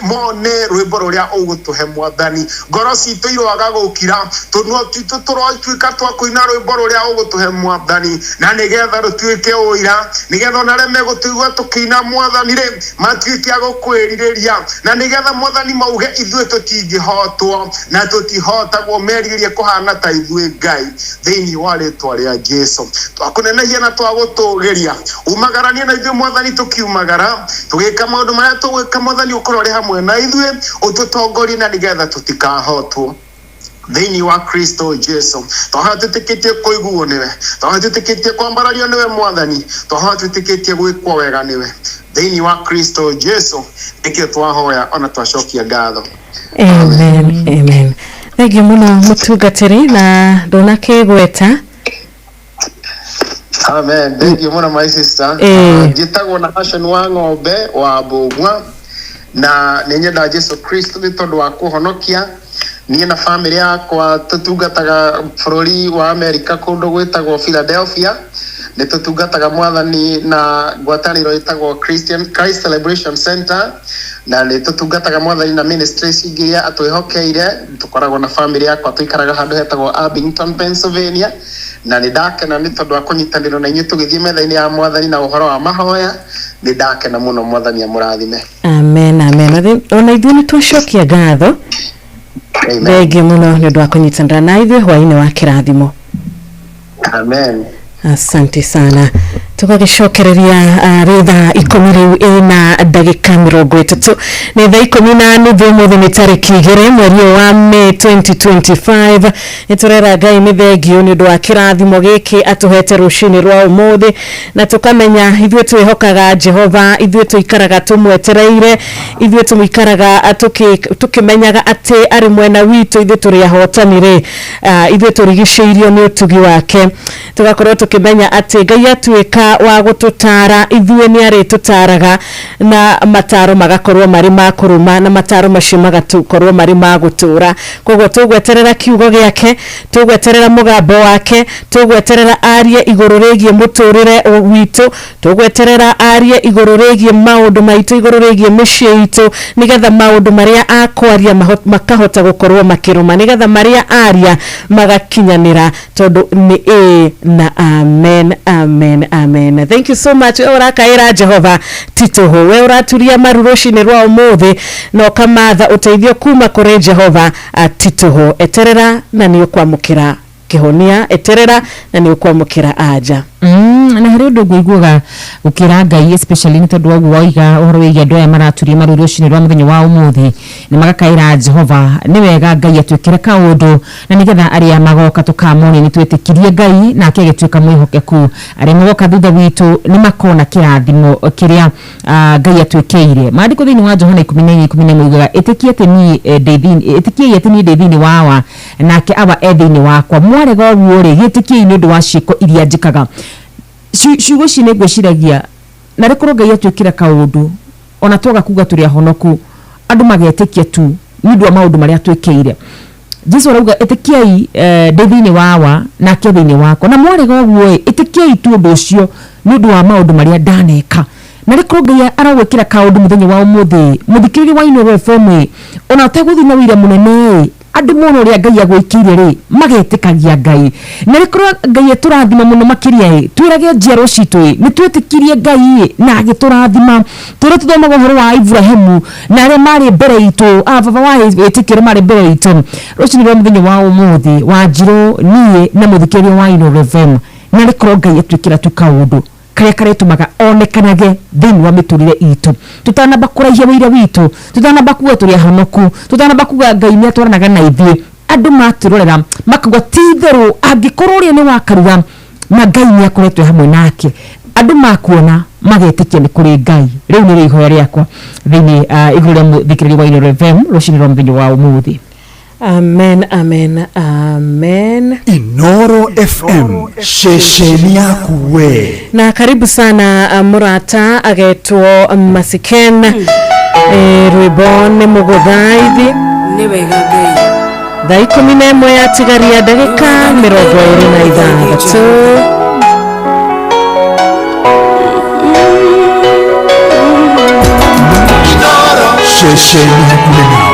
mone rwĩmbo rũrĩa ũgũtũhe Mwathani. Ngoro citũ iroaga gũkira, tũnua twitũ tũrotuĩka twa kũina rwĩmbo rũrĩa ũgũtũhe Mwathani, na nĩgetha rũtuĩke ũira, nĩgetha ona arĩa megũtũigua tũkĩina Mwathani rĩ matuĩke a gũkwĩrirĩria, na nĩgetha Mwathani mauge ithuĩ tũtingĩhotwo na tũtihotagwo, merirĩrie kũhana ta ithuĩ Ngai, thĩinĩ wa rĩtwa rĩa Jesu. Twakũnenehia na twagũtũgĩria, umagaranie na ithuĩ Mwathani, tũkiumagara tũgĩka maũndũ marĩa tũgwĩka Mwathani, ũkorwo ũrĩ hamwe na ithuĩ, ũtũtongorie na nĩgetha tũtikahotwo thĩinĩ wa Kristo Jesu. Twahoya twĩtĩkĩtie kũiguo nĩwe, twahoya twĩtĩkĩtie kwambarario nĩwe Mwathani, twahoya twĩtĩkĩtie gwĩkwo wega nĩwe thĩinĩ wa Kristo Jesu, nĩkĩo twahoya ona twacokia ngatho. Amen, amen. Thengiũ mũno mũtungatĩri na ndũnakĩgweta. Amen. Thank you mũno, my sister. Njĩtagwo Nahashon wa Ng'ombe wa Mbũgua na nĩ nyenda Jesu Kristo nĩ tondũ wa kũhonokia niĩ na famĩlĩ yakwa. Tũtungataga bũrũri wa Amerika kũndũ gwĩtagwo Philadelphia. Nĩ tũtungataga Mwathani na ngwatanĩro ĩtagwo Christian Christ Celebration Center, na nĩ tũtungataga Mwathani na ministries ingĩ iria atwĩhokeire. Tũkoragwo na famĩlĩ yakwa, tũikaraga handũ hetagwo Abington, Pennsylvania, na nĩ ndakena nĩ tondũ wa kũnyitanĩrwo na inyuĩ tũgĩthiĩ metha-inĩ ya Mwathani na ũhoro wa mahoya. Nĩ ndakena mũno, Mwathani amũrathime. Amen, amen. Ona ithuĩ nĩ twacokia ngatho. Thengiũ mũno nĩ ũndũ wa kũnyitanĩra na ithuĩ hwainĩ wa kĩrathimo. Amen. Asante sana. Tũgagĩcokereria rĩ thaa 10 rĩu ĩna ndagĩka 30 nĩ thaa 10:30 ũmũthĩ nĩ tarĩki 2 mweri ũyũ wa May 2025. Nĩ tũrera Ngai nĩ thengio nĩ ũndũ wa kĩrathimo gĩkĩ atũhete rũcinĩ rwa ũmũthĩ, na tũkamenya ithuĩ twĩhokaga Jehova, ithuĩ tũikaraga tũmwetereire, ithuĩ tũikaraga tũkĩmenyaga atĩ arĩ mwena witũ, ithuĩ tũrĩ ahotani rĩ, ithuĩ tũrigicĩirio nĩ ũtugi wake. Tũgakorwo tũkĩmenya atĩ Ngai atuĩka wa gũtũtara, ithuĩ nĩ arĩtũtaraga na mataro magakorwo marĩ ma kũrũma, na mataro macio magakorwo marĩ ma gũtũra. Koguo tũgweterera kiugo gĩake, tũgweterera mũgambo wake, tũgweterera arie igũrũ rĩgiĩ mũtũrĩre witũ, tũgweterera arie igũrũ rĩgiĩ maũndũ maitũ, igũrũ rĩgiĩ mĩciĩ itũ, nĩgetha maũndũ marĩa akwaria makahota gũkorwo makĩrũma, nĩgetha marĩa aria magakinyanĩra, tondũ nĩ ĩĩ na amen, amen, amen. Thank you so much. We ũrakaĩra Jehova ti tũhũ, we ũraturia maru rũcinĩ rwa ũmũthĩ na ũkamatha ũteithio kuma kũrĩ Jehova ti tũhũ. Eterera na nĩ ũkwamũkĩra kĩhonia, eterera na nĩ ũkwamũkĩra anja. Na harĩ ũndũ ngũiguaga gũkĩra Ngai, especially nĩ tondũ wa ũguo wauga ũhoro wĩgiĩ andũ aya maraturia maru rũcinĩ rwa mũthenya wa ũmũthĩ na magakaĩra Jehova. Nĩ wega Ngai atwĩkĩre kaũndũ, na nĩgetha arĩa magoka tũkamonia nĩ twĩtĩkirie Ngai nake agĩtuĩka mwĩhokeku. Arĩa magoka thutha witũ nĩ makona kĩrathimo kĩrĩa Ngai atwĩkĩire. Maandĩko thĩinĩ wa Johana 14:11 yugaga, ĩtĩkia atĩ niĩ ndĩ thĩinĩ, ĩtĩkiai atĩ niĩ ndĩ thĩinĩ wa Awa nake Awa e thĩinĩ wakwa. Mwarega ũguo rĩ, gĩtĩkiei nĩ ũndũ wa ciĩko iria njĩkaga. Ciugo ici nĩ ngwĩciragia na rĩkorwo Ngai atwĩkĩra kaũndũ ona twaga kuga tũrĩ ahonoku, andũ magetĩkia tu nĩ ũndũ wa maũndũ marĩa atwĩkĩire. Jesu arauga ĩtĩkiai ndĩ thĩinĩ wa Awa nake thĩinĩ wakwa, na mwarega ũguo ĩ, ĩtĩkiai tu ũndũ ũcio nĩ ũndũ wa maũndũ marĩa ndaneka. Na rĩkorwo Ngai aragwĩkĩra kaũndũ mũthenya wa ũmũthĩ, mũthikĩrĩria wa Inooro FM ĩ, ona ũtegũthiĩ na wĩira mũnene ĩ, andũ mona ũrĩa Ngai agwĩkĩire rĩ, magetĩkagia Ngai. Na rĩkorwo Ngai atũrathima mũno makĩria ĩ, twĩrage njiaro citũ ĩ, nĩ twĩtĩkirie Ngai ĩ, na agĩtũrathima. Tũrĩa tũthomaga ũhoro wa Ibrahimu na arĩa marĩ mbere itũ, a baba wa wĩtĩkio arĩa marĩ mbere itũ. Rũcinĩ rwa mũthenya wa ũmũthĩ, Wanjirũ, niĩ na mũthikĩrĩria wa Inooro FM, na rĩkorwo Ngai atwĩkĩra tu kaũndũ karĩa karetũmaga onekanage thĩinĩ wa mĩtũrĩre itũ. Tũtanamba kũraihia wĩira witũ, tũtanamba kuga tũrĩ ahonoku, tũtanamba kuga Ngai nĩ atwaranaga na ithuĩ, andũ matũrorera makauga ti itherũ angĩkorwo ũrĩa nĩ wa Karua na Ngai nĩ akoretwo hamwe nake, andũ makuona magetĩkia nĩ kũrĩ Ngai. Rĩu nĩrĩo ihoya rĩakwa thĩinĩ igũrũ rĩa mũthikĩrĩria wa Inooro FM rũcinĩ rwa mũthenya wa ũmũthĩ. Amen, amen, amen. Inooro FM, ceceni yaku we. Na karibu sana mũrata agetwo Masiken. Rwĩmbo nĩ mũgũthaithi. Nĩ wega Ngai. Thaa 11 yatigaria ndagĩka 26. Ceceni hakuhĩ nawe.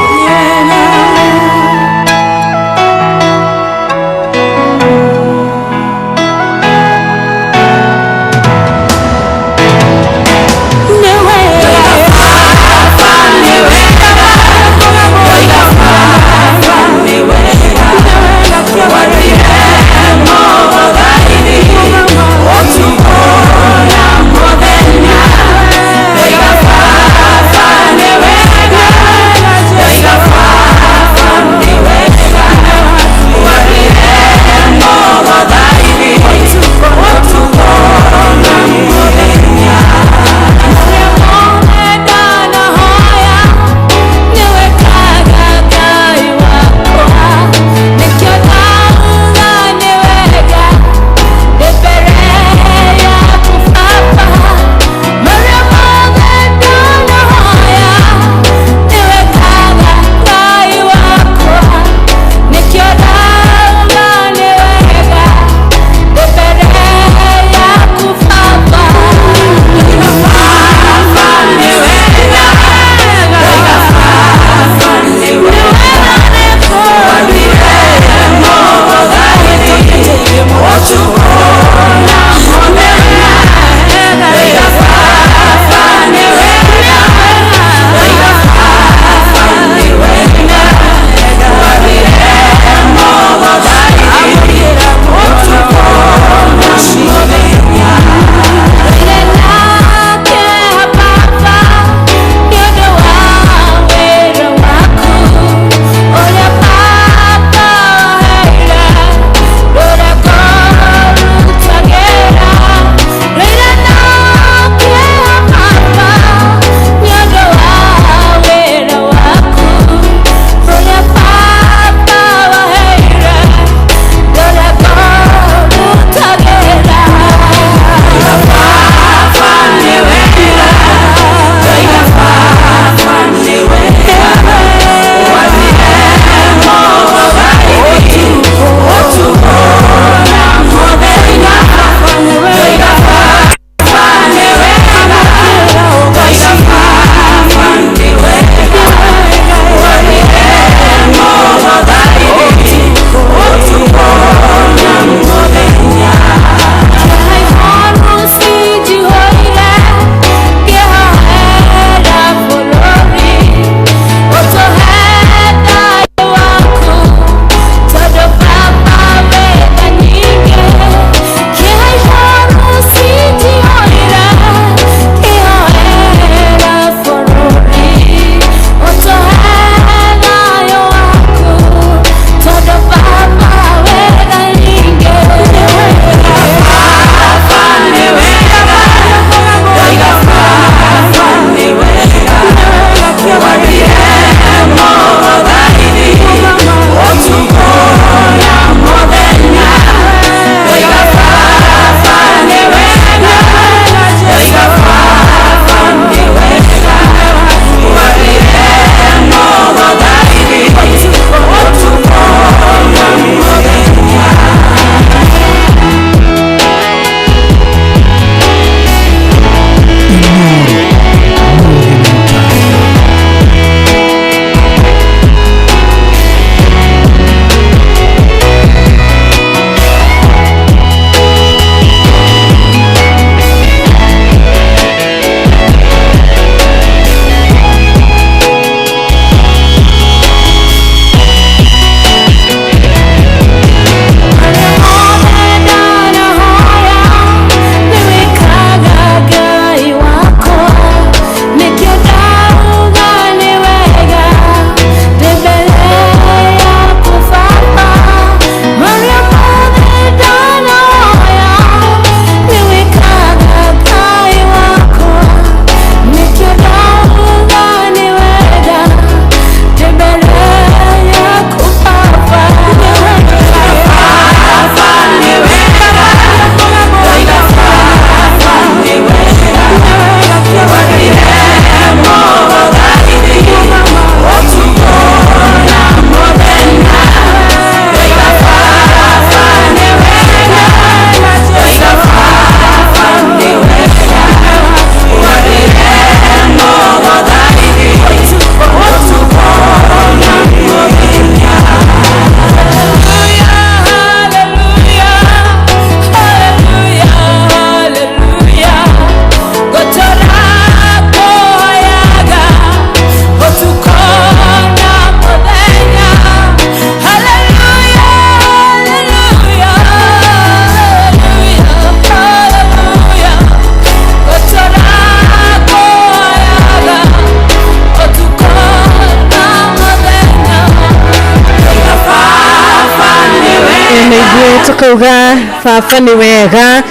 Tukauga baba nĩ wega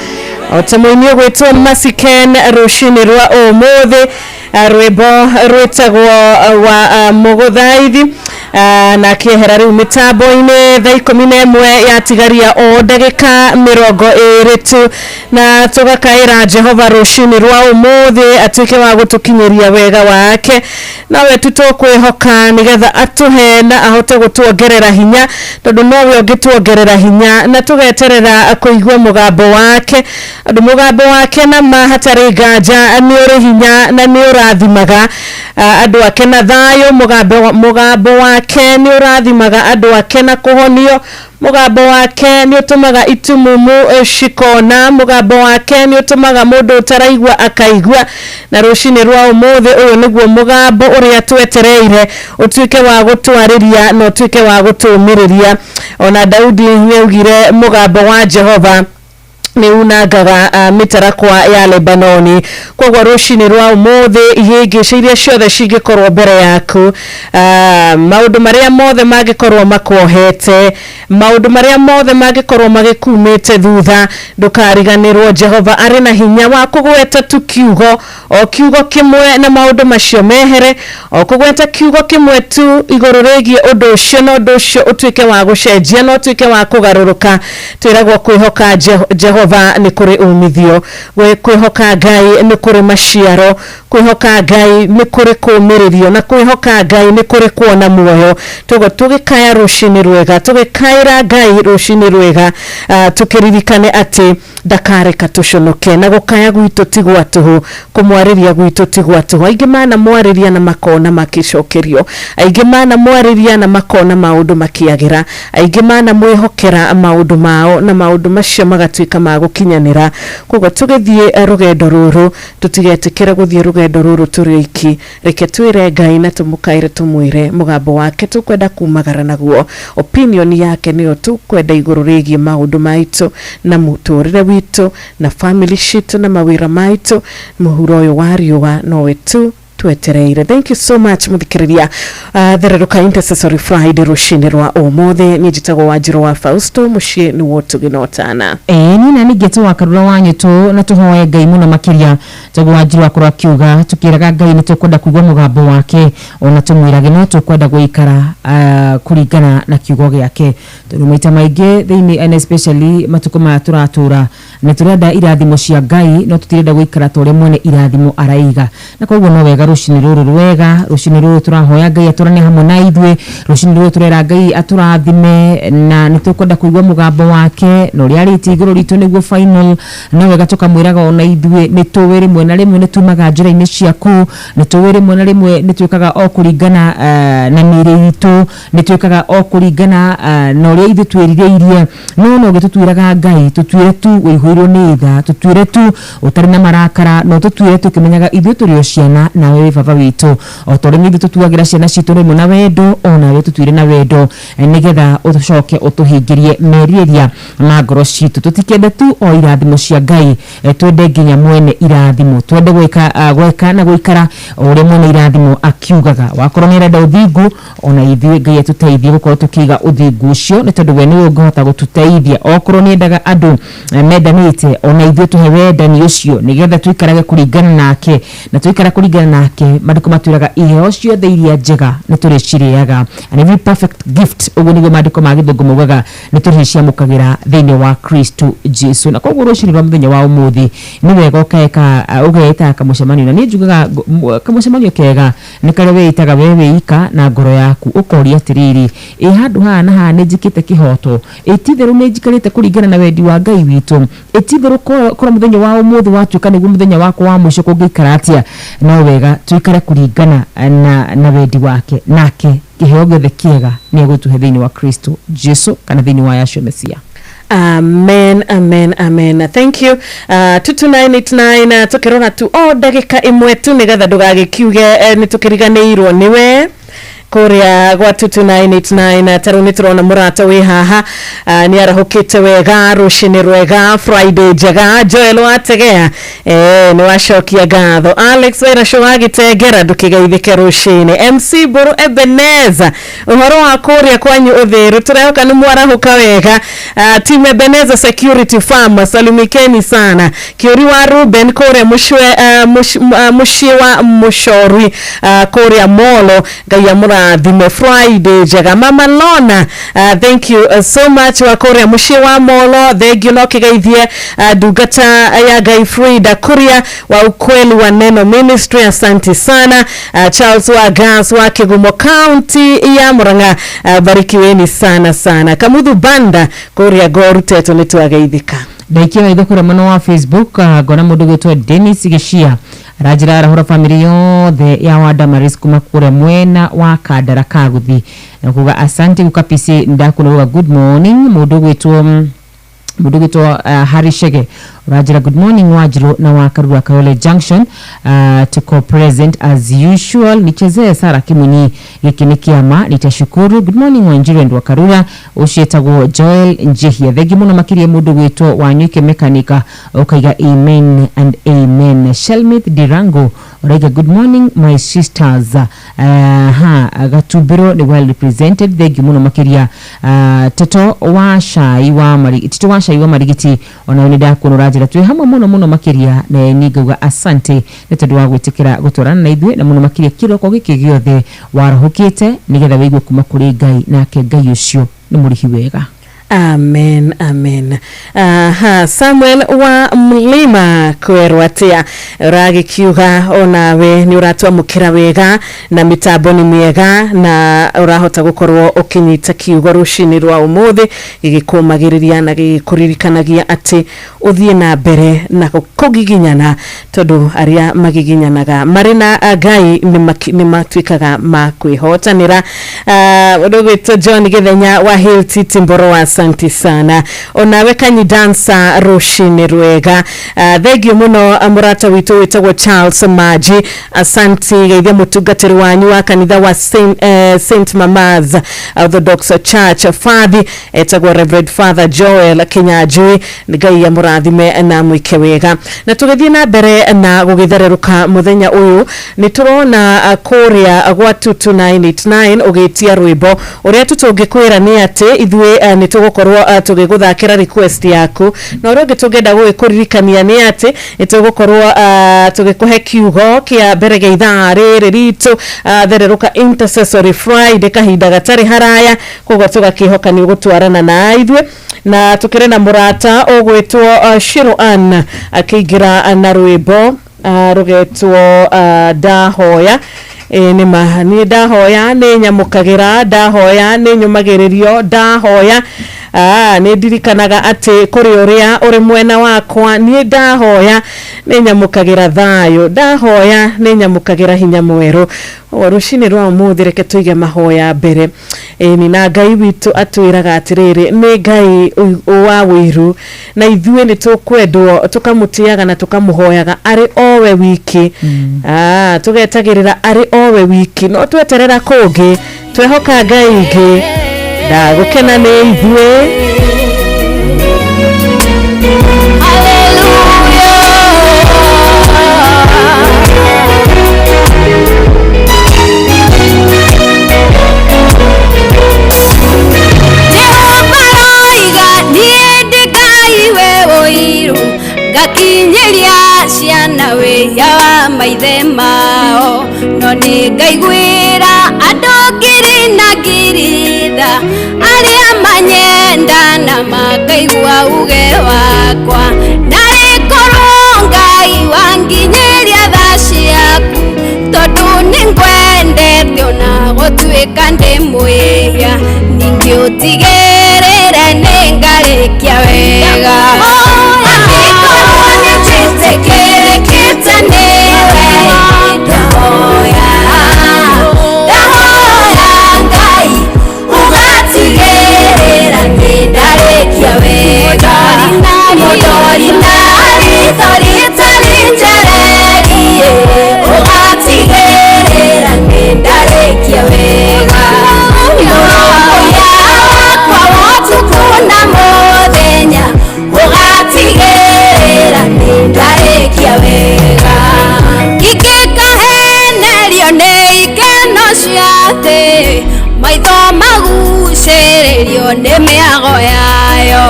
o ta mũini ũgwĩtwo Masiken rũcinĩ rwa ũmũthĩ, rwĩmbo rwĩtagwo wa mũgũthaithi, na akĩehera rĩu mĩtambo-inĩ thaa 11 yatigaria o ndagĩka 20 tu, na tũgakaĩra Jehova rũcinĩ rwa ũmũthĩ atuĩke wa gũtũkinyĩria wega wake, nawe tu tũkwĩhoka nĩgetha atũhe na ahote gũtuongerera hinya, tondũ nowe ũngĩtuongerera hinya, na tũgeterera kũigua mũgambo wake, andũ mũgambo wake na ma hatarĩ nganja nĩ ũrĩ hinya na nĩ ũrathimaga andũ ake na thayũ, mũgambo wake nĩ ũrathimaga andũ ake na kũhonio, mũgambo wake nĩ ũtũmaga itumumu cikona, mũgambo wake nĩ ũtũmaga mũndũ ũtaraigua akaigua, na rũcinĩ rwa ũmũthĩ ũyũ nĩguo mũgambo ũrĩa twetereire ũtuĩke wa gũtwarĩria na ũtuĩke wa gũtũũmĩrĩria. Ona Daudi nĩ augire mũgambo wa Jehova nĩ unangaga mĩtarakwa ya Lebanoni. Koguo rũcinĩ rwa ũmũthĩ ihĩngĩca iria ciothe cingĩkorwo mbere yaku, maũndũ marĩa mothe mangĩkorwo makuohete, maũndũ marĩa mothe mangĩkorwo magĩkumĩte thutha, ndũkariganĩrwo Jehova arĩ na hinya wa kũgweta tu kiugo, o kiugo kĩmwe na maũndũ macio mehere, o kũgweta kiugo kĩmwe tu igũrũ rĩgiĩ ũndũ ũcio, na ũndũ ũcio ũtuĩke wa gũcenjia na ũtuĩke wa kũgarũrũka. Twĩragwo kwĩhoka Jehova nĩ kũrĩ umithio, kwĩhoka Ngai nĩ kũrĩ maciaro, kwĩhoka Ngai nĩ kũrĩ kũũmĩrĩrio, na kwĩhoka Ngai nĩ kũrĩ kuona muoyo. Toguo tũgĩkaya rũcinĩ rwega, tũgĩkaĩra Ngai rũcinĩ rwega, tũkĩririkane atĩ ndakareka tũconoke, na gũkaya gwitũ ti gwa tũhũ, kũmwarĩria gwitũ ti gwa tũhũ. Aingĩ manamwarĩria na makona makĩcokerio, aingĩ manamwarĩria na makona maũndũ makĩagĩra, aingĩ manamwĩhokera maũndũ mao na maũndũ macio magatuĩka ma gũkinyanĩra. Koguo tũgĩthiĩ rũgendo rũrũ, tũtigetĩkĩre gũthiĩ rũgendo rũrũ tũrĩ oiki, reke twĩre Ngai na tũmũkaĩre tũmwĩre mũgambo wake tũkwenda kumagara naguo, opinion yake nĩyo tũkwenda igũrũ rĩgiĩ maũndũ maitũ na mũtũrĩre witũ na family citũ na mawĩra maitũ. Mũhuro ũyũ wa riũa nowe tu twetereire. Thank you so much muthikiriria. Thererũka Intercessory Friday rũcinĩ rwa ũmũthĩ. Niĩ njĩtagwo Wanjirũ wa Fausto, mũciĩ nĩ wotugi na ũtana. Niĩ na ningĩ tũwakarura wa nyũtũ na tũhoe Ngai mũno makĩria, toguo Wanjirũ akorwo akiuga tukĩraga Ngai nĩ tũkwenda kũigua mũgambo wake, ona tũmwĩrage no tũkwenda gũikara kũringana na kiugo gĩake, tondũ maita maingĩ thĩinĩ and especially matukũ maya tũratũra nĩ tũrenda irathimo cia Ngai, no tũtirenda gũikara ta ũrĩa mwene irathimo araiga, na koguo no wega rũcinĩ rũrũ rwega, rũcinĩ rũrũ tũrahoya Ngai atũrane hamwe na ithuĩ, rũcinĩ rũrũ tũrera Ngai atũrathime, na nĩ tũkwenda kũigua mũgambo wake na ũrĩa arĩtie igũrũ ritũ nĩguo final. No wega tũkamwĩraga ona ithuĩ nĩ tũĩ rĩmwe na rĩmwe nĩ tumaga njĩra-inĩ ciaku, nĩ tũĩ rĩmwe na rĩmwe nĩ twĩkaga o kũringana na mĩĩrĩ itũ, nĩ twĩkaga o kũringana na ũrĩa ithuĩ twĩrirĩirie, no no ũgĩtũtuĩraga Ngai tũtuĩre tu ũihũirwo nĩ tha, tũtuĩre tu ũtarĩ na marakara, no tũtuĩre tũkĩmenyaga ithuĩ tũrĩ o ciana nawe wĩ baba witũ, o ta ũrĩa ithuĩ tũtuagĩra ciana citũ rĩmwe na wendo, onawe tũtuĩre na wendo, nĩgetha ũcoke ũtũhingĩrie merirĩria ma ngoro citũ. Tũtikende tu o irathimo cia Ngai, twende nginya mwene irathimo, twende gwĩka na gũikara o ũrĩa mwene irathimo akiugaga. Wakorwo nĩ arenda ũthingu, ona ithuĩ Ngai atũteithie gũkorwo tũkĩiga ũthingu ũcio, nĩ tondũ we nĩwe ũngĩhota gũtũteithia. Okorwo nĩ endaga andũ mendanĩte, ona ithuĩ tũhe wendani ũcio, nĩgetha tũikarage kũringana nake, na tũikara kũringana nake, maandĩko matwĩraga iheo ciothe iria njega nĩ tũrĩcirĩaga, and every perfect gift, ũguo nĩguo maandĩko ma gĩthũngũ maugaga, nĩ tũrĩciamũkagĩra thĩinĩ wa Kristo Jesu. Na koguo rũcinĩ rwa mũthenya wa ũmũthĩ nĩ wega ũgeĩtaga kamũcemanio, na niĩ njugaga kamũcemanio kega nĩ karĩa wĩĩtaga we wĩika na ngoro yaku, ũkoria atĩrĩrĩ, ĩ handũ haha na haha nĩ njĩkĩte kĩhoto, ĩ ti-itherũ nĩ njikarĩte kũringana na wendi wa Ngai witũ, ĩ ti-itherũ korwo mũthenya wa ũmũthĩ watuĩka nĩguo mũthenya wakwa wa mũico kũngĩikara atĩa, no wega tũikare kũringana na wendi wake, nake kĩheo gĩothe kĩega nĩ egũtũhe thĩinĩ wa Kristo Jesu kana thĩinĩ wa Yahshua Mesia. Amen, amen, amen. Thank you. 22989 tukirora tu o ndagika imwe tu nigetha ndugagĩkiuge nĩ tũkĩriganĩirwo nĩwe. Kuria gwa 22989 taru nĩ tũrona mũrata wĩ haha, nĩ arahũkĩte wega, rũcinĩ rwega, Friday njega. Joel Wategea, nĩ wacokia ngatho. Alex Wairacũ wa Gĩtengera, ndũkĩgeithĩke rũcinĩ. MC Mbũrũ Ebeneza, ũhoro wa kũrĩa kwanyu ũthĩrũ, tũrehoka nĩ mwarahũka wega. Team Ebeneza Security Farm, salimikeni sana. Kĩũri wa Ruben kũrĩa mũciĩ wa Mũcorwi, kũrĩa Molo, Ngai amũrathime. Friday njega. Mama Lona, thank you so much wa kũrĩa mũciĩ wa Molo, thank you. No kĩgeithie ndungata ya Ngai Frida Kuria wa Ukweli wa Neno Ministry, asante sana. Charles wa Gas wa Kigumo County ya Murang'a, barikiweni sana sana. Kamuthu Banda kũrĩa Goruteto, nĩ twageithĩka. Ndaikia maitho kũrĩa mwena wa Facebook, ngona mũndũ gwĩtwo Dennis Gĩcia aranjĩra arahũra family yothe ya Wandamaris kuma kũrĩa mwena wa Kandara Kaguthi, na kuga asante guka PC ndakunoga. Good morning. Mũndũ gwĩtwo Harry Shege ũranjĩra good morning Wanjiru na wa Karura Kayole Junction, tuko present as usual, nichezee Sara Kimunyi, gĩkĩ nĩ kĩama, nitashukuru. Good morning Wanjiru and Wakarura, ũcio etagwo Joel Njihia, thengi mũno makĩria. Mũndũ gwĩtwo Wanyuike Mekanika ũkaiga amen and amen. Shelmith Dirango ũraiga good morning my sisters, ha Gatumbĩrwo nĩ well represented, thengi mũno makĩria. Toto wa Cai wa Mari, Tito wa Cai wa Marigiti, ona nĩ ndakuona ũranjĩra twĩ hamwe mũno mũno makĩria, na ni ngauga asante nĩ tondũ wa gwĩtĩkĩra gũtwarana na ithuĩ, na mũno makĩria kĩroko gĩkĩ gĩothe warahũkĩte nĩgetha wĩigue kuma kũrĩ Ngai, nake Ngai ũcio nĩ mũrĩhi wega. Amen, amen. Aha, Samuel wa Mlima kwerwo atia, ũragĩkiuga onawe nĩ ũratwamũkĩra wega na mĩtambo nĩ mĩega na ũrahota gũkorwo ũkĩnyita kiugo rũcinĩ rwa ũmũthĩ gĩgĩkũmagĩrĩria na gĩgĩkũririkanagia atĩ ũthiĩ na mbere na kũgiginyana, tondũ arĩa magiginyanaga marĩ na Ngai nĩ matuĩkaga ma kwĩhotanĩra. Ũndũ gwĩtwo John Gĩthenya wa Hill City Mboro, asante sana. Onawe Kanyi Dancer, rũcinĩ rwega. Thengio mũno. Mũrata witũ wĩtagwo Charles Maji, asanti. Geithia mũtungatĩri wanyu wa kanitha wa Saint Mamas Orthodox Church, Fathi etagwo Reverend Father Joel Kinyanjui, Ngai amũrathime na mwĩke wega. Na tũgĩthiĩ na mbere na gũgĩthererũka mũthenya ũyũ, nĩ tũrona kũrĩa gwa 22989 ũgĩtia rwĩmbo. Ũrĩa tu tũngĩkwĩra nĩ atĩ ithuĩ nĩ tũgũkorwo tũgĩgũthakĩra request yaku, na ũrĩa ũngĩ tũngĩenda gũgĩkũririkania nĩ atĩ nĩ tũgũkorwo tũgĩkũhe kiugo kĩa mbere gĩa ithaa rĩrĩ ritũ, thererũka Intercessory Friday, kahinda gatarĩ haraya. Koguo tũgakĩhoka nĩ ũgũtwarana na ithuĩ, na tũkĩrĩ na mũrata ũgwĩtwo Shiro Ann akĩingĩra na rwĩmbo rũgetwo Ndahoya. Ĩ nĩ ma niĩ ndahoya nĩ nyamũkagĩra, ndahoya nĩ nyũmagĩrĩrio, ndahoya nĩ ndirikanaga atĩ kũrĩ ũrĩa ũrĩ mwena wakwa. Niĩ ndahoya nĩ nyamũkagĩra thayũ, ndahoya nĩ nyamũkagĩra hinya mwerũ. O rũcinĩ rwa ũmũthĩ, reke tũige mahoya mbere. Ĩni na Ngai witũ atwĩraga atĩrĩrĩ, nĩ Ngai wa wĩiru, na ithuĩ nĩ tũkwendwo tũkamũtĩaga na tũkamũhoyaga arĩ owe wiki. Tũgetagĩrĩra arĩ owe wiki, no tweterera kũngĩ, twehoka Ngai ingĩ, ndagũkena nĩ ithuĩ. Jehova roiga niĩ ndĩ Ngai we ũiru, ngakinyĩria ciana wĩhia wa maithe mao, no nĩ ngaiguĩra andũ ngiri na ngiri tha, arĩa manyenda na makaigua uge wakwa. Narĩ korwo Ngai wanginyĩria tha ciaku, tondũ nĩ ngwendete ona gũtuĩka ndĩ mwĩhia, ningĩ ũtigĩrĩre nĩ ngarĩkia wega. Angĩkorwo nĩ njĩtĩkĩrĩkĩte nĩwe, ndahoya, ndahoya Ngai ũgatigĩrĩra nĩ ndarĩkia wega. Mũndori na ritho rĩtarĩ njererie, ũgatigĩrĩra nĩ ndarĩkia wega. ndarĩkia wega. Ingĩkahenerio nĩ ikeno cia thĩ, maitho magucĩrĩrio nĩ mĩago yayo.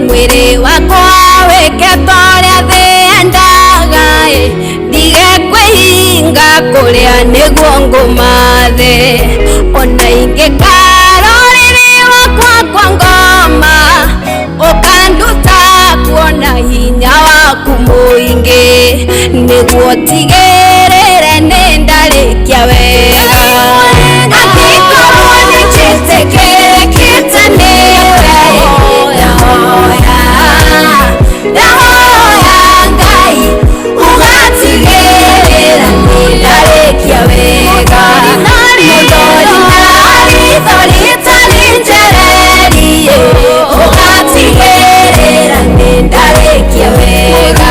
Mwĩrĩ wakwa wĩke ta ũrĩa thĩ yendaga ĩ, ndige kwĩhinga kũrĩa nĩguo ngũmathe. Ona ingĩkara ũrĩrĩ wakwa kwa ngoma, ũkanduta kuona hinya waku mũingĩ, nĩguo tigĩrĩre nĩ ndarĩkia wega. Angĩkorwo nĩ njĩtĩkĩrĩkĩte nĩwe, ndahoya, ndahoya Ngai ũgatigĩrĩra nĩ ndarĩkia wega. Mũthori na ritho rĩtarĩ njererie, ũgatigĩrĩra nĩ ndarĩkia wega.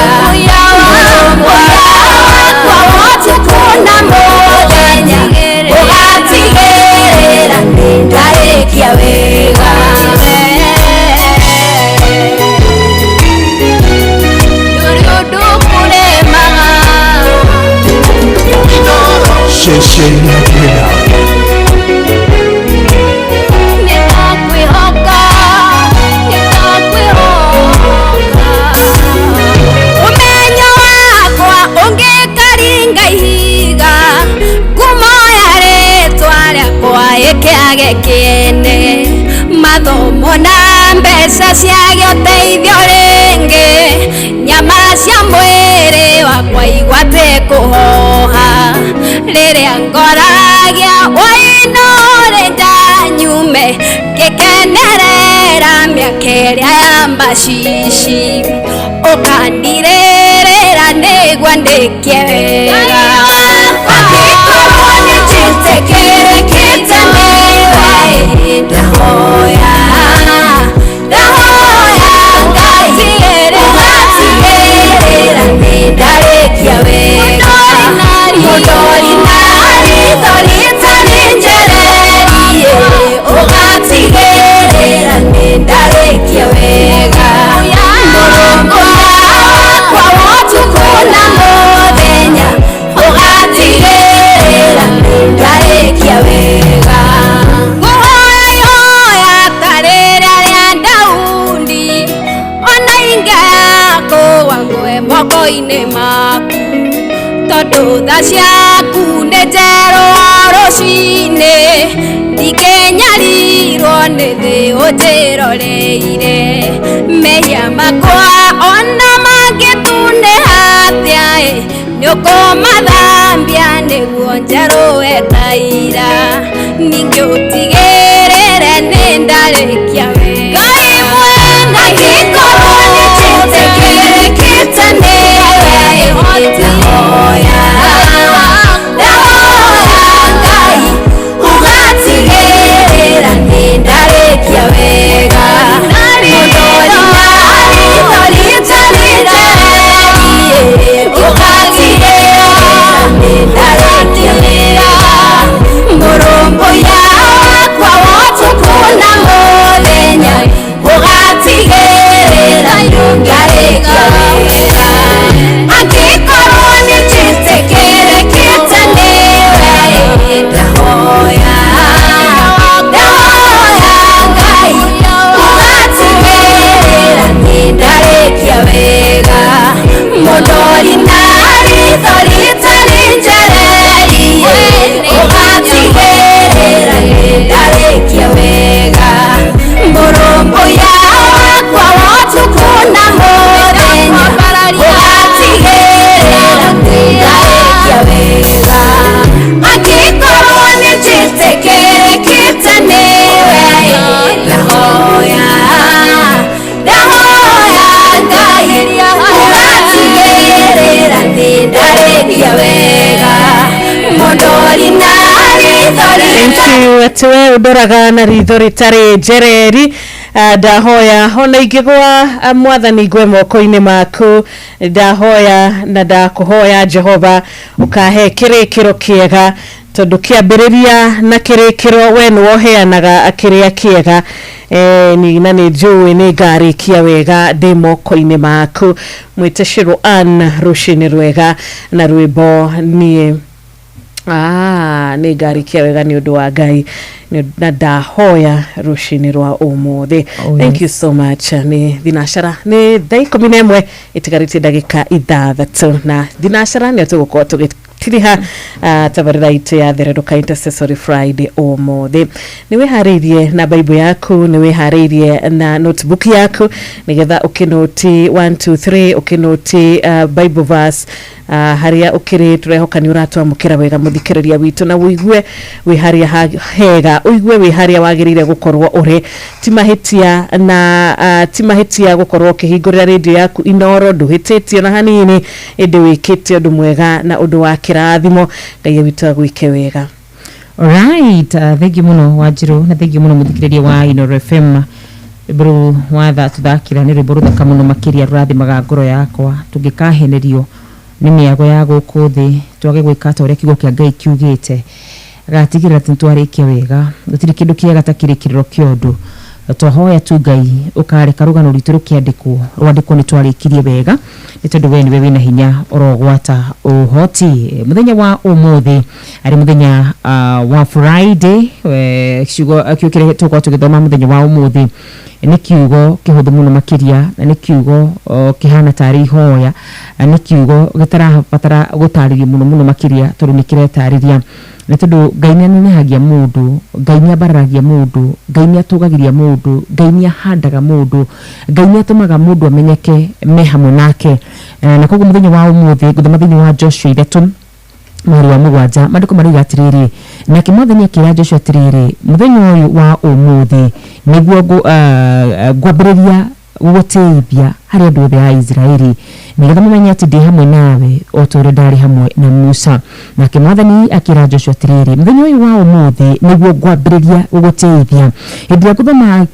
Mũrũmbũiya wakwa wa ũtukũ na mũthenya, ũgatigĩrĩra nĩ ndarĩkia wega. Ndũrĩ ũndũ ũkũremaga. Ceceni ya nawe. Nĩndakwĩhoka, nĩndakwĩhoka. Ũmenyo wakwa ũngĩkaringa ihiga, ngumo ya rĩtwa rĩakwa ĩkĩage kĩene. Mathomo na mbeca ciage ũteithio rĩngĩ, nyama cia mwĩrĩ wakwa igwate kũhoha. Rĩrĩa ngoragia wainũre ndanyume, ngĩkenerera mĩaka ĩrĩa ya macici, ũkandirĩrĩra nĩguo ndĩkie wega. Angĩkorwo nĩ njĩtĩkĩrĩkĩte nĩwe, ndahoya, ndahoya Ngai ũgatigĩrĩra nĩ ndarĩkia wega. Mũndori na ritho rĩtarĩ njererie, ũgatigĩrĩra nĩ ndarĩkia wega. Mũrũmbũiya wakwa wa ũtukũ na mũthenya, ũgatigĩrĩra nĩ ndarĩkia wega. Ngũhoya ihoya ta rĩrĩa rĩa Daudi, ona ingĩaga kũgwa ngwe moko-inĩ maku, tondũ tha ciaku nĩ njerũ o rũcinĩ, ndingĩnyarirwo nĩ thĩ ũnjĩroreire. Mehia makwa ona mangĩtunĩha atĩa ĩ, nĩũkũmathambia nĩguo njerũhe ta ira. Ningĩ ũtigĩrĩre nĩ ndarĩkia wega. Ngai mwene, angĩkorwo nĩ njĩtĩkĩrĩkĩte nĩwe, ndahoya, ndahoya Ngai ũgatigĩrĩra nĩ ndarĩkia wega. Mũndori na ritho rĩtarĩ njererie, ũgatigĩrĩra nĩ ndarĩkia wega. Mũrũmbũiya wakwa wa ũtukũ na mũthenya, ũgatigĩrĩra nĩ ndarĩkia wega. Angĩkorwo nĩ njĩtĩkĩrĩkĩte nĩwe, ndahoya, ndahoya Ngai ũgatigĩrĩra nĩ ndarĩkia wega. Mũndori na ritho rĩtarĩ njererie, ũgatigĩrĩra nĩ ndarĩkia wega. Mũrũmbũiya wakwa wa ũtukũ na mũthenya, ũgatigĩrĩra nĩ ndarĩkia wega. Angĩkorwo nĩ njĩtĩkĩrĩkĩte nĩwe, ndahoya, ndahoya Ngai ũgatigĩrĩra nĩ ndarĩkia wega. Mũndori na ritho Thank you atĩ we ũndoraga na ritho rĩtarĩ njereri. Ndahoya ona ingĩgwa, mwathani ngwe moko-inĩ maku. Ndahoya na ndakũhoya Jehova ũkahe kĩrĩkĩro kĩega. Tondu kĩambĩrĩria na kĩrĩkĩro we nĩwe ũheanaga kĩrĩa kĩega. Ni na nĩ njũĩ nĩ ngarĩkia wega ndĩ moko-inĩ maku. Mwĩte Shiro Ann rũcinĩ rwega na rwĩmbo niĩ nĩ ngarĩkia wega nĩ ũndũ wa Ngai na ndahoya rũcinĩ rwa ũmũthĩ. Oh, Thank yes. you so much. Nĩ thinacara, nĩ thaa 11 ĩtigarĩtie ndagĩka 6, na thinacara nĩo tũgũkorwo tũgĩtiriha tabarĩra itũ ya Thererũka Intercessory Friday ũmũthĩ. Nĩ wĩharĩirie na Bible yaku, nĩ wĩharĩirie na notebook yaku nĩgetha ũkĩnoti 1 2 3, ũkĩnoti Bible verse harĩa ũkĩrĩ. Tũrehoka nĩ ũratwamũkĩra wega mũthikĩrĩria witũ, na ũigue wĩ harĩa hega, ũigue wĩ harĩa wagĩrĩire gũkorwo ũrĩ. Ti mahĩtia na ti mahĩtia gũkorwo ũkĩhingũrĩra rĩndiũ yaku Inoro, ndũhĩtĩtie ona hanini, ĩndĩ wĩkĩte ũndũ mwega na ũndũ wa kĩrathimo. Ngai witũ agwĩke wega. Alright, thank you muno Wanjiru, na thank you muno muthikiriria wa Inoro FM. Rwĩmbo rũu watha tũthakĩra nĩ rwĩmbo rũthaka mũno makĩria, rũrathimaga ngoro yakwa. Tũngĩkahenerio nĩ mĩago ya gũkũ thĩ, twage gwĩka ta ũrĩa kiugo kĩa Ngai kiugĩte, agatigĩrĩra atĩ nĩtwarĩkia wega. Gũtirĩ kĩndũ kĩega ta kĩrĩkĩrĩro kĩa ũndũ. Twahoya tu Ngai ũkareka rũgano rwitũ rũkĩandĩkwo, rwandĩkwo nĩ twarĩkirie wega, nĩ tondũ we nĩwe wĩna hinya ũrogwata ũhoti. Mũthenya wa ũmũthĩ arĩ mũthenya wa Friday, ciugo kiugo kĩrĩa tũgũkorwo tũgĩthoma mũthenya wa ũmũthĩ nĩ kiugo kĩhũthũ mũno makĩria, na nĩ kiugo kĩhana tarĩ ihoya, na nĩ kiugo gĩtarabatara gũtarĩrio mũno mũno makĩria, tondũ nĩ kĩretarĩria. Nĩ tondũ Ngai nĩ anenehagia mũndũ, Ngai nĩ ambararagia mũndũ, Ngai nĩ atũgagĩria mũndũ, Ngai nĩ ahandaga mũndũ, Ngai nĩ atũmaga mũndũ amenyeke me hamwe nake. Na koguo mũthenya wa ũmũthĩ ngũthoma thĩinĩ wa Joshua 3 mweri wa 7, maandĩko marauga atĩrĩrĩ, nake Mwathani akĩra Joshua atĩrĩrĩ, mũthenya ũyũ wa ũmũthĩ nĩguo ngwambĩrĩria gũgũtĩithia harĩ andũ othe a Isiraeli, nĩgetha mamenye atĩ ndĩ hamwe nawe o ta ũrĩa ndarĩ hamwe na Musa. Nake Mwathani akĩra Joshua atĩrĩrĩ, mũthenya ũyũ wa ũmũthĩ nĩguo ngwambĩrĩria gũgũtĩithia. Hĩndĩ ĩrĩa ngũthoma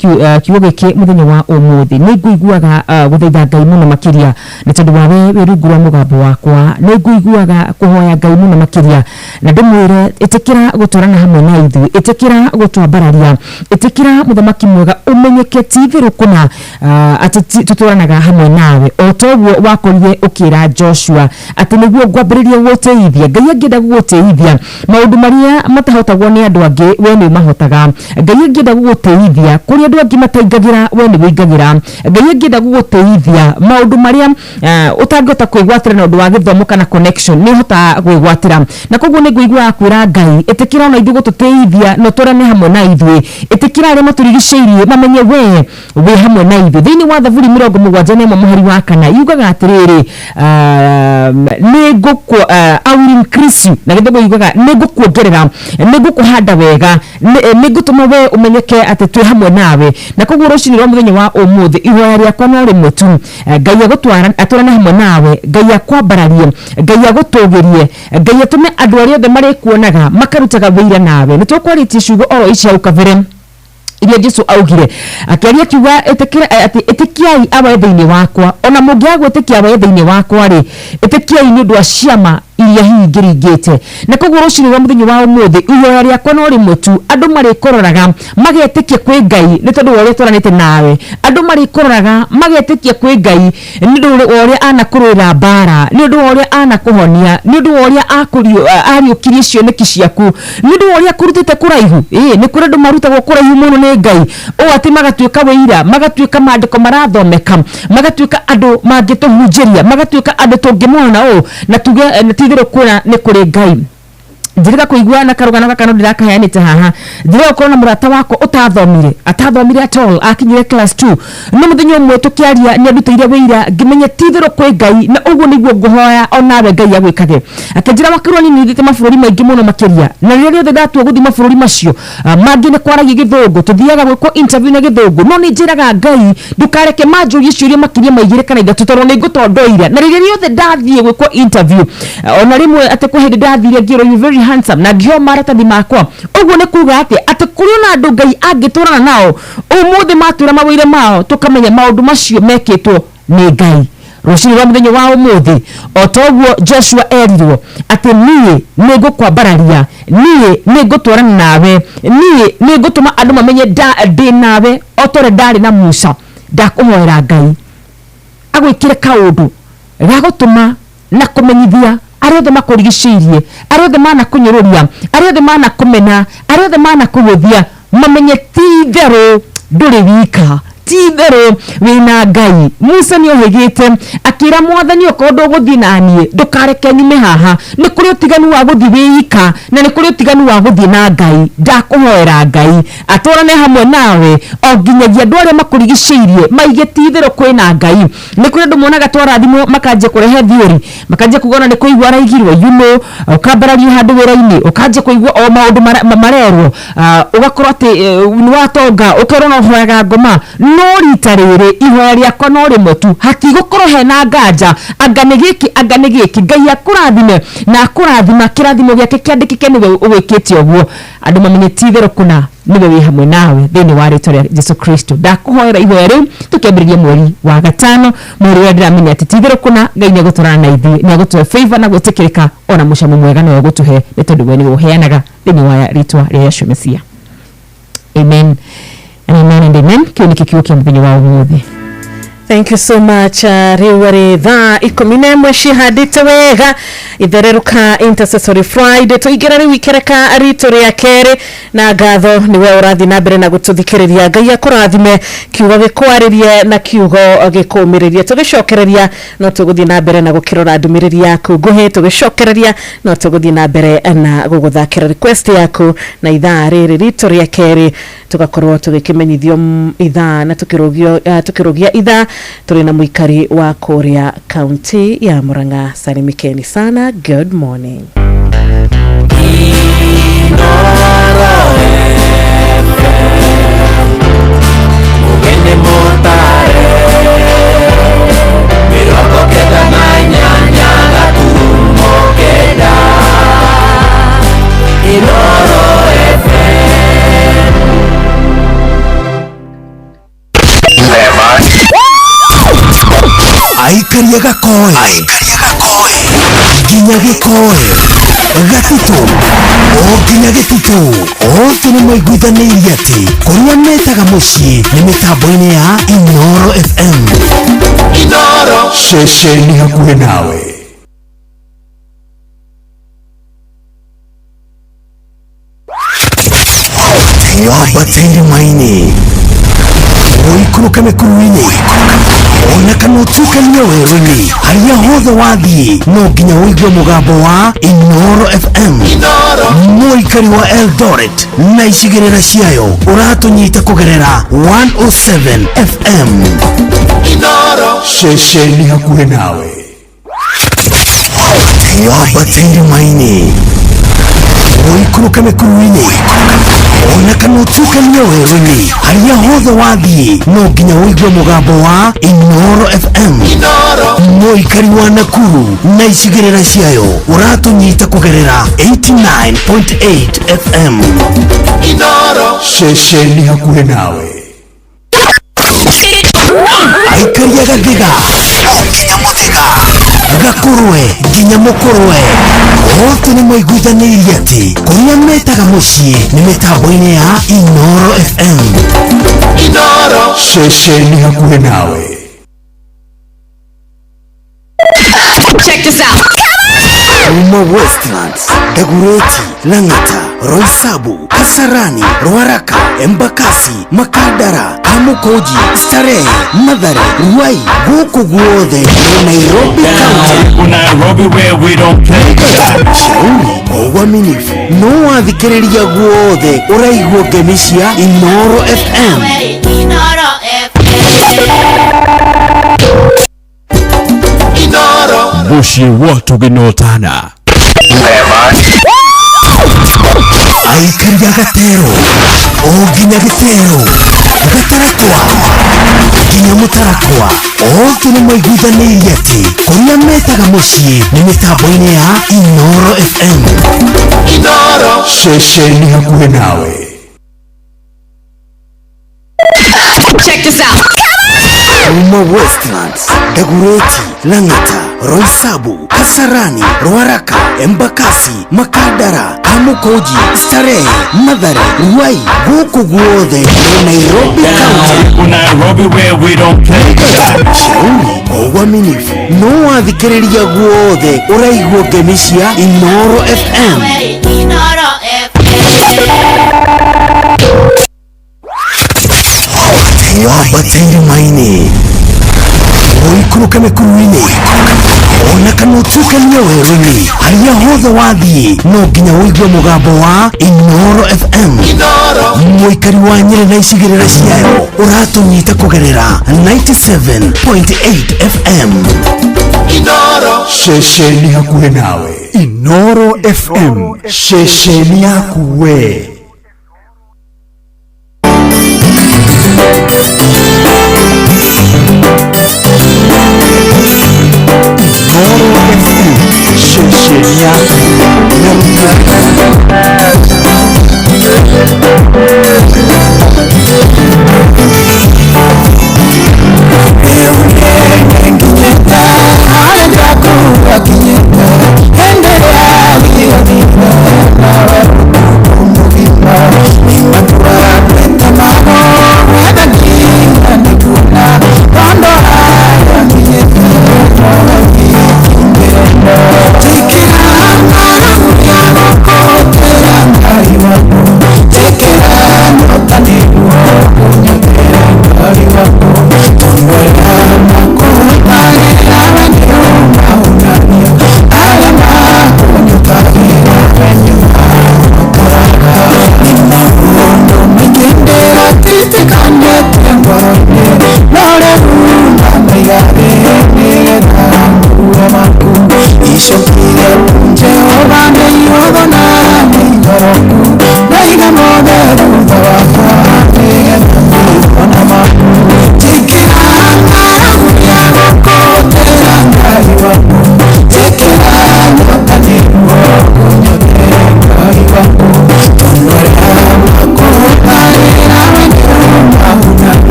kiugo gĩkĩ mũthenya wa ũmũthĩ, nĩ ngũiguaga gũthaitha Ngai mũno makĩria, nĩ tondũ wa we wĩ rungu rwa mũgambo wakwa. Nĩ ngũiguaga kũhoya Ngai mũno makĩria, na ndĩmwĩre ĩtĩkĩra gũtwarana hamwe na ithuĩ, ĩtĩkĩra gũtwambararia, ĩtĩkĩra mũthamaki mwega ũmenyeke ti itherũ kũna atĩ tũtwaranaga hamwe nawe, o ta ũguo wakorire ũkĩra Joshua atĩ nĩguo ngwambĩrĩria gũgũtĩithia. Ngai angĩenda gũgũtĩithia, maũndũ marĩa matahotagwo nĩ andũ angĩ we nĩ ũmahotaga. Ngai angĩenda gũgũtĩithia, kũrĩa andũ angĩ mataingagĩra we nĩ ũingagĩra. Ngai angĩenda gũgũtĩithia, maũndũ marĩa ũtangĩhota kwĩgwatĩra na ũndũ wa gĩthomo kana connection nĩ ũhotaga kwĩgwatĩra. Na koguo nĩ ngũiguaga kwĩra Ngai, ĩtĩkĩra ona ithuĩ gũtũtĩithia na ũtwarane hamwe na ithuĩ. Ĩtĩkĩra arĩa matũrigicĩirie mamenye we wĩ hamwe na ithuĩ. Thĩinĩ wa Thaburi 71 mũhari wa 4 yugaga atĩrĩrĩ, I will increase you, na gĩthũngũ yugaga nĩ ngũkuongerera, nĩ ngũkũhanda wega, nĩ ngũtũma we ũmenyeke atĩ twĩ hamwe nawe. Na koguo rũcinĩ rwa mũthenya wa ũmũthĩ ihoya rĩakwa no rĩmwe tu, Ngai atwarane hamwe nawe, Ngai akwambararie, Ngai agũtũgĩrie, Ngai atũme andũ arĩa othe marĩkuonaga makarutaga wĩira nawe. Nĩ tũkwarĩtie ciugo oro ici hau kabere iria Jesu augire akĩaria akiuga atĩ ĩtĩkiai awe thĩinĩ wakwa, ona mũngĩaga gwĩtĩkia awe thĩinĩ wakwa rĩ, ĩtĩkiai nĩ ũndũ wa ciama iria hihi ngĩringĩte. Na koguo rũcinĩ rwa mũthenya wa ũmũthĩ ihoya rĩakwa no rĩmwe tu, andũ marĩkũroraga magetĩkia kwĩ Ngai nĩ tondũ wa ũrĩa twaranĩte nawe. Andũ marĩkũroraga magetĩkia kwĩ Ngai nĩ ũndũ wa ũrĩa anakũrũĩra mbara, nĩ ũndũ wa ũrĩa anakũhonia, nĩ ũndũ wa ũrĩa ariũkirie cioneki ciaku, nĩ ũndũ wa ũrĩa akũrutĩte kũraihu. Nĩ kũrĩ andũ marutagwo kũraihu mũno nĩ Ngai, ũũ atĩ magatuĩka wĩira, magatuĩka maandĩko marathomeka, magatuĩka andũ mangĩtũhunjĩria, magatuĩka andũ tũngĩmona ũũ na tuge nĩ ti itherũ kwĩra nĩ kũrĩ Ngai. Njĩrĩga kũigua na karũgano gaka no ndĩrakaheanĩte haha. Njĩrĩga gũkorwo na mũrata wakwa ũtathomire, atathomire at all, akinyire class 2. No mũthenya ũmwe tũkĩaria nĩ andutĩire wĩira, ngĩmenya ti itherũ kwĩ Ngai, na ũguo nĩguo ngũhoya onawe Ngai agwĩkage. Akĩnjĩra wakĩrwo nini thiĩte mabũrũri maingĩ mũno makĩria, na rĩrĩa rĩothe ndatua gũthiĩ mabũrũri macio mangĩ nĩ kwaragia gĩthũngũ, tũthiaga gwĩkwo interview na gĩthũngũ, no nĩ njĩraga Ngai ndũkareke manjũrie ciũria makĩria ma 2 kana 3, tondũ nĩ ngũtondoira. Na rĩrĩa rĩothe ndathiĩ gwĩkwo interview, ona rĩmwe atĩ kwĩ hĩndĩ ndathire ngĩrwo you very handsome, na ngĩheo maratathi makwa. Ũguo nĩ kuga atĩ atĩ kũrĩ ona andũ Ngai angĩtũrana nao ũmũthĩ matwĩra mawĩra mao, tũkamenya maũndũ macio mekĩtwo nĩ Ngai. Rũcinĩ rwa mũthenya wa ũmũthĩ, o toguo Joshua erirwo atĩ niĩ nĩ ngũkwambararia, niĩ nĩ ngũtwarana nawe, niĩ nĩ ngũtũma andũ mamenye ndĩ nawe o ta ũrĩa ndarĩ na Musa. Ndakũhoera Ngai agwĩkĩre kaũndũ ga gũtũma na kũmenyithia arĩa othe makũrigicĩirie, arĩa othe manakũnyũrũria, arĩa othe manakũmena, arĩa othe manakũhũthia, mamenye ti itherũ ndũrĩ wika, ti itherũ wĩna Ngai. Musa nĩ ohĩgĩte akĩra Mwathani, okorwo ndũgũthiĩ na niĩ ndũkareke nyume haha. Nĩ kũrĩ ũtiganu wa gũthiĩ wĩ ika na nĩ kũrĩ ũtiganu wa gũthiĩ na Ngai. Ndakũhoera Ngai atwarane hamwe nawe o nginyagia andũ arĩa makũrigicĩirie maige ti itherũ kwĩna Ngai. Nĩ kũrĩ andũ monaga twarathimwo makanjia kũrehe theory, makanjia kuga ona nĩ kũigua araigirwo, ũkambarario handũ wĩra-inĩ, ũkanjia kũigua o maũndũ marerwo, ũgakorwo atĩ nĩ watonga, ũkerwo no ũhoyaga ngoma. No rita rĩrĩ ihoya rĩakwa no rĩmwe tu, hatigũkorwo hena nganja, anga nĩ gĩkĩ, anga nĩ gĩkĩ. Ngai akũrathime na akũrathima, kĩrathimo gĩake kĩandĩkĩke nĩwe ũgwĩkĩte ũguo, andũ mamenye ti itherũ kũna nĩwe wĩ hamwe nawe thĩinĩ wa rĩtwa rĩa Jesu Kristo. Ndakũhoera ihoya rĩu tũkĩambĩrĩria mweri wa gatano, mweri ũrĩa ndĩramenya atĩ ti itherũ kũna Ngai nĩ egũtwarana na ithuĩ, nĩ egũtũhe favor na gwĩtĩkĩrĩka, ona mũcamo mwega nĩwe ũgũtũhe, nĩ tondũ we nĩwe ũheanaga thĩinĩ wa rĩtwa rĩa Yeshua Mesia. Amen and amen and amen. Kĩu nĩkĩo kiugo kĩa mũthenya wa ũmũthĩ. Thank you so much. Rĩu arĩ thaa 11 cihandĩte wega, ithererũka Intercessory Friday. Tũingĩra rĩu ikereka ritũ rĩa kerĩ, na ngatho nĩwe ũrathiĩ na mbere na gũtũthikĩrĩria. Ngai akũrathime, kiugo gĩkwarĩrie na kiugo gĩkũmĩrĩrie. Tũgĩcokereria no tũgũthiĩ na mbere na gũkĩrora ndũmĩrĩri yaku nguhĩ, tũgĩcokereria no tũgũthiĩ na mbere na gũgũthakĩra request yaku, na ithaa rĩrĩ ritũ rĩa kerĩ tugakorwo tũgĩkĩmenyithio ithaa na tukĩrũgia ithaa tũrĩ na mũikari wa kũrĩa kaunti ya Murang'a. Salimikeni sana, good morning. Mugeni mutare 98 gaturumo 9 Inoro FM. Aikaria gakoe nginya gĩkoe gatitũ o nginya gĩtitũ, othe nĩ maiguithanĩirie atĩ kũrĩa metaga mũciĩ nĩ mĩtambo-inĩ ya Inoro FM. Inoro ceceni hakuhĩ nawe. Wambate irĩma-inĩ, ũikũrũke mĩkuru-inĩ, ona kana ũtukanie werũ-inĩ, harĩa hothe wathiĩ no nginya ũigue mũgambo wa Inoro FM. Mũikari wa Eldoret na icigĩrĩra ciayo ũratũnyita kũgerera 107 FM. Inoro ceceni hakuhĩ nawe. Wambate irĩma-inĩ, ũikũrũke mĩkuru-inĩ, ona kana ũtukanie werũ-inĩ, harĩa hothe wathiĩ no nginya ũigue mũgambo wa Inoro FM. Mũikari wa Nakuru na icigĩrĩra ciayo ũratũnyita kũgerera 89.8 FM. Inoro ceceni hakuhĩ nawe. Aikaria gathiga nginya mũthĩga, gakũrwe nginya mũkũrwe, othe nĩ maiguithanĩirie atĩ kũrĩa metaga mũciĩ nĩ mĩtambo-inĩ ya Inoro FM. Inoro ceceni hakuhĩ nawe. Check this out. Kuma Westlands, Dagoretti, Lang'ata, Roysambu, Kasarani, Ruaraka, Embakasi, Makadara, Kamukunji, Starehe, Mathare, Ruai, gũkũ guothe nĩ Nairobi County. Nairobi where we don't play. Shauri kwa uaminifu no wathikĩrĩria guothe ũraigua ngemi cia Inoro FM. Inoro FM. Inoro Mũciĩ wa tũgĩnotana. Aikaria gatero o nginya gĩtero, gatarakwa nginya mũtarakwa, othe nĩ maiguithanĩirie atĩ kũrĩa metaga mũciĩ nĩ mĩtambo-inĩ ya Inoro FM. Inoro ceceni hakuhĩ nawe. Check this out. Kuma Westlands, Dagoretti, Lang'ata, Roysambu, Kasarani, Ruaraka, Embakasi, Makadara, Kamukunji, Starehe, Mathare, Ruai, gũkũ guothe nĩ Nairobi County. Nairobi where we don't play. Shauri kwa uaminifu no wathikĩrĩria guothe ũraigua ngemi cia Inoro FM. Inoro FM. Wambate irĩma-inĩ, ũikũrũke mĩkuru-inĩ, ona kana ũtukanie werũ-inĩ, harĩa hothe wathiĩ no nginya ũigue mũgambo wa Inoro FM. Mũikari wa Nyĩrĩ na icigĩrĩra ciayo ũratũnyita kũgerera 97.8 FM. Ceceni hakuhĩ nawe, Inoro FM, ceceni yaku we. Inoro FM, ceceni yaku.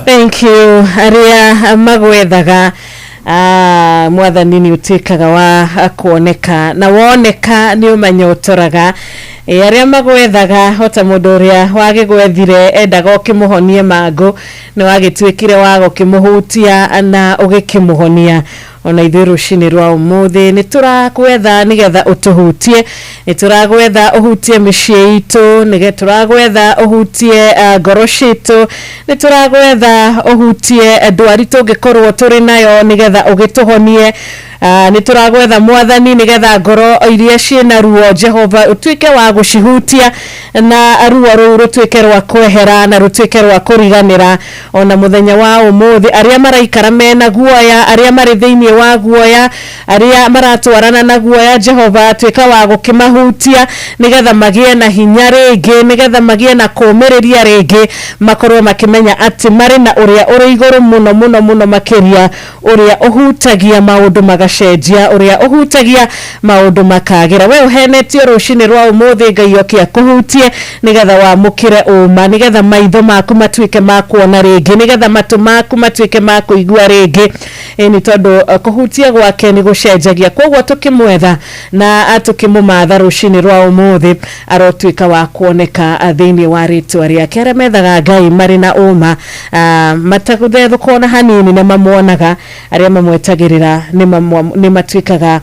Thank you aria magwethaga mwathani nĩ ũtuĩkaga wa kuoneka na woneka nĩ ũmanyotoraga. Ĩ, arĩa magwethaga o ta mũndũ ũrĩa wagĩgwethire endaga ũkĩmũhonie mangũ, nĩ wagĩtuĩkire wa gũkĩmũhutia na ũgĩkĩmũhonia. Ona ithuĩ rũcinĩ rwa ũmũthĩ nĩ tũragwetha nĩgetha ũtũhutie, nĩ tũragwetha ũhutie mĩciĩ itũ, nĩ tũragwetha ũhutie ngoro citũ, nĩ tũragwetha ũhutie ndwari tũngĩkorwo tũrĩ nayo nĩgetha ũgĩtũhonie. Nĩ tũragwetha Mwathani nĩgetha ngoro iria ciĩna ruo Jehova ũtuĩke wa gũcihutia na ruo rũu rũtuĩke rwa kwehera na rũtuĩke rwa kũriganĩra. Ona mũthenya wa ũmũthĩ arĩa maraikara mena guoya, arĩa marĩ thĩinĩ wa guoya, arĩa maratwarana na guoya, Jehova tuĩka wa gũkĩmahutia nĩgetha magĩe na hinya rĩngĩ, nĩgetha magĩe na kũũmĩrĩria rĩngĩ, makorwo makĩmenya atĩ marĩ na ũrĩa ũrĩ igũrũ mũno mũno mũno makĩria, ũrĩa ũhutagia maũndũ magacenjia, ũrĩa ũhutagia maũndũ makagĩra. We ũhenetio rũcinĩ rwa ũmũthĩ, Ngai oke akũhutie nĩgetha wamũkĩre ũma, nĩgetha maitho maku matuĩke ma kuona rĩngĩ, nĩgetha matũ maku matuĩke ma kũigua rĩngĩ. Ĩni tondũ kũhutia gwake nĩ gũcenjagia. Koguo tũkĩmwetha na tũkĩmũmatha rũcinĩ rwa ũmũthĩ, arotuĩka wa kuoneka thĩinĩ wa rĩtwa rĩake. Arĩa methaga Ngai marĩ na ũma, matagũthethũka ona hanini nĩ mamuonaga, arĩa mamwetagĩrĩra nĩ matuĩkaga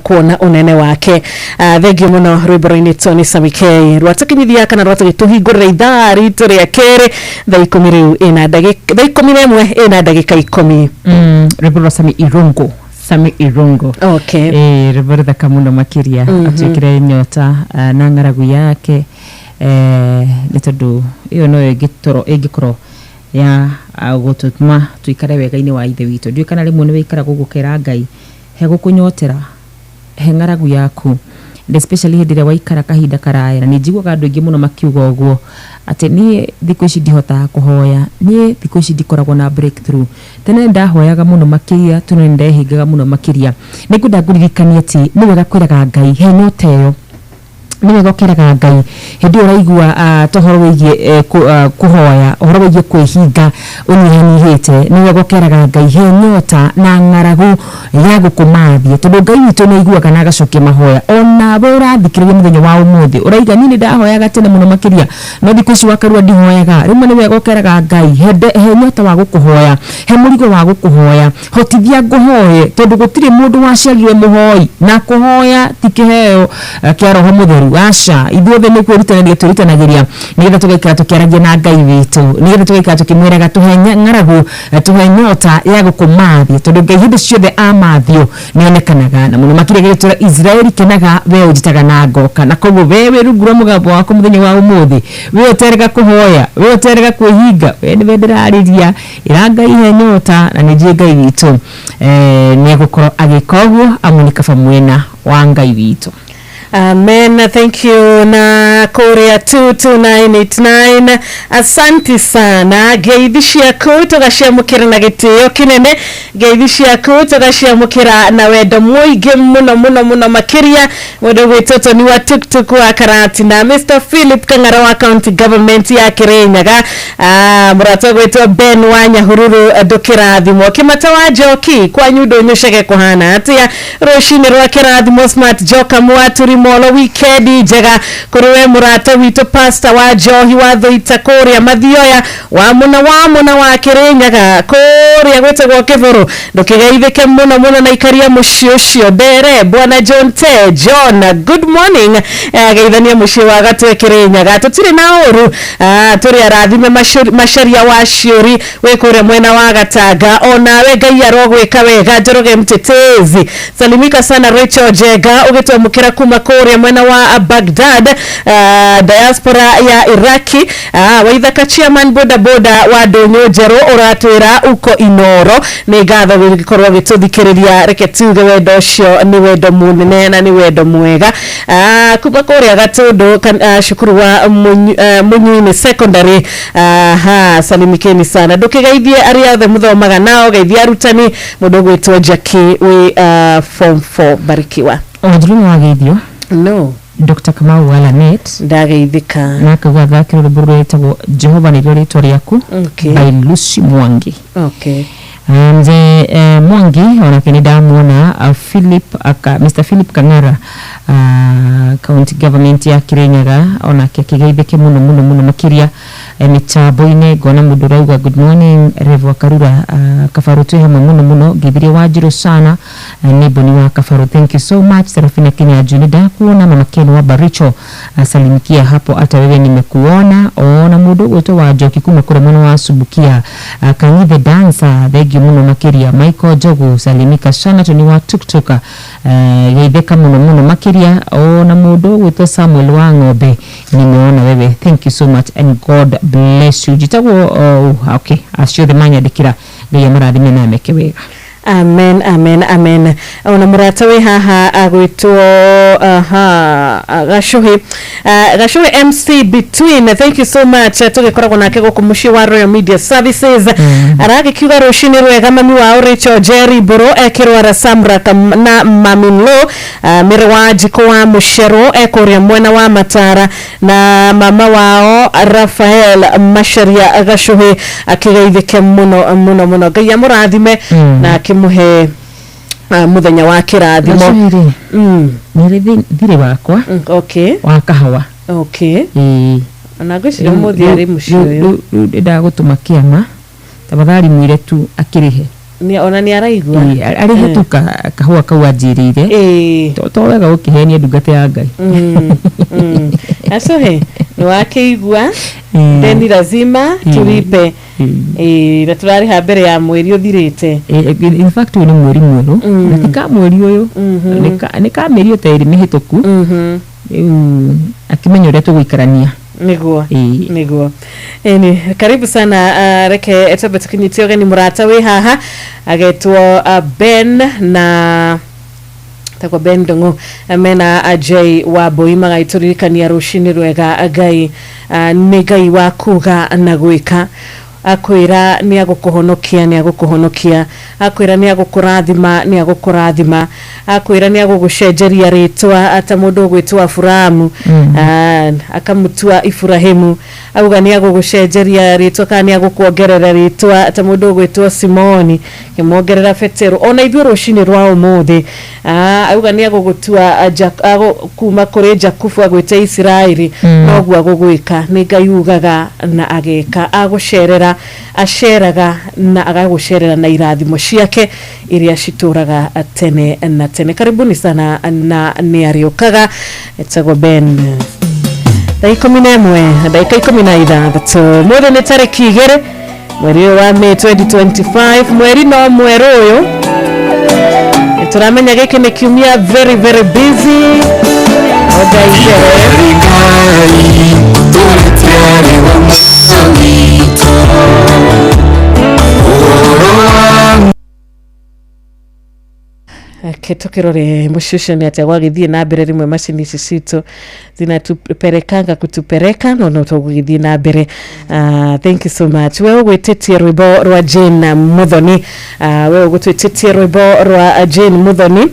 kuona ũnene wake. Thengiũ mũno rwĩmbo rũinĩ Tony Samikei rwatũkinyithia kana rwatũgĩtũhingũrĩra ithaa ritũ rĩa kerĩ thaa ikũmi rĩu ĩna ndagĩka thaa 11 ĩna ndagĩka 10. Rwĩmbo rwa Sami Irungu, Sami Irungu. Okay. Rwĩmbo rũthaka mũno makĩria. Atuĩkire nyota na ng'aragu yake, nĩ tondũ ĩyo noyo ĩngĩkorwo ya gũtũma tũikare wega-inĩ wa Ithe witũ. Ndiũĩ kana rĩmwe nĩ wĩikaraga ũguo ũkera Ngai he gũkũnyotera, he ng'aragu yaku, and especially hĩndĩ ĩrĩa waikara kahinda karaya. Na nĩ njiguaga andũ aingĩ mũno makiuga ũguo atĩ niĩ thikũ ici ndihotaga kũhoya, niĩ thikũ ici ndikoragwo na breakthrough, tene nĩ ndahoyaga mũno makĩria, tene nĩ ndehingaga mũno makĩria. Nĩ ngwenda ngũririkanie atĩ nĩ wega kwĩraga Ngai he nyota ĩyo, nĩ wega ũkeraga Ngai hĩndĩ ĩyo ũraigua ta ũhoro wĩgiĩ kũhoya, ũhoro wĩgiĩ kwĩhinga ũnyihanyihĩte, nĩ wega ũkeraga Ngai he nyota na ng'aragu ya gũkũmathia, tondũ Ngai witũ nĩ aiguaga na agacokia mahoya. Onawe ũrathikĩrĩria mũthenya wa ũmũthĩ ũraiga niĩ nĩ ndahoyaga tene mũno makĩria, no thikũ ici wakarua ndihoyaga. Rĩmwe nĩ wega ũkeraga Ngai he nyota wa gũkũhoya, he mũrigo wa gũkũhoya, hotithia ngũhoye, tondũ gũtirĩ mũndũ waciarirwe mũhoi, na kũhoya ti kĩheo kĩa Roho Mũtheru. Aca, ithuothe nĩ kwĩrutanĩria twĩrutanagĩria nĩgetha tũgaikara tũkĩaragia na Ngai witũ, nĩgetha tũgaikara tũkĩmwĩraga tũhe ng'aragu, tũhe nyota ya gũkũmathia, tondũ Ngai hĩndĩ ciothe amathio nĩonekanaga. Na mũno makĩria gĩgĩtũra Israeli kenaga we ũnjĩtaga na ngoka. Na koguo we wĩ rungu rwa mũgambo waku mũthenya wa ũmũthĩ, we ũterega kũhoya, we ũterega kwĩhinga, we nĩwe ndĩrarĩria, ĩra Ngai he nyota, na nĩ njũĩ Ngai witũ nĩ egũkorwo agĩka ũguo, amu nĩ kaba mwena wa Ngai witũ. Amen. Thank you. Na kuria 22989, asanti sana. Ngeithi ciaku tugaciamũkĩra na gĩtĩo kĩnene, ngeithi ciaku tugaciamũkĩra na wendo mũingĩ mũno mũno mũno makĩria. Mũndũ gwĩtwo Tony wa tuktuk wa Karatina, Mr Philip Kang'ara wa county government ya Kirinyaga, mũrata gwĩtwo Ben wa Nyahururu, ndũkĩrathimwo. Kĩmata wa Njoki, kwanyu ndũnyũcege kũhana atĩa rũcinĩ rwa kĩrathimo. Smart Joka Mwaturi Molo, wikendi njega kũrĩ we mũrata witũ Pastor wa Njohi wa Thũita kũrĩa Mathioya, wa mũna wa Kirinyaga kũrĩa gwĩtagwo Kĩbũrũ, ndũkĩgeithĩke mũno mũno na ikaria mũciĩ ũcio ndere. Bwana John T John, good morning. Geithania mũciĩ wa Gatwe Kirinyaga, tũtirĩ na ũru, tũrĩ arathime. Macaria wa Ciũri wĩ kũrĩa mwena wa Gatanga, onawe Ngai arogwĩka wega. Njoroge Mtetezi, salimika sana. Rachel Njega ũgĩtwamũkĩra kuma kũrĩa mwena wa Baghdad, diaspora ya Iraki. Waithaka chairman boda boda wa Ndũnyũ Njerũ ũratwĩra uko Inoro, nĩ ngatho gũgĩkorwo gĩtũthikĩrĩria. Reke tuge wendo ũcio nĩ wendo mũnene na nĩ wendo mwega. Kuma kũrĩa Gatũndũ, cukuru wa Munyuinĩ Secondary, ha salimikeni sana. Ndũkĩgeithie arĩa othe mũthomaga nao, geithie arutani. Mũndũ ũgwĩtwo Jackie wĩ form 4, barikiwa. Wanjirũ nĩ wageithio. No. Dr. Kamau wa Lanet ndageithĩka na akauga athakĩre rwĩmbo rwĩtagwo Jehova nĩrĩo rĩtwa rĩaku Okay. by Lucy Mwangi. Okay. Mzee Mwangi onake nĩ ndamuona Philip Mr Philip Kang'ara, county government ya Kirinyaga, onake akĩgeithĩke mũno mũno mũno makĩria. Mĩtambo-inĩ ngona mũndũ ũrauga good morning Rev Karura, Kabaru twĩ hamwe mũno mũno, ngeithirie Wanjirũ sana, nĩ Boni wa Kabaru, thank you so much. Serafina Kinyanjui nĩ ndakuona. Mama Ken wa Baricho, salimikia hapo, hata wewe nimekuona. Ona mũndũ ũgwĩtwo wa Njoki kuma kũrĩa mwena wa Subukia, Kang'ithe dancer, thank you mũno makĩria. Michael Njogu, salimika sana, Tony wa tuktuk, geithĩka mũno mũno makĩria. Ona mũndũ ũgwĩtwo Samuel wa Ng'ombe, nimeona wewe, thank you so much and God bless you. Njĩtagwo okay, acio othe manyandĩkĩra, Ngai amarathime na ameke wega. Amen, amen, amen. Ona mũrata wĩ haha agwĩtwo aha Gacuhi, Gacuhi MC Between, thank you so much. Tũgĩkoragwo nake gũkũ mũciĩ wa Royal Media Services. Aragĩkiuga rũcinĩ rwega mami wao Rachel Jerry Mbũrũ ekĩrwara Samra na Maminlo, Mĩrĩ wa Njikũ wa Mũcerwo ekũrĩa mwena wa Matara, na mama wao Rafael Macharia Gacuhi akĩgeithĩke mũno mũno mũno. Ngai amũrathime na akĩmũhe mũthenya wa kĩrathimo. Gacuhi nĩ thirĩ wakwa okay wa kahawa. Okay. Ĩĩ. Ona ngwĩciria ũmũthĩ arĩ mũciĩ ũyũ. Rĩu ndagũtũma kĩama, tafadhali mwĩre tu akĩrĩhe. Ona nĩ araigua. Ĩĩ, arĩhe tu kahũa kau anjĩrĩire. Ĩĩ. To wega gũkĩhenia ndungata ya Ngai. Gacuhi nĩ wakĩigua, deni lazima tulipe. Ĩĩ, na tũrarĩha mbere ya mweri ũthirĩte. In fact ũyũ nĩ mweri mwerũ, na ti ka mweri ũyũ, nĩ ka mĩeri ta ĩrĩ mĩhĩtũku. Rĩu akĩmenya ũrĩa tũgũikarania. Nĩguo, nĩguo. Ĩni karibu sana. Reke twambe tũkĩnyitie ũgeni mũrata wĩ haha agetwo Ben na tagwo Ben Ndung'u mena Ajay wa Mbui magaitũririkania rũcinĩ rwega. Ngai nĩ Ngai wa kuga na gwĩka, akwĩra nĩ agũkũhonokia, nĩ agũkũhonokia, akwĩra nĩ agũkũrathima, nĩ agũkũrathima, akwĩra nĩ agũgũcenjeria rĩtwa ta mũndũ ũgwĩtwo Aburahamu akamũtua Ibrahimu, auga nĩ agũgũcenjeria rĩtwa kana nĩ agũkuongerera rĩtwa ta mũndũ ũgwĩtwo Simoni kĩmuongerera Petero. Ona ithuĩ rũcinĩ rwa ũmũthĩ auga nĩ agũgũtua kuma kũrĩ Jakubu agwĩte Isiraeli, noguo agũgwĩka. Nĩ Ngai ugaga na ageka, agũcerera aceraga na agagũcerera na irathimo ciake iria citũraga tene na tene. Karibuni sana na nĩ arĩũkaga. Etagwo Ben. Thaa 11 ndagĩka 16, mũthĩ nĩ tarĩki 2 mweri ũyũ wa May 2025, mweri no mwerũ ũyũ. Tũramenya gĩkĩ nĩ kiumia very very busy. Reke tukirore muciĩ nĩ atĩa gwagĩthiĩ na mbere. Rĩmwe macini ici citũ zinatuperekanga kutupereka, no no tũgũgĩthiĩ na mbere. Thank you so much. We ũgwĩtĩtie rwĩmbo rwa Jane Muthoni, we ũgũtwĩtĩtie rwĩmbo rwa Jane Muthoni,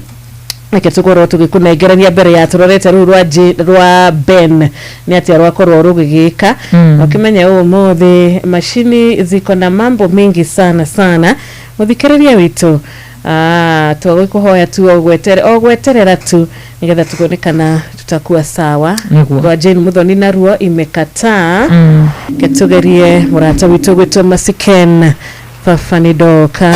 reke tũkorwo tũgĩkũnengereria mbere ya tũrorete rũu rwa Ben nĩ atĩa rwakorwo rũgĩgĩka. Ũkĩmenya ũmũthĩ macini ziko na mambo mingi sana sana. Mũthikĩrĩria witũ, twagũkũhoya tu ogweterera tu nigetha tuone kana tutakuwa sawa. Rwa Jane Muthoni naruo imekataa. Ketugerie mũrata witũ gwĩtwo Masiken Baba nĩ ndoka.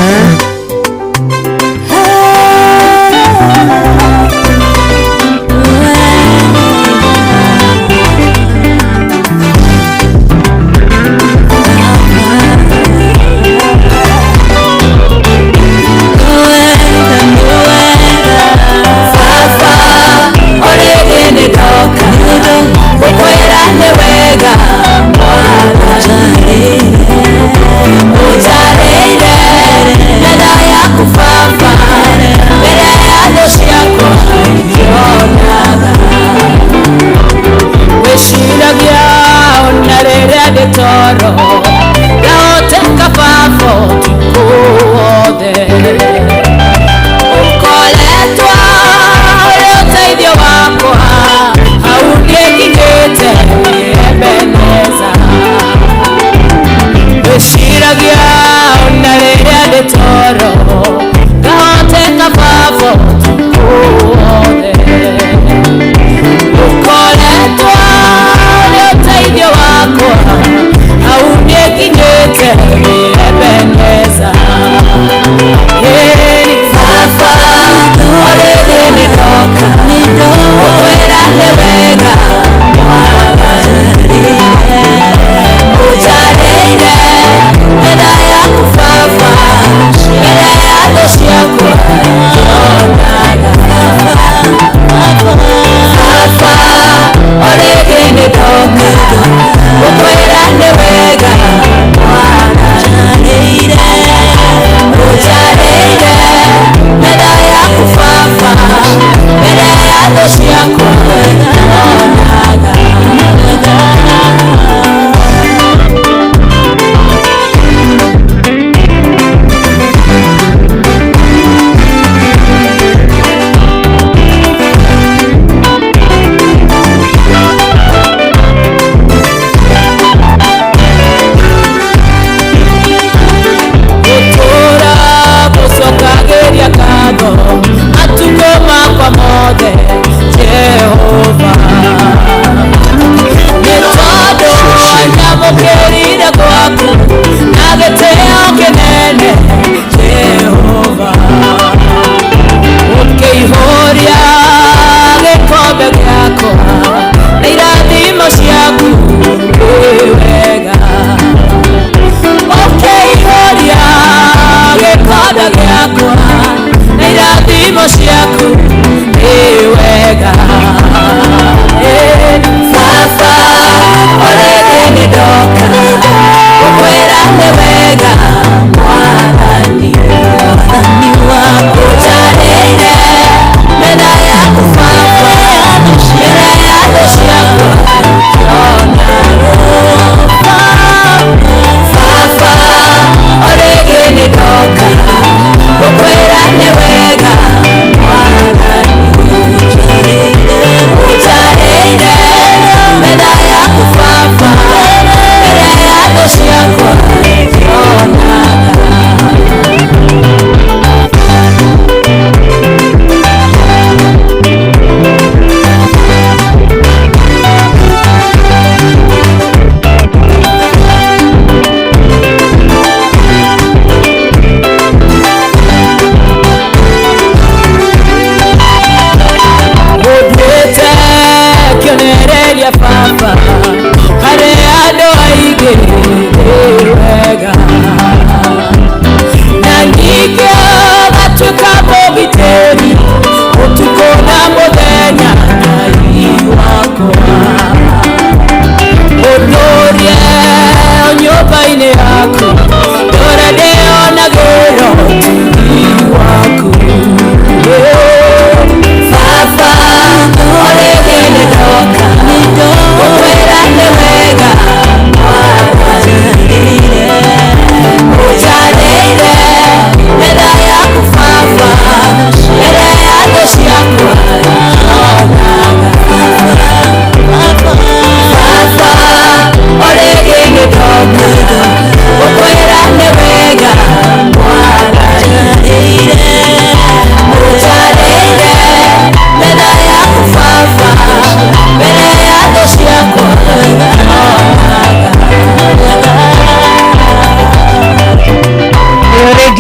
Utarire, nenda yaku baba, mbere ya thũ ciakwa.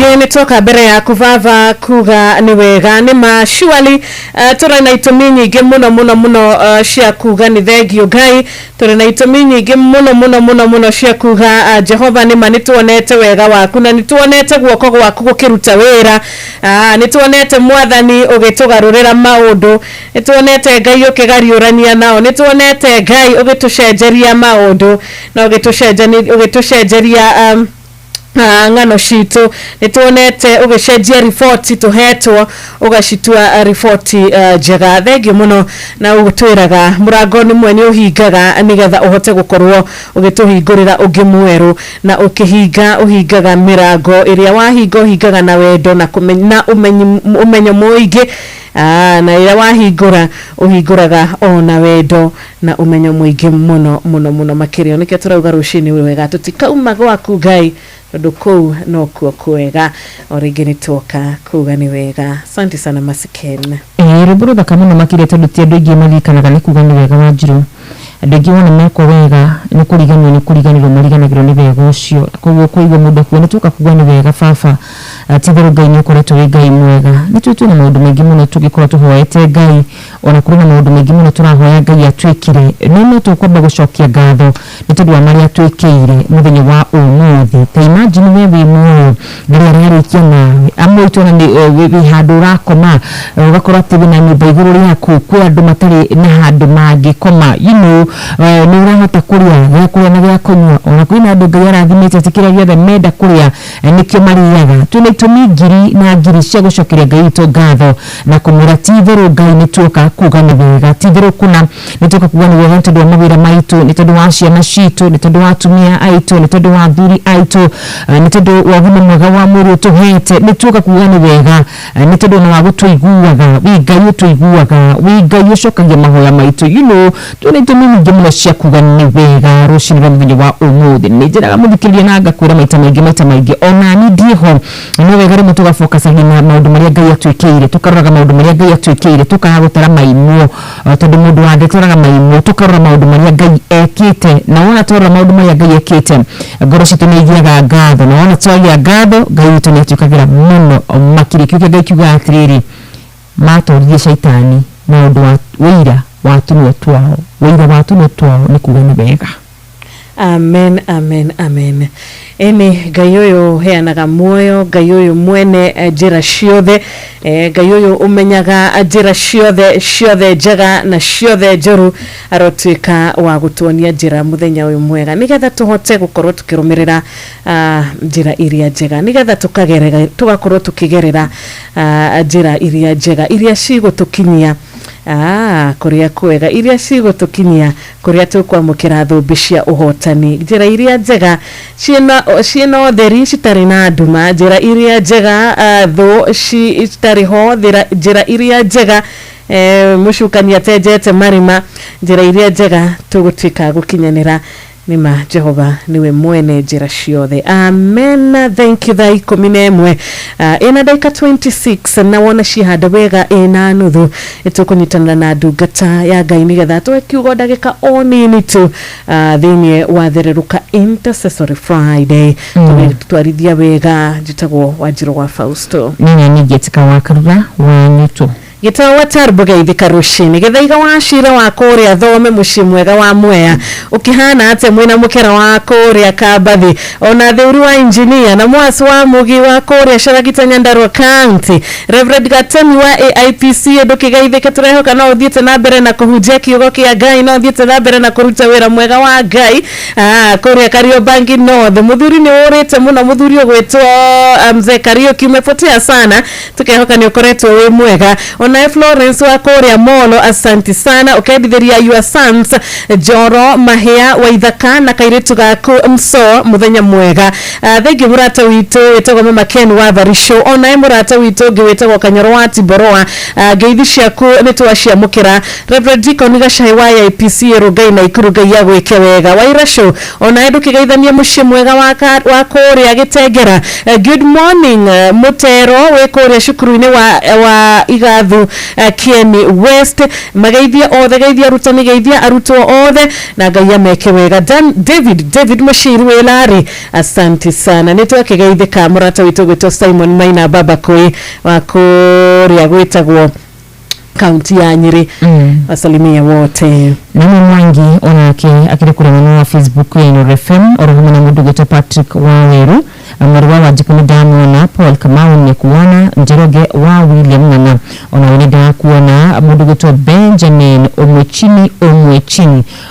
rĩngĩ nĩ twoka mbere yaku baba kuga nĩ wega nĩ ma surely tũrĩ na itũmi nyingĩ mũno mũno mũno cia kuga nĩ thengio Ngai, tũrĩ na itũmi nyingĩ mũno mũno mũno mũno cia kuga Jehova nĩ ma nĩ tuonete wega waku na nĩ tuonete guoko gwaku gũkĩruta wĩra, nĩ tuonete mwathani ũgĩtũgarũrĩra maũndũ, nĩ tuonete Ngai ũkĩgariũrania nao, nĩ tuonete Ngai ũgĩtũcenjeria maũndũ na ũgĩtũcenjeria ng'ano citũ, nĩ tuonete ũgĩcenjia riboti tũhetwo ũgacitua riboti njega. Thengio mũno na ũgũtwĩraga mũrango nĩ mwe nĩ ũhingaga nĩgetha ũhote gũkorwo ũgĩtũhingũrĩra ũngĩ mwerũ, na ũkĩhinga ũhingaga mĩrango ĩrĩa wahinga ũhingaga na wendo na ũmenyo mũingĩ, na ĩrĩa wahingũra ũhingũraga ona wendo na ũmenyo mũingĩ mũno mũno mũno makĩria. Nĩkĩo tũrauga rũcinĩ wega tũtikauma gwaku Ngai tondũ kũu nokuo kwega. O rĩngĩ nĩ twoka kuga nĩ wega. Asante sana Masiken. Rwĩmbo rũthaka mũno makĩria tondũ ti andũ aingĩ maririkanaga nĩ kuga nĩ wega Wanjirũ. Andũ aingĩ wona mekwo wega nĩ kũriganĩrwo mariganagĩrwo nĩ wega ũcio, koguo kũigua mũndũ akiuga nĩ twoka kuga nĩ wega baba, ti-itherũ Ngai nĩ ũkoretwo wĩ Ngai mwega. Nĩ tũĩ twĩna maũndũ maingĩ mũno tũngĩkorwo tũhoete Ngai, ona kũrĩ na maũndũ maingĩ mũno tũrahoya Ngai atwĩkĩre, no tũkwamba gũcokia ngatho nĩ tondũ wa marĩa atwĩkĩire mũthenya wa ũmũthĩ. Ta imagine we wĩ muoyo Ngai ararĩkia nawe, amwe aitũ ona wĩ handũ ũrakoma ũgakorwo atĩ wĩna nyũmba igũrũ rĩaku, kwĩ andũ matarĩ na handũ mangĩkoma, you know, nĩ ũrahota kũrĩa gĩa kũrĩa na gĩa kũnyua, ona kwĩna andũ Ngai arathimĩte atĩ kĩrĩa gĩothe menda kũrĩa nĩkĩo marĩaga. Twĩna itũmi ngiri na ngiri cia gũcokeria Ngai witũ ngatho na kũmwĩra ti-itherũ Ngai nĩ tuoka kuga nĩ wega, ti-itherũ kũna nĩ tuoka kuga nĩ wega nĩ tondũ wa mawĩra maitũ, nĩ tondũ wa ciana citũ, nĩ tondũ wa atumia aitũ, nĩ tondũ wa athuri aitũ, nĩ tondũ wa ũgima mwega wa mwĩrĩ ũtũhete, nĩ tuoka kuga nĩ wega, nĩ tondũ ona wa gũtũiguaga, wĩ Ngai ũtũiguaga, wĩ Ngai ũcokagia mahoya maitũ, you know, twĩna itũmi nyingĩ mũno cia kuga nĩ wega rũcinĩ rwa mũthenya wa ũmũthĩ. Nĩ njĩraga mũthikĩrĩria na ngakwĩra maita maingĩ ona niĩ ndiho, no wega rĩmwe tũgafokacagia na maũndũ marĩa Ngai atwĩkĩire, tũkaroraga maũndũ marĩa Ngai atwĩkĩire, tũkaga gũtara maimwo, tondũ mũndũ wa thĩ tũroraga maimwo, tũkarora maũndũ marĩa Ngai ekĩte, na wona twarora maũndũ marĩa Ngai ekĩte ngoro citũ nĩ igĩaga ngatho, na wona twagĩa ngatho Ngai witũ nĩ atwĩkagĩra mũno makĩria. Kĩu kĩa Ngai kiugaga atĩrĩrĩ, matoririe caitani na ũndũ wa wĩira wa tũnua twao, wĩira wa tũnua twao nĩ kuga nĩ wega. Amen, amen, amen. Ĩni Ngai ũyũ ũheanaga muoyo, Ngai ũyũ mwene njĩra ciothe, Ngai ũyũ ũmenyaga njĩra ciothe ciothe njega na ciothe njũru, arotuĩka wa gũtuonia njĩra mũthenya ũyũ mwega nĩgetha tũhote gũkorwo tũkĩrũmĩrĩra njĩra iria njega, nĩgetha tũgakorwo tũkĩgerera njĩra iria njega iria cigũtũkinyia kũrĩa kwega, iria cigũtũkinyia kũrĩa tũkwamũkĩra thũmbĩ cia ũhotani, njĩra iria njega ciĩna ũtheri citarĩ na nduma, njĩra iria njega thũ citarĩ ho, njĩra iria njega mũcukani atenjete marima, njĩra iria njega tũgũtuĩka gũkinyanĩra. Nĩma Jehova niwe mwene njĩra ciothe. Amen. Thank you. Thaa 11 ĩna ndagĩka 26 na wona cihanda wega ĩna nuthu, nĩtũkũnyitanĩra na ndungata ya Ngai nĩgetha tũhe kiugo ndagĩka o nini tu thĩinĩ wa Thererũka Intercessory Friday. Tũgĩtwarithia wega. Njĩtagwo Wanjirũ wa Fausto. Nĩ ningĩtĩka wa Karura wa Nyuto. Gĩtao wa Tarbo geithĩka rũcinĩ gĩthaiga wa cira wa kũrĩa thome mũciĩ mwega wa Mwea ũkĩhana atĩa mwĩna mũkera wa kũrĩa Kambathi ona theuri wa engineer na mwasi wa mugi wa kũrĩa Caragita Nyandarua County Reverend Gatemi wa AIPC ndũkĩgeithĩke tũrehoka no ũthiĩte na mbere na kũhunjia kiugo kĩa Ngai, no ũthiĩte na mbere na kũruta wĩra mwega wa Ngai kũrĩa Kariobangi North. Mũthuri nĩ ũrĩte mũno, mũthuri ũgwĩtwo Mzee Kariuki umepotea sana, tukehoka nĩ ũkoretwo wĩ mwega. Ona Florence wa kũrĩa Molo, asanti sana ũkendithĩria your sons Njoro Mahĩa Waithaka na kairĩtu gaku Mso mũthenya mwega. Thengi mũrata witũ wĩtagwo Mama Ken wa Varisho, onae mũrata witũ ũngĩ wĩtagwo Kanyoro wa Tiboroa, ngeithi ciaku nĩ twaciamũkĩra. Reverend Deacon Gacai wa AIPC Rongai na Ikuru, Ngai agwĩke wega. Wairacũ onae ndũkĩgeithania mũciĩ mwega wa kũrĩa Gĩtengera. Good morning Mũtero wĩ kũrĩa cukuru-inĩ wa Igathu. cukuru Kieni West. Mageithia othe, geithia arutani, geithia arutwo othe na Ngai ameke wega. Dan David Mushiri Welari, asante sana. Nĩ twakigeithĩka mũrata witũ gwĩtwo Simon Maina Baba Koi wa kũrĩa gwĩtagwo kaunti ya Nyeri. Wasalimie wote. Nami Mwangi onake akiri kuri mwena wa Facebook ya Inooro FM oro hamwe na mundu gwitwo Patrick Waweru, Marwa wa Jikoni ndamuona, Paul Kamau ni kuona, Njoroge wa William Ng'ang'a ona we ndakuona, mundu gwitwo Benjamin Omwechini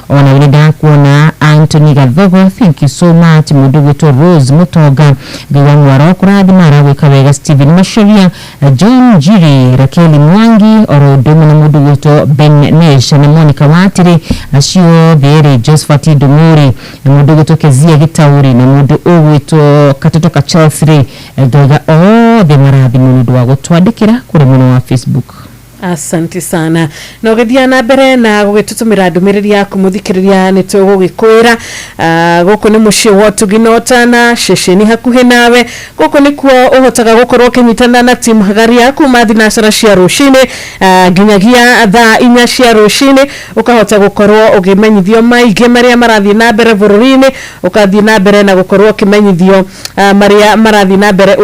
ona we ndakuona, Anthony Gathogo, thank you so much. Mundu gwitwo Rose Mutoga, Ngai wa mwaro kurathima aragwika wega, Stephen Masharia, John Jiri, Rakeli Mwangi oro ndume na mundu gwitwo Ben Nesh na Monica Watiri, acio othe Josephat Ndumuri na mundu gwitwo Kezia Gitauri na mundu ugwitwo Katoto ka Chelsea, ndoiga othe marathimo nĩ ũndũ wa gũtwandĩkĩra kũrĩ mwena wa Facebook. Asante sana. Na ũgĩthiĩ na mbere na gũgĩtũtũmĩra ndũmĩrĩri yaku mũthikĩrĩria nĩ tũgũgĩkwĩra. Gũkũ nĩ mũciĩ wa ũtugi na ũtana, ceceni hakuhĩ nawe. Gũkũ nĩkuo ũhotaga gũkorwo ũkĩnyitana na timu hagaria kuma thinacara cia rũcinĩ nginyagia thaa 4 cia rũcinĩ, ũkahota gũkorwo ũkĩmenyithio maingĩ marĩa marathiĩ na mbere bũrũri-inĩ, ũkathiĩ na mbere na gũkorwo ũkĩmenyithio marĩa marathiĩ na mbere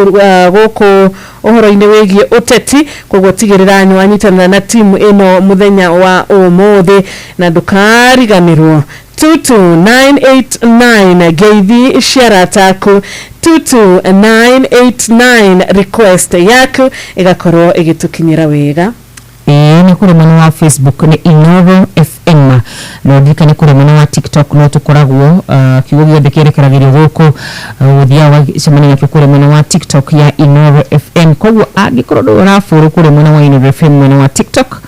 gũkũ ũhoro-inĩ wĩgiĩ ũteti. Koguo tigĩrĩra nĩ wanyitanĩra na timu ĩno mũthenya wa ũmũthĩ na ndũkariganĩrwo 22989 ngeithi cia arata aku, 22989 request yaku ĩgakorwo ĩgĩtũkinyĩra wega. Ĩĩ nĩ kũrĩ mwena wa Facebook nĩ Inooro FM, na ũririkane kũrĩ mwena wa TikTok no tũkoragwo kiugo gĩothe kĩerekeragĩrio gũkũ ũthiaga ũgacemania nakĩo kũrĩ mwena wa TikTok ya Inooro FM. Koguo angĩkorwo ndũrĩ ũraborwo kũrĩ mwena wa Inooro FM mwena wa TikTok,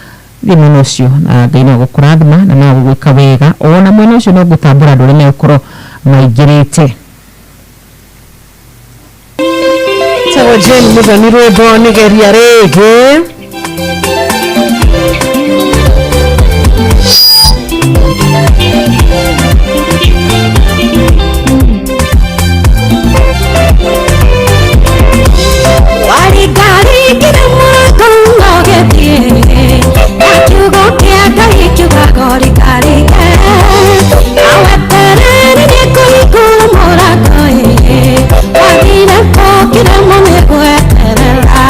thiĩ mwena ũcio na Ngai no agũkũrathima na no agũgwĩka wega. Ona mwena ũcio no ngũtambũra andũ arĩa megũkorwo maingĩrĩte. Tagwo Jane Muthoni rwĩmbo nĩ geria rĩngĩ. Kira mone gweterera.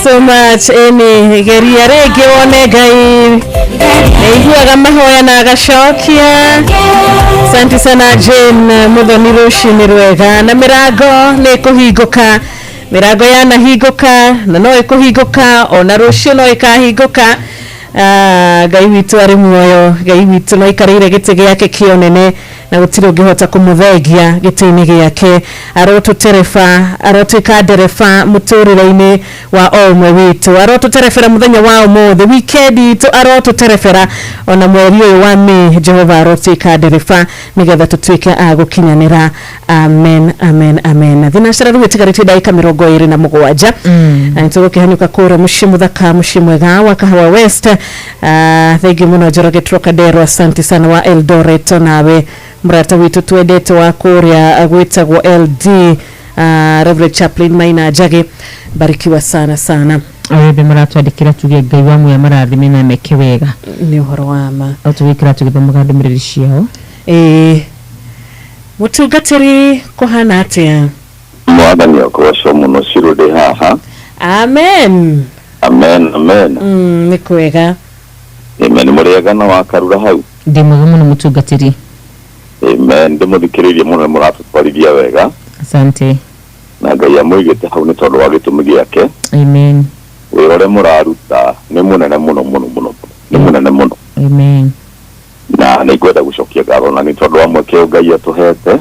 so much. Eni geria rĩngĩ wone Ngai nĩiguaga mahoya na agacokia. Asante sana Jane Muthoni, rũcinĩ rwega. Na mĩrango nĩ ĩkũhingũka, mĩrango yanahingũka na no ĩkũhingũka ona rũciũ no ĩkahingũka. Ngai witũ arĩ muoyo, Ngai witũ no aikarĩire gĩtĩ gĩake kĩonene na gũtirĩ ũngĩhota kũmũthengia gĩtĩ-inĩ gĩake. Arotũtereba, arotwĩka ndereba mũtũrĩre-inĩ wa o ũmwe witũ, arotũterebera mũthenya wa ũmũthĩ, weekend itũ arotũterebera, ona mweri ũyũ wa May Jehova arotwĩka ndereba nĩgetha tũtuĩke a gũkinyanĩra. Amen, amen, amen. Thinacara rĩu ĩtigarĩtie ndagĩka 27 na nĩtũgũkĩhanyũka kũrĩa mũciĩ mũthaka, mũciĩ mwega wa Kahawa West. Thengi mũno Njoroge Trocadero, asante sana wa Eldoret, nawe mũrata witũ twendete wa kũrĩa gwĩtagwo LD, Reverend Chaplain Maina Njagi, barikiwa sana sana. Arĩa maratwandĩkĩra tuge Ngai wa muoyo marathime na meke wega. Nĩ ũhoro wa ma. O tũgĩikara tũgĩthomaga ndũmĩrĩri ciao. Mũtungatĩri kũhana atĩa? Mwathani akũgocwo mũno, Cirũ ndĩ haha. Amen. Amen, amen. Nĩ kwega. Amen. Mũrĩega na wakarura hau? Ndĩ mwega mũno mũtungatĩri. Amen. Ndĩmũthikĩrĩirie mũno, nĩ mũratũtwarithia wega. Asante. Na Ngai amũigĩte hau nĩ tondũ wa gĩtũmi gĩake. Amen. Wĩra ũrĩa mũraruta nĩ mũnene mũno mũno mũno, nĩ mũnene mũno. Amen. Na nĩ ngwenda gũcokia ngatho na nĩ tondũ wa mweke ũyũ Ngai atũhete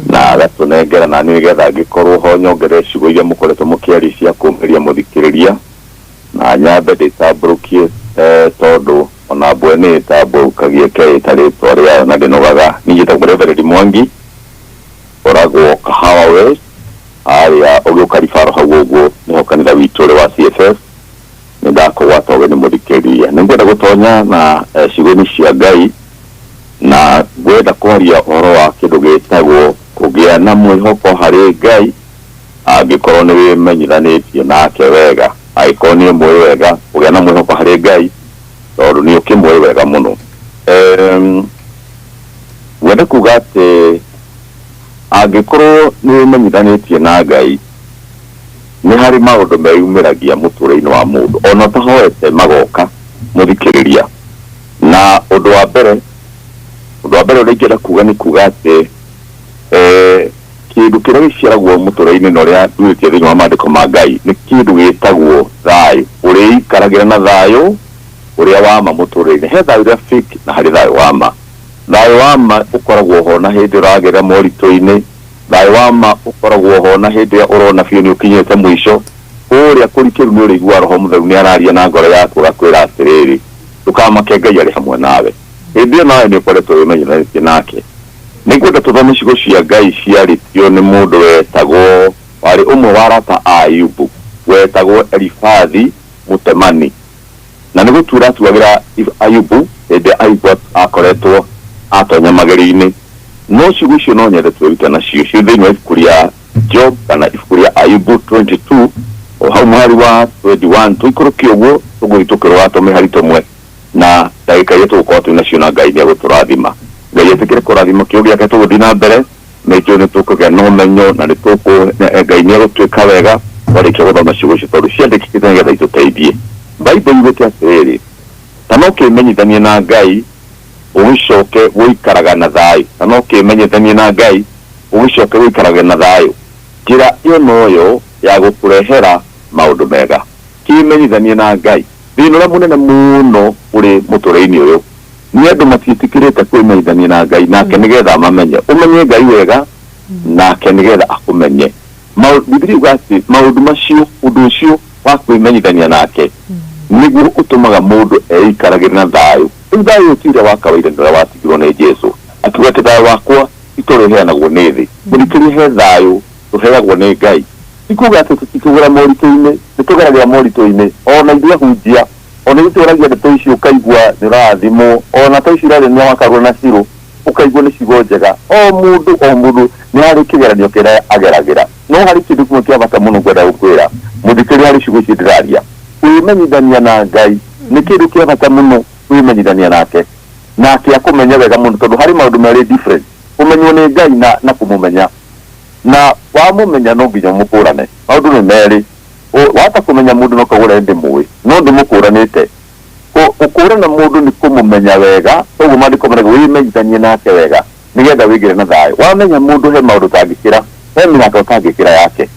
na agatũnengera, na nĩgetha ngĩkorwo ho nyongerere ciugo iria mũkoretwo mũkĩaria cia kũũmĩria mũthikĩrĩria, na nyambe ndĩtambũrũkie tondũ ona mbwe nĩ ĩtambũrũkagia ĩkeĩta rĩtwa rĩayo na ndĩnogaga. Niĩ njĩtagwo Reverend Mwangi, ngoragwo Kahawa West harĩa ũgĩũka Ribaro hau ũguo nĩho kanitha witũ ũrĩ wa CFF. Nĩ ndakũgwata ũgeni mũthikĩrĩria. Nĩ ngwenda gũtonya na ciugo-inĩ cia Ngai, na ngwenda kwaria ũhoro wa kĩndũ gĩtagwo kũgĩa na mwĩhoko harĩ Ngai angĩkorwo nĩ wĩmenyithanĩtie nake wega, angĩkorwo nĩ ũmũĩ wega, kũgĩa na mwĩhoko harĩ Ngai tondũ nĩ ũkĩmũĩ wega mũno. Ngwenda kuga atĩ angĩkorwo nĩ wĩmenyithanĩtie na Ngai, nĩ harĩ maũndũ meyumĩragia mũtũrĩre-inĩ wa mũndũ ona ũtahoete magoka mũthikĩrĩria. Na ũndũ wa mbere ũrĩa ingĩenda kuga nĩ kuga atĩ kĩndũ kĩrĩa gĩciaragwo mũtũrĩre-inĩ na ũrĩa nduĩtie thĩinĩ wa maandĩko ma Ngai nĩ kĩndũ gĩtagwo thayũ. Ũrĩikaragĩra na thayũ ũrĩa wa ma mũtũrĩre-inĩ. He thayũ ũrĩa fake na harĩ thayũ wa ma. Thayũ wa ma ũkoragwo ho na hĩndĩ ũragerera moritũ-inĩ. Thayũ wa ma ũkoragwo ho na hĩndĩ ĩrĩa ũrona biũ nĩ ũkinyĩte mũico. Kũrĩa kũrikĩru nĩ ũrĩiguaga Roho Mũtheru nĩ araria na ngoro yaku agakwĩra atĩrĩrĩ, ndũkamake, Ngai arĩ hamwe nawe. Hĩndĩ ĩyo nawe nĩ ũkoretwo wĩmenyithanĩtie nake. Nĩ ngwenda tũthome ciugo cia Ngai ciarĩtio nĩ mũndũ wetagwo, warĩ ũmwe wa arata a Ayubu, wetagwo Elifathi Mũtemani. Na nĩ gũtuĩra atuagĩra Ayubu hĩndĩ Ayubu akoretwo atonya magerio-inĩ. No ciugo icio no nyende twĩrute nacio ciĩ thĩinĩ wa ibuku rĩa Job kana ibuku rĩa Ayubu 22 o hau mũhari wa 21 tũikũrũke ũguo tũgũthiĩ tũkĩroraga tũmĩhari tũmwe na ndagĩka iria tũgũkorwo twĩ nacio, na Ngai nĩ egũtũrathima. Ngai etĩkĩre kũrathima kĩo gĩake tũgũthiĩ na mbere na ithuĩ nĩ tũkũgĩa na ũmenyo na nĩ tũkũ Ngai nĩ egũtuĩka wega twarĩkia gũthoma ciugo icio tondũ ciandĩkĩte nĩgetha itũteithie. Bible yugĩte atĩrĩrĩ, ta no kĩmenyithanie na Ngai ũgĩcoke gũikaraga na thayũ, ta no kĩmenyithanie na Ngai ũgĩcoke gũikaraga na thayũ. Njĩra ĩyo noyo ya gũkũrehera maũndũ mega. Kĩmenyithanie na Ngai. Thĩna ũrĩa mũnene mũno ũrĩ mũtũrĩre-inĩ ũyũ nĩ andũ matiĩtĩkĩrĩte kwĩmenyithania na Ngai nake nĩgetha mamenye. Ũmenye Ngai wega nake nĩgetha akũmenye. Bibilia yuga atĩ maũndũ macio, ũndũ ũcio wa kwĩmenyithania nake nĩguo ũtũmaga mũndũ eikaragĩre na thayũ. Rĩu thayũ ti ũrĩa wa kawaida, nĩ ũrĩa watigirwo nĩ Jesũ akiuga atĩ thayũ wakwa ti ta ũrĩa ũheanagwo nĩ thĩ. Mũthikĩrĩria, he thayũ tũheagwo nĩ Ngai. Ti kuga atĩ tũtikĩgũra moritũ-inĩ, nĩ tũgeragĩra moritũ-inĩ. Ona ithuĩ ahunjia, ona ithuĩ twaragia ndeto ici ũkaigua nĩ ũrathimwo, ona ta ici ũraria wakarũra na Cirũ ũkaigua nĩ ciugo njega. O mũndũ nĩ harĩ kĩgeranio kĩrĩa ageragĩra. No harĩ kĩndũ kĩmwe kĩa bata mũno ngwenda gũkwĩra mũthikĩrĩria harĩ ciugo ici ndĩraria. Kwĩmenyithania na Ngai nĩ kĩndũ kĩa bata mũno, kwĩmenyithania nake nake akũmenye wega mũno, tondũ harĩ maũndũ merĩ different, kũmenywo nĩ Ngai na kũmũmenya. Na wamũmenya no nginya ũmũkũrane. Maũndũ nĩ merĩ. Wahota kũmenya mũndũ no kagũra ndĩmũĩ no ndũmũkũranĩte. Gũkũrana mũndũ nĩ kũmũmenya wega, koguo maandĩko marauga wĩmenyithanie nake wega nĩgetha wĩgĩre na thayũ. Wamenya mũndũ he maũndũ ũtangĩkĩra, he mĩhaka ũtangĩkĩra yake,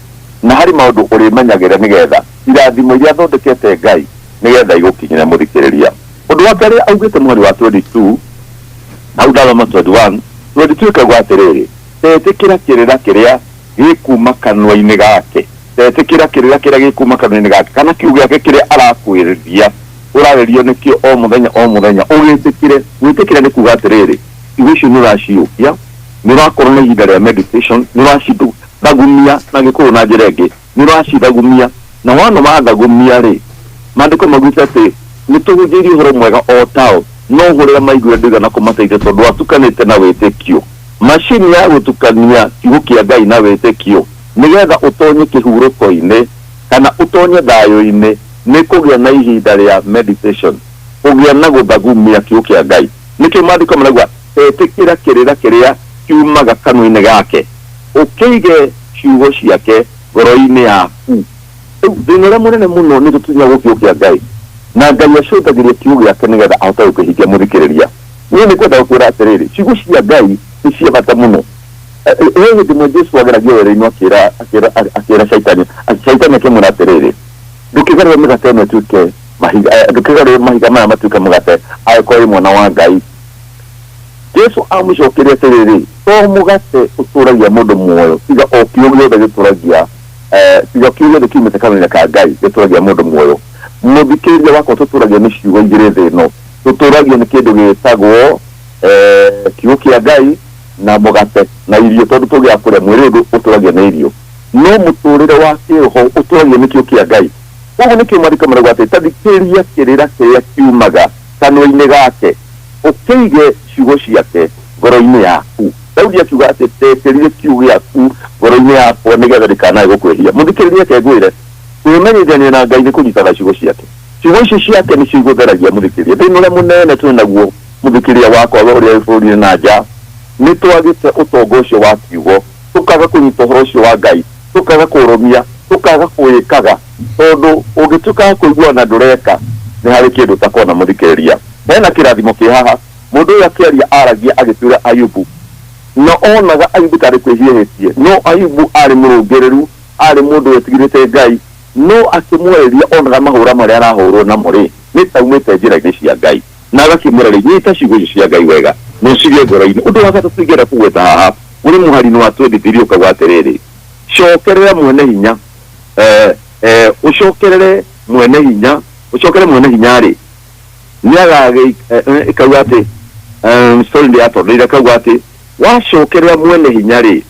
na harĩ maũndũ ũrĩmenyagĩra nĩgetha irathimo iria athondekete Ngai nĩgetha igũkinyĩre mũthikĩrĩria. Ũndũ wa kerĩ augĩte mũhari wa 22 hau ndathoma 21 22 ĩkauga atĩrĩrĩ, tetĩkĩra kĩrĩra kĩrĩa gĩkuma kanua-inĩ gake, tetĩkĩra kĩrĩra kĩrĩa gĩkuma kanua-inĩ gake, kana kiugo gĩake kĩrĩa arakwĩrĩria ũrarĩrio nĩkĩo o mũthenya o mũthenya, ũgĩtĩkĩre. Gwĩtĩkĩra nĩ kuga atĩrĩrĩ, ciugo icio nĩ ũraciũkia, nĩ ũrakorwo na ihinda rĩa meditation, nĩ ũracithagumia na Gĩkũyũ na njĩra ĩngĩ, nĩ ũracithagumia, na wona wathagumia rĩ, maandĩko maugĩte atĩ nĩ tũhunjĩirie ũhoro mwega o tao, no ũrĩa maiguire ndũigana kũmateithia tondũ watukanĩte na wĩtĩkio. Macini ya gũtukania kiugo kĩa Ngai na wĩtĩkio nĩgetha ũtonye kĩhurũko-inĩ kana ũtonye thayũ-inĩ nĩ kũgĩa na ihinda rĩa meditation, kũgĩa na gũthagumia kiugo kĩa Ngai. Nĩkĩo maandĩko marauga etĩkĩra kĩrĩra kĩrĩa kiumaga kanua-inĩ gake, ũkĩige ciugo ciake ngoro-inĩ yaku. Rĩu thĩna ũrĩa mũnene mũno nĩ tũtunyagwo kiugo kĩa Ngai, na Ngai acũthagĩria kiugo gĩake nĩgetha ahote gũkĩhingia mũthikĩrĩria. Niĩ nĩ kwenda gũkwĩra atĩrĩrĩ, ciugo cia Ngai nĩ cia bata mũno. He hĩndĩ ĩmwe Jesu ageragio werũ-inĩ akĩra akĩra akĩra Shaitani, Shaitani akĩmwĩra atĩrĩrĩ, ndũkĩgarũre mĩgate ĩno ĩtuĩke mahiga, ndũkĩgarũre mahiga maya matuĩke mũgate angĩkorwo wĩ mwana wa Ngai. Jesu amũcokeria atĩrĩrĩ, to mũgate ũtũragia mũndũ muoyo, tiga o kiugo gĩothe gĩtũragia, tiga kiugo gĩothe kiumĩte kanua-inĩ ka Ngai gĩtũragia mũndũ muoyo. Mũthikĩrĩria wakwa, tũtũragio nĩ ciugo igĩrĩ thĩ ĩno, tũtũragio nĩ kĩndũ gĩtagwo kiugo kĩa Ngai na mũgate na irio, tondũ tũgĩaga kũrĩa mwĩrĩ ũndũ ũtũragio nĩ irio, no mũtũrĩre wa kĩroho ũtũragio nĩ kiugo kĩa Ngai. Koguo nĩkĩo maandĩko marauga atĩ ta thikĩrĩria kĩrĩra kĩrĩa kiumaga kanua-inĩ gake, ũkĩige ciugo ciake ngoro-inĩ yaku. Daudi akiuga atĩ ndekĩrire kiugo gĩaku ngoro-inĩ yakwa nĩgetha ndikanae gũkwĩhia. Mũthikĩrĩria reke ngwĩre, kwĩmenyithania na Ngai nĩ kũnyitaga ciugo ciake. Ciugo icio ciake nĩcio igũtheragia mũthikĩrĩria. Thĩna ũrĩa mũnene twĩ naguo mũthikĩrĩria wakwa, we ũrĩa wĩ bũrũri-inĩ na nja, nĩ twagĩte ũtonga ũcio wa kiugo, tũkaga kũnyita ũhoro ũcio wa Ngai, tũkaga kũũrũmia, tũkaga kũwĩkaga, tondũ ũngĩtuĩka wa kũigua na ndũreka, nĩ harĩ kĩndũ ũtakona mũthikĩrĩria. Hena kĩrathimo kĩ haha, mũndũ ũyũ akĩaria aragia agĩtuĩra Ayubu, na onaga Ayubu tarĩ kwĩhia ehĩtie, no Ayubu arĩ mũrũngĩrĩru, arĩ mũndũ wetigĩrĩte Ngai, no akĩmwarĩria onaga mahũra marĩa arahũrwo namo rĩ, nĩ taumĩte njĩra-inĩ cia Ngai. Na agakĩmwĩra rĩ, nyita ciugo icio cia Ngai wega na ũcige ngoro-inĩ. Ũndũ wa gatatũ ingĩenda kũgweta haha ũrĩ mũhari-inĩ wa 23 ũkauga atĩrĩrĩ, cokerera mwene hinya, ũcokerere mwene hinya, ũcokere mwene hinya rĩ, nĩ agagĩ, ĩkauga atĩ, sorry ndĩratondeire, ĩkauga atĩ wacokerera mwene hinya rĩ,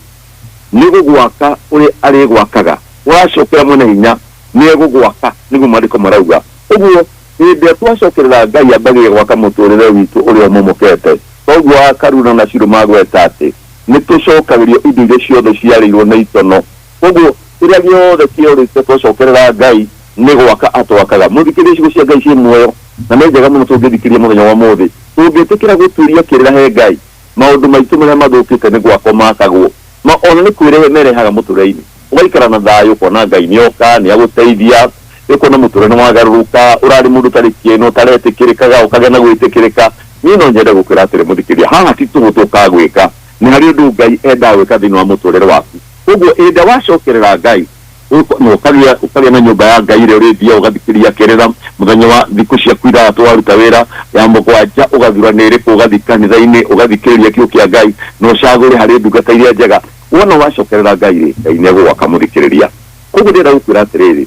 nĩ gũgwaka ũrĩa arĩgwakaga. Wacokera mwene hinya nĩ egũgwaka, nĩguo maandĩko marauga. Ũguo hĩndĩ ĩrĩa twacokerera Ngai ambagĩrĩria gwaka mũtũrĩre witũ ũrĩa ũmomokete. Koguo Akaruna na Shilo magweta atĩ nĩ tũcokagĩrio indo iria ciothe ciarĩirwo nĩ itono. Koguo kĩrĩa gĩothe kĩorĩte twacokerera Ngai nĩ gwaka atwakaga. Mũthikĩrĩrie ciugo cia Ngai ciĩ muoyo na nĩ njega mũno tũngĩthikĩrĩria mũthenya wa ũmũthĩ. Tũngĩtĩkĩra gũtuĩria kĩrĩra he Ngai, maũndũ maitũ marĩa mathũkĩte nĩ gwakwo makagwo. Ma ona nĩ kwĩrehe merehaga mũtũrĩre-inĩ. Ũgaikara na thayũ, ũkona Ngai nĩ oka, nĩ agũteithia, ũkona mũtũrĩre nĩ wagarũrũka, ũrarĩ mũndũ ũtarĩ kĩene, ũtaretĩkĩrĩkaga, ũkagĩa na gwĩtĩkĩrĩka. Niĩ no nyende gũkwĩra atĩrĩ mũthikĩrĩria, haha ti tũhũ tũkaga gwĩka, nĩ harĩ ũndũ Ngai endaga gwĩka thĩinĩ wa mũtũrĩre waku. Koguo hĩndĩ ĩrĩa wacokerera Ngai, na ũkagĩa ũkagĩa na nyũmba ya Ngai ĩrĩa ũrĩthiaga ũgathikĩrĩria kĩrĩra mũthenya wa thikũ ciaku ithathatũ waruta wĩra, ya mũgwanja ũgathura nĩ ĩrĩkũ ũgathiĩ kanitha-inĩ ũgathikĩrĩria kiugo kĩa Ngai na ũcagũre harĩ ndungata iria njega. Wona wacokerera Ngai rĩ, Ngai nĩ egũgwaka mũthikĩrĩria. Koguo ndĩrenda gũkwĩra atĩrĩrĩ,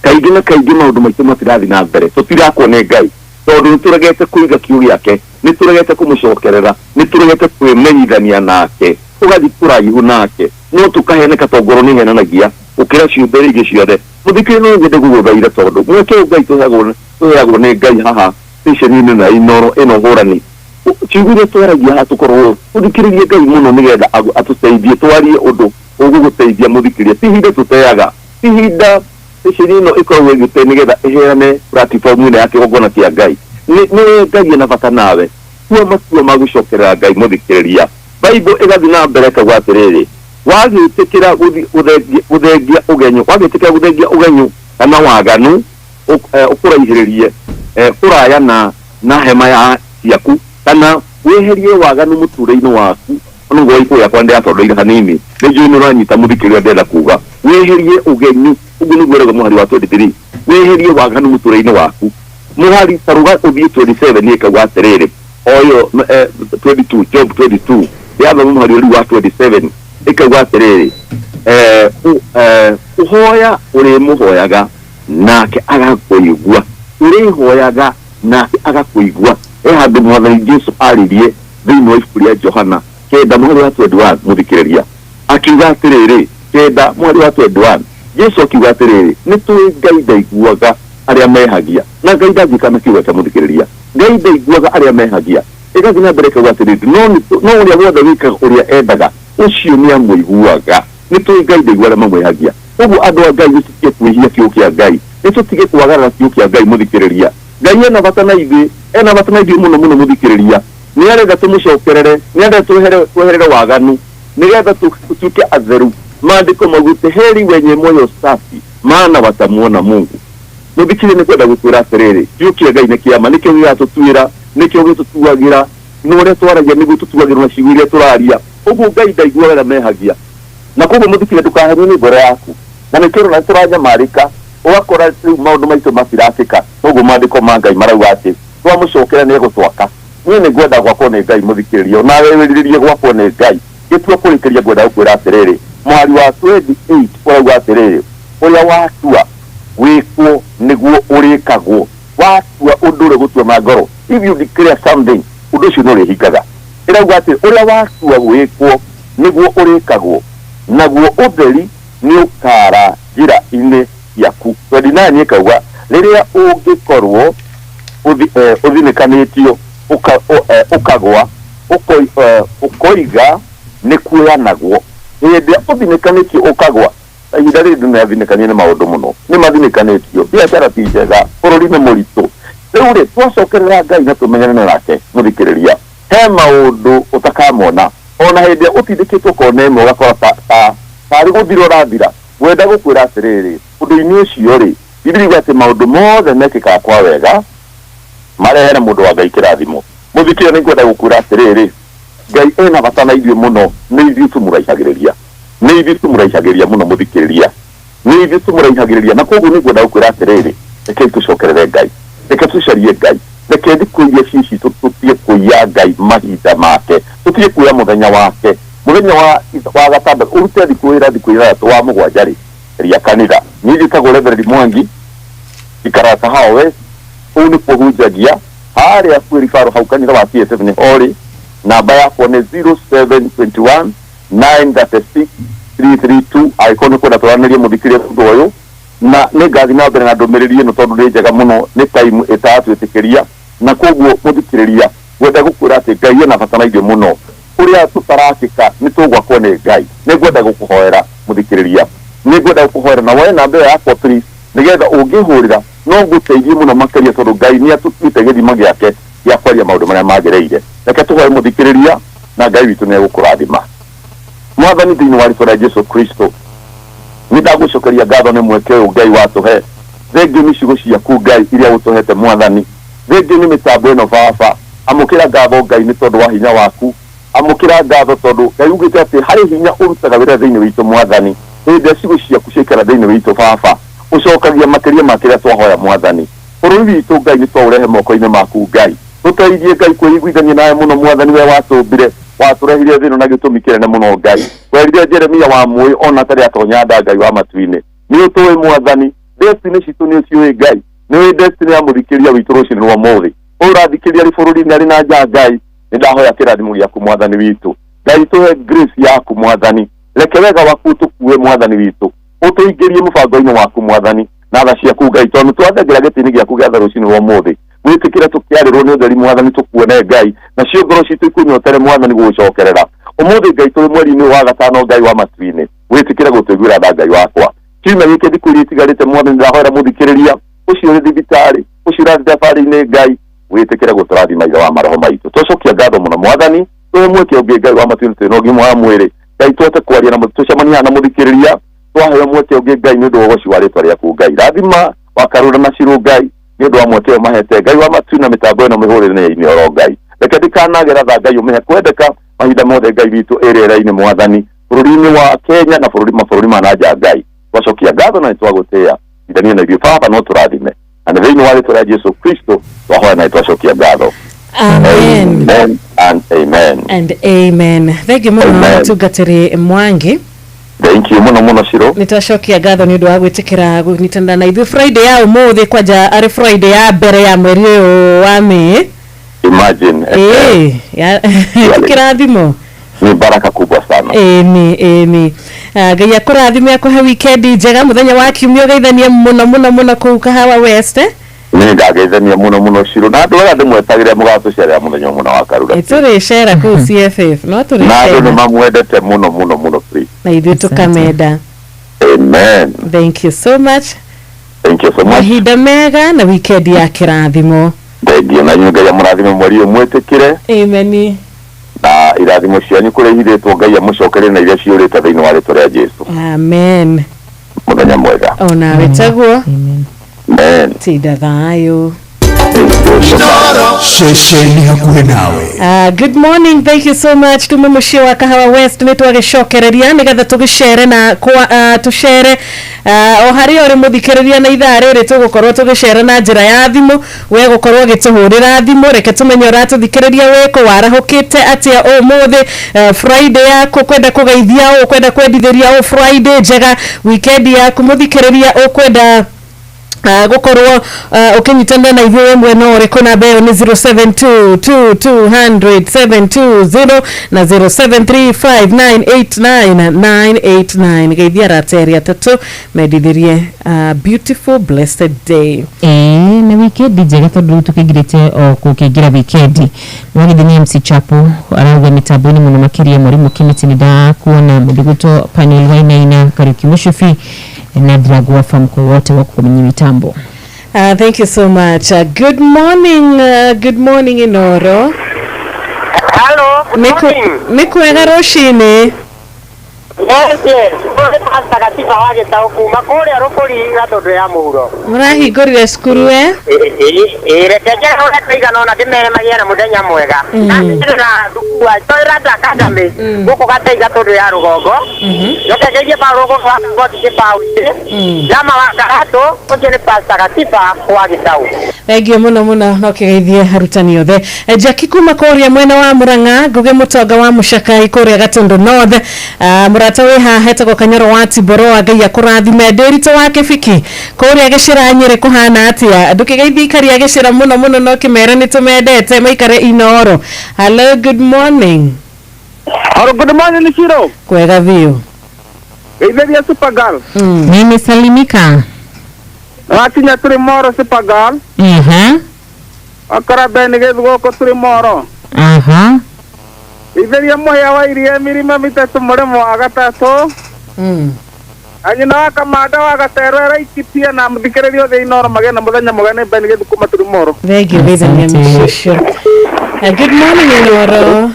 kaingĩ na kaingĩ maũndũ maitũ matirathiĩ na mbere, tũtirakwo nĩ Ngai tondũ nĩ tũregete kũiga kiugo gĩake, nĩ tũregete kũmũcokerera, nĩ tũregete kwĩmenyithania nake, tũgathiĩ kũraihu nake, no tũkaheneka tondũ ngoro nĩ ĩhenanagia gũkĩra ciũmbe iria ingĩ ciothe. Mũthikĩrĩria no nyende gũgũthaitha tondũ mweke ũyũ Ngai tũheagwo tũheagwo nĩ Ngai haha station-inĩ na Inooro ĩno hũrani, ciugo iria twaragia haha tũkorwo tũthikĩrĩrie Ngai mũno nĩgetha atũteithie twarie ũndũ ũgũgũteithia mũthikĩrĩria. Ti ihinda tũteaga, ti ihinda station ĩno ĩkoragwo ĩgĩte nĩgetha ĩheane platform ĩno ya kĩgongona kĩa Ngai. Nĩ nĩwe Ngai ena bata nawe, tua matua ma gũcokerera Ngai mũthikĩrĩria. Bible ĩgathiĩ na mbere ĩkauga atĩrĩrĩ, Wagĩtĩkĩra gũthengia ũgenyo, wagĩtĩkĩra gũthengia ũgenyo kana waganu ũkũraihĩrĩrie kũraya na hema ya ciaku, kana weherie waganu mũtũrĩre-inĩ waku. Ona ngoi kũrĩa kwa ndĩratondoire hanini nĩ njũĩ nĩ ũranyita mũthikĩrĩria ndĩrenda kuga weherie ũgenyu. Ũguo nĩguo ĩrauga mũhari wa 23, weherie waganu mũtũrĩre-inĩ waku. Mũhari taruga ũthiĩ 27 ĩkauga atĩrĩrĩ, oyo 22, Job 22 yathoma mũhari ũrĩa wa 27 ĩkauga atĩrĩrĩ, ũhoya ũrĩmũhoyaga nake agakũigua, ũrĩhoyaga nake agakũigua. He handũ Mwathani Jesu aririe thĩinĩ wa ibuku rĩa Johana 9 mũhari wa 21 mũthikĩrĩria, akiuga atĩrĩrĩ, 9 mũhari wa 21 Jesu akiuga atĩrĩrĩ, nĩ tũĩ Ngai ndaiguaga arĩa mehagia, na Ngai ndangĩka na kiugo kĩa mũthikĩrĩria. Ngai ndaiguaga arĩa mehagia. Ĩgathiĩ na mbere ĩkauga atĩrĩrĩ, no ũrĩa wothe wĩkaga ũrĩa endaga ũcio nĩ amũiguaga. Nĩ tũĩ Ngai ndaiguaga arĩa mamwĩhagia. Koguo andũ a Ngai nĩ tũtige kwĩhia kiugo kĩa Ngai, nĩ tũtige kwagarara kiugo kĩa Ngai mũthikĩrĩria. Ngai ena bata na ithuĩ, ena bata na ithuĩ mũno mũno mũthikĩrĩria. Nĩ arenda tũmũcokerere, nĩ arenda tweherere waganu nĩgetha tũtuĩke atheru. Maandĩko maugĩte heri wenye moyo safi maana watamuona Mungu. Mũthikĩrĩria nĩ kwenda gũkwĩra atĩrĩrĩ, kiugo kĩa Ngai nĩ kĩama, nĩkĩo gĩgatũtuĩra, nĩkĩo gĩtũtuagĩra, nĩ ũrĩa twaragia nĩguo tũtuagĩrwo na ciugo iria tũraria. Ũguo Ngai ndaiguaga arĩa mehagia. Na koguo mũthikĩrĩria ndũkahenio nĩ ngoro yaku, na nĩkĩo ũrona tũranyamarĩka, ũgakora rĩu maũndũ maitũ matirakĩka. Koguo maandĩko ma Ngai marauga atĩ twamũcokera nĩ egũtwaka. Niĩ nĩ ngwenda gwakwo nĩ Ngai mũthikĩrĩria, nawe wĩrirĩrie gwakwo nĩ Ngai. Gĩtua kũrĩkĩria ngwenda gũkwĩra atĩrĩrĩ, mũhari wa 28 ũrauga atĩrĩrĩ, ũrĩa watua wĩkwo nĩguo ũrĩkagwo. Watua ũndũ ũrĩa gũtua na ngoro, if you declare something, ũndũ ũcio nĩ ũrĩhingaga. Ĩrauga atĩ ũrĩa watua wĩkwo nĩguo ũrĩkagwo, naguo ũtheri nĩ ũkara njĩra-inĩ ciaku. 29 ĩkauga rĩrĩa ũngĩkorwo ũthinĩkanĩtio ũkagwa ũkoiga nĩ kuoyanagwo. Hĩndĩ ĩrĩa ũthinĩkanĩtio ũkagwa, ihinda rĩrĩ ndũ nĩathinĩkanie nĩ maũndũ mũno, nĩ mathinĩkanĩtio, biacara ti njega, bũrũri nĩ mũritũ. Rĩu rĩ, twacokerera Ngai na tũmenyane nake mũthikĩrĩria, he maũndũ ũtakamona. Ona hĩndĩ ĩrĩa ũtindĩkĩtwo kona ĩmwe ũgakora tarĩ gũthira ũrathira. Ngwenda gũkwĩra atĩrĩrĩ, ũndũ-inĩ ũcio rĩ, Bibilia ĩuga atĩ maũndũ mothe mekĩkaga kwa wega marehere mũndũ wa Ngai kĩrathimo. Mũthikĩrĩria nĩ ngwenda gũkwĩra atĩrĩrĩ, Ngai ena bata na ithuĩ mũno, nĩ ithuĩ tũmũraihagĩrĩria, nĩ ithuĩ tũmũraihagĩrĩria mũno mũthikĩrĩria, nĩ ithuĩ tũmũraihagĩrĩria. Na koguo nĩ ngwenda gũkwĩra atĩrĩrĩ, reke tũcokerere Ngai, reke tũcarie Ngai, reke thikũ iria ciĩ citũ tũtige kũiya Ngai mahinda make, tũtige kuoya mũthenya wake. Mũthenya wa gatandatũ ũrute thikũ ĩra thikũ ithathatũ, wa mũgwanja rĩ ria kanitha. Niĩ njĩtagwo Reverend Mwangi, ikaraga Kahawa West, kũu nĩkuo hunjagia, harĩa kwĩ ribaro hau kanitha wa TSF nĩ horĩ. Namba yakwa nĩ 0721 936 332. Angĩkorwo nĩ kwenda twaranĩrie mũthikĩrie ũndũ ũyũ, na nĩ ngathiĩ na mbere na ndũmĩrĩri ĩno tondũ nĩ njega mũno, nĩ time ĩtaratwĩtĩkĩria. Na koguo mũthikĩrĩria, ngwenda gũkwĩra atĩ Ngai ena bata na ithuĩ mũno. Ũrĩa tũtarakĩka nĩ tũgwakwo nĩ Ngai. Nĩ ngwenda gũkũhoera mũthikĩrĩria, nĩ ngwenda gũkũhoera na woe namba ĩyo yakwa please, nĩgetha ũngĩhũrĩra no ngũteithie mũno makĩria, tondũ Ngai nĩ atũtuĩte gĩthima gĩake gĩa kwaria maũndũ marĩa magĩrĩire. Reke tũhoe mũthikĩrĩria, na Ngai witũ nĩ egũkũrathima. Mwathani, thĩinĩ wa rĩtwa rĩa Jesu Kristo, nĩ ndagũcokeria ngatho nĩ mweke ũyũ Ngai watũhe. Thengiũ nĩ ciugo ciaku Ngai iria ũtũhete Mwathani, thengiũ nĩ mĩtambo ĩno Baba. Amũkĩra ngatho Ngai nĩ tondũ wa hinya waku, amũkĩra ngatho tondũ Ngai ugĩte atĩ harĩ hinya ũrutaga wĩra thĩinĩ witũ Mwathani. Hĩndĩ ĩrĩa ciugo ciaku ciaikara thĩinĩ witũ Baba, ũcokagia makĩria ma kĩrĩa twahoya Mwathani. Bũrũri witũ Ngai nĩ twaũrehe moko-inĩ maku Ngai, tũteithie Ngai kwĩiguithania nawe mũno Mwathani. We watũmbire, watũrehire thĩ ĩno na gĩtũmi kĩnene mũno Ngai. Werire Jeremia wa mũĩ ona atarĩ atonya nda Ngai wa matu-inĩ. Nĩ ũtũĩ Mwathani, destiny citũ nĩ ũciũĩ Ngai, nĩ ũĩ destiny ya mũthikĩria witũ rũcinĩ rwa ũmũthĩ. Ũyũ ũrathikĩrĩria arĩ bũrũri-inĩ arĩ na nja Ngai, nĩ ndahoya kĩrathimo gĩaku Mwathani witũ. Ngai tũhe grace yaku Mwathani, reke wega waku ũtũkue Mwathani witũ, ũtũingĩrie mũbango-inĩ waku Mwathani, na tha ciaku Ngai, tondũ nĩ twathengera gĩtĩ-inĩ gĩaku gĩa tha rũcinĩ rwa ũmũthĩ. Wĩtĩkĩre tũkĩarĩrwo nĩ ũtheri Mwathani, tũkuone Ngai, nacio ngoro citũ ikũnyotere Mwathani gũgũcokerera ũmũthĩ Ngai. Tũrĩ mweri-inĩ wa gatano Ngai wa matu-inĩ, wĩtĩkĩre gũtũiguĩra tha Ngai wakwa. Kiumia gĩkĩ thikũ iria itigarĩte Mwathani, ndahoera mũthikĩrĩria ũcio ũrĩ thibitarĩ, ũcio ũrathiĩ thabarĩ-inĩ Ngai, wĩtĩkĩre gũtũrathima Ithe wa maroho maitũ. Twacokia ngatho mũno Mwathani, tũhe mweke ũngĩ Ngai wa matu-inĩ, twĩna ũgima wa mwĩrĩ. Ngai tũhote kwaria na tũcemanie na mũthikĩrĩria twaheo mweke ũngĩ Ngai nĩ ũndũ wa ũgoci wa rĩtwa rĩaku Ngai rathima wa Karura na Cirũ Ngai nĩ ũndũ wa mweke ũyũ mahete Ngai wa matu na mĩtambo ĩno mĩhũrĩre ya Inooro Ngai reke ndikanagera tha Ngai ũmĩhe kwendeka mahinda mothe Ngai witũ ĩrĩera-inĩ mwathani bũrũri-inĩ wa Kenya na bũrũri mabũrũri ma na nja Ngai twacokia ngatho na nĩtwagũtĩĩa indania na ithuĩ Baba no tũrathime na nĩ thĩinĩ wa rĩtwa rĩa Jesu Kristo twahoya na nĩtwacokia ngatho. Amen. Amen and amen. And amen. Thank you muno mũtungatĩri Mwangi. Thank you muno muno Shiro. Nĩtwacokia ngatho nĩ ũndũ wa gwĩtĩkĩra kũnyitanĩra na ithuĩ Friday ya ũmũthĩ kwanja arĩ Friday ya mbere ya mweri ũyũ wa May. Imagine. Kĩrathimo. Ni baraka kubwa sana. Ĩni ĩni. Ngai akũrathime akũhe weekend njega mũthenya wa kiumia ũgeithanie mũno mũno mũno kũu Kahawa West. Nĩ ngageithania mũno mũno Shiro na andũ arĩa ndĩmwetagĩra mũgatũcerera mũthenya ũmwe na wa Karura. Tũrĩcera kũu CFF no Na andũ nĩ tũrĩcera mamwendete mũno mũno mũno please. na ithuĩ tũkamenda. Amen. Thank you so much. Thank you so much. Mahinda mega na weekend ya kĩrathimo. Thank you na inyuĩ Ngai amũrathime mweri ũyũ mwĩtĩkĩre Amen. na irathimo cianyu kũrĩa ihithĩtwo Ngai amũcokerie na iria ciũrĩte thĩinĩ wa rĩtwa rĩa Jesu. Amen. Mũthenya mwega. Onawe taguo. Amen. Tinda thayũ. Ceceni hakuhĩ nawe. Good morning, thank you so much. Tume mũciĩ wa Kahawa West nĩ twagĩcokereria nĩgetha tũgĩcere na kwa tũcere o harĩa ũrĩ mũthikĩrĩria na ithaa rĩrĩ tũgũkorwo tũgĩcera na njĩra ya thimũ we gũkorwo ũgĩtũhũrĩra thimũ reke tũmenye ũratũthikĩrĩria wĩkũ warahũkĩte atĩa ũmũthĩ Friday yaku kwenda kũgeithia ũ kwenda kwendithĩria ũ Friday njega weekend yaku mũthikĩrĩria ũkwenda gukorwo ukinyitanĩra na ithuĩ wĩ mwena ũrĩkũ namba ĩyo nĩ 0722200720 na 0735989989 geithia arata erĩ atatũ mendithĩrie beautiful blessed day. Na weekend njega tondũ rĩu tũkĩingĩrĩte o gũkĩingĩra weekend wagĩthiĩ nĩ MC Chapo arauga mĩtambo-inĩ mũno makĩria mwarimũ Kĩmĩtĩ nĩ ndakuona mũndũ gwĩtwo Paniel Wainaina Kariuki Mũcubi na Dragua Famco wote wako kwenye mitambo. Thank you so much. Good morning, good morning Inooro. Hello, good morning. Nĩ kwega rũcinĩ. Yes, yes. Pastor Gatiba wa Gĩtaũ kuma kũrĩa Rũkũri Gatũndũ ya mũhuro. Mũrahingũrire cukuru e? Reke njere ũrĩa tũigana ũna ndĩmere magĩe na mũthenya mwega. Na thukuru wa Toyota Academy gũkũ Gatei Gatũndũ ya rũgongo. Njoke ngeithie Paul gũkũ wa Goti Kĩbaũ-inĩ. Jama wa Karatũ ũcio nĩ Pastor Gatiba wa Gĩtaũ. Thengiũ mũno mũno no kĩgeithie arutani othe. Jackie kuma kũrĩa mwena wa Murang'a Ngugi Mũtonga wa Mũcakai kũrĩa Gatũndũ North. Mũrata wĩ haha etagwo Kanyoro wa Tiboroa Ngai akũrathime. Ndĩritũ wa Kĩbiki kũrĩa Gĩcĩra Nyĩrĩ kũhana atĩa? Ndũkĩgeithie aikari a Gĩcĩra mũno mũno no kĩmere nĩ tũmendete maikare Inooro. Hello, good morning. Hello, good morning Shiro. Kwega biũ. Geithĩria Super Girl. Nimesalimika. Wakinya tũrĩ moro Super Girl. Akora Ben gĩthugũkũ tũrĩ moro. Itheria mũhĩa wa iria mĩrima mĩtatũ mũrĩmo wa gatatũ. Anyina wa Kamanda wa Gaterwo eraikitie na mũthikĩrĩria othe Inooro magĩe na mũthenya mwega nĩ Ben gĩthukuma tũrĩ moro. Thank you geithania mũciĩ. Good morning Inooro.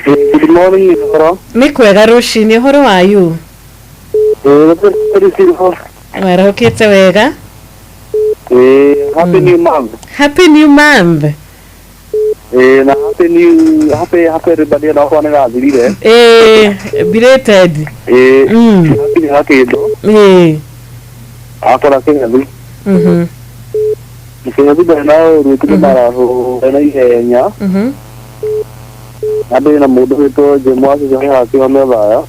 Good morning Inooro. Nĩ kwega rũcinĩ ũhoro wayu? Warahũkĩte wega? Happy new month. Happy new month. Na happy new happy happy everybody na kwa nĩrathirire. Belated. Happy happy ndo. Akora kĩng'ethu. Kĩng'ethu ndarĩ na ũru tũrĩ marahu na ihenya. Na ndĩ na mũndũ wĩtwo Jemu wa Cicũ haha Methaya.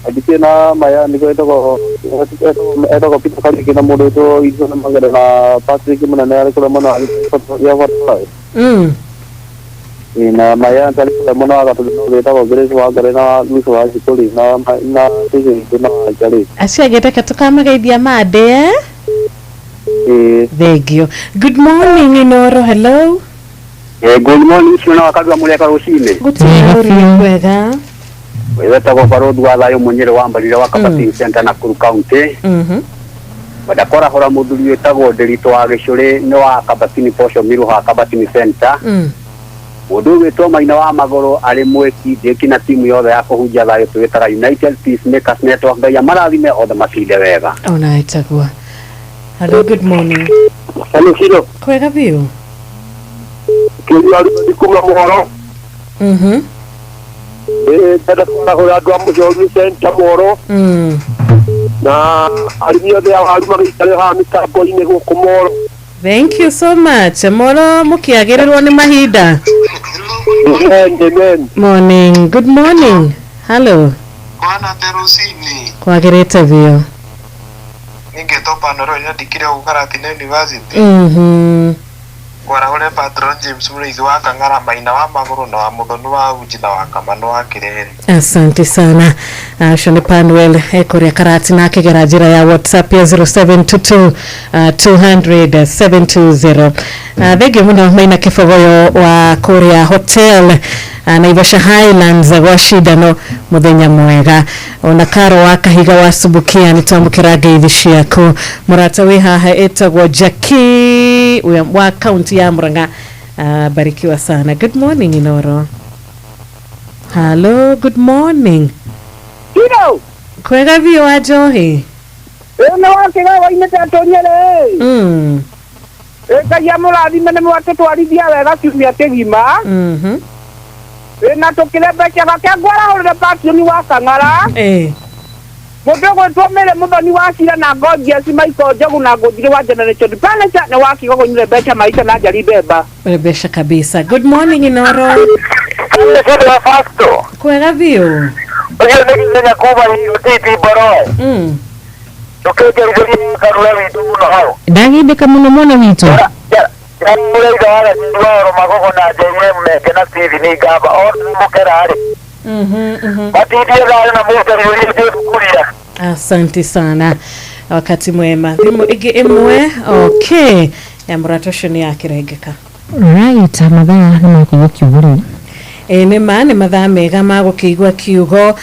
Andikĩ na maya nĩguo etagwo Peter Kariũki na mũndũ wĩtwo Wilson Magere na Patrick Mũnene arĩ kũrĩa mwena wa ya na maya arĩ kũrĩa mwena wa Gatũndũ no wĩtagwo Grace Wangari na Lucy wa Citũri na Cicũ witũ na Wanjarĩ. Acio angĩ reke tũkamageithia Monday. Thank you. Good morning Inooro. Hello. Good morning Shiro na wakadwa mũreka rũcinĩ. Gũtirĩ ũru kwega. Wetagwo Barũthi wa Thayũ Mũnyĩrĩ wa Mbarire wa Kabatin Center Nakuru County. Ndakorahũra mũthuri wĩtagwo Ndĩritũ wa Gĩcũrĩ nĩ wa Kabatini Posho Miru ha Kabatini Center. Mũndũ ũgwĩtwo Maina wa Magũrũ arĩ mwĩki ndĩki na timu yothe ya kũhunjia thayũ twĩtaga United Peacemakers Network. Ngai amarathime othe matinde wega. Ona ĩtagwo. Hello, good morning. Hello, Shiro. Kwega biũ. Kĩria rĩu kuma mohoro. Ndenda kwarahũra andũ a Mũcogi Center mohoro. Na arĩmi othe a waru magĩikare haha mĩtambo-inĩ gũkũ mohoro. Thank you so much. Moro mũkĩagĩrĩrwo nĩ mahinda. Amen, amen. Morning. Good morning. Hello. Kwana te rũcinĩ. Kwagĩrĩte biũ. Ningĩtwo Panoro nyandĩkire gũkũ Karatina University. Ngwarahũre Patron James Mũrĩithi wa Kang'ara, Maina wa Magũrũ na wa Mũthoni wa Uji na wa Kamano wa Kĩrere. Asante sana. Acio nĩ Panuel ekũrĩa Karatina akĩgera njĩra ya WhatsApp ya 0722 200 720. Thengiũ mũno Maina Kĩbogoyo wa kũrĩa hotel Naivasha Highlands gwa cindano, mũthenya mwega. Ona Karo wa Kahiga wa Subukia nĩ twamũkĩra ngeithi ciaku. Mũrata wĩ haha ĩtagwo Jackie wa kaunti ya Murang'a. Barikiwa sana. Good morning Inoro. Hello, good morning. Kiro. Kwega biũ wa Njohi. Ĩno wakĩga wainĩte atũnyere. Ngai amũrathime nĩ mwatũtwarithia wega kiumia kĩgima. Na tũkĩrembecaga ke ngwarahũrĩre Patron wa Kang'ara. Mũndũ ũgwĩtwo Mary Mũthoni wa Cira na Gorgeous Michael Njogu na Ngũnjiri wa Generation Furniture nĩ wakiuga kũnyure mbeca maisha na njari mbemba. Mbeca kabisa. Good morning Inoro. Kwega biũ. Ũcio nĩ gĩthenya kuma ũtiti mboro. Ndũkĩnjarithĩrie karura witũ mũno hau. Ndagindĩka mũno mwana witũ. Mũraiga wa Gaciri Magogo na JM Meke na Stephen Ngamba othe mũkera rĩ. Matindie thayũ na mũnjarithĩrie Jesu Kuria. Asante sana. Wakati mwema. Thimu ĩngĩ ĩmwe. Okay. Ya mũrata ũcio nĩ yakĩrengeka. Right, mathaa nĩ makũigua kiugo rĩu. Nĩ ma nĩ mathaa mega ma gũkĩigua kiugo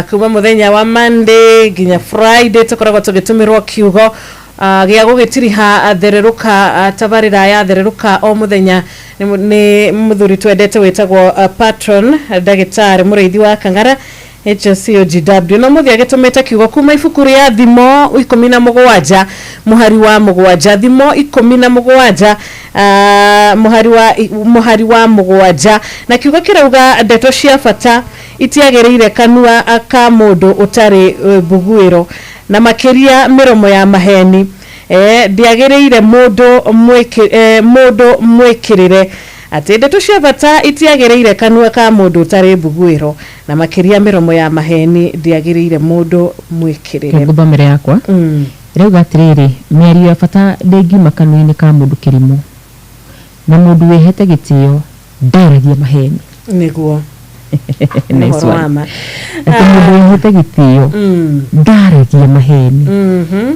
kuma mũthenya wa Monday nginya Friday tũkoragwo tũgĩtũmĩrwo kiugo gĩa gũgĩtiriha thererũka tabarĩra ya thererũka o mũthenya. Nĩ mũthuri twendete wĩtagwo Patron ndagĩtarĩ Mũrĩithi wa Kang'ara HCOGW no mũthĩ agĩtũmĩte kiugo kuma ibuku rĩa Thimo 17 mũhari wa 7 Thimo 17 mũhari wa 7 na kiugo kĩrauga ndeto cia bata itiagĩrĩire kanua ka mũndũ ũtarĩ mbuguĩro na makĩria mĩromo ya maheni. Ndiagĩrĩire mũndũ mwĩkĩrĩre atĩ ndeto cia bata itiagĩrĩire kanua ka mũndũ ũtarĩ mbuguĩro na makĩria mĩromo ya maheni ndiagĩrĩire mũndũ mwĩkĩrĩre. Ngũthomere yakwa ĩrauga atĩrĩrĩ, mĩario ya bata ndĩngiuma kanua-inĩ ka mũndũ kĩrimũ na mũndũ wĩhete gĩtĩo ndaragia maheni. Nĩguo. Nice one. Atĩ mũndũ wĩhete gĩtĩo ndaragia maheni,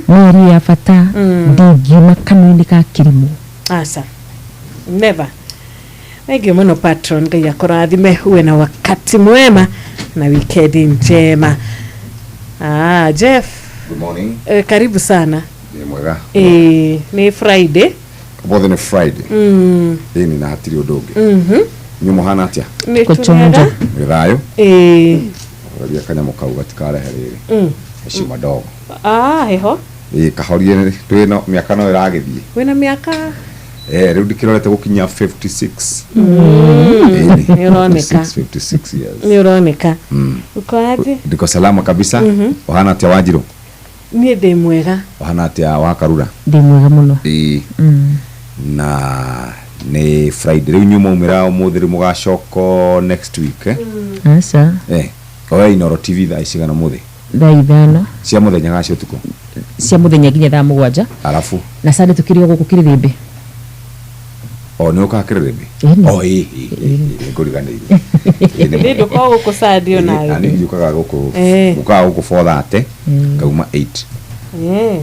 mĩario ya bata ndĩngiuma kanua-inĩ ka kĩrimũ. Asa. Never. Thank you mũno Patron, Ngai akũrathime, uwe na wakati mwema na wikendi njema. Jeff. Good morning. Karibu sana. Ni mwega. Ni Friday. Ũmũthĩ nĩ Friday. Ĩni na hatirĩ ũndũ ũngĩ. Inyuĩ mũhana atĩa? Nĩ tũrega. Nĩ thayũ? Ũrĩa kanyamũ kau gatikarehe rĩrĩ. Heshima ndogo. Heho. Kahorie twĩna mĩaka no ĩragĩthiĩ. Wĩna mĩaka? Rĩu ndikĩrorete gũkinyia 56. Nĩ ũroneka. 56 years. Nĩ ũroneka. Uko aje? Ndiko salama kabisa. Ũhana atĩa Wanjirũ? Niĩ ndĩ mwega. Ũhana atĩa wa Karura? Ndĩ mwega mũno. Na nĩ Friday rĩu inyuĩ mwaumĩra ũmũthĩ rĩu mũgacoko next week. Aca. Oya Inoro TV thaa cigana ũmũthĩ? Thaa 5 cia mũthenya gacia ũtukũ? Cia mũthenya nginya thaa 7. Arabu na Sunday tũkĩrĩ o gũkũ Kĩrĩrĩmbĩ. O nĩ ũkaga Kĩrĩrĩmbĩ? O ĩ ngũriganĩire. Nĩ ndũkoragwo gũkũ Sunday onawe? Niĩ njũkaga gũkũ, ũkaga gũkũ 4:30 ngauma 8.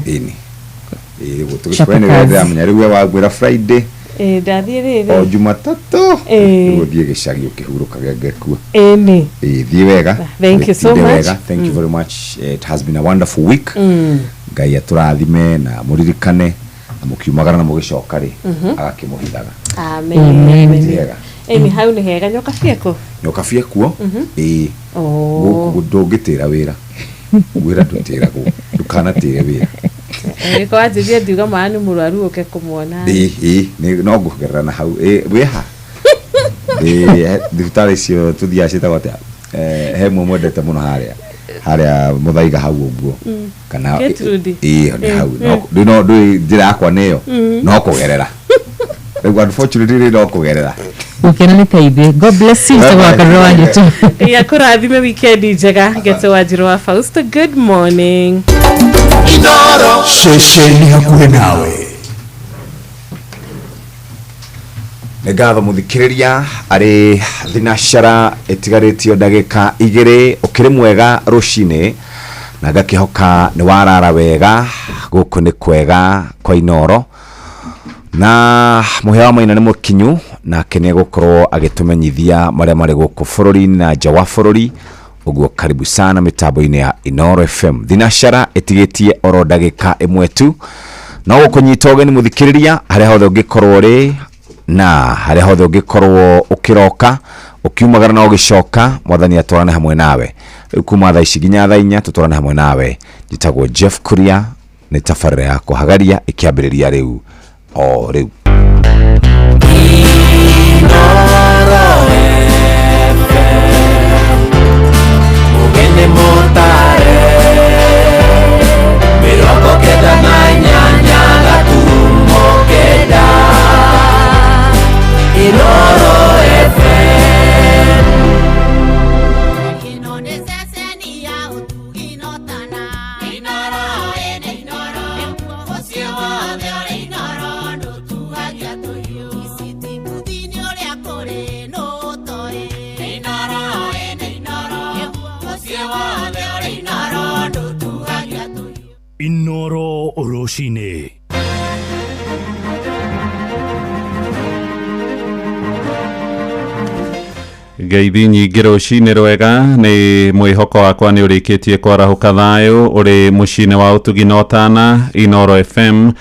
Ĩni. Rĩu tũgĩcemania ndĩramenya rĩu we wangwĩra Friday. Ndathiĩ rĩrĩ. O Jumatatũ. Rĩu ũthiĩ gĩcagi ũkĩhurũkage ngekua. Ĩni. Thiĩ wega. Thank you so much. Thank you very much. It has been a wonderful week. Ngai atũrathime na mũririkane na mũkiumagara na mũgĩcoka rĩ agakĩmũhithaga. Amen. Ĩni hau nĩ hega nyoka ciekuo. Nyoka ciekuo. Ĩĩ. Gũkũ ndũngĩtĩra wĩra. Wĩra ndũtĩragwo. Ndũkanatĩre wĩra. Nĩko wanjĩrie ndiuga mwana nĩ mũrwaru ũke kũmuona. Ĩĩ ĩĩ no ngũgerera na hau. Ĩĩ wĩha. Ĩĩ thibitarĩ icio tũthiaga ciĩtagwo atĩa? He mwe mwendete mũno harĩa. Harĩa Mũthaiga hau ũguo. Kana ĩĩ nĩ hau. No ndũĩ njĩra yakwa nĩyo. No kũgerera. Rĩu unfortunately no kũgerera. Gũkena nĩ ta ithuĩ. God bless you Mr. Wakarura wa Njutu. Ya kũrathime weekend njega. Ngeto wa Njirũ wa Fausto. Good morning. Inoro ceceni hakuhĩ nawe. Nĩ ngatho mũthikĩrĩria arĩ thinacara ĩtigarĩtio ndagĩka 2 ũkĩrĩ mwega rũcinĩ na ngakĩhoka nĩ warara wega gũkũ nĩ kwega kwa Inoro na mũhĩa wa Maina nĩ mũkinyu nake nĩ egũkorwo agĩtũmenyithia marĩa marĩ gũkũ bũrũri-inĩ na nja wa bũrũri ũguo karibu sana mĩtambo-inĩ ya Inoro FM. Thinacara ĩtigĩtie oro ndagĩka 1 tu no gũkũnyita ũgeni mũthikĩrĩria harĩa hothe ũngĩkorwo ũrĩ na harĩa hothe ũngĩkorwo ũkĩroka ũkiumagara na ũgĩcoka mwathani atwarane hamwe nawe. Rĩu kuma thaa ici nginya thaa 4 tũtwarane hamwe nawe. Njĩtagwo Jeff Kuria nĩ tabarĩra ya kũhagaria ĩkĩambĩrĩria rĩu o rĩu. Inoro FM mugene motare 98 gaturumo 9 Inoro FM. Inoro rũcinĩ. Ngeithi nyingĩ rũcinĩ rwega nĩ mwĩhoko wakwa nĩ ũrĩkĩtie kwarahũka thayũ ũrĩ mũciĩ-inĩ wa ũtugi na ũtana Inoro FM.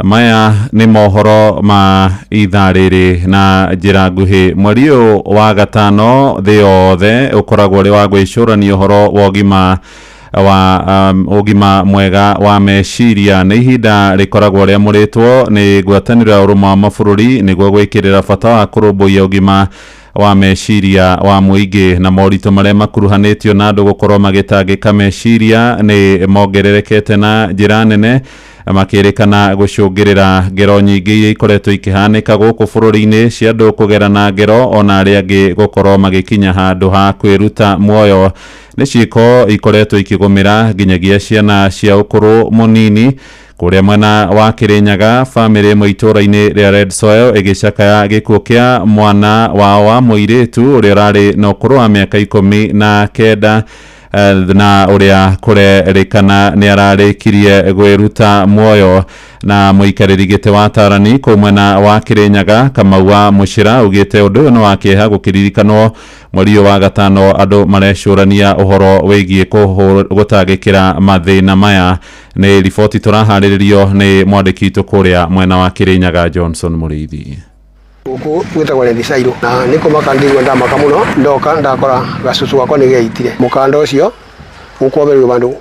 Maya nĩ mohoro ma ithaa rĩrĩ na njĩra nguhĩ. Mweri ũyũ wa gatano thĩ yothe ũkoragwo ũrĩ wa gwĩcũrania ũhoro wa ũgima wa ũgima mwega wa meciria. Nĩ ihinda rĩkoragwo rĩamũrĩtwo nĩ ngwatanĩro ya ũrũmwe wa mabũrũri nĩguo gwĩkĩrĩra bata wa kũrũmbũiya ũgima wa meciria wa mũingĩ na moritũ marĩa makuruhanĩtio na andũ gũkorwo magĩtangĩka meciria nĩ mongererekete na njĩra nene makĩrĩkana gũcũngĩrĩra ngero nyingĩ iria ikoretwo ikĩhanĩka gũkũ bũrũri-inĩ cia andũ kũgerana ngero ona arĩa angĩ gũkorwo magĩkinya handũ ha kwĩruta muoyo. Nĩ ciĩko ikoretwo ikĩgũmĩra nginyagia ciana cia ũkũrũ mũnini. Kũrĩa mwena wa Kĩrĩnyaga bamĩrĩ ĩmwe itũũra-inĩ rĩa Red Soil ĩgĩcakaya gĩkuũ kĩa mwana wao wa mũirĩtu ũrĩa ũrarĩ na ũkũrũ wa mĩaka 19 na ũrĩa kũrerĩkana nĩ ararĩkirie gwĩruta muoyo. Na mũikarĩri gĩtĩ wa atarani kũu mwena wa Kĩrĩnyaga Kamau wa Mũcĩra augĩte ũndũ ũyũ nĩ wa kĩeha gũkĩririkanwo mweri ũyũ wa gatano andũ marecũrania ũhoro wĩgiĩ gũtangĩkĩra mathĩna maya. Nĩ riboti tũraharĩrĩrio nĩ mwandĩki witũ kũrĩa mwena wa Kĩrĩnyaga Johnson Mũrĩithi. Gũkũ gwĩtagwo Red na nĩ kũmaka ndĩigua ndamaka mũno ndoka ndakora gacucu gakwa nĩ geitire mũkanda ũcio ũkwobereirwo bandũ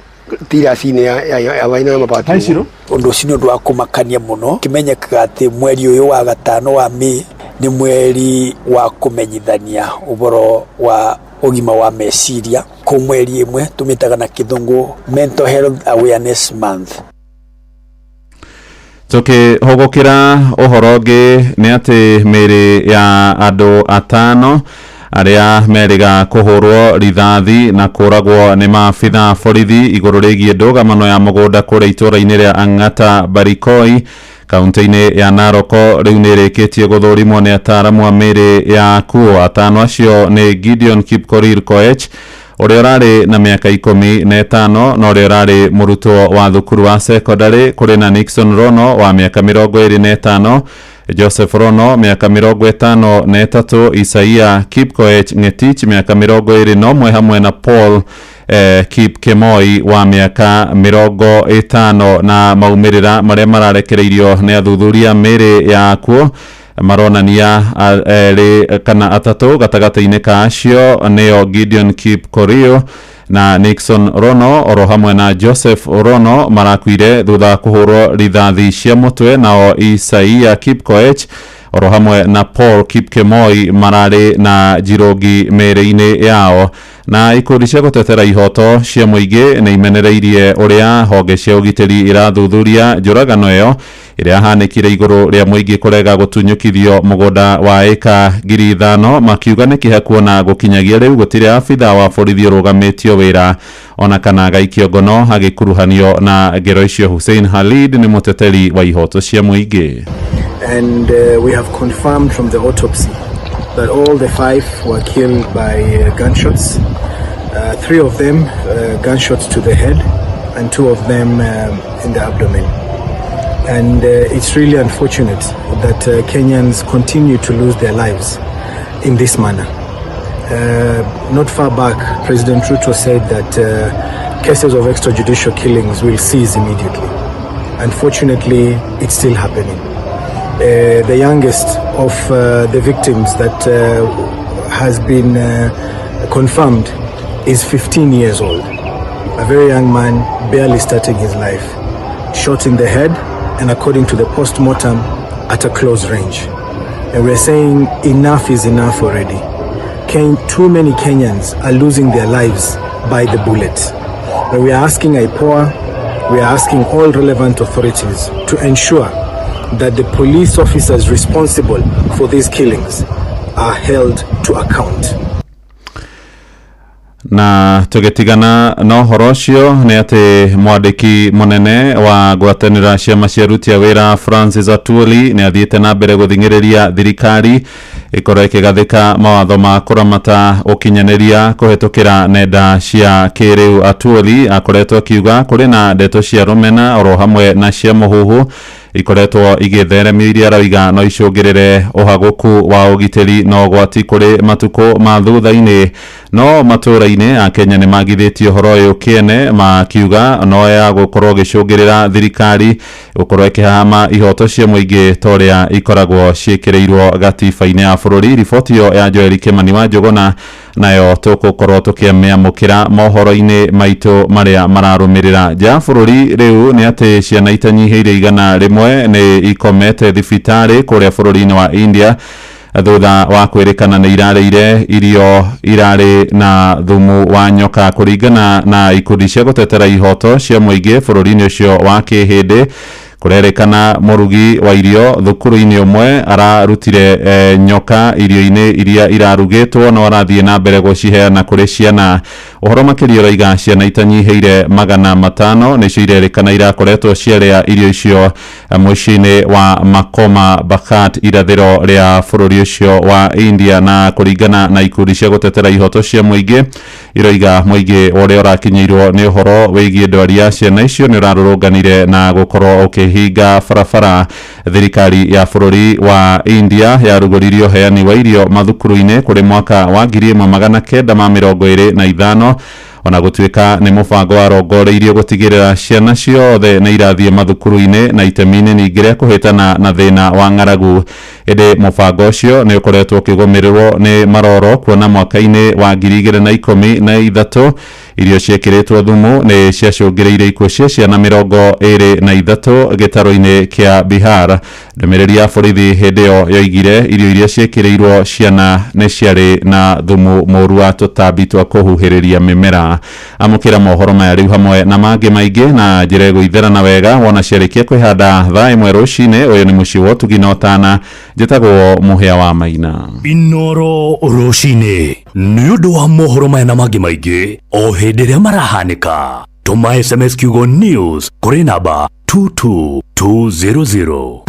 tirasi-inĩ ya baina ya mabati. Ũndũ ũcio nĩ ũndũ wa kũmakania mũno kĩmenyekaga atĩ mweri ũyũ wa gatano wa Mĩĩ nĩ mweri wa kũmenyithania ũhoro wa ũgima wa meciria. Kũ mweri ĩmwe tũmĩtaga na kĩthũngũ Mental Health Awareness Month. Tũkĩhũgũkĩra ũhoro ũngĩ nĩ atĩ mĩĩrĩ ya andũ 5 arĩa merĩga kũhũrwo rithathi na kũragwo nĩ maabitha borithi igũrũ rĩgiĩ ndũgamano ya mũgũnda kũrĩa itũũra-inĩ rĩa Ang'ata Barikoi kaunti-inĩ ya Narok rĩu nĩ ĩrĩkĩtie gũthũrimwo nĩ ataaramu a mĩĩrĩ ya kuo. 5 acio nĩ Gideon Kipkorir Koech ũrĩa ũrarĩ na mĩaka 15 na ũrĩa ũrarĩ mũrutwo wa thukuru wa secondary, kũrĩ na Nixon Rono wa mĩaka 25, Joseph Rono mĩaka 53, Isaia Kipkoech Ngetich mĩaka 21 hamwe na Paul Kipkemoi wa mĩaka 50. Na maumĩrĩra marĩa mararekereirio nĩ athuthuria mĩĩrĩ ya kuo Maronania erĩ kana atatũ gatagatĩ-inĩ ka acio nĩo Gideon Kipkorir na Nixon Rono oro hamwe na Joseph Rono marakuire thutha wa kũhũrwo rithathi cia mũtwe, nao Isaia Kipkoech oro hamwe na Paul Kipkemoi mararĩ na njirũngi mĩĩrĩ-inĩ yao. Na ikundi cia gũtetera ihoto cia mũingĩ nĩ imenereirie ũrĩa honge cia ũgitĩri irathuthuria njũragano ĩyo ĩrĩa yahanĩkire igũrũ rĩa mũingĩ kũrega gũtunyũkithio mũgũnda wa ĩka 5,000, makiuga nĩ kĩeha kuona gũkinyagia rĩu gũtirĩ abitha wa borithi ũrũgamĩtio wĩra ona kana agaikio ngono agĩkuruhanio na ngero icio. Hussein Khalid nĩ mũteteri wa ihoto cia mũingĩ. And we have confirmed from the autopsy that all the 5 were killed by gunshots. 3 of them gunshots to the head and 2 of them in the abdomen. And it's really unfortunate that Kenyans continue to lose their lives in this manner. Not far back, President Ruto said that cases of extrajudicial killings will cease immediately. Unfortunately, it's still happening. The youngest of the victims that has been confirmed is 15 years old. A very young man, barely starting his life, shot in the head, and according to the post-mortem, at a close range. And we're saying enough is enough already. Too many Kenyans are losing their lives by the bullet. And we are asking IPOA, we are asking all relevant authorities to ensure that the police officers responsible for these killings are held to account. Na tũgĩtigana na ũhoro ũcio nĩ atĩ mwandĩki mũnene wa ngwatanĩro ya ciama cia aruti a wĩra Francis Atwoli nĩ athiĩte na mbere gũthing'ĩrĩria thirikari ĩkorwo ĩkĩgathĩka mawatho ma kũramata ũkinyanĩria kũhetũkĩra nenda cia kĩrĩu. Atwoli akoretwo akiuga kũrĩ na ndeto cia rũmena oro hamwe na cia mũhuhu ikoretwo igĩtheremio iria arauga no icũngĩrĩre ũhagũku wa ũgitĩri na ũgwati kũrĩ matukũ ma thutha-inĩ. No matũũra-inĩ akenya nĩ magithĩtie ũhoro ũyũ kĩene, makiuga no ya gũkorwo gĩcũngĩrĩra thirikari gũkorwo ĩkĩhama ihoto cia mũingĩ ta ũrĩa ikoragwo ciĩkĩrĩirwo gatiba-inĩ ya bũrũri. Riboti ĩyo ya Joel Kimani wa Njũgũna nayo tũgũkorwo tũkĩmĩamũkĩra mohoro-inĩ maitũ marĩa mararũmĩrĩra. Nja ya bũrũri rĩu nĩ atĩ ciana itanyihĩire 100 nĩ ikomete thibitarĩ kũrĩa bũrũri-inĩ wa India thutha wa kwĩrĩkana nĩ irarĩire irio irarĩ na thumu wa nyoka. Kũringana na ikundi cia gũtetera ihoto cia mũingĩ bũrũri-inĩ ũcio wa kĩhĩndĩ, kũrerĩkana mũrugi wa irio thukuru-inĩ ũmwe ararutire nyoka irio-inĩ iria irarugĩtwo no arathiĩ na mbere gũciheana kũrĩ ciana. Ũhoro makĩria ũraiga ciana itanyihĩire 500 nĩcio irerĩkana irakoretwo ciarĩa irio icio mũciĩ-inĩ wa Makoma Bakat irathĩro rĩa bũrũri ũcio wa India. Na kũringana na ikundi cia gũtetera ihoto cia mũingĩ iroiga mũingĩ ũrĩa ũrakinyĩirwo nĩ ũhoro wĩgiĩ ndwari ya ciana icio nĩ ũrarũrũnganire na gũkorwo ũkĩhinga barabara. Thirikari ya bũrũri wa India yarugũririe ũheani wa irio mathukuru-inĩ kũrĩ mwaka wa 1925 ona gũtuĩka nĩ mũbango warongoreirio gũtigĩrĩra ciana ciothe nĩ irathiĩ mathukuru-inĩ na itemi-inĩ ningĩ rĩa kũhĩtana na thĩna wa ng'aragu. Ĩndĩ mũbango ũcio nĩ ũkoretwo ũkĩgũmĩrĩrwo nĩ maroro kuona mwaka-inĩ wa 2013 irio ciĩkĩrĩtwo thumu nĩ ciacũngĩrĩirie ikuũ cia ciana 23 gĩtarũ-inĩ kĩa Bihar. Ndũmĩrĩri ya borithi hĩndĩ ĩyo yoigire irio iria ciĩkĩrĩirwo ciana nĩ ciarĩ na thumu mũru wa tũtambi twa kũhuhĩrĩria mĩmera. Amũkĩra mohoro maya rĩu hamwe na mangĩ maingĩ na njĩra ĩgũitherana wega wona ciarĩkia kwĩhanda thaa 1 rũcinĩ. Ũyũ nĩ mũciĩ wa ũtugi na ũtana, njĩtagwo Mũhĩa wa Maina. Inoro rũcinĩ nĩ ũndũ wa mohoro maya na mangĩ maingĩ o hĩndĩ ĩrĩa marahanĩka. Tũma SMS kiugo news kũrĩ namba 22200.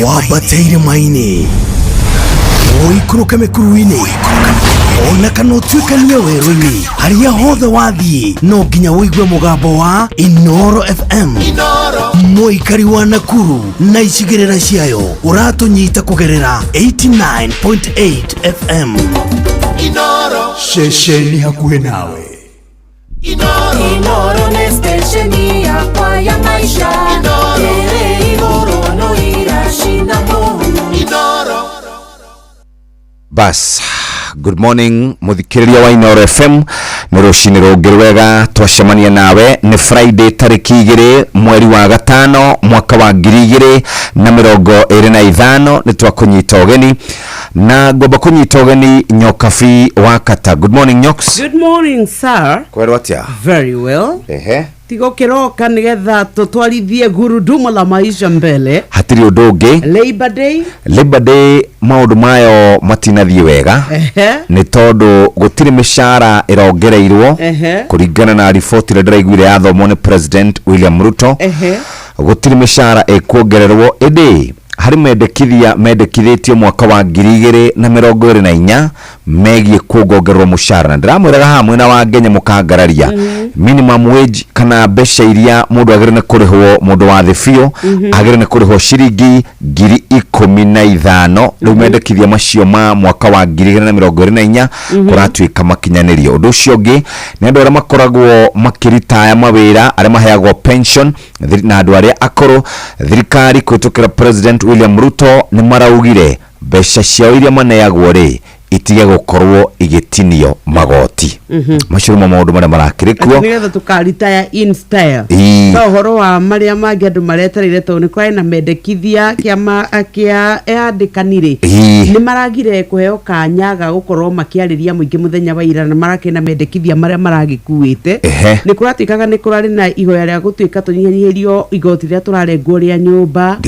Wambate irĩma-inĩ, ũikũrũke mĩkuru-inĩ, ona kana ũtuĩkanie werũ-inĩ, harĩa hothe wathiĩ no nginya ũigue mũgambo wa Inoro FM. Mũikari wa Nakuru na icigĩrĩra ciayo ũratũnyita kũgerera 89.8 FM. Inoro. Ceceni hakuhĩ nawe. Inoro nĩ stesheni yakwa ya maisha. Ĩrĩ igũrũ no iracina mũhu. Inoro. Bas, good morning muthikiriria wa Inoro FM, nĩ rũcinĩ rũngĩ rwega twacemania nawe. Nĩ Friday tarĩki 2 mweri wa 5 mwaka wa 2025. Nĩ twakũnyita ũgeni na ngomba kũnyita ũgeni Nyokabi wa Kata. Good morning, Nyoks. Good morning, sir. Kwerwo atĩa? Very well. Ehe. Tigo kiroka nigetha tutwarithie gurudumu la maisha mbele. Hatirĩ ũndũ ũngĩ. Labor Day. Labor Day maũndũ mayo matinathiĩ wega nĩ tondũ gũtirĩ mĩcara ĩrongereirwo kũringana na riboti ĩrĩa ndĩraiguire yathomwo nĩ President William Ruto. Gũtirĩ mĩcara ĩkuongererwo, ĩndĩ harĩ mendekithia mendekithĩtio mwaka wa 2024 megiĩ kuongongererwo mũcara, na ndĩramwĩraga haha mwena wa Ngenya mũkangararia minimum wage kana mbeca iria mũndũ agĩrĩire nĩ kũrĩhwo, mũndũ wa thĩ biũ agĩrĩire nĩ kũrĩhwo ciringi 15,000. Rĩu mendekithia macio ma mwaka wa 2024 kũratuĩka makinyanĩrio. Ũndũ ũcio ũngĩ nĩ andũ arĩa makoragwo makĩritaya mawĩra, arĩa maheagwo pension na andũ arĩa akũrũ, thirikari kũhĩtũkĩra President William Ruto nĩ maraugire mbeca ciao iria maneagwo rĩ itige gũkorwo igĩtinio magoti. Macio nĩmo maũndũ marĩa marakĩrĩ kuo. Atĩ nigetha tukaritaya in style. Ii. Ta ũhoro wa marĩa mangĩ andũ maretereire, tondũ nĩ kwarĩ na mendekithia kĩama kĩa andĩkani rĩ nĩ maragire kũheo kanya ga gũkorwo makĩarĩria mũingĩ mũthenya wa ira, na marakĩrĩ na mendekithia marĩa maragĩkuĩte. Nĩ kũratuĩkaga nĩ kũrarĩ na ihoya rĩa gũtuĩka tũnyihanyihĩrio igoti rĩrĩa tũrarengwo rĩa nyũmba.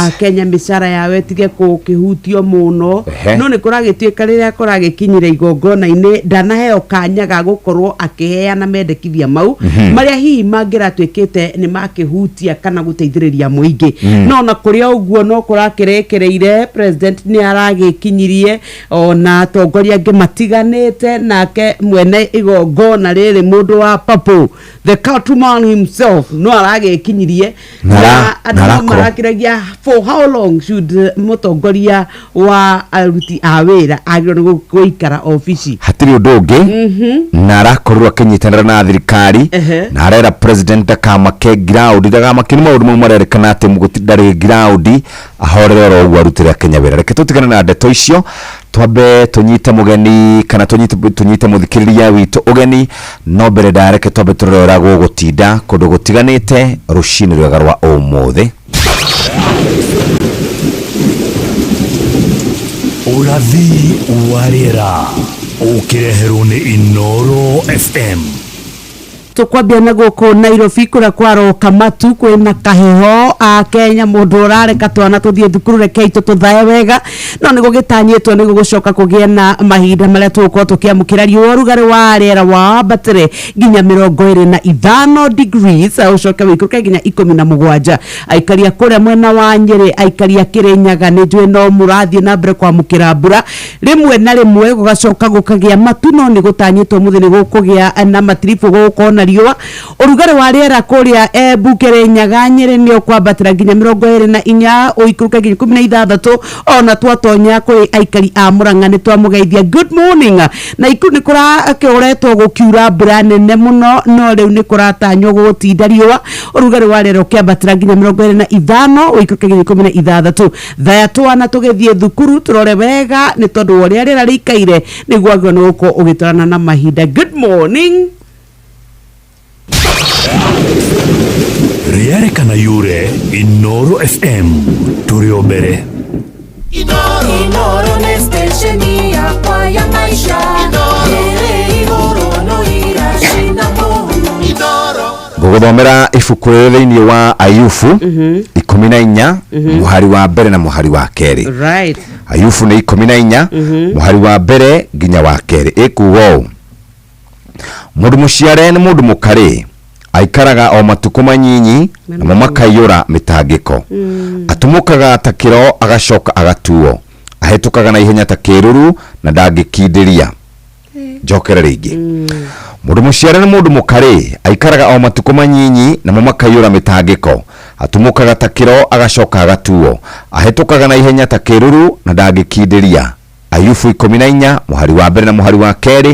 Akenya mĩcara yao ĩtige gũkĩhutio mũno. No nĩ kũragĩtuĩka rĩrĩa kũragĩkinyire igongona-inĩ ndanaheo kanya ga gũkorwo akĩheana mendekithia mau marĩa hihi mangĩratuĩkĩte nĩ makĩhutia kana gũteithĩrĩria mũingĩ. No ona kũrĩ o ũguo no kũrakĩrekereire president nĩ aragĩkinyirie ona atongoria angĩ matiganĩte, nake mwene igongona rĩrĩ mũndũ wa purple, the countryman himself, no aragĩkinyirie. Na andũ no arakorwo. marakĩragia for how long should mũtongoria wa aruti a wĩra agĩrĩirwo nĩ gũikara obici. Hatirĩ ũndũ ũngĩ, na arakorirwo akĩnyitanĩra na thirikari na arera president ndakamake ground, ndakamake nĩ maũndũ mau marerĩkana atĩ ndarĩ ground, ahorere oro ũguo arutĩre Akenya wĩra. Reke tũtigane na ndeto icio, twambe tũnyite mũgeni kana tũnyite mũthikĩrĩria witũ ũgeni, no mbere ndareke twambe tũrore ũrĩa gũgũtinda kũndũ gũtiganĩte rũcinĩ rwega rwa ũmũthĩ. Ũrathi wa rĩera ũkĩreherwo nĩ Inoro FM. Tukwambia na gũkũ Nairobi kũrĩa kwaroka matu, kwĩna kaheho. A Kenya mũndũ ũrareka twana tũthiĩ thukuru, rekei tũtũthae wega, no nĩ gũgĩtanyĩtwo nĩ gũgũcoka kũgĩe na mahinda marĩa tũgũkorwo tũkĩamũkĩra riũa, ũrugarĩ wa rĩera wambatĩre nginya 25 degrees, ũcoke wĩikũrũke nginya 17. Aikari a kũrĩa mwena wa Nyĩrĩ, aikari a Kĩrĩnyaga, nĩ njũĩ no mũrathiĩ na mbere kwamũkĩra mbura rĩmwe na rĩmwe, gũgacoka gũkagĩa matu, no nĩ gũtanyĩtwo mũthĩ nĩ gũkũgĩa na matiribũ, gũgũkorwo na riũa. Ũrugarĩ wa rĩera kũrĩa Embu, Kĩrĩnyaga, Nyĩrĩ nĩ ũkwambatĩra nginya 24, ũikũrũke nginya 16. Ona twatonya kũrĩ aikari a Mũrang'a nĩ twamũgeithia good morning. Na iku nĩ kũrakĩoretwo gũkiura mbura nene mũno, no rĩu nĩ kũratanywo gũgũtinda riũa, ũrugarĩ wa rĩera ũkĩambatĩra nginya 25, ũikũrũke nginya 16. Thaya twana tũgĩthiĩ thukuru tũrore wega, nĩ tondũ wa ũrĩa rĩera rĩikaire nĩguo agĩrĩirwo nĩ gũkorwo ũgĩtwarana na mahinda. Good morning. Rĩarĩ kana yure Inoro FM tũrĩ o mbere. Inoro nĩ stesheni yakwa ya maisha. Ĩrĩ igũrũ no iracina mũhu. Ngũgũthomera ibuku rĩrĩ thĩinĩ wa Ayubu 14 mũhari wa mbere na mũhari wa kerĩ. Ayubu nĩ 14 mũhari wa mbere nginya wa kerĩ, ĩkuga ũũ: mũndũ mũciare nĩ mũndũ mũkarĩ, aikaraga o matukũ manyinyi namo makaiyũra mĩtangĩko. Atumũkaga ta kĩro agacoka agatuo, ahĩtũkaga na ihenya ta kĩruru na ndangĩkindĩria. Njokere rĩngĩ. Mũndũ mũciare nĩ mũndũ mũkarĩ, aikaraga o matukũ manyinyi namo makaiyũra mĩtangĩko. Atumũkaga ta kĩro agacoka agatuo, ahĩtũkaga na ihenya ta kĩruru na ndangĩkindĩria. Ayubu 14 muhari wa mbere na muhari wa keri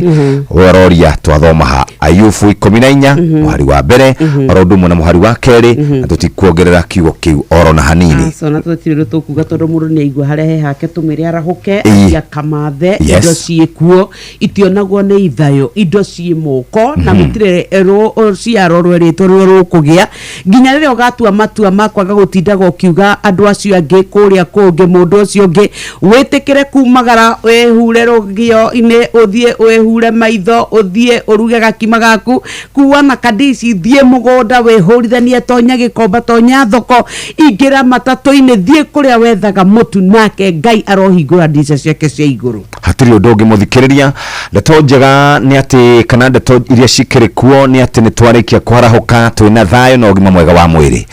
ũroria twathoma ha Ayubu 14 muhari wa mbere oro ũndũ ũmwe na muhari wa keri na tũtikuongerera kiugo kĩu oro na hanini. Aca na tũtirĩ tũkuga tondũ mũndũ nĩ aigua harĩa he hake tũmĩre arahũke akamathe indo ciĩkuo itionagwo nĩ ithayo indo ciĩ moko na gũtirĩ rũciaro rwerĩtwo rũrĩa rũkũgĩa nginya rĩrĩa ũgatua matua ma kwaga gũtindaga ũkiuga andũ acio angĩ kũrĩa kũngĩ mũndũ ũcio ũngĩ wĩtĩkĩre kumagara wĩhure rũgio-inĩ ũthiĩ wĩhure maitho ũthiĩ ũruge gakima gaku kuwa na kandici thiĩ mũgũnda wĩhũrithanie tonya gĩkomba tonya thoko ingĩra matatũ-inĩ thiĩ kũrĩa wethaga mũtu nake Ngai arohingũra ndica ciake cia igũrũ. Hatirĩ ũndũ ũngĩ mũthikĩrĩria. Ndeto njega nĩ atĩ kana ndeto iria cikĩrĩ kuo nĩ atĩ nĩ twarĩkia kwarahũka twĩna thayũ na ũgima mwega wa mwĩrĩ.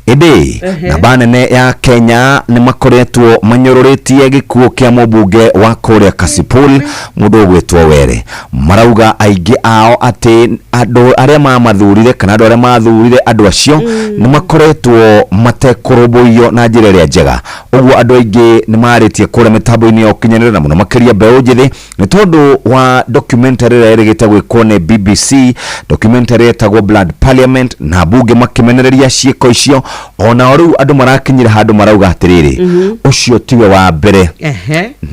Ĩndĩ namba nene ya Kenya nĩ makoretwo manyũrũrĩtie gĩkuũ kĩa mũmbunge wa kũrĩa Kasipul mũndũ ũgwĩtwo Were. Marauga aingĩ ao atĩ andũ arĩa mamathurire kana andũ arĩa mathurire andũ acio nĩ makoretwo matekũrũmbũiyo na njĩra ĩrĩa njega. Ũguo andũ aingĩ nĩ marĩtie kũrĩa mĩtambo-inĩ ya ũkinyanĩria na mũno makĩria mbeũ njĩthĩ nĩ tondũ wa documentary ĩrĩa ĩrĩgĩte gwĩkwo nĩ BBC, documentary ĩtagwo Blood Parliament, na mbunge makĩmenereria ciĩko icio. Ona rĩu andũ marakinyĩra handũ marauga atĩrĩrĩ ũcio tiwe wa mbere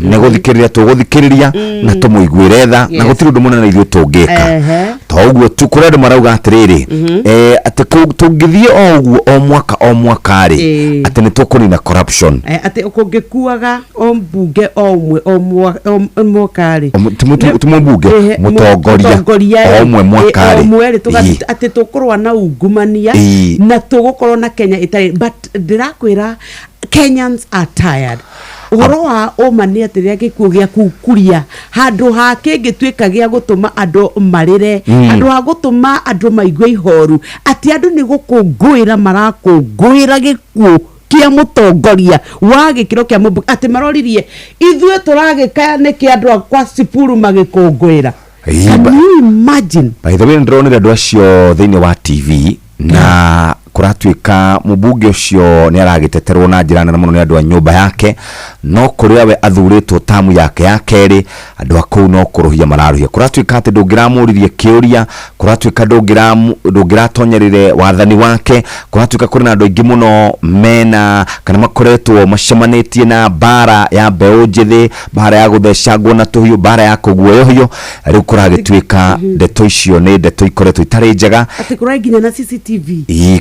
nĩ gũthikĩrĩria tũgũthikĩrĩria na tũmũiguĩre tha na gũtirĩ ũndũ mũnene ithuĩ tũngĩka. To ũguo tu kũrĩ andũ marauga atĩrĩrĩ atĩ tũngĩthiĩ o ũguo o mwaka o mwaka rĩ atĩ nĩ tũkũnina corruption. Atĩ kũngĩkuaga o mbunge o ũmwe o mwaka rĩ ti mũmbunge mũtongoria o ũmwe mwaka rĩ atĩ tũkũrũa na ungumania na tũgũkorwo na Kenya ĩtarĩ. But ndĩrakwĩra Kenyans are tired. Ũhoro wa ũma nĩ atĩ rĩrĩa gĩkuũ gĩaku kuria handũ ha kĩngĩtuĩka gĩa gũtũma andũ marĩre handũ ha gũtũma andũ maigue ihoru atĩ andũ nĩ gũkũngũĩra marakũngũĩra gĩkuũ kĩa mũtongoria wa gĩkĩro kĩa mũmbunge atĩ maroririe ithuĩ tũragĩkaya nĩkĩ andũ a Kasipul magĩkũngũĩra. Can you imagine? By the way ndĩronire andũ acio thĩinĩ wa TV na kũratuĩka mũmbunge ũcio nĩ aragĩteterwo na njĩra nene mũno nĩ andũ a nyũmba yake no kũrĩa we athurĩtwo tamu yake ya kerĩ andũ a kũu no kũrũhia mararũhia. Kũratuĩka atĩ ndũngĩramũririe kĩũria, kũratuĩka ndũngĩratonyerire wathani wake, kũratuĩka kũrĩ na andũ aingĩ mũno mena kana makoretwo macemanĩtie na mbara ya mbeũ njĩthĩ, mbara ya gũthecangwo na tũhiũ, mbara ya kũguoyohio. Rĩu kũragĩtuĩka ndeto icio nĩ ndeto ikoretwo itarĩ njega atĩ kũrarĩ nginya na CCTV ii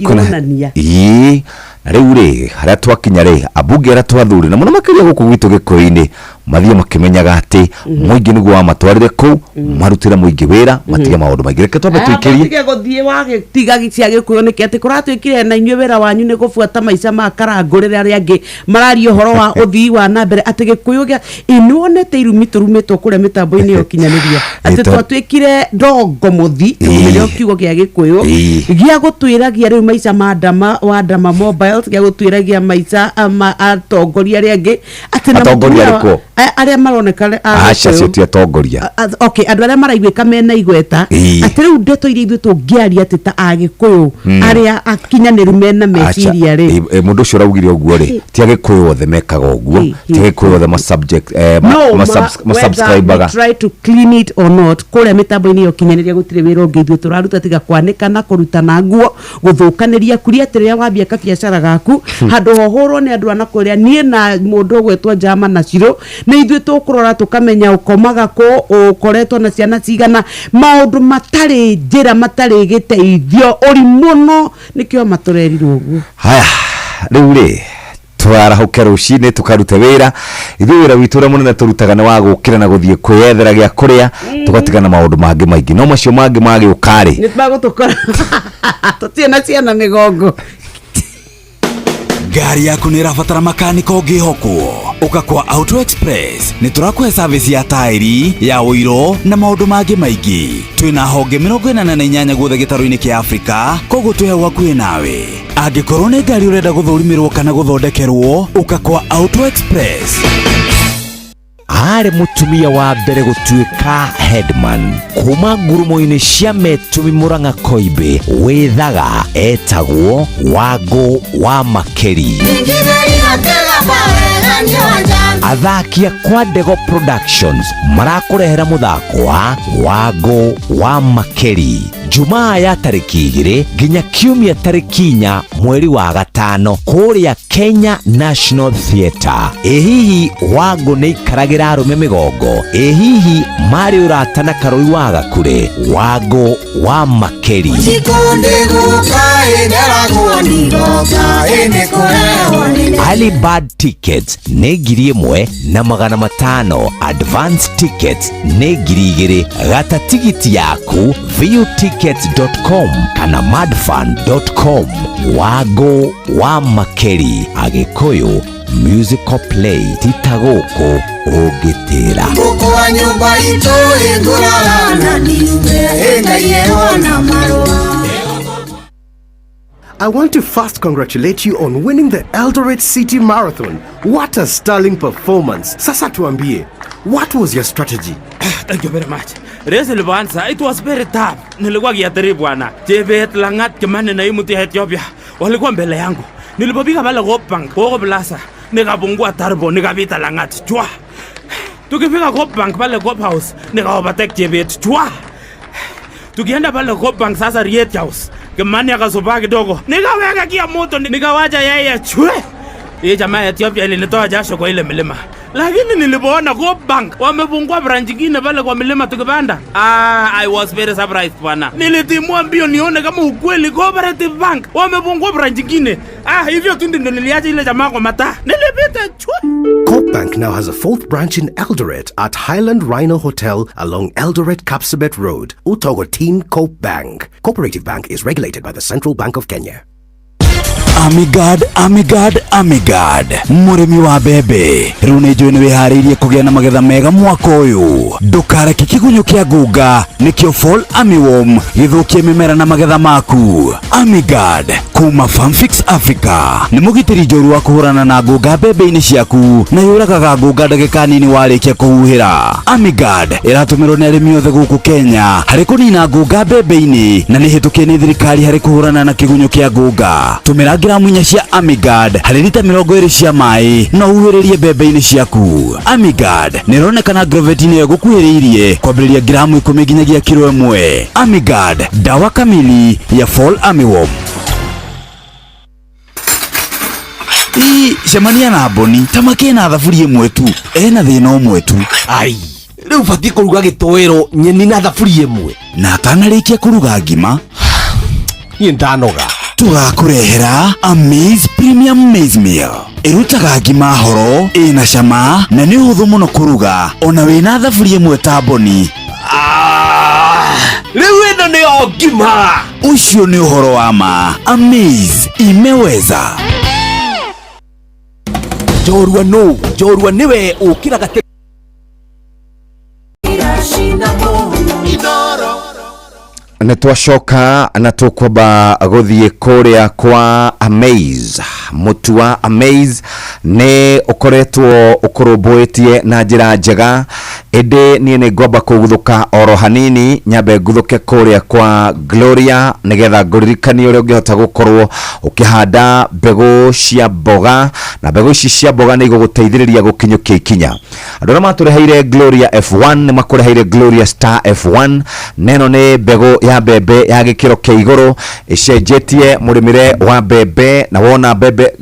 na rĩu rĩ harĩa twakinya rĩ ambunge arĩa twathurire na mũno makĩria gũkũ gwitũ Gĩkũyũ-inĩ mathiĩ makĩmenyaga atĩ mũingĩ nĩguo wamatwarire kũu marutĩre mũingĩ wĩra matige maũndũ maingĩ. Reke twambe tũikĩrie matige gũthiĩ wagĩtiga cia Gĩkũyũ nĩkĩ atĩ kũratuĩkire na inyuĩ wĩra wanyu nĩ gũbuata maica ma karangũrĩre arĩa angĩ mararia ũhoro wa ũthii wa na mbere atĩ Gĩkũyũ gĩa nĩwonete irumi tũrumĩtwo kũrĩa mĩtambo-inĩ ya ũkinyanĩria atĩ twatuĩkire ndongo mũthi nĩrĩo kiugo gĩa Gĩkũyũ gĩa gũtwĩragia rĩu maica ma ndama wa Ndama Mobile gĩa gũtwĩragia maica ma atongoria arĩa angĩ atĩ na atongoria arĩkũ arĩa maroneka aca cio ti atongoria. Okay, andũ arĩa maraiguĩka mena igweta atĩ rĩu ndeto iria ithuĩ tũngĩaria atĩ ta Agĩkũyũ arĩa akinyanĩru mena meciria rĩ mũndũ ũcio ũraugire ũguo rĩ ti Agĩkũyũ othe mekaga ũguo, ti Agĩkũyũ othe ma subject ma subscribe-aga. Try to clean it or not kũrĩa mĩtambo-inĩ ya ũkinyanĩria gũtirĩ wĩra ũngĩ ithuĩ tũraruta tiga kwanĩka na kũrutana nguo gũthũkanĩria kuria atĩ rĩrĩa wambia kabiacara gaku handũ hohũrwo nĩ andũ ana kũrĩa niĩ na mũndũ ũgwĩtwo Njama na Cirũ nĩ ithuĩ tũkũrora tũkamenya ũkomaga kũ ũkoretwo na ciana cigana maũndũ matarĩ njĩra matarĩ gĩteithio ũrimũ no nĩkĩo matũrerirwo ũguo. Haya rĩu rĩ twarahũke rũcinĩ tũkarute wĩra ithuĩ wĩra witũ ũrĩa mũnene tũrutaga nĩ wa gũkĩra na gũthiĩ kwĩyethera gĩa kũrĩa tũgatigana maũndũ mangĩ maingĩ no macio mangĩ magĩũka rĩ nĩ magũtũkora tũtirĩ na ciana mĩgongo. Ngari yaku nĩ ĩrabatara makanika ũngĩhokwo ũka kwa Auto Express nĩ tũrakũhe service ya tairi ya ũiro na maũndũ mangĩ maingĩ. Twĩna honge 48 guothe gĩtarũ-inĩ kĩa Afrika koguo twĩ hau hakuhĩ nawe. Angĩkorwo nĩ ngari ũrenda gũthũrimĩrwo kana gũthondekerwo ũka kwa Auto Express. Arĩ mũtumia wa mbere gũtuĩka headman kuma ngurumo-inĩ cia Metumi Murang'a Koimbĩ wĩthaga etagwo Wangũ wa Makeri. Athaki a kwa Ndego Productions marakũrehera mũthako wa Wangũ wa Makeri Jumaa ya tarĩki 2 nginya Kiumia tarĩki 4 mweri wa 5 kũrĩa Kenya National Theatre. Ĩ hihi Wangũ nĩ ikaragĩra arũme mĩgongo? Ĩ hihi marĩ ũrata na Karũi wa Gakure? Wangũ wa Makeri. Early bird tickets nĩ 1,500, advance tickets nĩ 2,000. Gata tigiti yaku viewtickets.com kana madfun.com. Wangũ wa Makeri, Agĩkũyũ musical play tita gũkũ ũngĩtĩra. Gũkũ wa nyũmba itũ ĩngũrara na niume Ngai ĩona marũa. I want to first congratulate you on winning the Eldoret City Marathon. What a sterling performance. Sasa tuambie, what was your strategy? Thank you very much. Race ilipoanza, it was very tough. Nilikuwa kiatiri bwana. Chebet, Langat, Kimani na Imuti ya Ethiopia walikuwa mbele yangu. Nilipopiga pale Coop Bank, Coop Plaza, nikapungua turbo, nikapita Langat. Chwa. Tukifika Coop Bank pale Coop House, nika overtake Chebet. Chwa. Tukienda pale Coop Bank sasa Riet House, Kimani akasubaa kidogo, nikaweka kia moto, nikawacha yeye chwe. Hii jamaa ya Ethiopia ilinitoa jasho kwa ile milima. Lakini nilipoona Coop Bank wamefungua branch nyingine pale kwa milima tukipanda, I was very surprised bwana. Nilitimua mbio nione kama ukweli Cooperative Bank wamefungua branch nyingine. Hivyo tu ndio niliacha ile jamaa kwa mataa. Nilipita chwe. Coop Bank now has a fourth branch in Eldoret at Highland Rhino Hotel along Eldoret Kapsabet Road. Utogo Team Coop Bank. Cooperative Bank is regulated by the Central Bank of Kenya. Amigad, Amigad, Amigad, mũrĩmi wa mbembe rĩu nĩ njũĩ nĩ wĩharĩirie kũgĩa na magetha mega mwaka ũyũ. Ndũkareke kĩgunyũ kĩa ngunga nĩkĩo Fall Armyworm gĩthũkie mĩmera na magetha maku. Amigad kuma Farmfix Africa nĩ mũgitĩri njorua wa kũhũrana na ngunga mbembe-inĩ ciaku na yũragaga ngunga ndagĩka nini warĩkia kũhuhĩra. Amigad ĩratũmĩrwo nĩ arĩmi othe gũkũ Kenya harĩ kũnina ngunga mbembe-inĩ na nĩ hĩtũkie nĩ thirikari harĩ kũhũrana na kĩgunyũ kĩa ngunga. Tũmĩra gramu 4 cia Amigad harĩ lita 20 cia maĩ na ũhuhĩrĩrie mbembe-inĩ ciaku. Amigad nĩ ĩronekana groveti-inĩ ĩyo gũkuhĩrĩirie kwambĩrĩria gramu 10 nginyagia kiro 1. Amigad, dawa kamili ya Fall Armyworm. Ii, cemania na Boni ta makĩna thaburia ĩmwe tu, ena thĩna ũmwe tu. Ai, rĩu batiĩ kũruga gĩtoero nyeni na thaburia ĩmwe na atanarĩkia kũruga ngima niĩ ndanoga. Tũgakũrehera Amaze Premium Maize Meal. Ĩrutaga ngima horo, ĩna cama na nĩ ũhũthũ mũno kũruga ona wĩna thaburia ĩmwe ta Boni. Rĩu ĩno nĩyo ngima. Ũcio nĩ ũhoro wa ma. Amaze imeweza. Njorua nũ? Njorua nĩwe ũkĩraga tene. Nĩ twacoka na tũkwamba gũthiĩ kũrĩa kwa Amaze. Mũtu wa Amaze nĩ ũkoretwo ũkũrũmbũĩtie na njĩra njega, ĩndĩ niĩ nĩ ngwamba kũguthũka oro hanini, nyambe nguthũke kũrĩa kwa Gloria nĩgetha ngũririkanie ũrĩa ũngĩhota gũkorwo ũkĩhanda mbegũ cia mboga, na mbegũ ici cia mboga nĩ igũgũteithĩrĩria gũkinyũkia ikinya. Andũ arĩa matũreheire Gloria F1 nĩ makũreheire Gloria Star F1, na ĩno nĩ mbegũ ya mbembe ya gĩkĩro kĩa igũrũ ĩcenjetie mũrĩmĩre wa mbembe na wona mbembe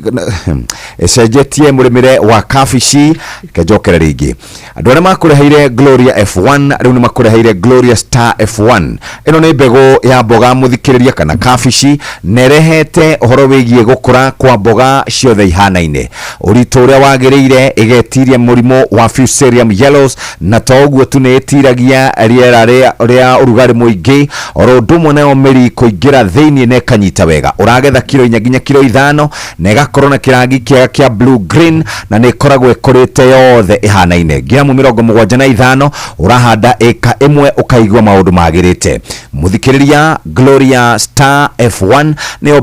ĩcenjetie mũrĩmĩre wa kabici. Kenjokere rĩngĩ, andũ arĩa makũreheire Gloria F1 rĩu nĩ makũreheire Gloria Star F1. Ĩno nĩ mbegũ ya mboga mũthikĩrĩria kana kabici, na ĩrehete ũhoro wĩgiĩ gũkũra kwa mboga ciothe ihanaine, ũritũ ũrĩa wagĩrĩire, ĩgetiria mũrimũ wa Fusarium yellows, na to ũguo tu nĩ ĩtiragia rĩera rĩa ũrugarĩ mũingĩ, oro ũndũ ũmwe nayo mĩri kũingĩra thĩinĩ na ĩkanyita wega. Ũragetha kiro 4 nginya kiro 5 na ĩgakorwo na kĩrangi kĩega kĩa blue green, na nĩ ĩkoragwo ĩkũrĩte yothe ĩhanaine. Ngiramu 75 ũrahanda ĩka ĩmwe ũkaigua maũndũ magĩrĩte. Mũthikĩrĩria, Gloria Star F1 nĩyo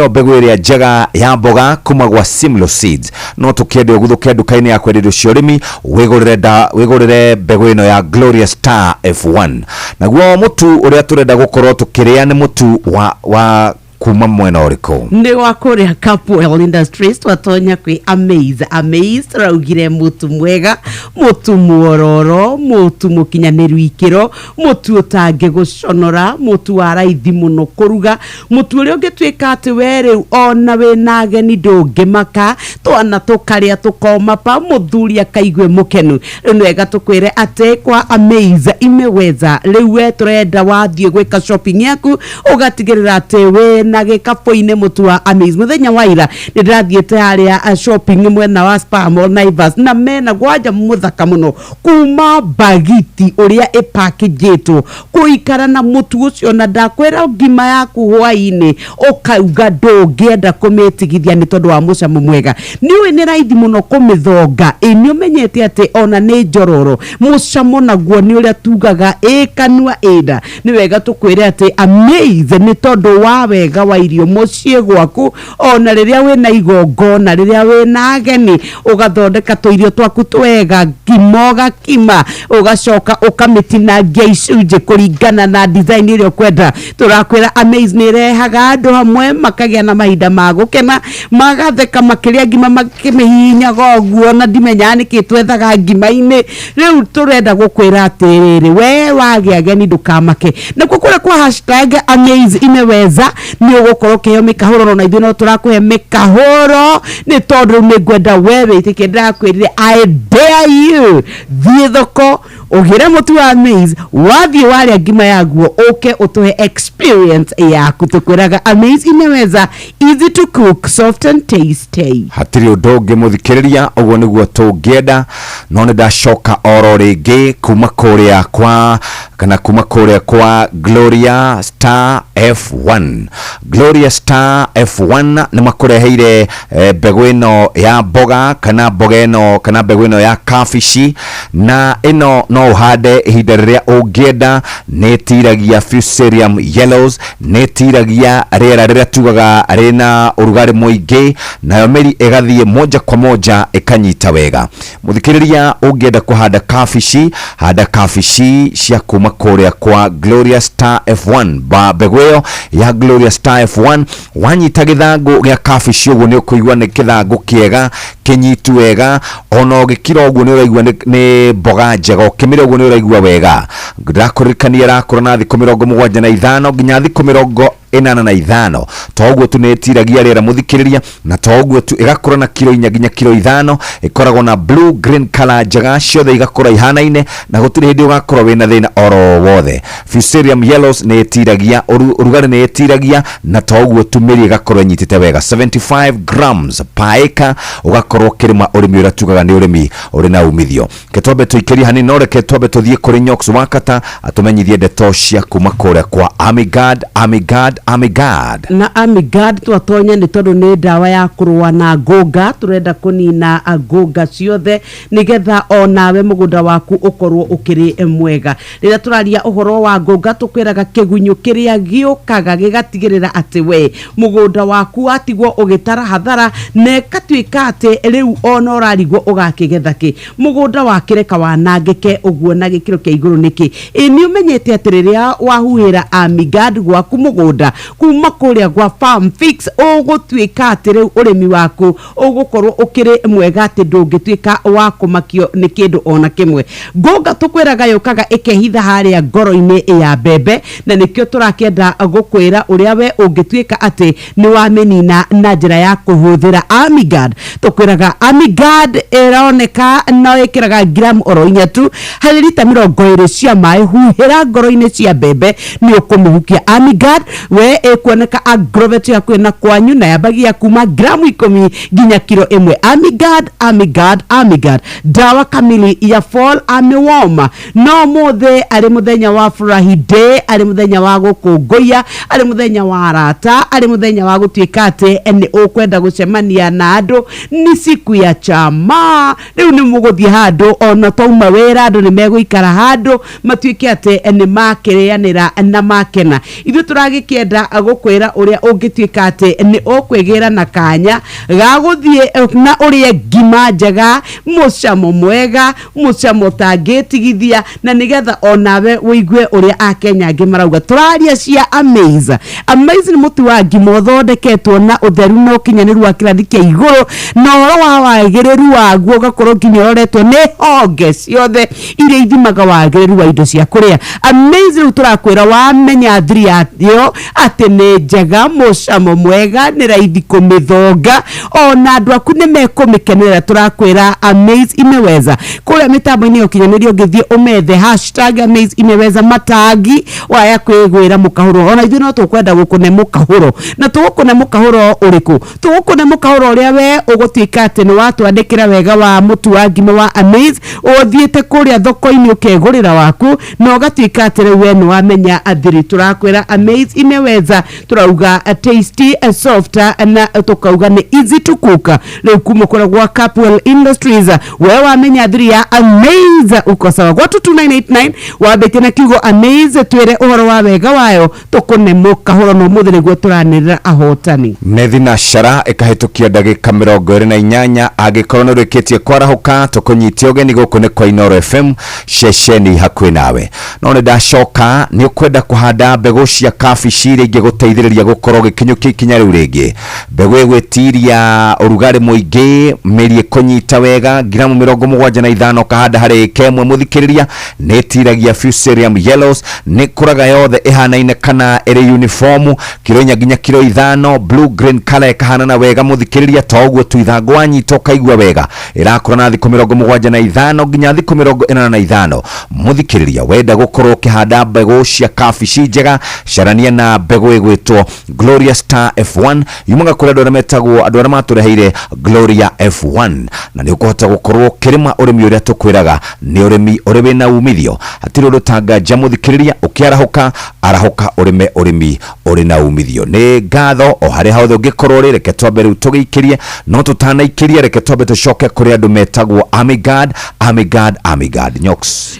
mbegũ ĩrĩa njega ya mboga kuma gwa Simlo Seeds. No tũkĩende ũguthũke nduka-inĩ ya kwendia indo cia ũrĩmi wĩgũrĩre mbegũ ĩno ya Gloria Star F1. Naguo mũtu ũrĩa tũrenda gũkorwo tũkĩrĩa nĩ mũtu wa Kuma mwena ũrĩkũ? Nĩ wa kũrĩa Capwell Industries. Twatonya kwĩ Amaze. Amaze tũraugire mũtu mwega, mũtu mwororo, mũtu mũkinyanĩru ikĩro, mũtu ũtangĩgũconora, mũtu wa raithi mũno kũruga, mũtu ũrĩa ũngĩtuĩka atĩ we rĩu ona wĩna ageni ndũngĩmaka, twana tũkarĩa tũkoma pa, mũthuri akaigue mũkenu. Rĩu nĩ wega tũkwĩre atĩ kwa Amaze imeweza. Rĩu we tũrenda wathiĩ gwĩka shopping yaku ũgatigĩrĩra atĩ wĩna gĩkabũ-inĩ mũtu wa Amaze. Mũthenya wa ira nĩ ndĩrathiĩte harĩa shopping mwena wa Spar Mall Naivas, na mena gwanja mũthaka mũno kuma bagiti ũrĩa ĩpakĩnjĩtwo kũikara na mũtu ũcio, na ndakwĩra ngima yaku hwaĩ-inĩ ũkauga ndũngĩenda kũmĩtigithia nĩ tondũ wa mũcamo mwega. Nĩ ũĩ nĩ raithi mũno kũmĩthonga, ĩ nĩ ũmenyete atĩ ona nĩ njororo, mũcamo naguo nĩ ũrĩa tugaga ĩ kanua ĩnda. Nĩ wega tũkwĩre atĩ Amaze nĩ tondũ wa wega wa irio mũciĩ gwaku, ona rĩrĩa wĩna igongona, rĩrĩa wĩna ageni, ũgathondeka tũirio twaku twega, ngima ũgakima, ũgacoka ũkamĩtinangia icunjĩ kũringana na design ĩrĩa ũkwenda. Tũrakwĩra Amaze nĩ ĩrehaga andũ hamwe, makagĩa na mahinda ma gũkena, magatheka makĩrĩa ngima makĩmĩhihinyaga ũguo, na ndimenyaga nĩkĩ twethaga ngima-inĩ. Rĩu tũrenda gũkwĩra atĩrĩrĩ, we wagĩa ageni ndũkamake. Nakuo kũrĩa kwa hashtag Amaze imeweza nĩ ũgũkorwo ũkĩheo mĩkahũro, na ithuĩ no tũrakũhe mĩkahũro nĩ tondũ rĩu nĩ ngwenda we wĩtĩkie. Ndĩrakwĩrire I dare you, thiĩ thoko ũgĩre mũtu wa Amaze, wathiĩ warĩa ngima yaguo ũke ũtũhe experience yaku. Tũkwĩraga Amaze imeweza, easy to cook, soft and tasty. Hatirĩ ũndũ ũngĩ mũthikĩrĩria, ũguo nĩguo tũngĩenda. No nĩ ndacoka oro rĩngĩ kuma kũrĩa kwa kana kuma kũrĩa kwa Gloria Star F1. Gloria Star F1 nĩ makũreheire mbegũ ĩno ya mboga kana mboga ĩno kana mbegũ ĩno ya kabici, na ĩno no ũhande ihinda rĩrĩa ũngĩenda. Nĩ ĩtiragia Fusarium yellows, nĩ ĩtiragia rĩera rĩrĩa tugaga rĩna ũrugarĩ mũingĩ, nayo mĩri ĩgathiĩ moja kwa moja ĩkanyita wega. Mũthikĩrĩria, ũngĩenda kũhanda kabici, handa kabici cia kuma kũrĩa kwa Gloria Star F1. Ba mbegũ ĩyo ya Gloria Star F1, wanyita gĩthangũ gĩa kabici ũguo nĩ ũkũigua nĩ kĩthangũ kĩega kĩnyitu wega, ona ũgĩkira ũguo nĩ ũraigua nĩ mboga njega, ũkĩmĩrĩa ũguo nĩ ũraigua wega. Ndĩrakũririkania ĩrakũra na thikũ 75 nginya thikũ 85. To ũguo tu, nĩ ĩtiragia rĩera mũthikĩrĩria, na to ũguo tu, ĩgakũra na kiro 4 nginya kiro 5. Ĩkoragwo na blue green color njega, ciothe igakũra ihanaine na gũtirĩ hĩndĩ ũgakorwo wĩna thĩna oro wothe. Fusarium yellows nĩ ĩtiragia ũrugarĩ, nĩ ĩtiragia, na to ũguo tu, mĩri ĩgakorwo ĩnyitĩte wega. 75 grams per acre, ũgakorwo ũkĩrĩma ũrĩmi ũrĩa tugaga nĩ ũrĩmi ũrĩ na umithio. Reke twambe tũikĩrie hanini, no reke twambe tũthiĩ kũrĩ Nyox Wakata atũmenyithie ndeto cia kuma kũrĩa kwa Amigad, Amigad, Amigad. Na Amigad twatonya nĩ tondũ nĩ ndawa ya kũrũa na ngũnga. Tũrenda kũnina ngũnga ciothe nĩgetha onawe mũgũnda waku ũkorwo ũkĩrĩ mwega. Rĩrĩa tũraria ũhoro wa ngũnga, tũkwĩraga kĩgunyũ kĩrĩa gĩũkaga gĩgatigĩrĩra atĩ we mũgũnda waku watigwo ũgĩtara hathara, na ĩgatuĩka atĩ rĩu ona ũrarigwo ũgakĩgetha kĩ, mũgũnda wakĩreka wanangĩke ũguo na gĩkĩro kĩa igũrũ nĩkĩ. Ĩ nĩ ũmenyete atĩ rĩrĩa wahuhĩra Amigad gwaku mũgũnda kuma kũrĩa gwa Farm Fix, ũgũtuĩka atĩ rĩu ũrĩmi waku ũgũkorwo ũkĩrĩ mwega, atĩ ndũngĩtuĩka wa kũmakio nĩ kĩndũ ona kĩmwe. Ngũnga tũkwĩraga yũkaga ĩkehitha harĩa ngoro-inĩ ya mbembe, na nĩkĩo tũrakĩenda gũkwĩra ũrĩa we ũngĩtuĩka atĩ nĩ wamĩnina na njĩra ya kũhũthĩra Amigad. Tũkwĩraga Amigad ĩroneka no ĩkĩraga ngiramu oro 4 tu harĩ rita 20 cia maĩ, huhĩra ngoro-inĩ cia mbembe, nĩ ũkũmĩhukia. Amigad we ĩkuoneka agrovet hakuhĩ na kwanyu, na yambagia kuma gramu 10 nginya kiro 1. Amigad, Amigad, Amigad, dawa kamili ya fall armyworm. No mũthĩ arĩ mũthenya wa furahi day, arĩ mũthenya wa gũkũngũiya, arĩ mũthenya wa arata, arĩ mũthenya wa gũtuĩka atĩ nĩ ũkwenda gũcemania na andũ, ni siku ya chama. Rĩu nĩ mũgũthiĩ handũ, ona twauma wĩra andũ nĩ megũikara handũ matuĩke atĩ nĩ makĩrĩanĩra na makena. Ithuĩ tũragĩkĩenda Tũrenda gũkwĩra ũrĩa ũngĩtuĩka atĩ nĩ ũkwĩgĩra na kanya ga gũthiĩ na ũrĩe ngima njega, mũcamo mwega, mũcamo ũtangĩtigithia, na nĩgetha onawe ũigue ũrĩa akenya angĩ marauga. Tũraria cia Amaze. Amaze nĩ mũtu wa ngima ũthondeketwo na ũtheru na ũkinyanĩru wa kĩrathi kĩa igũrũ, na ũhoro wa wagĩrĩru waguo ũgakorwo nginya ũroretwo nĩ honge ciothe iria ithimaga wagĩrĩru wa indo cia kũrĩa. Amaze rĩu tũrakwĩra wamenya thiri yayo atĩ nĩ njega, mũcamo mwega, nĩ raithi kũmĩthonga, ona andũ aku nĩ mekũmĩkenerera. Tũrakwĩra Amaze imeweza. Kũrĩa mĩtambo-inĩ ya ũkinyanĩria ũngĩthiĩ ũmethe hashtag Amaze imeweza matangi waya kwĩgwĩra mũkahũro. Ona ithuĩ no tũkwenda gũkũne mũkahũro, na tũgũkũne mũkahũro ũrĩkũ? Tũgũkũne mũkahũro ũrĩa we ũgũtuĩka atĩ nĩ watwandĩkĩra wega wa mũtu wa ngima wa Amaze, ũthiĩte kũrĩa thoko-inĩ ũkegũrĩra waku na ũgatuĩka atĩ rĩu we nĩ wamenya athiri. Tũrakwĩra Amaze imeweza, tũrauga tasty, soft, na tũkauga nĩ easy to cook. Rĩu kuma kũrĩa gwa Capwell Industries, we wamenya thiri ya Amaze uko sawa. Gwa 22989 wambĩtie na kiugo Amaze, twĩre ũhoro wa wega wayo, tũkũne mũkahũro, na ũmũthĩ nĩguo tũranĩrĩra ahotani. Nĩ thinashara ĩkahĩtũkia ndagĩka 28. Angĩkorwo nĩ ũrĩkĩtie kwarahũka, tũkũnyitie ũgeni. Gũkũ nĩ kwa Inooro FM, ceceni hakuhĩ nawe. No nĩ ndacoka, nĩ ũkwenda kũhanda mbegũ cia kabici iria ingĩgũteithĩrĩria gũkorwo ũgĩkinyũkia ikinya rĩu rĩngĩ, mbegũ ĩgwĩtiria ũrugarĩ mũingĩ, mĩri ĩkũnyita wega, ngiramu 75 ũkahanda harĩ ĩka ĩmwe. Mũthikĩrĩria, nĩ ĩtiragia Fusarium yellows, nĩ kũraga yothe ĩhanaine kana ĩrĩ uniform, kiro 4 nginya kiro 5, blue green color ĩkahanana wega. Mũthikĩrĩria, to ũguo tu, ithangũ wanyita ũkaigua wega, ĩrakũra na thikũ 75 nginya thikũ 85. Mũthikĩrĩria, wenda gũkorwo ũkĩhanda mbegũ cia kabici njega, carania na mbegũ ĩgwĩtwo Gloria Star F1, yumaga kũrĩ andũ arĩa metagwo andũ arĩa matũreheire Gloria F1, na nĩ ũkũhota gũkorwo ũkĩrĩma ũrĩmi ũrĩa tũkwĩraga nĩ ũrĩmi ũrĩ wĩna umithio. Hatirĩ ũndũ tanganja. Mũthikĩrĩria, ũkĩarahũka, arahũka ũrĩme ũrĩmi ũrĩ na umithio. Nĩ ngatho o harĩa hothe ũngĩkorwo ũrĩ. Reke twambe rĩu tũgĩikĩrie, no tũtanaikĩria, reke twambe tũcoke kũrĩ andũ metagwo Amigard, Amigard, Amigard Nyox.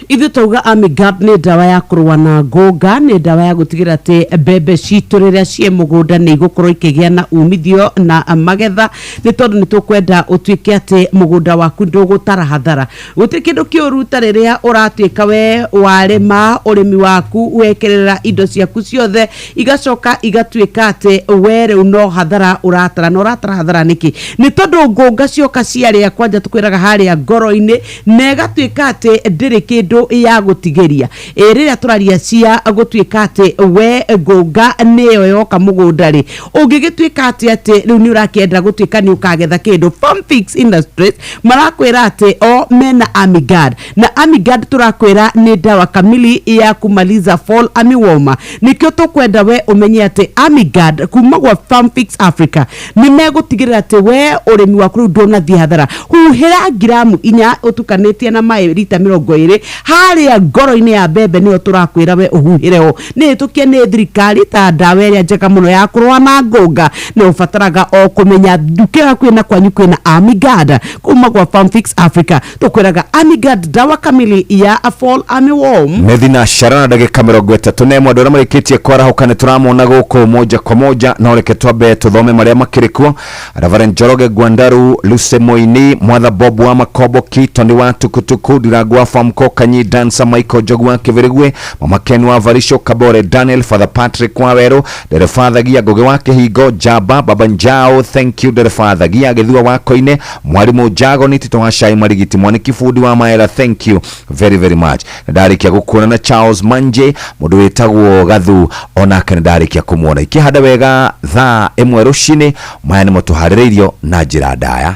Ithuĩ tauga Amigard nĩ ndawa ya kũrũa na ngũnga, nĩ ndawa ya gũtigĩrĩra atĩ mbembe citũ rĩrĩa ciĩ mũgũnda nĩ igũkorwo ikĩgĩa na umithio na magetha, nĩ tondũ nĩ tũkwenda ũtuĩke atĩ mũgũnda waku ndũgũtara hathara. Gũtirĩ kĩndũ kĩũru ta rĩrĩa ũratuĩka we warĩma ũrĩmi waku, wekĩrĩra indo ciaku ciothe, igacoka igatuĩka atĩ we rĩu no hathara ũratara. Na ũratara hathara nĩkĩ? Nĩ tondũ ngũnga cioka ciarĩa kwanja tũkwĩraga harĩa ngoro-inĩ, na ĩgatuĩka atĩ ndĩrĩ kĩndũ ya gũtigĩria. Ĩ rĩrĩa tũraria cia gũtuĩka atĩ we ngũnga nĩyo yoka mũgũnda rĩ, ũngĩgĩtuĩka atĩ rĩu nĩ ũrakĩenda gũtuĩka nĩ ũkagetha kĩndũ, Farmfix Industries marakwĩra atĩ o mena Amigard, na Amigard tũrakwĩra nĩ dawa kamili ya kumaliza fall armyworm. Nĩkĩo tũkwenda we ũmenye atĩ Amigard kuma gwa Farmfix Africa nĩ megũtigĩrĩra atĩ we ũrĩmi waku rĩu ndũnathiĩ hathara. Huhĩra ngiramu 4 ũtukanĩtie na maĩ rita 20 harĩa ngoro-inĩ ya mbembe, nĩyo tũrakwĩra we ũhuhĩre ho. Nĩ hĩtũkie nĩ thirikari ta ndawa ĩrĩa njega mũno ya kũrũa na ngũnga, nĩ ũbataraga o kũmenya nduka hakuhĩ na kwanyu kwĩna Amigard kuma gwa Farmfix Africa. Tũkwĩraga Amigard, dawa kamili ya fall armyworm. Nĩ thinashara na ndagĩka 31. Andũ arĩa marĩkĩtie kwarahũka nĩ tũramona gũkũ moja kwa moja, no reke twambe tũthome marĩa makĩrĩ kuo. Reverend Njoroge Gwandaru, Luce Moini, Mwatha Bob wa Makobo, Kitoni wa Tukutuku, Ndirangu wa Famco, Kanyi Dansa, Michael Njogu wa Kĩbĩrĩgwe, Mama Ken wa Varisho, Kabore Daniel, Father Patrick wa Werũ, Ndereba Thagia Ngũgĩ wa Kĩhingo, Njamba Baba Njao, thank you Ndereba Thagia Gĩthua wa Koine, Mwarimũ Jago ni Tito wa Shai Marigiti, Mwaniki Fundi wa Maera, thank you very very much. Na ndarĩkia gũkuona na Charles Manje, mũndũ wĩtagwo Gathu, onake nĩ ndarĩkia kũmuona. Ikĩhanda wega thaa 1 rũcinĩ. Maya nĩmo tũharĩrĩirio na njĩra ndaya.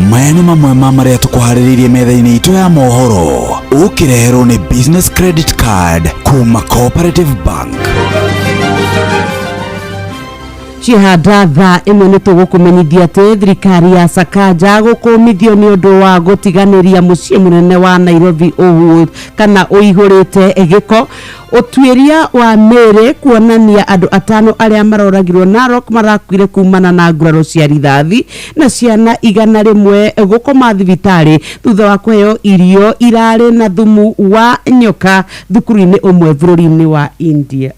Maya nĩ mamwe ma marĩa tũkũharĩrĩirie metha-inĩ itũ ya mohoro, ũkĩreherwo nĩ business credit card kuma Cooperative Bank. Cihanda thaa 1 nĩ tũgũkũmenyithia atĩ thirikari ya Sakaja gũkũmithio nĩ ũndũ wa gũtiganĩria mũciĩ mũnene wa Nairobi ũhu kana ũihũrĩte gĩko. Ũtuĩria wa mĩĩrĩ kuonania andũ 5 arĩa maroragirwo Narok marakuire kumana na nguraro cia rithathi, na ciana 100 gũkoma thibitarĩ thutha wa kũheo irio irarĩ na thumu wa nyoka thukuru-inĩ ũmwe bũrũri-inĩ wa India.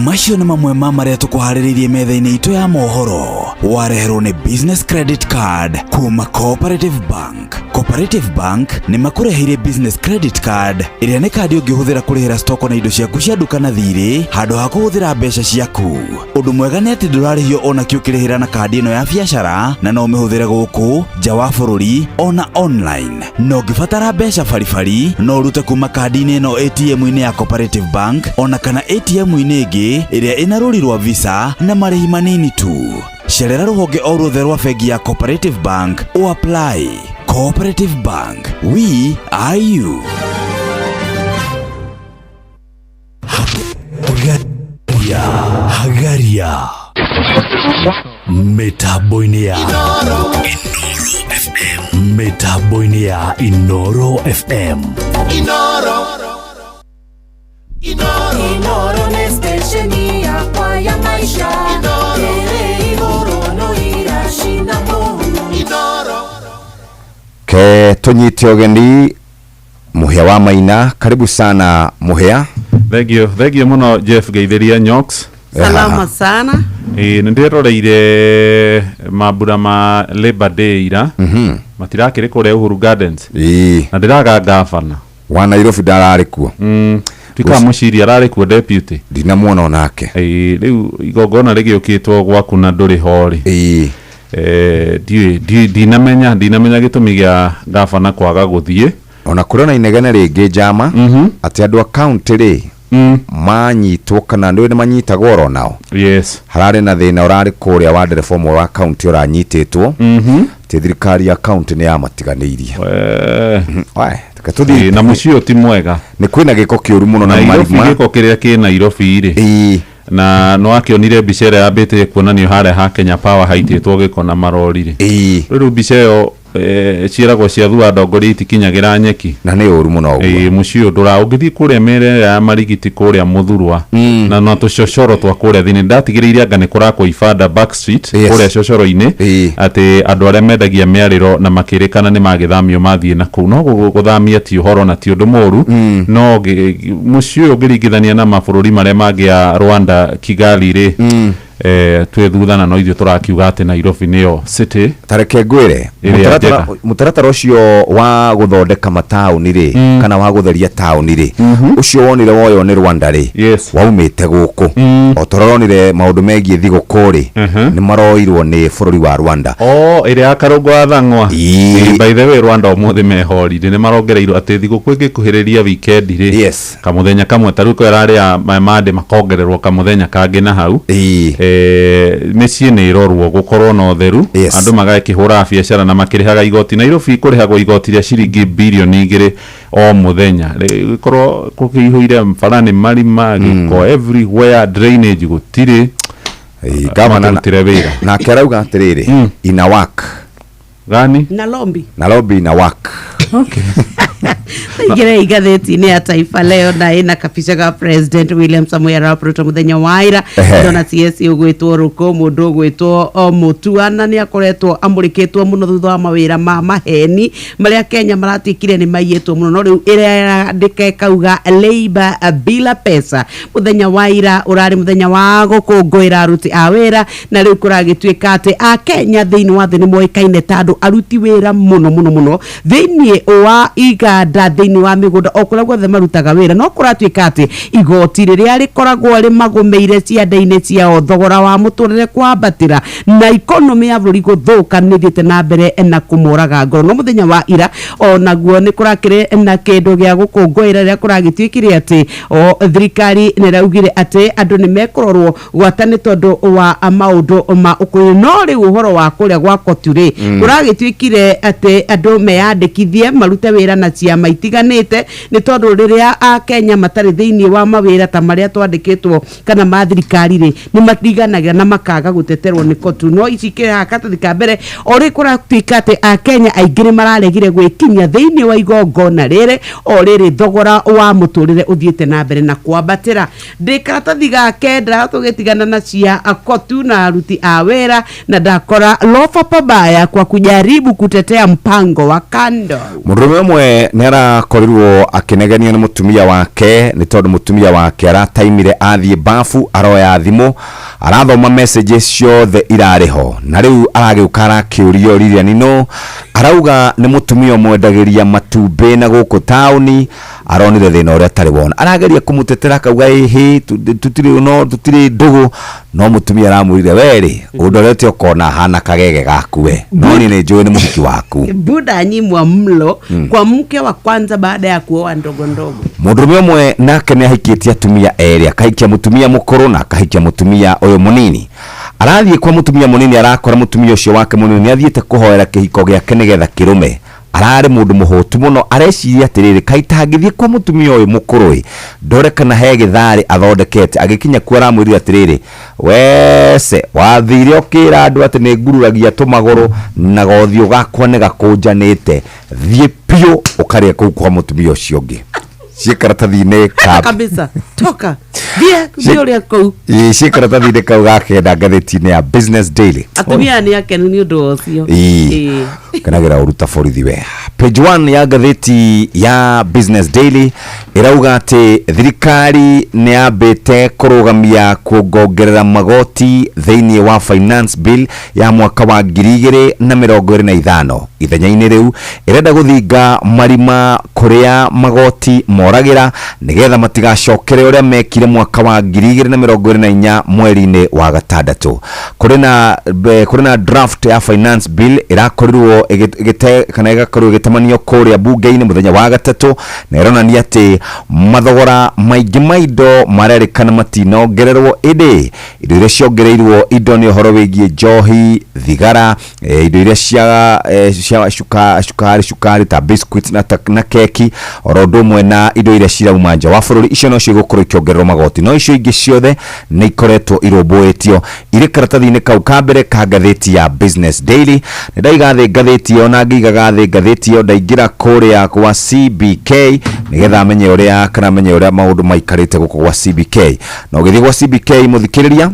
Macio nĩ mamwe ma marĩa tũkũharĩrĩirie metha-inĩ itũ ya mohoro. Wareherwo nĩ Business Credit Card kuma Cooperative Bank. Cooperative Bank nĩ makũreheire Business Credit Card ĩrĩa nĩ kandi ũngĩhũthĩra kũrĩhĩra stoko na indo ciaku cia nduka na thirĩ handũ ha kũhũthĩra mbeca ciaku. Ũndũ mwega nĩ atĩ ndũrarĩhio ona kĩ ũkĩrĩhĩra na kandi ĩno ya biacara, na no ũmĩhũthĩre gũkũ nja wa bũrũri ona online. Na ũngĩbatara mbeca baribari no ũrute kuma kandi-inĩ ĩno ATM-inĩ ya Cooperative Bank ona kana ATM-inĩ ĩngĩ ĩrĩa ĩna rũri rwa Visa na marĩhi manini tu. Cerera rũhonge o ruothe rwa bengi ya Cooperative Bank o apply. Cooperative Bank, we are you. Hagaria, hagaria mitambo-inĩ ya Inoro FM, mitambo-inĩ ya Inoro FM. Inoro. Inoro nĩ stesheni yakwa ya maisha. Ĩrĩ igũrũ no iracina mũhu. Ke tũnyite ũgeni Mũhĩa wa Maina. Karibu sana Mũhĩa. Thank you, thank you muno Jeff. Geithiria Nyox. Salama sana. Ĩĩ, nĩ ndĩroreire mambura ma Labor Day ira. Matirakĩrĩ kũrĩa Uhuru Gardens. Na ndĩraga gavana wa Nairobi ndararĩ kuo. Tuikaga mũciri ararĩ kuo, deputy. Ndinamuona onake. Ĩĩ, rĩu igongona rĩgĩũkĩtwo gwaku na ndũrĩ ho rĩ. Ndiũĩ, ndinamenya gĩtũmi gĩa gavana kwaga gũthiĩ. Ona kũrĩ na inegene rĩngĩ njama atĩ andũ a kaunti rĩ manyitwo kana nĩ manyitagwo oro nao. Hararĩ na thĩna ũrarĩ kũrĩa wa ndereba ũmwe wa kaunti ũranyitĩtwo atĩ thirikari ya kaunti nĩ yamatiganĩirie. Wae, reke tũthiĩ. Ĩĩ, na mũciĩ ũyũ ti mwega. Nĩ kwĩna gĩko kĩũru mũno na Nairobi. Marima. Gĩko kĩrĩa kĩ Nairobi rĩ, na nĩ wakĩonire mbica ĩrĩa yambĩte kuonanio harĩa ha Kenya Power haitĩtwo gĩko na marori rĩ. Rĩu mbica ĩyo ciĩragwo cia thua ndongoria itikinyagĩra nyeki. Na nĩ ũru mũno ũguo. Ĩĩ, mũciĩ ũyũ ndũra ũngĩthiĩ kũrĩa mĩena ya Marigiti kũrĩa Mũthurwa na tũcocoro twa kũrĩa thĩinĩ, ndatigĩrĩire anga nĩ kũrakwo ibanda back street kũrĩa cocoro-inĩ, atĩ andũ arĩa mendagia mĩarĩro na makĩrĩkana nĩ magĩthamio mathiĩ na kũu. No gũthamia ti ũhoro na ti ũndũ mũru, no mũciĩ ũyũ ũngĩringithania na mabũrũri marĩa mangĩ ya Rwanda, Kigali rĩ, twĩ thutha, na no ithuĩ tũrakiuga atĩ Nairobi nĩyo city Tareke ngwĩre, ĩrĩa mũtaratara njega. Mũtaratara ũcio wa gũthondeka mataũni rĩ, kana wa gũtheria taũni rĩ, ũcio wonire woywo nĩ Rwanda rĩ, waumĩte gũkũ. O tũroronire maũndũ megiĩ thigũkũ rĩ, nĩ maroirwo nĩ bũrũri wa Rwanda. O ĩrĩa ya Karũngũ wa Thang'wa. Ĩĩ, by the way, Rwanda ũmũthĩ mehorire, nĩ marongereirwo atĩ thigũkũ ĩngĩkuhĩrĩria weekend rĩ, kamũthenya kamwe ta rĩu ko ĩrarĩ ya Monday makongererwo kamũthenya kangĩ na hau. Mĩciĩ nĩ ĩrorwo gũkorwo na ũtheru, andũ magakĩhũraga biacara na makĩrĩhaga igoti. Nairobi kũrĩhagwo igoti rĩa ciringi birioni 2 o mũthenya. Gĩkorwo kũkĩihũire bara nĩ marima, gĩko everywhere, drainage gũtirĩ. Gavana Matũrutĩre wĩra. Nake arauga atĩrĩrĩ, ina work. Gani? Nairobi. Nairobi ina work. Ingire igatheti-inĩ ya Taifa Leo na ĩna kabica ga President William Samoei Arap Ruto mũthenya wa ira. Ndona CS ũgwĩtwo Rũkũ, mũndũ ũgwĩtwo o Mũtua, na nĩ akoretwo amũrĩkĩtwo mũno thutha wa mawĩra ma maheni marĩa Kenya maratuĩkire nĩ maiyĩtwo mũno, no rĩu ĩrandĩka ĩkauga Labour bila pesa. Mũthenya wa ira ũrarĩ mũthenya wa gũkũngũĩra aruti a wĩra, na rĩu kũragĩtuĩka atĩ Akenya thĩinĩ wa thĩ nĩ moĩkaine ta andũ aruti wĩra mũno mũno mũno thĩinĩ wa iganda, thĩinĩ wa mĩgũnda, o kũrĩa guothe marutaga wĩra, no kũratuĩka atĩ igoti rĩrĩa rĩkoragwo rĩmagũmĩire cianda-inĩ ciao, thogora wa mũtũrĩre kwambatĩra na ikonomĩ ya bũrũri gũthũka nĩ thiĩte na mbere na kũmoraga ngoro. No mũthenya wa ira onaguo nĩ kũrakĩrĩ na kĩndũ gĩa gũkũngũĩra rĩrĩa kũragĩtuĩkire atĩ o thirikari nĩ ĩraugire atĩ andũ nĩ mekũrorwo gwata nĩ tondũ wa maũndũ ma ũkũrũ. No rĩu ũhoro wa kũrĩa gwa kotu rĩ, kũragĩtuĩkire atĩ andũ meyandĩkithie marute wĩra na ciama itiganĩte, nĩ tondũ rĩrĩa Akenya matarĩ thĩinĩ wa mawĩra ta marĩa twandĩkĩtwo kana ma thirikari rĩ, nĩ matiganagĩra na makaga gũteterwo nĩ kotu. No ici ikĩrĩ haha karatathi ka mbere, o rĩ kũratuĩka atĩ Akenya aingĩ nĩ mararegire gwĩkinyia thĩinĩ wa igongona rĩrĩ o rĩrĩ thogora wa mũtũrĩre ũthiĩte na mbere na kwambatĩra. Ndĩ karatathi ga kenda tũgĩtigana na cia kotu na aruti a wĩra, na ndakora lofa pabaya kwa kujaribu kutetea mpango wa kando. Mũndũrũme ũmwe Ũmwe nĩ arakorirwo akĩnegenia nĩ mũtumia wake nĩ tondũ mũtumia wake arataimire athiĩ bafu aroya thimũ arathoma messages ciothe irarĩ ho na rĩu aragĩũka arakĩũrio Lilian no arauga nĩ mũtumia ũmwendagĩria matumbĩ na gũkũ taũni aronire thĩna ũrĩa atarĩ wona arageria kũmũtetera akauga ĩhĩ tũtirĩ no tũtirĩ ndũgũ no mũtumia aramwĩrire werĩ ũndorete ũkona hana kagege gaku we no niĩ nĩ njũĩ nĩ mũhiki waku. Buda anyimwa mlo kwa mke wa kwanza baada ya kuoa ndogo ndogo. Mũndũrũme ũmwe nake nĩ ahikĩtie atumia erĩ, akahikia mũtumia mũkũrũ na akahikia mũtumia ũyũ mũnini. Arathiĩ kwa mũtumia mũnini arakora mũtumia ũcio wake mũnini nĩ athiĩte kũhoera kĩhiko gĩake nĩgetha kĩrũme. Ararĩ mũndũ mũhũtu mũno areciria atĩrĩrĩ kaĩ tangĩthiĩ kwa mũtumia ũyũ mũkũrũ ĩ ndore kana he gĩtharĩ athondekete. Agĩkinya kuo aramwĩrire atĩrĩrĩ wece wathire ũkĩra andũ atĩ nĩ ngururagia tũmagũrũ na gothiũ gakwa nĩ gakũnjanĩte thiĩ piũ ũkarĩe kũu kwa mũtumia ũcio ũngĩ. Ciĩ karatathi-inĩ ka kabisa toka thie thie uria kuu. Ĩ, ciĩ karatathi-inĩ kau ga kenda ngathĩti-inĩ ya Business Daily. Atumia nĩ akenu nĩ ũndũ wa ũcio. Ĩ. Kenagira ũruta borithi we. Page 1 ya ngathĩti ya Business Daily ĩrauga atĩ thirikari nĩ yambĩte kũrũgamia kuongongerera magoti thĩinĩ wa finance bill ya mwaka wa 2025. Ithenya-inĩ rĩu ĩrenda gũthinga marima kũrĩa magoti moragĩra nĩgetha matigacokere ũrĩa mekire mwaka wa 2024 mweri-inĩ wa gatandatũ. Kũrĩ na draft ya finance bill ĩrakorirwo ĩgĩte kana ĩgakorwo ĩgĩtamanio kũrĩa bunge-inĩ mũthenya wa gatatũ na ĩronania atĩ mathogora maingĩ ma indo marerĩkana matinongererwo ĩndĩ indo iria ciongereirwo indo nĩ ũhoro wĩgiĩ njohi, thigara, indo iria cia cukari ta biscuits na keki oro ũndũ ũmwe na indo iria cirauma nja wa bũrũri. Icio nocio igũkorwo ikĩongererwo magoti no icio ingĩ ciothe nĩ ikoretwo irũmbũĩtio irĩ karatathi-inĩ kau ka mbere ka ngathĩti ya Business Daily. Nĩ ndaiga thĩ ngathĩti ĩyo na ngĩigaga thĩ ngathĩti ĩyo ndaingĩra kũrĩa kwa CBK nĩgetha menye ũrĩa kana menye ũrĩa maũndũ maikarĩte gũkũ gwa CBK. Na ũgĩthiĩ gwa CBK mũthikĩrĩria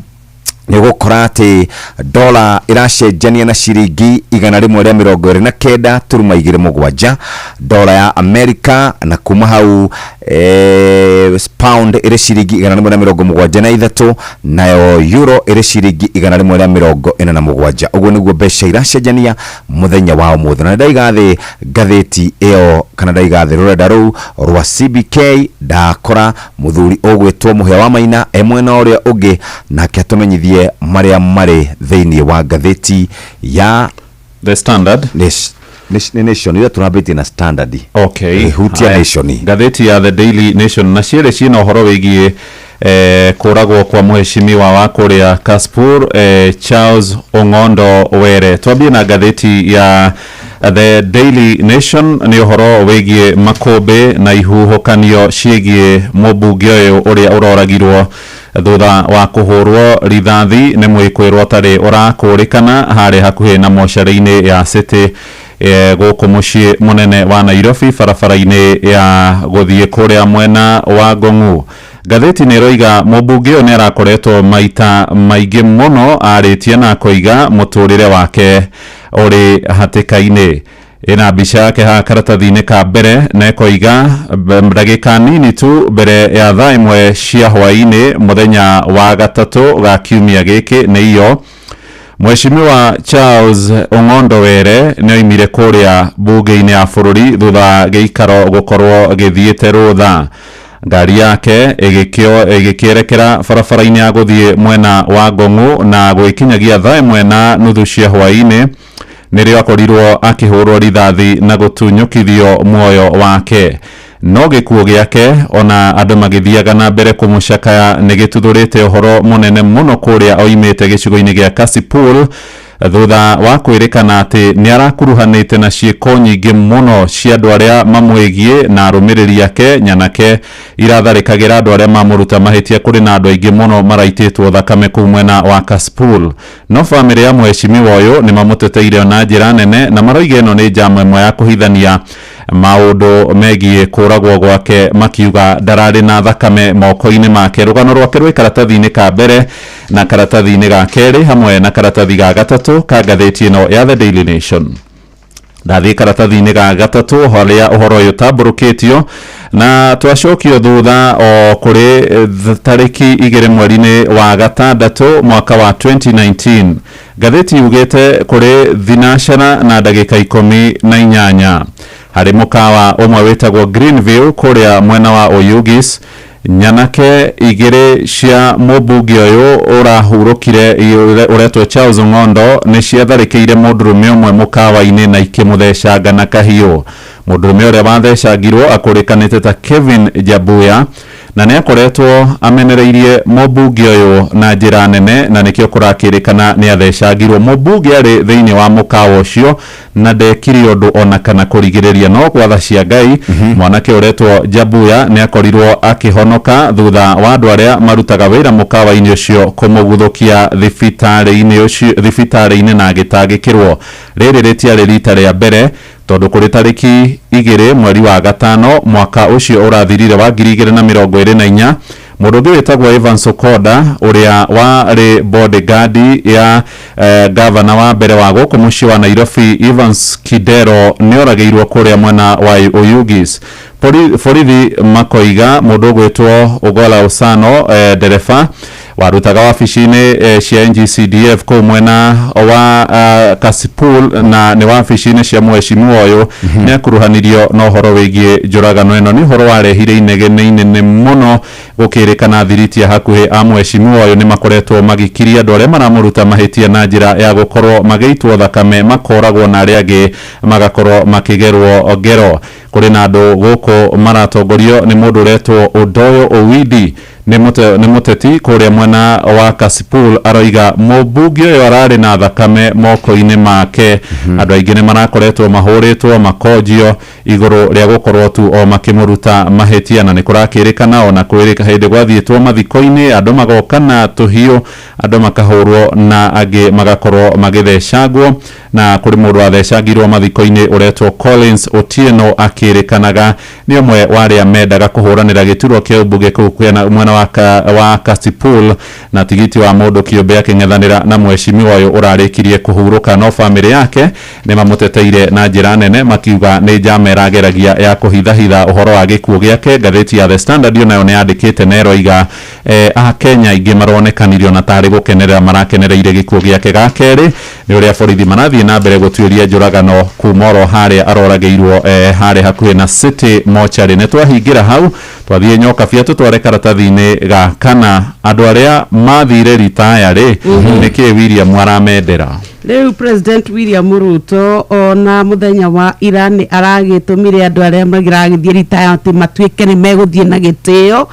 nĩ ũgũkora atĩ dola ĩracenjania na ciringi 129 turuma 27 dola ya Amerika, na kuma hau pound ĩrĩ ciringi 173 nayo euro ĩrĩ ciringi 147. Ũguo nĩguo mbeca iracenjania mũthenya wa ũmũthĩ. Na ndaiga thĩ ngathĩti ĩyo kana ndaiga thĩ rũrenda rũu rwa CBK ndakora mũthuri ũgwĩtwo Mũhĩa wa Maina e mwena ũrĩa ũngĩ nake atũmenyithie marĩa marĩ thĩinĩ wa ngathĩti ya The Standard. Nĩ Nation ĩrĩa tũrambĩtie na Standard. Okay. Hutia Haya. Nation. Ngathĩti ya The Daily Nation na cierĩ ciĩna ũhoro wĩgiĩ kũragwo kwa mũheshimiwa wa kũrĩa Kaspur Charles Ong'ondo Were. Twambie na ngathĩti ya The Daily Nation nĩ ũhoro wĩgiĩ makũmbĩ na ihuhũkanio ciĩgiĩ mũmbunge ũyũ ũrĩa ũroragirwo thutha wa kũhũrwo rithathi nĩ mwĩkwĩrwo ũtarĩ ũrakũrĩkana harĩa hakuhĩ na mocarĩ-inĩ ya City gũkũ mũciĩ mũnene wa Nairobi barabara-inĩ ya gũthiĩ kũrĩa mwena wa Ngong'u. Ngathĩti nĩ ĩroiga mũmbunge ũyũ nĩ arakoretwo maita maingĩ mũno arĩtie na akoiga mũtũrĩre wake ũrĩ hatĩka-inĩ. Ĩna mbica yake haha karatathi-inĩ ka mbere na ĩkoiga ndagĩka nini tu mbere ya thaa 1 cia hwaĩ-inĩ mũthenya wa gatatũ ga kiumia gĩkĩ nĩ iyo Mheshimiwa Charles Ong'ondo Were nĩ oimire kũrĩa bunge-inĩ ya bũrũri thutha gĩikaro gũkorwo gĩthiĩte rũtha. Ngari yake ĩgĩkĩerekera barabara-inĩ ya gũthiĩ mwena wa Ngong'u na gwĩkinyagia thaa 1:30 cia hwaĩ-inĩ nĩrĩo akorirwo akĩhũrwo rithathi na gũtunyũkithio muoyo wake. No gĩkuũ gĩake ona andũ magĩthiaga na mbere kũmũcakaya nĩ gĩtuthũrĩte ũhoro mũnene mũno kũrĩa oimĩte gĩcigo-inĩ gĩa Kasipul thutha wa kwĩrĩkana atĩ nĩ arakuruhanĩte na ciĩko nyingĩ mũno cia andũ arĩa mamwĩgiĩ na arũmĩrĩri ake nyanake iratharĩkagĩra andũ arĩa mamũruta mahĩtia. Kũrĩ na andũ aingĩ mũno maraitĩtwo thakame kũu mwena wa Kasipul. No bamĩrĩ ya mũheshimiwa ũyũ nĩ mamũteteire na njĩra nene na maroiga ĩno nĩ njama ĩmwe ya kũhithania maũndũ megiĩ kũragwo gwake makiuga ndararĩ na thakame moko-inĩ make. Rũgano rwake rwĩ karatathi-inĩ ka mbere na karatathi-inĩ ga kerĩ hamwe na karatathi ga gatatũ ka ngathĩti ĩno ya The Daily Nation. Ndathiĩ karatathi-inĩ ga gatatũ harĩa ũhoro ũyũ ũtambũrũkĩtio na twacokio thutha o kũrĩ tarĩki 2 mweri-inĩ wa gatandatũ mwaka wa 2019. Ngathĩti yugĩte kũrĩ thinashara na ndagĩka 18 harĩ mũkawa ũmwe wĩtagwo Greenville kũrĩa mwena wa Oyugis, nyanake 2 cia mũmbunge ũyũ ũrahurũkire ũretwo Charles Ng'ondo nĩ ciatharĩkĩire mũndũrũme ũmwe mũkawa-inĩ na ikĩmũthecanga na kahiũ. Mũndũrũme ũrĩa wathecangirwo akũrĩkanĩte ta Kevin Jabuya na nĩ akoretwo amenereirie mũmbunge ũyũ na njĩra nene, na nĩkĩo kũrakĩrĩkana nĩ athecangirwo. Mũmbunge arĩ thĩinĩ wa mũkawa ũcio na ndekire ũndũ ona kana kũrigĩrĩria, no gwatha cia Ngai mwanake ũretwo Jabuya nĩ akorirwo akĩhonoka thutha wa andũ arĩa marutaga wĩra mũkawa-inĩ ũcio kũmũguthũkia thibitarĩ-inĩ na agĩtangĩkĩrwo. Rĩrĩ rĩtiarĩ rita rĩa mbere tondũ kũrĩ tarĩki 2 mweri wa gatano mwaka ũcio ũrathirire wa 2024 mũndũ ũngĩ wĩtagwo Evans Okoda ũrĩa warĩ bodyguard ya gavana wa mbere wa gũkũ mũciĩ wa Nairobi Evans Kidero nĩ oragĩirwo kũrĩa mwena wa Oyugis. Borithi makoiga mũndũ ũgwĩtwo Ogola Osano, ndereba warutaga wabici-inĩ cia NGCDF kũu mwena wa Kasipul na nĩ wabici-inĩ cia mheshimiwa ũyũ nĩ akuruhanirio na ũhoro wĩgiĩ njũragano ĩno. Nĩ ũhoro warehire inegene inene mũno gũkĩrĩkana thiriti ya hakuhĩ a mheshimiwa ũyũ nĩ makoretwo magĩkiria andũ arĩa maramũruta mahĩtia na njĩra ya gũkorwo magĩitwo thakame, makoragwo na arĩa angĩ magakorwo makĩgerwo ngero. Kũrĩ na andũ gũkũ maratongorio nĩ mũndũ ũretwo Odoyo Owidi, nĩ mũteti kũrĩa mwena wa Kasipul, aroiga mũmbunge ũyũ ararĩ na thakame moko-inĩ make. Andũ aingĩ nĩ marakoretwo mahũrĩtwo makonjio igũrũ rĩa gũkorwo tu o makĩmũruta mahĩtia, na nĩ kũrakĩrĩkana ona kwĩrĩka hĩndĩ gwathiĩtwo mathiko-inĩ andũ magoka na tũhiũ, andũ makahũrwo na angĩ magakorwo magĩthecangwo, na kũrĩ mũndũ wathecangirwo mathiko-inĩ ũretwo Collins Otieno akĩrĩkanaga nĩ ũmwe wa arĩa mendaga kũhũranĩra gĩturwa kĩa ũmbunge kũu mwena wa Kasipul, na tigiti wa mũndũ kĩũmbe akĩng'ethanĩra na mheshimiwa ũyũ ũrarĩkirie kũhurũka, no bamĩrĩ yake nĩ mamũteteire na njĩra nene makiuga nĩ njama ĩrageragia ya kũhithahitha ũhoro wa gĩkuũ gĩake. Ngathĩti ya The Standard onayo nĩ yandĩkĩte na ĩroiga Akenya aingĩ maronekanirio na tarĩ gũkenerera marakenereire gĩkuũ gĩake. Ga kerĩ nĩ ũrĩa borithi marathiĩ na mbere gũtuĩria njũragano kuma oro harĩa aroragĩirwo harĩa hakuhĩ na City Mortuary. Nĩ twahingĩra hau twathiĩ nyoka bia tũtware karatathi-inĩ ga kana andũ arĩa mathire ritaya rĩ nĩkĩ William aramendera. Rĩu President William Ruto ona mũthenya wa ira nĩ aragĩtũmire andũ arĩa maragĩthiĩ ritaya atĩ matuĩke nĩ megũthiĩ na gĩtĩo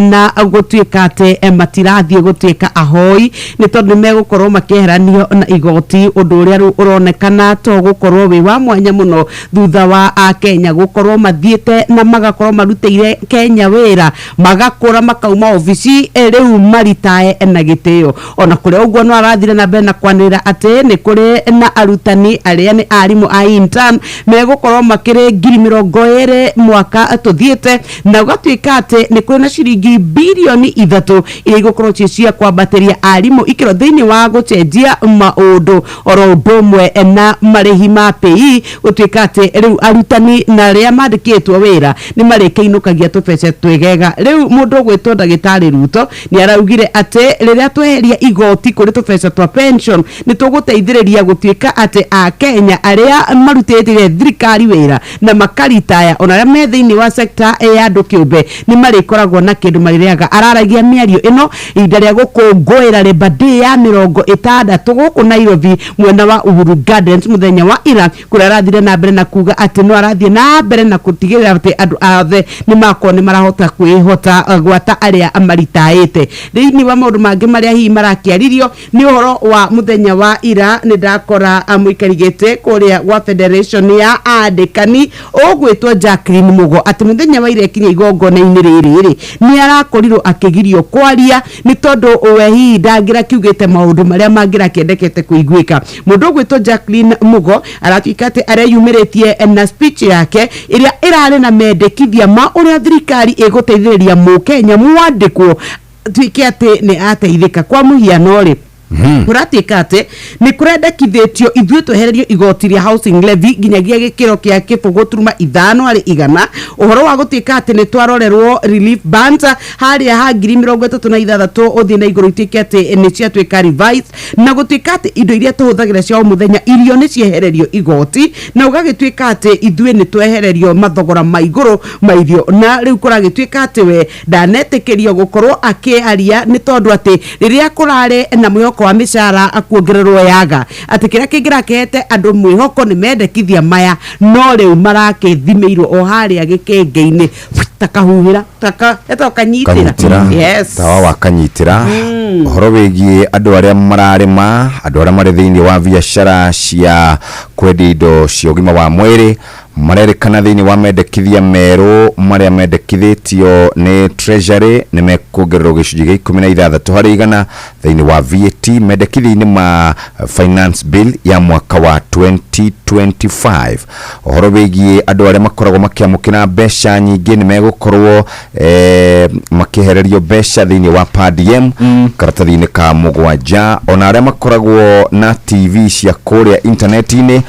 na gũtuĩka atĩ matirathiĩ gũtuĩka ahoi nĩ tondũ nĩ megũkorwo makĩeheranio na igoti, ũndũ ũrĩa rĩu ũronekana to gũkorwo wĩ wa mwanya mũno thutha wa Akenya gũkorwo mathiĩte na magakorwo marutĩire Kenya wĩra magakũra makauma obici rĩu maritae na gĩtĩo. Ona kũrĩ ũguo no arathire na mbere na kwanĩrĩra atĩ nĩ kũrĩ na arutani arĩa nĩ arimũ a intern megũkorwo makĩrĩ 20,000 mwaka tũthiĩte, na gũgatuĩka atĩ nĩ kũrĩ na ciringi birioni 3 iria igũkorwo ciĩ cia kwambatĩria arimũ ikĩro thĩinĩ wa gũcenjia maũndũ oro ũndũ ũmwe na marĩhi ma PE gũtuĩka atĩ rĩu arutani na arĩa mandĩkĩtwo wĩra nĩ marĩkĩinũkagia tũbeca twĩgega. Rĩu mũndũ ũgwĩtwo ndagĩtarĩ Ruto nĩ araugire atĩ rĩrĩa tweheria igoti kũrĩ tũbeca twa pension nĩ tũgũteithĩrĩria gũtuĩka atĩ Akenya arĩa marutĩte thirikari wĩra na makaritaya ona arĩa me thĩinĩ wa sector ya andũ kĩũmbe nĩ marĩkoragwo na kĩndũ marĩrĩaga. Araragia mĩario ĩno ihinda rĩa gũkũngũĩra Labour Day ya 60 gũkũ Nairobi mwena wa Uhuru Gardens mũthenya wa ira, kũrĩa arathire na mbere na kuga atĩ no arathiĩ na mbere na gũtigĩrĩra atĩ andũ othe nĩ makorwo nĩ marahota kwĩhota gwata arĩa maritaĩte. Thĩinĩ wa maũndũ mangĩ marĩa hihi marakĩaririo nĩ ũhoro wa mũthenya wa ira, nĩ ndakora mũikari gĩtĩ kũrĩa gwa Federation ya andĩkani ũgwĩtwo Jacqueline Mugo atĩ mũthenya wa ira ekinya igongona-inĩ rĩrĩ rĩ nĩ arakorirwo akĩgirio kwaria nĩ tondũ we hihi ndangĩrakiugĩte maũndũ marĩa mangĩrakĩendekete kũiguĩka. Mũndũ ũgwĩtwo Jacqueline Mugo aratuĩka atĩ areyumĩrĩtie na speech yake ĩrĩa ĩrarĩ na mendekithia ma ũrĩa thirikari ĩgũteithĩrĩria mũkenya mwandĩkwo tuĩke atĩ nĩ ateithĩka. Kwa mũhiano rĩ, Kũratuĩka atĩ nĩ kũrendekithĩtio ithuĩ twehererio igoti rĩa housing levy nginyagia gĩkĩro kĩa 0.5 harĩ igana. Ũhoro wa gũtuĩka atĩ nĩ twarorerwo relief bands harĩa ha 36,000 ũthiĩ na igũrũ ituĩke atĩ nĩ ciatuĩka revised, na gũtuĩka atĩ indo iria tũhũthagĩra cia o mũthenya, irio nĩ ciehererio igoti, na ũgagĩtuĩka atĩ ithuĩ nĩ twehererio mathogora ma igũrũ ma irio. Na rĩu kũragĩtuĩka atĩ we ndanetĩkĩrio gũkorwo akĩaria nĩ tondũ atĩ rĩrĩa kũrarĩ na mwĩhoko wa mĩcara kuongererwo yaga atĩ kĩrĩa kĩngĩrakĩhete andũ mwĩhoko nĩ mendekithia maya, no rĩu marakĩthimĩirwo o harĩa gĩkĩngĩ-inĩ takahuhĩra taka etagwo kanyitĩra. Kanyitĩra. Yes. Tawa wa kanyitĩra. Ũhoro wĩgiĩ andũ arĩa mararĩma, andũ arĩa marĩ thĩinĩ wa biacara cia kwendia indo cia ũgima wa mwĩrĩ, marerĩkana thĩinĩ wa mendekithia merũ marĩa mendekithĩtio nĩ Treasury nĩ mekuongererwo gĩcunjĩ gĩa 16 harĩ igana thĩinĩ wa VAT mendekithia-inĩ ma finance bill ya mwaka wa 2025. Ũhoro wĩgiĩ andũ arĩa makoragwo makĩamũkĩra mbeca nyingĩ nĩ megũkorwo makĩehererio mbeca thĩinĩ wa per diem karatathi-inĩ ka 7. Ona arĩa makoragwo na TV cia kũrĩa intaneti-inĩ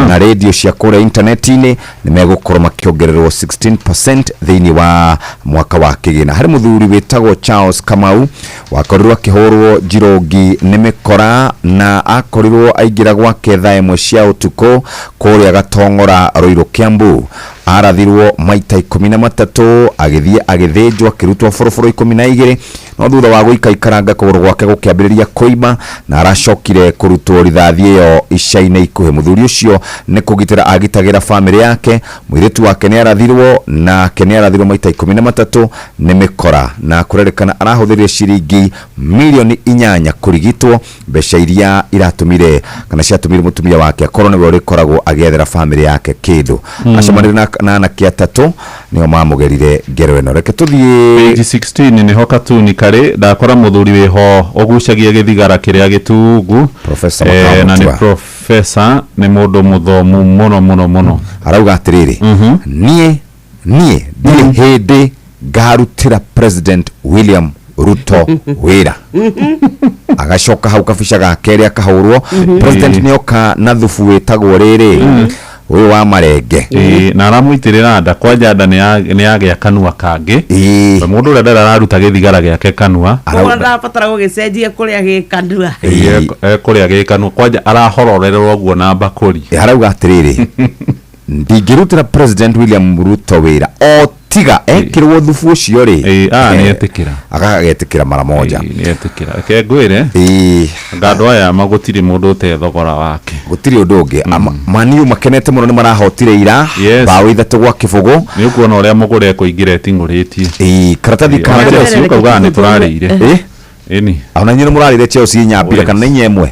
na radio cia kũrĩa intaneti-inĩ nĩ megũkorwo makĩongererwo 16% thĩinĩ wa mwaka wa kĩgĩna. Harĩ mũthuri wĩtagwo Charles Kamau wakorirwo akĩhũrwo njirongi nĩ mĩkora na akorirwo aingĩra gwake thaa 1 cia ũtukũ kũrĩa Gatong'ora, Ruiru, Kiambu. Arathirwo maita 13, agĩthiĩ agĩthĩnjwo, akĩrutwo boroboro 12, no thutha wa gũikaikaranga kũgũrũ gwake gũkĩambĩrĩria kũimba na aracokire kũrutwo rithathi ĩyo ica-inĩ ikuhĩ. Mũthuri ũcio nĩ kũgitĩra agitagĩra bamĩrĩ yake. Mũirĩtu wake nĩ arathirwo, nake nĩ arathirwo maita 13 nĩ mĩkora, na kũrerĩkana arahũthĩrire ciringi mirioni 8 kũrigitwo, mbeca iria iratũmire kana ciatũmire mũtumia wake akorwo nĩwe ũrĩkoragwo agĩethera bamĩrĩ yake kĩndũ. Acemanirie na anake 3 nĩo mamũgerire ngero ĩno. Reke tũthiĩ page 16 nĩho katuni karĩ. Ndakora mũthuri wĩho ũgucagia gĩthigara kĩrĩa gĩtungu. Professor na nĩ Makamutua. Professor, nĩ mũndũ mũthomu mũno mũno mũno. Arauga atĩrĩrĩ, niĩ ndirĩ hĩndĩ ngarutĩra President William Ruto wĩra. Agacoka hau kabica ga kerĩ akahũrwo. President nĩoka na thubu wĩtagwo rĩrĩ ũyũ wa marenge. Na aramũitĩrĩra nda kwanja nda nĩ yagĩa kanua kangĩ. Mũndũ ũrĩa ndarĩ araruta gĩthigara gĩake kanua. Koguo ndarabatara gũgĩcenjia kũrĩa gĩkanua. Ekũrĩa gĩkanua kwanja arahororerwo ũguo na mbakũri. Arauga atĩrĩrĩ, ndingĩrutĩra President William Ruto wĩra o tiga ekĩrwo thubu ũcio rĩ. Nĩetĩkĩra. Agagetĩkĩra mara moja. Nĩetĩkĩra. Reke ngwĩre, anga andũ aya magũtirĩ mũndũ ũte thogora wake. Gũtirĩ ũndũ ũngĩ. Maniu makenete mũno nĩ marahotire ira mbaũ 3-0. Nĩ ũkuona ũrĩa mũgũre ekũingĩra eting'ũrĩtie. Karatathi ka Ona mbere Chelsea ũkaugaga nĩ tũrarĩire. Ĩni. Ona inyuĩ nĩ mũrarĩire Chelsea 4 kana 4 1?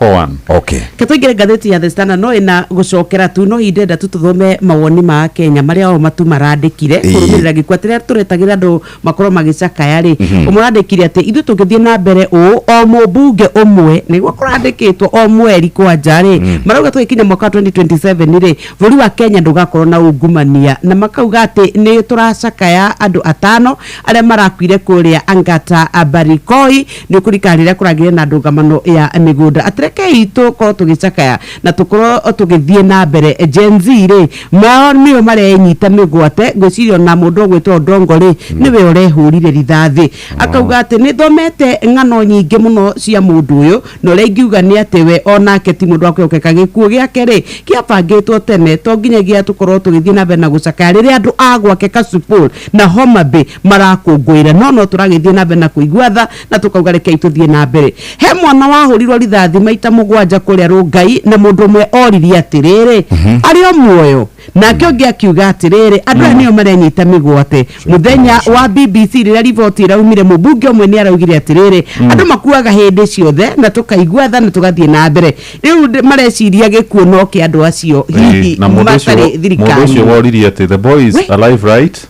4-1. Okay. Ke tũingĩre ngathĩti ya The Standard, no ĩna gũcokera tu, no hihi ndĩrenda tu tũthome mawoni ma Kenya marĩa o matu marandĩkire kũrũmĩrĩra gĩkuũ atĩ rĩrĩa tũretagĩra andũ makorwo magĩcakaya rĩ. Ũmwe ũrandĩkire atĩ ithuĩ tũngĩthiĩ na mbere ũũ o mũmbunge ũmwe nĩguo kũrandĩkĩtwo o mweri kwanja rĩ, marauga tũgĩkinya mwaka wa 2027 rĩ, bũrũri wa Kenya ndũgakorwo na ungumania. Na makauga atĩ nĩ tũracakaya andũ 5 arĩa marakuire kũrĩa Angata Barikoi, nĩ ũkũrikana rĩrĩa kũragĩire na ndũgamano ya mĩgũnda. Atĩrekei tũkorwo tũgĩcakaya na tũkorwo tũgĩthiĩ na mbere. Gen Z rĩ, mao nĩo marenyita mĩgwate. Ngwĩciria ona mũndũ ũgwĩtwo Ndongo rĩ, nĩwe ũrehũrire rithathi. Akauga atĩ nĩ thomete ng'ano nyingĩ mũno cia mũndũ ũyũ, na ũrĩa ingiuga nĩ atĩ we onake ti mũndũ wa kwĩhokeka. Gĩkuũ gĩake rĩ kĩabangĩtwo tene, to nginyagia tũkorwo tũgĩthiĩ na mbere na gũcakaya rĩrĩa andũ a gwake Kasipul na Homa Bay marakũngũĩra, no tũragĩthiĩ na mbere na kũigua tha na tũkauga rekei tũthiĩ na mbere. He mwana wahũrirwo rithathi maita 7 kũrĩa Rũngai, na mũndũ ũmwe oririe atĩrĩrĩ, arĩ o muoyo? Nake ũngĩ akiuga atĩrĩrĩ, andũ aya nĩo marenyita mĩgwate. Mũthenya wa BBC rĩrĩa riboti ĩraumire, mũmbunge ũmwe nĩ araugire atĩrĩrĩ, andũ makuaga hĩndĩ ciothe na tũkaigua tha na tũgathiĩ na mbere. Rĩu mareciria gĩkuũ no kĩa andũ acio hihi Na mũndũ matarĩ ũcio thirikari. woririe atĩ the boy is alive, right?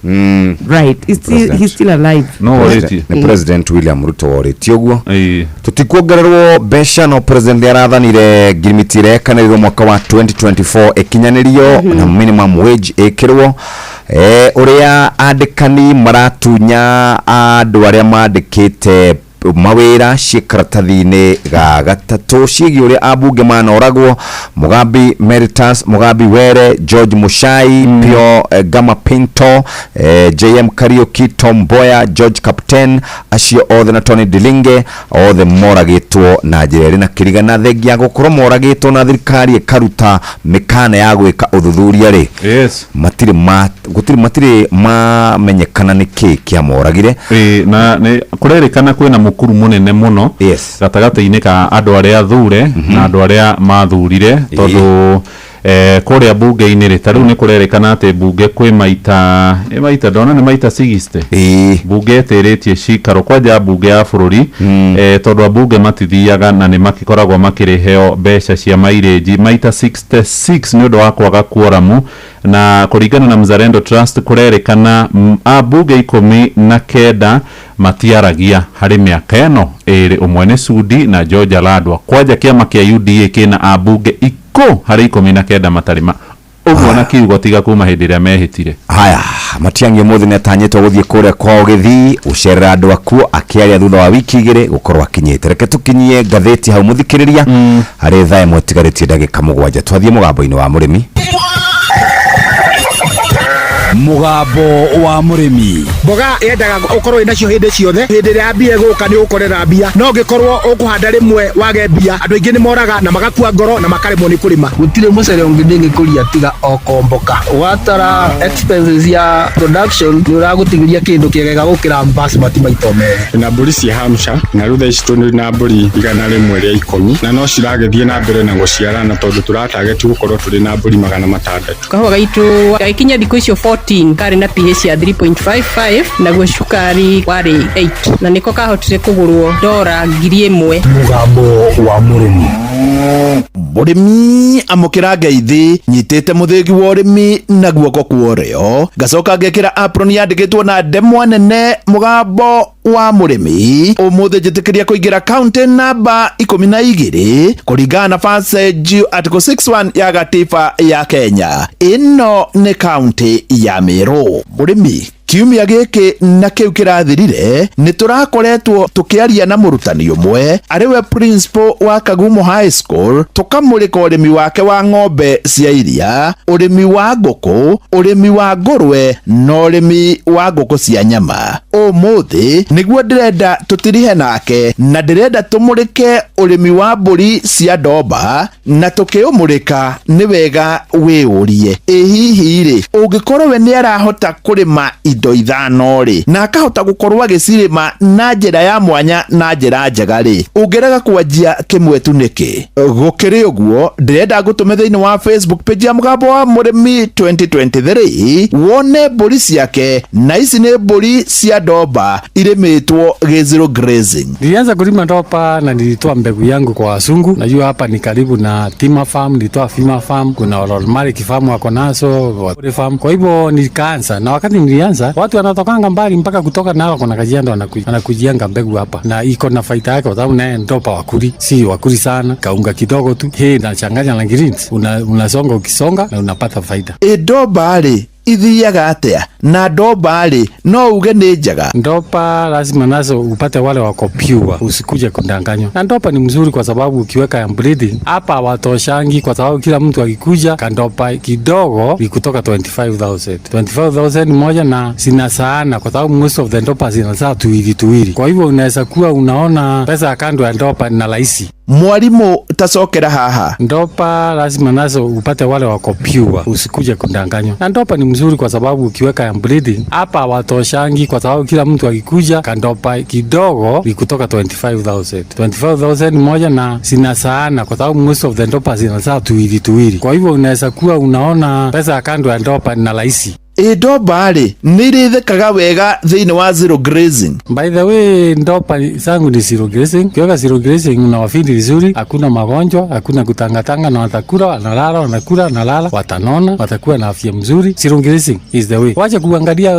Right. He's still alive. No worĩtie. Nĩ President William Ruto worĩtie ũguo. Tũtikuongererwo mbeca, no president nĩarathanire ngirimiti ĩrĩa ĩkanĩrĩrwo mwaka wa 2024 ĩkinyanĩrio na minimum wage ĩkĩrwo. Ũrĩa andĩkani maratunya andũ arĩa mandĩkĩte Mawĩra ciĩ karatathi-inĩ ga gatatũ ciĩgiĩ ũrĩa ambunge manoragwo Mugambi Meritas, Mugambi Were, George Muchai, Pio Gama Pinto, JM Kariuki, Tom Mboya, George Captain, acio othe na Tony Dilinge othe moragĩtwo na njĩra ĩrĩ na kĩriga, na thengia ya gũkorwo moragĩtwo na thirikari ĩkaruta mĩkana ya gwĩka ũthuthuria rĩ, yes, matirĩ ma gũtirĩ matirĩ mamenyekana nĩ kĩ kĩamoragire. Ĩĩ, na nĩ kũrerĩkana kwĩna mũkuru mũnene mũno, yes, gatagatĩ-inĩ ka andũ arĩa athure na andũ arĩa mathurire, tondũ kũrĩa bunge-inĩ rĩ, ta rĩu nĩ kũrerĩkana atĩ bunge kwĩ maita ĩ maita ndona nĩ maita 60 bunge ĩtĩrĩtie cikaro kwanja bunge ya bũrũri, tondũ ambunge matithiaga na nĩ makĩkoragwo makĩrĩheo mbeca cia mairĩnji maita 66 nĩ ũndũ wa kwaga kuoramu. Na kũringana na Mzalendo Trust kũrerĩkana ambunge 19 matiaragia harĩ mĩaka ĩno ĩrĩ, ũmwe nĩ Sudi na George Aladwa. Kwanja kĩama kĩa UDA kĩna ambunge ikũ harĩ 19 matarĩ ma ũguo na kiugo tiga kuma hĩndĩ ĩrĩa mehĩtire. Haya, Matiang'i ũmũthĩ nĩ atanyĩtwo gũthiĩ kũrĩa kwao Gĩthii gũcerera andũ akuo, akĩaria thutha wa wiki 2 gũkorwo akinyĩte. Reke tũkinyie ngathĩti hau mũthikĩrĩria harĩ thaa 1 tigarĩtie ndagĩka 7, twathiĩ mũgambo-inĩ wa mũrĩmi. Mũgambo wa mũrĩmi. Mboga yendaga ũkorwo wĩnacio hĩndĩ ciothe, hĩndĩ ĩrĩa yambie gũka nĩ ũgũkorera mbia, no ũngĩkorwo ũkũhanda rĩmwe wage mbia, andũ aingĩ nĩ moraga na magakua ngoro na makaremwo nĩ kũrĩma. Gũtirĩ mũcere ũngĩ ndĩngĩkũria tiga o komboka. Watara expenses ya production nĩ ũragũtigĩria kĩndũ kĩega gũkĩra basmati maita merĩ. Na mbũri cia Hampshire na rĩu thaa ici tũrĩ na mbũri 110 na no ciragĩthiĩ na mbere na gũciarana tondũ tũratageti gũkorwo tũrĩ na mbũri 600. Kahũa gaitũ gagĩkinya thikũ icio 14 karĩ na pH ya 3.55, naguo cukari warĩ 8, na nĩko kahotire kũgũrwo dora 1000. Mũgambo wa mũrĩmi. Mũrĩmi amũkĩra ngeithi, nyitĩte mũthĩgi wa ũrĩmi na guoko kwa ũrĩo, ngacoka ngekĩra apron yandĩkĩtwo na ndemwa nene mũgambo wa mũrĩmi. Ũmũthĩ njĩtĩkĩria kũingĩra kaunti namba 12 kũringana na passage article 61 ya gatiba ya Kenya. Ĩno nĩ kaunti ya Meru. Mũrĩmi, kiumia gĩkĩ na kĩu kĩrathirire nĩ tũrakoretwo tũkĩaria na mũrutani ũmwe arĩ we principal wa Kagumo High School, tũkamũrĩka ũrĩmi wake wa ng'ombe cia iria, ũrĩmi wa ngũkũ, ũrĩmi wa ngũrwe na ũrĩmi wa ngũkũ cia nyama. Ũmũthĩ nĩguo ndĩrenda tũtirihe nake na ndĩrenda tũmũrĩke ũrĩmi wa mbũri cia ndomba, na tũkĩũmũrĩka nĩ wega wĩũrie, ĩ hihi rĩ ũngĩkorwo we nĩ arahota kũrĩma indo 5 rĩ, na akahota gũkorwo agĩcirĩma na njĩra ya mwanya na njĩra njega rĩ, ũngĩrega kwanjia kĩmwe tu nĩkĩ? Gũkĩrĩ ũguo ndĩrenda ngũtũme thĩinĩ wa Facebook page ya mũgambo wa mũrĩmi 2023 wone mbũri ciake, na ici nĩ mbũri cia ndomba irĩmĩtwo gĩ zero grazing. Nilianza kulima ndopa na nilitoa mbegu yangu kwa wasungu. Najua hapa ni karibu na Tima Farm, nilitoa Fima Farm, kuna Ololmari Farm wako nazo, Wapore Farm. Kwa hivyo nikaanza, na wakati nilianza watu wanatokanga mbali mpaka kutoka nao kuna Kajiado wanakujianga mbegu hapa, na iko na faida yake kwa sababu naye ndopa wakuli, si wakuli sana, kaunga kidogo tu, hii nachanganya na greens, unasonga ukisonga na unapata faida. Ĩ ndomba rĩ ithiaga atĩa? Na ndomba rĩ no uge nĩ njega? Ndopa lazima nazo upate wale wako pure, usikuje kudanganywa. Na ndopa ni mzuri kwa sababu ukiweka ya breeding hapa watoshangi, kwa sababu kila mtu akikuja kandopa kidogo ni kutoka 25,000. 25,000 moja, na zinasaana kwa sababu most of the ndopa zinazaa tuwili tuwili. Kwa hivyo unaweza kuwa unaona pesa ya kando ya ndopa na rahisi. Mwalimu tacokera haha. Ndopa lazima nazo upate wale wako pure, usikuje kudanganywa. Na ndopa ni mzuri kwa sababu ukiweka ya breeding hapa watoshangi, kwa sababu kila mtu akikuja kandopa kidogo ni kutoka 25,000. 25,000 moja, na zinasaana kwa sababu most of the ndopa zinazaa tuwili tuwili. Kwa hivyo unaweza kuwa unaona pesa ya kando ya ndopa na rahisi. Ĩ ndomba rĩ nĩ irĩthĩkaga wega thĩinĩ wa zero grazing? By the way, ndopa zangu ni zero grazing. Ukiweka zero grazing unawafidi vizuri, hakuna magonjwa, hakuna kutangatanga, na watakula, wanalala, wanakula, wanalala, watanona, watakuwa na afya mzuri. Zero grazing is the way. Wacha kuangalia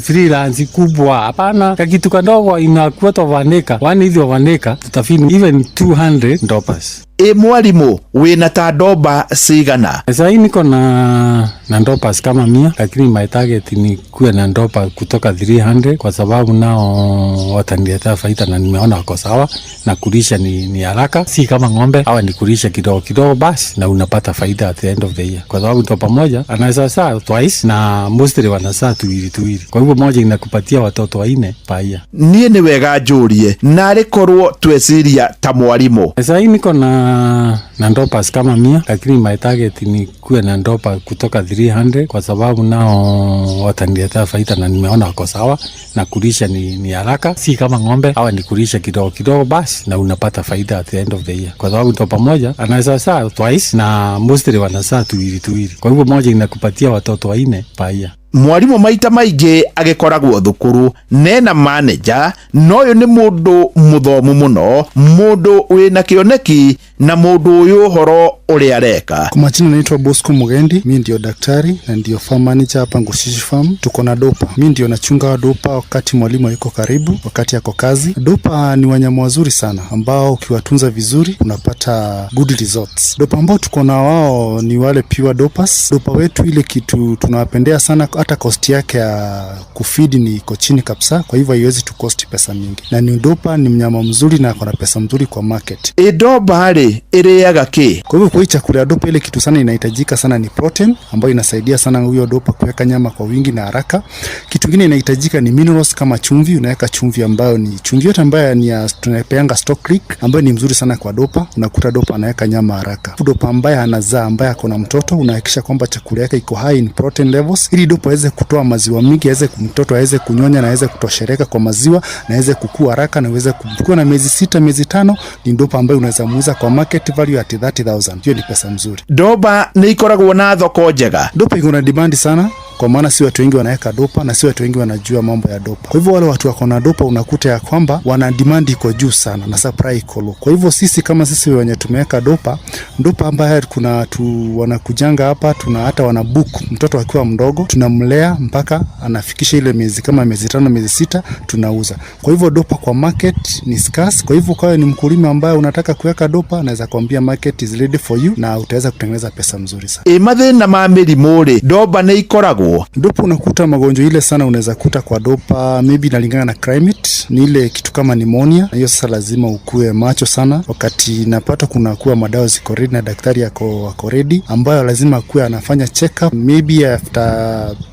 freelance kubwa, hapana. Kakitu kadogo inakuwa tovaneka, one hivi waneka, tutafidi even 200 ndopas. Ĩ mwarimũ wĩna ta ndomba cigana? Sahii niko na ndopas kama 100, lakini my target ni kuwe na ndopa kutoka 300 kwa sababu nao wataniletea faida na nimeona wako sawa na kulisha ni haraka, si kama ng'ombe hawa ni kulisha kidogo kidogo basi, na unapata faida at the end of the year, kwa sababu ndopa moja anaweza saa twice na mostly wanasaa tuwili tuwili, kwa hivyo moja inakupatia watoto 4 per year. Niĩ nĩ wega njũrie narĩ korwo tweciria ta mwarimũ. Sahii niko na ndopas kama 100, lakini my target ni kuwe na ndopa kutoka 300 kwa sababu nao wataniletea faida na nimeona wako sawa na kulisha ni haraka, si kama ng'ombe hawa ni kulisha kidogo kidogo basi, na unapata faida at the end of the year, kwa sababu ndopa moja anaweza saa twice na mostly wanasaa tuwili tuwili, kwa hivyo moja inakupatia watoto 4 per year. Mwarimũ maita maingĩ agĩkoragwo thukuru nena manager no ũyũ nĩ mũndũ mũthomu mũno, mũndũ wĩna kĩoneki na mũndũ ũyũ ũhoro ũrĩa areka. Kwa majina naitwa Bosco Mugendi, mi ndio daktari na ndio farm manager hapa Ngushishi Farm. Tuko na dopa, mi ndio nachunga dopa wakati mwalimu hayuko karibu, wakati ako kazi. Dopa ni wanyama wazuri sana ambao ukiwatunza vizuri unapata good results. Dopa ambao tuko na wao ni wale pure dopas. Dopa wetu ile kitu tunawapendea sana, hata cost yake ya kufeed ni iko chini kabisa, kwa hivyo haiwezi tu cost pesa mingi, na ni dopa ni mnyama mzuri na ako na pesa mzuri kwa market. Ĩ ndomba rĩ ĩrĩaga kĩ? Kwa hivyo kwa hii chakula ya dopa ile kitu sana inahitajika sana ni protein ambayo inasaidia sana huyo dopa kuweka nyama kwa wingi na haraka. Kitu kingine inahitajika ni minerals kama chumvi, unaweka chumvi ambayo ni chumvi yote ambayo ni ya tunapeanga stock lick ambayo ni mzuri sana kwa dopa, unakuta dopa anaweka nyama haraka. Dopa ambaye anazaa ambaye ako na mtoto unahakikisha kwamba chakula yake iko high in protein levels ili dopa aweze kutoa maziwa mingi, aweze mtoto aweze kunyonya na aweze kutoshereka kwa maziwa na aweze kukua haraka na aweze kukua na miezi 6 miezi 5 ni dopa ambayo unaweza muuza kwa market value at 30,000. Hiyo ni pesa mzuri. Ndomba nĩ ikoragwo na thoko njega. Dopa iko na demand sana, kwa maana si watu wengi wanaweka dopa na si watu wengi wanajua mambo ya dopa. Kwa hivyo wale watu wako na dopa unakuta ya kwamba wana demand iko juu sana na supply iko low. Kwa hivyo sisi kama sisi wenye tumeweka dopa, dopa ambaye kuna tu wanakujanga hapa, tuna hata wana book mtoto akiwa mdogo tunamlea mpaka anafikisha ile miezi kama miezi 5 miezi 6 tunauza. Kwa hivyo dopa kwa market ni scarce. Kwa hivyo kwa ni mkulima ambaye unataka kuweka dopa, naweza kuambia market is ready for you na utaweza kutengeneza pesa mzuri sana. Ĩ mathĩna ma mĩrimũ rĩ, ndomba nĩ ikoragwo? Dopa unakuta magonjwa ile sana unaweza kuta kwa dopa, maybe inalingana na climate, ni ile kitu kama pneumonia. Hiyo sasa lazima ukue macho sana, wakati napata kuna kuwa madawa ziko ready na daktari ako ready, ambayo lazima akuwe anafanya check up maybe after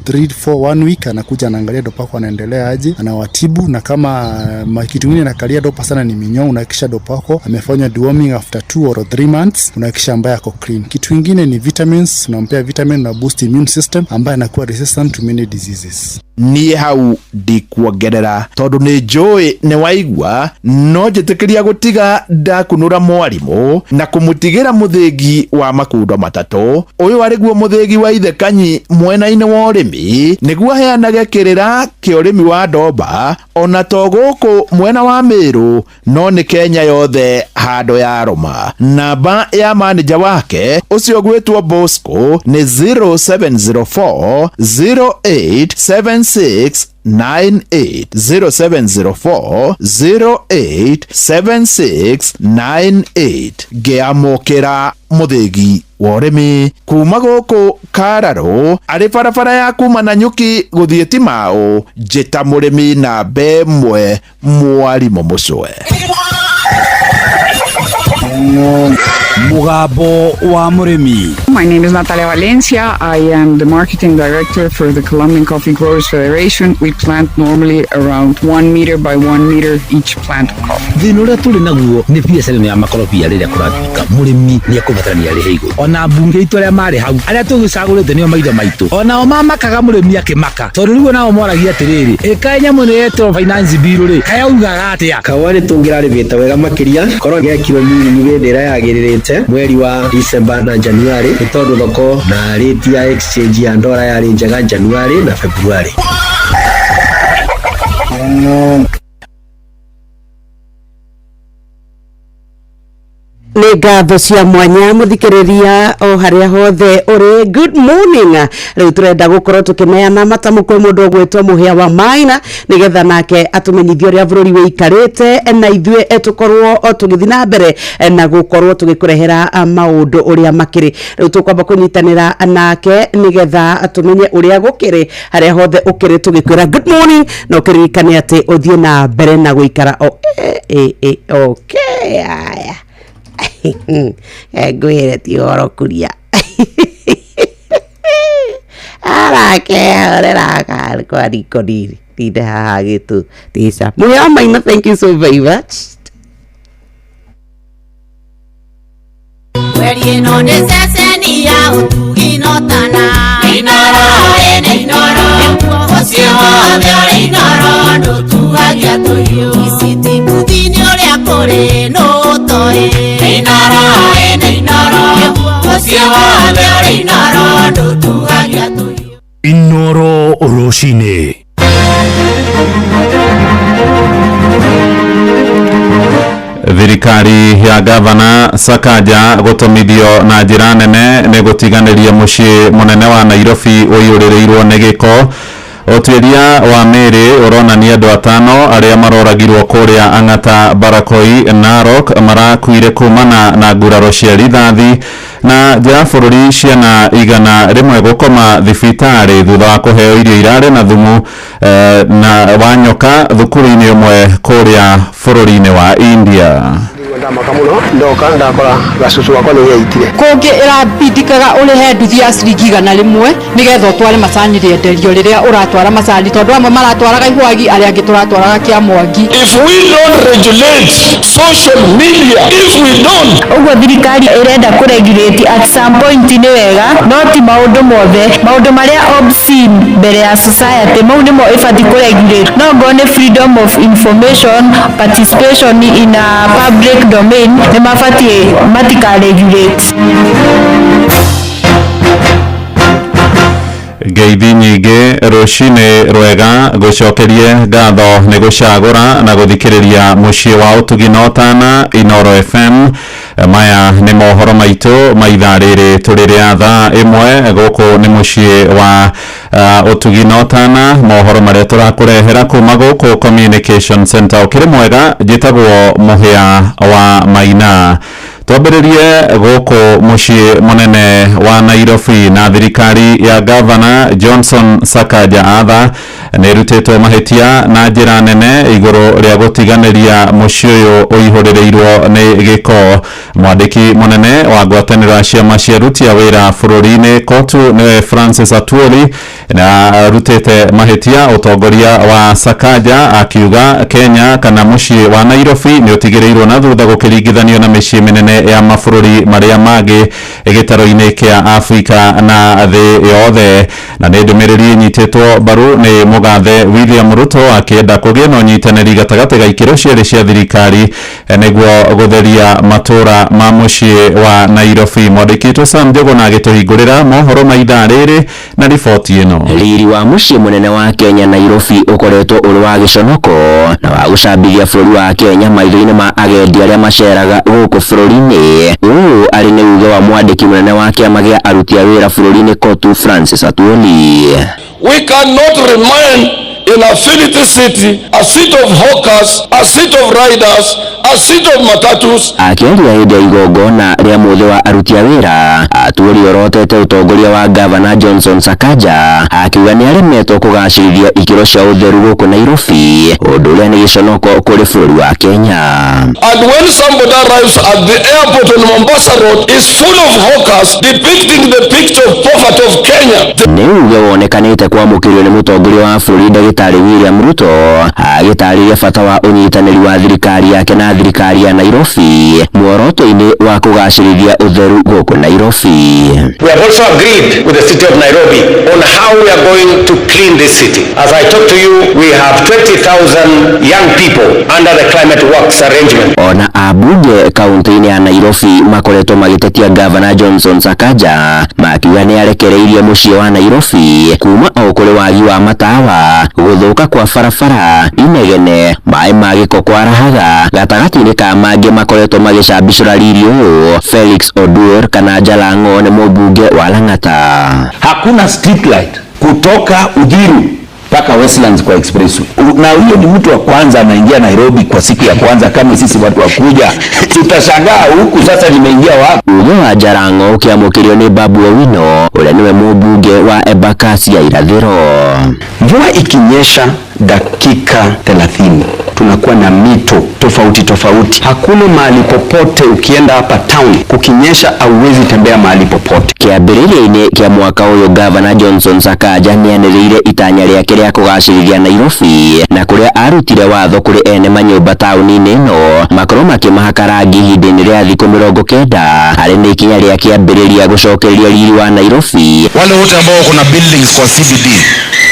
3 4 1 week, anakuja anaangalia dopa yako anaendelea aje, anawatibu. Na kama kitu kingine inakalia dopa sana ni minyoo, unahakikisha dopa yako amefanya deworming after 2 or 3 months, unahakikisha ambaye ako clean. Kitu kingine ni vitamins, unampea vitamin na boost immune system ambaye anakuwa resistant to many diseases. Niĩ hau ndikuongerera tondũ nĩ njũĩ nĩ waigua, no njĩtĩkĩria gũtiga ndakunũra mwarimũ na kũmũtigĩra mũthĩgi wa makundo matatũ. Ũyũ arĩguo mũthĩgi wa ithe Kanyi mwena-inĩ wa ũrĩmi, nĩguo aheanage kĩrĩra kĩa ũrĩmi wa ndomba ona to gũkũ mwena wa Meru no nĩ Kenya yothe handũ ya rũma. Namba ya manĩja wake ũcio gwĩtwo Bosco nĩ 0704 0876 98 0704 0876 98. Ngĩamũkĩra mũthĩgi wa ũrĩmi kuma gũkũ Kararũ arĩ barabara ya kuma Nanyuki gũthiĩ Timau, njĩta mũrĩmi namba 1 mwarimũ Mũcwe. Mugambo wa mũrĩmi. My name is Natalia Valencia. I am the marketing director for the Colombian Coffee Growers Federation. We plant normally around 1 meter by 1 meter each plant of coffee. Thĩna ũrĩa tũrĩ naguo nĩ biacara ĩno ya makorobia rĩrĩa kũratuĩka mũrĩmi nĩ ekũbatarania arĩhe igũrũ. Ona mbunge itũ arĩa marĩ hau arĩa tũgĩcagũrĩte nĩo maitho maitũ, onao mamakaga mũrĩmi akĩmaka, tondũ rĩu onao moragia atĩrĩrĩ, ĩkaĩ nyamũ ĩno yetwo finance bill rĩ, kaĩ augaga atĩa? Kahũa nĩ tũngĩrarĩmĩte wega makĩria korwo gekirwo meaning hĩndĩ ĩrĩa yagĩrĩrĩte mweri wa December na January, nĩ tondũ thoko na rate ya exchange ya ndora yarĩ njega January na February. Nĩ ngatho cia mwanya mũthikĩrĩria o harĩa hothe ũrĩ. Good morning. Rĩu tũrenda gũkorwo tũkĩneana matamu kwĩ mũndũ ũgwĩtwo Mũhĩa wa Maina, nĩgetha nake atũmenyithie ũrĩa bũrũri wĩikarĩte, na ithuĩ tũkorwo o tũgĩthiĩ na mbere na gũkorwo tũgĩkũrehera maũndũ ũrĩa makĩrĩ. Rĩu tũkwamba kũnyitanĩra nake nĩgetha tũmenye ũrĩa gũkĩrĩ harĩa hothe ũkĩrĩ, tũgĩkwĩra good morning na ũkĩririkane atĩ ũthiĩ na mbere na gũikara o okay. Aya, ngwĩre ti ũhoro kuria arake horera kwa riko riri tinde haha gĩtũ tica. Mũhĩa wa Maina, thank you so very much. Mweri ĩno nĩ ceceni ya ũtugi na ũtana. Inooro ĩ nĩ Inooro, mũciĩ wothe ũrĩ Inooro, ndũtuagia tũhiũ. Iciti mbuthi nĩ ũrĩa kũrĩ nũ ũtoĩ. Inooro ĩ nĩ Inooro, mũciĩ wothe ũrĩ Inooro, ndũtuagia tũhiũ. Inooro Rũcinĩ. Thirikari ya gavana Sakaja gũtũmithio na njĩra nene nĩ gũtiganĩria mũciĩ mũnene wa Nairobi ũiyũrĩrĩirwo nĩ gĩko. Ũtuĩria wa mĩĩrĩ ũronania andũ 5 arĩa maroragirwo kũrĩa Ang'ata Barakoi Narok marakuire kumana na nguraro cia rithathi. Na nja ya bũrũri, ciana 100 gũkoma thibitarĩ thutha wa kũheo irio irarĩ na thumu na wa nyoka thukuru-inĩ ũmwe kũrĩa bũrũri-inĩ wa India. Ndamaka muno ndoka ndakora gacucu gakwa nĩ gĩaitire. Kũngĩ ĩrabindikaga ũrĩhe nduthi ya ciringi 100 nĩgetha ũtware macani rĩenderio rĩrĩa ũratwara macani, tondũ amwe maratwaraga ihwagi, arĩa angĩ tũratwaraga kĩa Mwangi. If we don't regulate social media, if we don't. Ũguo thirikari ĩrenda kũregulate at some point nĩ wega, no ti maũndũ mothe. Maũndũ marĩa obscene mbere ya society mau nĩmo ĩbatiĩ kũregulate. No ngorwo nĩ freedom of information, participation in a public domain nĩ mabatiĩ matikaregulate. Ngeithi nyingĩ rũcinĩ rwega, gũcokerie ngatho nĩ gũcagũra na gũthikĩrĩria mũciĩ wa ũtugi na ũtana Inooro FM. Maya nĩ mohoro maitũ ma ithaa rĩrĩ tũrĩ rĩa thaa 1. Gũkũ nĩ mũciĩ wa ũtugi na ũtana, mohoro marĩa tũrakũrehera kuma gũkũ Communication Center. Ũkĩrĩ mwega, njĩtagwo Mũhĩa wa Maina. Twambĩrĩrie gũkũ mũciĩ mũnene wa Nairobi na thirikari ya gavana Johnson Sakaja Atha nĩ ĩrutĩtwo mahĩtia na njĩra nene igũrũ rĩa gũtiganĩria mũciĩ ũyũ ũihũrĩrĩirwo nĩ gĩko. Mwandĩki mũnene wa ngwatanĩro ya ciama cia aruti a wĩra bũrũri-inĩ KOTU nĩwe Francis Atwoli na arutĩte mahĩtia ũtongoria wa Sakaja akiuga Kenya kana mũciĩ wa Nairobi nĩ ũtigĩrĩirwo na thutha gũkĩringithanio na mĩciĩ mĩnene ya mabũrũri marĩa mangĩ gĩtaro-inĩ kĩa Afrika na thĩ yothe. Na nĩ ndũmĩrĩri ĩnyitĩtwo mbaru nĩ mũgathe William Ruto akĩenda kũgĩe na ũnyitanĩri gatagatĩ ga ikĩro cierĩ cia thirikari nĩguo gũtheria matũra ma mũciĩ wa Nairobi. Mwandĩki witũ Sam Njuguna agĩtũhingũrĩra mohoro ma ithaa rĩrĩ na riboti ĩno. Riri wa mũciĩ mũnene wa Kenya Nairobi ũkoretwo ũrĩ wa gĩconoko na wa gũcambithia bũrũri wa Kenya maitho-inĩ ma agendi arĩa maceraga gũkũ bũrũri-inĩ. Ũũ arĩ nĩ uge wa mwandĩki mũnene wa kĩama gĩa aruti a wĩra bũrũri-inĩ KOTU Francis Atwoli. We cannot remain in a filthy city, a city of hawkers, a city of riders, a city of matatus. Akĩaria hĩndĩ ya igongona rĩa mũthĩ wa aruti a wĩra, Atwoli orotete ũtongoria wa gavana Johnson Sakaja akiuga nĩ aremetwo kũgacĩrithia ikĩro cia ũtheru gũkũ Nairobi, ũndũ ũrĩa nĩ gĩconoko kũrĩ bũrũri wa Kenya. And when somebody arrives at the airport on Mombasa Road, is full of hawkers depicting the picture of poverty of Kenya. Nĩ uge wonekanĩte kwamũkĩrio nĩ mũtongoria wa bũrũri Ndagĩtarĩ William Ruto agĩtarĩria bata wa ũnyitanĩri wa thirikari yake na thirikari ya Nairobi muoroto-inĩ wa kũgacĩrithia ũtheru gũkũ Nairobi. We have also agreed with the city of Nairobi on how we are going to clean this city. As I talk to you, we have 20,000 young people under the climate works arrangement. Ona abunge kaunti-inĩ ya Nairobi makoretwo magĩtetia Gavana Johnson Sakaja makiuga nĩ arekereirie mũciĩ wa Nairobi kuma o kũrĩ wagi wa matawa, Gũthũka kwa barabara, inegene, maĩ ma gĩko kwarahaga gatagatĩ-inĩ ka mangĩ makoretwo magĩcambicũra riri ũyũ. Felix Oduor kana Jalang'o nĩ mũmbunge wa Lang'ata. Hakuna street light kutoka Uthiru mpaka Westlands kwa expressway. Na huyo ni mtu wa kwanza anaingia Nairobi kwa siku ya kwanza. Kama sisi watu wakuja tutashangaa huku sasa nimeingia wapi? Uge wa Jalang'o ũkĩamũkĩrio nĩ Babu Owino ũrĩa nĩwe mũmbunge wa Embakasi ya Irathĩro. Mvua ikinyesha dakika 30 tunakuwa na mito tofauti tofauti. Hakuna mahali popote ukienda hapa town kukinyesha hauwezi tembea mahali popote. Kĩambĩrĩria-inĩ kĩa mwaka ũyũ Gavana Johnson Sakaja nĩanĩrĩire itanya rĩake rĩa kũgacĩrithia Nairobi na kũrĩa arutire watho kũrĩ ene manyũmba taũni-inĩ ĩno makorwo makĩmahaka rangi ihinda-inĩ rĩa thikũ 90 harĩ nĩ ikinya rĩa kĩambĩrĩria gũcokereria riri wa Nairobi. Wale wote ambao wako na buildings kwa CBD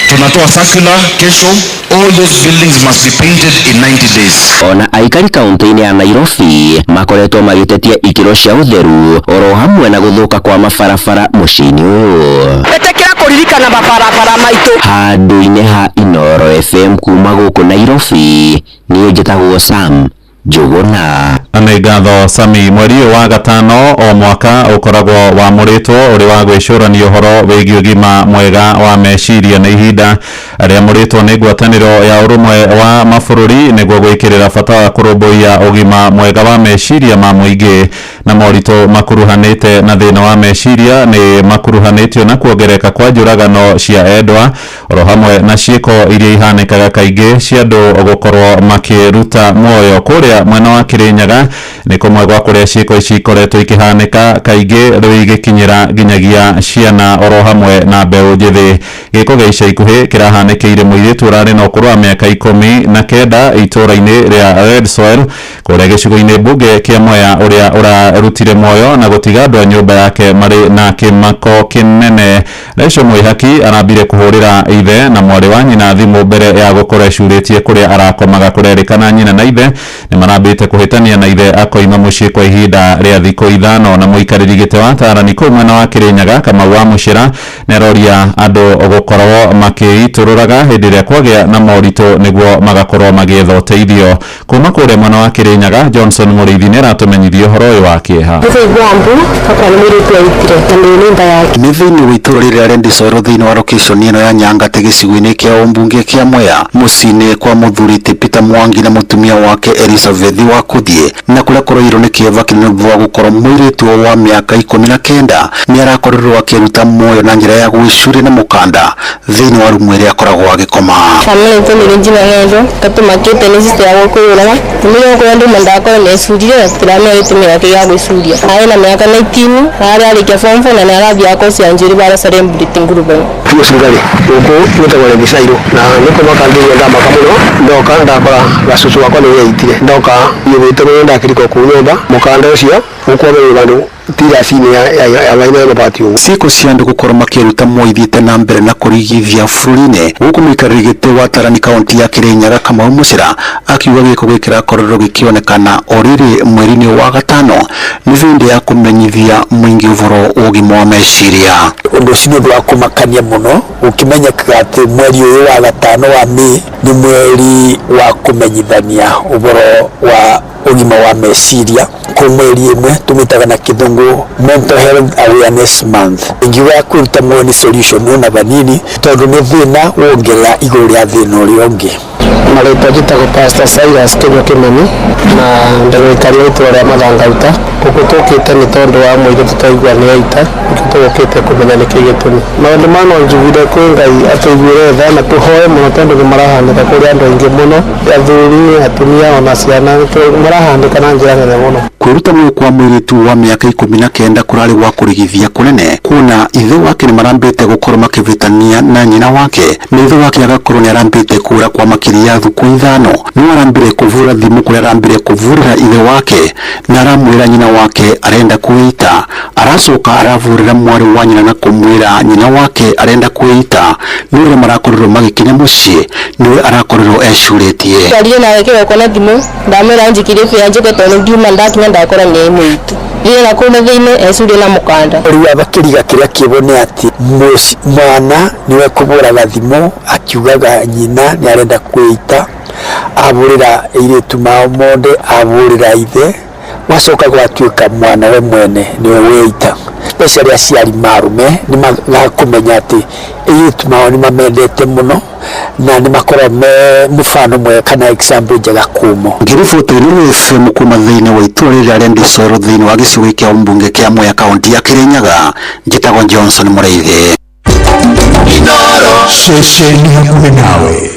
tunatoa circular kesho, all those buildings must be painted in 90 days. Ona aikari kaunti-inĩ ya Nairobi makoretwo magĩtetia ikĩro cia ũtheru oro hamwe na gũthũka kwa mabarabara mũciĩ-inĩ ũyũ. Ĩtĩkĩra kũririkana mabarabara maitũ. Handũ-inĩ ha Inooro FM kuma gũkũ Nairobi, niĩ njĩtagwo Sam Njũgũna. Nĩ ngatho Sami. Mweri ũyũ wa gatano o mwaka ũkoragwo wamũrĩtwo ũrĩ wa gwĩcũrania ũhoro wĩgiĩ ũgima mwega wa meciria. Nĩ ihinda rĩamũrĩtwo nĩ ngwatanĩro ya ũrũmwe wa mabũrũri nĩguo gwĩkĩrĩra bata wa kũrũmbũiya ũgima mwega wa meciria ma mũingĩ, na moritũ makuruhanĩte na thĩna wa meciria nĩ makuruhanĩtio na kuongereka kwa njũragano cia endwa oro hamwe na ciĩko iria ihanĩkaga kaingĩ cia andũ gũkorwo makĩruta muoyo. Kũrĩa mwena wa Kĩrĩnyaga nĩ kũmwe gwa kũrĩa ciĩko ici ikoretwo ikĩhanĩka kaingĩ rĩu igĩkinyĩra nginyagia ciana oro hamwe na mbeũ njĩthĩ. Gĩko gĩa ica ikuhĩ kĩrahanĩkĩire mũirĩtu ũrarĩ na ũkũrũ wa mĩaka 19 itũũra-inĩ rĩa Red Soil kũrĩa gĩcigo-inĩ mbunge kĩa Mwea, ũrĩa ũrarutire muoyo na gũtiga andũ a nyũmba yake marĩ na kĩmako kĩnene. Rachel Mwĩhaki arambire kũhũrĩra ithe na mwarĩ wa nyina thimũ mbere ya gũkorwo ecurĩtie kũrĩa arakomaga. Kũrerĩkana nyina na ithe nĩ marambĩte kũhĩtania na ithe akoima mũciĩ kwa ihinda rĩa thikũ 5. Na mũikarĩri gĩtĩ wa atarani kũu mwena wa Kĩrĩnyaga Kamau wa Mũcĩra nĩaroria andũ gũkorwo makĩitũrũraga hĩndĩ ĩrĩa kwagĩa na moritũ nĩguo magakorwo magĩetha ũteithio. Kuma kũrĩa mwena wa Kĩrĩnyaga Johnson Mũrĩithi nĩaratũmenyithia ũhoro ũyũ wa kĩeha. Nĩ thĩinĩ wa itũũra rĩrĩa Rendicoro thĩinĩ wa location ĩno ya Nyangate gĩcigo-inĩ kĩa ũmbunge kĩa Mwea mũciĩ-inĩ kwa mũthuri ti Peter Mwangi na mũtumia wake Elizabeth wa Kũthiĩ, na kũrĩa kũroirwo nĩ kĩeva kĩnene thutha wa gũkorwo mũirĩtu wa mĩaka 19 nĩ arakorirwo akĩruta muoyo na njĩra ya gwĩcuria na mũkanda thĩinĩ wa rumu ĩrĩa akoragwo agĩkoma. Family itũ nĩ njina ng'endo tatumakĩte nĩ sister yakwa kwĩyũraga tũmĩre kũrĩa nduma ndakorwo nĩ ecurire na tũtiramenya gĩtũmi gĩake gĩa gwĩcuria. Arĩ na mĩaka 19 na arĩ arĩkia form 4 na nĩ arathiaga kosi ya njuĩrĩ bara celebrity ngurubani. Mũcungari gũkũ gwĩtagwo Rendicairũ na nĩ kũmaka ndĩrĩa ndamaka mũno ndoka ndakora gacucu gakwa nĩ geitire ndoka nyũmĩte mũno ndakĩrika kũu nyũmba mũkanda ũcio ũkwomerwo bandũ tirasi-inĩ ya baina ya mabati ũguo. Ciĩko cia andũ gũkorwo makĩruta muoyo ithiĩte na mbere na kũrigithia bũrũri-inĩ gũkũ mũikarĩri gĩtĩ wa Tarani kaunti ya Kĩrĩnyaga Kamau Mũcĩra akiuga gĩko gĩkĩ kĩrakorirwo gĩkĩonekana o rĩrĩ mweri-inĩ wa gatano nĩ hĩndĩ ya kũmenyithia mũingĩ ũhoro wa ũgima wa meciria. Ũndũ ũcio nĩ ũndũ wa kũmakania mũno gũkĩmenyekaga atĩ mweri ũyũ wa gatano wa Mĩĩ nĩ mweri wa kũmenyithania ũhoro wa ũgima wa meciria. Kwa mweri ĩmwe tũmĩtaga na kĩthũngũ Mental Health Awareness Month. Ingiuga kwĩruta muoyo nĩ solution ona vanini tondũ nĩ thĩna wongerera igũrũ rĩa thĩna ũrĩa ũngĩ. Marĩtwa njĩtagwo Pastor Silas Kĩnyua Kĩmeni na ndĩrũikaria itũra rĩa Mathangauta. Gũkũ tũkĩte nĩ tondũ wa mũirĩtu twaigua nĩ aita, nĩkĩo tũgũkĩte kũmenya nĩkĩ gĩtũmi. Maũndũ maya no njugire kwĩ Ngai atũiguĩre tha na tũhoe mũno tondũ nĩ marahanĩka kũrĩ andũ aingĩ mũno, athuri, atumia ona ciana marahanĩka na njĩra nene mũno. Kwĩruta muoyo kwa mũirĩtu wa mĩaka 19 kũrarĩ gwa kũrigithia kũnene kuona ithe wake nĩ marambĩte gũkorwo makĩvĩtania na nyina wake na ithe wake agakorwo nĩ arambĩte kũra kwa makĩria ya thukũ 5 no arambire kũvũra thimũ kũrĩa arambire kũvũrĩra ithe wake na aramwĩra nyina wake arenda kwĩita. Aracoka aravũrĩra mwarĩ wa nyina na kũmwĩra nyina wake arenda kwĩita nĩ ũrĩa marakorirwo magĩkinya mũciĩ nĩwe arakorirwo ecurĩtie. Twarire nawe kĩroko na thimũ ndamwĩra anjĩkĩre bĩa njũke tondũ ngiuma ndakinya ndakora nĩ mũitu. Thiĩ na kũu na thĩinĩ ecurie na mũkanda. Rĩu aba kĩriga kĩrĩa kĩbo nĩ atĩ mwana nĩwe kũbũraga thimũ akiugaga nyina nĩ arenda kwĩita, abũrĩra airĩtu mao monde, abũrĩra ithe, gwacoka gwatuĩka mwana we mwene nĩwe weita. Especially aciari marume nĩ magakũmenya atĩ airĩtu mao nĩ mamendete mũno na nĩ makoragwo me mũbano mwega kana example njega kumo. Ngĩriboti Inooro FM kuma thĩinĩ wa itũra rĩrĩa rĩa Ndicoro thĩinĩ wa gĩcigo kĩa ũmbunge kĩa Mwea kaunti ya Kirinyaga, njĩtagwo Johnson Mũrĩithi. Ceceni hakuhĩ nawe.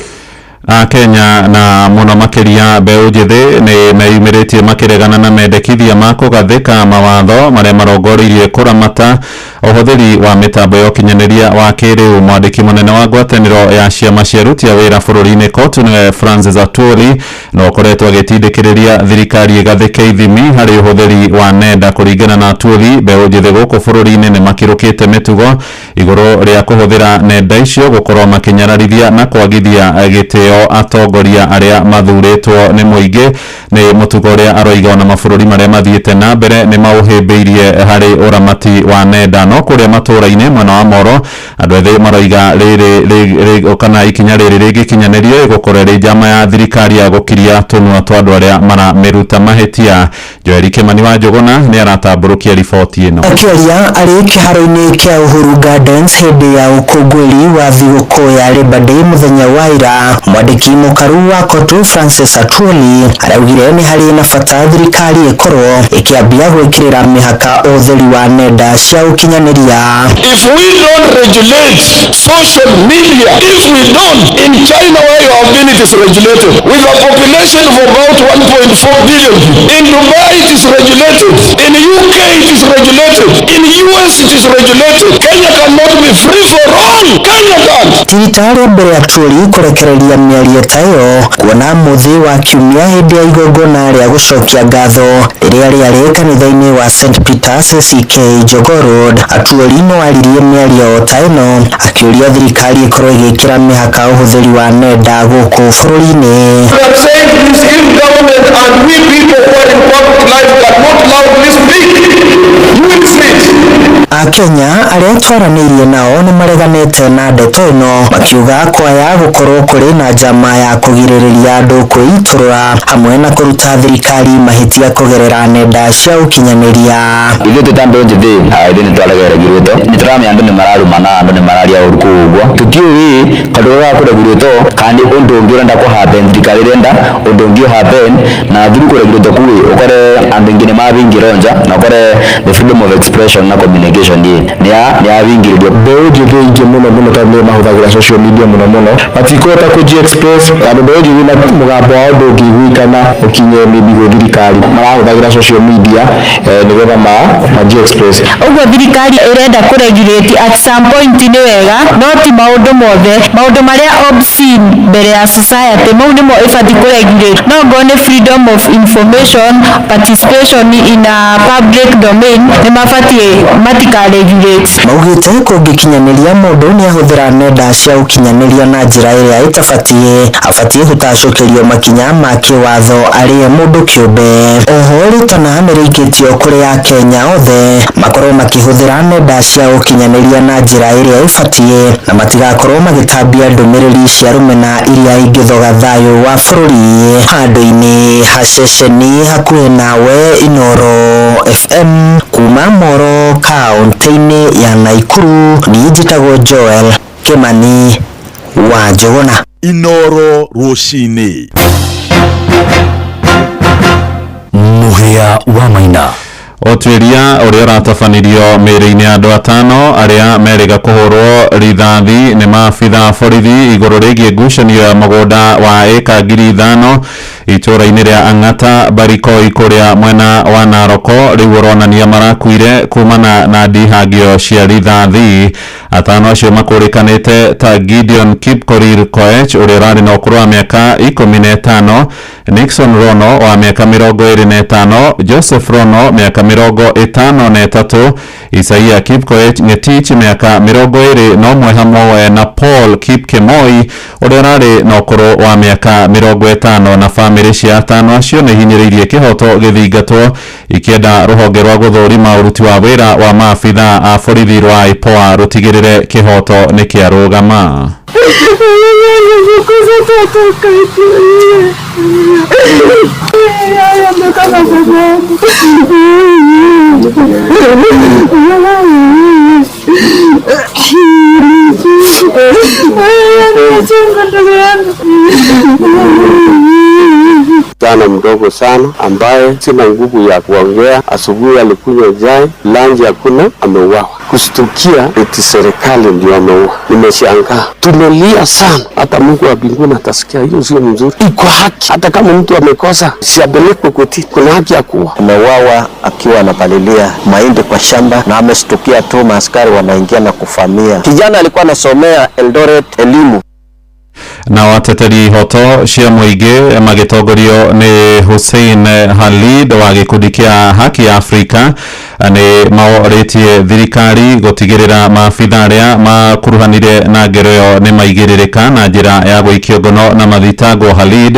Akenya na mũno makĩria mbeũ njĩthĩ nĩ meyumĩrĩtie makĩregana na mendekithia ma kũgathĩka mawatho marĩa marongoreirie kũramata ũhũthĩri wa mĩtambo ya ũkinyanĩria wa kĩrĩu. Mwandĩki mũnene wa ngwatanĩro ya ciama cia aruti a wĩra bũrũri-inĩ COTU nĩwe Francis Atwoli na ũkoretwo agĩtindĩkĩrĩria thirikari ĩgathĩke ithimi harĩ ũhũthĩri wa nenda. Kũringana na Atwoli, mbeũ njĩthĩ gũkũ bũrũri-inĩ nĩ makĩrũkĩte mĩtugo igũrũ rĩa kũhũthĩra nenda icio gũkorwo makĩnyararithia na kwagithia gĩtĩo atongoria arĩa mathurĩtwo nĩ mũingĩ. Nĩ mũtugo ũrĩa aroiga ona mabũrũri marĩa mathiĩte na mbere nĩ maũhĩmbĩirie harĩ ũramati wa nenda. No kũrĩa matũũra-inĩ mwena wa Moro, andũ ethĩ maroiga rĩrĩ kana ikinya rĩrĩ rĩngĩkinyanĩrio ĩgũkorwo ĩrĩ njama ya thirikari ya gũkiria tũnua twa andũ arĩa maramĩruta mahĩtia. Joeli Kimani wa Njũgũna nĩ aratambũrũkia riboti ĩno. Akĩaria arĩ kĩharo-inĩ kĩa Uhuru Gardens hĩndĩ ya ũkũngũĩri wa thigũkũ ya Labour Day mũthenya wa ira, mwandĩki mũkaru wa COTU Francis Atwoli araugire nĩ harĩ na bata thirikari ĩkorwo ĩkĩambia gwĩkĩrĩra mĩhaka ũhũthĩri wa nenda cia ũkinyanĩria. If we don't regulate social media, if we don't, in China where you have been it is regulated, with a population of about 1.4 billion people. In Dubai it is regulated, in UK it is regulated, in US it is regulated. Kenya cannot be free for all. Kenya can't. Ti rita rĩa mbere Atwoli kũrekereria mĩario ta ĩyo, kuona mũthĩ wa kiumia hĩndĩ ya igongona rĩa gũcokia ngatho rĩrĩa rĩarĩ kanitha-inĩ wa St Peters CK Jogoo Road. Atwoli no aririe mĩario ta ĩno akĩũria thirikari ĩkorwo ĩgĩkĩra mĩhaka ũhũthĩri wa nenda gũkũ bũrũri-inĩ. We are saying this in government and we people who are in public life cannot loudly speak. You will see it. Akenya arĩa twaranĩirie nao nĩ mareganĩte na ndeto ĩno makiuga kwaya gũkorwo kũrĩ na njama ya kũgirĩrĩria andũ kwĩitũrũra hamwe na kũruta thirikari mahĩtia kũgerera nenda cia ũkinyanĩria. Ithuĩ twĩ ta mbeũ njĩthĩ, ithuĩ nĩ twaregeregirio nĩ tũramenya andũ nĩ mararumana, andũ nĩ mararia ũru kũu ũguo, tũtiũĩ kaũndũ gaka kũregurĩtwo kana nĩ ũndũ ũngĩ ũrenda kũ happen, thirikari ĩrenda ũndũ ũngĩ ũ happen na through kũregurĩtwo kũu ũkore andũ aingĩ nĩ mabingĩrwo nja na ũkore the freedom of expression na communication nĩ yabingĩrĩrio. Mbeũ njĩthĩ aingĩ mũno mũno tondũ nĩo mahũthagĩra social media mũno mũno matikũhota kũji express tondũ mbeũ njĩthĩ na mũgambo wao ndũngĩiguĩkana ũkinye maybe gwĩ thirikari, marahũthagĩra social media nĩgetha maji express. Ũguo thirikari ĩrenda kũregulate at some point nĩ wega, no ti maũndũ mothe. Maũndũ marĩa obscene mbere ya society mau nĩmo ĩbatiĩ kũregulate. No ngorwo nĩ freedom of information, participation in a public domain nĩ mabatiĩ matikaregulate. Maugĩte kũngĩkinyanĩria mũndũ nĩahũthĩra nenda cia ũkinyanĩria na njĩra ĩrĩa ĩtabatiĩ, abatiĩ gũtacũkĩrio makinya ma kĩwatho arĩ mũndũ kĩũmbe. Oho rĩtana nĩrĩikĩtio kũrĩ Akenya othe makorwo makĩhũthĩra nenda cia ũkinyanĩria na njĩra ĩrĩa ĩbatiĩ na matigakorwo magĩtambia ndũmĩrĩri cia rũmena iria ingĩthoga thayũ wa bũrũri. Handũ-inĩ ha ceceni hakuhĩ nawe Inooro FM kuma Moro kaũntĩ-inĩ ya Naikuru, niĩ njĩtagwo Joel Kimani wa Njũgũna. Inooro rũcinĩ. Mũhĩa wa Maina. Ũtuĩria ũrĩa ũratabanirio mĩĩrĩ-inĩ ya andũ atano arĩa merĩga kũhũrwo rithathi nĩ maabitha a borithi igũrũ rĩgiĩ ngucanio ya mũgũnda wa ĩka 5,000 itũũra-inĩ rĩa Ang'ata Barikoi kũrĩa mwena wa Naroko rĩu ũronania marakuire kumana na ndihangio cia rithathi. Atano acio makũrĩkanĩte ta Gideon Kipkorir Koech ũrĩa ũrarĩ na ũkũrũ wa mĩaka 15, Nixon Rono wa mĩaka 25, Joseph Rono mĩaka 53, Isaia Kipkoech Ngetich mĩaka 21 hamwe na Paul Kipkemoi ũrĩa ũrarĩ na ũkũrũ wa mĩaka 50. Na bamĩrĩ cia atano acio nĩ hinyĩrĩirie kĩhoto gĩthingatwo ikĩenda rũhonge rwa gũthũrima ũruti wa wĩra wa maabitha a borithi rwa IPOA rũtigĩrĩre kĩhoto nĩ kĩarũgama. Kijana mdogo sana ambaye sina nguvu ya kuongea. Asubuhi alikunywa chai, lunch hakuna, ameuawa. Kustukia eti serikali ndio ameua. Nimeshangaa, tumelia sana, hata Mungu wa mbinguni atasikia. Hiyo sio mzuri, iko haki. Hata kama mtu amekosa, si apelekwe kotini, kuna haki ya kuua. Ameuawa akiwa anapalilia mahindi kwa shamba na amestukia tu maaskari wanaingia na kufamia. Kijana alikuwa anasomea Eldoret elimu. Na ateteri ihoto cia mũingĩ magĩtongorio nĩ Hussein Khalid wa gĩkundi kĩa Haki ya Afrika nĩ maorĩtie thirikari gũtigĩrĩra maabitha arĩa makuruhanire na ngero ĩyo nĩ maigĩrĩrĩka na njĩra ya gũikio ngono na mathitangwo. Khalid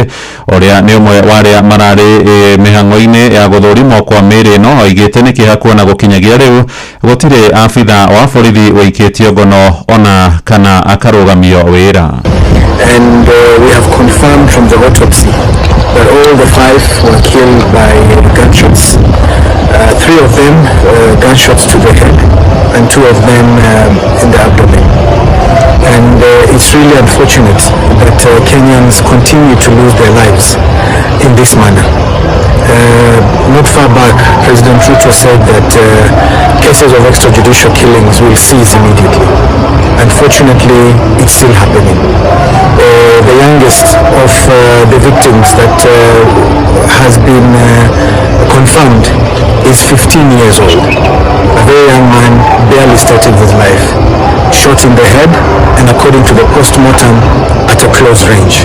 ũrĩa nĩ ũmwe wa arĩa mararĩ mĩhang'o-inĩ ya gũthũrimwo kwa mĩĩrĩ ĩno oigĩte nĩ kĩeha kuona gũkinyagia rĩu gũtirĩ abitha wa borithi wĩikĩtio ngono ona kana akarũgamio wĩra. And we have confirmed from the autopsy that all the five were killed by gunshots. Three of them gunshots to the head and two of them in the abdomen. And it's really unfortunate that Kenyans continue to lose their lives in this manner. Not far back, President Ruto said that cases of extrajudicial killings will cease immediately. Unfortunately, it's still happening. The youngest of the victims that has been confirmed is 15 years old. A very young man, barely starting his life, shot in the head and, according to the post-mortem, at a close range.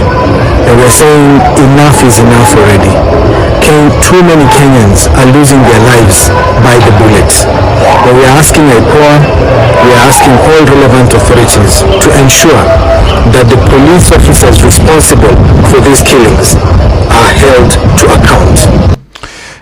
And we are saying enough is enough already. Too many Kenyans are losing their lives by the bullets. But we are asking IPOA, we are asking all relevant authorities to ensure that the police officers responsible for these killings are held to account.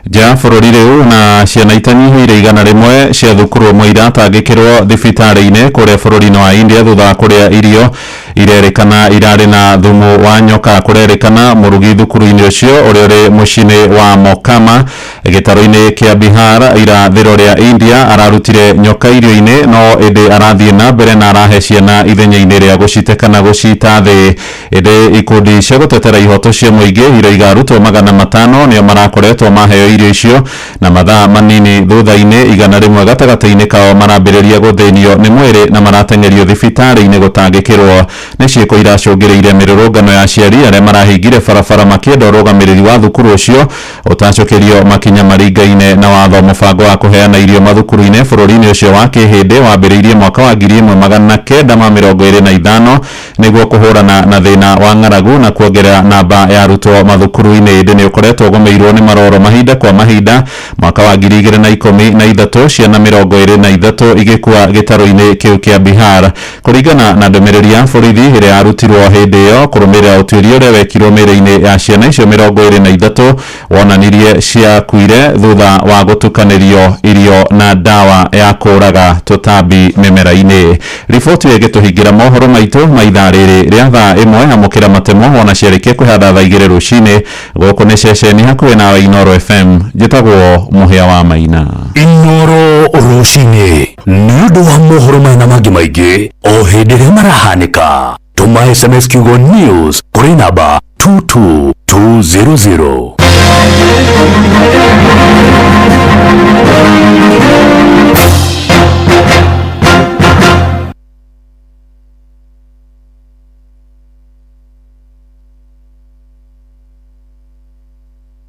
Nja bũrũri rĩu na ciana itanyihĩire 100 cia thukuru ĩmwe iratangĩkĩrwo thibitarĩ-inĩ kũrĩa bũrũri-inĩ wa India thutha wa kũrĩa irio irerĩkana irarĩ na thumu wa nyoka. Kũrerĩkana mũrugi thukuru-inĩ ũcio ũrĩa ũrĩ mũciĩ-inĩ wa Mokama gĩtarũ-inĩ kĩa Bihar irathĩro rĩa India ararutire nyoka irio-inĩ, no ĩndĩ arathiĩ na mbere na arahe ciana ithenya-inĩ rĩa gũcite kana gũcita thĩ. Ĩndĩ ikundi cia gũtetera ihoto cia mũingĩ iroiga arutwo 500 nĩo marakoretwo maheo irio icio, na mathaa manini thutha-inĩ 100 gatagatĩ-inĩ kao marambĩrĩria gũthĩnio nĩ mwĩrĩ na marateng'erio thibitarĩ-inĩ gũtangĩkĩrwo. Nĩ ciĩko iracũngĩrĩirie mĩrũrũngano ya aciari arĩa marahingire barabara makĩenda ũrũgamĩrĩri wa thukuru ũcio ũtacũkĩrio makinya maringaine na watho. Mũbango wa kũheana irio mathukuru-inĩ bũrũri-inĩ ũcio wa kĩhĩndĩ wambĩrĩirie mwaka wa 1925 nĩguo kũhũrana na thĩna wa ng'aragu na kuongerera namba ya arutwo mathukuru-inĩ. Ĩndĩ nĩ ũkoretwo ũgũmĩirwo nĩ maroro mahinda kwa mahinda. Mwaka wa 2013 ciana 23 igĩkua gĩtarũ-inĩ kĩu kĩa Bihar kũringana na ndũmĩrĩri ya borithi ĩrĩa yarutirwo hĩndĩ ĩyo kũrũmĩrĩra ũtuĩria ũrĩa wekirwo mĩĩrĩ-inĩ ya ciana icio 23 wonanirie ciakuire thutha wa gũtukanĩrio irio na ndawa ya kũraga tũtambi mĩmera-inĩ. Riboti ĩyo ĩgĩtũhingĩra mohoro maitũ ma ithaa rĩrĩ rĩa thaa 1. Amũkĩra matemo wona ciarĩkia kwĩhanda thaa 2 rũcinĩ. Gũkũ nĩ ceceni hakuhĩ nawe Inoro FM. Njĩtagwo Mũhĩa wa Maina. Inoro rũcinĩ nĩ ũndũ wa mohoro maya na mangĩ maingĩ o hĩndĩ ĩrĩa marahanĩka. Tũma SMS kiugo news kũrĩ namba 22200.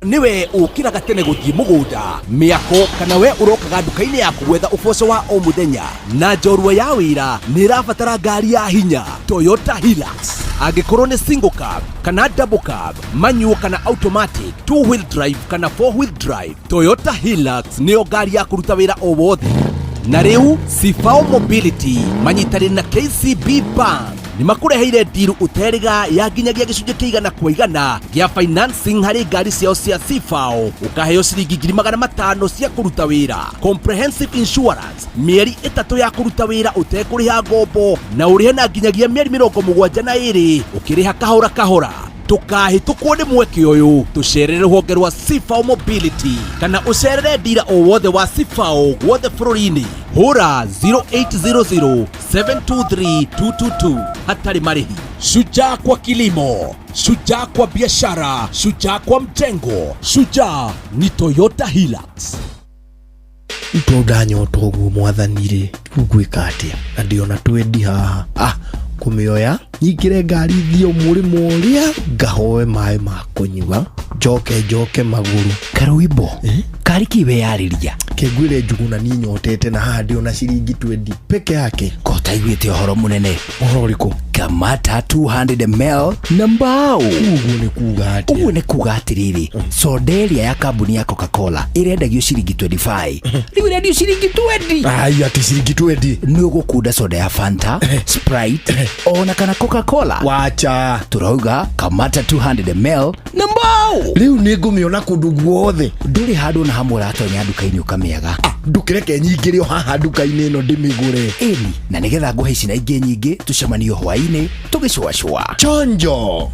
Niwe ukiraga tene guthie mugunda miako kana we urokaga nduka-inĩ yaku gwetha uboco wa o muthenya na njorua ya wĩra nĩ ĩrabatara ngari ya hinya Toyota Hilux. Angĩkorwo nĩ single cab kana double cab, manual kana automatic, two wheel drive kana four wheel drive, Toyota Hilux nĩyo ngari ya kũruta wĩra o wothe. Na rĩu Cifao Mobility manyitanĩire na KCB Bank nĩ makũreheire ndiru ũterĩga ya nginyagia gĩcunjĩ kĩa 100% gĩa financing harĩ ngari ciao cia Cifao, ũkaheo ciringi 500,000 cia kũruta wĩra, comprehensive insurance, mĩeri 3 ya kũruta wĩra ũtekũrĩha ngombo, na ũrĩhe na nginyagia mĩeri 72 ũkĩrĩha kahora kahora. Ndũkahĩtũkwo nĩ mweke ũyũ, tũcerere rũhonge rwa Cifao Mobility kana ũcerere ndira o wothe wa Cifao guothe bũrũri-inĩ. Hũra 0800 723 222 hatarĩ marĩhi. Shujaa kwa kilimo, shujaa kwa biashara, shujaa kwa mjengo, shujaa ni Toyota Hilux. Tondũ ndanyota ũguo mwathani rĩ, rĩu ngwĩka atĩa? Na ndĩona twendi haha, ah, kũmĩoya nyingĩre ngari thiĩ mũrĩmo ũrĩa ngahoe maĩ ma kũnyua, njoke njoke magũrũ. Karũimbo karĩ kĩ weyarĩria? Kĩngwĩre Njuguna, niĩ nyotete na haha ndĩona ciringi twendi peke yake. Ko taiguĩte ũhoro mũnene? Ũhoro ũrĩkũ? Kamata 200 ml na mbao. Ũguo nĩ kuga atĩa? Ũguo nĩ kuga atĩrĩrĩ, soda ĩrĩa ya kambuni ya Coca-Cola ĩrendagio ciringi 25, rĩu ĩrendio ciringi 20. Ai, atĩ ciringi 20? Nĩ ũgũkunda soda ya Fanta, Sprite ona kana Coca-Cola. Wacha. Tũrauga kamata 200 ml na mbao. Rĩu nĩ ngũmĩona kũndũ guothe. Ndũrĩ handũ na hamwe ũratonya nduka-inĩ ũkamĩaga. Ndũkĩreke nyingĩre o haha nduka-inĩ ĩno ndĩmĩgũre. Ĩni, na nĩgetha ngũhe ici na ingĩ nyingĩ, tũcemanie hwaĩ-inĩ tũgĩcũacũa. Chonjo.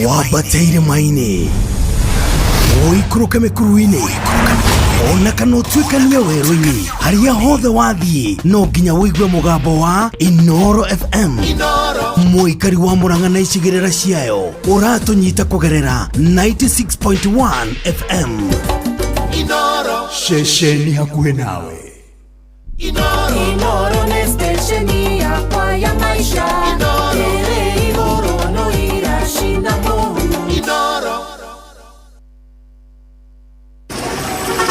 Wambate irĩma-inĩ, ũikũrũke mĩkuru-inĩ, ona kana ũtuĩkanie werũ-inĩ, harĩa hothe wathiĩ no nginya ũigue mũgambo wa Inoro FM. Mũikari wa Mũrang'a na icigĩrĩra ciayo, ũratũnyita kũgerera 96.1 FM. Ceceni hakuhĩ nawe. Inoro nĩ stesheni yakwa ya maisha ĩrĩ igũrũ no iracina mũhu.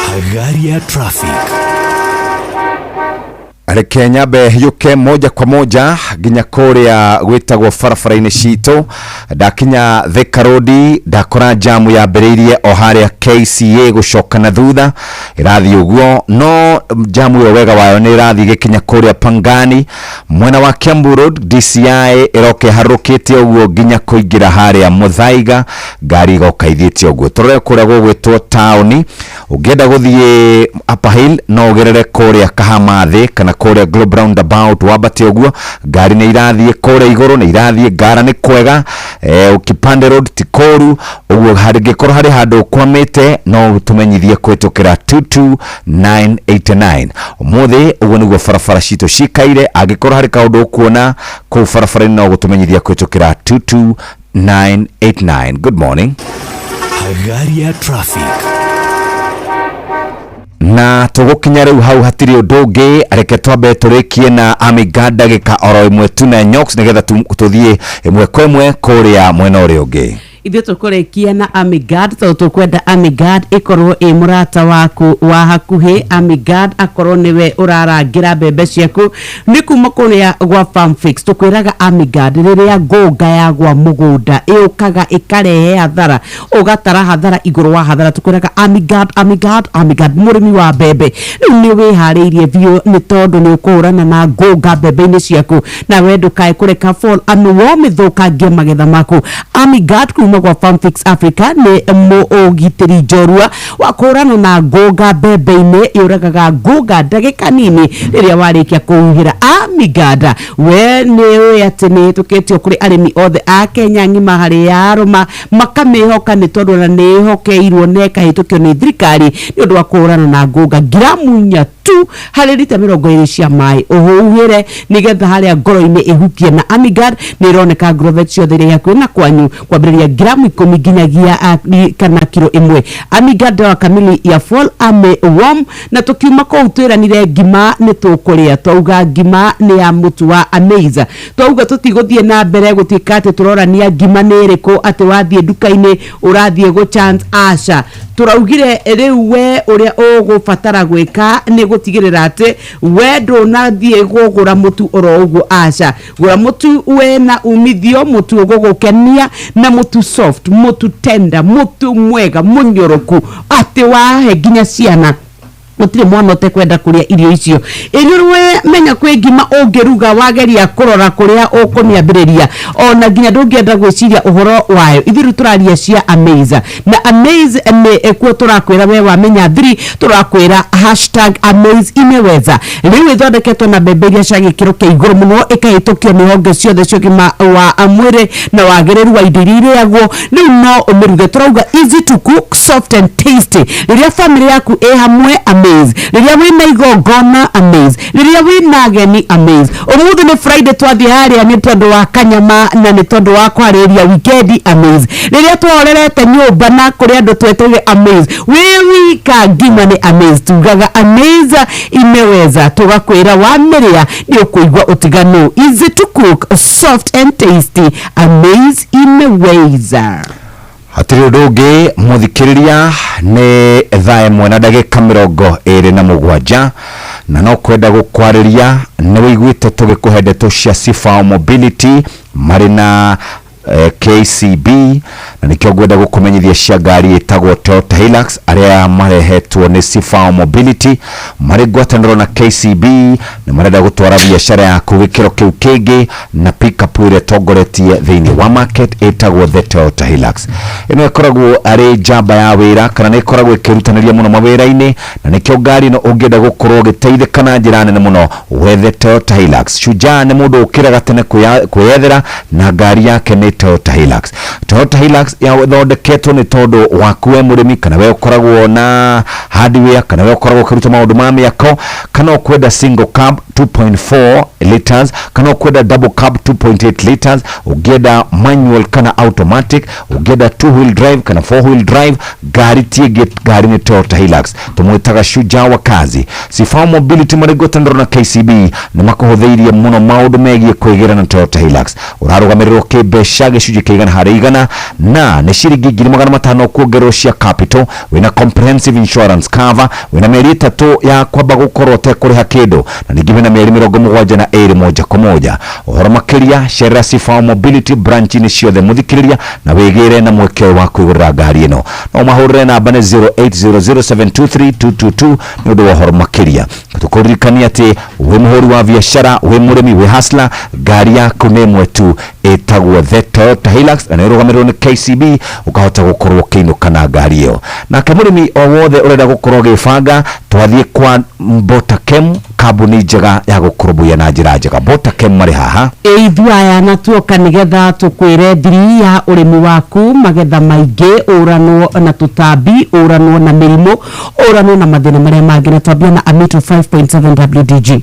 Hagaria traffic. Reke nyambe yũke moja kwa moja nginya kũrĩa gwĩtagwo barabara-inĩ citũ. Ndakinya Thika Road, ndakora jamu yambĩrĩirie o harĩa KCA gũcoka na thutha, ĩrathiĩ ũguo, no jamu ĩyo wega wayo nĩ ĩrathiĩ gĩkinya kũrĩa Pangani mwena wa Kiambu Road. DCI ĩroka ĩharũrũkĩte ũguo nginya kũingĩra harĩa Muthaiga, ngari igoka ithiĩte ũguo. Tũrore kũrĩa gũgwĩtwo taũni, ũngĩenda gũthiĩ Upper Hill no ũgerere kũrĩa Kahama thĩ kana kũrĩa Globe Roundabout wambate ũguo, ngari nĩ irathiĩ kũrĩa igũrũ, nĩ irathiĩ ngara nĩ kwega. Kipande Road ti kũru ũguo, hangĩkorwo harĩ handũ ũkwamĩte no tũmenyithie kũhĩtũkĩra 22989. Ũmũthĩ ũguo nĩguo barabara citũ cikaire. Angĩkorwo harĩ kaũndũ ũkuona kũu barabara-inĩ no gũtũmenyithia kũhĩtũkĩra 22989. Good morning. Hagaria traffic. Na tũgũkinya rĩu hau hatirĩ ũndũ ũngĩ, reke twambe tũrĩkie na Amiga ndagĩka oro ĩmwe tu na Nyox, nĩgetha tũthiĩ ĩmwe kwa ĩmwe kũrĩa mwena ũrĩa ũngĩ. Ithuĩ tũkũrĩkia na Amigard tondũ tũkwenda Amigard ĩkorwo ĩ mũrata waku wa hakuhĩ. Amigard akorwo nĩwe ũrarangĩra mbembe ciaku nĩ kuma kũrĩa gwa Farmfix. Tũkwĩraga Amigard rĩrĩa ngũnga yagwa mũgũnda ĩũkaga ĩkarehe hathara, ũgatara hathara igũrũ wa hathara. Tũkwĩraga Amigard, Amigard, Amigard. Mũrĩmi wa mbembe rĩu nĩ wĩharĩirie biũ nĩ tondũ nĩ ũkũhũrana na ngũnga mbembe-inĩ ciaku, na we ndũkae kũreka fall armyworm ĩthũkangie magetha maku. Amigard kuma gwa Farmfix Africa nĩ mũũgitĩri njorua wa kũhũrana na ngũnga mbembe-inĩ, yũragaga ngũnga ndagĩka nini rĩrĩa warĩkia kũhuhĩra Amigard. We nĩ ũĩ atĩ nĩ ĩhĩtũkĩtio kũrĩ arĩmi othe a Kenya ng'ima harĩ arũma makamĩhoka nĩ tondũ ona nĩ ĩhokeirwo na ĩkahĩtũkio nĩ thirikari nĩ ũndũ wa kũhũrana na ngũnga. Ngiramu 4 tu harĩ rita 20 cia maĩ ũhuhĩre nĩgetha harĩa ngoro-inĩ ĩhukie. Na Amigard nĩ ĩroneka Agrovet ciothe iria hakuhĩ na kwanyu kwambĩrĩria Gramu 10 nginyagia kana kiro 1. Amigard dawa kamili ya fall armyworm. Na tukiuma kũu twĩranire ngima nĩ tũkũrĩa, twauga ngima nĩ ya mũtu wa Amaze, twauga tũtigũthiĩ na mbere gũtuĩka atĩ tũrorania ngima nĩ ĩrĩkũ, atĩ wathiĩ nduka-inĩ ũrathiĩ gũ chance, aca. Tũraugire rĩu we ũrĩa ũgũbatara gwĩka nĩ gũtigĩrĩra atĩ we ndũnathiĩ gũgũra mũtu oro ũguo, aca. Gũra mũtu wena umithio, mũtu ũgũgũkenia, na mũtu soft, mũtu tender, mũtu mwega mũnyoroku, atĩ wahe nginya ciana gũtirĩ mwana ũtekwenda kũrĩa irio icio. Ĩrĩ we menya kwĩ ngima ũngĩruga wageria kũrora kũrĩa ũkũmĩambĩrĩria, ona nginya ndũngĩenda gwĩciria ũhoro wayo. Ithuĩ rĩu tũraria cia Amaze, na Amaze nĩ kuo tũrakwĩra we wamenya thiri, tũrakwĩra hashtag Amaze imeweza. Rĩu ĩthondeketwo na mbembe iria cia gĩkĩro kĩa igũrũ mũno, ĩkahĩtũkio nĩ honge ciothe cia ũgima wa mwĩrĩ na wagĩrĩru wa indo iria irĩagwo. Rĩu no ũmĩruge, tũrauga easy to cook, soft and tasty. Rĩrĩa family yaku ĩ hamwe, Amaze. Rĩrĩa wĩna igongona, Amaze. Rĩrĩa wĩna ageni, Amaze. Ũmũthĩ nĩ Friday, twathiĩ harĩa nĩ tondũ wa kanyama na nĩ tondũ wa kwarĩria wikendi, Amaze. Rĩrĩa twahorerete nyũmba na kũrĩ andũ twetereire, Amaze. Wĩ wika, ngima nĩ Amaze. Tugaga Amaze imeweza, tũgakwĩra wamĩrĩa nĩ ũkũigua ũtiganu. Easy to cook, soft and tasty, Amaze imeweza. Hatirĩ ũndũ ũngĩ mũthikĩrĩria, nĩ thaa 1 na ndagĩka 27, na no kwenda gũkwarĩria nĩ wĩiguĩte tũgĩkũhe ndeto cia Sifao Mobility marĩ na KCB, na nĩkĩo ngwenda gũkũmenyithia cia ngari ĩtagwo Toyota Hilux arĩa marehetwo nĩ Sifao Mobility marĩ ngwatanĩro na KCB. Nĩ marenda gũtwara biacara yaku gĩkĩro kĩu kĩngĩ na pickup ĩrĩa ĩtongoretie thĩinĩ wa market ĩtagwo the Toyota Hilux. Ĩno ĩkoragwo arĩ njamba ya wĩra, kana nĩ ĩkoragwo ĩkĩrutanĩria mũno mawĩra-inĩ, na nĩkĩo ngari ĩno ũngĩenda gũkorwo ũgĩteithĩka na njĩra nene mũno, wethe Toyota Hilux. Shujaa nĩ mũndũ ũkĩraga tene kwĩyethera na ngari yake nĩ Toyota Hilux. Toyota Hilux yathondeketwo nĩ tondũ waku we mũrĩmi, kana we ũkoragwo na hardware, kana we ũkoragwo ũkĩruta maũndũ ma mĩako, kana ũkwenda single cab 2.4 liters, kana ũkwenda double cab 2.8 liters, ũngĩenda manual kana automatic, ũngĩenda two wheel drive kana four wheel drive, ngari ti ĩngĩ, ngari nĩ Toyota Hilux. Tũmwĩtaga shujaa wa kazi. Sifao Mobility marĩ ngwatanĩro na KCB nĩ makũhũthĩirie mũno maũndũ megiĩ kwĩgĩra na Toyota Hilux. Ũrarũgamĩrĩrwo kĩmbeca gĩcunjĩ kĩa 100%, na nĩ ciringi 500,000 kuongererwo cia capital. Wĩna comprehensive insurance cover, wĩna mĩeri 3 ya kwamba gũkorwo ũtekũrĩha kĩndũ, na ningĩ wĩna mĩeri 72 moja kwa moja. Ũhoro makĩria, cerera Sifao Mobility branch-inĩ ciothe mũthikĩrĩria, na wĩgĩre na mweke ũyũ wa kwĩgũrĩra ngari ĩno. No mahũrĩre namba nĩ 0800723222 nĩ ũndũ wa ũhoro makĩria. Tũkũririkania atĩ wĩ mũhũri wa biacara, wĩ mũrĩmi, wĩ hustler, ngari yaku nĩ ĩmwe tu ĩtagwo the Toyota Hilux, na nĩ ĩrũgamĩrĩrwo nĩ KCB, ũkahota gũkorwo ũkĩinũka na ngari ĩyo. Nake mũrĩmi o wothe ũrenda gũkorwo ũgĩbanga, twathiĩ kwa Botakem, kambuni njega ya gũkũrũmbũiya na njĩra njega. Botakem marĩ haha. Ithuĩ aya na tuoka nĩgetha tũkwĩre thiri ya ũrĩmi waku, magetha maingĩ, ũranwo na tũtambi, ũranwo na mĩrimũ, ũranwo na mathĩna marĩa mangĩ. Na twambia na Amito 5.7 WDG.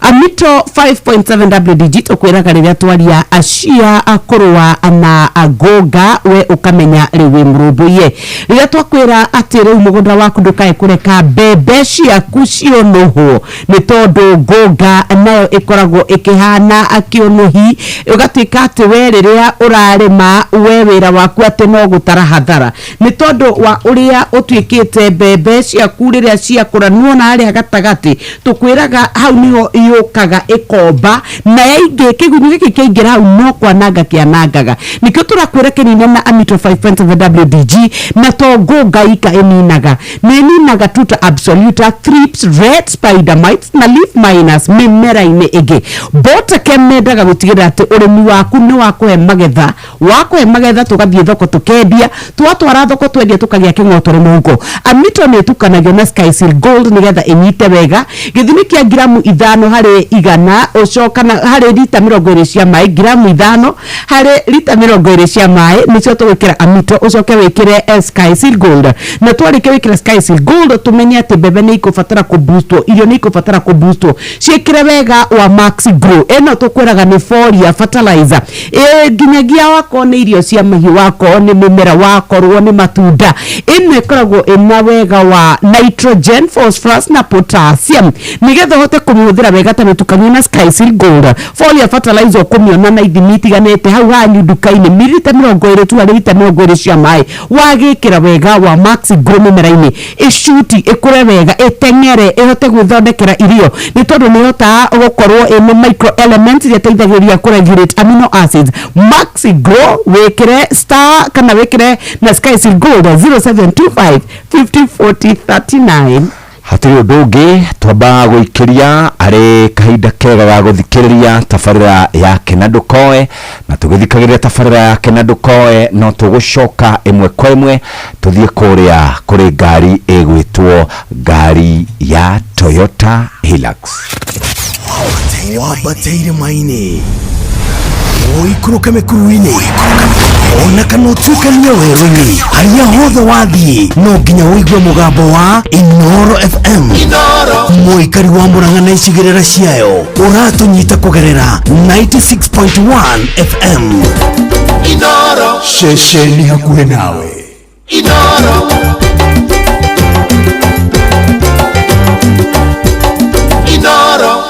Amito 5.7 WDG tũkwĩraga rĩrĩa twaria acia kũrũa na ngũnga, we ũkamenya rĩu wĩ mũrũmbũiye. Rĩrĩa twakwĩra atĩ rĩu mũgũnda waku ndũkae kũreka mbembe ciaku ciũnũhwo, nĩ tondũ ngũnga nayo ĩkoragwo ĩkĩhana kĩũnũhi, ũgatuĩka atĩ we rĩrĩa ũrarĩma we wĩra waku atĩ no gũtara hathara, nĩ tondũ wa ũrĩa ũtuĩkĩte mbembe ciaku rĩrĩa ciakũra nĩwona harĩa gatagatĩ tũkwĩraga hau nĩho yũkaga ĩkomba na yaingĩ kĩgunyũ gĩkĩ kĩaingĩra hau no kwananga kĩanangaga. Nĩkĩo tũrakwĩra kĩnine na Amito 5.7 WDG. Na to ngũnga ika ĩninaga, nĩ ĩninaga tuta absoluta, thrips, red spider mites na leaf miners mĩmera-inĩ ĩngĩ. Botakem mendaga gũtigĩrĩra atĩ ũrĩmi waku nĩ wakũhe magetha, wakũhe magetha tũgathiĩ thoko tũkendia, twatwara thoko twendia tũkagĩa kĩng'otore mũhuko. Amito nĩ ĩtukanagio na Skyseal Gold nĩgetha ĩnyite wega, gĩthimi kĩa ngiramu 5 harĩ 100 ũcoka na harĩ rita 20 cia maĩ, ngiramu 5 harĩ rita 20 cia maĩ nĩcio tũgwĩkĩra Amito, ũcoke wĩkĩre Skyseal Gold. Na twarĩkia gwĩkĩra Skyseal Gold tũmenye atĩ mbembe Mbembe nĩ ikũbatara kũboostwo, irio nĩ ikũbatara kũboostwo, ciĩkĩre wega wa Max Grow. Ĩno tũkwĩraga nĩ folia fertilizer, nginyagia wakorwo nĩ irio cia mahiũ, wakorwo nĩ mĩmera, wakorwo nĩ matunda, ĩno ĩkoragwo ĩna wega wa nitrogen, phosphorus na potassium, nĩgetha ũhote kũmĩhũthĩra wega ta mĩtukanio na Skysil Gold. Folia fertilizer ũkũmĩona na ithimi itiganĩte hau hanyu nduka-inĩ, mililita 20 tu harĩ lita 20 cia maĩ. Wagĩkĩra wega wa Max Grow mĩmera-inĩ, ĩcuti ĩkũre wega, ĩteng'ere, ĩhote gwĩthondekera irio, nĩ tondũ nĩ ĩhotaga gũkorwo ĩna micro elements iria iteithagĩrĩria kũregulate amino acids. Max Grow wĩkĩre star kana wĩkĩre na Skysil Gold 0725 50 40 39. Hatirĩ ũndũ ũngĩ twamba gũikĩria arĩ kahinda kega ga gũthikĩrĩria tabarĩra yake na ndũkoe, na tũgĩthikagĩrĩria tabarĩra yake na ndũkoe no tũgũcoka ĩmwe kwa ĩmwe tũthiĩ kũrĩa kũrĩ ngari ĩgwĩtwo ngari ya Toyota Hilux. Wambateire maini ũikũrũke mĩkuru-inĩ ona kana ũtuĩkanie werũ-inĩ, harĩa hothe wathiĩ no nginya ũigue mũgambo wa Inoro FM. Mũikari wa Murang'a na icigĩrĩra ciayo ũratũnyita kũgerera 96.1 FM. Inoro. Ceceni hakuhĩ nawe. Inoro. Inoro.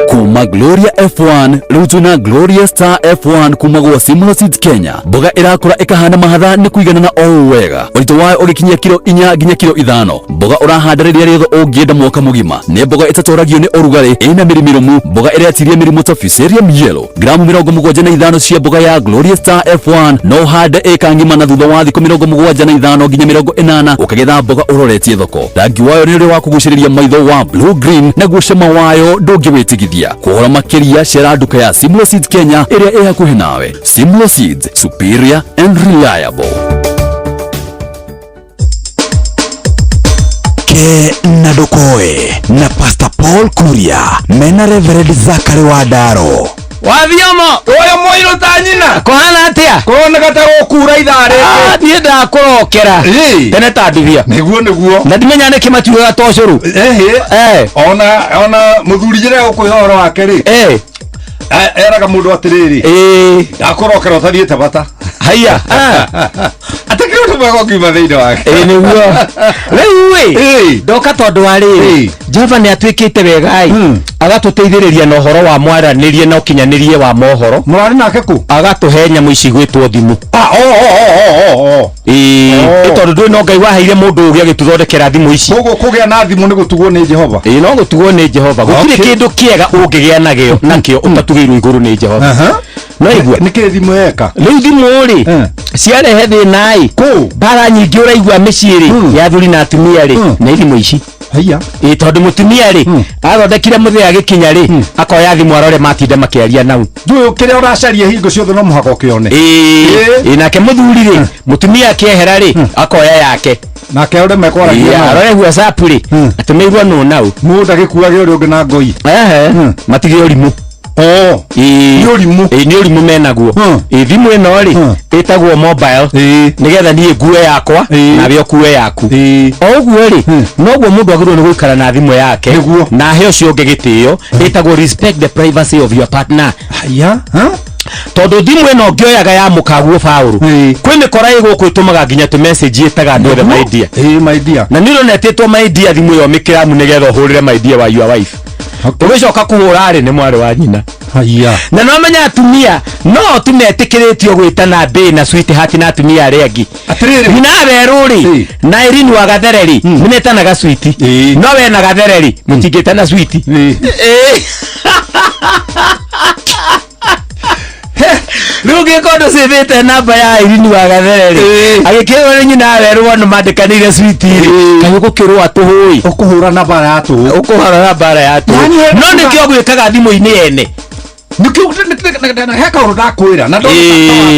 Kuma Gloria F1 rĩu twĩna Gloria Star F1 kuma gwa Simlo Seeds Kenya. Mboga ĩrakũra ĩkahana mahatha nĩ kũiganana o ũũ wega, ũritũ wayo ũgĩkinyia kiro 4 nginya kiro 5. Mboga ũrahanda rĩrĩa rĩothe ũngĩenda mwaka mũgima. Nĩ mboga ĩtatoragio nĩ ũrugarĩ, ĩna mĩri mĩrũmu, mboga ĩretiria mĩrimũ ta Fusarium yellow. Gramu 75 cia mboga ya Gloria Star F1 no ũhande ĩka ng'ima, na thutha wa thikũ 75 nginya 80 ũkagetha mboga ũroretie thoko. Rangi wayo nĩ ũrĩa wa kũgucĩrĩria maitho wa blue green, naguo cama wayo ndũngĩwĩtigithia. Kũhora makĩria cera nduka ya Simlo Seeds Kenya ĩrĩa ĩ hakuhĩ nawe. Simlo Seeds, superior and reliable. Ke na ndũkoe na Pastor Paul Kuria mena Reverend Zachary Wandaro. Wathiomo ũyũ mũirũ ta nyina kũhana atĩa? Kũroneka ta gũkura ithaa rĩngĩ. Niĩ ndakũrokera tene ta ndithia. Nĩguo nĩguo. Na ndimenya nĩkĩ matiugaga ta ũcũrũ. Ona mũthuri njĩra gũkũhe ũhoro wake rĩ, eraga mũndũ atĩrĩrĩ, ndakũrokera ũtariĩte bata. Haiya. Atakĩrĩ ũndũ mwega ũngiuma thĩinĩ wake. Ĩĩ nĩguo. Rĩu ĩ ndoka tondũ wa rĩrĩ, Jehova nĩ atuĩkĩte wega ĩ, agatũteithĩrĩria na ũhoro wa mwaranĩrie na ũkinyanĩrie wa mohoro. Mũrarĩ nake kũ? Agatũhe nyamũ ici gwĩtwo thimũ. Ĩĩ tondũ ndũĩ no Ngai waheire mũndũ ũgĩ agĩtũthondekera thimũ ici. Koguo kũgĩa na thimũ nĩ gũtugwo nĩ Jehova. Ĩĩ no gũtugwo nĩ Jehova. Gũtirĩ kĩndũ kĩega ũngĩgĩa nakĩo nakĩo ũtatugĩirwo igũrũ nĩ Jehova. No igua nĩkĩ thimũ yeka? Rĩu thimũ rĩ ciarehe thĩna ĩ, mbara nyingĩ ũraigua mĩciĩ rĩ ya athuri na atumia rĩ nĩ thimũ ici. Haiya. Ĩ tondũ mũtumia rĩ athondekire mũthee agĩkinya rĩ akoya thimũ arore matinda makĩaria nau. Ndũĩ kĩrĩa ũracaria hingo ciothe no mũhaka ũkĩone. Ĩ nake mũthuri rĩ mũtumia akĩehera rĩ akoya yake. Nake arore mekwaragia. Arore WhatsApp rĩ atũmĩirwo nũ nau. Mũndũ agĩkuage ũrĩa ũngĩ na ngoi. Matige ũrimũ. Nĩ ũrimũ. Nĩ ũrimũ menaguo. Thimũ ĩno rĩ ĩtagwo mobile nĩgetha niĩ ngue yakwa nawe ũkue yaku. O ũguo rĩ noguo mũndũ agĩrĩirwo nĩ gũikara na thimũ yake na ahe ũcio ũngĩ gĩtĩo. Ĩtagwo respect the privacy of your partner. Tondũ thimũ ĩno ngĩoyaga ya mũkaguo Paũlũ, kwĩ mĩkora ĩ gũkũ ĩtũmaga nginya tũ message ĩtaga andũ othe my dear. My dear. Na nĩ ũrona ĩtĩtwo my dear thimũ ĩyo mĩkĩramu nĩgetha ũhũrĩre my dear wa your wife. Ũgĩcoka kũhũra rĩ nĩ mwarĩ wa nyina. Na no menya atumia no tumetĩkĩrĩtio gwĩtana bae na sweetheart na atumia arĩa angĩ. Nyina werũ rĩ na Irene wa Gathere rĩ nĩmetanaga sweet, no we na Gathere rĩ mũtingĩtana sweet. Rĩu ũngĩkorwo ndũcĩbĩte namba ya Irene wa Gathere rĩ agĩkĩrwo nĩ nyina werũ wona mandĩkanĩire sweet rĩ kaĩ ũgũkĩrũa tũhũĩ, ũkũhũra na mbara ya tũhũ, ũkũhũra na mbara ya tũhũ. No nĩkĩo gwĩkaga thimũ-inĩ ene. Nĩkĩo he kaũndũ ndakwĩra na ndona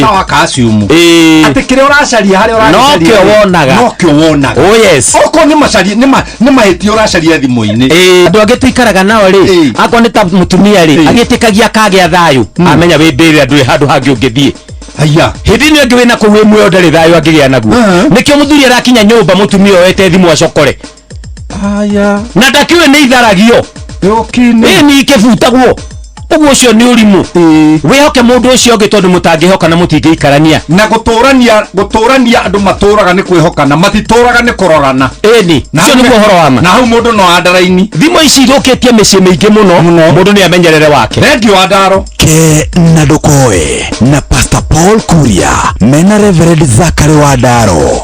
ta calcium atĩ kĩrĩa ũracaria harĩa ũracaria nokĩo wonaga, nokĩo wonaga. Oh yes. Okorwo nĩ macaria nĩ mahĩtia ũracaria thimũ-inĩ. Andũ angĩ tũikaraga nao rĩ akorwo nĩ ta mũtumia rĩ agĩtĩkagia akagĩa thayũ amenya wĩ mbĩrĩra ndũrĩ handũ hangĩ ũngĩthiĩ. Haiya. Hĩndĩ ĩno ĩngĩ wĩna kũu wĩ muoyo ndarĩ thayũ angĩgĩa naguo. Nĩkĩo mũthuri arakinya nyũmba mũtumia oete thimũ acokore. Haya. Na ndakiũĩ nĩ itharagio. Ĩ nĩ ikĩbutagwo. Ũguo ũcio nĩ ũrimũ. Wĩhoke mũndũ ũcio ũngĩ tondũ mũtangĩhoka na mũtingĩikarania. Na gũtũrania gũtũrania andũ matũraga nĩ kwĩhokana, matitũraga nĩ kũrorana. Ĩni, ũcio nĩguo ũhoro wa ma. Na hau mũndũ no andaraini. Thimũ ici ithũkĩtie mĩciĩ mĩingĩ mũno. Mũndũ nĩ amenyerere wake. Thengiũ wa ndaro. Ke na ndũkoe na Pastor Paul Kuria mena Reverend Zachary Wandaro.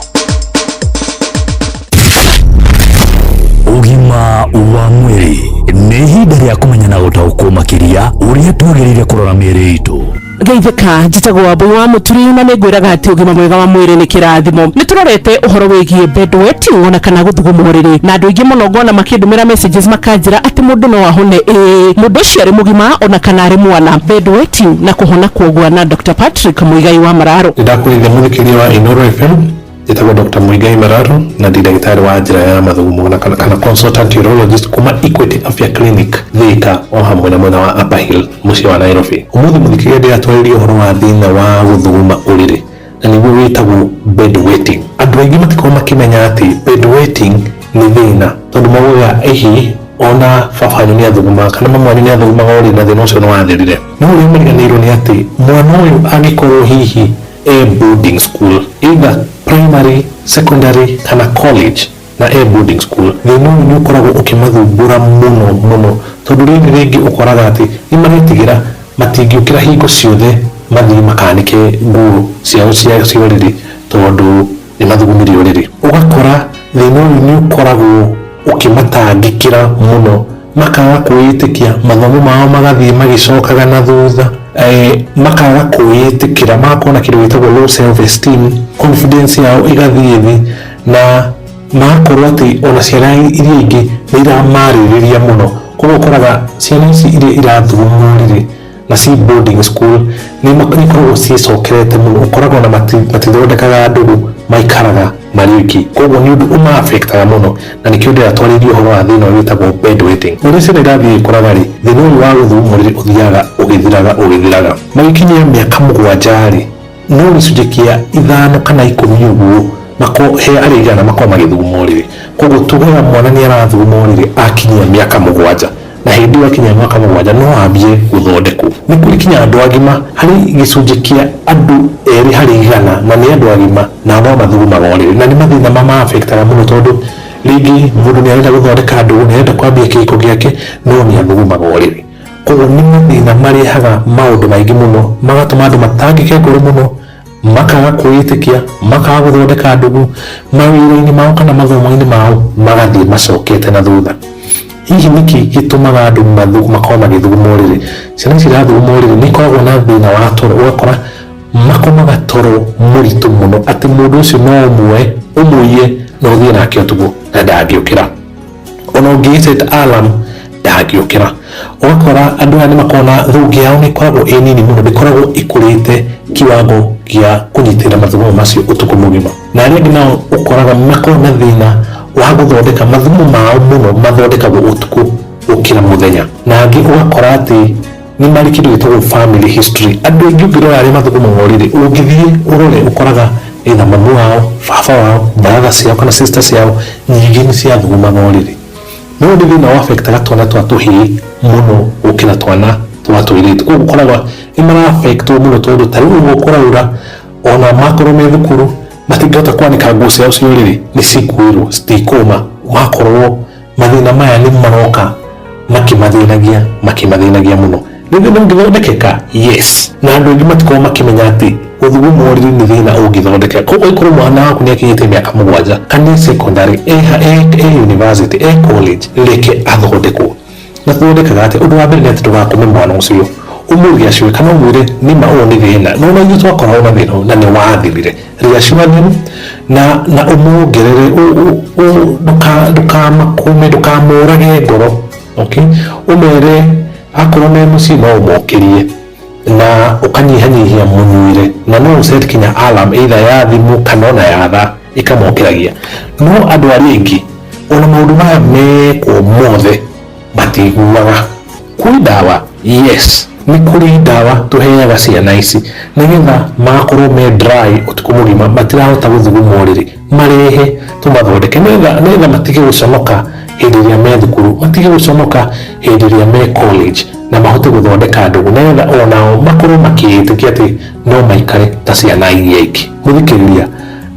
Ũgima wa mwĩrĩ nĩ ihinda rĩa kũmenya na gũtaũkwo makĩria ũrĩa twagĩrĩire kũrora mĩĩrĩ itũ. Geithĩka, njĩtagwo Wambui wa Mũturi na nĩ ngwĩraga atĩ ũgima mwega wa mwĩrĩ nĩ kĩrathimo. Nĩ tũrorete ũhoro wĩgiĩ bedwetting ona kana gũthuguma ũrĩrĩ, na andũ aingĩ mũno ngona makĩndũmĩra messages makanjĩra atĩ mũndũ no ahone. Ĩĩ, mũndũ ũcio arĩ mũgima ona kana arĩ mwana. Bedwetting na kũhona kuogwa na Dr. Patrick Muigai wa Mararo. Nĩndakũgeithia mũthikĩria wa Inooro FM, njĩtagwo Dr. Muigai Mararo na ndĩ ndagĩtarĩ wa njĩra ya mathugumo na kana consultant urologist kuma Equity Afya Clinic Thika o hamwe na mwena wa Upper Hill mũciĩ wa Nairobi. Ũmũthĩ mũthikĩria ndĩratwarĩria ũhoro wa thĩna wa gũthuguma ũrĩrĩ na nĩguo wĩtagwo bedwetting. Andũ aingĩ matikoragwo makĩmenya atĩ bedwetting nĩ thĩna tondũ maugaga ĩhi ona baba wanyu nĩ athugumaga kana mama wanyu nĩ athugumaga ũrĩrĩ na thĩna ũcio nĩ wathirire. No ũrĩa mariganĩirwo nĩ atĩ mwana ũyũ angĩkorwo hihi e boarding school, either primary, secondary kana college, na e boarding school, thĩna ũyũ nĩ ũkoragwo ũkĩmathumbũra mũno mũno tondũ rĩrĩ rĩngĩ ũkoraga atĩ nĩ maretigĩra matingĩũkĩra hingo ciothe mathiĩ makanĩke nguo ciao cia ũrĩrĩ tondũ nĩ mathugumire ũrĩrĩ. Ũgakora thĩna ũyũ nĩ ũkoragwo ũkĩmatangĩkĩra mũno, makaga kwĩĩtĩkia, mathomo mao magathiĩ magĩcokaga na thutha, makaga kwĩĩtĩkĩra, magakorwo na kĩndũ gĩtagwo low self esteem, confidence yao ĩgathiĩ thĩ, na magakorwo atĩ ona ciana iria ingĩ nĩ iramarĩrĩria mũno. Koguo ũkoraga ciana ici iria irathuguma ũrĩrĩ na ci boarding school nĩ ikoragwo ciĩcokerete mũno, ũkoraga ona matithondekaga ndũgũ, maikaraga marĩ oiki. Koguo nĩ ũndũ ũma-affectaga mũno na nĩkĩo ndĩratwarĩria ũhoro wa thĩna ũyũ wĩtagwo bedwetting. Ũrĩa ciana irathiĩ ikũraga rĩ, thĩna ũyũ wa gũthuguma ũrĩrĩ ũthiaga ũgĩthiraga ũgĩthiraga. Magĩkinyia mĩaka 7 rĩ, no gĩcunjĩ kĩa 5 kana 10 ũguo he arĩa 100 makorwo magĩthuguma ũrĩrĩ. Koguo tugaga mwana nĩ arathuguma ũrĩrĩ akinyia mĩaka 7, na hĩndĩ ĩyo akinyia mĩaka 7 no ambie gũthondekwo. Nĩ kũrĩ kinya andũ agima, harĩ gĩcunjĩ kĩa andũ 2 harĩ 100 na nĩ andũ agima nao no mathugumaga ũrĩrĩ, na nĩ mathĩna mama-affectaga mũno tondũ rĩngĩ mũndũ nĩ arenda gũthondeka ndũgũ, nĩ arenda kwambia kĩhiko gĩake, no nĩ athugumaga ũrĩrĩ. Koguo nĩ mathĩna marehaga maũndũ maingĩ mũno, magatũma andũ matangĩke ngoro mũno, makaga kwĩĩtĩkia, makaga gũthondeka ndũgũ, mawĩra-inĩ mao kana mathomo-inĩ mao magathiĩ macokete na thutha. Hihi nĩkĩ gĩtũmaga andũ makorwo magĩthuguma ũrĩrĩ? Ciana ici irathuguma ũrĩrĩ nĩ ikoragwo na thĩna wa toro, ũgakora makomaga toro mũritũ mũno atĩ mũndũ ũcio no ũmwe ũmũiye na ũthiĩ nake ũtukũ na ndangĩũkĩra. Ona ũngĩ alarm ndangĩũkĩra. Ũgakora andũ aya nĩ makoragwo na thũngĩ yao nĩ ĩkoragwo ĩ nini mũno, ndĩkoragwo ĩkũrĩte kiwango gĩa kũnyitĩrĩra mathugumo macio ũtukũ mũgima. Na arĩa angĩ nao ũkoraga makoragwo na thĩna wa gũthondeka mathugumo mao mũno, mathondekagwo ũtukũ gũkĩra mũthenya. Na angĩ ũgakora atĩ nĩ marĩ kĩndũ gĩtagwo family history. Andũ aingĩ ũngĩrora arĩa mathugumaga ũrĩrĩ, ũngĩthiĩ ũrore ũkoraga either mamu wao, baba wao, brother ciao kana sister ciao nyingĩ nĩ ciathugumaga ũrĩrĩ. No nĩ thĩna wa affectaga twana twa tũhĩĩ mũno gũkĩra twana twa tũirĩtu. Koguo ũkoraga nĩ mara-affectwo mũno tondũ ta rĩu ũguo kũraura ona makorwo me thukuru matingĩhota kwanĩka nguo ciao cia ũrĩrĩ, nĩ cikuĩrwo, citikũma. Ũgakorwo mathĩna maya nĩ maroka makĩmathĩnagia mũno. Nĩ thĩna ũngĩthondekeka? Yes. Na andũ aingĩ matikoragwo makĩmenya atĩ gũthuguma ũrĩrĩ nĩ thĩna ũngĩthondekeka. Koguo angĩkorwo mwana waku nĩ akinyĩtie mĩaka 7 kana e secondary, e university, e college, reke athondekwo. Na tũthondekaga atĩa? Ũndũ wa mbere nĩ atĩ ndũgakome mwana ũcio, ũmũreassure kana ũmwĩre nĩma ũyũ nĩ thĩna, no na ithuĩ twakoragwo na thĩna ũyũ na nĩ wathirire. Reassure them na ũmuongerere, ndũkamakũme, ndũkamũrage ngoro. Okay? Ũmere akorwo me mũciĩ no ũmokĩrie na ũkanyihanyihia mũnyuĩre, na no ũset kinya alarm either ya thimũ kana ona ya thaa ĩkamokĩragia. No andũ arĩa aingĩ ona maũndũ maya mekwo mothe matiguaga. Kwĩ ndawa? Yes, nĩ kũrĩ ndawa tũheaga ciana ici nĩgetha magakorwo me dry ũtukũ mũgima, matirahota gũthuguma ũrĩrĩ. Marehe tũmathondeke nĩgetha matige gũconoka hĩndĩ ĩrĩa me thukuru, matige gũconoka hĩndĩ ĩrĩa me college, na mahote gũthondeka ndũgũ nĩgetha onao makorwo makĩĩtĩkia atĩ no maikare ta ciana iria ingĩ. Mũthikĩrĩria,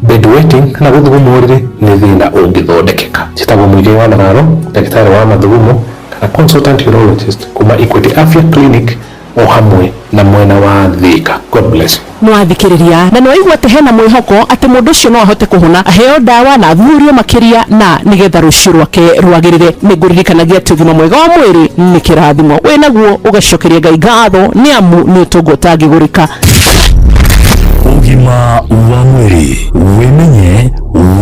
bedwetting kana gũthuguma ũrĩrĩ nĩ thĩna ũngĩthondekeka. Njĩtagwo Mũigai wa Mararo, ndagĩtarĩ wa mathugumo kana consultant urologist kuma Equity Afya Clinic o hamwe na mwena wa Thika. God bless you. Nĩwathikĩrĩria na nĩwaigua atĩ hena mwĩhoko atĩ mũndũ ũcio no ahote kũhona, aheo ndawa na athurio makĩria na nĩgetha rũciũ rwake rwagĩrĩre. Nĩngũririkanagia atĩ ũgima mwega wa mwĩrĩ nĩ kĩrathimo, wĩnaguo ũgacokeria Ngai ngatho nĩ amu nĩ ũtonga ũtangĩgũrĩka. Ũgima wa mwĩrĩ, wĩmenye,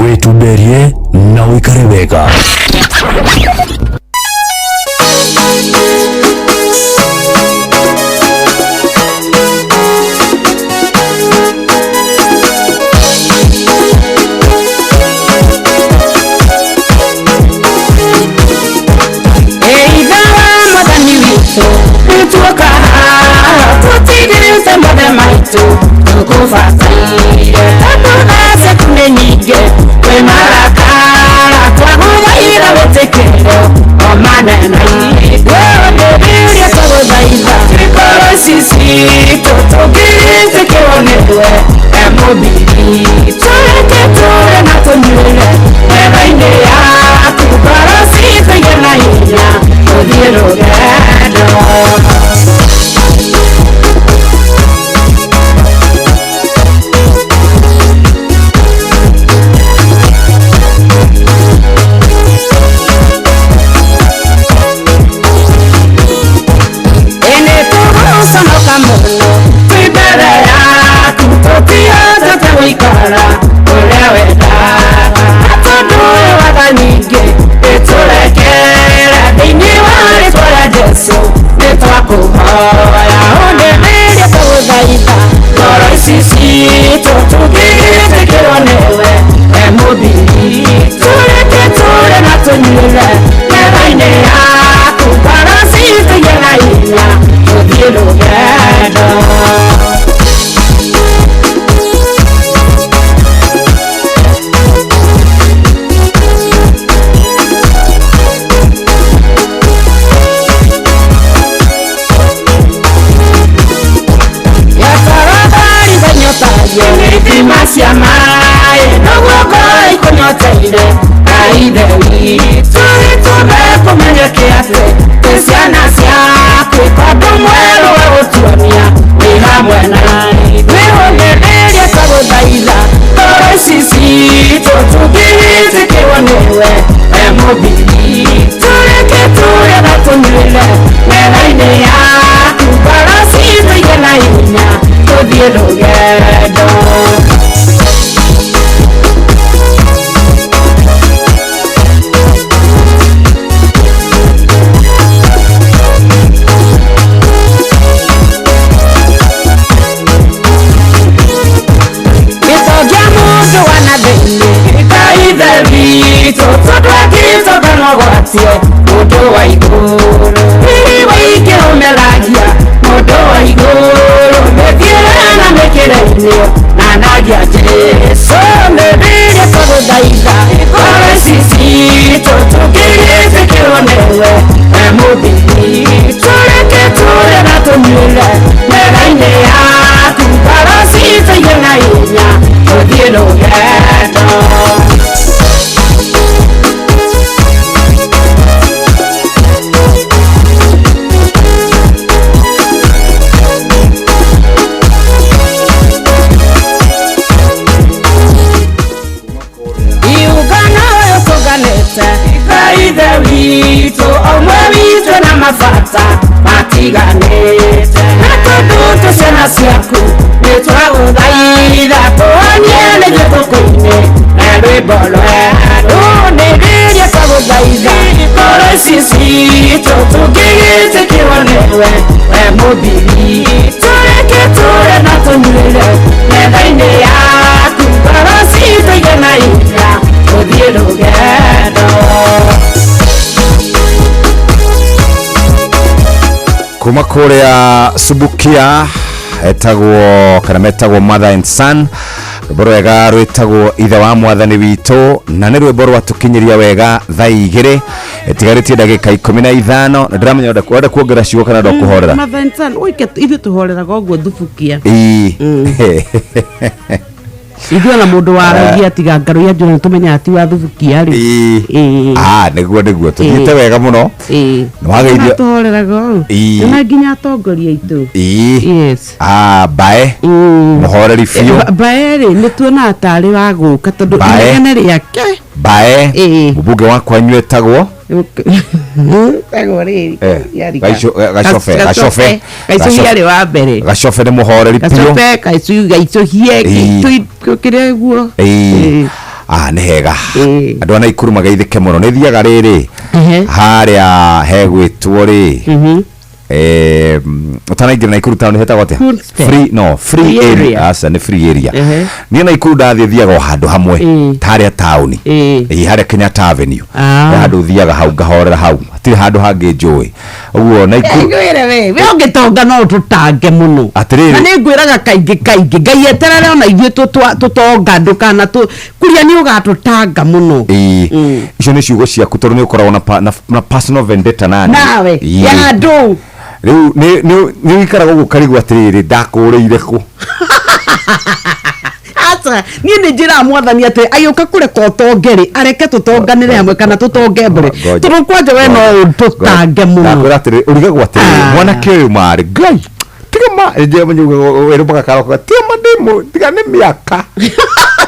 wĩtumberie na ũikare wega. Eitha wa mwathani witũ nĩtuoka haha tũtigĩrĩte mothe maitũ tũkũbataire tondũ tha ciaku nĩ nyingĩ kwĩ marakara twagũthaitha wĩtĩkĩre o manene ũndĩrĩria twagũthaitha ngoro ici citũ tũngĩtĩkĩrwo nĩwe e mũmbiri tũreke tũre na tũnyuĩre metha-inĩ yaku ngoro citũ igĩe na hinya tũthiĩ rũgendo. Ĩnĩ tũgũconoka mũno twĩ mbere yaku tũtihotete gũikara ũrĩa wendaga na tondũ wĩ watha nyingĩ ĩtũrekere thĩinĩ wa rĩtwa rĩa Jesũ nĩtwakũhoya ũnĩrĩrie tũgũthaitha ngoro ici citũ tũngĩtĩkĩrwo nĩwe e mũmbiri tũreke tũre na tũnyuĩre metha-inĩ yaku ngoro citũ igĩe na hinya tũthiĩ rũgendo. Ithima cia maĩ noguo ngoro ikũnyoteire Ithe witũ ĩtũme kũmenyeke atĩ twĩ ciana ciaku tondũ mwerũ wa gũtuonia wĩ hamwe na wĩhũnĩrĩrie twagũthaitha ngoro ici citũ tũngĩtĩkĩrwo nĩwe e mũmbiri tũreke tũrĩe na tũnyuĩre metha-inĩ yaku ngoro citũ igĩe na hinya tũthiĩ rũgendo. Gĩtongia mũndũ wa na thĩinĩ ka Ithe witũ tondũ angĩtonga no gwatie mũndũ wa igũrũ riri waingĩ ũmeragia mũndũ wa igũrũ mĩthiĩre na mĩkĩre-inĩ nanagia Jesũ nĩrĩrie twagũthaitha ngoro ici citũ tũngĩtĩkĩrwo nĩwe e mũmbiri tũreke tũrĩe na tũnyuĩre metha-inĩ yaku ngoro citũ igĩe na hinya tũthiĩ rũgendo. Iũngano ũyũ tũnganĩte ka Ithe witũ ũmwe witũ na mabata matiganĩte na tondũ twĩ ciana ciaku nĩtwagũthaitha tũhonie nĩthuĩ tũkũine na rwĩmbo rwerũ nĩrĩrie twagũthaitha ngoro ici citũ tũngĩgĩtĩkĩrwo nĩwe we mũmbiri tũreke tũre na tũnyuĩre metha-inĩ yaku ngoro citũ igĩe na hinya tũthiĩ rũgendo. Kuma kũrĩa Subukia etagwo kana metagwo Mother and Son Rwĩmbo rwega rwĩtagwo Ithe wa Mwathani witũ, na nĩ rwĩmbo rwatũkinyĩria wega thaa 2 ĩtigarĩtie ndagĩka 15, na ndĩramenya ũrenda kuongerera ciugo kana ndũkũhorera. Mother and son, ũike ithuĩ tũhoreraga ũguo thubukia. Ĩĩ. Ithuĩ ona mũndũ waragia tiga ngarũ ya njũra tũmenyaga ti wa thubukia rĩ. Ĩĩ. Ah, nĩguo tũthiĩte wega mũno. Ĩĩ. Nĩwageithio. Tũhoreraga ũũ. Ĩĩ. Na nginya atongoria aitũ. Ĩĩ. Yes. Ah, bae mũhoreri biũ. Bae rĩ, nĩ tuonaga tarĩ wa gũka tondũ Bae. inegene rĩake. Bae mũmbunge wakwa inyuĩ etagwo Tagwo rĩrĩ. Eh, Gacobe, Gacobe. Gaicũhie arĩ wa mbere. Gacobe nĩ mũhoreri biũ. Gacobe gaicũhie Ĩĩ. kĩrĩa guo. Ĩĩ. Ah, nĩ hega andũ a Naikuru mageithĩke mũno. Nĩ thiaga rĩrĩ harĩa hegwĩtwo rĩ, ũtanaingĩra Naikuru town hetagwo atĩa? Footstep. Free, no, free Free area. area. Aca, nĩ free area. Ehe. Niĩ Naikuru ndathiĩ thiaga o handũ hamwe ta harĩa taũni. Ĩĩ. Ĩĩ, harĩa Kenyatta Avenue. Ah. He handũ thiaga hau ngahorera hau, hatirĩ handũ hangĩ njũĩ ũguo Naikuru. Ngwĩre we ũngĩtonga no ũtũtange mũno. Atĩrĩrĩ. Na nĩ ngwĩraga kaingĩ kaingĩ Ngai eterere ona ithuĩ tũtonga ndũkana kuria nĩ ũgatũtanga mũno. Ĩĩ, icio nĩ ciugo ciaku tondũ nĩ ũkoragwo na personal vendetta nani Nawe Ĩĩ. ya andũ. Rĩu nĩ ũikaraga ũguo ũkarigwo atĩrĩrĩ, ndakũrĩire kũ? Aca, niĩ nĩ njĩraga mwathani atĩ agĩũka kũreka ũtonge rĩ, areke tũtonganĩre hamwe kana tũtonge mbere. Ngoja. Tondũ kwanja we no ũtũtange mũno. Ndakwĩra atĩrĩrĩ, ũrigagwo atĩrĩrĩ, mwanake ũyũ marĩ Ngai tiga ma ĩrũmaga karoka, tiga ma ndĩmũ, tiga nĩ mĩaka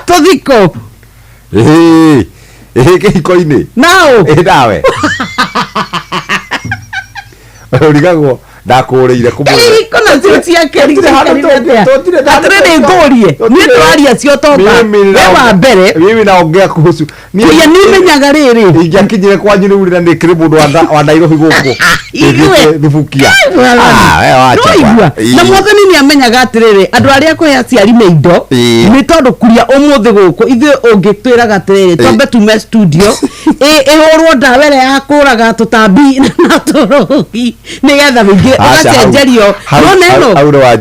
tũthikũ. Ĩĩ, ĩĩ, kĩhiko-inĩ. Nao. Ĩĩ, nawe ũrigagwo ndakũrĩire kũ? Kĩhiko nacio ciake atĩrĩrĩ, ngũrie niĩ tũraria cio tonga we wa mbere. Mimi naongea kuhusu Kuria nĩ menyaga rĩrĩ. Ingĩakinyire kwanyu rĩu rĩ, na nĩ kĩrĩ mũndũ wa Nairobi gũkũ Igue. Ĩthiĩte thubukia. Ah, we wacha Nĩwaigua? bwana. Na mwathani nĩ amenyaga atĩrĩrĩ, andũ arĩa akũhe aciari nĩ indo nĩ tondũ kuria ũmũthĩ gũkũ ithuĩ ũngĩtwĩraga atĩrĩrĩ, twambe tume studio ĩhũrwo ndawa ĩrĩa ya kũraga tũtambi na tũrũgi nĩgetha wĩingĩ Aca, hau- ũgacenjerio. Nona ĩno? hau Nona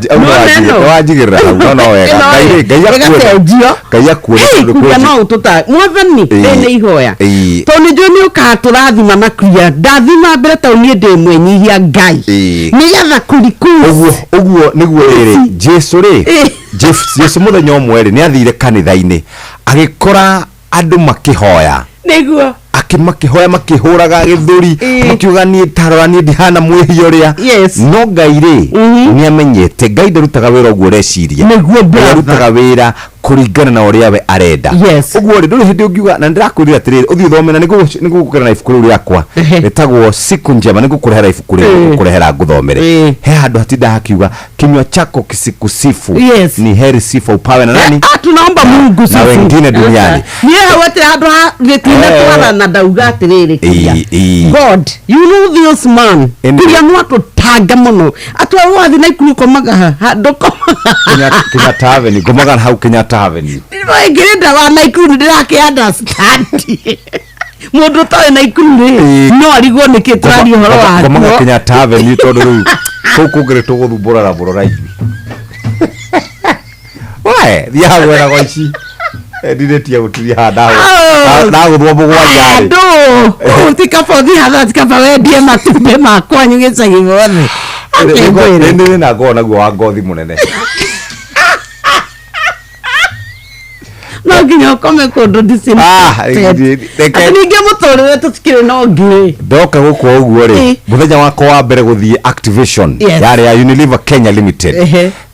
ĩno? nĩwanjigĩrĩra hau, no wega. Ĩno Ngai rĩ, Ngai akuone. ĩgacenjio. Ngai akuone Hey, tondũ kuria kwĩ- no ũtũta mwathani. Ĩĩ. Ĩ nĩ ihoya Ĩĩ. tondũ nĩ njũĩ nĩ ũkatũrathima na kuria ndathima mbere tondũ niĩ ndĩ mwĩnyihia Ngai Ĩĩ. nĩgetha kũriku Ũguo nĩguo rĩrĩ Jesu rĩ, Jesu mũthenya ũmwe rĩ, nĩ athire kanitha-inĩ agĩkora andũ makĩhoya. Nĩguo. Makĩhoya makĩhũraga gĩthũri makiuga niĩ tarora niĩ ndihana mwĩhia ũrĩa. No Ngai rĩ, nĩ amenyete Ngai ndarutaga wĩra ũguo ũreciria. Nĩguo, Ngai brother. arutaga wĩra kũringana na ũrĩa we arenda. Ũguo rĩ, ndũrĩ hĩndĩ ũngiuga, na nĩndĩrakwĩrire atĩrĩrĩ, ũthiĩ ũthome na nĩngũgũkĩra na ibuku rĩu rĩakwa rĩtagwo Siku Njema, nĩngũkũrehera ibuku rĩu, ngũkũrehera ngũthomere. He handũ hatinda hakiuga kinywa chako kisikusifu. Ni heri sifa upawe na nani? Ah, tunaomba Mungu Na sisi. wengine duniani. Niĩ hau atĩ handũ ha gĩtina twarana ndauga atĩrĩrĩ, kuria Ĩĩ. God, you know this man. Kuria no atũtange mũno atwa wathi na ikuru komaga ha ndũkomaga. Kenyatta Avenue, ngomaga hau Kenyatta Avenue. Ngĩrenda wa Naikuru nĩ ndĩrakĩ understand mũndũ ũtoĩ Naikuru rĩ, no arigwo nĩkĩ tũraria ũhoro Ngomaga wakuo. Kenyatta Avenue tondũ rĩu kũu kũngĩ nĩ tũgũthumbũrana mũno na ithuĩ. We thiaga gwetha ici ndirĩtie gũtiria haha ndagũthwo mũgwanja rĩ. Andũ kũu ti kaba ũthiĩ hathara, ti kaba wendie matumbĩ ma kwanyu gĩcagi guothe. Nĩ thĩna ngoragwo naguo wa ngothi mũnene. No nginya ũkome kũndũ disinfected. Atĩ ningĩ mũtũrĩre tũtikĩrĩ na ũngĩ. Ndoka gũkũ ũguo rĩ, mũthenya wakwa wa mbere gũthiĩ activation yarĩ ya Unilever Kenya Limited,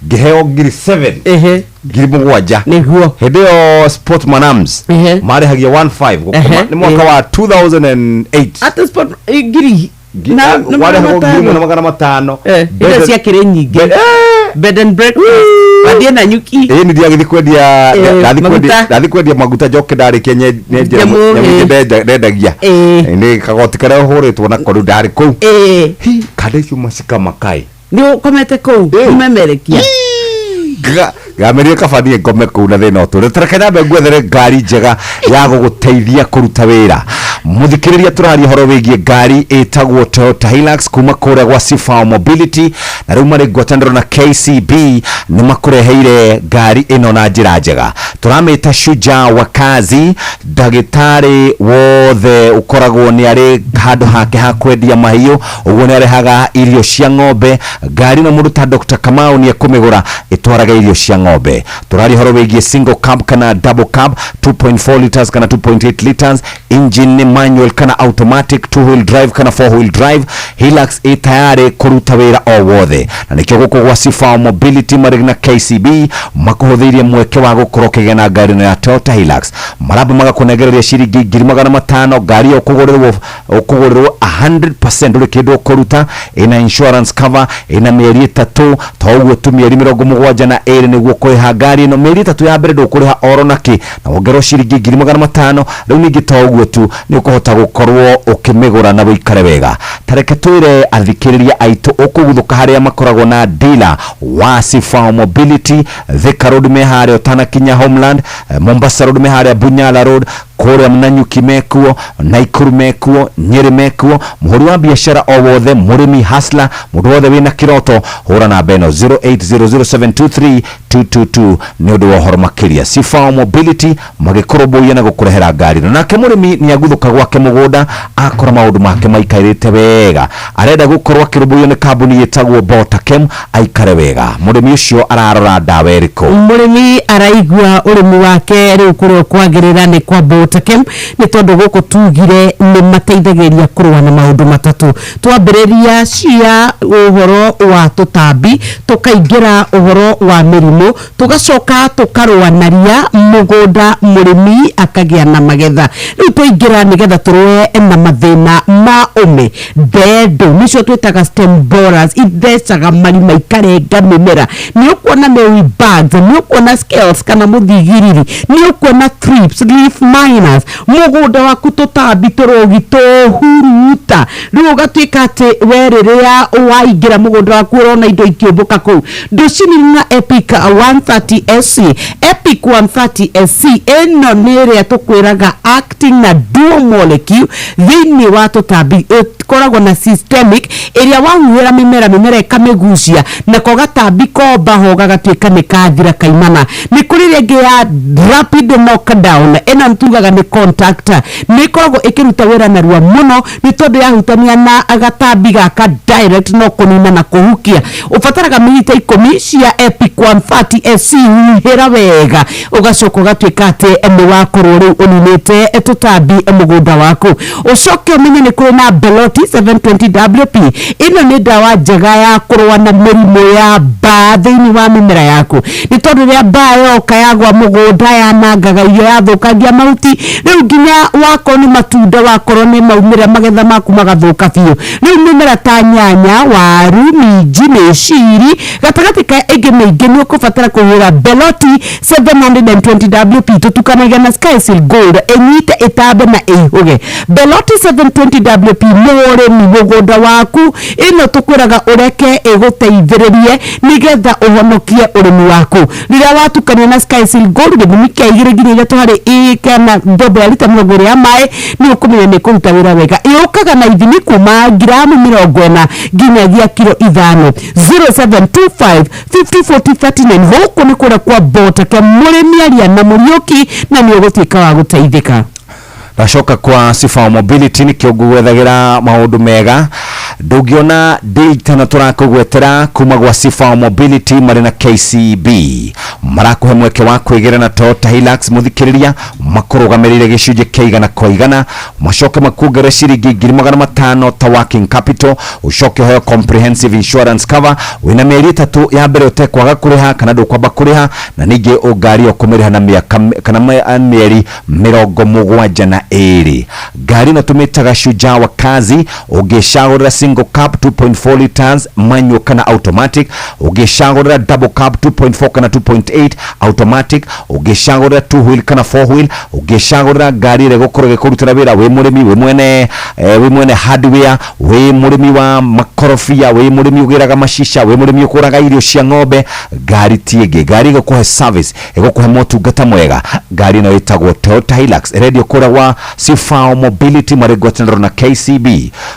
ngĩheo ngiri 7, 7,000. Nĩguo. Hĩndĩ ĩyo Sportman Arms marĩhagia 15 gũkoma, nĩ mwaka wa 2008. Atĩ sport ngiri na warĩhagwo magana ngiri ĩmwe na matano. 500. Indo ciakĩrĩ nyingĩ, bed and breakfast, wathiĩ na nyuki. Ĩĩ, nĩ ndiagĩthiĩ kwendia ndathiĩ maguta. Ndathiĩ kwendia maguta njoke ndarĩkia nyenjera Nyamũ, nyamũ ingĩ ndendagia. Nĩ kagoti karĩa ũhũrĩtwo nako rĩu ndarĩ kũu. Hi, kanda icio macikamakai. Nĩ ũkomete kũu ũmemerekia? Ngamerie kaba niĩ ngome kũu na thĩna ũtũre. Tareke nyambe ngwethere ngari njega ya gũgũteithia kũruta wĩra. Mũthikĩrĩria, tũraria ũhoro wĩgiĩ ngari ĩtagwo Toyota Hilux kuma kũrĩa gwa Sifao Mobility, na rĩu marĩ ngwatanĩro na KCB nĩ makũreheire ngari ĩno na njĩra njega. Tũramĩta Shujaa wa Kazi. Ndagĩtarĩ wothe ũkoragwo nĩ arĩ handũ hake ha kwendia mahiũ, ũguo nĩ arehaga irio cia ng'ombe. Ngari ĩno mũndũ ta Dr. Kamau nĩ ekũmĩgũra ĩtwarage irio cia ng'ombe. Tũraria ũhoro wĩgiĩ single cab kana double cab, 2.4 liters kana 2.8 liters, engine nĩ manual kana automatic, two wheel drive kana four wheel drive. Hilux ĩ tayarĩ kũruta wĩra o wothe, na nĩkĩo gũkũ gwa Sifao Mobility marĩ na KCB makũhũthĩirie mweke wa gũkorwo ũkĩgĩa na ngari ĩno ya Toyota Hilux. Maramba magakũnengereria ciringi 500,000. Ngari ĩyo ũkũgũrĩrwo 100%, ndũrĩ kĩndũ ũkũruta. Ĩna insurance cover, ĩna mĩeri 3, to ũguo tu, mĩeri 72 nĩguo kũrĩha ngari ĩno. Mĩeri 3 ya mbere ndũkũrĩha oro nakĩ, na wongererwo ciringi 500,000. Rĩu ningĩ to ũguo tu, nĩ ũkũhota gũkorwo ũkĩmĩgũra na wĩikare wega. Tareke twĩre athikĩrĩria aitũ ũkũguthũka harĩa makoragwo na dealer wa Sifao Mobility. Thika Road me harĩa ũtanakinya Homeland, Mombasa Road me harĩa Bunyala Road, kũrĩa Nanyuki mekuo, Naikuru mekuo, Nyeri mekuo. Mũhũri wa biacara o wothe, mũrĩmi, hustler, mũndũ wothe wĩna kĩroto, hũra namba ĩno 0800723222 nĩ ũndũ wa ũhoro makĩria. Sifao Mobility magĩkũrũmbũiya na gũkũrehera ngari ĩno. Nake mũrĩmi nĩ aguthũka gwake mũgũnda akora maũndũ make maikarĩte wega, arenda gũkorwo akĩrũmbũiyo nĩ kambuni ĩtagwo Botakem aikare wega. Mũrĩmi ũcio ararora ndawa ĩrĩkũ? Mũrĩmi araigua ũrĩmi wake rĩu kũrĩa kwagĩrĩra nĩ kwa Botakem, nĩ tondũ gũkũ tugire nĩ mateithagĩrĩria kũrũa na maũndũ matatũ. Twambĩrĩria cia ũhoro wa tũtambi, tũkaingĩra ũhoro wa mĩrimũ, tũgacoka tũkarũa na ria mũgũnda, mũrĩmi akagĩa na magetha. Rĩu twaingĩra nĩgetha tũrũe na mathĩna ma ũme, mbendo nĩcio twĩtaga stem borers, ithecaga marima ikarenga mĩmera. Nĩ ũkuona mewi bugs, nĩ ũkuona scales kana mũthigiriri, nĩ ũkuona thrips, leaf miners, mũgũnda waku tũtambi tũrũgi tũhuruta. Rĩu ũgatuĩka atĩ we rĩrĩa waingĩra mũgũnda waku ũrona indo ikĩũmbũka kũu. Ndũcinini na Epic 130 SC. Epic 130 SC ĩno nĩ ĩrĩa tũkwĩraga acting na dual molecule thĩinĩ wa tũtambi, ĩkoragwo na systemic ĩrĩa wahuhĩra mĩmera, mĩmera ĩkamĩgucia, nako gatambi komba ho gagatuĩka nĩ kathira kaimana. Nĩ kũrĩ ĩrĩa ĩngĩ ya rapid knockdown, ĩno nĩ tugaga nĩ contact, nĩ ĩkoragwo ĩkĩruta wĩra narua mũno nĩ tondũ yahutania na gatambi gaka direct no kũnina na kũhukia. Ũbataraga milita 10 cia Epic 130 SC, huhĩra wega, ũgacoka ũgatuĩka atĩ nĩ wakorwo rĩu ũninĩte tũtambi mũgũnda waku. Ũcoke ũmenye nĩ kũrĩ na Beloti 720 WP. Ĩno nĩ ndawa njega ya kũrũa na mĩrimũ ya mbaa thĩinĩ wa mĩmera yaku, nĩ tondũ rĩrĩa mbaa yoka yagwa mũgũnda yanangaga irio, yathũkangia mahuti, rĩu nginya wakorwo nĩ matunda, wakorwo nĩ maumĩra, magetha maku magathũka biũ. Rĩu mĩmera ta nyanya, waru, minji, mĩciri, gatagatĩ ka ĩngĩ mĩingĩ, nĩ ũkũbatara kũhũra Beloti 720 WP tũtukanagia na Skysil Gold ĩnyite, ĩtambe na ĩihũge. Beloti 720 WP mũrĩmi mũgũnda waku, ĩno tũkwĩraga ũreke ĩgũteithĩrĩrie nĩgetha ũhonokie ũrĩmi waku. Rĩrĩa watukania na Skysil Gold gĩthimi kĩa 2 nginya 3 harĩ kana ndombo ya rita 20 ya maĩ, nĩ ũkũmenya nĩ kũruta wĩra wega. Yũkaga na ithimi kuma ngiramu 40 nginyagia kiro 5. 0725 50 40 39, gũkũ nĩ kũrĩa kwa Botake. Mũrĩmi aria na Mũriũki na nĩ ũgũtuĩka wa gũteithĩka. Ndacoka kwa Sifao Mobility nĩkĩo ngũgwethagĩra maũndũ mega ndũngĩona date na tũrakũgwetera kuma gwa Sifao Mobility marĩ na KCB marakũhe mweke wa kwĩgĩra na Toyota Hilux. Mũthikĩrĩria, makũrũgamĩrĩire gĩcunjĩ kĩa 100%, macoke makuongerere ciringi 500,000 ta working capital, ũcoke ũheo comprehensive insurance cover wĩna mĩeri 3 ya mbere ũtekwaga kũrĩha kana ndũkwamba kũrĩha, na ningĩ ngari ĩyo kũmĩrĩha na mĩaka kana mĩeri 72. Ngari ĩno tũmĩtaga Shujaa wa Kazi. Ũngĩcagũrĩra Single cab 2.4 liters manual kana automatic, ũngĩcagũrĩra double cab 2.4 kana 2.8 automatic, ũngĩcagũrĩra two wheel kana four wheel, ũngĩcagũrĩra ngari ĩrĩa ĩgũkorwo ĩgĩkũrutĩra wĩra wĩ mũrĩmi, wĩ mwene wĩ mwene hardware, wĩ mũrĩmi wa makorobia, wĩ mũrĩmi ũgĩraga macica, wĩ mũrĩmi ũkũraga irio cia ng'ombe, ngari ti ĩngĩ, ngari ĩgũkũhe service, ĩgũkũhe motungata mwega. Ngari ĩno ĩtagwo Toyota Hilux, ĩrendio kũrĩa gwa Sifao Mobility marĩ ngwatanĩro na KCB.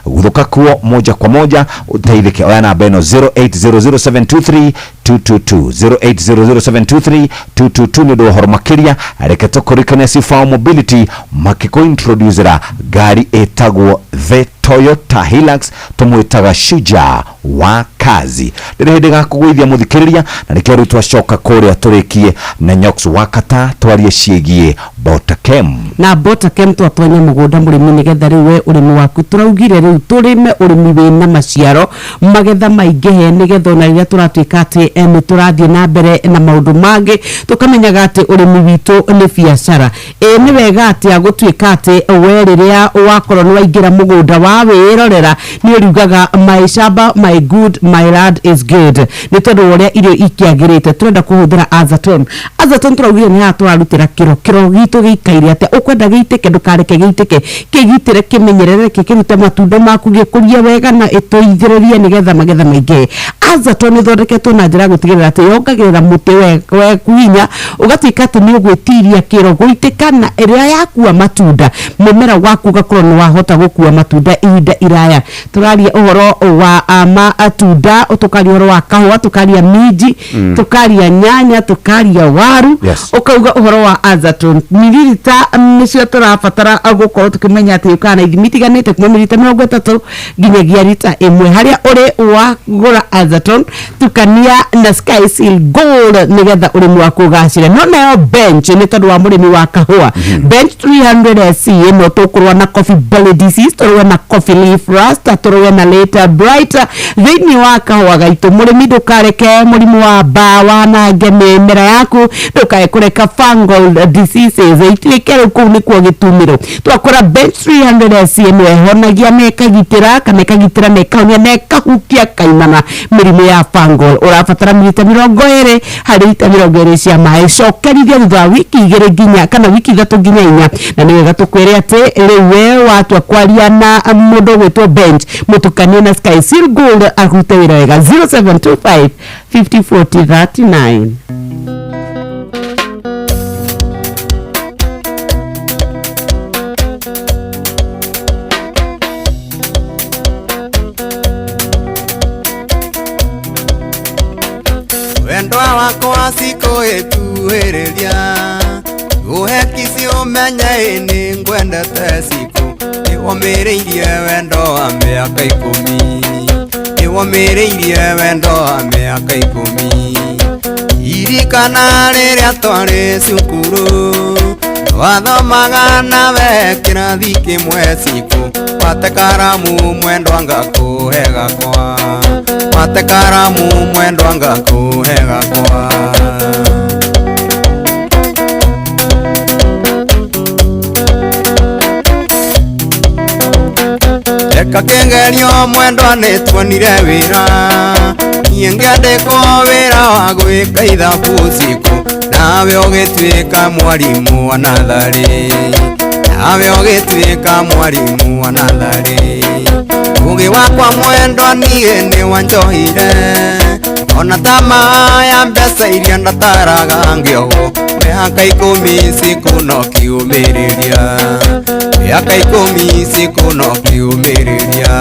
Gũthũka kuo moja kwa moja ũteithĩke. Oya namba ĩno 0800723222, 0800723222 nĩ ũndũ wa ũhoro makĩria. Reke tũkũrikane Sifao Mobility makĩkũintroducera ngari ĩtagwo the Toyota Hilux, tũmwĩtaga Shujaa wa kazi. Ndĩrĩ hĩndĩ gakũgũithia mũthikĩrĩria, na nĩkĩo rĩu twacoka kũrĩa tũrĩkie na Nyox Wakata twarie ciĩgiĩ Botakem. Na Botakem twatonya mũgũnda mũrĩmi nĩgetha rĩu we ũrĩmi waku tũraugire rĩu tũrĩme ũrĩmi wĩna maciaro magetha maingĩhe, nĩgetha ona rĩrĩa tũratuĩka atĩ nĩ tũrathiĩ na mbere na maũndũ mangĩ tũkamenyaga atĩ ũrĩmi witũ nĩ biacara. Ĩ nĩ wega atĩa gũtuĩka atĩ we rĩrĩa wakorwo nĩ waingĩra mũgũnda wa wĩrorera nĩ ũriugaga my shamba my good my land is good, nĩ tondũ wa ũrĩa irio ikĩagĩrĩte. Tũrenda kũhũthĩra Azaton. Azaton tũraugire nĩ haha tũrarutĩra kĩro, kĩro gitũ gĩikaire atĩa, ũkwenda gĩitĩke ndũkareke gĩitĩke, kĩgitĩre kĩmenyerere kĩkĩrute matunda maku gĩkũrie wega na ĩtũithĩrĩrie nĩgetha magetha maingĩhe. Azaton ĩthondeketwo na njĩra ya gũtigĩrĩra atĩ yongagĩrĩra mũtĩ waku hinya, ũgatuĩka atĩ nĩ ũgwĩtiria kĩro gũitĩka, na ĩrĩa yakua matunda mũmera waku ũgakorwo nĩ wahota gũkua matunda ihinda iraya. Tũraria ũhoro wa matunda, tũkaria ũhoro wa kahũa, tũkaria minji, tũkaria nyanya, tũkaria waru. Ũkauga ũhoro wa Azaton mililita nĩcio tũrabatara gũkorwo tũkĩmenya atĩ ũkaga na ithimi itiganĩte kuma mililita 30 nginyagia rita 1. Harĩa ũrĩ wagũra Azaton tukania na Sky Seal Gold nĩgetha ũrĩmi waku ũgacĩre. No nayo bench nĩ tondũ wa mũrĩmi wa kahũa, bench 300 SC ĩno tũkũrũa na coffee belly disease, tũrũe na coffee leaf rust, tũrũe na later bright thĩinĩ wa kahũa gaitũ. Mũrĩmi ndũkareke mũrimũ wa mbaa wanange mĩmera yaku, ndũkae kũreka fungal diseases ituĩke rĩu kũu nĩkuo gĩtumĩro. Twakora bench 300 SC ĩno ĩhonagia na ĩkagitĩra kana ĩkagitĩra na ĩkahonia na ĩkahukia kaimana mĩrimũ ya fungal. Ũrabatara mililita 20 harĩ rita 20 cia maĩ, cokerithia thutha wa wiki 2 nginya kana wiki 3 nginya 4. Na nĩ wega tũkwĩre atĩ rĩu we watua kwaria na mũndũ ũgwĩtwo bench, mũtukanie na Sky Seal Gold arute wĩra wega. 0725 50 40 39. Wendwa wakwa sikoĩtuĩrĩria ũhekici ũmenye nĩ ngwendete siku nĩwomĩrĩirie wendo wa mĩaka 10, nĩwomĩrĩirie wendo wa mĩaka 10. Irikana rĩrĩa twarĩ cukuru twathomaga nawe kĩrathi kĩmwe siku, wate karamu mwendwa ngakũhe gakwa, wate karamu mwendwa ngakũhe gakwa. Eka kĩgerio mwendwa nĩ tuonire wĩra, niĩ ngĩandĩkwo wĩra wa gwĩka ithabu siku, nawe ũgĩtuĩka mwarimũ wa natharĩ, nawe ũgĩtuĩka mwarimũ wa natharĩ. Ũgĩ wakwa mwendwa niĩ nĩ wanjohire, ona tamaa ya mbeca iria ndataraga ngĩohwo, mĩaka 10 siku no kĩũmĩrĩria, mĩaka 10 siku no kĩũmĩrĩria.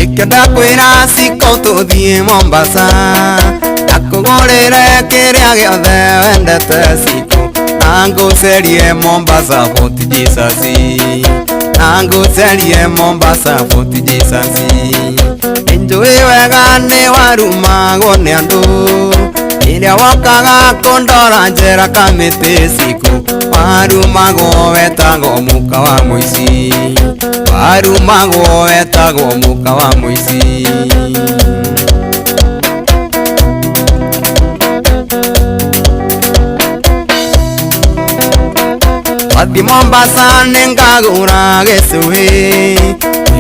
Ikĩenda kwĩra Siko tũthiĩ Mombasa, ndakũgũrĩre kĩrĩa gĩothe wendete siku, na ngũcerie Mombasa Fort Jesus, na ngũcerie Mombasa Fort Jesus. Nĩnjũĩ wega nĩ warumagwo nĩ andũ rĩrĩa wokaga kũndora njera kamĩtĩ siku, warumagwo wetagwo mũka wa mũici, warumagwo wetagwo mũka wa mũici. Twathiĩ Mombasa nĩngagũra gĩcũhĩ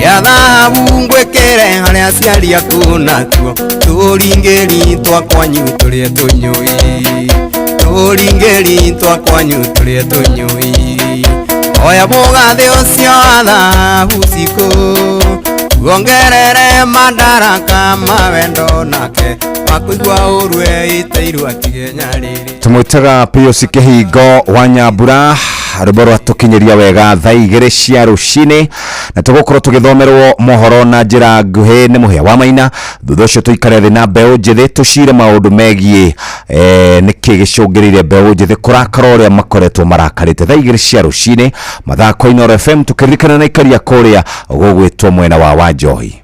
gĩa thahabu ngwĩkĩre harĩa aciari aku natuo tũringĩri twa kwanyu tũrĩa tũnyũi tũringĩri twa kwanyu tũrĩa tũnyũi oya mũgathĩ ũcio wa thahabu cikũ wongerere madaraka ma wendo nake wakuigua ũru eiteirwo atige nyarĩrĩ. Tumwitaga Pius Kihingo wa Nyambura, rwĩmbo rwatũkinyĩria wega thaa 2 cia rũcinĩ, na tũgũkorwo tũgĩthomerwo mohoro na njĩra nguhĩ nĩ Mũhĩa wa Maina. Thutha ũcio tũikare thĩ na mbeũ njĩthĩ tũcire maũndũ megiĩ nĩkĩ gĩcũngĩrĩire mbeũ njĩthĩ kũrakara ũrĩa makoretwo marakarĩte. Thaa 2 cia rũcinĩ mathaa kwa Inooro FM, tũkĩririkana na ikaria kũrĩa gũgwĩtwo mwena wa Wanjohi.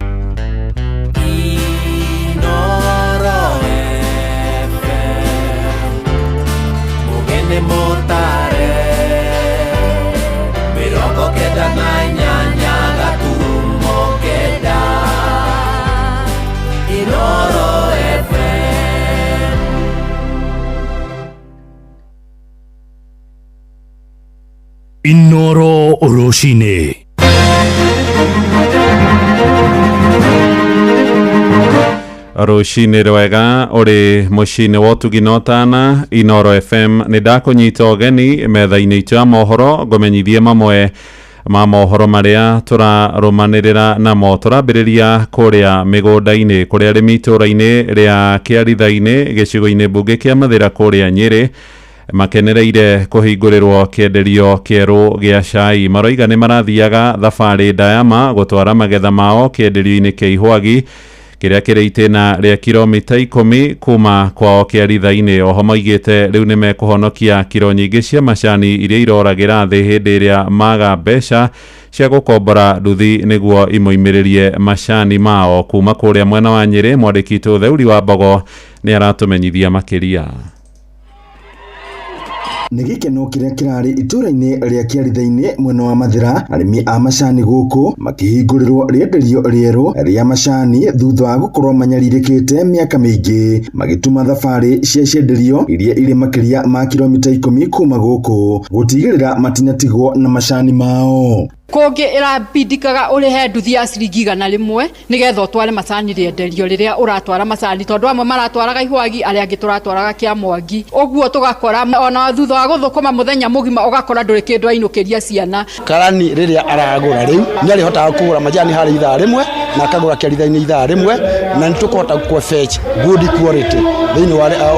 Inooro rũcinĩ. Rũcinĩ rwega ũrĩ mũciĩ-inĩ wa ũtugi na ũtana Inooro FM. Nĩ ndakũnyita ũgeni metha-inĩ itũ ya mohoro ngũmenyithie mamwe ma mohoro marĩa tũrarũmanĩrĩra namo. Tũrambĩrĩria kũrĩa mĩgũnda-inĩ kũrĩa arĩmi itũũra-inĩ rĩa Kĩaritha-inĩ gĩcigo-inĩ mbunge kĩa Mathĩra kũrĩa Nyĩrĩ makenereire kũhingũrĩrwo kĩenderio kĩerũ gĩa cai. Maroiga nĩ marathiaga thabarĩ ndayama gũtwara magetha mao kĩenderio-inĩ kĩa Ihwagi kĩrĩa kĩrĩ itĩna rĩa kilomita 10 kuma kwao Kĩaritha-inĩ. Oho maigĩte rĩu nĩ mekũhonokia kiro nyingĩ cia macani iria iroragĩra thĩ hĩndĩ ĩrĩa maga mbeca cia gũkombora nduthi nĩguo imoimĩrĩrie macani mao. Kuma kũrĩa mwena wa Nyĩrĩ, mwandĩki witũ Theuri wa Mbogo nĩ aratũmenyithia makĩria. Nĩ gĩkeno kĩrĩa kĩrarĩ itũũra-inĩ rĩa Kĩaritha-inĩ mwena wa Mathĩra, arĩmi a macani gũkũ makĩhingũrĩrwo rĩenderio rĩerũ rĩa macani thutha wa gũkorwo manyarirĩkĩte mĩaka mĩingĩ, magĩtuma thabarĩ cia cienderio iria irĩ makĩria ma kilomita 10 kuma gũkũ gũtigĩrĩra matinatigwo na macani mao. Kũngĩ ĩrabindikaga ũrĩhe nduthi ya ciringi 100 nĩgetha ũtware macani rĩenderio rĩrĩa ũratwara macani, tondũ amwe maratwaraga Ihwagi, arĩa angĩ tũratwaraga Kĩamwangi. Ũguo tũgakora ona thutha wa gũthũkũma mũthenya mũgima ũgakora ndũrĩ kĩndũ ainũkĩria ciana. Karani rĩrĩa aragũra rĩu nĩ arĩhotaga kũgũra majani harĩ ithaa rĩmwe na akagũra Kĩaritha-inĩ ithaa rĩmwe, na nĩ tũkũhota kũ fetch good quality thĩinĩ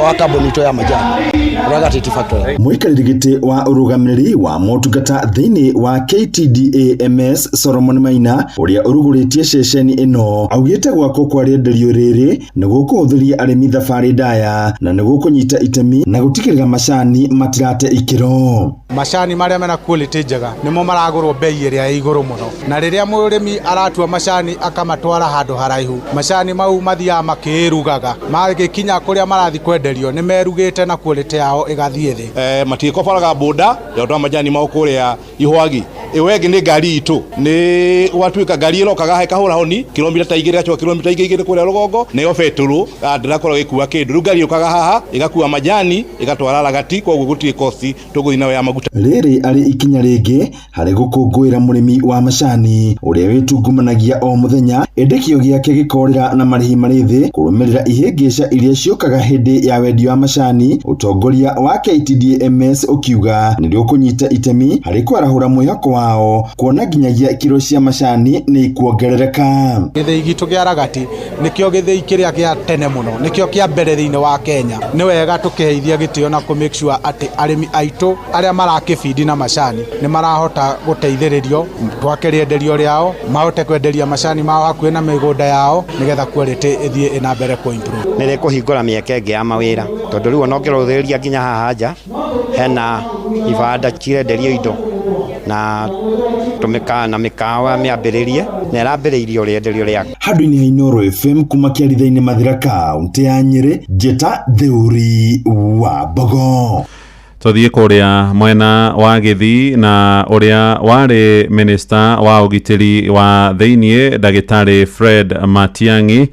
wa kambuni itũ ya majani Ragati Tea Factory. Mũikarĩri gĩtĩ wa ũrũgamĩrĩri wa motungata thĩinĩ wa KTDA MS Solomon Maina ũrĩa ũrugũrĩtie ceceni ĩno augĩte gwakwo kwa rĩenderio rĩrĩ nĩ gũkũhũthĩria arĩmi thabarĩ ndaya na nĩ gũkũnyita itemi na gũtigĩrĩra macani matirate ikĩro. Macani marĩa mena quality njega nĩmo maragũrwo bei ĩrĩa ĩ igũrũ mũno, na rĩrĩa mũrĩmi aratua macani akamatwara handũ haraihu, macani mau mathiaga makĩĩrugaga, magĩkinya kũrĩa marathiĩ kwenderio nĩ merugĩte na quality yao ĩgathiĩ thĩ. Matigĩkoboraga boda ya gũtwara majani mao kũrĩa Ihwagi. Ĩyo ĩngĩ nĩ ngari itũ, nĩ gwatuĩka ngari ĩrokaga ĩkahũra honi kilomita ta 2 ĩgacoka kilomita 2 kũrĩa rũgongo, nĩyo betũrũ ndĩrakorwo ĩgĩkua kĩndũ. Rĩu ngari yũkaga haha ĩgakua majani ĩgatwara Ragati, koguo gũtirĩ kosti tũgũthiĩ nayo ya maguta. Rĩrĩ arĩ ikinya rĩngĩ harĩ gũkũngũĩra mũrĩmi wa macani ũrĩa wĩtungumanagia o mũthenya, ĩndĩ kĩo gĩake gĩkorĩra na marĩhi marĩ thĩ kũrũmĩrĩra ihĩngĩca iria ciũkaga hĩndĩ ya wendia wa macani. Ũtongoria wa KTDA MS ũkiuga nĩ rĩũkũnyita itemi harĩ kwarahũra mwĩhoko wao kuona nginyagia kiro cia macani nĩ ikuongerereka. Gĩthĩi gitũ kĩa Ragati nĩkĩo gĩthĩi kĩrĩa kĩa tene mũno, nĩkĩo kĩa mbere thĩinĩ wa Kenya. Nĩ wega tũkĩheithia gĩtĩo na kũ make sure atĩ arĩmi aitũ arĩa marakĩbindi na macani nĩ marahota gũteithĩrĩrio twake rĩenderio rĩao, mahote kwenderia macani mao hakuhĩ na mĩgũnda yao nĩgetha quality ĩthiĩ ĩna mbere kũ improve. Nĩ rĩkũhingũra mĩeke ĩngĩ ya mawĩra, tondũ rĩu ona ũngĩrũthĩrĩria nginya haha nja hena ibanda cirenderio indo na tũmĩkawa na mĩkawa mĩambĩrĩrie na ĩrambĩrĩirio rĩenderio rĩa Handũ-inĩ ha Inooro FM kuma Kĩaritha-inĩ Mathĩra kaũntĩ ya Nyĩrĩ, Njĩta Theuri wa Mbogo. Tũthiĩ kũrĩa mwena wa Gĩthii na ũrĩa warĩ minista wa ũgitĩri wa thĩiniĩ ndagĩtarĩ Fred Matiang'i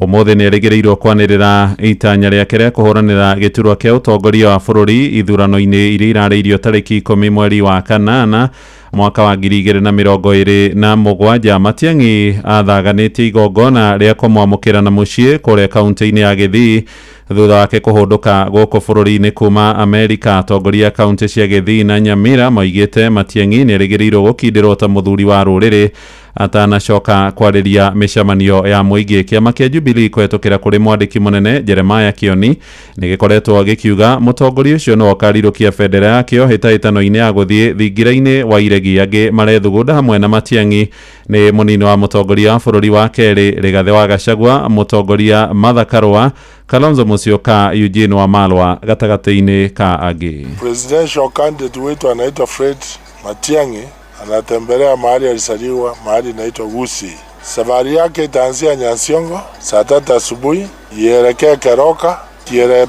Ũmũthĩ nĩ erĩgĩrĩirwo kwanĩrĩra itanya rĩake rĩa kũhũranĩra gĩturwa kĩa ũtongoria wa bũrũri ithurano-inĩ iria irarĩirio tarĩki 10 mweri wa kanana mwaka wa 2027. Matiang'i athaganĩtie igongona rĩa kũmwamũkĩra na mũciĩ kũrĩa kaunti-inĩ ya Gĩthii thutha wake kũhũndũka gũkũ bũrũri-inĩ kuma Amerika. Atongoria a kaunti cia Gĩthii na Nyamira moigĩte Matiang'i nĩ erĩgĩrĩirwo gũkindĩrwo ta mũthuri wa rũrĩrĩ atanacoka kwarĩria mĩcemanio ya mũingĩ. Kĩama kĩa Jubilee kũhetũkĩra kũrĩ mwandĩki mũnene Jeremiah Kioni nĩ gĩkoretwo gĩkiuga mũtongoria ũcio no akarirũkia bendera yakĩo hĩtahĩtano-inĩ ya gũthiĩ thingira-inĩ wa iregi. Angĩ marethugunda hamwe na Matiang'i nĩ mũnini wa mũtongoria wa bũrũri wa kerĩ Rigathĩ wa Gachagua, mũtongoria Martha Karua, Kalonzo Musyoka, Eugene Wamalwa gatagatĩ-inĩ ka angĩ. Presidential candidate wetu anaitwa Fred Matiang'i anatembelea mahali alizaliwa, mahali inaitwa Gusii. Safari yake itaanzia Nyansiongo saa 3 asubuhi ielekee Keroka,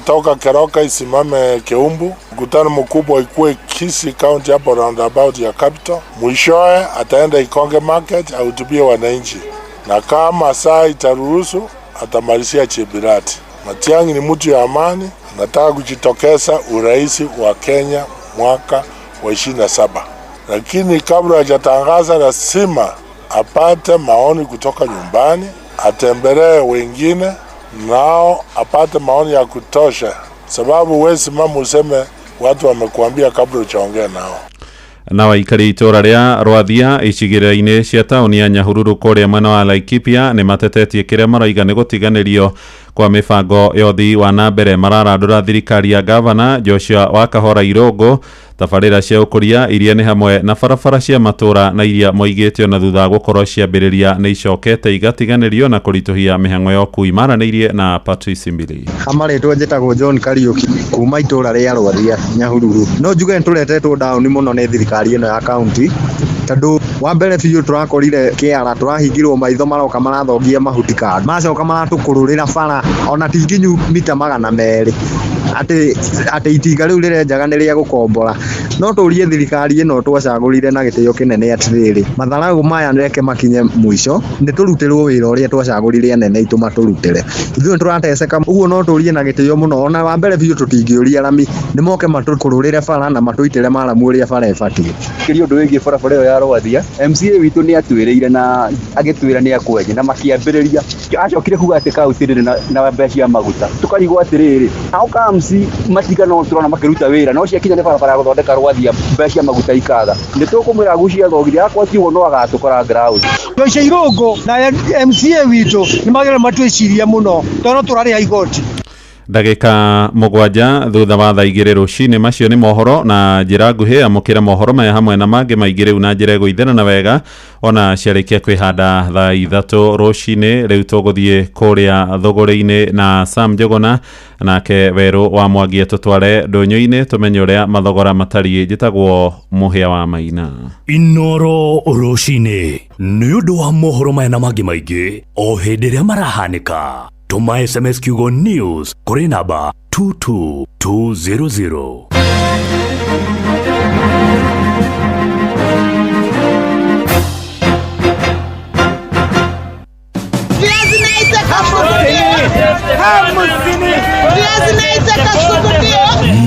toka Keroka isimame Keumbu, mkutano mkubwa ikuwe Kisii County hapo roundabout ya capital. Mwishowe ataenda Ikonge Market ahutubie wananchi, na kama saa itaruhusu atamalizia Chebirati. Matiang'i ni mtu ya amani, anataka kujitokeza urais wa Kenya mwaka wa 27, lakini kabla hajatangaza lazima apate maoni kutoka nyumbani, atembelee wengine nao apate maoni ya kutosha, sababu wewe simama useme watu wamekuambia kabla hujaongea nao. Na aikari itũra rĩa Rwathia icigĩrĩra-inĩ cia taũni ya Nyahururu kũrĩa mwena wa Laikipia nĩ matetetie kĩrĩa maraiga nĩ gũtiganĩrio kwa mĩbango ya ũthii wa na mbere. Mararandũra thirikari ya gavana Joshua Wakahora Irũngũ tabarĩra cia ũkũria iria nĩ hamwe na barabara cia matũra na iria moigĩte ona thutha wa gũkorwo ciambĩrĩria nĩ icokete igatiganĩrio na kũritũhia mĩhang'o ya ũkui. Maranĩirie na Patrice Mbili. Amarĩtwo njĩtagwo John Kariuki kuma itũra rĩa Rwathia Nyahururu. No njuge nĩtũretetwo down mũno nĩ thirikari ĩno ya kaunti, tondũ wa mbere biũ tũrakorire kĩara tũrahingirwo maitho, maroka marathongia mahuti kando, macoka maratũkũrũrĩra bara ona ti nginyu mita 200 atĩ itinga rĩu rĩrenjaga nĩ rĩa gũkombora. No tũrie thirikari ĩno twacagũrire na gĩtĩo kĩnene atĩrĩrĩ, matharaũ maya reke makinye mũico, nĩ tũrutĩrwo wĩra ũrĩa twacagũrire anene aitũ matũrutĩre. Ithuĩ nĩtũrateceka, ũguo no tũrie na gĩtĩo mũno. Ona wa mbere biũ tũtingĩũria rami, nĩ moke matũkũrũrĩre bara na matũitĩre maramu ũrĩa bara ĩbatiĩ. Kĩrĩa ũndũ wĩgiĩ barabara ĩyo ya Rwathia, MCA witũ nĩ atwĩrĩire na agĩtwĩra nĩ akwenja na makĩambĩrĩria. Acokire kuga atĩ kaunti ndĩrĩ na mbeca cia maguta. Tũkarigwo atĩrĩrĩ, how comes matinga no tũrona makĩruta wĩra no ciakinya nĩ barabara ya gũthondeka Rwathia mbeca cia maguta ikaga. Nĩ tũkũmwĩra agucie thogithi akwatiwo no agatũkora ground. Joshua Irũngũ na MCA witũ nĩ magĩrĩirwo matwĩcirie mũno tondũ tũrarĩha igoti. Ndagĩka 7 thutha wa thaa 2 rũcinĩ. Macio nĩ mohoro na njĩra nguhĩ. Amũkĩra mohoro maya hamwe na mangĩ maingĩ rĩu na njĩra ĩgũithĩrana wega ona ciarĩkia kwĩhanda thaa 3 rũcinĩ. Rĩu tũgũthiĩ kũrĩa thũgũrĩ-inĩ na Sam Njuguna nake Werũ wa Mwangi tũtware ndũnyũ-inĩ tũmenye ũrĩa mathogora matariĩ. Njĩtagwo Mũhĩa wa Maina. Inoro rũcinĩ nĩ ũndũ wa mohoro maya na mangĩ maingĩ o hĩndĩ ĩrĩa marahanĩka. Tũma SMS kiugo news kũrĩ namba 22200.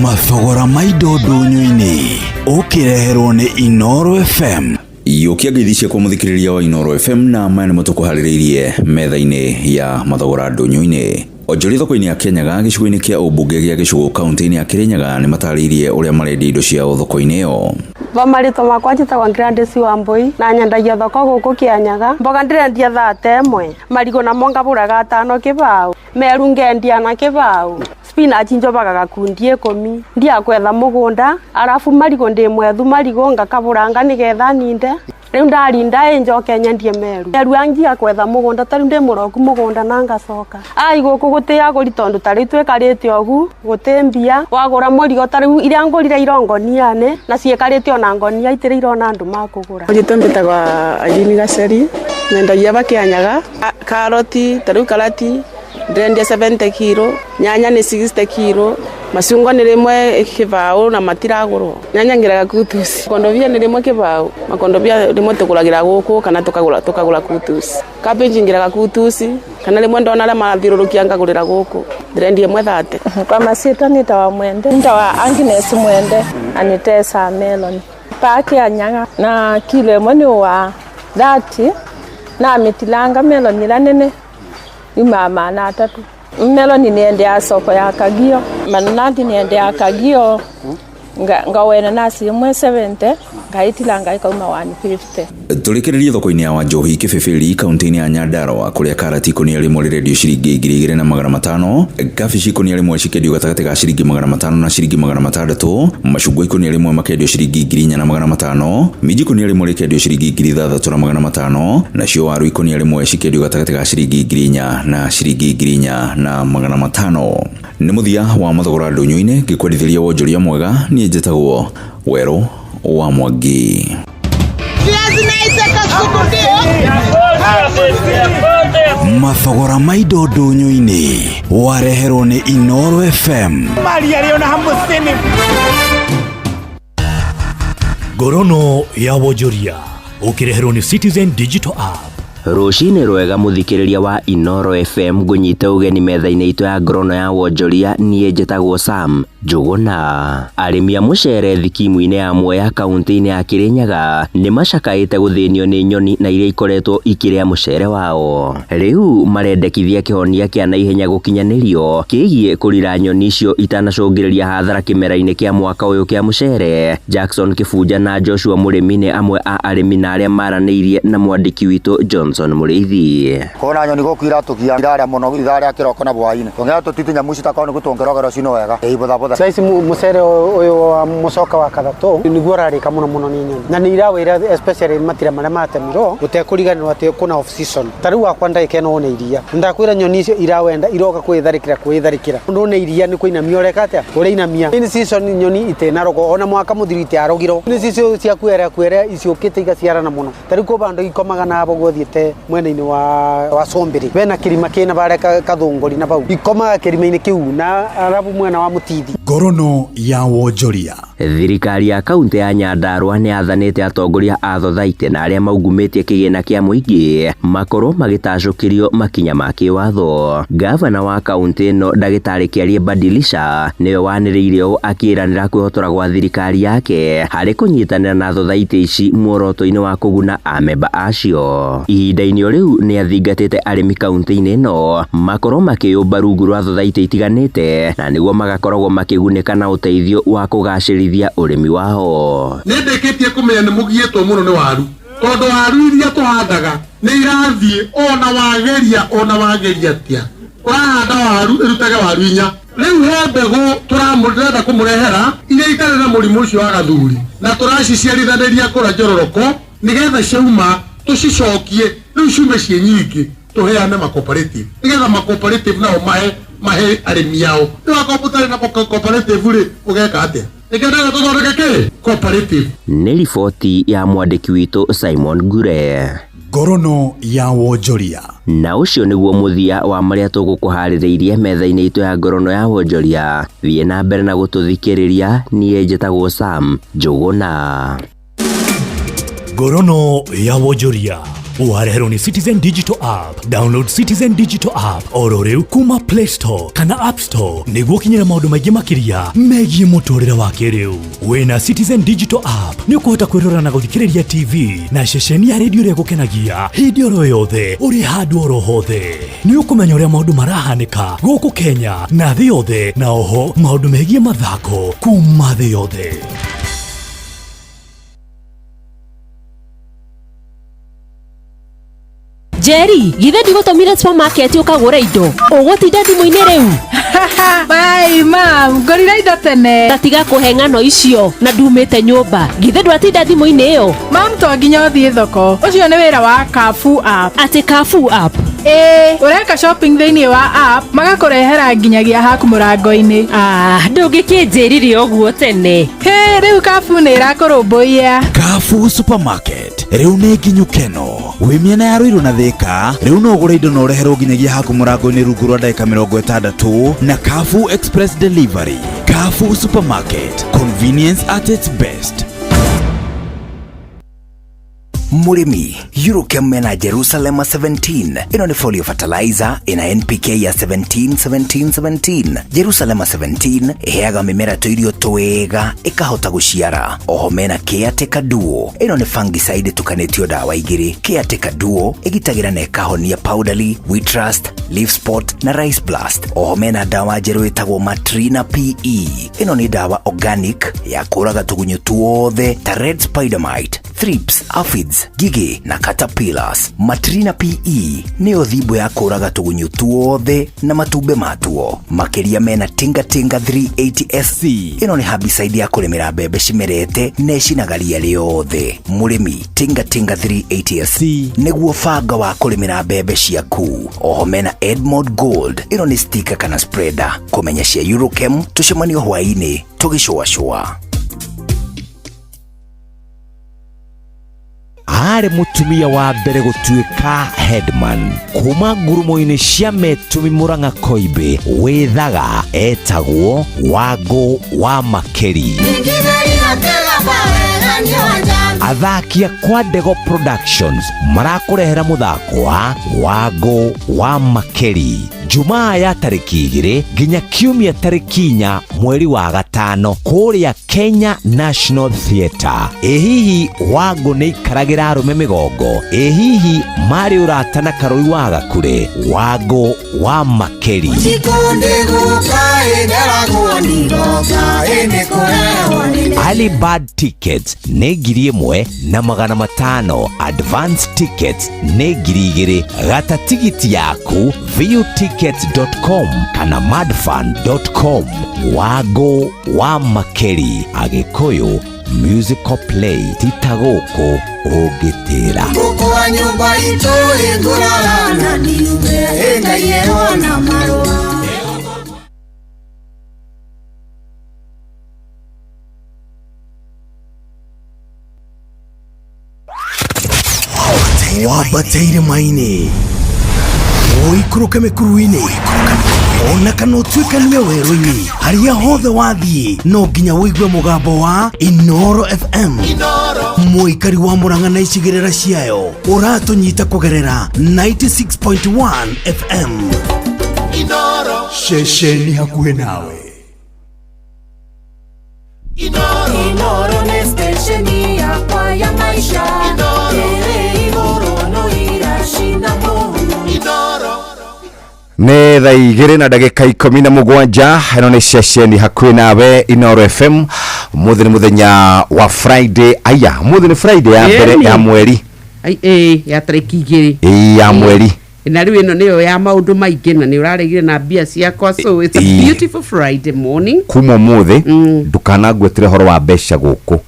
Mathogora ma indo ndũnyũ-inĩ ũkĩreherwo nĩ Inoro FM. Yũkia ngeithi ciakwa mũthikĩrĩria wa Inoro FM na maya nĩmo tũkũharĩrĩirie metha-inĩ ya mathogora ndũnyũ-inĩ. Onjoria thoko-inĩ ya Kĩanyaga gĩcigo-inĩ kĩa ũmbunge gĩa Gĩcũgũ kaunti-inĩ ya Kĩrĩnyaga nĩ matarĩirie ũrĩa marendia indo ciao thoko-inĩ ĩyo. Marĩtwa makwa njĩtagwo Gladys Wambui na nyendagia thoko gũkũ Kĩanyaga. Mboga ndĩrendia thate ĩmwe, marigũ namo ngabũraga 5 kĩbaũ, meru ngendia na kĩbaũ, spinach njobaga gakundi 10, ndiakwetha mũgũnda, arabu marigũ ndĩ mwethu marigũ ngakabũranga nĩgetha ninde. Rĩu ndarinda ĩ njoke nyendie meru. Meru angia kwetha mũgũnda ta rĩu ndĩ mũroku mũgũnda na ngacoka. Ai gũkũ gũtĩ agũri tondũ ta rĩu twĩkarĩte ũgu gũtĩ mbia, wagũra mũrigo ta rĩu iria ngũrire irongonianĩ na ciĩkarĩte ona ngonia itirĩ irona andũ makũgũra. Njĩtwo mbĩtagwa Irene Gaceri, nyendagia ba Kĩanyaga, karoti ta rĩu karati Ndirendia 70 kilo, nyanya ni 60 kilo, macungwa ni rimwe kibao na matiragurwo. Nyanya ngiraga kutusi. Makondobia ni rimwe kibao, makondobia rimwe tukuragira guku kana tukagura kutusi. Cabbage ngiraga kutusi kana rimwe ndona aria marathiururukia ngagurira guku. Ndirendia imwe 30. Kwa masita nitawa Mwende, nitawa Agnes Mwende anitesa melon paki ya nyaga na kilo imwe ni wa 30 na mitilanga melon ila nene imama na tatu melon niende ya soko ya Kagio mananati niende ya Kagio ngawena nasi imwe 70 ngaitilanga ikauma 150. Tũrĩkĩrĩrie thoko-inĩ ya Wanjohi Kĩbĩbĩri kaunti-inĩ ya Nyandarua kũrĩa karati ikũnia rĩmwe rĩrendio ciringi 2500, kabici ikũnia rĩmwe cikĩendio gatagatĩ ga ciringi 500 na ciringi 600, macungwa ikũnia rĩmwe makendio ciringi 4500, minji ikũnia rĩmwe rĩkendio ciringi 6500, nacio waru ikũnia rĩmwe cikĩendio gatagatĩ ga ciringi 4000 na ciringi 4500. Nĩ mũthia wa mathogora ndũnyũ-inĩ, ngĩkwendithĩria wonjoria mwega. Niĩ njĩtagwo Werũ wa Mwangi. Mathogora ma indo ndũnyũ-inĩ wareherwo nĩ Inoro FM. Ngorono ya wonjoria ũkĩreherwo nĩ Citizen Digital App. Rũcinĩ rwega mũthikĩrĩria wa Inoro FM, ngũnyite ũgeni metha-inĩ itũ ya ngorono ya wonjoria. Niĩ njĩtagwo Sam Njũgũna. Arĩmi a mũcere thikimu-inĩ ya Mwea kaunti-inĩ ya Kĩrĩnyaga nĩ macakaĩte gũthĩnio nĩ nyoni na iria ikoretwo ikĩrĩa mũcere wao. Rĩu marendekithia kĩhonia kĩa naihenya gũkinyanĩrio kĩgiĩ kũrira nyoni icio itanacũngĩrĩria hathara kĩmera-inĩ kĩa mwaka ũyũ kĩa mũcere. Jackson Kĩbunja na Joshua Mũrĩmi nĩ amwe a arĩmi na arĩa maranĩirie na mwandĩki witũ Johnson Mũrĩithi. Kona nyoni gũkũ iratũgia irarĩa mũno ithaa rĩa kĩroko na hwaĩ-inĩ. Tũngĩra tũtiti nyamũ ici takorwo nĩ gũtũngĩrogera cino wega. Ĩ Saici mucere uyu wa mucoka wa kathatu niguo urarika muno muno ni nyoni na ni irawira especially matira maria matemirwo gutekuriganirwo ati kuna off season ta riu wakwa ndagika ino ni iria ndakwira nyoni icio irawenda iroka kwitharikira kwitharikira undu ni iria ni kuinamia ureka atia urainamia in season nyoni itinarogo ona mwaka muthiru itiarogirwo ni icio cia kwera kwera iciukite igaciarana muno ta riu kũ bandu ikomaga na abo guthiite mwena-ini wa Sombiri bena kirima kina bare kathunguri na bau ikomaga kirima-ini kiu na arabu mwena wa Mutithi. Ngorono ya wonjoria. Thirikari ya kaunti ya Nyandarua nĩ yathanĩte atongoria a thothaitĩ na arĩa maungumĩtie kĩgĩna kĩa mũingĩ makorwo magĩtacũkĩrio makinya ma kĩwatho. Gavana wa kaunti ĩno ndagĩtarĩ Kĩarie Badilisha nĩwe wanĩrĩire ũũ akĩĩranĩra kwĩhotora gwa thirikari yake harĩ kũnyitanĩra na thothaitĩ ici muoroto-inĩ wa kũguna amemba acio. Ihinda-inĩ o rĩu nĩ athingatĩte arĩmi kaunti-inĩ ĩno makorwo makĩyũmba rungu rwa thothaitĩ itiganĩte na nĩguo magakoragwo makĩgunĩka na ũteithio wa kũgacĩrithia ũrĩmi wao. Nĩ ndĩkĩtie kũmenya nĩ mũgiĩtwo mũno nĩ waru tondũ waru iria tũhandaga nĩ irathiĩ ona wageria atia ũrahanda waru ĩrutage waru inya. Rĩu he mbegũ tũrenda kũmũrehera iria itarĩ na mũrimũ ũcio wa gathuri na tũraciciarithanĩria kũrĩa njororoko nĩgetha ciauma tũcicokie rĩu ciume ciĩ nyingĩ tũheane macooperative nĩgetha macooperative nao mahe arĩmi ao. Rĩu akorwo mũtarĩ na cooperative rĩ ũgeka atĩa? Nĩkĩendaga tũthondeke kĩ cooperative. Nĩ riboti ya mwandĩki witũ Simon Ngure. Ngorono ya wonjoria. Na ũcio nĩguo mũthia wa marĩa tũgũkũharĩrĩirie metha-inĩ itũ ya ngorono ya wonjoria. Thiĩ na mbere na gũtũthikĩrĩria. Niĩ njĩtagwo Sam Njũgũna. Ngorono ya wonjoria wareherwo nĩ Citizen Digital App. Download Citizen Digital App oro rĩu kuma Play Store kana App Store nĩguo ũkinyĩre maũndũ maingĩ makĩria megiĩ mũtũrĩre wa kĩrĩu. Wĩna Citizen Digital App nĩ ũkũhota kwĩrora na gũthikĩrĩria TV na ceceni ya redio ĩrĩa ĩgũkenagia hĩndĩ oro yothe ũrĩ handũ oro hothe. Nĩ ũkũmenya ũrĩa maũndũ marahanĩka gũkũ Kenya na thĩ yothe, na oho maũndũ megiĩ mathako kuma thĩ yothe. Jerry, githe ndigũtũmire supermarket ũkagũre indo ũgũtinda thimũ-inĩ rĩu? Bye mam, ngũrire indo tene. Ta tiga kũhe ng'ano icio na ndumĩte nyũmba. Githe ndwatinda thimũ-inĩ ĩyo? Mam, to nginya ũthiĩ thoko. Ũcio nĩ wĩra wa Carrefour app. Atĩ Carrefour app? Ĩĩ, ũreka shopping thĩinĩ wa app magakũrehera nginyagia haku mũrango-inĩ. Ah, ndũngĩkĩnjĩrire ũguo tene. Hĩ, rĩu Carrefour nĩ ĩrakũrũmbũiya. Carrefour Supermarket rĩu nĩ nginyu keno. Wĩ mĩena ya Ruiru na Thika, rĩu no ũgũre indo na ũreherwo nginyagia haku mũrango-inĩ rungu rwa ndagĩka 60 na Carrefour Express Delivery. Carrefour Supermarket, convenience at its best. Mũrĩmi, Eurochem mena Jerusalema 17. Ĩno nĩ folio fertilizer ĩna NPK ya 17 17 17. Jerusalema 17 ĩheaga mĩmera tũirio twega ĩkahota gũciara. Oho mena Caretaker Duo. Ĩno nĩ fungicide ĩtukanĩtio ndawa igĩrĩ. Caretaker Duo ĩgitagĩra na ĩkahonia powdery, wheat rust, leaf spot na rice blast. Oho mena ndawa njerũ ĩtagwo Matrina PE. Ĩno nĩ ndawa organic ya kũraga tũgunyũ tuothe ta red spider mite, thrips, aphids, ngigĩ na caterpillars. Matrina PE nĩyo thimbo ya kũraga tũgunyũ tuothe na matumbĩ matuo. Makĩria mena Tinga Tinga 380 SC. Ĩno nĩ herbicide ya kũrĩmĩra mbembe cimerete na ĩcinaga ria rĩothe. Mũrĩmi, Tinga Tinga 380 SC nĩguo banga wa kũrĩmĩra mbembe ciaku. Oho mena Edmond Gold. Ĩno nĩ sticker kana spreader. Kũmenya cia Eurochem tũcemanio hwaĩ-inĩ tũgĩcũacũa. Arĩ mũtumia wa mbere gũtuĩka headman kuma ngurumo-inĩ cia Metumi Murang'a Koimbĩ wĩthaga etagwo Wangũ wa Makeri. Athaki a kwa Ndego Productions marakũrehera mũthako wa Wangũ wa Makeri Jumaa ya tarĩki 2 nginya Kiumia tarĩki 4 mweri wa 5 kũrĩa Kenya National Theatre. Ĩ hihi Wangũ nĩ ikaragĩra arũme mĩgongo? Ĩ hihi marĩ ũrata na Karũi wa Gakure? Wangũ wa Makeri. Early bird tickets nĩ 1,500, advance tickets nĩ 2,000. Gata tigiti yaku viewtickets.com kana madfun.com. Wangũ wa Makeri, Agĩkũyũ musical play tita gũkũ ũngĩtĩra. Gũkũ nyũmba itũ ĩngũrara na ndiume ĩngaiyerwo na marũa. Wambateire maini ũikũrũke mĩkuru-inĩ ona kana ũtuĩkanie werũ-inĩ harĩa hothe wathiĩ no nginya ũigue mũgambo wa Inoro FM. Mũikari wa Murang'a na icigĩrĩra ciayo ũratũnyita kũgerera 96.1 FM. Ceceni hakuhĩ nawe. Inoro nĩ stesheni yakwa ya maisha. Ĩrĩ igũrũ no iracina mũhu. Nĩ thaa 2:17 ĩno nĩ ceceni hakuhĩ nawe Inoro FM. Mũthĩ nĩ mũthenya wa Friday. Aya, mũthĩ nĩ Friday ya mbere ya mweri. Ĩ ya tarĩki 2 Ĩ ya mweri. Na rĩu ĩno nĩyo ya maũndũ maingĩ na nĩ ũraregire na mbia ciakwa, so it's a beautiful Friday morning. Kuma ũmũthĩ ndũkanangwetire horo wa mbeca gũkũ.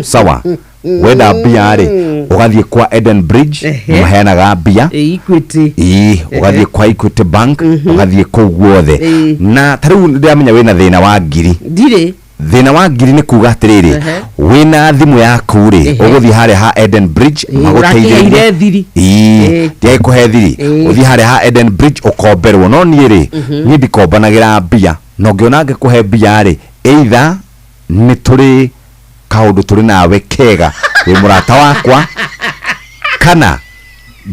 Sawa. Wenda mbia rĩ, ũgathiĩ kwa Eden Bridge maheanaga mbia. Equity. Ĩ, ũgathiĩ kwa Equity Bank, ũgathiĩ kũu guothe. Na ta rĩu ndĩramenya wĩna thĩna wa ngiri. Ndirĩ. Thĩna wa ngiri nĩ kuga atĩrĩrĩ, wĩna thimũ yaku rĩ, ũgũthiĩ harĩa ha Eden Bridge ũrakĩheire thiri. Ĩ, ndiagĩkũhe thiri. Ũthiĩ harĩa ha Eden Bridge ũkomberwo. No niĩ rĩ, niĩ ndikombanagĩra mbia. Na ũngĩona ngĩkũhe mbia rĩ, either nĩ tũrĩ kaũndũ tũrĩ nawe kega wĩ mũrata wakwa, kana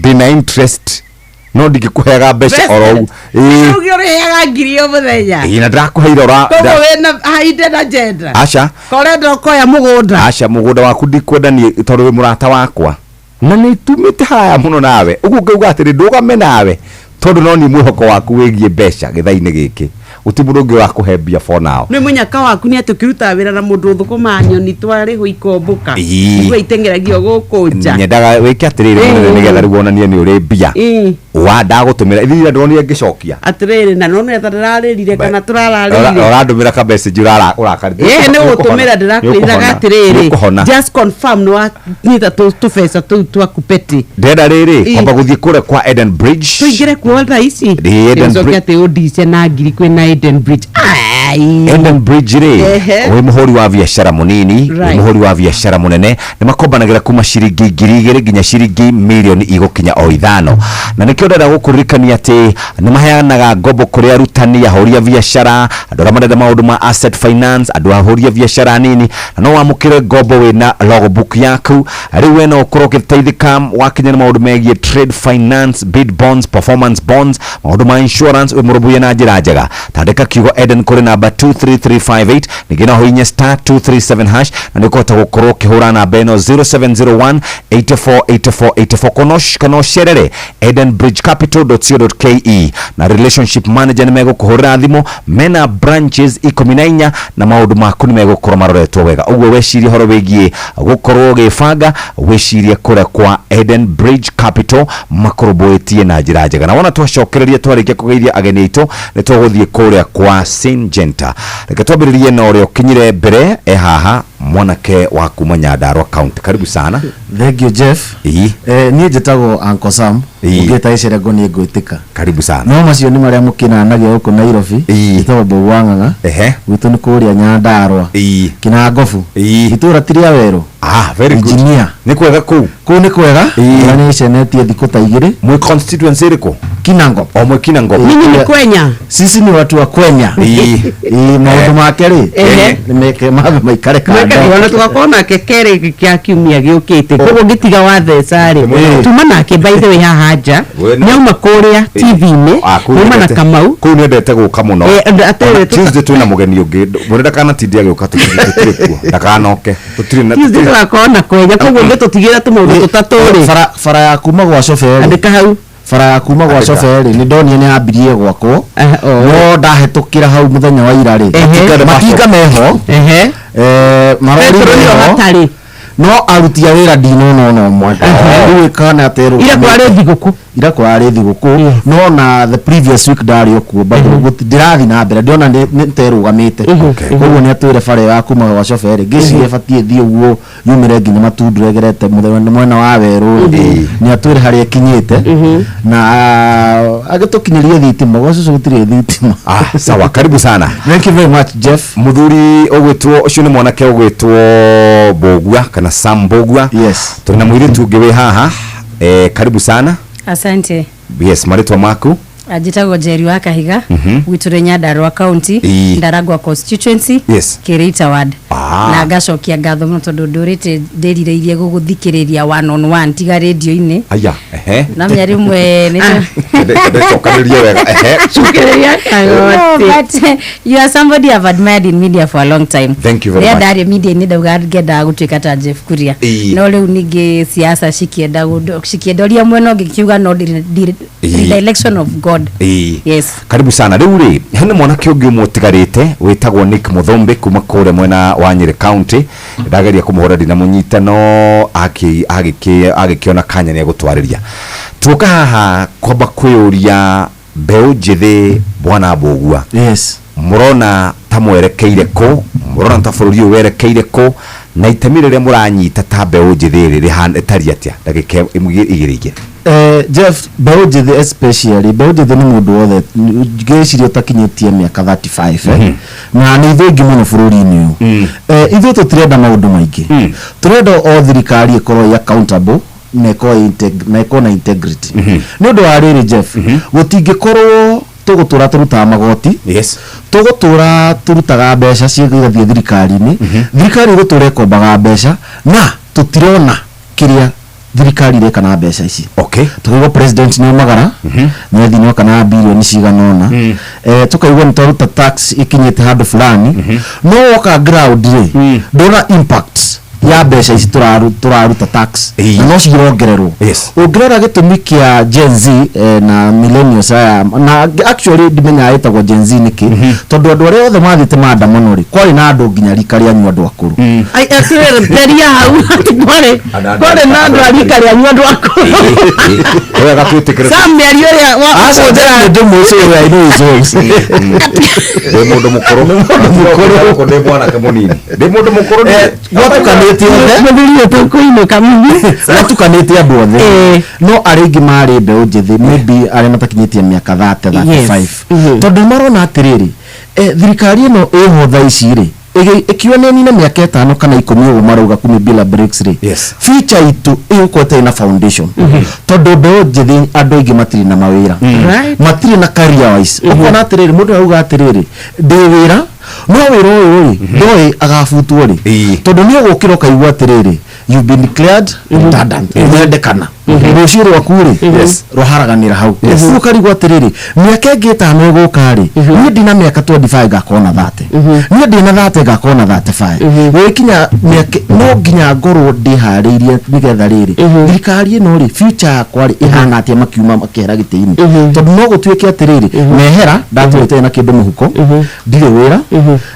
ndĩna interest no ndingĩkũheaga mbeca oro ũguo. Ĩ. Ũguo ũrĩheaga ngiri o mũthenya. Ĩ, na ndĩrakũheire ora Koguo wĩna hidden agenda. Aca. Korenda ũkoya mũgũnda. Aca, mũgũnda waku ndikwenda niĩ tondũ wĩ mũrata wakwa. Na nĩ tumĩte haraya mũno nawe. Ũguo ngauga atĩrĩ, ndũgame nawe tondũ no niĩ mwĩhoko waku wĩgiĩ mbeca gĩthaa-inĩ gĩkĩ. Gũtirĩ mũndũ ũngĩ ũrakũhe mbia for now. Nĩ mũnyaka waku nĩ atĩ ũkĩrutaga wĩra na mũndũ ũthũkũmaga nyoni twarĩhwo ikombũka. Nĩguo iteng'eragio gũkũ nja. Nyendaga wĩke atĩrĩrĩ mũnene nĩgetha rĩu wonanie nĩ ũrĩ mbia. Wa ndagũtũmĩra ithuĩ ira ndonire ngĩcokia. Atĩrĩrĩ, na nonire ta ndĩrarĩrire kana tũrararĩrire. Ũrandũmĩra ka message ũrakarire. Ĩ, nĩ gũtũmĩra ndĩrakwĩraga atĩrĩrĩ. Nĩũkũhona. Just confirm nĩ wanyita tũbeca tũu twaku petty. Ndĩrenda rĩrĩ, kwamba gũthiĩ kũrĩa kwa Eden Bridge. Tũingĩre kuo thaa ici. Ĩ, Eden Ũcoke Bridge. atĩ ũndice na ngiri kwĩna Eden Bridge. Ai. Eden Bridge rĩ, wĩ mũhũri wa biacara mũnini, wĩ mũhũri wa biacara mũnene, nĩ makombanagĩra kuma ciringi 2,000 nginya ciringi mirioni igũkinya o 5. Na nĩkĩo ndĩrenda gũkũririkania atĩ nĩ maheanaga ngombo kũrĩ arutani, ahũri a biacara, andũ arĩa marenda maũndũ ma asset finance, andũ ahũri a biacara nini, na no wamũkĩre ngombo wĩna logbook yaku. Rĩu we no ũkorwo ũgĩteithĩka wakinya nĩ maũndũ megiĩ trade finance, bid bonds, performance bonds, maũndũ ma insurance, wĩ mũrũmbũiye na njĩra njega. Tandĩka kiugo Eden kũrĩ namba 23358, ningĩ no ũhihinye star 237 hash, na nĩ ũkũhota gũkorwo ũkĩhũra namba ĩno 0701 84 84 84, kana ũcerere edenbridgecapital.co.ke, na relationship manager nĩ megũkũhũrĩra thimũ. Mena branches 14 na maũndũ maku nĩ megũkorwo maroretwo wega. Ũguo wecirie ũhoro wĩgiĩ gũkorwo ũgĩbanga, wĩcirie kũrĩa kwa Eden Bridge Capital, makũrũmbũĩtie na njĩra njega. Na wona twacokereria, twarĩkia kũgeithia ageni aitũ, nĩ tũgũthiĩ kũrĩa kwa Syngenta. Reke twambĩrĩrie na ũrĩa ũkinyire mbere e haha, mwanake wa kuma Nyandarua County. Karibu sana. Thank you, Jeff. Niĩ njĩtagwo Uncle Sam. Ũngĩta Icerengo niĩ ngwĩtĩka. Karibu sana. No macio nĩ marĩa mũkĩnanagia gũkũ Nairobi. Njĩtagwo Mbũgũ wa Ng'ang'a. Gwitũ nĩ kũrĩa Nyandarua. Kinangobu. Itũra ti rĩa werũ. Ah, very good. Engineer. Nĩ kwega kũu? Kũu nĩ kwega. Na nĩ icenetie thikũ ta 2. Mwĩ constituency ĩrĩkũ? Kinangop. O mwĩ Kinangop. Ninyi ni Kwenya. Sisi ni watu wa Kwenya. Ĩĩ, maũndũ make rĩ nĩ meke mambe maikare kando. Ona tugakorwo nake kerĩ kĩa kiumia gĩũkĩte, koguo ngĩtiga watheca rĩ, tuma nake by the way haha nja, nĩauma kũrĩa TV-inĩ, nĩauma na Kamau. Kũu nĩendete gũka mũno. Atĩrĩ, Tuesday twĩna mũgeni ũngĩ, mwĩre ndakanatindia agĩũka, tũtirĩ kuo, ndakanoke, tũtirĩ na Tuesday tũgakorwo na Kwenya, koguo ngĩtũtigĩra tũmaũndũ tũtatũ rĩ. Bara ya kuma gwa Coberi. Andĩka hau. Bara ya kuma gwa Andĩka. Coberi nĩ ndonire nĩ yambirie gwakwo, no ndahĩtũkĩra hau mũthenya wa ira rĩ, matinga meho, marori Petero nĩho meho, hatarĩ. no aruti a wĩra ndinona ona ũmwe. Rĩu ĩkana atĩ Ira kwarĩ thigũkũ. Ira kwarĩ thigũkũ, no na the previous week ndarĩ o kuo, but ndĩrathiĩ na mbere ndĩrona nĩ terũgamĩte. Koguo nĩ atwĩre bara ya kuma gwa Coberi ngĩciria ĩbatiĩ ĩthiĩ ũguo yumĩre nginya Matundu ĩgerete mwena wa werũ rĩ, nĩ atwĩre harĩa ĩkinyĩte na agĩtũkinyĩrie thitima. Gwa cũcũ gũtirĩ thitima. Ah, sawa, karibu sana. Thank you very much, Jeff. Muthuri ũgwĩtwo ũcio nĩ mwanake ũgwĩtwo Mbũgua kana Sam Mbũgua. Yes. Tũrĩ na mũirĩtu ũngĩ wĩ haha. Karibu sana. Asante. Yes, marĩtwa maku? Njĩtagwo Njeri wa Kahiga, gwitũ nĩ Nyandarua County, Ndaragwa constituency, Kĩrĩita ward. Na ngacokia ngatho mũno tondũ ndũrĩte ndĩrirĩirie gũgũthikĩrĩria one on one tiga rĩndio-inĩ. Aya, ehe. Namenya rĩmwe nĩ Ndecokanĩrie wega, ehe. No, but you are somebody I've admired in media for a long time. Thank you very Rĩrĩa much. ndarĩ media-inĩ ndauga ngĩendaga gũtuĩka ta Jeff Kuria. No rĩu ningĩ siasa cikĩenda cikĩendoria mwena ũngĩ kiuga no redirection of God. Yes. Karibu sana. Rĩu rĩ, hena mwanake ũngĩ ũmwe ũtigarĩte wĩtagwo Nick Muthombe kuma kũrĩa mwena wa Nyĩrĩ County. Ndageria kũmũhũra ndinamũnyita, no agĩkĩona kanya nĩ egũtwarĩria. Tuoka haha kwamba kwĩyũria mbeũ njĩthĩ, bwana Mbũgua. Yes. Mũrona ta mwerekeire kũ? Mũrona ta bũrũri ũyũ werekeire kũ? Na itemi rĩrĩa mũranyita ta mbeũ njĩthĩ rĩ rĩtariĩ atĩa? Ndagĩka 2 ingĩ. Jeff, mbeũ njĩthĩ, especially mbeũ njĩthĩ nĩ mũndũ wothe ngĩciria ũtakinyĩtie mĩaka 35, Na nĩ ithuĩ aingĩ mũno bũrũri-inĩ ũyũ. Ithuĩ tũtirenda maũndũ maingĩ, tũrenda o thirikari ĩkorwo ĩ accountable na ĩkorwo na ĩkorwo na integrity. Nĩ ũndũ wa rĩrĩ, Jeff, gũtingĩkorwo tũgũtũra tũrutaga magoti, tũgũtũra tũrutaga mbeca cigathiĩ thirikari-inĩ, thirikari ĩgũtũra ĩkombaga mbeca na tũtirona kĩrĩa thirikari ireka na mbeca ici. Tukaigua president nĩ aumagara nĩ athiĩ nĩoka na birioni cigana ũna, tukaigua nĩ twaruta tax ikinyĩte handũ fulani, no woka ground rĩ, ndona impact ya mbeca ici tũraruta tax, na no cirongererwo. Ũngĩrora gĩtũmi kĩa Gen Z, na millennials aya, na actually ndimenyaga ĩtagwo Gen Z nĩkĩ, tondũ andũ arĩa othe mathiĩte maandamano rĩ, kwarĩ na andũ nginya rika rĩanyu, andũ akũrũ. Ai, atĩrĩrĩ, theria hau atĩ kwarĩ na andũ a rika rĩanyu, andũ akũrũ. Wega twĩtĩkĩre. Sam, mĩario ĩrĩa Aca, kũnjĩra- ndĩ mũico ũyũ, I know his voice. Ndĩ mũndũ mũkũrũ. Ndĩ mwanake mũnini. Ndĩ mũndũ mũkũrũ niĩ. Gwatukanĩte othe. Mũthuri ũyũ tũkũinũka mũno. Gwatukanĩte andũ othe, no arĩa aingĩ marĩ mbeũ njĩthĩ, maybe arĩa matakinyĩtie mĩaka 30, 35, tondũ marona atĩrĩrĩ, Thirikari ĩno ĩho thaa ici rĩ, ĩkiuga nĩ ĩnine mĩaka 5 kana 10 ũguo marauga kumi bila breaks rĩ, future itũ ĩgũkorwo ĩtarĩ na foundation, tondũ mbeũ njĩthĩ andũ aingĩ matirĩ na mawĩra, matirĩ na career wise. Ũkona atĩrĩrĩ, mũndũ arauga atĩrĩrĩ, ndĩ wĩra, no wĩra ũyũ rĩ, ndoĩ agabutwo rĩ, tondũ nĩ ũgũkĩra ũkaigua atĩrĩrĩ, you've been declared redundant, ũrendekana rũciũ rwaku rĩ rwaharaganĩra hau. Rĩu ũkarigwo atĩrĩrĩ, mĩaka ĩngĩ 5 ĩgũka rĩ, niĩ ndina mĩaka 25 ngakorwo na 30, niĩ ndĩna 30 ngakorwo na 35, gũgĩkinya mĩaka no nginya ngorwo ndĩharĩirie, nĩgetha rĩrĩ, thirikari ĩno rĩ, future yakwa rĩ ĩhana atĩa makiuma makĩhera gĩtĩ-inĩ? Tondũ no gũtuĩke atĩrĩrĩ, mehera ndatũrĩte na kĩndũ mũhuko, ndirĩ wĩra,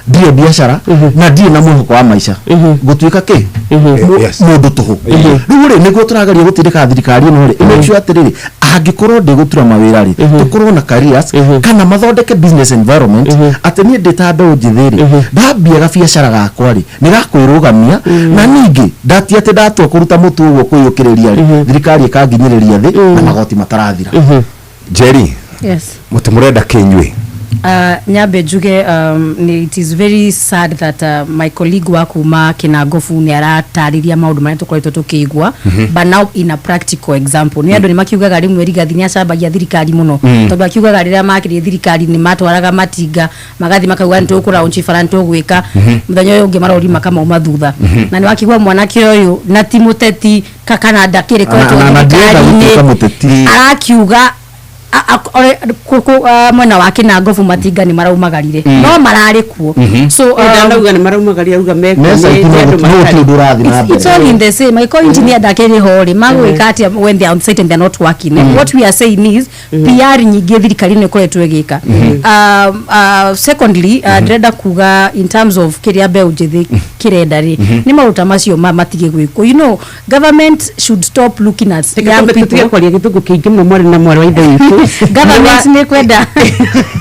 ndirĩ biacara, na ndirĩ na mwĩhoko wa maica, gũtuĩka kĩ mũndũ tũhũ. Rĩu rĩ, nĩguo tũrageria gũtindĩka thirikari ĩno rĩ, ĩmake sure atĩrĩrĩ, angĩkorwo ndĩgũtura mawĩra rĩ, tũkorwo na careers, kana mathondeke business environment, atĩ niĩ ndĩ ta mbeũ njĩthĩ rĩ, ndambia gabiacara gakwa rĩ, nĩ gakwĩrũgamia, na ningĩ ndatia atĩ ndatua kũruta mũtu ũguo kwĩyũkĩrĩria rĩ, thirikari ĩkanginyĩrĩria thĩ na magoti matarathira. Jerry. Yes. Mũtĩ mũrenda kĩnyuĩ? Nyambe njuge, it is very sad that my colleague wa kuma Kinangofu nĩ aratarĩria maũndũ marĩa tũkoretwo tũkĩigua, but now in a practical example nĩ andũ nĩ makiugaga rĩmwe Rigathi nĩ acambagia thirikari mũno, tondũ akiugaga rĩrĩa makĩrĩ thirikari nĩ matwaraga matinga, magathiĩ makauga nĩ tũkũraunchi bara, nĩ tũgwĩka, mũthenya ũyũ ũngĩ marori makamauma thutha. Na nĩ wakigua mwanake ũyũ na ti mũteti kana ndakĩrĩ koretwo Na ndĩrenda thirikari-inĩ, gũtuĩka mũteti. Arakiuga mwena wa Kinangofu matinga nĩ maraumagarire, no mararĩ kuo. So Ndanauga nĩ maraumagaria, auga mekuo. Mesa nĩ itino andũ no matarĩ. gũtirĩ ũndũ ũrathiĩ na It's mbere. all in the same. Angĩkorwo engineer ndakĩrĩ ho rĩ, magwĩka atĩa when they are on site and they are not working? And what we are saying is PR nyingĩ thirikari nĩ ĩkoretwo ĩgĩka. Secondly, ndĩrenda kuga in terms of kĩrĩa mbeũ njĩthĩ kĩrenda rĩ, nĩ maũndũ ta macio matige gwĩkwo. Government should stop looking at young Tũtige people. kwaria gĩthũngũ kĩingĩ mũno, mwarĩ na mwarĩ wa ithe witũ. Government nĩ kwenda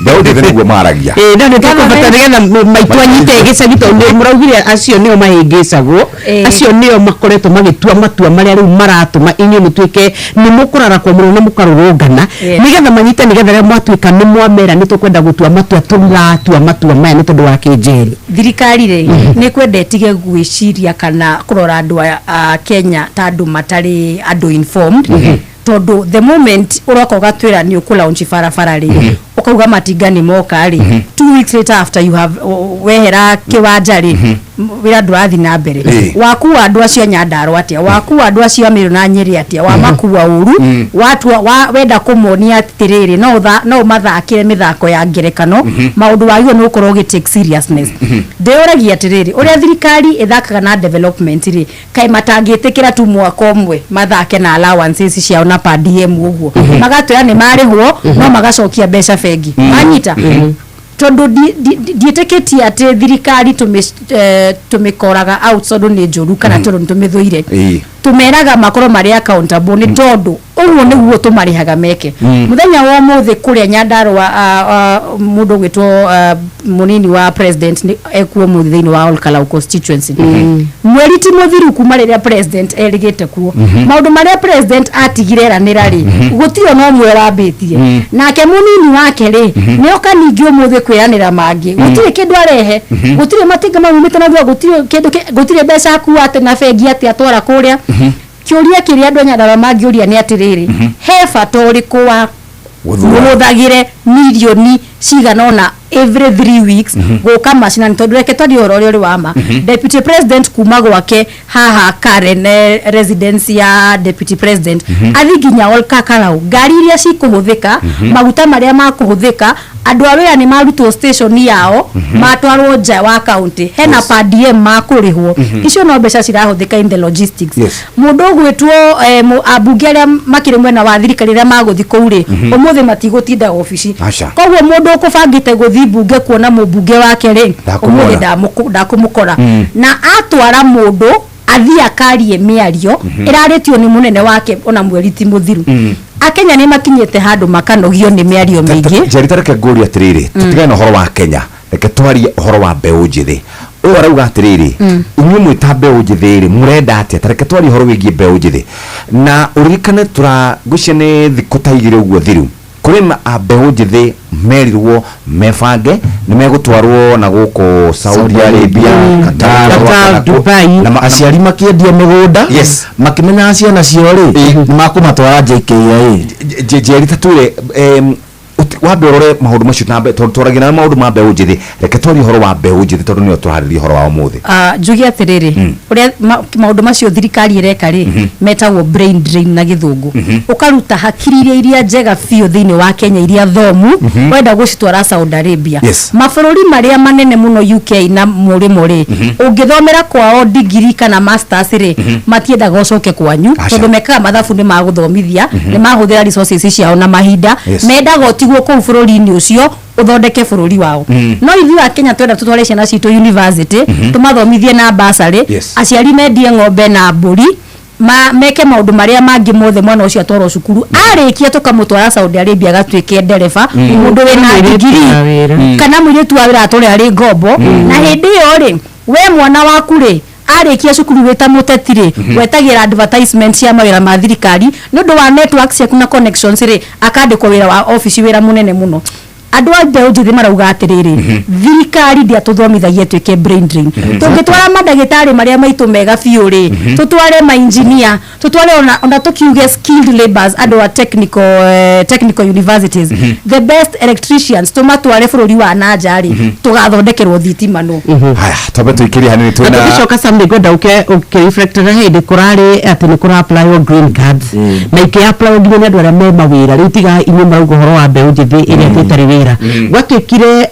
Mbeũ njĩthĩ nĩguo maragia. Ĩĩ, no nĩ tũkũbata nĩgetha maitũ anyite gĩcagi, tondũ nĩ mũraugire acio nĩo mahĩngĩcagwo, acio nĩo makoretwo magĩtua matua marĩa rĩu maratũma inyuĩ mũtuĩke nĩ mũkũrarakwo mũno na mũkarũrũngana, nĩgetha manyite, nĩgetha rĩrĩa mwatuĩka nĩ mwamera nĩ tũkwenda gũtua matua, tũratua matua maya nĩ tondũ wa kĩnjeri. Thirikari rĩ, nĩ kwenda ĩtige gwĩciria kana kũrora andũ a Kenya ta andũ matarĩ andũ informed, tondũ the moment ũroka ũgatwĩra nĩ ũkũlaunch barabara rĩ, ũkauga matinga nĩ moka rĩ, 2 weeks later after you have wehera kĩwanja rĩ, wĩra ndũrathiĩ na mbere. Wakua andũ acio a Nyandarua atĩa? Wakua andũ acio a Meru na Nyĩrĩ atĩa? Wamakua ũru, watua wenda kũmonia atĩrĩrĩ, no ũmathakĩre mĩthako ya ngerekano. Maũndũ wagĩrĩirwo nĩ gũkorwo ũgĩ take seriousness. Ndĩũragia atĩrĩrĩ, ũrĩa thirikari ĩthakaga na development rĩ, kaĩ matangĩtĩkĩra tu mwaka ũmwe mathake na allowances ciao na per diem ũguo, magatwĩra nĩ marĩhwo, no magacokia mbeca bengi, manyita? Tondũ ndiĩtĩkĩtie atĩ thirikari tũmĩkoraga out tondũ nĩ njũru kana tondũ nĩ tũmĩthũire. Tũmeraga makorwo marĩ accountable, nĩ tondũ ũguo nĩguo tũmarĩhaga meke. Mũthenya wa ũmũthĩ kũrĩa Nyandarua, mũndũ ũgwĩtwo mũnini wa president nĩ ekuo ũmũthĩ thĩinĩ wa Olkalau constituency. Mweri ti mũthiru kuma rĩrĩa president erĩgĩte kuo. Maũndũ marĩa president atigire eranĩra rĩ, gũtirĩ ona ũmwe wambĩtie. Nake mũnini wake rĩ, nĩ oka ningĩ ũmũthĩ kwĩranĩra mangĩ, gũtirĩ kĩndũ arehe. Gũtirĩ matinga maumĩte na thutha, gũtirĩ kĩndũ gũtirĩ mbeca akua atĩ na bengi atĩ atwara kũrĩa. Kĩũria kĩrĩa andũ a Nyandarua mangĩũria nĩ atĩrĩrĩ, he bata ũrĩkũ wa mũhũthagĩre mirioni cigana ũna every 3 weeks gũka macinani? Tondũ reke twarie ũhoro ũrĩa ũrĩ wa ma, deputy president kuma gwake haha Karen, residence ya deputy president, athi nginya Olkakarau, ngari iria cikũhũthĩka, maguta marĩa makũhũthĩka, andũ a wĩra nĩ marutwo station yao, matwarwo nja wa county, hena per diem makũrĩhwo. Icio no mbeca cirahũthĩka in the logistics. Mũndũ ũgwĩtwo ambunge arĩa makĩrĩ mwena wa thirikari, arĩa magũthi kũu rĩ, ũmũthĩ matigũtinda obici. Aca. Koguo mũndũ ũkũbangĩte gũthi mbunge kuona mũmbunge wake rĩ, Ndakũmuona. ũmũthĩ ndakũmũkora. Na atwara mũndũ athiĩ akarie mĩario ĩrarĩtio nĩ mũnene wake ona mweri ti mũthiru. Akenya nĩ makinyĩte handũ makanogio nĩ mĩario mĩingĩ. Njeri, ta reke ngũrie atĩrĩrĩ, tũtigane na ũhoro wa Kenya, reke twarie ũhoro wa mbeũ njĩthĩ. Ũyũ arauga atĩrĩrĩ, inyuĩ mwĩ ta mbeũ njĩthĩ rĩ, mũrenda atĩa? Ta reke twarie ũhoro wĩgiĩ mbeũ njĩthĩ, na ũririkane tũra ngwĩciria nĩ thikũ ta 2 ũguo thiru. Kũrĩ mbeũ njĩthĩ merirwo mebange nĩ megũtwarwo na gũkũ Saudi Arabia, Qatar, Qatar, na Dubai. Aciari makĩendia mĩgũnda makĩmenyaga ciana ciao rĩ nĩ makũmatwara JKIA. Njeri, tatwĩre wambe ũrore maũndũ macio na tondũ twaragia na maũndũ ma mbeũ njĩthĩ. Reke twarie ũhoro wa mbeũ njĩthĩ tondũ nĩyo tũrarĩria ũhoro wa ũmũthĩ. Ah, njuge atĩrĩrĩ, ũrĩa maũndũ macio thirikari ĩreka rĩ, metagwo brain drain na gĩthũngũ. Ũkaruta hakiri iria njega biũ thĩinĩ wa Kenya, iria thomu, wenda gũcitwara Saudi Arabia, mabũrũri marĩa manene mũno, UK na mũrĩmo rĩ. Ũngĩthomera kwao degree kana masters rĩ, matiendaga ũcoke kwanyu. Aca. Tondũ mekaga mathabu nĩ magũthomithia, nĩ mahũthĩra resources ciao na mahinda. Mendaga ũtigwo kũu bũrũri-inĩ ũcio ũthondeke bũrũri wao. No ithuĩ a Kenya twenda tũtware ciana citũ university, tũmathomithie na basarĩ. Aciari mendie ng'ombe na mbũri, meke maũndũ marĩa mangĩ mothe, mwana ũcio atwarwo cukuru. Arĩkia tũkamũtwara Saudi Arabia agatuĩke ndereba, mũndũ wĩna Mũirĩtu degree wa wĩra. Kana mũirĩtu wa wĩra atũre arĩ ngombo. Na hĩndĩ ĩyo rĩ, we mwana waku rĩ, arĩkia cukuru wĩta mũteti rĩ, wetagĩra advertisement cia mawĩra ma thirikari nĩ ũndũ wa network ciaku na connections rĩ, akandĩkwo wĩra wa obici, wĩra mũnene mũno. Andũ a mbeũ njĩthĩ marauga atĩrĩrĩ, thirikari ndĩatũthomithagia ĩtuĩke brain drain. Tũngĩtwara mandagĩtarĩ marĩa maitũ mega biũ rĩ, tũtware mainjinia, tũtware ona tũkiuge skilled labors, andũ a technical universities, the best electricians, tũmatware bũrũri wa nanja rĩ, tũgathondekerwo thitima no. Haya, twambe tũikĩrie hanini. Na Twĩna tũgĩcoka, Sam, nĩ ngwenda ũke ũkĩreflectaga hĩndĩ kũrarĩ atĩ nĩ kũra applywo green cards na ikĩ applywo nginya nĩ andũ arĩa me mawĩra. Rĩu tiga inyuĩ marauga ũhoro wa mbeũ njĩthĩ ĩrĩa ĩtarĩ wĩra, gwatuĩkire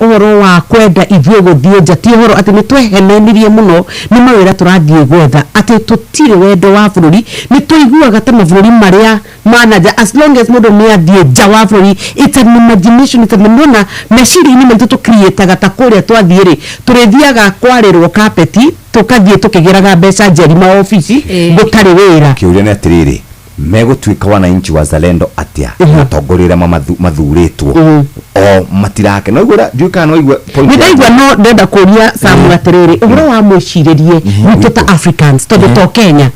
ũhoro wa kwenda ithuĩ gũthiĩ nja ti ũhoro atĩ nĩ twehenenirie mũno nĩ mawĩra tũrathiĩ gwetha, atĩ tũtirĩ wendo wa bũrũri. Nĩ tũiguaga ta mabũrũri marĩa ma nanja, as long as mũndũ nĩ athiĩ nja wa bũrũri, it's an imagination, it's an nona meciria-inĩ maitũ tũcreataga ta kũrĩa twathiĩ rĩ, tũrĩthiaga kwarĩrwo kapeti, tũkathiĩ tũkĩgĩraga mbeca njeri maobici gũtarĩ wĩra. Kĩũria nĩ atĩrĩrĩ, megũtuĩka wananchi wazalendo atĩa atongoria arĩa mathurĩtwo o matirake no igua ndiũĩ kana no igue point Nĩ ndaigua, no ndenda kũria Sam atĩrĩrĩ, ũhoro wa mwĩcirĩrie witũ ta Africans, tondũ to Kenya,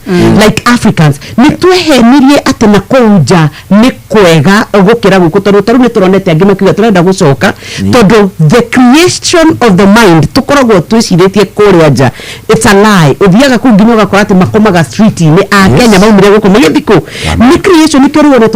like Africans nĩ twehenirie atĩ na kũu nja nĩ kwega gũkĩra gũkũ, tondũ tarĩu nĩ tũronete angĩ makiuga tũrenda gũcoka, tondũ the creation of the mind tũkoragwo twĩcirĩtie kũrĩa nja, it's a lie. Ũthiaga kũu nginya ũgakora atĩ makomaga street-inĩ a Kenya maumire gũkũ magĩthiĩ kũ nĩ creation. Nĩkĩo rĩu ona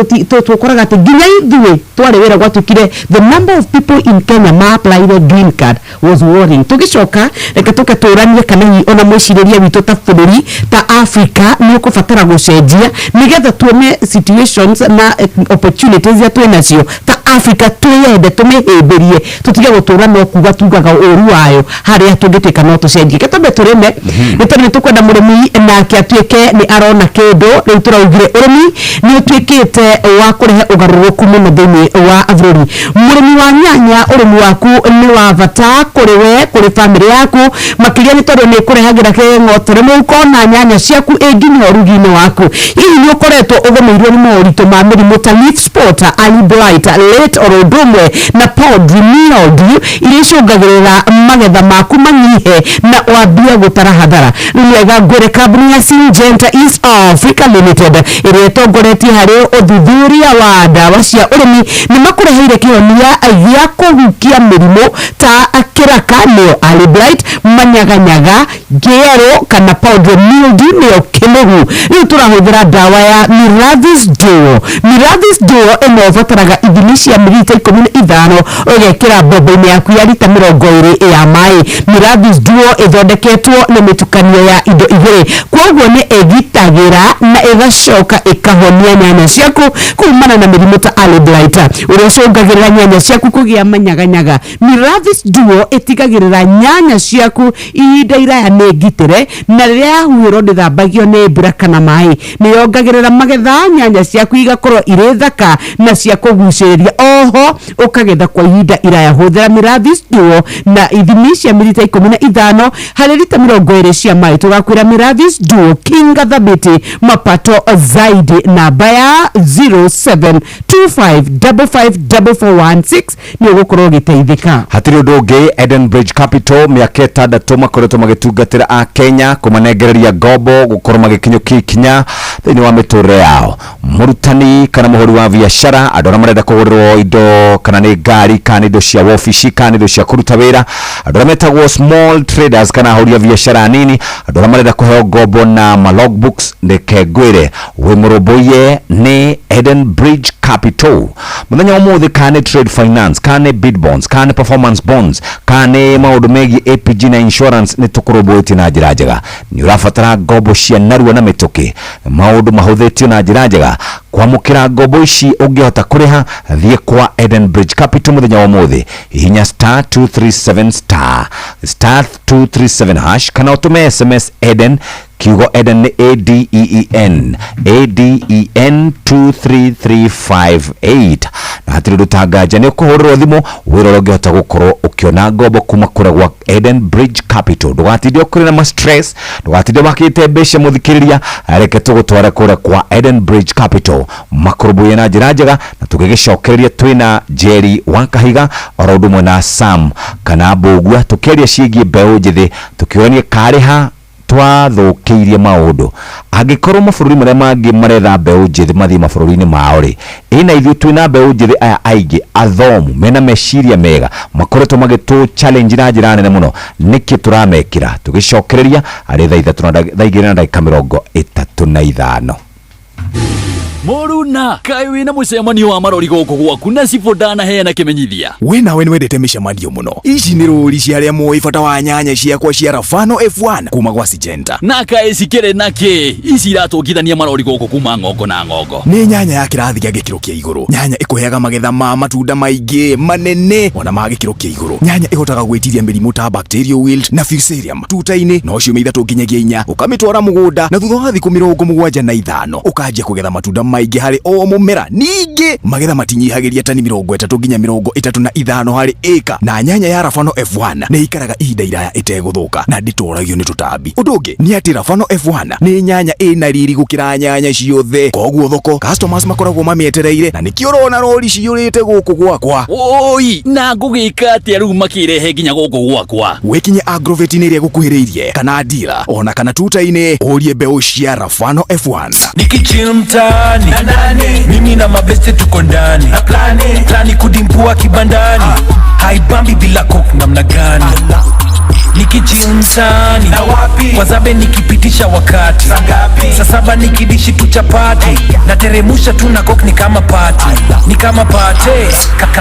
tũkoraga atĩ nginya ithuĩ twarĩ wĩra gwatuĩkire the number of people in Kenya ma applyire green card was worrying. Tũgĩcoka, reke tũke tũranie kana hihi ona mwĩcirĩrie witũ ta bũrũri ta Africa nĩ ũkũbatara gũcenjia nĩgetha tuone situations na opportunities iria twĩ nacio ta Africa, twĩyende, tũmĩhĩmbĩrie, tũtige gũtũra no kuga tugaga ũru wayo harĩa tũngĩtuĩka no tũcenjie. Ke twambe tũrĩme, nĩ tondũ nĩ tũkwenda mũrĩmi nake atuĩke nĩ arona kĩndũ. Rĩu tũraugire ũrĩmi nĩ ũtuĩkĩte wa kũrehe ũgarũrũku mũno thĩinĩ wa bũrũri. Mũrĩmi wa nyanya, ũrĩmi waku nĩ wa bata kũrĩ we, kũrĩ bamĩrĩ yaku makĩria, nĩ tondũ nĩ kũrehagĩra kĩng'otore mũhuko na nyanya ciaku ĩ nginya ũrugi-inĩ waku. Hihi nĩ ũkoretwo ũgũmĩirwo nĩ moritũ ma mĩrimũ ta leaf spot, early blight, late, oro ũndũ ũmwe na powdery mildew iria icũngagĩrĩra magetha maku manyihe na wambie gũtara hathara? Rĩu wega ngwĩre kambuni ya Syngenta East Africa Limited, ĩrĩa ĩtongoretie harĩ ũthuthuria wa ndawa cia ũrĩmi, nĩ makũreheire kĩhonia gĩa kũhukia mĩrimũ ta kĩraka nĩyo early blight, manyaganyaga, ngĩerũ kana powdery mildew nĩyo kĩmũhu. Rĩu tũrahũthĩra ndawa ya Miravis Duo. Miravis Duo ĩno ũbataraga ithimi cia mililita 15 ũgekĩra mbombo-inĩ yaku ya rita 20 ya maĩ. Miravis Duo ĩthondeketwo nĩ mĩtukanio ya indo igĩrĩ, koguo nĩ ĩgitagĩra na ĩgacoka ĩkahonia nyanya ciaku kumana na mĩrimũ ta early blight ũrĩa ũcũngagĩrĩra nyanya ciaku kũgĩa manyaganyaga. Miravis Duo ĩtigagĩrĩra nyanya ciaku ihinda iraya nĩ ngitĩre, na rĩrĩa yahuhĩrwo ndĩthambagio nĩ mbura kana maĩ. Nĩ yongagĩrĩra magetha, nyanya ciaku igakorwo irĩ thaka na cia kũgucĩrĩria. Oho ũkagetha kwa ihinda iraya. Hũthĩra Miravis Duo na ithimi cia milita 15 harĩ lita 20 cia maĩ. Tũgakwĩra Miravis Duo, kinga thabiti, mapato zaidi. Namba ya 0725554416 nĩ ũgũkorwo ũgĩteithĩka. Hatirĩ ũndũ ũngĩ, Eden Bridge Capital mĩaka 6 makoretwo magĩtungatĩra a Kenya, kũmanengereria ngombo, gũkorwo magĩkinyũkia ikinya thĩinĩ wa mĩtũrĩre yao. Mũrutani kana mũhũri wa biacara, andũ arĩa marenda kũgũrĩrwo indo, kana nĩ ngari, kana nĩ indo cia wobici, kana nĩ indo cia kũruta wĩra, andũ arĩa metagwo small traders kana ahũri a biacara nini, andũ arĩa marenda kũheo ngombo na ma logbooks, reke ngwĩre wĩ mũrũmbũiye nĩ Eden Bridge Capital. Mũthenya wa ũmũthĩ, kana nĩ trade finance, kana nĩ bid bonds, kana nĩ performance bonds, kana nĩ maũndũ megiĩ APG na insurance, nĩ tũkũrũmbũĩtie na njĩra njega. Nĩ ũrabatara ngombo cia narua na mĩtũkĩ, maũndũ mahũthĩtio na njĩra njega. Kwamũkĩra ngombo ici ũngĩhota kũrĩha, thiĩ kwa Eden Bridge Capital mũthenya wa ũmũthĩ. Hihinya star 237 star star 237 hash, kana ũtũme SMS Eden, kiugo Eden nĩ ADEEN, ADEN 23358, na hatirĩ ũndũ tanganja nĩ ũkũhũrĩrwo thimũ wĩra ũrĩa ũngĩhota gũkorwo ũkĩona ngombo kuma kũrĩa gwa Eden Bridge Capital. Ndũgatinde ũkũrĩ na ma stress, ndũgatinde wakĩte mbeca. Mũthikĩrĩria, reke tũgũtware kũrĩa kwa Eden Bridge Capital, makũrũmbũiye na njĩra njega. Na tũgĩgĩcokereria, twĩna Jerry wa Kahiga oro ũndũ ũmwe na Sam kana Mbũgua, tũkĩaria ciĩgiĩ mbeũ njĩthĩ, tũkĩũrania karĩ ha twathũkĩirie maũndũ. Angĩkorwo mabũrũri marĩa mangĩ maretha mbeũ njĩthĩ mathiĩ mabũrũri-inĩ mao rĩ, ĩna ithuĩ twĩna mbeũ njĩthĩ aya aingĩ athomu mena meciria mega, makoretwo magĩtũ challenge na njĩra nene mũno, nĩkĩ tũramekĩra? Tũgĩcokereria arĩ thaa 3 na thaa 2:35. Mũruna, kaĩ wĩna mũcemanio wa marori gũkũ gwaku na cibũ ndanaheana kĩmenyithia? We nawe nĩwendete mĩcemanio mũno. Ici nĩ rũri cia arĩa moĩ bata wa nyanya ciakwa cia Rafano F1 kuma gwa Syngenta. Na kaĩ cikĩrĩ na kĩ ici iratũngithania marori gũkũ kuma ng'ongo na ng'ongo? Nĩ nyanya ya kĩrathi gĩa gĩkĩro kĩa igũrũ, nyanya ĩkũheaga magetha ma matunda maingĩ manene ona ma gĩkĩro kĩa igũrũ, nyanya ĩhotaga gwĩtiria mĩrimũ ta bacterial wilt na fusarium tuta-inĩ no ciumia 3 nginyagia 4. Ũkamĩtwara mũgũnda na thutha wa thikũ 75 ũkanjia kũgetha matunda maingĩ harĩ o mũmera. Ningĩ magetha matinyihagĩria tani 30 nginya 35 harĩ ĩka, na nyanya ya Rafano F1 nĩ ikaraga ihinda iraya ĩtegũthũka na ndĩtoragio nĩ tũtambi. Ũndũ ũngĩ nĩ atĩ Rafano F1 nĩ nyanya ĩna riri gũkĩra nyanya ciothe, koguo thoko customers makoragwo mamĩetereire, na nĩkĩo ũrona rori ciyũrĩte gũkũ gwakwa. Oi, na ngũgĩka atĩa rĩu makĩrehe nginya gũkũ gwakwa? Wĩkinye agrovet-inĩ ĩrĩa ĩgũkuhĩrĩirie kana dealer ona kana tuta-inĩ ũrie mbeũ cia Rafano F1. Nikichill mtaani, mimi na mabeste tuko ndani, plani kudimpua kibandani, haibambi bila coke namna gani? Nikichill mtaani wazabe, nikipitisha wakati saa 7, nikidishi tu chapati nateremusha tu na coke, ni kama party, ni kama party.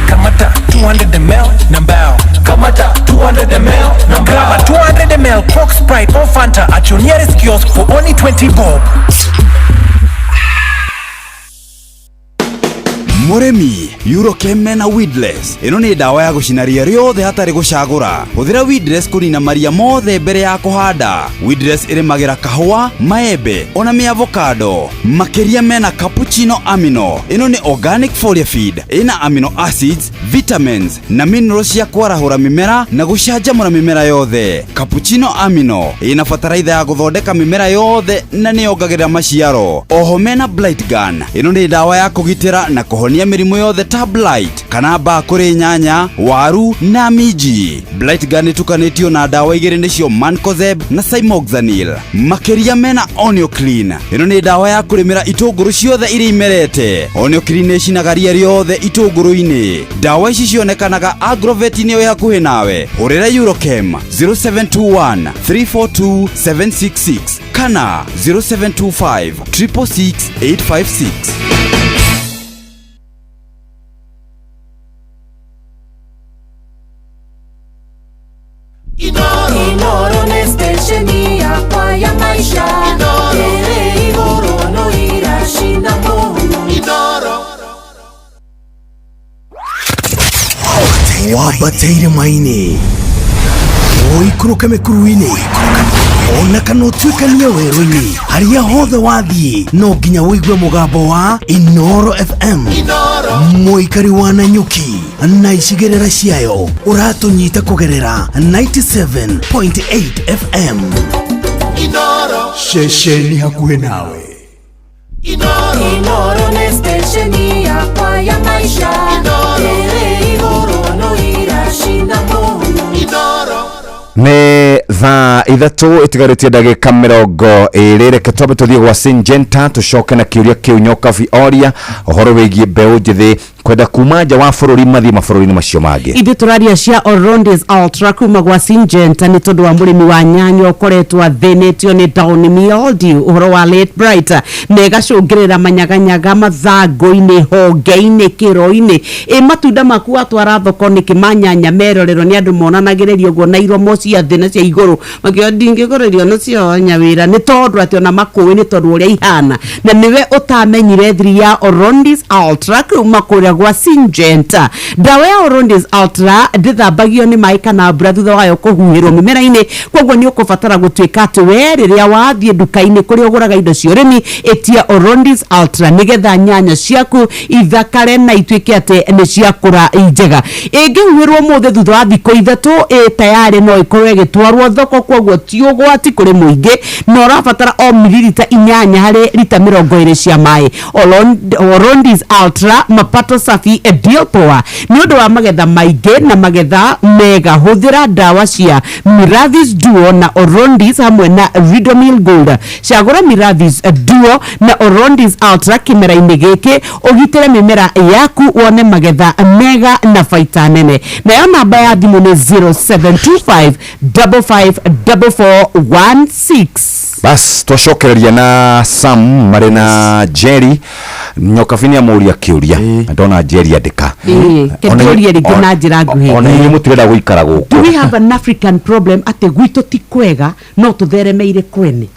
Kamata 200 ml na mbao, kamata 200 ml na mbao. 200 ml Coke, Sprite or Fanta at your nearest kiosk for only 20 bob. Mũrĩmi, Eurochem mena Weedless. Ĩno nĩ ndawa ya gũcina ria rĩothe hatarĩ gũcagũra. Hũthĩra Weedless kũnina maria mothe mbere ya kũhanda. Weedless ĩrĩmagĩra kahũa, maembe ona mĩavocado. Makĩria mena Cappuccino Amino. Ĩno nĩ organic foliar feed ĩna amino acids, vitamins na minerals cia kwarahũra mĩmera na gũcanjamũra mĩmera yothe. Cappuccino Amino ĩna bataraitha ya gũthondeka mĩmera yothe na nĩyongagĩrĩra maciaro. Oho mena Blight Gun. Ĩno nĩ ndawa ya kũgitĩra na kũhonia mĩrimũ yothe ta blight kana mbaa kũrĩ nyanya, waru na minji. Blight Gun ĩtukanĩtio na ndawa igĩrĩ, nĩcio Mancozeb na Cymoxanil. Makĩria mena Onioclean. Ĩno nĩ ndawa ya kũrĩmĩra itũngũrũ ciothe iria imerete. Onioclean nĩ ĩcinaga ria rĩothe itũngũrũ-inĩ. Ndawa ici cionekanaga agrovet-inĩ ĩ hakuhĩ nawe. Hũrĩra Eurochem 0721 342 766 kana 0725 666 856. Inoro nĩ stesheni yakwa ya maisha ĩrĩ igũrũ no iracina mũhu. Inoro. Wambateire maini, ũikũrũke mĩkuru-inĩ. Ona kana ũtuĩkanie werũ-inĩ, harĩa hothe wathiĩ no nginya ũigue mũgambo wa Inoro FM. Mũikari wa Nanyuki na icigĩrĩra ciayo ũratũnyita kũgerera 97.8 FM. Ceceni hakuhĩ nawe. Inoro nĩ stesheni yakwa ya maisha ĩrĩ igũrũ no iracina mũhu. Nĩ thaa 3 ĩtigarĩtie ndagĩka 20. Reke twambe tũthiĩ gwa Syngenta, tũcoke na kĩũria kĩu Nyokabi oria ũhoro wĩgiĩ mbeũ njĩthĩ kwenda kuma nja wa bũrũri mathiĩ mabũrũri-inĩ macio mangĩ. Ithuĩ tũraria cia Orondis Ultra kuma gwa Syngenta nĩ tondũ wa mũrĩmi wa nyanya ũkoretwo athĩnĩtio nĩ downy mildew, ũhoro wa late bright, na ĩgacũngĩrĩra manyaganyaga mathangũ-inĩ, honge-inĩ, kĩro-inĩ. Ĩ matunda maku watwara thoko nĩkĩ manyanya merorerwo nĩ andũ monanagĩrĩria ũguo na iromo cia thĩ na cia igũrũ makiuga ndingĩgũrĩrio nĩcio nyawĩra, nĩ tondũ atĩ ona makũĩ nĩ tondũ ũrĩa ihana. Na nĩwe ũtamenyire thiri ya Orondis Ultra kuma kũrĩa gwa Syngenta. Ndawa ya Orondis Ultra ndĩthambagio nĩ maĩ kana mbura thutha wayo kũhuhĩrwo mĩmera-inĩ, koguo nĩ ũkũbatara gũtuĩka atĩ we rĩrĩa wathiĩ nduka-inĩ kũrĩa ũgũraga indo cia ũrĩmi, ĩtia Orondis Ultra nĩgetha nyanya ciaku ithakare na ituĩke atĩ nĩ ciakũra njega. Ĩngĩhuhĩrwo ũmũthĩ thutha wa thikũ 3 ĩ tayarĩ no ĩkorwo ĩgĩtwarwo thoko, koguo ti ũgwati kũrĩ mũingĩ, na ũrabatara o mililita 8 harĩ rita 20 cia maĩ. Orondis Ultra, mapato safi, deal poa. Nĩ ũndũ wa magetha maingĩ na magetha mega, hũthĩra ndawa cia Miravis Duo na Orondis hamwe na Ridomil Gold. Cagũra Miravis Duo na Orondis Ultra kĩmera-inĩ gĩkĩ, ũgitĩre mĩmera yaku wone magetha mega na baita nene. Nayo namba ya thimũ nĩ 0725 55 44 16. Bas twacokereria na Sam marĩ na Jerry. Nyokabi nĩ amũria kĩũria, ndona Jerry andĩka. Kĩtũrie rĩngĩ na njĩra nguhĩ. Ona inyuĩ mũtirenda gũikara gũkũ. Do we have an African problem atĩ gwitũ ti kwega no tũtheremeire kwene?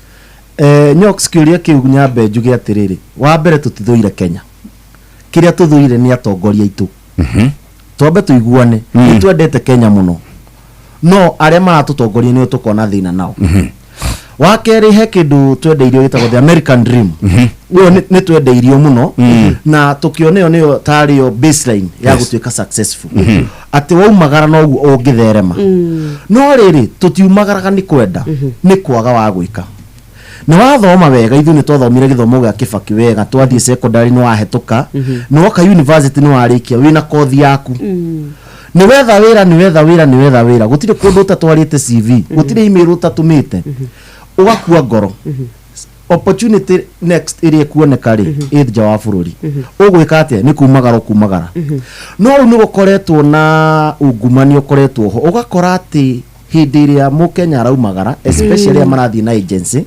Nyox, kĩũria kĩu nyambe njuge atĩrĩrĩ, wa mbere tũtithũire Kenya, kĩrĩa tũthũire nĩ atongoria aitũ. Twambe tũiguane, nĩ twendete Kenya mũno, no arĩa maratũtongoria nĩo tũkona thĩna nao. Wa kerĩ, he kĩndũ twendeirio gĩtagwo the American Dream. Ĩyo nĩ twendeirio mũno na tũkĩona ĩyo nĩyo tarĩyo baseline ya gũtuĩka successful, atĩ waumagara noguo ũngĩtherema. No rĩrĩ, tũtiumagaraga nĩ kwenda, nĩ kwaga wa gwĩka. Nĩ wathoma wega, ithuĩ nĩ twathomire gĩthomo gĩa Kĩbaki wega, twathiĩ secondary nĩ wahĩtũka, nĩ woka university nĩ warĩkia wĩna kothi yaku, nĩ wetha wĩra, nĩ wetha wĩra, nĩ wetha wĩra, gũtirĩ kũndũ ũtatwarĩte CV, gũtirĩ email ũtatũmĩte, ũgakua ngoro. Opportunity next ĩrĩa ĩkuoneka rĩ, ĩ nja wa bũrũri. Ũgwĩka atĩa? Nĩ kumagara ũkumagara. No rĩu nĩ gũkoretwo na ungumania ũkoretwo ho, ũgakora atĩ hĩndĩ ĩrĩa mũkenya araumagara, especially arĩa marathiĩ na agency,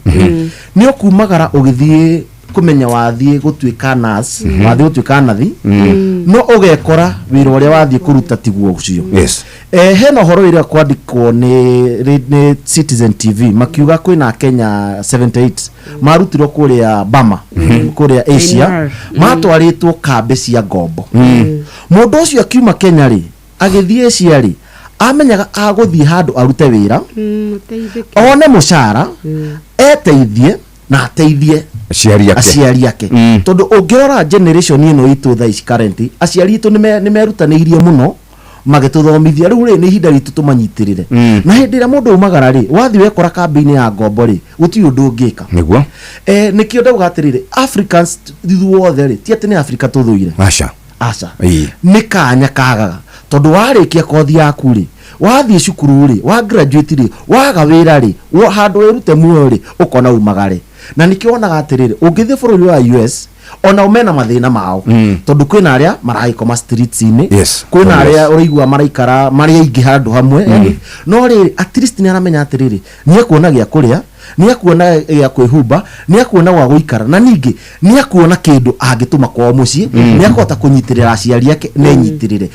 nĩ ũkumagara ũgĩthiĩ kũmenya wathiĩ gũtuĩka nurse, wathiĩ gũtuĩka nathi, no ũgekora wĩra ũrĩa wathiĩ kũruta tiguo ũcio. Hena ũhoro ũrĩa kwandĩkwo nĩ Citizen TV, makiuga kwĩna Kenya 78 marutirwo kũrĩa Bama, kũrĩa Asia, matwarĩtwo kambĩ cia ngombo. Mũndũ ũcio akiuma Kenya rĩ, agĩthiĩ Asia rĩ, amenyaga agũthiĩ handũ arute wĩra, one mũcara, eteithie na ateithie aciari ake. Aciari ake. Tondũ ũngĩrora generation ĩno itũ thaa ici current, aciari itũ nĩ merutanĩirie mũno magĩtũthomithia. Rĩu rĩ, nĩ ihinda ritũ tũmanyitĩrĩre. Na hĩndĩ ĩrĩa mũndũ aumagara rĩ, wathiĩ wekora kambĩ-inĩ ya ngombo rĩ, gũtirĩ ũndũ ũngĩka. Nĩkĩo ndauga atĩrĩrĩ, Africans ithuothe rĩ, ti atĩ nĩ Africa tũthũire. Aca. Aca. Nĩ kanya kagaga, tondũ warĩkia kothi yaku rĩ, wathiĩ cukuru rĩ, wa graduate rĩ, waga wĩra rĩ, handũ wĩrute muoyo rĩ, ũkona umagare. Na nĩkĩo wonaga atĩrĩrĩ, ũngĩthiĩ bũrũri wa US, ona mena mathĩna mao, tondũ kwĩna arĩa maragĩkoma streets-inĩ, kwĩna arĩa ũraigua maraikara marĩ aingĩ handũ hamwe, yani, no rĩrĩ, at least nĩ aramenya atĩrĩrĩ, nĩ ekuona gĩa kũrĩa, nĩ ekuona gĩa kwĩhumba, nĩ ekuona gwa gũikara, na ningĩ nĩ ekuona kĩndũ angĩtũma kwao mũciĩ, nĩ akũhota kũnyitĩrĩra aciari ake na enyitĩrĩre.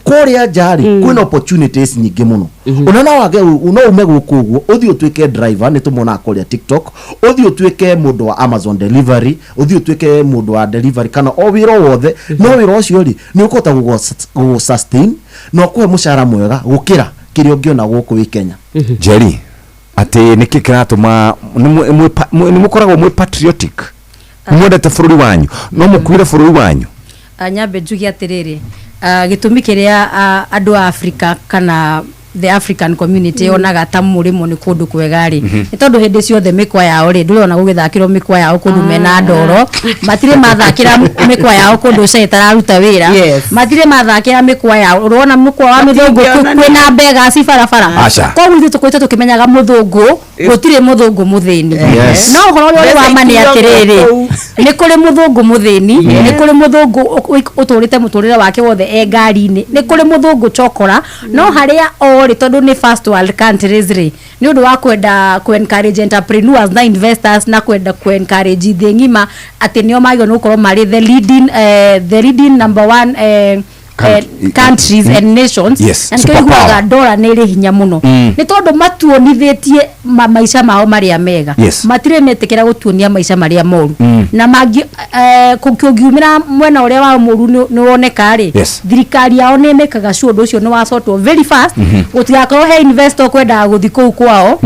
Kũrĩa nja rĩ, kwĩna opportunities nyingĩ mũno. Ona no wage, no ume gũkũ ũguo ũthiĩ ũtuĩke driver, nĩ tũmonaga kũrĩa TikTok, ũthiĩ ũtuĩke mũndũ wa Amazon delivery, ũthiĩ ũtuĩke mũndũ wa delivery kana o wĩra o wothe, no wĩra ũcio rĩ, nĩ ũkũhota gũgũ sustain na ũkũhe mũcara mwega gũkĩra kĩrĩa ũngĩona gũkũ wĩ Kenya. Jerry, Atĩ nĩkĩ kĩratũma nĩ mũkoragwo mwĩ patriotic, nĩ mwendete bũrũri wanyu, no mũkuire bũrũri wanyu? Nyambe njuge atĩrĩrĩ, gĩtũmi kĩrĩa andũ a Africa kana the African community yonaga ta mũrĩmo nĩ kũndũ kwega rĩ, nĩ tondũ hĩndĩ ciothe mĩkwa yao rĩ, ndũrĩ ona gũgĩthakĩrwo mĩkwa yao kũndũ mena ndoro. Matirĩ mathakĩra mĩkwa yao kũndũ ca ĩtararuta wĩra. Matirĩ mathakĩra mĩkwa yao, ũrona mũkwa wa mĩthũngũ kwĩna mbega ci barabara. Aca. Koguo ithuĩ tũkoretwo tũkĩmenyaga mũthũngũ, gũtirĩ mũthũngũ mũthĩni. No ũhoro ũrĩa ũrĩ wa ma nĩ atĩrĩrĩ, nĩ kũrĩ mũthũngũ mũthĩni, nĩ kũrĩ mũthũngũ ũtũrĩte mũtũrĩre wake wothe e ngari-inĩ, nĩ kũrĩ mũthũngũ chokora. No harĩa orĩ, tondũ nĩ first world countries rĩ, nĩ ũndũ wa kwenda ku encourage entrepreneurs na investors na kwenda ku encourage thĩ ng'ima atĩ nĩo magĩrĩirwo nĩ gũkorwo marĩ the leading number one countries and nations. Na nĩkĩo Superpower. iguaga ndora nĩ ĩrĩ hinya mũno, nĩ tondũ matuonithĩtie maica mao marĩa mega. Matirĩ metĩkĩra gũtuonia maica marĩa moru. Na mangi kũngiumĩra mwena ũrĩa wao mũru nĩ woneka rĩ, thirikari yao nĩ ĩmĩkaga sure ũndũ ũcio nĩ wasortwo very fast, gũtigakorwo he investor kwendaga gũthiĩ kũu kwao,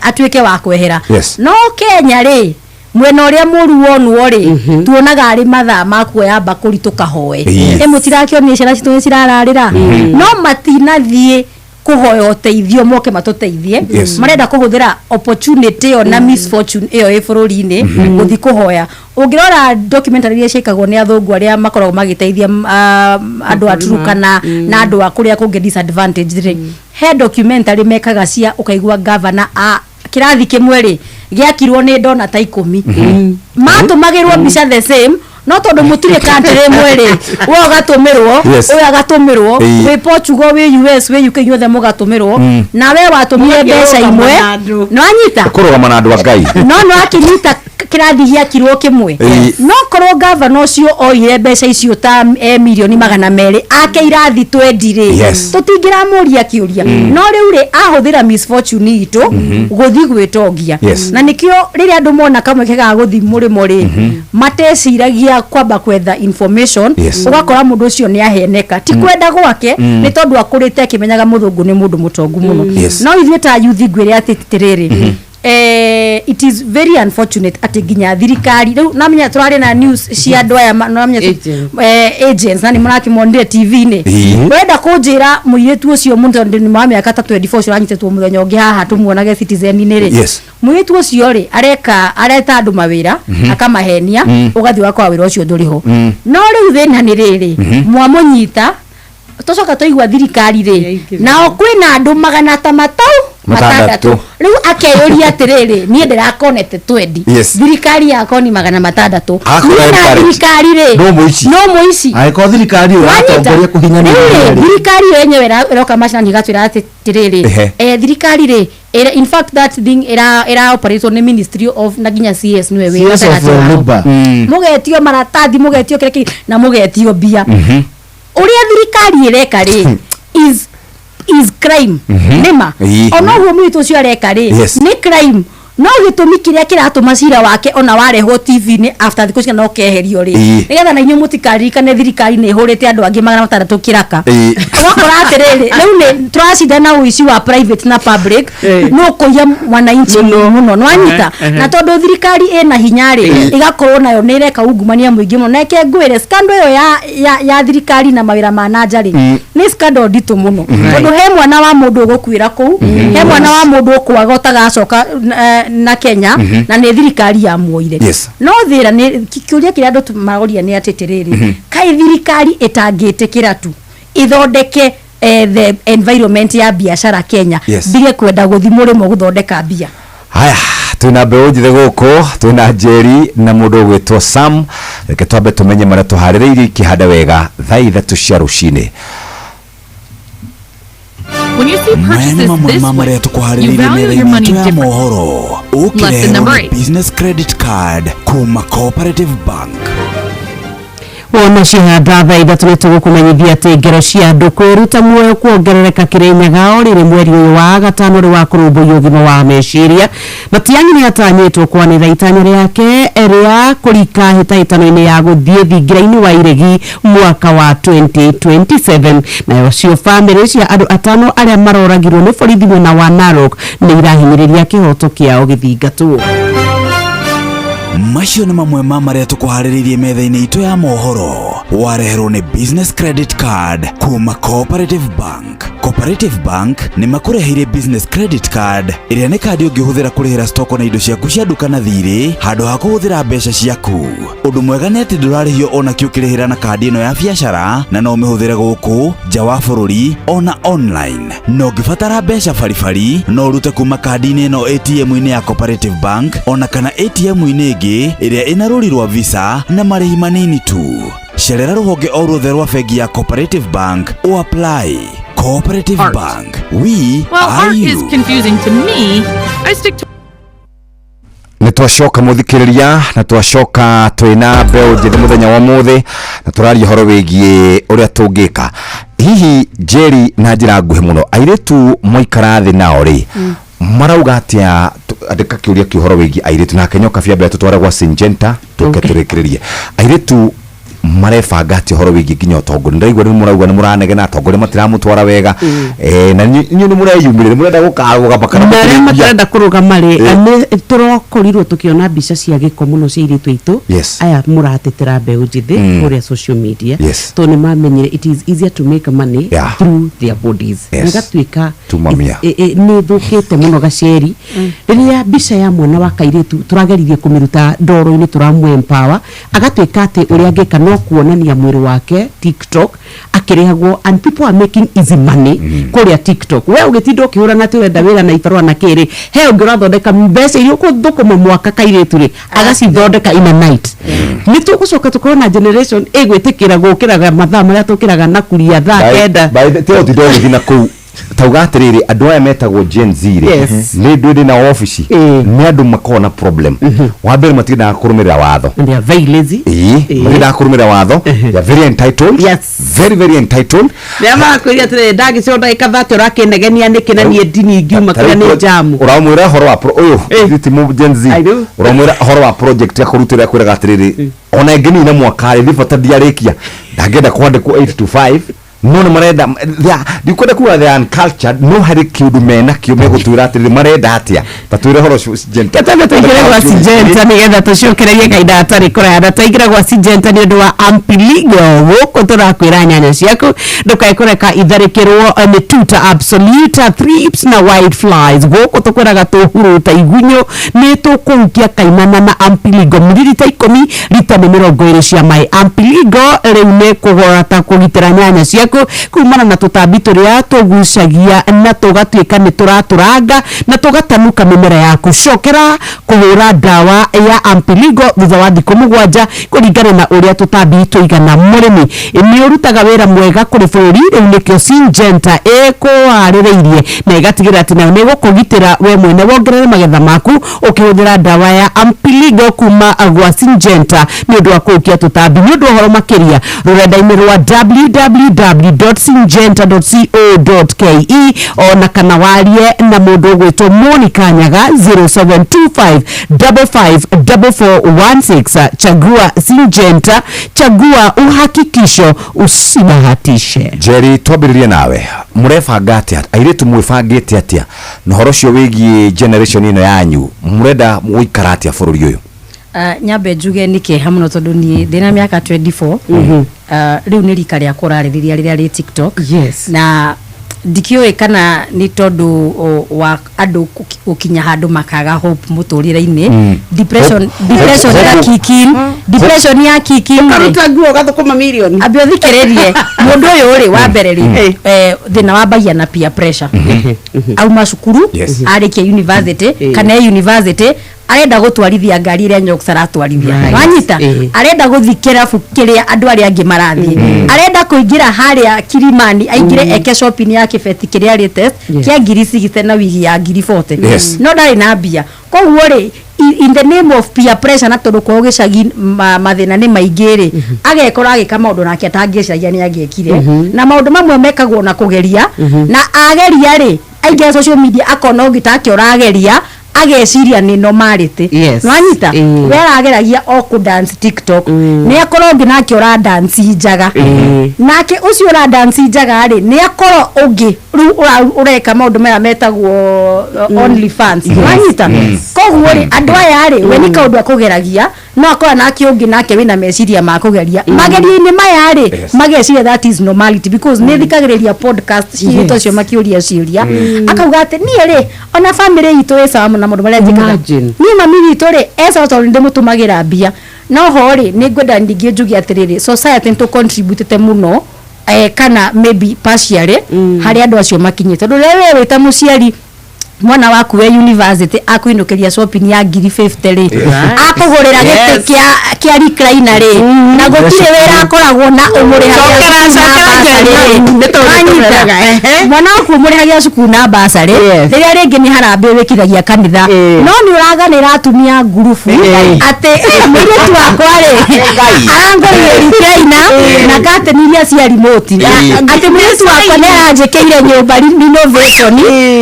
atuĩke wa kwehera. No Kenya rĩ, mwena ũrĩa mũru wonwo rĩ, tuonaga arĩ mathaa ma kuoya mbakũri tũkahoe. Ĩ mũtirakĩonire ciana citũ nĩ cirararĩra, no matinathiĩ kũhoya ũteithio moke matũteithie. Marenda kũhũthĩra opportunity ĩyo na misfortune ĩyo ĩ bũrũri-inĩ gũthiĩ kũhoya. Ũngĩrora documentary iria ciĩkagwo nĩ athũngũ arĩa makoragwo magĩteithia andũ a Turukana na andũ a kũrĩa kũngĩ disadvantage rĩ, he documentary mekaga cia ũkaigua gavana a kĩrathi kĩmwe rĩ gĩakirwo nĩ ndona ta 10, matũmagĩrwo mbica the same, no tondũ mũtirĩ country ĩmwe rĩ, we ũgatũmĩrwo, ũyũ agatũmĩrwo, wĩ Portugal, wĩ US, wĩ UK, inyuothe mũgatũmĩrwo, na we watũmire mbeca imwe na andũ. No anyita Kũrũgama na andũ a Ngai. No no akĩnyita kĩrathi gĩakirwo kĩmwe. No korwo gavana ũcio oire mbeca icio ta mirioni 200 ake irathi 20 rĩ, tũtingĩramũria kĩũria. No rĩu rĩ, ahũthĩra misfortune itũ gũthiĩ gwĩtongia. Na nĩkĩo rĩrĩa andũ mona kamweke ga gũthiĩ mũrĩmo rĩ, mateciragia kwamba kwetha information. Ũgakora mũndũ ũcio nĩ aheneka, ti kwenda gwake, nĩ tondũ akũrĩte akĩmenyaga mũthũngũ nĩ mũndũ mũtongu mũno. No ithuĩ ta yuthi, ngwĩre atĩ tĩrĩrĩ, it is very unfortunate atĩ nginya thirikari rĩu namenya tũrarĩ na news cia andũ aya namenya agents na nĩ mũrakĩmonire TV-inĩ. Wenda kũnjĩra mũirĩtu ũcio mũndũ nĩ wa mĩaka ta 24 ũcio ũranyitĩtwo mũthenya ũngĩ haha tũmuonage Citizen-inĩ rĩ, mũirĩtu ũcio rĩ, areka areta andũ mawĩra, akamahenia, ũgathiĩ ũgakora wĩra ũcio ndũrĩ ho. No rĩu thĩna nĩ rĩrĩ, mwamũnyita, tũcoka twaigua thirikari rĩ, nao kwĩna andũ magana ta matau 600. Rĩu akeyũria atĩrĩrĩ, niĩ ndĩrakonete 20, thirikari yakoni 600. Agakora Niĩ na encourage. thirikari rĩ, No mũici. No mũici. Angĩkorwo thirikari ĩyo Wanyita? ĩratongoria kũhinyanĩrĩria Rĩu rĩ, rĩ. thirikari ĩyo yenyewe ĩroka macinani ĩgatwĩra atĩrĩrĩ, thirikari rĩ, in fact that thing ĩra operatwo nĩ ministry of na nginya CS nĩwe wĩ CS of gatagatĩ wao. Labour. Mũgetio maratathi, mũgetio kĩrĩa kĩngĩ, na mũgetio mbia. Ũrĩa thirikari ĩreka rĩ is crime, nĩma. Ona ũguo mũirĩtu ũcio areka rĩ, nĩ crime, no gĩtũmi kĩrĩa kĩratũma cira wake ona warehwo TV-inĩ after thikũ cigana ũkeherio rĩ, nĩgetha na inyuĩ mũtikaririkane thirikari nĩ ĩhũrĩte andũ angĩ 600 kĩraka. Ũgakora atĩrĩrĩ, rĩu nĩ tũracindana ũici wa private na public, nĩ ũkũiya mwananchi mũno, nĩwanyita? Na tondũ thirikari ĩna hinya rĩ, ĩgakorwo nayo nĩ ĩreka ungumania mũingĩ mũno. Na eke ngwĩre, scandal ĩyo ya thirikari na mawĩra ma nanja rĩ, nĩ scandal nditũ mũno, tondũ he mwana wa mũndũ ũgũkuĩra kũu, he mwana wa mũndũ ũkwaga ũtagacoka na Kenya, na nĩ thirikari yamuoire. No thĩra nĩ kĩũria kĩrĩa andũ maroria nĩ atĩ tĩrĩrĩ, kaĩ thirikari ĩtangĩtĩkĩra tu ĩthondeke the environment ya biacara Kenya, ndige kwenda gũthi mũrĩmo gũthondeka mbia? Haya, twina mbeũ njĩthĩ gũkũ, twina Njeri na mũndũ ũgwĩtwo Sam. Reke twambe tũmenye marĩa tũharĩrĩirie ikĩhanda wega thaa 3 cia rũcinĩ. When you see Maya nĩ purchases mamwe this ma way, marĩa you tũkũharĩrĩirie value your metha-inĩ money itũ ya differently. mohoro, Lesson ũkĩreherwo number nĩ 8. business credit card kuma Cooperative Bank. Wona cihanda thaa 3 nĩ tũgũkũmenyithia atĩ ngero cia andũ kwĩruta muoyo kuongerereka Kĩrĩnyaga o rĩrĩ mweri ũyũ wa gatano ũrĩ wa kũrũmbũiya ũgima wa meciria. Matiang'i nĩ atanyĩtwo kwanĩrĩra itanya rĩake rĩa kũrika hĩtahĩtano-inĩ ya gũthiĩ thingira-inĩ wa iregi mwaka wa 2027. Nayo cio bamĩrĩ cia andũ atano arĩa maroragirwo nĩ borithi mwena wa Narok nĩ irahinyĩrĩria kĩhoto kĩao gĩthingatwo. Macio nĩ mamwe ma marĩa tũkũharĩrĩirie metha-inĩ itũ ya mohoro. Wareherwo nĩ Business Credit Card kuma Cooperative Bank. Cooperative Bank nĩ makũreheire Business Credit Card ĩrĩa nĩ kandi ũngĩhũthĩra kũrĩhĩra stoko na indo ciaku cia nduka na thirĩ handũ ha kũhũthĩra mbeca ciaku. Ũndũ mwega nĩ atĩ ndũrarĩhio ona kĩ ũkĩrĩhĩra na kandi ĩno ya biacara na no ũmĩhũthĩre gũkũ nja wa bũrũri ona online. Na ũngĩbatara mbeca baribari no ũrute kuma kandi-inĩ ĩno ATM-inĩ ya Cooperative Bank ona kana ATM-inĩ ĩngĩ ĩrĩa ĩna rũri rwa Visa na marĩhi manini tu. Cerera rũhonge o ruothe rwa bengi ya Cooperative Bank o apply. Cooperative Art. Bank, we Well, are art you. is confusing to me. I stick to Nä twacoka mũthikĩrĩria, na twacoka twĩna mbeũ njĩthĩ mũthenya wa ũmũthĩ, na tũraria ũhoro wĩgiĩ ũrĩa tũngĩka. Hihi Jerry, na njĩra nguhĩ mũno, airĩtu mwaikara thĩ nao rĩ, marauga atĩa? Andĩka kĩũria kĩa ũhoro wĩgiĩ airĩtu nake nyoka bia mbere tũtware gwa Syngenta tũke tũrĩkĩrĩrie. Airĩtu marebanga atĩa ũhoro wĩgiĩ nginya ũtongoria? Ndaigua nĩ mũrauga nĩ mũranegena atongoria matiramũtwara wega. Na inyuĩ nĩ mũreyumĩrĩra, nĩ mũrenda gũkarũgama kana na arĩa mũtirĩ mbia? Matarenda kũrũgama rĩ, nĩ tũrakorirwo tũkĩona mbica cia gĩko mũno cia airĩtu aitũ aya mũratetera mbeũ njĩthĩ kũrĩa social media, tondũ nĩ mamenyire it is easier to make money through their bodies. Na ĩgatuĩka Tumamia. Nĩ ĩthũkĩte mũno gaceri. Rĩrĩa mbica ya mwana wa kairĩtu tũrageririe kũmĩruta ndoro-inĩ, tũramũ empower, agatuĩka atĩ ũrĩa angĩka no kuonania mwĩrĩ wake TikTok akĩrĩhagwo, and people are making easy money kũrĩa TikTok. We ũgĩtinda ũkĩhũrana atĩ ũrenda wĩra na ibarũa na kĩrĩ, he ũngĩ ũrathondeka mbeca iria ũkũthũkũma mwaka, kairĩtu rĩ agacithondeka in a night. Nĩ tũgũcoka tũkorwo na generation ĩgwĩtĩkĩra gũkĩraga mathaa marĩa tũkĩraga na kuria thaa 9. Tiga ũtinde ũgĩthiĩ na kũu, tauga atĩrĩrĩ, andũ aya metagwo Gen Z rĩ, nĩ ndũ ndĩ na obici, nĩ andũ makoragwo na problem. Wa mbere, matiendaga kũrũmĩrĩra watho. They are very lazy. Ĩĩ, matiendaga kũrũmĩrĩra watho. They are very entitled, very very entitled. Rĩrĩa marakwĩria atĩrĩrĩ, ndagĩcwo ndagĩka 30 ũrakĩnegenia nĩkĩ, na niĩ ndini ngiuma kũrĩa nĩ njamu. Ũramwĩra ũhoro wa ũyũ ti mũ Gen Z, ũramwĩra ũhoro wa project ya kũrutĩra, kwĩraga atĩrĩrĩ, ona ĩngĩnina mwaka rĩ, bata ndiarĩkia, ndangĩenda kwandĩkwo 8 to 5. No nĩ marenda ndikwenda kuga they are uncultured, no harĩ kĩũndũ mena kĩo megũtwĩra atĩrĩrĩ marenda atĩa. Ta twĩre ũhoro ũcio, Syngenta. Twambe tũingĩre gwa Syngenta nĩgetha tũcokererie kahinda gatarĩ kũraya, na twaingĩra gwa Syngenta nĩ ũndũ wa Ampiligo. Gũkũ tũrakwĩra nyanya ciaku ndũkae kũreka itharĩkĩrwo nĩ tuta absoluta, thrips na white flies. Gũkũ tũkwĩraga tũhuruta igunyũ nĩ tũkũhukia kaimana na Ampiligo mililita 10, rita nĩ 20 cia maĩ. Ampiligo rĩu nĩ kũgorata kũgitĩra nyanya ciaku kumana na tũtambi tũrĩa tũgucagia na tũgatuĩka nĩ tũratũranga na tũgatanuka mĩmera yaku. Cokera kũhũra ndawa ya Ampiligo thutha wa thikũ 7 kũringana na ũrĩa tũtambi tũigana. Mũrĩmi, nĩ ũrutaga wĩra mwega kũrĩ bũrũri, rĩu nĩkĩo Syngenta ĩkũharĩrĩirie na ĩgatigĩrĩra atĩ nayo nĩ ĩgũkũgitĩra we mwene wongerere magetha maku ũkĩhũthĩra ndawa ya Ampiligo kuma gwa Syngenta nĩ ũndũ wa kũhukia tũtambi. Nĩ ũndũ wa ũhoro makĩria, rũrenda-inĩ rwa www.syngenta.co.ke, ona kana warie na mũndũ ũgwĩtwo Monica Nyaga, 0725 554416. Chagua Syngenta, chagua uhakikisho, usibahatishe. Jerry, twambĩrĩrie nawe. Mũrebanga atĩa airĩtu, mwĩbangĩte atĩa na ũhoro ũcio wĩgiĩ generation ĩno yanyu? Mũrenda gũikara atĩa bũrũri ũyũ? Nyambe njuge nĩ kĩeha mũno tondũ niĩ ndĩna mĩaka 24. Rĩu nĩ rika rĩakwa ũrarĩrĩria rĩrĩa rĩ TikTok. Na ndikĩũĩ kana nĩ tondũ wa andũ gũkinya handũ makaga hope mũtũrĩre-inĩ. Depression, depression ya kick in, depression ya kick in rĩ. Ũkaruta nguo ũgathũkũma milioni. Ambe ũthikĩrĩrie mũndũ ũyũ rĩ, wa mbere rĩ, thĩna wambagia na peer pressure. Auma cukuru, arĩkia university kana e university. Arenda gũtwarithia ngari ĩrĩa Nyox aratwarithia. Right. Wanyita? Arenda gũthiĩ kĩrabu kĩrĩa andũ arĩa angĩ marathiĩ. Arenda kũingĩra harĩa Kilimani, aingĩre eke shopping ya kĩbeti kĩrĩa latest kĩa 60,000 na wigi ya 40,000. No ndarĩ na mbia. Koguo rĩ, in the name of peer pressure, na tondũ kwao gĩcagi mathĩna nĩ maingĩ rĩ, agekora agĩka maũndũ nake atangĩcaria nĩ angĩekire. Na maũndũ mamwe mekagwo na kũgeria. Na ageria rĩ, aingĩra social media akona ũngĩ take ũrageria, ageciria nĩ normality. Nwanyita? We arageragia o kũ dance TikTok, nĩ akorwo ũngĩ nake ũra dance njaga. Nake ũcio ũra dance njaga rĩ, nĩ akorwo ũngĩ rĩu ũreka maũndũ maya metagwo only fans. Nwanyita? Koguo rĩ, andũ aya rĩ, we nĩ kaũndũ akũgeragia, no akorwo nake ũngĩ nake wĩna meciria ma kũgeria. Magerio-inĩ maya rĩ, mageciria that is normality, because nĩ thikagĩrĩria podcast ciĩtwo cio makĩũria ciũria. Akauga atĩ niĩ rĩ, ona family itũ ĩ sawa na maũndũ marĩa njĩkaga. Imagine. Niĩ mami witũ rĩ, e sawa tondũ nĩndĩmũtũmagĩra mbia. No ho rĩ, nĩ ngwenda ningĩ njuge atĩrĩrĩ, society nĩ tũ-contributĩte mũno, kana maybe partially, harĩa andũ acio makinyĩte, tondũ rĩrĩa we wĩ ta mũciari, mwana waku we university akuinũkĩria shopping ya 50,000 rĩ, akũgũrĩra gĩtĩ kĩa recliner rĩ, na gũtirĩ wĩra akoragwo na ũmũrĩhagĩra Cokera, cukuru na cokera, bursary Njeri, rĩ. nĩ tondũ Wanyita? tũreraga, ehe. Mwana waku ũmũrĩhagĩra cukuru na bursary, rĩrĩa rĩngĩ nĩ harambĩ wĩkithagia kanitha, no nĩ ũraganĩra atumia ngurubu atĩ mũirĩtu wakwa rĩ, arangũrĩire recliner na curtain iria cia remote, atĩ mũirĩtu wakwa nĩ aranjĩkĩire nyũmba renovation,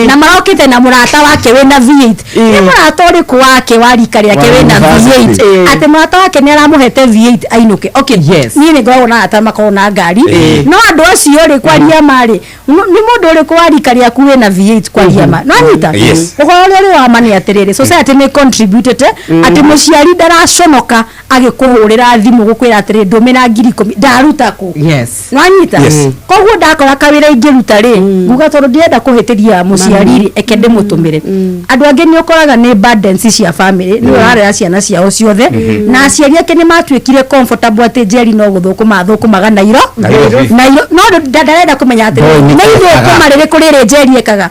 na marokĩte na mũrata wake wĩna V8. Nĩ mũrata ũrĩkũ wake wa rika rĩake Wa wĩna university. V8, atĩ mũrata wake nĩ aramũhete V8 ainũke? Okay, niĩ nĩ ngoragwo na arata makoragwo na ngari, no andũ acio rĩ, kwaria ma rĩ, nĩ mũndũ ũrĩkũ wa rika rĩaku wĩna V8, kwaria ma? Nwanyita? Ũhoro ũrĩa ũrĩ wa ma nĩ atĩrĩrĩ, society nĩ contributĩte atĩ mũciari ndaraconoka agĩkũhũrĩra thimũ gũkwĩra atĩrĩ, ndũmĩra 10,000, ndaruta kũ? Nwanyita? Koguo ndakora kawĩra ingĩruta rĩ, nguga tondũ ndĩrenda kũhĩtĩria mũciari rĩ, eke ndĩmũtũmĩre. Andũ angĩ nĩ ũkoraga nĩ burdens cia family, nĩ ũrarera ciana ciao ciothe, na aciari ake nĩ matuĩkire comfortable atĩ Njeri no gũthũkũma thũkũmaga Nairo. Nairobi. Nairo, no ndarenda kũmenya atĩ Boy, nĩ nĩ ithũkũma rĩrĩkũ rĩrĩ Njeri ekaga.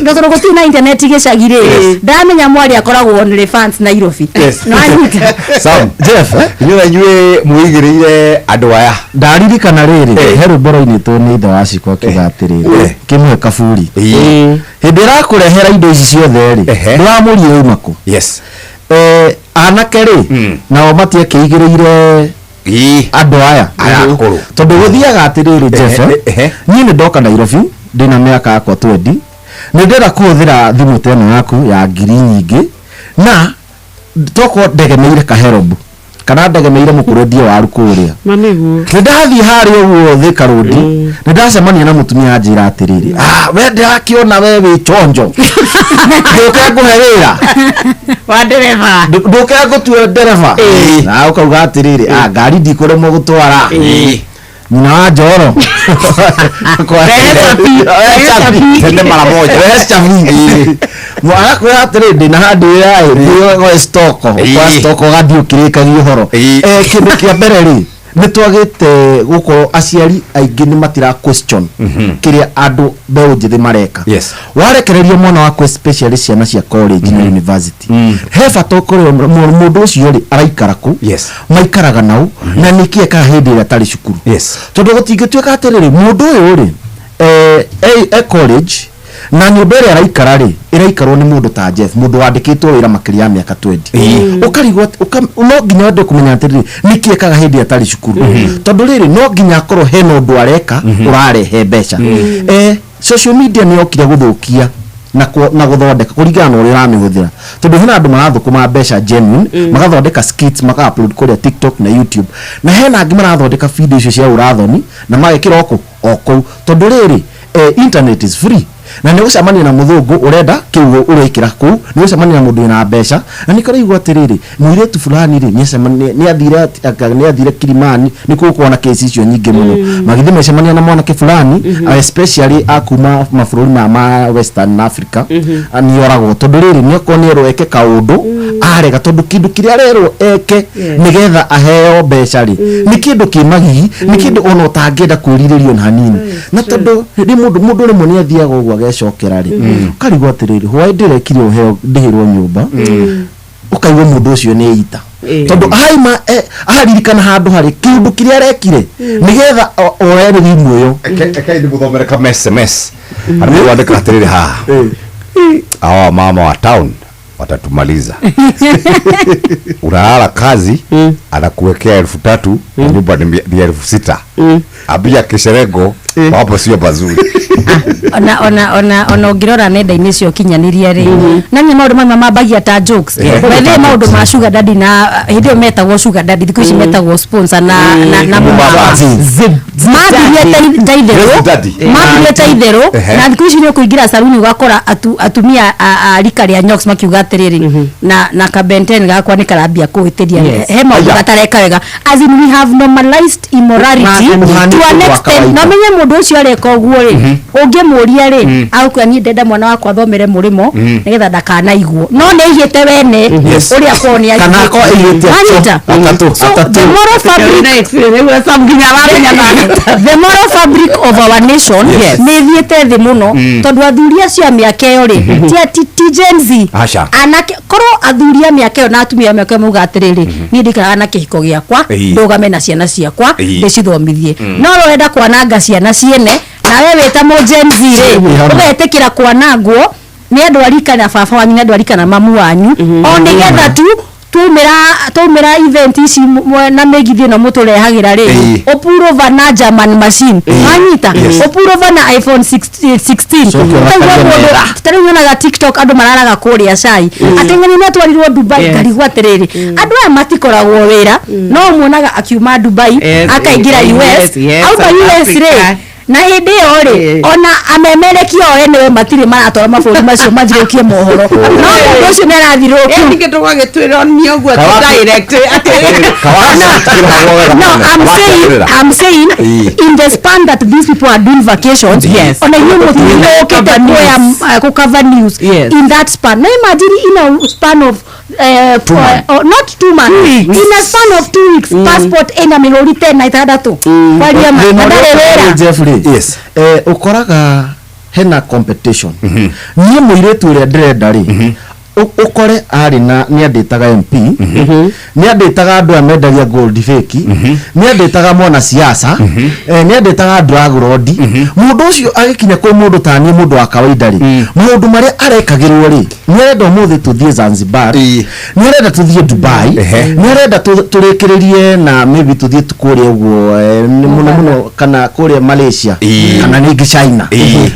Na tondũ gũtirĩ na internet gĩcagi rĩ, ndamenya mwarĩ akoragwo on fans Nairobi. Nwanyita? Sam. Jeff, eh? Inyuĩ na inyuĩ mwĩigĩrĩire andũ aya. Ndaririkana rĩrĩ, he rwĩmbo rwainĩtwo nĩ ithe wa Ciko akiuga atĩrĩrĩ, kĩmwe kaburi, hĩndĩ ĩrakũrehera indo ici ciothe rĩ, ndũramũria uma kũ. Anake rĩ, nao matiakĩigĩrĩire andũ aya Aya akũrũ. Tondũ gũthiaga atĩrĩrĩ, Jeff, eh, niĩ nĩ ndoka Nairobi ndĩna mĩaka yakwa 20, nĩ ndĩrenda kũhũthĩra thimũ ta ĩno yaku ya ngiri nyingĩ, na tokorwo ndegemeire kaherobu kana ndegemeire mũkũrũ waru kũrĩa. Ma nĩguo. Nĩ ndathiĩ harĩa ũguo Thika Road, nĩ ndacemania na mũtumia, anjĩra atĩrĩrĩ, ah, we ndĩrakĩona we wĩ chonjo, ndũke ngũhe wĩra wa ndereba. Ndũke ngũtue ndereba. Na ũkauga atĩrĩrĩ, ah, ngari ndikũremwo gũtwara, nyina wa njoro. Rehe cabi, rehe cabi. Tende mara moja. Rehe cabi. Agakwĩra atĩrĩ, ndĩna handũ ĩraĩ stoko kwa stoko, ũgathiĩ ũkĩrĩkagia ũhoro. Kĩndũ kĩa mbere rĩ, nĩ twagĩte gũkorwo aciari aingĩ nĩ matira question kĩrĩa andũ mbeũ njĩthĩ mareka. Warekereria mwana waku, especially ciana cia college na university, he bata ũkorwo mũndũ ũcio rĩ, araikara kũ, maikaraga nau, na nĩkĩ ekaga hĩndĩ ĩrĩa atarĩ cukuru. Tondũ gũtingĩtuĩka atĩrĩrĩ, mũndũ ũyũ rĩ, e college, na nyũmba ĩrĩa araikara rĩ, ĩraikarwo nĩ mũndũ ta Jeff, mũndũ wandĩkĩtwo wĩra makĩria ya mĩaka 20. Ũkarigwo no nginya wende kũmenya atĩrĩrĩ, nĩkĩ ekaga hĩndĩ ĩrĩa atarĩ cukuru? Tondũ rĩrĩ, no nginya akorwo hena ũndũ areka ũrarehe mbeca. Social media nĩ yokire gũthũkia na gũthondeka kũringana na ũrĩa ũramĩhũthĩra, tondũ hena andũ marathũkũma mbeca genuine, magathondeka skits, maka upload kũrĩa TikTok na YouTube, na hena angĩ marathondeka video icio cia ũrathoni na magekĩra o kũ o kũu, tondũ rĩrĩ, internet is free, na nĩ ũgũcemania na mũthũngũ ũrenda kĩu ũrekĩra kũu, nĩ ũgũcemania na mũndũ wĩna mbeca, na nĩ kũraigua atĩrĩrĩ, mũirĩtu fulani rĩ, nĩ athire Kilimani, nĩ kũgũkorwo na kesi icio nyingĩ mũno, magĩthiĩ mecemania na mwanake fulani, especially akuma mabũrũri ma Western Africa, nĩ oragwo, tondũ rĩrĩ, nĩ okorwo nĩ erwo eke kaũndũ arega, tondũ kĩndũ kĩrĩa arerwo eke nĩgetha aheo mbeca rĩ, nĩ kĩndũ kĩ magigi, nĩ kĩndũ ona ũtangĩenda kwĩrirĩrio na hanini. Na tondũ rĩ, mũndũ rĩmwe nĩ athiaga ũguo agecokera rĩ, ũkarigwo atĩrĩrĩ, hwaĩ ndĩrekire ũheo ndĩhĩrwo nyũmba. Ũkaigua mũndũ ũcio nĩ ita, tondũ ahaima aharirikana handũ harĩ kĩũndũ kĩrĩa arekire nĩgetha oe rĩrimũ ĩyo. Rekei ndĩmũthomere kama SMS. Harĩ mũndũ wandĩka atĩrĩrĩ haha, "Hawa mama wa town watatumaliza. Unalala kazi, anakuwekea 3,000 na nyumba ni 6,000. Ambia kisherengo hapo sio pazuri." Ona ũngĩrora nenda-inĩ cia ũkinyanĩria rĩ, na nĩ maũndũ mamwe mambagia ta jokes. By the way, maũndũ ma sugar daddy, na hĩndĩ ĩyo metagwo sugar daddy, thikũ ici metagwo sponsor na mũmama, mambirie ta itherũ. Yes, daddy. Mambirie ta itherũ. Na thikũ ici nĩ ũkũingĩra saruni ũgakora atumia a rika rĩa nyox makiuga atĩrĩrĩ, na kabenten gakwa nĩ karambia kũhĩtĩria, he maũndũ gatareka wega, as in we have normalized immorality to an extent. Na menye mũndũ ũcio areka ũguo rĩ, ũngĩmũria rĩ, agũkwĩra, "Niĩ ndenda mwana wakwa athomere mũrĩmo nĩgetha ndakanaigwo," no nĩ aigĩte wene ũrĩa korwo nĩ Kana akorwo aigĩte Wanyita? atatũ, So atatũ. the moral fabric of our nation nĩ ĩthiĩte thĩ mũno, tondũ athuri acio a mĩaka ĩyo rĩ, ti Gen Z. Aca. Anake korwo athuri a mĩaka ĩyo na atumia a mĩaka ĩyo mauga atĩrĩrĩ, "Niĩ ndikaraga na kĩhiko gĩakwa, ndũgame na ciana ciakwa, ndĩcithomithie," no ũrenda kwananga ciana ciene, nawe wĩta mũ Gen Z rĩ, ũgetĩkĩra kwanangwo nĩ andũ a rika na baba wanyu, nĩ andũ a rika na mamu wanyu, o nĩgetha tu twaumĩra event ici na mĩgithi ĩno mũtũrehagĩra rĩ, ũpurova na German machine, wanyita, ũpurova na iPhone 16 16. Coke Ũkaigua ũrakarie mũndũ metha. ta rĩu nyonaga TikTok andũ mararaga kũrĩa cai, atĩ ng'ani nĩ atwarirwo Dubai. Ngarigwo atĩrĩrĩ, andũ aya matikoragwo wĩra, no muonaga akiuma Dubai akaingĩra US, auma South US rĩ, Africa. Na hĩndĩ ĩyo rĩ, ona amemerekia o enewe matirĩ maratwara mabũrũri macio mathirũkie mohoro, no mũndũ ũcio nĩ arathirũkio. Ningĩ tũgagĩtwĩra ũguo direct No, I'm saying in the span that these people are doing vacations, ona inyuĩ mũtirĩ kuoya kũcover news in that span. No imagine in a span of not 2 months, in a span of 2 weeks, passport ĩna mĩhũri 16 kwaria ma na ndarĩ wĩra. Jeffrey, ũkoraga hena competition. Niĩ mũirĩtu ũrĩa ndĩrenda rĩ, ũkore arĩ na nĩ andĩtaga MP, nĩ andĩtaga andũ aya mendagia gold fake, nĩ andĩtaga mwanasiasa, nĩ andĩtaga drug lord. Mũndũ ũcio agĩkinya kwĩ mũndũ ta niĩ, mũndũ wa kawaida rĩ, maũndũ marĩa arekagĩrwo rĩ, nĩ arenda ũmũthĩ tũthiĩ Zanzibar, nĩ arenda tũthiĩ Dubai, nĩ arenda tũrĩkĩrĩrie na maybe tũthiĩ kũrĩa ũguo, nĩ mũno mũno kana kũrĩa Malaysia kana rĩngĩ China.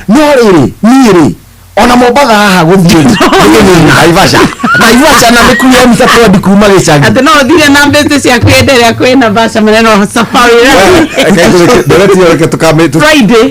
No rĩrĩ, niĩ rĩ, ona Mombatha haha gũthiĩ rĩ, Naivasha. Naivasha na mĩkuru ya mita twendi kuma gĩcagi. Atĩ no ũthire na mbeca ciaku hĩndĩ ĩrĩa kwĩna mbaca manene no safari. Ndereti ĩyo reke Friday.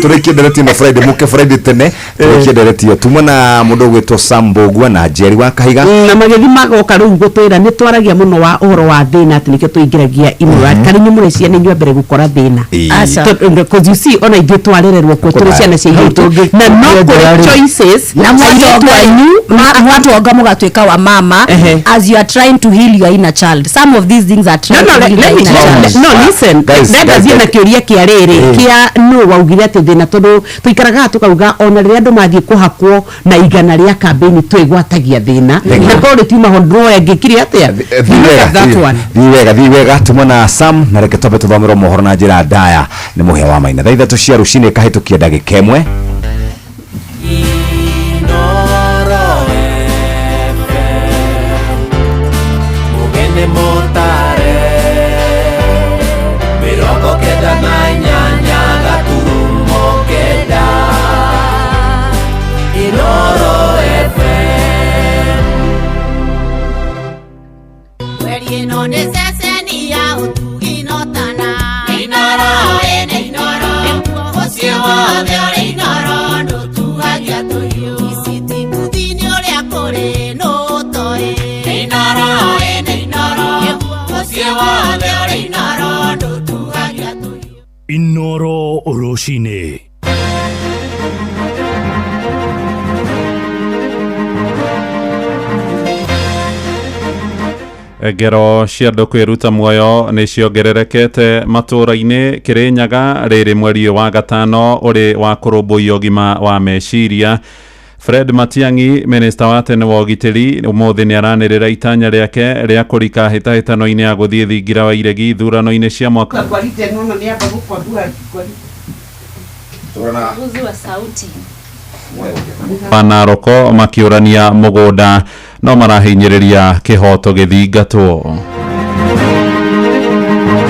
Tũrĩkie ndereti ĩno Friday, mũke Friday tene tũrĩkie ndereti ĩyo. Tuma na mũndũ ũgwĩtwo Sam Mbũgua na Jerry wa Kahiga. Na magĩthi magoka rĩu gũtwĩra nĩ twaragia mũno wa ũhoro wa thĩna, atĩ nĩkĩo tũingĩragia imũra kana inyuĩ mũrĩ ciana, inyuĩ mbere gũkora thĩna. Aca. Because you see, ona ithuĩ twarererwo kuo tũrĩ ciana cia airĩtu na no kũrĩ choices Na airĩtu anyu. Mwatonga mũgatuĩka wa mama. As you are trying to heal your inner child, some of these things are No, trying no, to let, heal let your me, inner let, child. no, listen. Guys, Ndenda guys, thiĩ na guys. kĩũria kĩa rĩrĩ kĩa nũ waugire atĩ thĩna, tondũ tũikaraga haha tũkauga ona rĩrĩa andũ mathiĩ kũhakwo na igana rĩa kambĩini twĩgwatagia thĩna, na korwo rĩtiuma ho ndũroya ngĩkire atĩa. Thiĩ Look wega, at that one. Thiĩ wega, thiĩ wega. Tuma na Sam, na reke twambe tũthomerwo mohoro na njĩra ndaya nĩ mũhĩa wa maina thaa 3 cia rũcinĩ kahĩtũkia ndagĩka 1. Inoro FM, mugene mutare 98.9 Inoro FM. Mweri ĩno nĩ ceceni ya ũtugi notana. Inoro ĩnĩ Inoro, mũciĩ wothe ũrĩ Inoro ndũtuagia tũhiũ. Ici mbuthi-inĩ ũrĩa kũrĩ nũtoĩ. Inoro ĩnĩ Inoro, mũciĩ wothe ũrĩ Inoro ndũtuagia tũhiũ. Inoro Rũcinĩ. Ngero cia andũ kwĩruta muoyo nĩ ciongererekete matũũra-inĩ Kĩrĩnyaga rĩrĩ mweri ũyũ wa gatano ũrĩ wa kũrũmbũiya ũgima wa meciria. Fred Matiang'i, minista wa tene wa ũgitĩri, ũmũthĩ nĩ aranĩrĩra itanya rĩake rĩa kũrika hĩtahĩtano-inĩ ya gũthiĩ thingira wa iregi ithurano-inĩ cia mwaka Gwarite nono nĩ amba gũkwambura Upunguzi wa sauti. Wa Naroko makĩũrania mũgũnda no marahinyĩrĩria kĩhoto gĩthingatwo.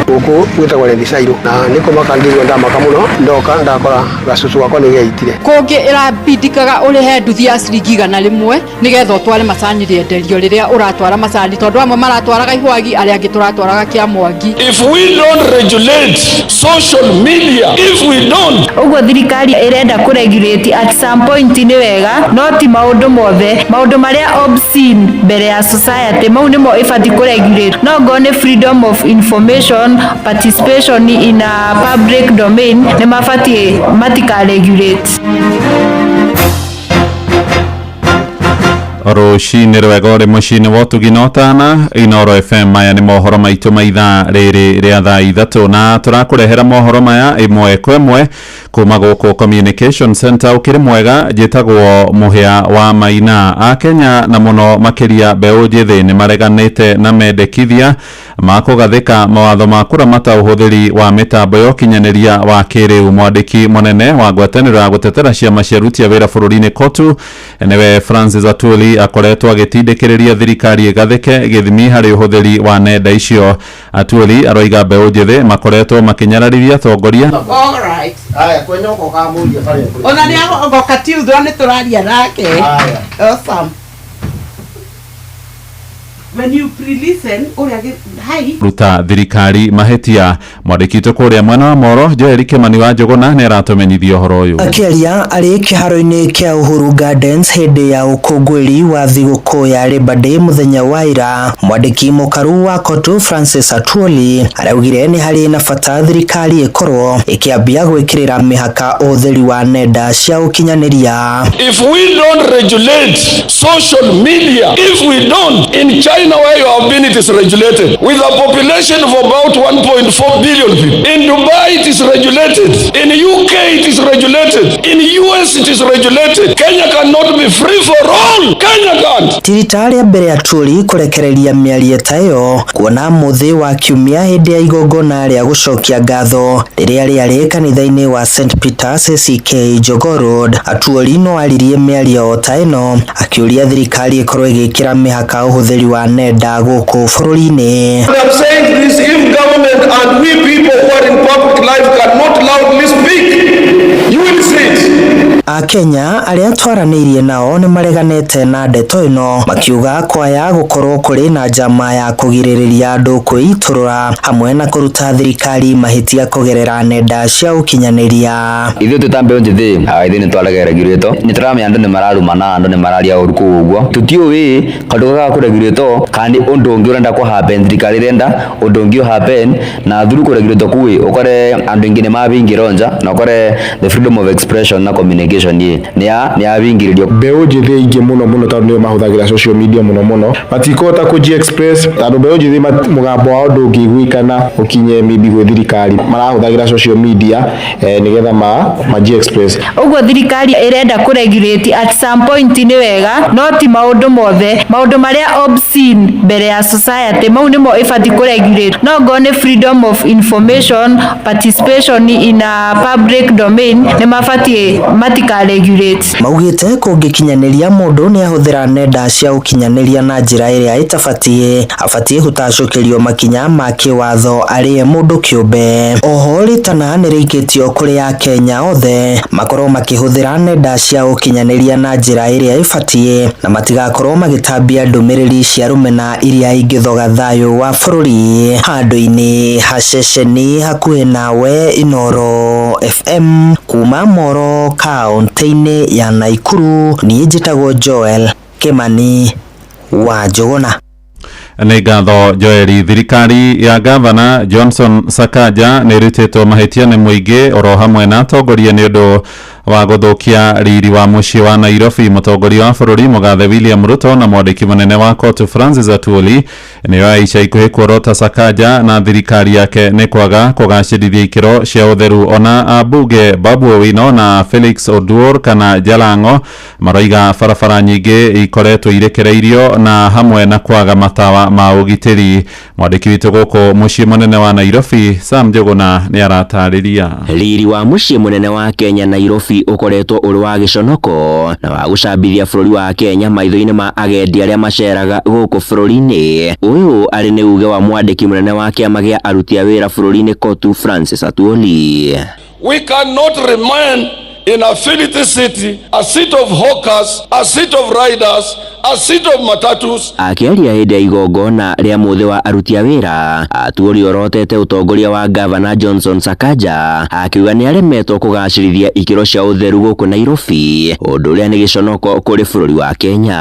Gũkũ gwĩtagwo Rethicairũ na nĩ kũmaka ndirwo ndamaka mũno ndoka ndakora gacucu gakwa nĩ geitire. Kũngĩ ĩrabindikaga ũrĩhe nduthi ya ciringi 100 nĩgetha ũtware macani rĩenderio rĩrĩa ũratwara macani, tondũ amwe maratwaraga ihwagi, arĩa angĩ tũratwaraga kĩa mwangi. If we don't regulate social media, if we don't Ũguo thirikari ĩrenda kũ regulate at some point nĩ wega, no ti maũndũ mothe. Maũndũ marĩa obscene mbere ya society mau nĩmo ĩbatiĩ kũ regulate. No ngorwo nĩ freedom of information, participation in a public domain nĩ mabatiĩ matika regulate. Rũcinĩ rwega ũrĩ mũciĩ-inĩ wa ũtugi na ũtana Inoro FM. Maya nĩ mohoro maitũ ma ithaa rĩrĩ rĩa thaa 3, na tũrakũrehera mohoro maya ĩmwe kwa ĩmwe kuma gũkũ Communication Center. Ũkĩrĩ mwega, njĩtagwo Mũhĩa wa Maina. Akenya na mũno makĩria mbeũ njĩthĩ nĩ mareganĩte na mendekithia ma kũgathĩka mawatho ma kũramata ũhũthĩri wa mĩtambo ya ũkinyanĩria wa kĩrĩu. Mwandĩki mũnene wa ngwatanĩro ya gũtetera ciama cia aruti a wĩra bũrũri-inĩ KOTU, nĩwe Francis Atwoli, akoretwo agĩtindĩkĩrĩria thirikari ĩgathĩke gĩthimi harĩ ũhũthĩri wa nenda icio. Atwoli aroiga mbeũ njĩthĩ makoretwo makĩnyararithia atongoria. All right. Aya kwenya uko kamuria bare. Ona nĩ agoka tiuthwo nĩ tũraria nake. Awesome. When you pre-listen, ũrĩa hi. Ruta thirikari mahĩtia. Mwandĩki witũ kũrĩa mwena wa Moro, Joel Kĩmani wa Njũgũna, nĩ aratũmenyithia ũhoro ũyũ. Akĩaria arĩ kĩharo-inĩ kĩa Uhuru Gardens hĩndĩ ya ũkũngũĩri wa thigũkũ ya Labour Day mũthenya wa ira, mwandĩki mũkaru wa KOTU Francis Atwoli araugire nĩ harĩ na bata thirikari ĩkorwo ĩkĩambia gwĩkĩrĩra mĩhaka ũhũthĩri wa nenda cia ũkinyanĩria. If we don't regulate social media, if we don't, in China where you have been, it is regulated with a population of about 1.4 billion people. In Dubai, it is regulated. In UK, it is regulated. In US, it is regulated. Kenya cannot be free for all. Kenya can't. Ti rita rĩa mbere Atwoli kũrekereria mĩario ta ĩyo, kuona mũthĩ wa kiumia hĩndĩ ya igongona rĩa gũcokia ngatho rĩrĩa rĩarĩ kanitha-inĩ wa St Peters ACK Jogoo Road, Atwoli no aririe mĩario o ta ĩno akĩũria thirikari ĩkorwo ĩgĩkĩra mĩhaka ũhũthĩri wa nenda gũkũ bũrũri-inĩ. I'm saying this, if government and we people who are in public life cannot loudly speak, you will see it. Akenya arĩa twaranĩirie nao nĩ mareganĩte na ndeto ĩno, makiuga kwaya gũkorwo kũrĩ na njama ya kũgirĩrĩria andũ kwĩitũrũra hamwe na kũruta thirikari mahĩtia kũgerera nenda cia ũkinyanĩria. Ithuĩ twĩ ta mbeũ njĩthĩ, ithuĩ nĩ twarega regulate, nĩ tũramenya andũ nĩ mararumana, andũ nĩ mararia ũru kũu ũguo, tũtiũĩ kaũndũ gaka kũ regulate kana nĩ ũndũ ũngĩ ũrenda kũ happen, thirikari ĩrenda ũndũ ũngĩ ũ happen na through kũ regulate kũu ĩ, ũkore andũ aingĩ nĩ mabingĩrwo nja na ũkore the freedom of expression na communication ĩ nĩ yabingĩrĩrio. Mbeũ njĩthĩ aingĩ mũno mũno, tondũ nĩo mahũthagĩra social media mũno mũno, matikũhota kũji express, tondũ mbeũ njĩthĩ mũgambo wao ndũngĩiguĩkana ũkinye maybe gwĩ thirikari. Marahũthagĩra social media nĩgetha maji express. Ũguo thirikari ĩrenda kũ regulate at some point nĩ wega, no ti maũndũ mothe. Maũndũ marĩa obscene mbere ya society mau nĩmo ĩbatiĩ kũ regulate. No ngorwo nĩ freedom of information, participation in a public domain nĩ mabatiĩ matika regulate. Maugĩte kũngĩkinyanĩria mũndũ nĩ ahũthĩra nenda cia ũkinyanĩria na njĩra ĩrĩa ĩtabatiĩ, abatiĩ gũtacũkĩrio makinya ma kĩwatho arĩ mũndũ kĩũmbe. Oho rĩtana nĩ rĩikĩtio kũrĩ Akenya othe makorwo makĩhũthĩra nenda cia ũkinyanĩria na njĩra ĩrĩa ĩbatiĩ na matigakorwo magĩtambia ndũmĩrĩri cia rũmena iria ingĩthoga thayũ wa bũrũri. Handũ-inĩ ha ceceni hakuhĩ nawe, Inoro FM, kuma Moro kaũntĩ-inĩ ya Naikuru, niĩ njĩtagwo Joel Kĩmani wa Njũgũna. Nĩ ngatho Joeli. Thirikari ya gavana Johnson Sakaja nĩ ĩrutĩtwo mahĩtia nĩ mũingĩ oro hamwe na atongoria nĩ ũndũ Wa gũthũkia riri wa mũciĩ wa Nairobi. Mũtongoria wa bũrũri Mũgathe William Ruto na mwandĩki mũnene wa COTU Francis Atwoli nĩo ica ikuhĩ kuorota Sakaja na thirikari yake nĩ kwaga kũgacĩrithia ikĩro cia ũtheru. Ona ambunge Babu Owino na Felix Oduor kana Jalango maroiga barabara nyingĩ ikoretwo irekereirio na hamwe na kwaga matawa ma ũgitĩri. Mwandĩki witũ gũkũ mũciĩ mũnene wa Nairobi Sam Njuguna nĩ aratarĩria. Riri wa mũciĩ mũnene wa Kenya Nairobi ũkoretwo ũrĩ wa gĩconoko na wa gũcambithia bũrũri wa Kenya maitho-inĩ ma agendi arĩa maceraga gũkũ bũrũri-inĩ. Ũyũ arĩ nĩ uge wa mwandĩki mũnene wa kĩama gĩa aruti a wĩra bũrũri-inĩ COTU Francis Atwoli. We cannot remain in a filthy city, a city of hawkers, a city of riders, a city of matatus. Akĩaria hĩndĩ ya igongona rĩa mũthĩ wa aruti a wĩra, Atwoli orotete ũtongoria wa Gavana Johnson Sakaja akiuga nĩ aremetwo kũgacĩrithia ikĩro cia ũtheru gũkũ Nairobi, ũndũ ũrĩa nĩ gĩconoko kũrĩ bũrũri wa Kenya.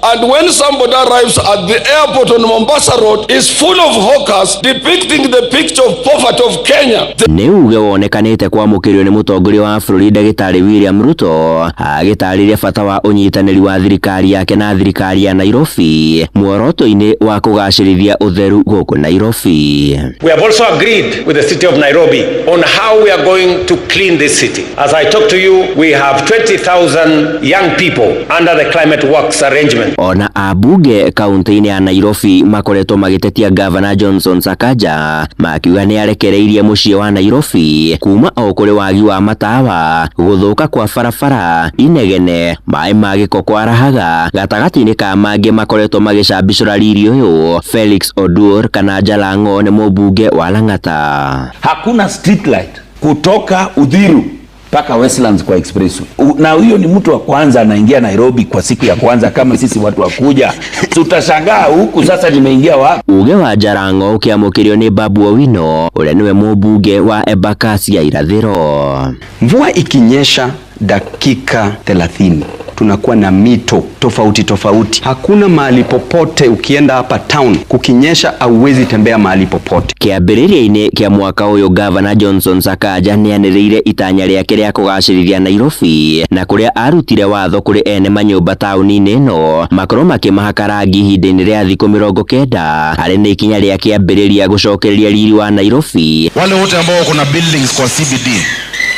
And when somebody arrives at the airport on Mombasa Road, is full of hawkers depicting the picture of poverty of Kenya. Nĩ uge wonekanĩte kwamũkĩrio nĩ mũtongoria wa bũrũri Ndagĩtarĩ William Ruto agĩtarĩria bata wa ũnyitanĩri wa thirikari yake na thirikari ya Nairobi muoroto-inĩ wa kũgacĩrithia ũtheru gũkũ Nairobi. We have also agreed with the city of Nairobi on how we are going to clean this city. As I talk to you, we have 20,000 young people under the climate works arrangement. Ona ambunge kaunti-inĩ ya Nairobi makoretwo magĩtetia Gavana Johnson Sakaja makiuga nĩ arekereirie mũciĩ wa Nairobi kuma o kũrĩ wagi wa matawa, gũthũka kwa barabara, inegene, maĩ ma gĩko kwarahaga, gatagatĩ-inĩ ka mangĩ makoretwo magĩcambicũra riri ũyũ. Felix Oduor kana Jalango nĩ mũmbunge wa Lang'ata. Hakuna street light kutoka Uthiru mpaka Westlands kwa expressway. Na huyo ni mtu wa kwanza anaingia Nairobi kwa siku ya kwanza. Kama sisi watu wakuja tutashangaa huku sasa nimeingia wapi. Uge wa Jalango ũkĩamũkĩrio nĩ Babu Owino ũrĩa nĩwe mũmbunge wa Embakasi ya Irathĩro. Mvua ikinyesha dakika 30 tunakuwa na mito tofauti tofauti. Hakuna mahali popote ukienda hapa town kukinyesha hauwezi tembea mahali popote. Kĩambĩrĩria-inĩ kĩa mwaka ũyũ Gavana Johnson Sakaja nĩanĩrĩire itanya rĩake rĩa kũgacĩrithia Nairobi na kũrĩa arutire watho kũrĩ ene manyũmba taũni-inĩ ĩno makorwo makĩmahaka rangi ihinda-inĩ rĩa thikũ 90 arĩ nĩ ikinya rĩa kĩambĩrĩria gũcokereria riri wa Nairobi. Wale wote ambao wako na buildings kwa CBD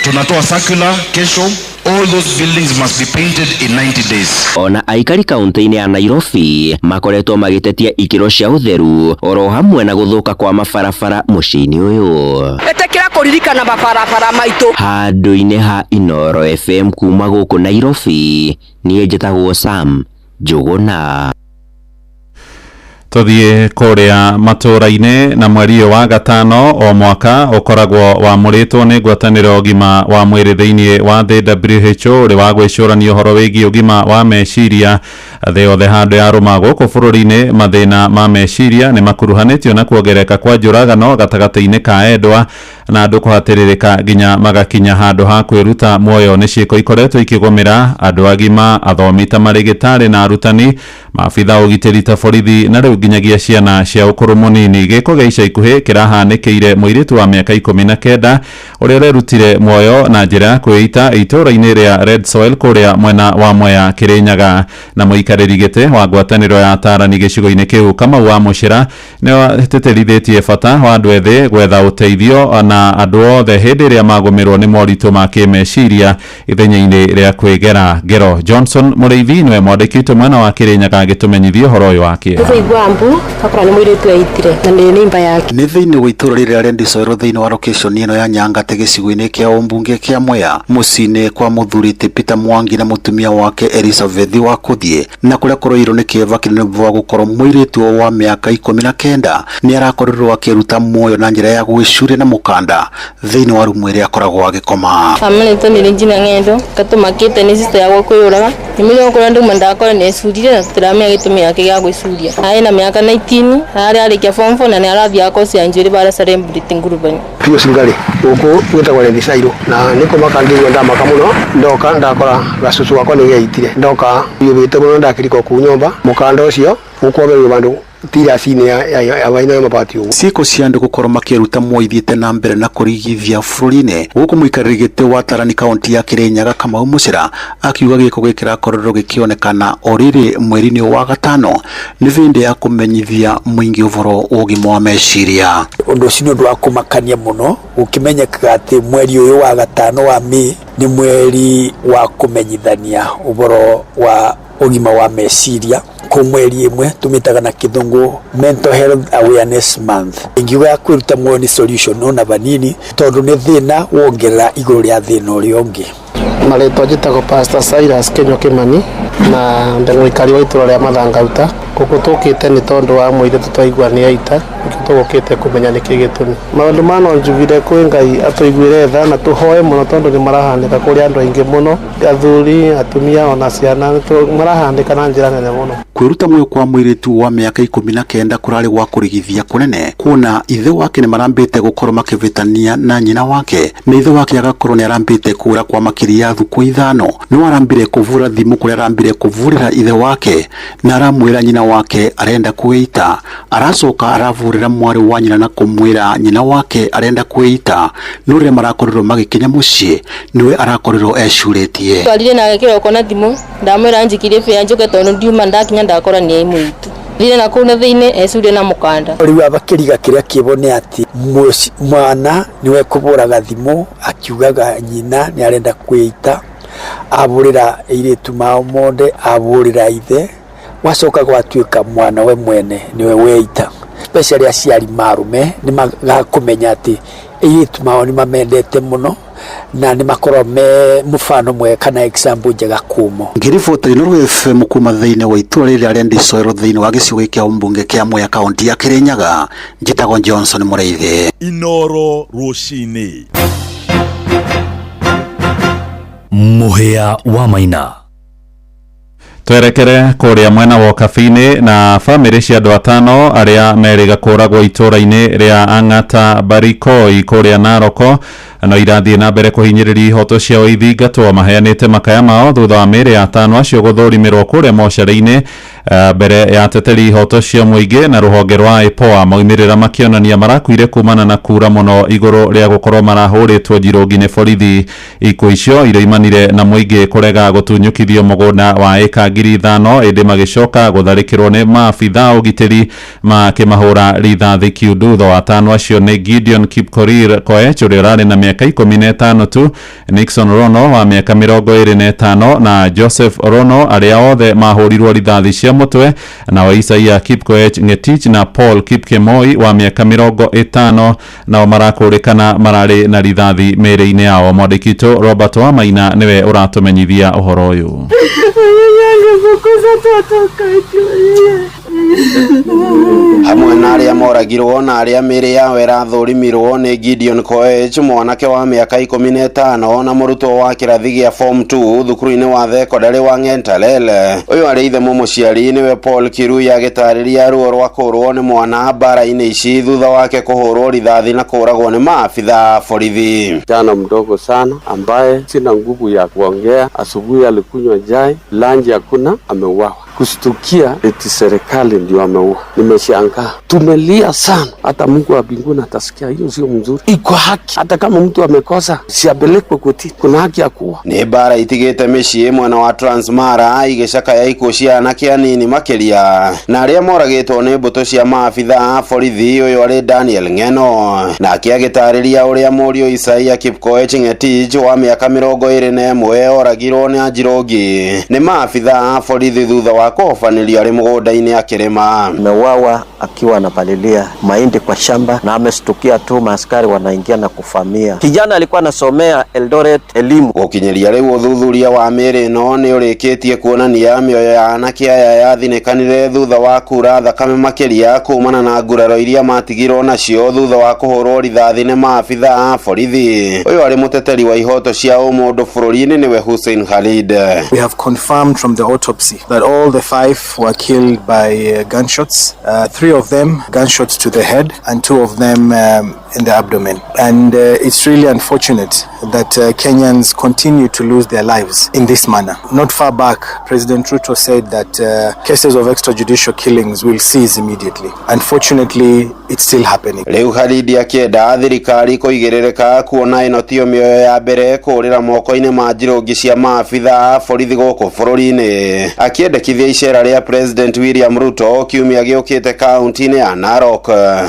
tunatoa circular kesho, all those buildings must be painted in 90 days. Ona aikari kaunti-inĩ ya Nairobi makoretwo magĩtetia ikĩro cia ũtheru oro hamwe na gũthũka kwa mabarabara mũciĩ-inĩ ũyũ. Ĩtĩkĩra kũririkana mabarabara maitũ. Handũ-inĩ ha Inooro FM kuma gũkũ Nairobi, niĩ njĩtagwo Sam Njuguna. Tuthiĩ kũrĩa matũũra-inĩ na mweri ũyũ wa gatano o mwaka ũkoragwo wamũrĩtwo nĩ ngwatanĩro ũgima wa mwĩrĩ thĩinĩ wa thĩ WHO ũrĩ wa gwĩcũrania ũhoro wĩgiĩ ũgima wa meciria thĩ yothe. Handũ ya rũma gũkũ bũrũri-inĩ mathĩna ma meciria nĩ makuruhanĩtio na kuongerereka kwa njũragano gatagatĩ-inĩ ka endwa na andũ kũhatĩrĩrĩka nginya magakinya handũ ha kwĩruta muoyo. Nĩ ciĩko ikoretwo ikĩgũmĩra andũ agima, athomi ta marĩgĩtarĩ na arutani, maabitha ũgitĩri ta borithi na rĩu nginyagia ciana cia ũkũrũ mũnini. Gĩko gĩa ica ikuhĩ kĩrahanĩkĩire mũirĩtu wa mĩaka 19 ũrĩa ũrerutire muoyo na njĩra ya kwĩita itũũra-inĩ rĩa Red Soil kũrĩa mwena wa Mwea Kĩrĩnyaga. Na mũikarĩri gĩtĩ wa ngwatanĩro ya atarani gĩcigo-inĩ kĩu Kamau wa Mũcĩra nĩatĩtĩrithĩtie bata wa andũ ethĩ gwetha ũteithio na andũ othe hĩndĩ ĩrĩa magũmĩrwo nĩ moritũ ma kĩmeciria ithenya-inĩ rĩa kwĩgera ngero. Johnson Mũrĩithi nĩwe mwandĩki witũ mwena wa Kĩrĩnyaga agĩtũmenyithia ũhoro ũyũ wa kĩeha. Kũigua mbu akora nĩ mũirĩtu eitire na nĩ nĩmba yake. Nĩ thĩinĩ wa itũũra rĩrĩa rĩa Ndicoero thĩinĩ wa location ĩno ya Nyangate gĩcigo-inĩ kĩa ũmbunge kĩa Mwea mũciĩ-inĩ kwa mũthuri ti Peter Mwangi na mũtumia wake Elizabeth wa kũthiĩ na kũrĩa kũroirwo nĩ kĩeva kĩnene wa gũkorwo mũirĩtu wa mĩaka 19 nĩ arakorirwo akĩruta muoyo na njĩra ya gwĩcuria na mũkanda thĩinĩ wa rumu ĩrĩa akoragwo agĩkoma. Family itũ nĩ njina ng'endo katũmakĩte nĩ sister yakwa kwĩyũraga nĩmenya okorwo nduma ndakora nĩ ecurire na tũtiramenya gĩtũmi gĩake gĩa gwĩcuria. Arĩ na mĩaka 19 arĩ arĩkia form 4 na nĩ arathiaga kosi ya njuĩrĩ bara celebrity ngurubani. Piũ Singari gũkũ gwĩtagwo Red na nĩ kũmaka ndĩrwo ndamaka mũno ndoka ndakora gacucu gakwa nĩ geitire ndoka yũbĩte mũno ndakĩrika kũu nyũmba mũkanda ũcio ũkwoberwo bandũ tiraci-inĩ ya ya mabati ũguo. Ciĩko cia andũ gũkorwo makĩruta muoyo ithiĩte na mbere na kũrigithia bũrũri-inĩ gũkũ mũikarĩri gĩtĩ wa Tarani kaunti ya Kirinyaga Kamau Mũcĩra akiuga gĩko gĩkĩ kĩrakorirwo gĩkĩonekana o rĩrĩ mweri-inĩ wa gatano nĩ bĩndĩ ya kũmenyithia mũingĩ ũhoro wa ũgima wa meciria. Ũndũ ũcio nĩ ũndũ wa kũmakania mũno gũkĩmenyekaga atĩ mweri ũyũ wa gatano wa Mĩĩ nĩ mweri wa kũmenyithania ũhoro wa ũgima wa meciria. Kũ mweri ĩmwe tũmĩtaga na kĩthũngũ Mental Health Awareness Month. Ingiuga ya kwĩruta muoyo nĩ solution ona vanini tondũ nĩ thĩna wongerera igũrũ rĩa thĩna ũrĩa ũngĩ. Marĩtwa njĩtagwo Pastor Cyrus Kĩnyua Kĩmani na ndĩ mũikari wa itũra rĩa Mathangauta. Gũkũ tũkĩte nĩ tondũ wa mũirĩtu twaigua nĩ aita, nĩkĩo tũgũkĩte kũmenya nĩkĩ gĩtũmi. Maũndũ maya no njugire kwĩ Ngai atũiguĩre tha na tũhoe mũno tondũ nĩ marahanĩka kũrĩ andũ aingĩ mũno, athuri, atumia ona ciana marahanĩka na njĩra nene mũno. Kwĩruta muoyo kwa mũirĩtu wa mĩaka 19 kũrarĩ gwa kũrigithia kũnene kuona ithe wake nĩ marambĩte gũkorwo makĩvĩtania na nyina wake na ithe wake agakorwo nĩ arambĩte kũra kwa makĩria ya thukũ 5 nĩ arambire kũvura thimũ kũrĩa arambire kũvurĩra ithe wake na aramwĩra nyina wake arenda kwĩita. Aracoka aravurĩra mwarĩ wa nyina na kũmwĩra nyina wake arenda kwĩita no rĩrĩa marakorirwo magĩkinya mũciĩ nĩwe arakorirwo ecurĩtie. Twarire nake kĩroko na thimũ ndamwĩra njikire bĩa njũke tondũ ndiuma ndakinya ndakora nĩ mũitu. Thire na kũu na thĩinĩ ecurie na mũkanda. Rĩu aba kĩriga kĩrĩa kĩbo nĩ atĩ mwana nĩwe kũbũraga thimũ akiugaga nyina nĩ arenda kwĩita, abũrĩra airĩtu mao monde, abũrĩra ithe, wacoka gwatuĩka mwana we mwene nĩwe weita. Especially aciari marume nĩ magakũmenya atĩ airĩtu mao nĩ mamendete mũno na nĩ makorwo me mũbano mwega kana example njega kumo. Ngĩribota Inooro FM kuma thĩinĩ wa itũra rĩrĩa rĩa Ndicoero thĩinĩ wa gĩcigo kĩa ũmbunge kĩa Mwea kaunti ya Kirinyaga, njĩtagwo Johnson Mũrĩithi. Inooro rũcinĩ. Mũhĩa wa Maina. Twerekere kũrĩa mwena wa Ũkabi-inĩ na bamĩrĩ cia andũ 5 arĩa merĩga kũragwo itũra-inĩ rĩa Ang'ata Barikoi kũrĩa Naroko no irathiĩ na mbere kũhinyĩrĩria ihoto ciao ithingatwo maheanĩte makaya mao thutha wa mĩĩrĩ ya 5 acio gũthũrimĩrwo kũrĩa mocarĩ-inĩ mbere ya ateteri ihoto cia mũingĩ na rũhonge rwa IPOA maumĩrĩra makĩonania marakuire kumana na kura mũno igũrũ rĩa gũkorwo marahũrĩtwo njirũngi nĩ borithi. Ikuũ icio iroimanire na mũingĩ kũrega gũtunyũkithio mũgũnda wa ĩka 5,000 ĩndĩ magĩcoka gũtharĩkĩrwo nĩ maabitha ũgitĩri makĩmahũra rithathi kiundu. Thutha wa 5 acio nĩ Gideon Kipkorir Koech ũrĩa ũrarĩ na mĩaka 15 tu, Nixon Rono wa mĩaka 25 na Joseph Rono arĩa othe mahũrirwo rithathi cia mũtwe, nao Isaiah Kipkoech Ngetich na Paul Kipkemoi wa mĩaka 50 nao marakũrĩkana mararĩ na rithathi mĩĩrĩ-inĩ yao. Mwandĩki witũ Robert Wamaina nĩwe ũratũmenyithia ũhoro ũyũ. Hamwe na arĩa moragirwo na arĩa mĩĩrĩ yao ĩrathũrimirwo nĩ Gideon Koech mwanake wa mĩaka 15 na mũrutwo wa kĩrathi gĩa form 2 thukuru-inĩ wa thekondarĩ wa Ng'entalele. Ũyũ arĩ ithe mũmũciari nĩwe Paul Kirui agĩtarĩria ruo rwa kũũrwo nĩ mwana mbara-inĩ ici thutha wake kũhũrwo rithathi na kũũragwo nĩ maabitha borithi. Kijana mdogo sana ambaye sina nguvu ya kuongea, asubuhi alikunywa chai, lunch hakuna, ameuawa. Kustukia eti serikali ndio ameua. Nimeshangaa, tumelia sana, hata Mungu wa mbinguni atasikia. Hiyo sio mzuri, iko haki. Hata kama mtu amekosa siapelekwe kotini, kuna haki ya kuua. Nĩ mbara itigĩte mĩciĩ mwena wa Transmara igĩcakaya ikuũ cia anake anini makĩria na arĩa moragĩtwo nĩ mbũtũ cia maabitha a borithi. Ũyũ arĩ Daniel Ng'eno nake agĩtarĩria ũrĩa mũriũ Isaiah Kipkoech Ngetich wa mĩaka 21 oragirwo nĩ anjirũngi nĩ maabitha a borithi thutha wa kũhobanĩrio arĩ mũgũnda-inĩ akĩrĩma. Ameuawa akiwa anapalilia mahindi kwa shamba na amestukia tu maaskari wanaingia na kufamia. Kijana alikuwa anasomea Eldoret elimu. Gũkinyĩria rĩu ũthuthuria wa mĩĩrĩ ĩno nĩ ũrĩkĩtie kuonania mĩoyo ya anake aya yathinĩkanire thutha wa kura thakame makĩria kumana na nguraro iria matigirwo nacio thutha wa kũhũrwo rithathi nĩ maabitha a borithi. Ũyũ arĩ mũteteri wa ihoto cia ũmũndũ bũrũri-inĩ nĩwe Hussein Khalid. We have confirmed from the autopsy that all the 5 were killed by gunshots. 3 of them gunshots to the head and 2 of them in the abdomen. And it's really unfortunate that Kenyans continue to lose their lives in this manner. Not far back, President Ruto said that cases of extrajudicial killings will cease immediately. Unfortunately, it's still happening. Rĩu Khalidi akĩenda thirikari kũigĩrĩrĩka kuona ĩno tiyo mĩoyo ya mbere kũũrĩra moko-inĩ ma njirũngi cia maabitha a borithi gũkũ bũrũri-inĩ, akĩendekithia icera rĩa President William Ruto kiumia gĩũkĩte kaunti-inĩ ya Narok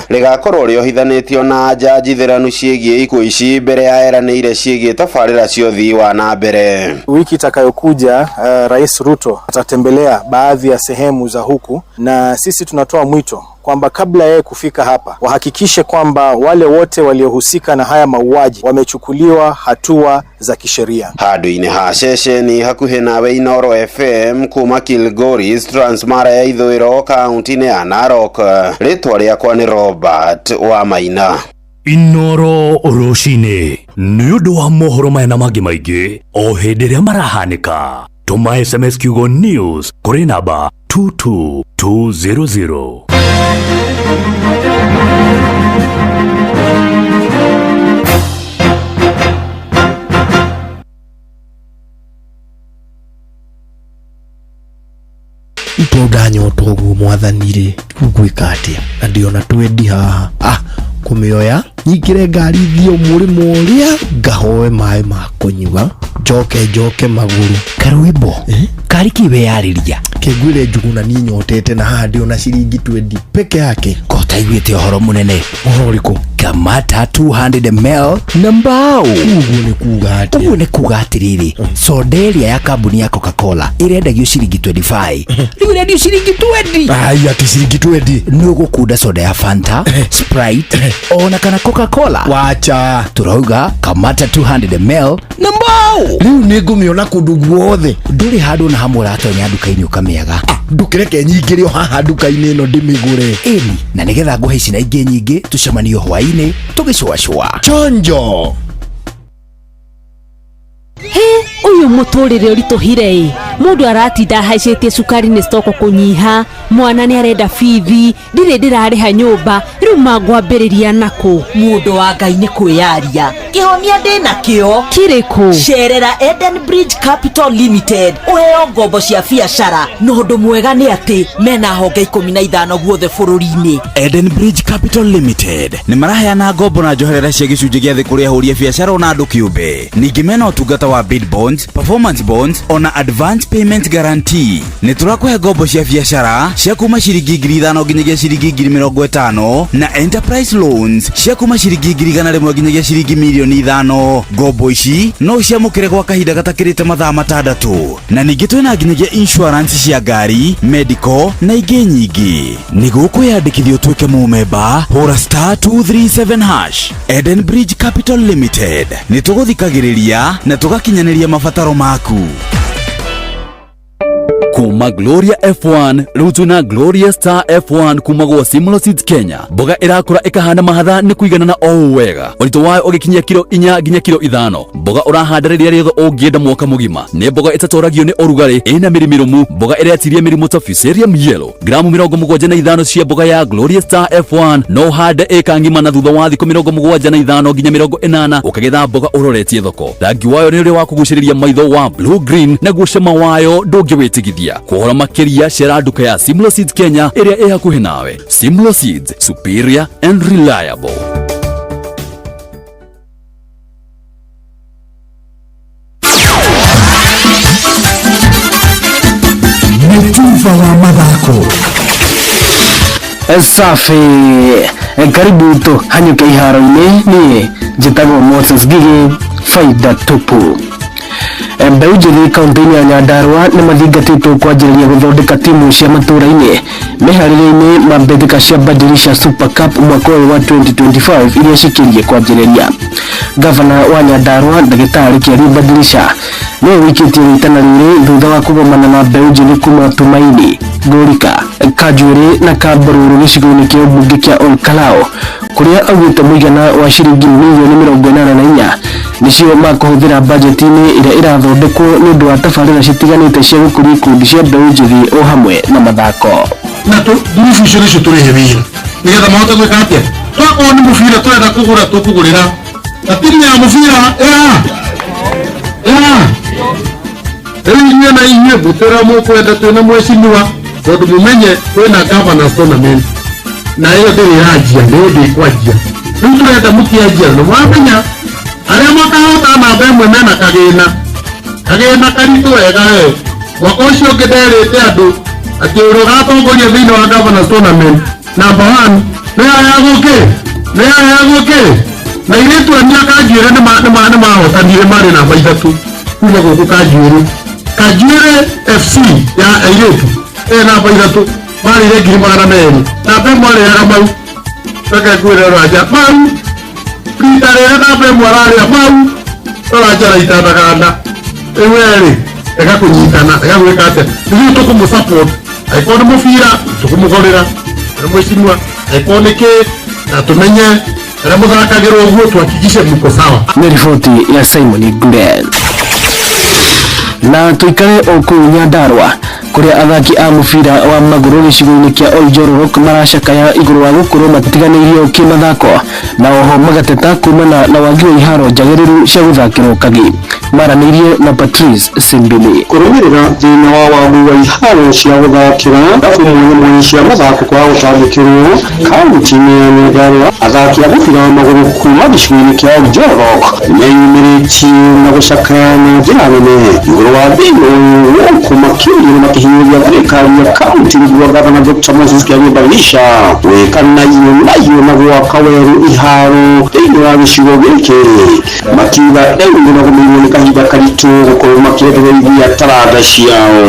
rĩgakorwo rĩohithanĩtio na njanji thĩranu ciĩgiĩ ikuũ ici mbere ya eranĩire ciĩgiĩ tabarĩra cia ũthii wa na mbere. Wiki itakayokuja, Rais Ruto atatembelea baadhi ya sehemu za huku, na sisi tunatoa mwito kwamba kabla yeye kufika hapa wahakikishe kwamba wale wote waliohusika na haya mauaji wamechukuliwa hatua za kisheria. Handũ-inĩ ha ceceni hakuhĩ nawe Inooro FM kuma Kilgoris, Transmara ya ithũĩro, kaunti-inĩ ya Narok, rĩtwa rĩakwa nĩ Robert Wamaina. Inoro rũcinĩ nĩ ũndũ wa mohoro maya na mangĩ maingĩ o hĩndĩ ĩrĩa marahanĩka, tũma SMS kiugo news kũrĩ namba 22200. Ito ndanyota ũguo mwathani rĩ, rĩu ngwĩka atĩa? Na ndĩona twendi haha, kũmĩoya nyingĩre ngari thiĩ mũrĩmo ũrĩa ngahoe maĩ ma kũnyua, njoke njoke magũrũ. Karwĩmbo kari kĩ weyarĩria? Kĩnguire Njuguna niĩ nyotete na haha ndĩona ciringi twendi peke yake. Ko ũtaiguĩte ũhoro mũnene? Ũhoro ũrĩkũ? Kamata 200 ml na mbao. Ũguo nĩ kuga atĩa? Ũguo nĩ kuga atĩrĩrĩ, soda ĩrĩa ya kambuni ya Coca-Cola ĩrendagio ciringi 25, rĩu ĩrendio ciringi 20. Ai, atĩ ciringi 20? Nĩ ũgũkunda soda ya Fanta, Sprite ona kana Coca-Cola. Wacha. Turauga Kamata 200 ml na mbao. Rĩu nĩ ngũmĩona kũndũ guothe. Ndũrĩ handũ na hamwe ũratonya nduka-inĩ ũkamĩaga. Ndũkĩreke nyingĩre o haha nduka-inĩ ĩno ndĩmĩgũre. Ĩni, na nĩgetha ngũhe ici na ingĩ nyingĩ tũcemanio hwaĩ-inĩ tũgĩcũacũa. Chonjo. He, ũyũ mũtũrĩre ũritũhire ĩ, mũndũ aratinda ahaicĩtie cukari nĩ stoko kũnyiha, mwana nĩ arenda bithi, ndirĩ ndĩrarĩha nyũmba, rĩu mangwambĩrĩria nakũ? Mũndũ wa Ngai nĩ kwĩyaria, kĩhonia ndĩna kĩo. Kĩrĩkũ? Cerera Eden Bridge Capital Limited ũheo ngombo cia biacara, na ũndũ mwega nĩ atĩ mena honge 15 guothe bũrũri-inĩ. Eden Bridge Capital Limited nĩ maraheana ngombo na njoherera cia gĩcunjĩ gĩa thĩ kũrĩ ahũri a biacara ona andũ kĩũmbe. Ningĩ mena ũtungata wa bid bonds, performance bonds ona advance payment guarantee. Nĩ tũrakũhe ngombo cia biacara cia kuma ciringi 5,000 nginyagia ciringi 50,000 na enterprise loans cia kuma ciringi 100,000 nginyagia ciringi 5,000,000. Ngombo ici no ciamũkĩre gwa kahinda gatakĩrĩte mathaa 6. Na ningĩ twĩna nginyagia insurance cia ngari, medical na ingĩ nyingĩ. Nĩguo kwĩyandĩkithia ũtuĩke mũmemba, hũra *237#. Eden Bridge Capital Limited nĩ tũgũthikagĩrĩria na tũgakinyanĩria mabataro maku. Kuma Gloria F1 rĩu twĩna Gloria Star F1 kuma gwa Simlo Seeds Kenya. Mboga ĩrakũra ĩkahana mahatha nĩ kũiganana o ũũ wega, ũritũ wayo ũgĩkinyia kiro 4 nginya kiro 5. Mboga ũrahanda rĩrĩa rĩothe ũngĩenda mwaka mũgima. Nĩ mboga ĩtatoragio nĩ ũrugarĩ, ĩna mĩri mĩrũmu, mboga ĩretiria mĩrimũ ta Fusarium yellow. Gramu 75 cia mboga ya Gloria Star F1 no ũhande ĩka ng'ima na thutha wa thikũ 75 nginya 80 ũkagetha mboga ũroretie thoko. Rangi wayo nĩ ũrĩa wa kũgucĩrĩria maitho wa blue green, naguo cama wayo ndũngĩwĩtigithia. Kũhora makĩria cera nduka ya Simlo Seeds Kenya ĩrĩa ĩ hakuhĩ nawe. Simlo Seeds, superior and reliable. Mtuva wa mathako. Safi, karibu tu hanyuke iharo-inĩ. Niĩ njĩtagwo Moses Gigi, faida tupu. Mbeũ njĩthĩ kaunti-inĩ ya Nyandarua nĩ mathingatĩtwo kwanjĩrĩria gũthondeka timu cia matũũra-inĩ meharĩria-inĩ ma mbĩtĩka cia Badilisha Super Cup mwaka ũyũ wa 2025 iria cikĩrie kwanjĩrĩria. Gavana wa Nyandarua ndagĩtarĩ Kĩarie Badilisha nĩwe wĩkĩtie rĩtana rĩrĩ thutha wa kũgomana na mbeũ njĩthĩ kuma Tumaini, Ngũrika, Kanjuĩrĩ na Kambarũrũ gĩcigo-inĩ kĩa ũmbunge kĩa Olkalou, kũrĩa augĩte mũigana wa ciringi mirioni 84 nĩcio makũhũthĩra bajeti-inĩ ĩrĩa ĩrathondekwo nĩ ũndũ wa tabarĩra citiganĩte cia gũkũria ikundi cia mbeũ njĩthĩ o hamwe na mathako. Na ngurubu icio nĩcio tũrĩhe wĩra nĩgetha mahote gwĩka atĩa? Twakorwo nĩ mũbira tũrenda kũgũra tũkũgũrĩra na timu ya mũbira ĩra rĩu inyuĩ na inyuĩ mũtĩra mũkwenda twĩna mheshimiwa tondũ mũmenye kwĩna governors tournament na ĩyo ndĩrĩ yanjia nĩ hĩndĩ ĩkwanjia rĩu tũrenda mũkĩanjia na mwamenya arĩa makahota namba ĩmwe mena kagĩna kagĩna karitũ wega we mwaka ũcio ũngĩ nderĩte andũ atĩ ũrĩa ũgatongoria thĩinĩ wa governors tournament number 1 nĩ aheagwo kĩ nĩ aheagwo kĩ na airĩtu anyu a Kanjuĩrĩ nĩ mahotanire marĩ namba 3 kuma gũkũ Kanjuĩrĩ Kanjuĩrĩ FC ya airĩtu ĩ namba 3 marĩire 200,000 namba ĩmwe arĩaga mau reke ngwĩre Ranja mau rita rĩrĩ namba ĩmwe ararĩa mau Ranja araitandaganda rĩu erĩ reka kũnyitana reka gwĩka atĩa ithuĩ tũkũmũ support angĩkorwo nĩ mũbira tũkũmũgũrĩra nĩ mheshimiwa angĩkorwo nĩ kĩ na tũmenye arĩa mũthakagĩrwo ũguo tuhakikishe mko sawa. Nĩ riboti ya Simon Ngure. Na tuikare o kũu Nyandarua kũrĩa athaki a mũbira wa magũrũ gĩcigo-inĩ kĩa Oljororok maracakaya igũrũ wa gũkorwo matiganĩirio kĩmathako na oho magateta kumana na wagi wa iharo njagĩrĩru cia gũthakĩrwo kagi. Maranĩirie na Patrice Simbili. Kũrũmĩrĩra thĩna wa wagi wa iharo cia gũthakĩra rabu mwanya mwanya cia mathako kwaga gũtangĩkĩrwo kaunti-inĩ ya Nyandarua athaki a mũbira wa magũrũ kuma gĩcigo-inĩ kĩa Oljororok nĩmeyumĩrĩtie na gũcakaya na njĩra nene igũrũ wa thĩna ũyũ gũkũ makĩria na makĩhinyĩrĩria thirikari ya kaunti nĩguo gavana Dr. Moses Kĩarie Balisha gwĩka nayo na gwaka werũ iharo thĩinĩ wa gĩcigo gĩkĩ makiuga rĩu nĩmagũmĩirwo nĩ kahinda karitũ gũkorwo makĩendereithia taranda ciao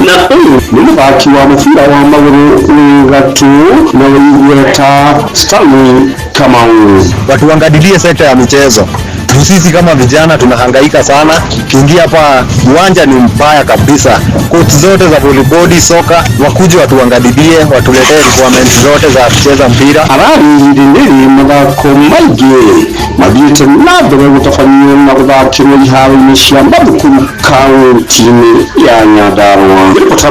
na ũyũ nĩ mũthaki wa mũbira wa magũrũ wĩ gatũ na wĩ igweta Stanley Kamau. Watuangalilie sekta ya michezo. Sisi kama vijana tunahangaika sana. Kiingia hapa uwanja ni mbaya kabisa. Coach zote za volleyball, soka wakuje watuangalilie, watuletee requirements zote za kucheza mpira. Arari ihinda-inĩ mathako maingĩ mathiĩte na mbere gũtabanio na gũthakĩrwo iharo-inĩ cia mathukuru kaunti-inĩ ya Nyandarua. Ribota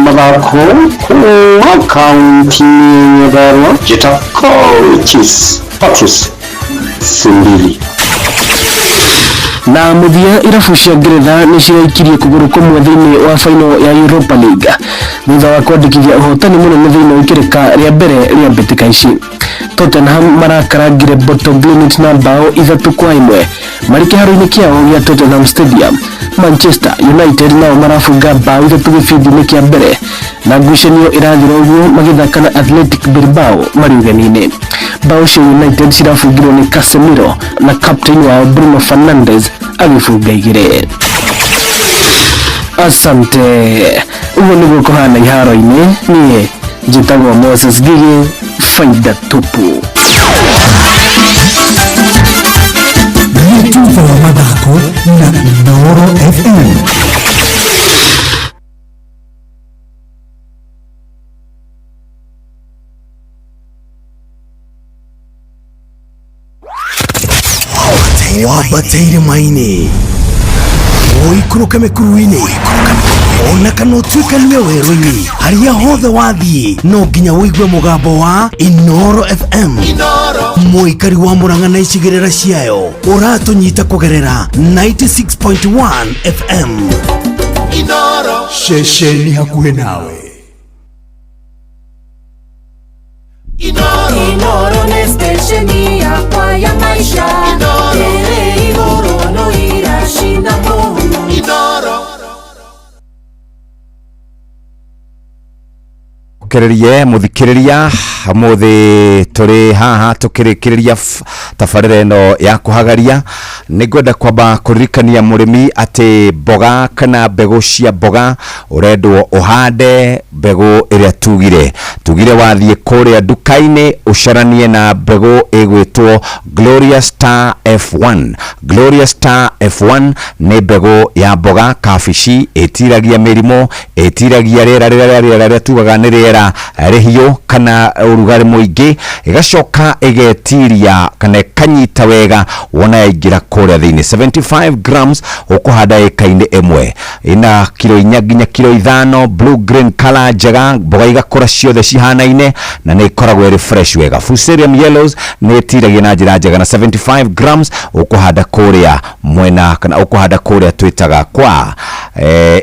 mathako kuma kaunti-inĩ ya Nyandarua njĩta Coaches Patrice Simbili. Na mũthia irabu cia Ngeretha nĩ ciraikirie kũgũrũ kũmwe thĩinĩ wa final ya Europa League thutha wa kwandĩkithia ũhotani mũnene thĩinĩ wa ikĩrĩka rĩa mbere rĩa mbĩtĩka ici. Tottenham marakarangire Bodo Glimt na bao 3-1 marĩ kĩharo-inĩ kĩao gĩa Tottenham Stadium. Manchester United nao marabunga bao 3 gĩbindi-inĩ kĩa mbere na ngucanio ĩrathira ũguo magĩthaka na Athletic Bilbao marĩ ũgeni-inĩ. Bao cia United cirabungirwo nĩ Casemiro na captain wao Bruno Fernandes agĩbunga 2. Asante. Ũguo nĩguo kũhana iharo-inĩ. Niĩ njĩtagwo Moses Gigi, faida tupu. Nĩ thutha wa mathako na Inooro FM. Wambateire maini ũikũrũke mĩkuru-inĩ ona kana ũtuĩkanie werũ-inĩ harĩa hothe wathiĩ no nginya ũigue mũgambo wa Inooro FM. Mũikari wa Murang'a na icigĩrĩra ciayo ũratũnyita kũgerera 96.1 FM. Inooro ceceni hakuhĩ nawe. Inooro nĩ stesheni yakwa ya maisha. Ĩrĩ igũrũ no iracina mũhu. Inooro. Kĩrĩrie mũthikĩrĩria mũthĩ tũrĩ haha tũkĩrĩkĩrĩria tabarĩra ĩno ya kũhagaria. Nĩngwenda kwamba kũririkania mũrĩmi atĩ mboga kana mbegũ cia mboga ũrendwo ũhande mbegũ ĩrĩa tugire wathiĩ kũrĩa nduka-inĩ ũcaranie na mbegũ ĩgwĩtwo Gloria Star F1. Gloria Star F1 nĩ mbegũ ya mboga kabici ĩtiragia mĩrimũ, ĩtiragia rĩera rĩrĩa rĩera rĩrĩa tugaga nĩ rĩera rĩhiũ kana ũrugarĩ mũingĩ, ĩgacoka ĩgetiria kana ĩkanyita wega wona yaingĩra kũrĩa thĩinĩ. 75 grams ũkũhanda ĩka-inĩ ĩmwe, ĩna kiro 4 nginya kiro 5, blue green color njega, mboga igakũra ciothe. cihanaine na nĩ ĩkoragwo ĩrĩ fresh wega. Fusarium yellows nĩ ĩtiragia na njĩra njega na 75 grams ũkũhanda kũrĩa mwena kana ũkũhanda kũrĩa twĩtaga kwa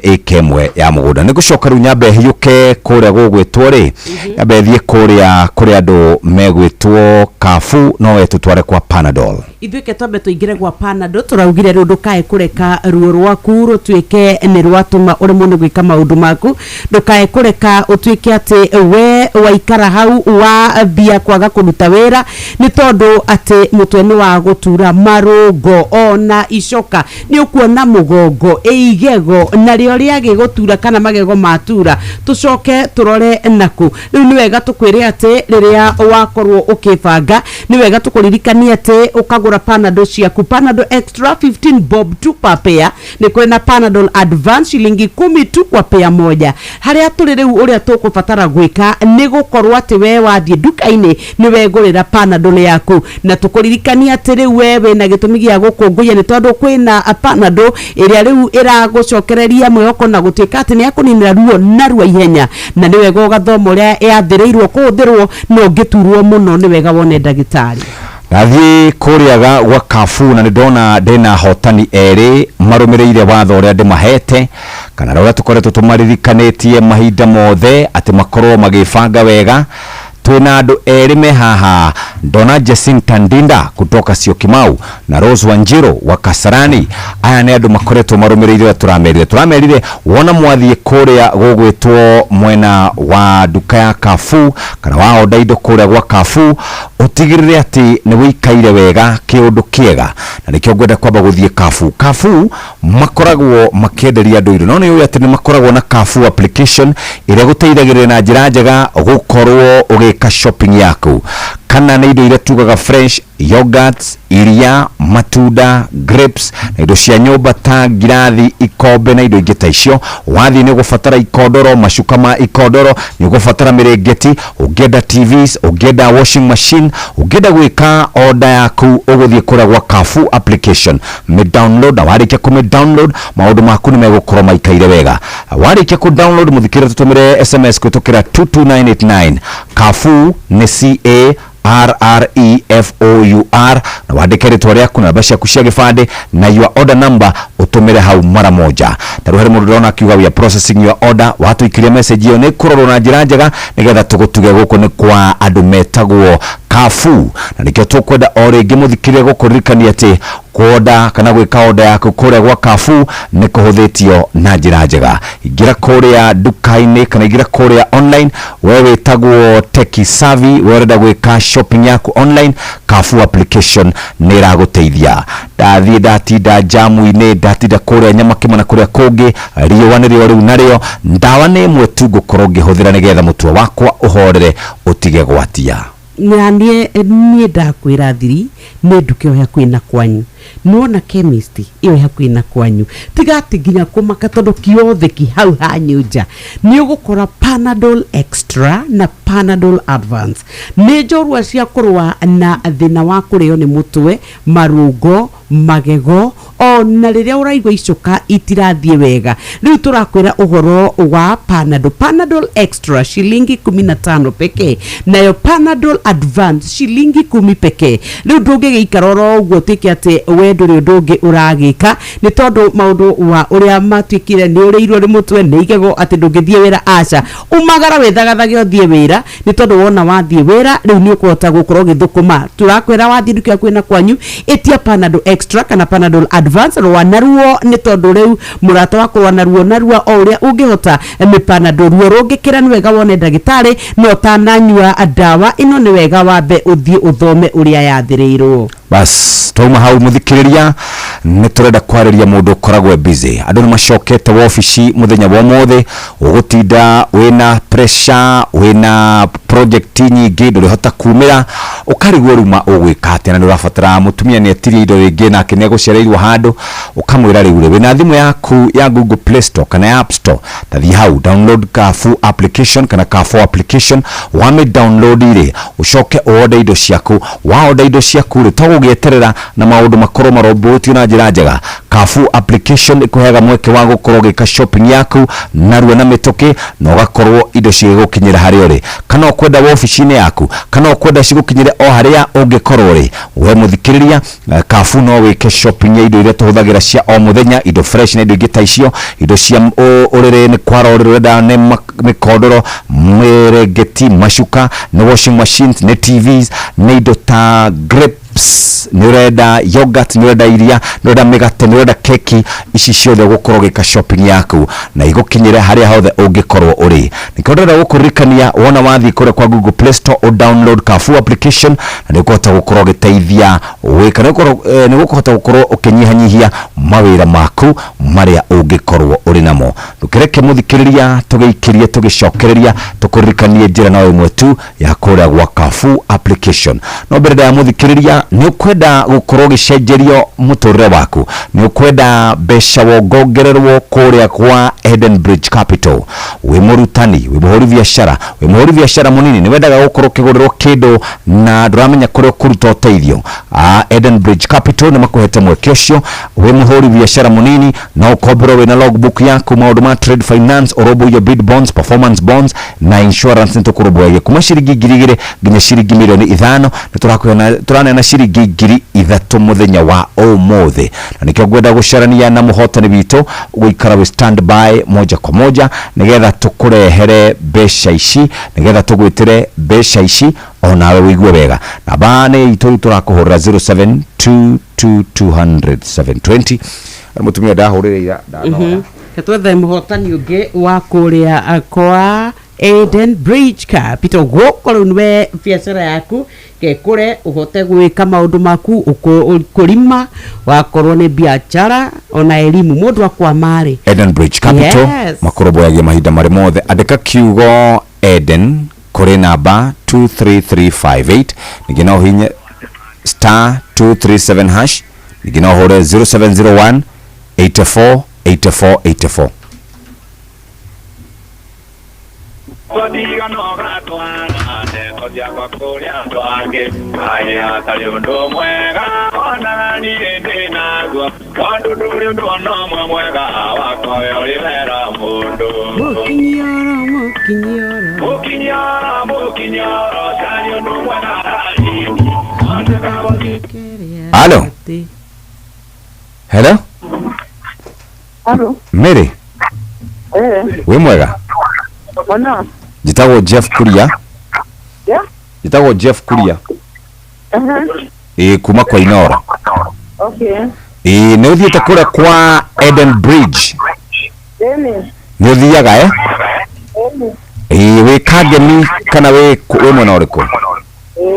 ĩka ĩmwe ya mũgũnda. Nĩ ngũcoka rĩu nyambe hiũke kũrĩa gũgwĩtwo rĩ, nyambe thiĩ kũrĩa kũrĩa andũ megwĩtwo Carrefour, no we tũtware kwa Panadol. Ithuĩ twambe tũingĩre gwa Panadol. Tũraugire rĩu ndũkae kũreka ruo rwaku rũtuĩke nĩ rwatũma ũremwo nĩ gwĩka maũndũ maku, ndũkae kũreka ũtuĩke atĩ we waikara hau wambia kwaga kũruta wĩra nĩ tondũ atĩ mũtwe nĩ wa gũtura, marũngo ona icoka nĩ ũkuona mũgongo, ĩigego narĩo rĩagĩgũtura kana magego matura. Tũcoke tũrore naku rĩu nĩ wega tũkwĩre atĩ rĩrĩa wakorwo ũkĩbanga nĩ wega tũkũririkanie atĩ ũkagũra Panadol ciaku. Panadol Extra 15 bob tu per pair, nĩ kũrĩ na Panadol Advance shilingi 10 tu kwa pair moja. Harĩa tũrĩ rĩu ũrĩa tũkũbatara gwĩka nĩ gũkorwo atĩ we wathiĩ nduka-inĩ nĩ wegũrĩra Panadol yaku, na tũkũririkania atĩ rĩu we wĩna gĩtũmi gĩa gũkũngũiya nĩ tondũ kwĩna Panadol ĩrĩa rĩu ĩragũcokereria mwĩhoko na gũtuĩka atĩ nĩ yakũninĩra ruo narua ihenya, na nĩ wega ũgathoma ũrĩa yathĩrĩirwo kũhũthĩrwo, na ũngĩturwo mũno nĩ wega wone ndagĩtarĩ. Ndathiĩ kũrĩa gwa Carrefour na nĩ ndona ndĩna ahotani erĩ marũmĩrĩire watho ũrĩa ndĩmahete kana ũrĩa tũkoretwo tũmaririkanĩtie mahinda mothe atĩ makorwo magĩbanga wega. Twĩna andũ erĩ me haha, ndona Jacinta Ndinda kutoka Syokimau na Rose Wanjiru wa Kasarani. Aya nĩ andũ makoretwo marũmĩrĩire ũrĩa tũramerire wona mwathiĩ kũrĩa gũgwĩtwo mwena wa nduka ya Carrefour kana wa order indo kũrĩa gwa Carrefour, ũtigĩrĩre atĩ nĩ wĩikaire wega kĩũndũ kĩega, na nĩkĩo ngwenda kwamba gũthiĩ Carrefour. Carrefour makoragwo makĩenderia andũ indo, no nĩ ũĩ atĩ nĩ makoragwo na Carrefour application ĩrĩa gũteithagĩrĩria na njĩra njega gũkorwo ũgĩka shopping yaku, kana nĩ indo iria tugaga fresh yogurts, iria, matunda, grapes na indo cia nyũmba ta ngirathi, ikombe na indo ingĩ ta icio. Wathiĩ nĩ ũgũbatara ikondoro, macuka ma ikondoro, nĩ ũgũbatara mĩrĩngĩti, ũngĩenda TVs, ũngĩenda washing machine, ũngĩenda gwĩka order yaku ũgũthiĩ kũrĩa gwa Carrefour application, mĩ download, na warĩkia kũmĩ download maũndũ maku nĩ megũkorwo maikaire wega. Warĩkia kũ download mũthikĩrĩria tũtũmĩre SMS kũhĩtũkĩra 22989. Carrefour nĩ C A R R E F O U R, na wandĩke rĩtwa rĩaku na namba ciaku cia gĩbandĩ na your order number ũtũmĩre hau mara moja. Ta rĩu harĩ mũndũ ndĩrona akiuga we are processing your order, watũikĩria message ĩyo nĩ kũrorwo na njĩra njega nĩgetha tũgũtuge. Gũkũ nĩ kwa andũ metagwo Carrefour, na nĩkĩo tũkwenda o rĩngĩ mũthikĩrĩria gũkũririkania atĩ kuoda kana gwĩka order yaku kũrĩa gwa Carrefour nĩ kũhũthĩtio na njĩra njega. Ingĩra kũrĩa nduka-inĩ kana ingĩra kũrĩa online, we wĩtagwo Tech Savvy, we ũrenda gwĩka shopping yaku online, Carrefour application nĩ ĩragũteithia. Ndathiĩ ndatinda jamu-inĩ, ndatinda kũrĩa Nyamakĩma na kũrĩa kũngĩ, riũa nĩrĩo rĩu narĩo, ndawa nĩ ĩmwe tu ngũkorwo ngĩhũthĩra nĩgetha mũtwe wakwa ũhorere ũtige gwatia. Na niĩ ndakwĩra thiri nĩ nduka ĩyo hakuhĩ na kwanyu, nĩwona chemist ĩyo hakuhĩ na kwanyu, tiga atĩ nginya kũmaka tondũ kiothe ki hau hanyu nja nĩ ũgũkora Panadol Extra na Panadol Advance. Nĩ njorua cia kũrũa na thĩna wa kũrĩo nĩ mũtwe, marũngo, magego, ona rĩrĩa ũraigua icoka itirathiĩ wega. Rĩu tũrakwĩra ũhoro wa Panadol. Panadol Extra shilingi 15 pekee, nayo Panadol Advance shilingi 10 pekee. Rĩu ndũngĩgĩikara oro ũguo ũtuĩke atĩ we ndũrĩ ũndũ ũngĩ ũragĩka nĩ tondũ maũndũ wa ũrĩa matuĩkire nĩ ũrĩirwo nĩ mũtwe nĩ igego atĩ ndũngĩthiĩ wĩra, aca, umagara wĩthagathage ũthiĩ wĩra, nĩ tondũ wona wathiĩ wĩra rĩu nĩ ũkũhota gũkorwo ũgĩthũkũma. Tũrakwĩra wathiĩ nduka yaku ĩna kwanyu, ĩtia Panadol Extra kana Panadol Advance, rũa naruo nĩ tondũ rĩu mũrata wa kũrũa naruo narua o ũrĩa ũngĩhota nĩ Panadol. Ruo rũngĩkĩra nĩ wega wone ndagĩtarĩ, no ũtananyua ndawa ĩno nĩ wega wambe ũthiĩ ũthome ũrĩa yathĩrĩirwo. Bas twauma hau mũthikĩrĩria nĩ tũrenda kwarĩria mũndũ ũkoragwo e busy. Andũ nĩ macokete wabici mũthenya wa ũmũthĩ, ũgũtinda wĩna pressure, wĩna project nyingĩ ndũrĩhota kumĩra, ũkarigwo rĩu ma ũgwĩka atĩa, na nĩ ũrabatara mũtumia nĩ etirie indo rĩngĩ nake nĩ egũcereirwo handũ, ũkamwĩra rĩu rĩ wĩna thimũ yaku ya Google Play Store kana ya App Store, tathiĩ hau download Carrefour application kana Carrefour application, wamĩ download rĩ ũcoke ũorder indo ciaku. Waorder indo ciaku rĩ, to gũgĩeterera na maũndũ makorwo marombũtio na njĩra njega. Carrefour application ĩkũheaga mweke wa gũkorwo ũgĩka shopping yaku narua na mĩtũkĩ, na ũgakorwo indo cigĩgũkinyĩra harĩa ũrĩ, kana ũkwenda wobici-inĩ yaku, kana ũkwenda cigũkinyĩre o harĩa ũngĩkorwo ũrĩ. We mũthikĩrĩria, Carrefour no wĩke shopping ya indo iria tũhũthagĩra cia o mũthenya, indo fresh na indo ingĩ ta icio, indo cia ũrĩrĩ, nĩ kwara ũrĩrĩ ũrenda, nĩ mĩkondoro, mĩrengeti, macuka, nĩ washing machines, nĩ TVs, nĩ indo ta grapes, nĩ ũrenda yogurt, nĩ ũrenda iria, nĩ ũrenda mĩgate, nĩ ũrenda keki, ici ciothe ũgũkorwo ũgĩka shopping yaku na igũkinyĩre harĩa hothe ũngĩkorwo ũrĩ. Nĩkĩo ndĩrenda gũkũririkania, wona wathiĩ kũrĩa kwa Google Play Store, ũ download Carrefour application, na nĩ ũkũhota gũkorwo ũgĩteithia gwĩka, nĩ ũkũhota gũkorwo ũkĩnyihanyihia mawĩra maku marĩa ũngĩkorwo ũrĩ namo. Ndũkĩreke mũthikĩrĩria tũgĩikĩrie tũgĩcokereria, tũkũririkanie njĩra no ĩmwe tu ya kũrĩa gwa Carrefour application. No mbere ndaya mũthikĩrĩria, nĩ ũkwenda gũkorwo ũgĩcenjerio mũtũrĩre waku, nĩ ũkwenda mbeca wongongererwo kũrĩa kwa Eden Bridge Capital, wĩ mũrutani, wĩ mũhũri biacara, wĩ mũhũri biacara mũnini, nĩ wendaga gũkorwo ũkĩgũrĩrwo kĩndũ na ndũramenya kũrĩa ũkũruta ũteithio, Eden Bridge Capital nĩ makũhete mweke ũcio. Wĩ mũhũri biacara mũnini, no ũkomberwo wĩna logbook yaku, maũndũ ma trade finance, ũrũmbũiyo bid bonds, performance bonds na insurance, nĩ tũkũrũmbũyagia kuma ciringi 2,000 nginya ciringi mirioni 5. Nĩ tũrakũheana, tũraneana ciringi 3,000 mũthenya wa ũmũthĩ, na nĩkĩo ngwenda gũcarania na mũhotani witũ gũikara wĩ stand by moja kwa moja, nĩgetha tũkũrehere mbeca ici, nĩgetha tũgwĩtĩre mbeca ici onawe wĩigue wega. Namba nĩ itũ tũrakũhũrĩra 0722200720. Mũtumia ndahũrĩre ira ndanora. Twethe mũhotani ũngĩ wa kũrĩa kwa Eden Bridge Capital. Gũkũ rĩu nĩwe biacara yaku kekũre ũhote gwĩka maũndũ maku, kũrima wakorwo nĩ biacara ona elimu mũndũ akwama-rĩ. Eden Bridge Capital. Makũrũmbũyagia mahinda marĩ mothe. Andĩka kiugo Eden kũrĩ namba 23358, ningĩ no ũhinye star 237 hash, ningĩ no ũhũre 0701 84 84 84. Ndeto ciakwa kũrĩ andũ angĩ kaĩ hatarĩ ũndũ mwega ona niĩ ndĩ naguo, tondũ ndũrĩ ũndũ ona ũmwe mwega wakwa we ũrĩ wera mũndũ. Mũkinyoro, mũkinyoro. Mũkinyoro, mũkinyoro, carĩ ũndũ mwega. Halo, hello. Halo. Mary. Eh. Wĩ mwega? Ona. Njĩtagwo Jeff Kuria. Yeah. Njĩtagwo Jeff Kuria. Ĩĩ, kuma kwa Inoro. Okay. Ĩĩ, nĩ ũthiĩte kũrĩa kwa Eden Bridge? Eni. Nĩ ũthiaga, eh? Eni. Ĩĩ, wĩ Kangemi kana wĩ mwena ũrĩkũ? Eh,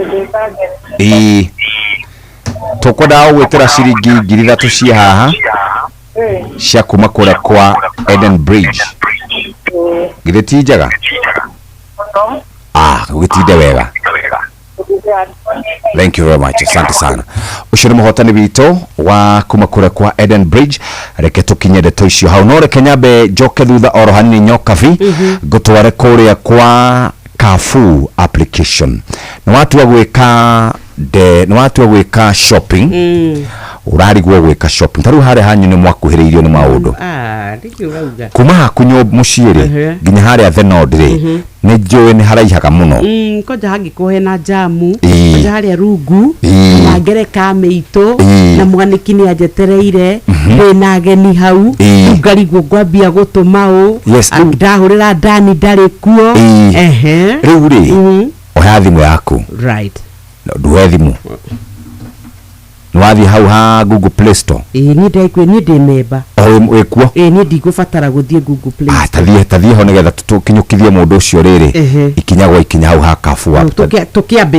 ndĩkage. Ĩĩ, tũkwendaga gũgwĩtĩra ciringi 3,000 ciĩ haha cia kuma kũrĩa kwa Eden Bridge. Githĩ ti njega? Mũno. Ah, ũgĩtinde wega. Thank you very much, asante sana. Ũcio nĩ mũhotani witũ wa kuma kũrĩa kwa Eden Bridge. Reke tũkinye ndeto icio hau, no reke nyambe njoke thutha oro hanini, nyokabi, ngũtware kũrĩa kwa Carrefour application. Nĩ watua gwĩka shopping, ũrarigwo gwĩka shopping, ta rĩu harĩa hanyu nĩ mwakuhĩrĩirio nĩ maũndũ. Ah, ndikĩ ũrauga. Kuma haku mũciĩ rĩ, nginya harĩa The Nod rĩ, nĩ njũĩ nĩ haraihaga mũno. Kwanja hangĩkorwo hena jamu, kwanja harĩa rungu, na ngereka mĩitũ, na mwanĩki nĩ anjetereire, ndĩna ageni hau, rĩu ngarigwo ngwambia gũtũma ũ. Ah, ndahũrĩra Dani ndarĩ kuo. Ehe. Rĩu rĩ, oya thimũ yaku. Nduoe thimũ, nĩ wathiĩ hau ha Google Play Store. Ĩĩ, niĩ ndaikwe, niĩ ndĩ memba. O wĩ kuo? Ĩĩ, niĩ ndigũbatara gũthiĩ Google Play Ah, Store. tathiĩ ho nĩgetha tũkinyũkithie mũndũ ũcio rĩrĩ, ikinya gwa ikinya hau ha Carrefour app. Tũkĩambĩrĩria.